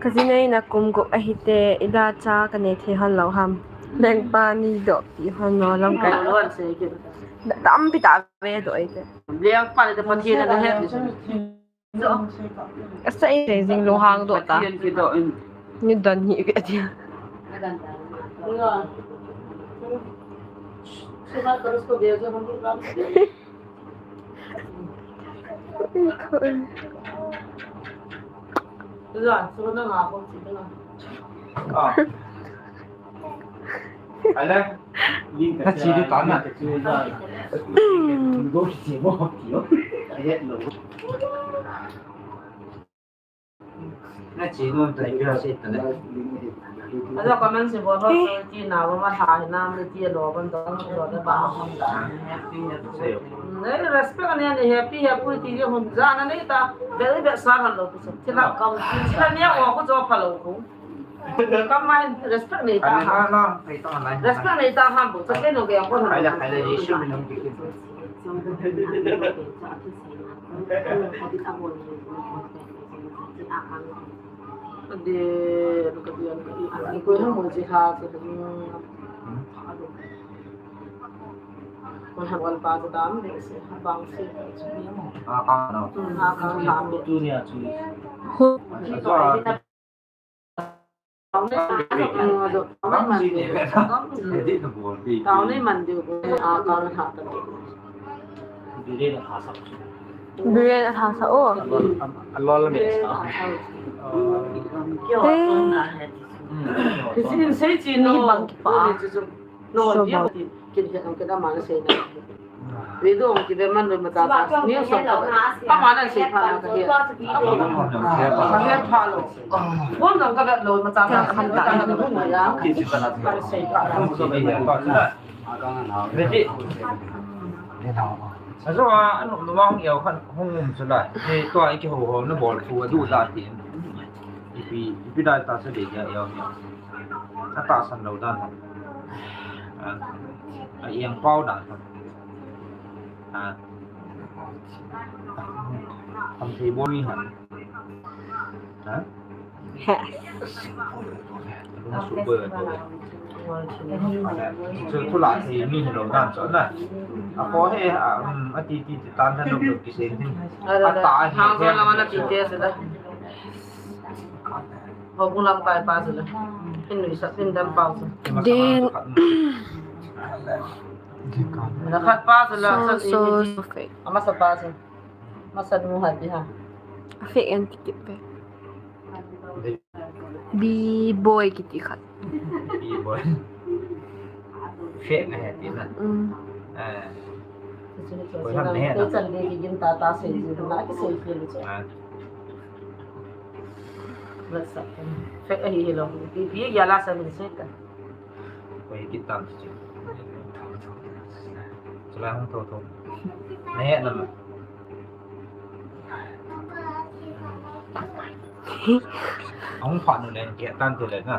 Ka jinei na kum gup ahi te, ida cha ka nei thei hon lo ham. Lengpa ni doh ti hon lo lamkai. Tampi ta ve doh ai te. Lengpa ni te Pathen na het ni. Asa i te jing lo hang doh ta. Pathen kidoh in. Ni dan hi ve ti. Ajo comment se bol ho, so ti na ba ma tha na me ti lo ban dong lo da ba hom da. Nei respect ne ne happy happy ti je hom ja na nei ta. Very bad sa han lo tu so. Ti la kam ti la ne o ko jo pha lo ko. Kam mai respect nei ta ha. Respect nei ta ha bo. Sa ke no ke ko. Ai la ai la issue ni no ke. Ade, lu ka dian ka i, ko na mo ji ha, ko na mo. Ko ha wal pa ko dam de se, ha bang se. Ah, ah, no. Hmm, ha ka ha. Tu ni a chu. Ho. Tao nei man diu, tao nei man diu, a kal ha ta. Biren a tha sa o. A lol me sa. Hey. Kisin sei chi no. Ni bang kipa. No, so bang. Kin he ang keda man sei na. Video ang kibe man lo mata ta. Ni so. Ka man an sei pha na ka he. Ka he pha lo. Bon nang ka lo mata ta. Ka han ta. Ka sei pha. Ready. Ajo a, anu, nu ma hung yau khan, hung um chu la. Ni tua iki ho ho na bol thu a du da ti. Ipi, ipi da ta sa de ya yau ni. A tahsan lou dan ho. A, a iang pau dan ho. A. Tham thei bol ni han. Ha? Lung super to. Chu, chu la thei mi hi lou dan chu na. A ko he, a, um, a ti, ti, ti tan than lou lou kisei hin. A ta hi. Hang ko la mana ti te se da. Ho bung lam kai pa se da. Hin nui sa, hin dam pau se. Din. Na khat pa se la, so, sa so, ni. So fake. Ama sa pa se. Masa nu ha ti ha. A fake an ti ti pe. B-boy kiti khat. B-boy. Fake na he ti na. Mm. Eh. Ko han ne na. Ko chan de ki gin ta ta sei ji na ki sei ki lu. Ah. Masa. Fake ahi hi lo. Bi bi ya la sa min sei ta. Ko hi ki tam chi. Chala hung tho tho. Ne na. Ahung phat nu len keh tan te le na.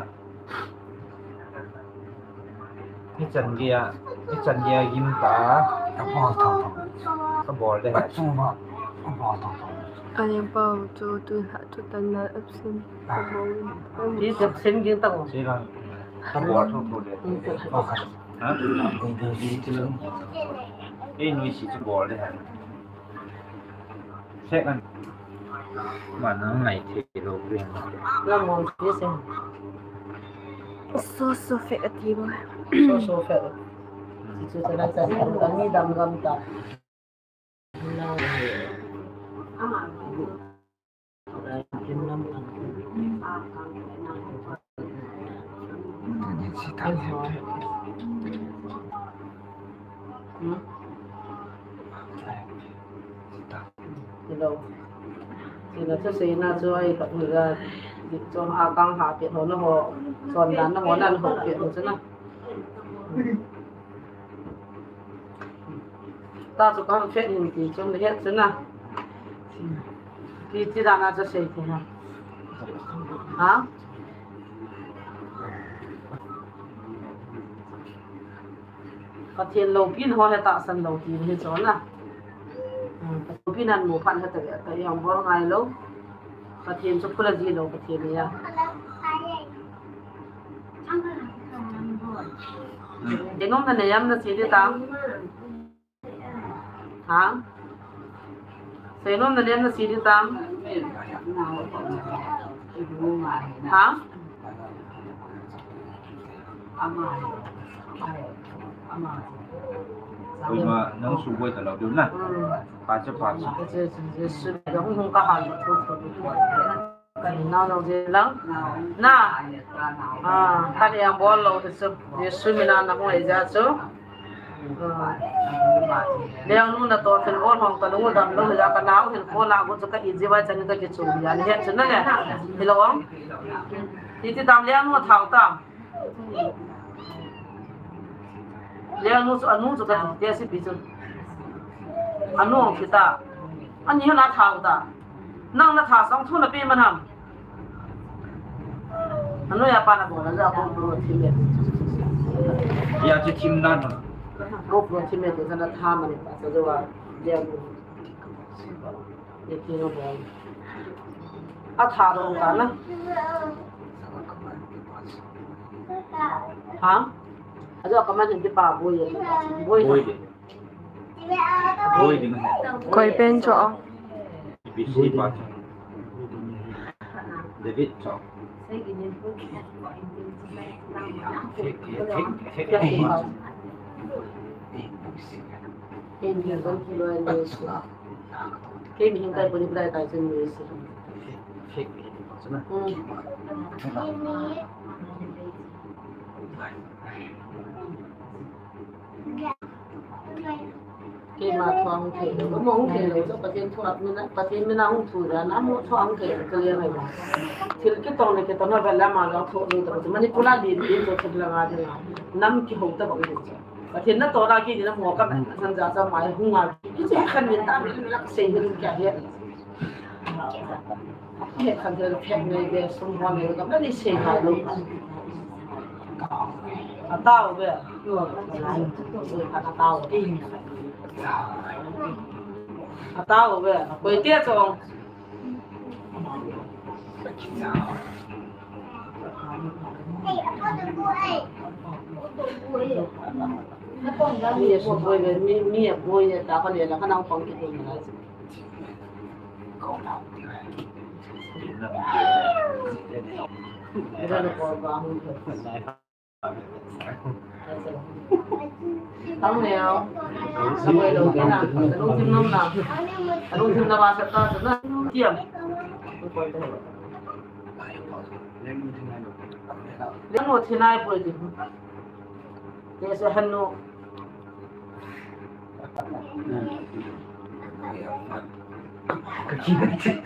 Ichan gei a, ichan gei a gim ta. Ka bol tho tho. Ka bol de. Ka chung ba. Ka bol tho tho. Ka leng pau chu tu ha chu tan na absent. Ka bol. Ti absent gin ta ko. Si lang. Ka bol tho tho le. Ha? Ei nui si chu bol de ha. Sek an. Man ang ngai thei lou rin. Lam mong si se. So so fake ati bo. So so fake. Si chu ta na sa ni dam gam ta. Hello. Sina chu seina chu ai tak ni ga. Chong a kang ha pe ho na ho. Chon dan na ho nan ho pe ho chu na. Ta chu kang phet hin ti chu le het chu na. Ti ti dan a chu sei ti na. Ha? Pathen loupina ho hi tahsan lou ti hi chu na. Loupina mu phat hi ta, ta yang bol ngai lou. Pathen chu phula ji lou Pathen ni a. Seinom na ne yam na si di tam. Ha? Seinom na ne yam na si di tam. Ha? Koima nang suboi ta lou diu na. Hmm. Pacha, pacha. Ka hung hung ka hal. Ka nao lou je lang. Na. Ah, ka ne yang bol lou te su. Jesu mina na hung ai ja chu. Ah. Leng nu na to thil bol hong ka lung dam lou ja ka nao hin ko la go chu ka i ji wa chan ka ki chu ya ni he chu na le. Hello. Ti ti tam leng nu thau tam. Leng nu chu, anu chu ka ti, ti a si pi chu. Anu hong kita. Ani hana thau ta. Nang na tha song thu na pi man ham. Anu ya pa na bol na ja ko pro thi me. Ya chi thim dan. Ko pro thi me te sa na tha man pa sa jo wa. Leng nu. Ye ti no bol. A tha ro ka na. Ha? A jo ka man hin ti pa boi ye. Boi. Boi. Boi ding. Koi pen cho. B C pa. David cho. Kei mi hing kai puni prai kai chen mi si. Hmm. Keima thu hung thei lou, mo hung thei lou, chu Pathen thu at mina, Pathen mina hung thu ja, na mo thu hung thei lou, ka le ngai ba. Thil kitong le kitong na ba la ma la thu ni to, mani pula li li to thil la nga de nga. Nam kihou ta ba ni chu. Pathen na to la ki ni na mo ka ma, san ja sa mai hung nga. Ki che khan min ta mi la sei ni kya he. He khan thil phet nei ve, sum ho nei ve, ka ni sei ha lou. A tao ve. A tao. A tao ve. Koi te chong. Mi a boi ve, mi, mi a boi ve, ta ka le la ka nang pang ki boi na. Tang neo. Saboi lou kina. Lungthim nom na. Lungthim na ba sa ta na. Tiam. Leng mo thinai poi di. Te se hanu.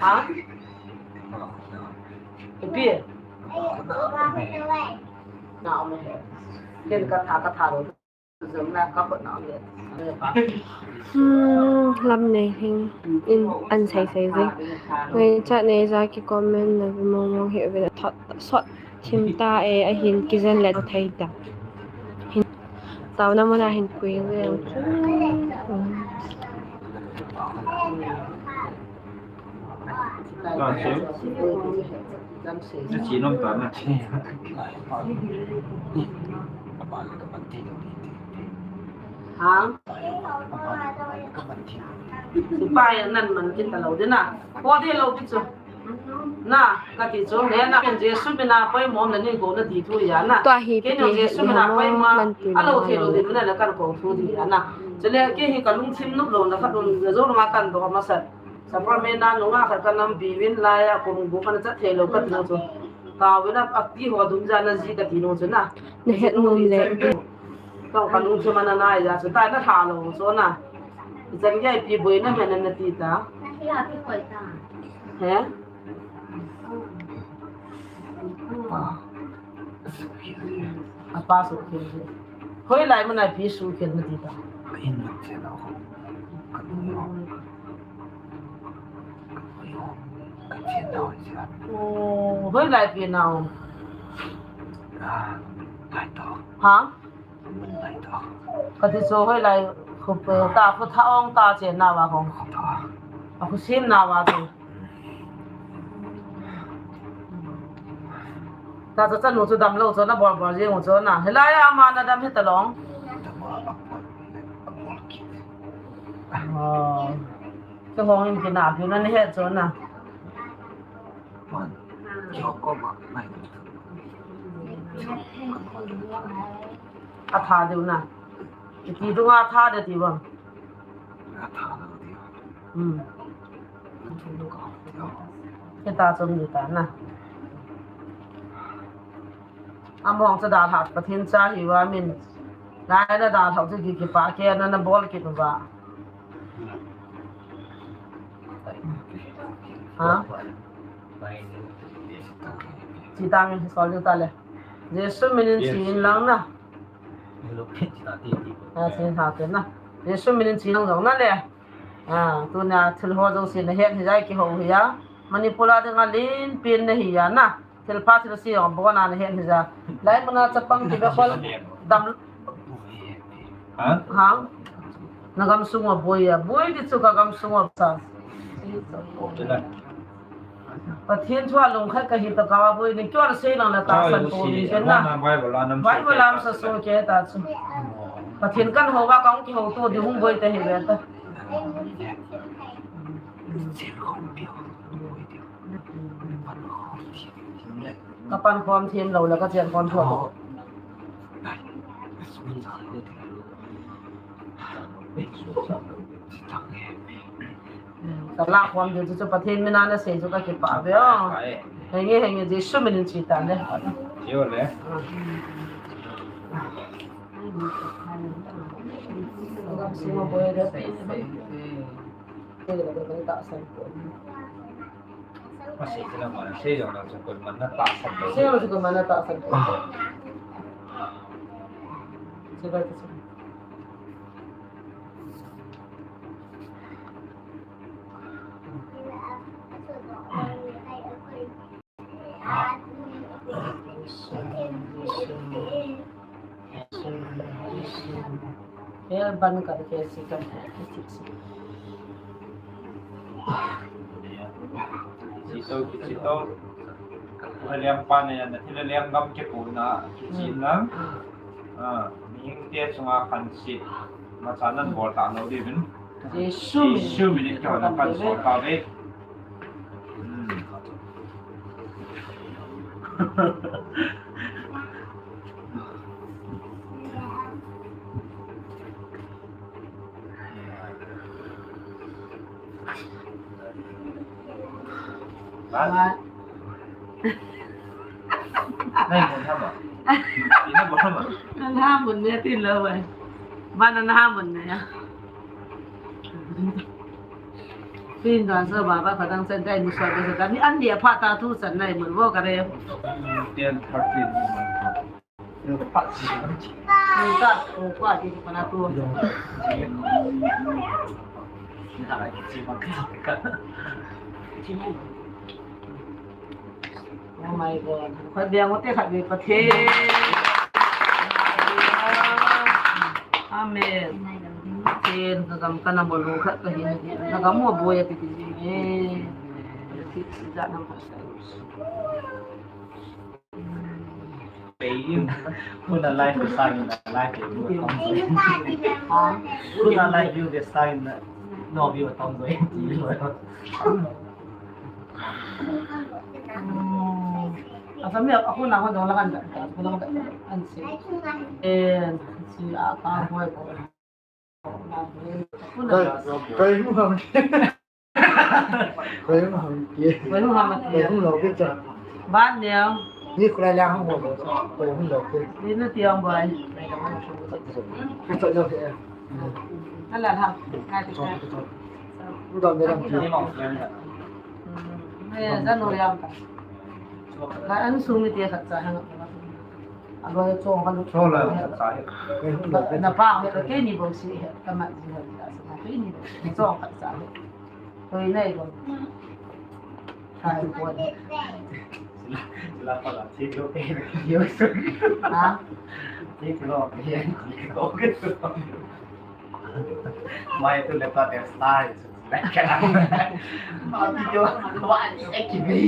Ha? Ipi? Na om he. Ken ka tha ka tha ro. Zong na ka ko na om he. Hmm, lam nei hing in an sai sai zing. Ngai cha nei ja ki comment na vi mong mong he ve na thot sot. Thim ta e, ahin kijen le thei ta. Hin, taona muna hin pui ve. Ta che. Na chi nom ta na. Ha? Sipai nan man kin ta lou de na. Ko de lou ki chu. Na, ka ti chu, le na ken Jesu mina poimo na ni ko na ti thu ya na. Tua hi ken ti Jesu mina poimo a lo thei lou di mina na kan ko thu di ya na. Chule ke hi ka lungthim nup lou na khat un na jo ma kan do ma sat. Sacrament na nunga khat ka nam bi vin la ya ko bu kan chat thei lou ka ti chu. Ka wina a ti ho dum ja na ji ka ti nu chu na. Na het nom le. Ka lungthim a na nai ja chu ta na tha lou chu na. Ichan gei pi boina mena na ti ta. He? Apa sukhel. Hoilai mun a pi sukhel na ti ta. Oh, hoilai pi nau. Ha? Kati chu hoilai khu pe ta khu tha ong ta che na wa hong. A khu sim na wa chu. Ta chu chanu chu dam lou chu na bol bol jing u chu na. Hilai a ama na dam hi ta long. Oh. Chu hong in ki na pi na ni he chu na. A tha deu na. Iti dunga tha de ti bang. Hmm. Kita chom ni ta na. Among cha dalha Pathen cha hi wa min. Lai na dalha chu ki ki pa ke na na bol ki ba. Ha? Chi tang sol ta le. Jesu minin chi in lang na. Ha, chi ha ke na. Jesu minin chi lang jong na le. Ah, tuna thil ho jong sin na het hi jai ki ho hi ya. Manipur a ding a lin pin na hi ya na. Thil pha thil si jong bon a na het hi ja. Lai mun a chapang ki be khol dam. Ha? Ha? Na gam sung a boi ya. Boi di chu ka gam sung a sa. Pathen thu a lungkhat ka hi ta ka boi ni kyo sei lang la ta san ko ni ken na. Bible lam sa so ke ta chu. Pathen kan ho ba kong ki ho to di hung boi ta hi be ta. Ka pan khom them lou le ka chen khom thuak. Ka la khom ding chu Pathen min a na sei chu ka kipah ve o. Henge, henge, Jesu min in chi ta le. Yo le. Ka sung a boi de. Te le ka ta san ko. Masih sila mana, sei jong na sung ko mana ta san ko. Sei jong na sung ko mana ta san ko. Sila tu sila. Hel ban karke si kan. Sito, sito. Heliam pan ya, na thila liam gam ke pu na, kichi na. Ah, mihing te chunga khansit. Macha nan bol ta lou diuvin. Jesu min. Jesu min in kihona kansol tauve. Hmm. Ba. Nai mun ham a? Ina mun ham a? Nang ham mun ne tin lou ai. Ba na ham mun ne ya. Tin dan sa ba ba ka dang sen dai mu sa ba sa ni an dia pha ta tu san nai mun wo ka re. Ten thirteen. Ni ka ko kwa di pa na tu. Oh my God. Khat bia ngote khat bia Pathen. Amen. Pathen, ka gam kana bol lou khat ka hin. Ka gam mo boya ti ti. Eh. Ti ti ja nam pa sa. Pay in. Kuna life ke sang in life ke. Ha? Kuna life view ke sang in no view tong. Asa mi aku na ko dong lakan da, ko dong da, an si. Eh, si apa boy ko. Kai, kai mu ham. Kai mu ham ke. Kai mu ham ke. Kai mu lo ke cha. Ban neo. Ni kulai lang hang ho, ko hung lo ke. Ni na tiang bai. Ka chot lo ke. Ala ha. Ngai ti. Ni don de lam ti. Ni mong friend. Ni ja no yang ka. Ka an su mi ti khat cha hang. Alo chong ka lu. Chong la cha he. Na pa he ke ni bom si he. Ka ma ji he. Ke ni bom. Chong khat cha he. Hoi nei ko. Hai ko. Sila pala, thik lo ke. Ha? Thik lo ke. Mai tu le pa te style. Ma video, wa ni e ki bi.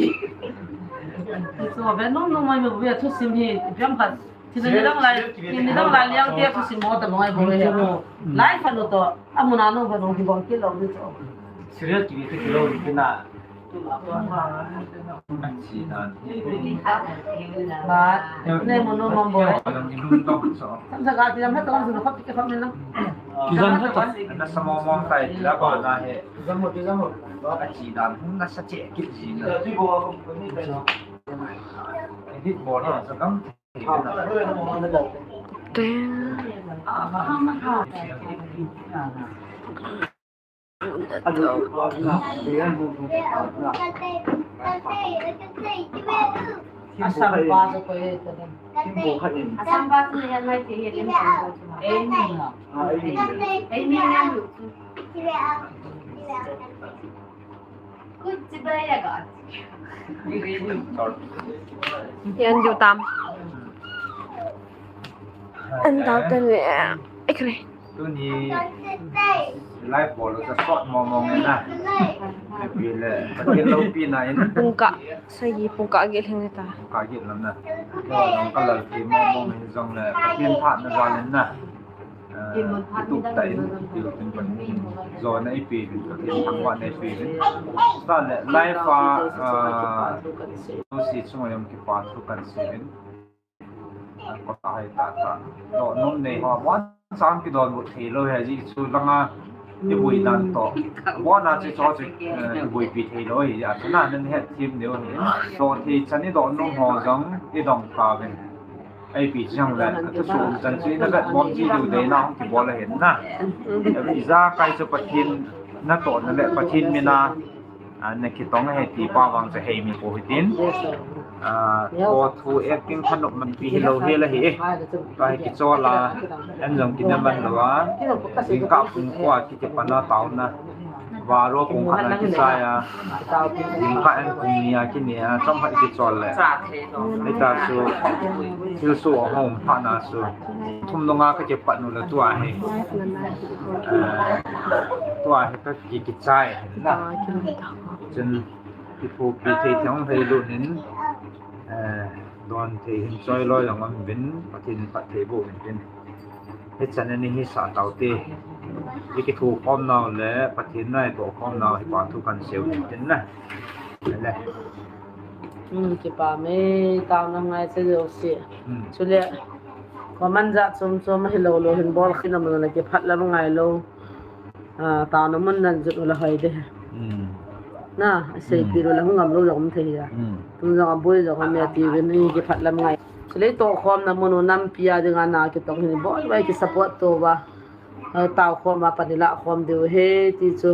So, ve nung nung mai me bu ya thu sim hi, piam khat. Thil nidang lai, thil nidang lai liang tia thusim mo ta bang ai bol he. Lai pha lo to, amun a no pha lo hi bol kit lo ni to. Serial ki ni kilo ni na. Achi dan. Ba, ne mo no mo bol. Alang ni lung to so. Sam sa ga ti lam he to lam su no khop ki khop ni lang. Ki zan he to. Na sa mo mo tai ti la ba na he. Ki zan mo, ki zan mo. Achi dan hung na sa che ki ji na. Edit bol na sa kam. Asam pa sa ko e ta. Asam pa tu ya mai te ye. Ei ni na. Ei ni na. Yan ju tam. An tau ten le. Ekre. Tuni live bol sa short mo mo nge na. Pi le, pakin lo pi na in. Pungka, sa yi pungka ge lhing ta. Pungka ge lam na. Lo nong ka lal pi mo mo nge jong le, pakin phat na jong le na. Tuk ta in, tiu tin pan. Zo na ipi vin, tuk in thangvah na ipi vin. Ta le, live a, ah, tu si chung a yam kipa thu kan sei vin. Ah, ko ta hai ta ta. Dohnom nei ho, wan sang kidonbut thei lou he, ji chu langa, i bui dan to. Wan a chu cho chu, eh, i buipi thei lou he, a chu na nan het thim deu he. Doh thei chan i dohnom ho jong, i dong ta vin. Ipi chang le, ka thusoh um chan chu, na vet mom chi diu dei na hung kibol ahin na. Ijakai chu Pathen natohna le Pathen mina, a, na kitong ahi ti pa vang chu hei mi ko hitin. A, ko thu acting thanop man pi hilou hel ahi e. Ka hi kichol a, an jong kina man lou a. Jingkah pung ko a kiti pan a taona. Baro pung khat na kichai a. Jingkah an pung ni a kini a, chomkhat kichol le. Hita chu, thilsoh ahung phat na chu. Thum nunga ka kipat nu le tua hi. Eh, tua hi ka ki, kichai na. Chun, kithopi thei thei hung thei lut in, eh, don thei hin choi loi jong um vin, Pathen phatthei boh vin tin. Hichan a ni hi sa tau te. I kithokhom nau le Pathen na i tohkhom nau hi pa thu kan sei u tin na. Le. Hmm, kipa me, taona ngai se jouse. Hmm. Chule, koman jat chom chom hilou lou hin bol khin a mun a kiphat lam ngai lou. Ah, taona mun nan jut u le hoi de. Hmm. Na, seipi lou le hung ngam lou jong um thei a. Hmm. Tun jong a boi jong a me ti vin hi kiphat lam ngai. Chule tohkhomna mun u nampi a dinga na kitong hin bol vai ki support to va. Ah, taokhom a pan i lahkhom diu ahi ti chu.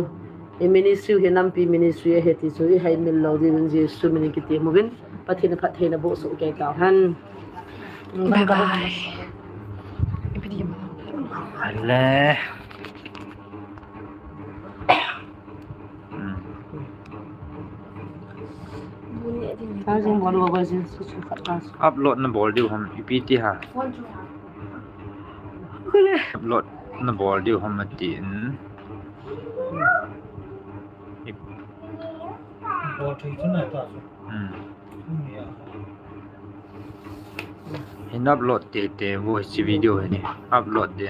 I ministry hi nampi ministry ahi ti chu i haimil lou diuvin Jesu min in kitem uvin. Pathen in phattheina boh soh kei tau hen. Bye bye. Ale. Hmm. Upload na bol diu ham, ipi ti ha. Upload na bol diu ham atin. Hmm. Hin upload tete vo hiche video hi ni. Upload de.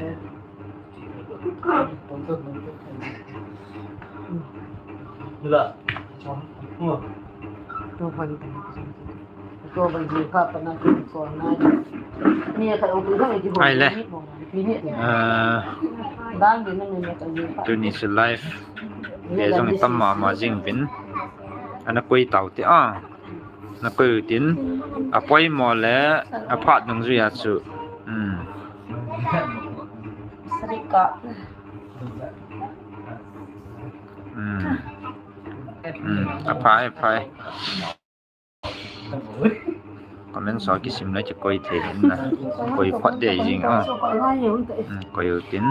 Ai le. Ah, tuni chu live. Ve jong tam mama jing vin. Ana koi tau te a. Nakoi u tin, apoimo le aphat nung jui a chu. Hmm. Hmm. Hmm. Aphai, aphai. Comment so kisim le kikoi thei hin na. Koi phot dei jing a. Hmm. Koi u tin.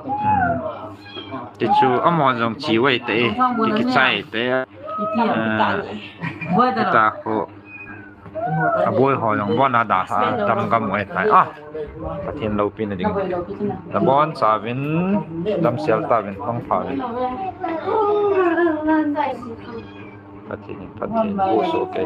Hmm. Ti chu amaho jong chi uve te, ki, kichai te. Ah, ta ko. Aboi ho jong bon a dalha, dam gam uve tai. Ah, Pathen loupina ding. Nabonchauvin, damsel tauvin, mangpha uvin. Pathen, Pathen, pu so ke.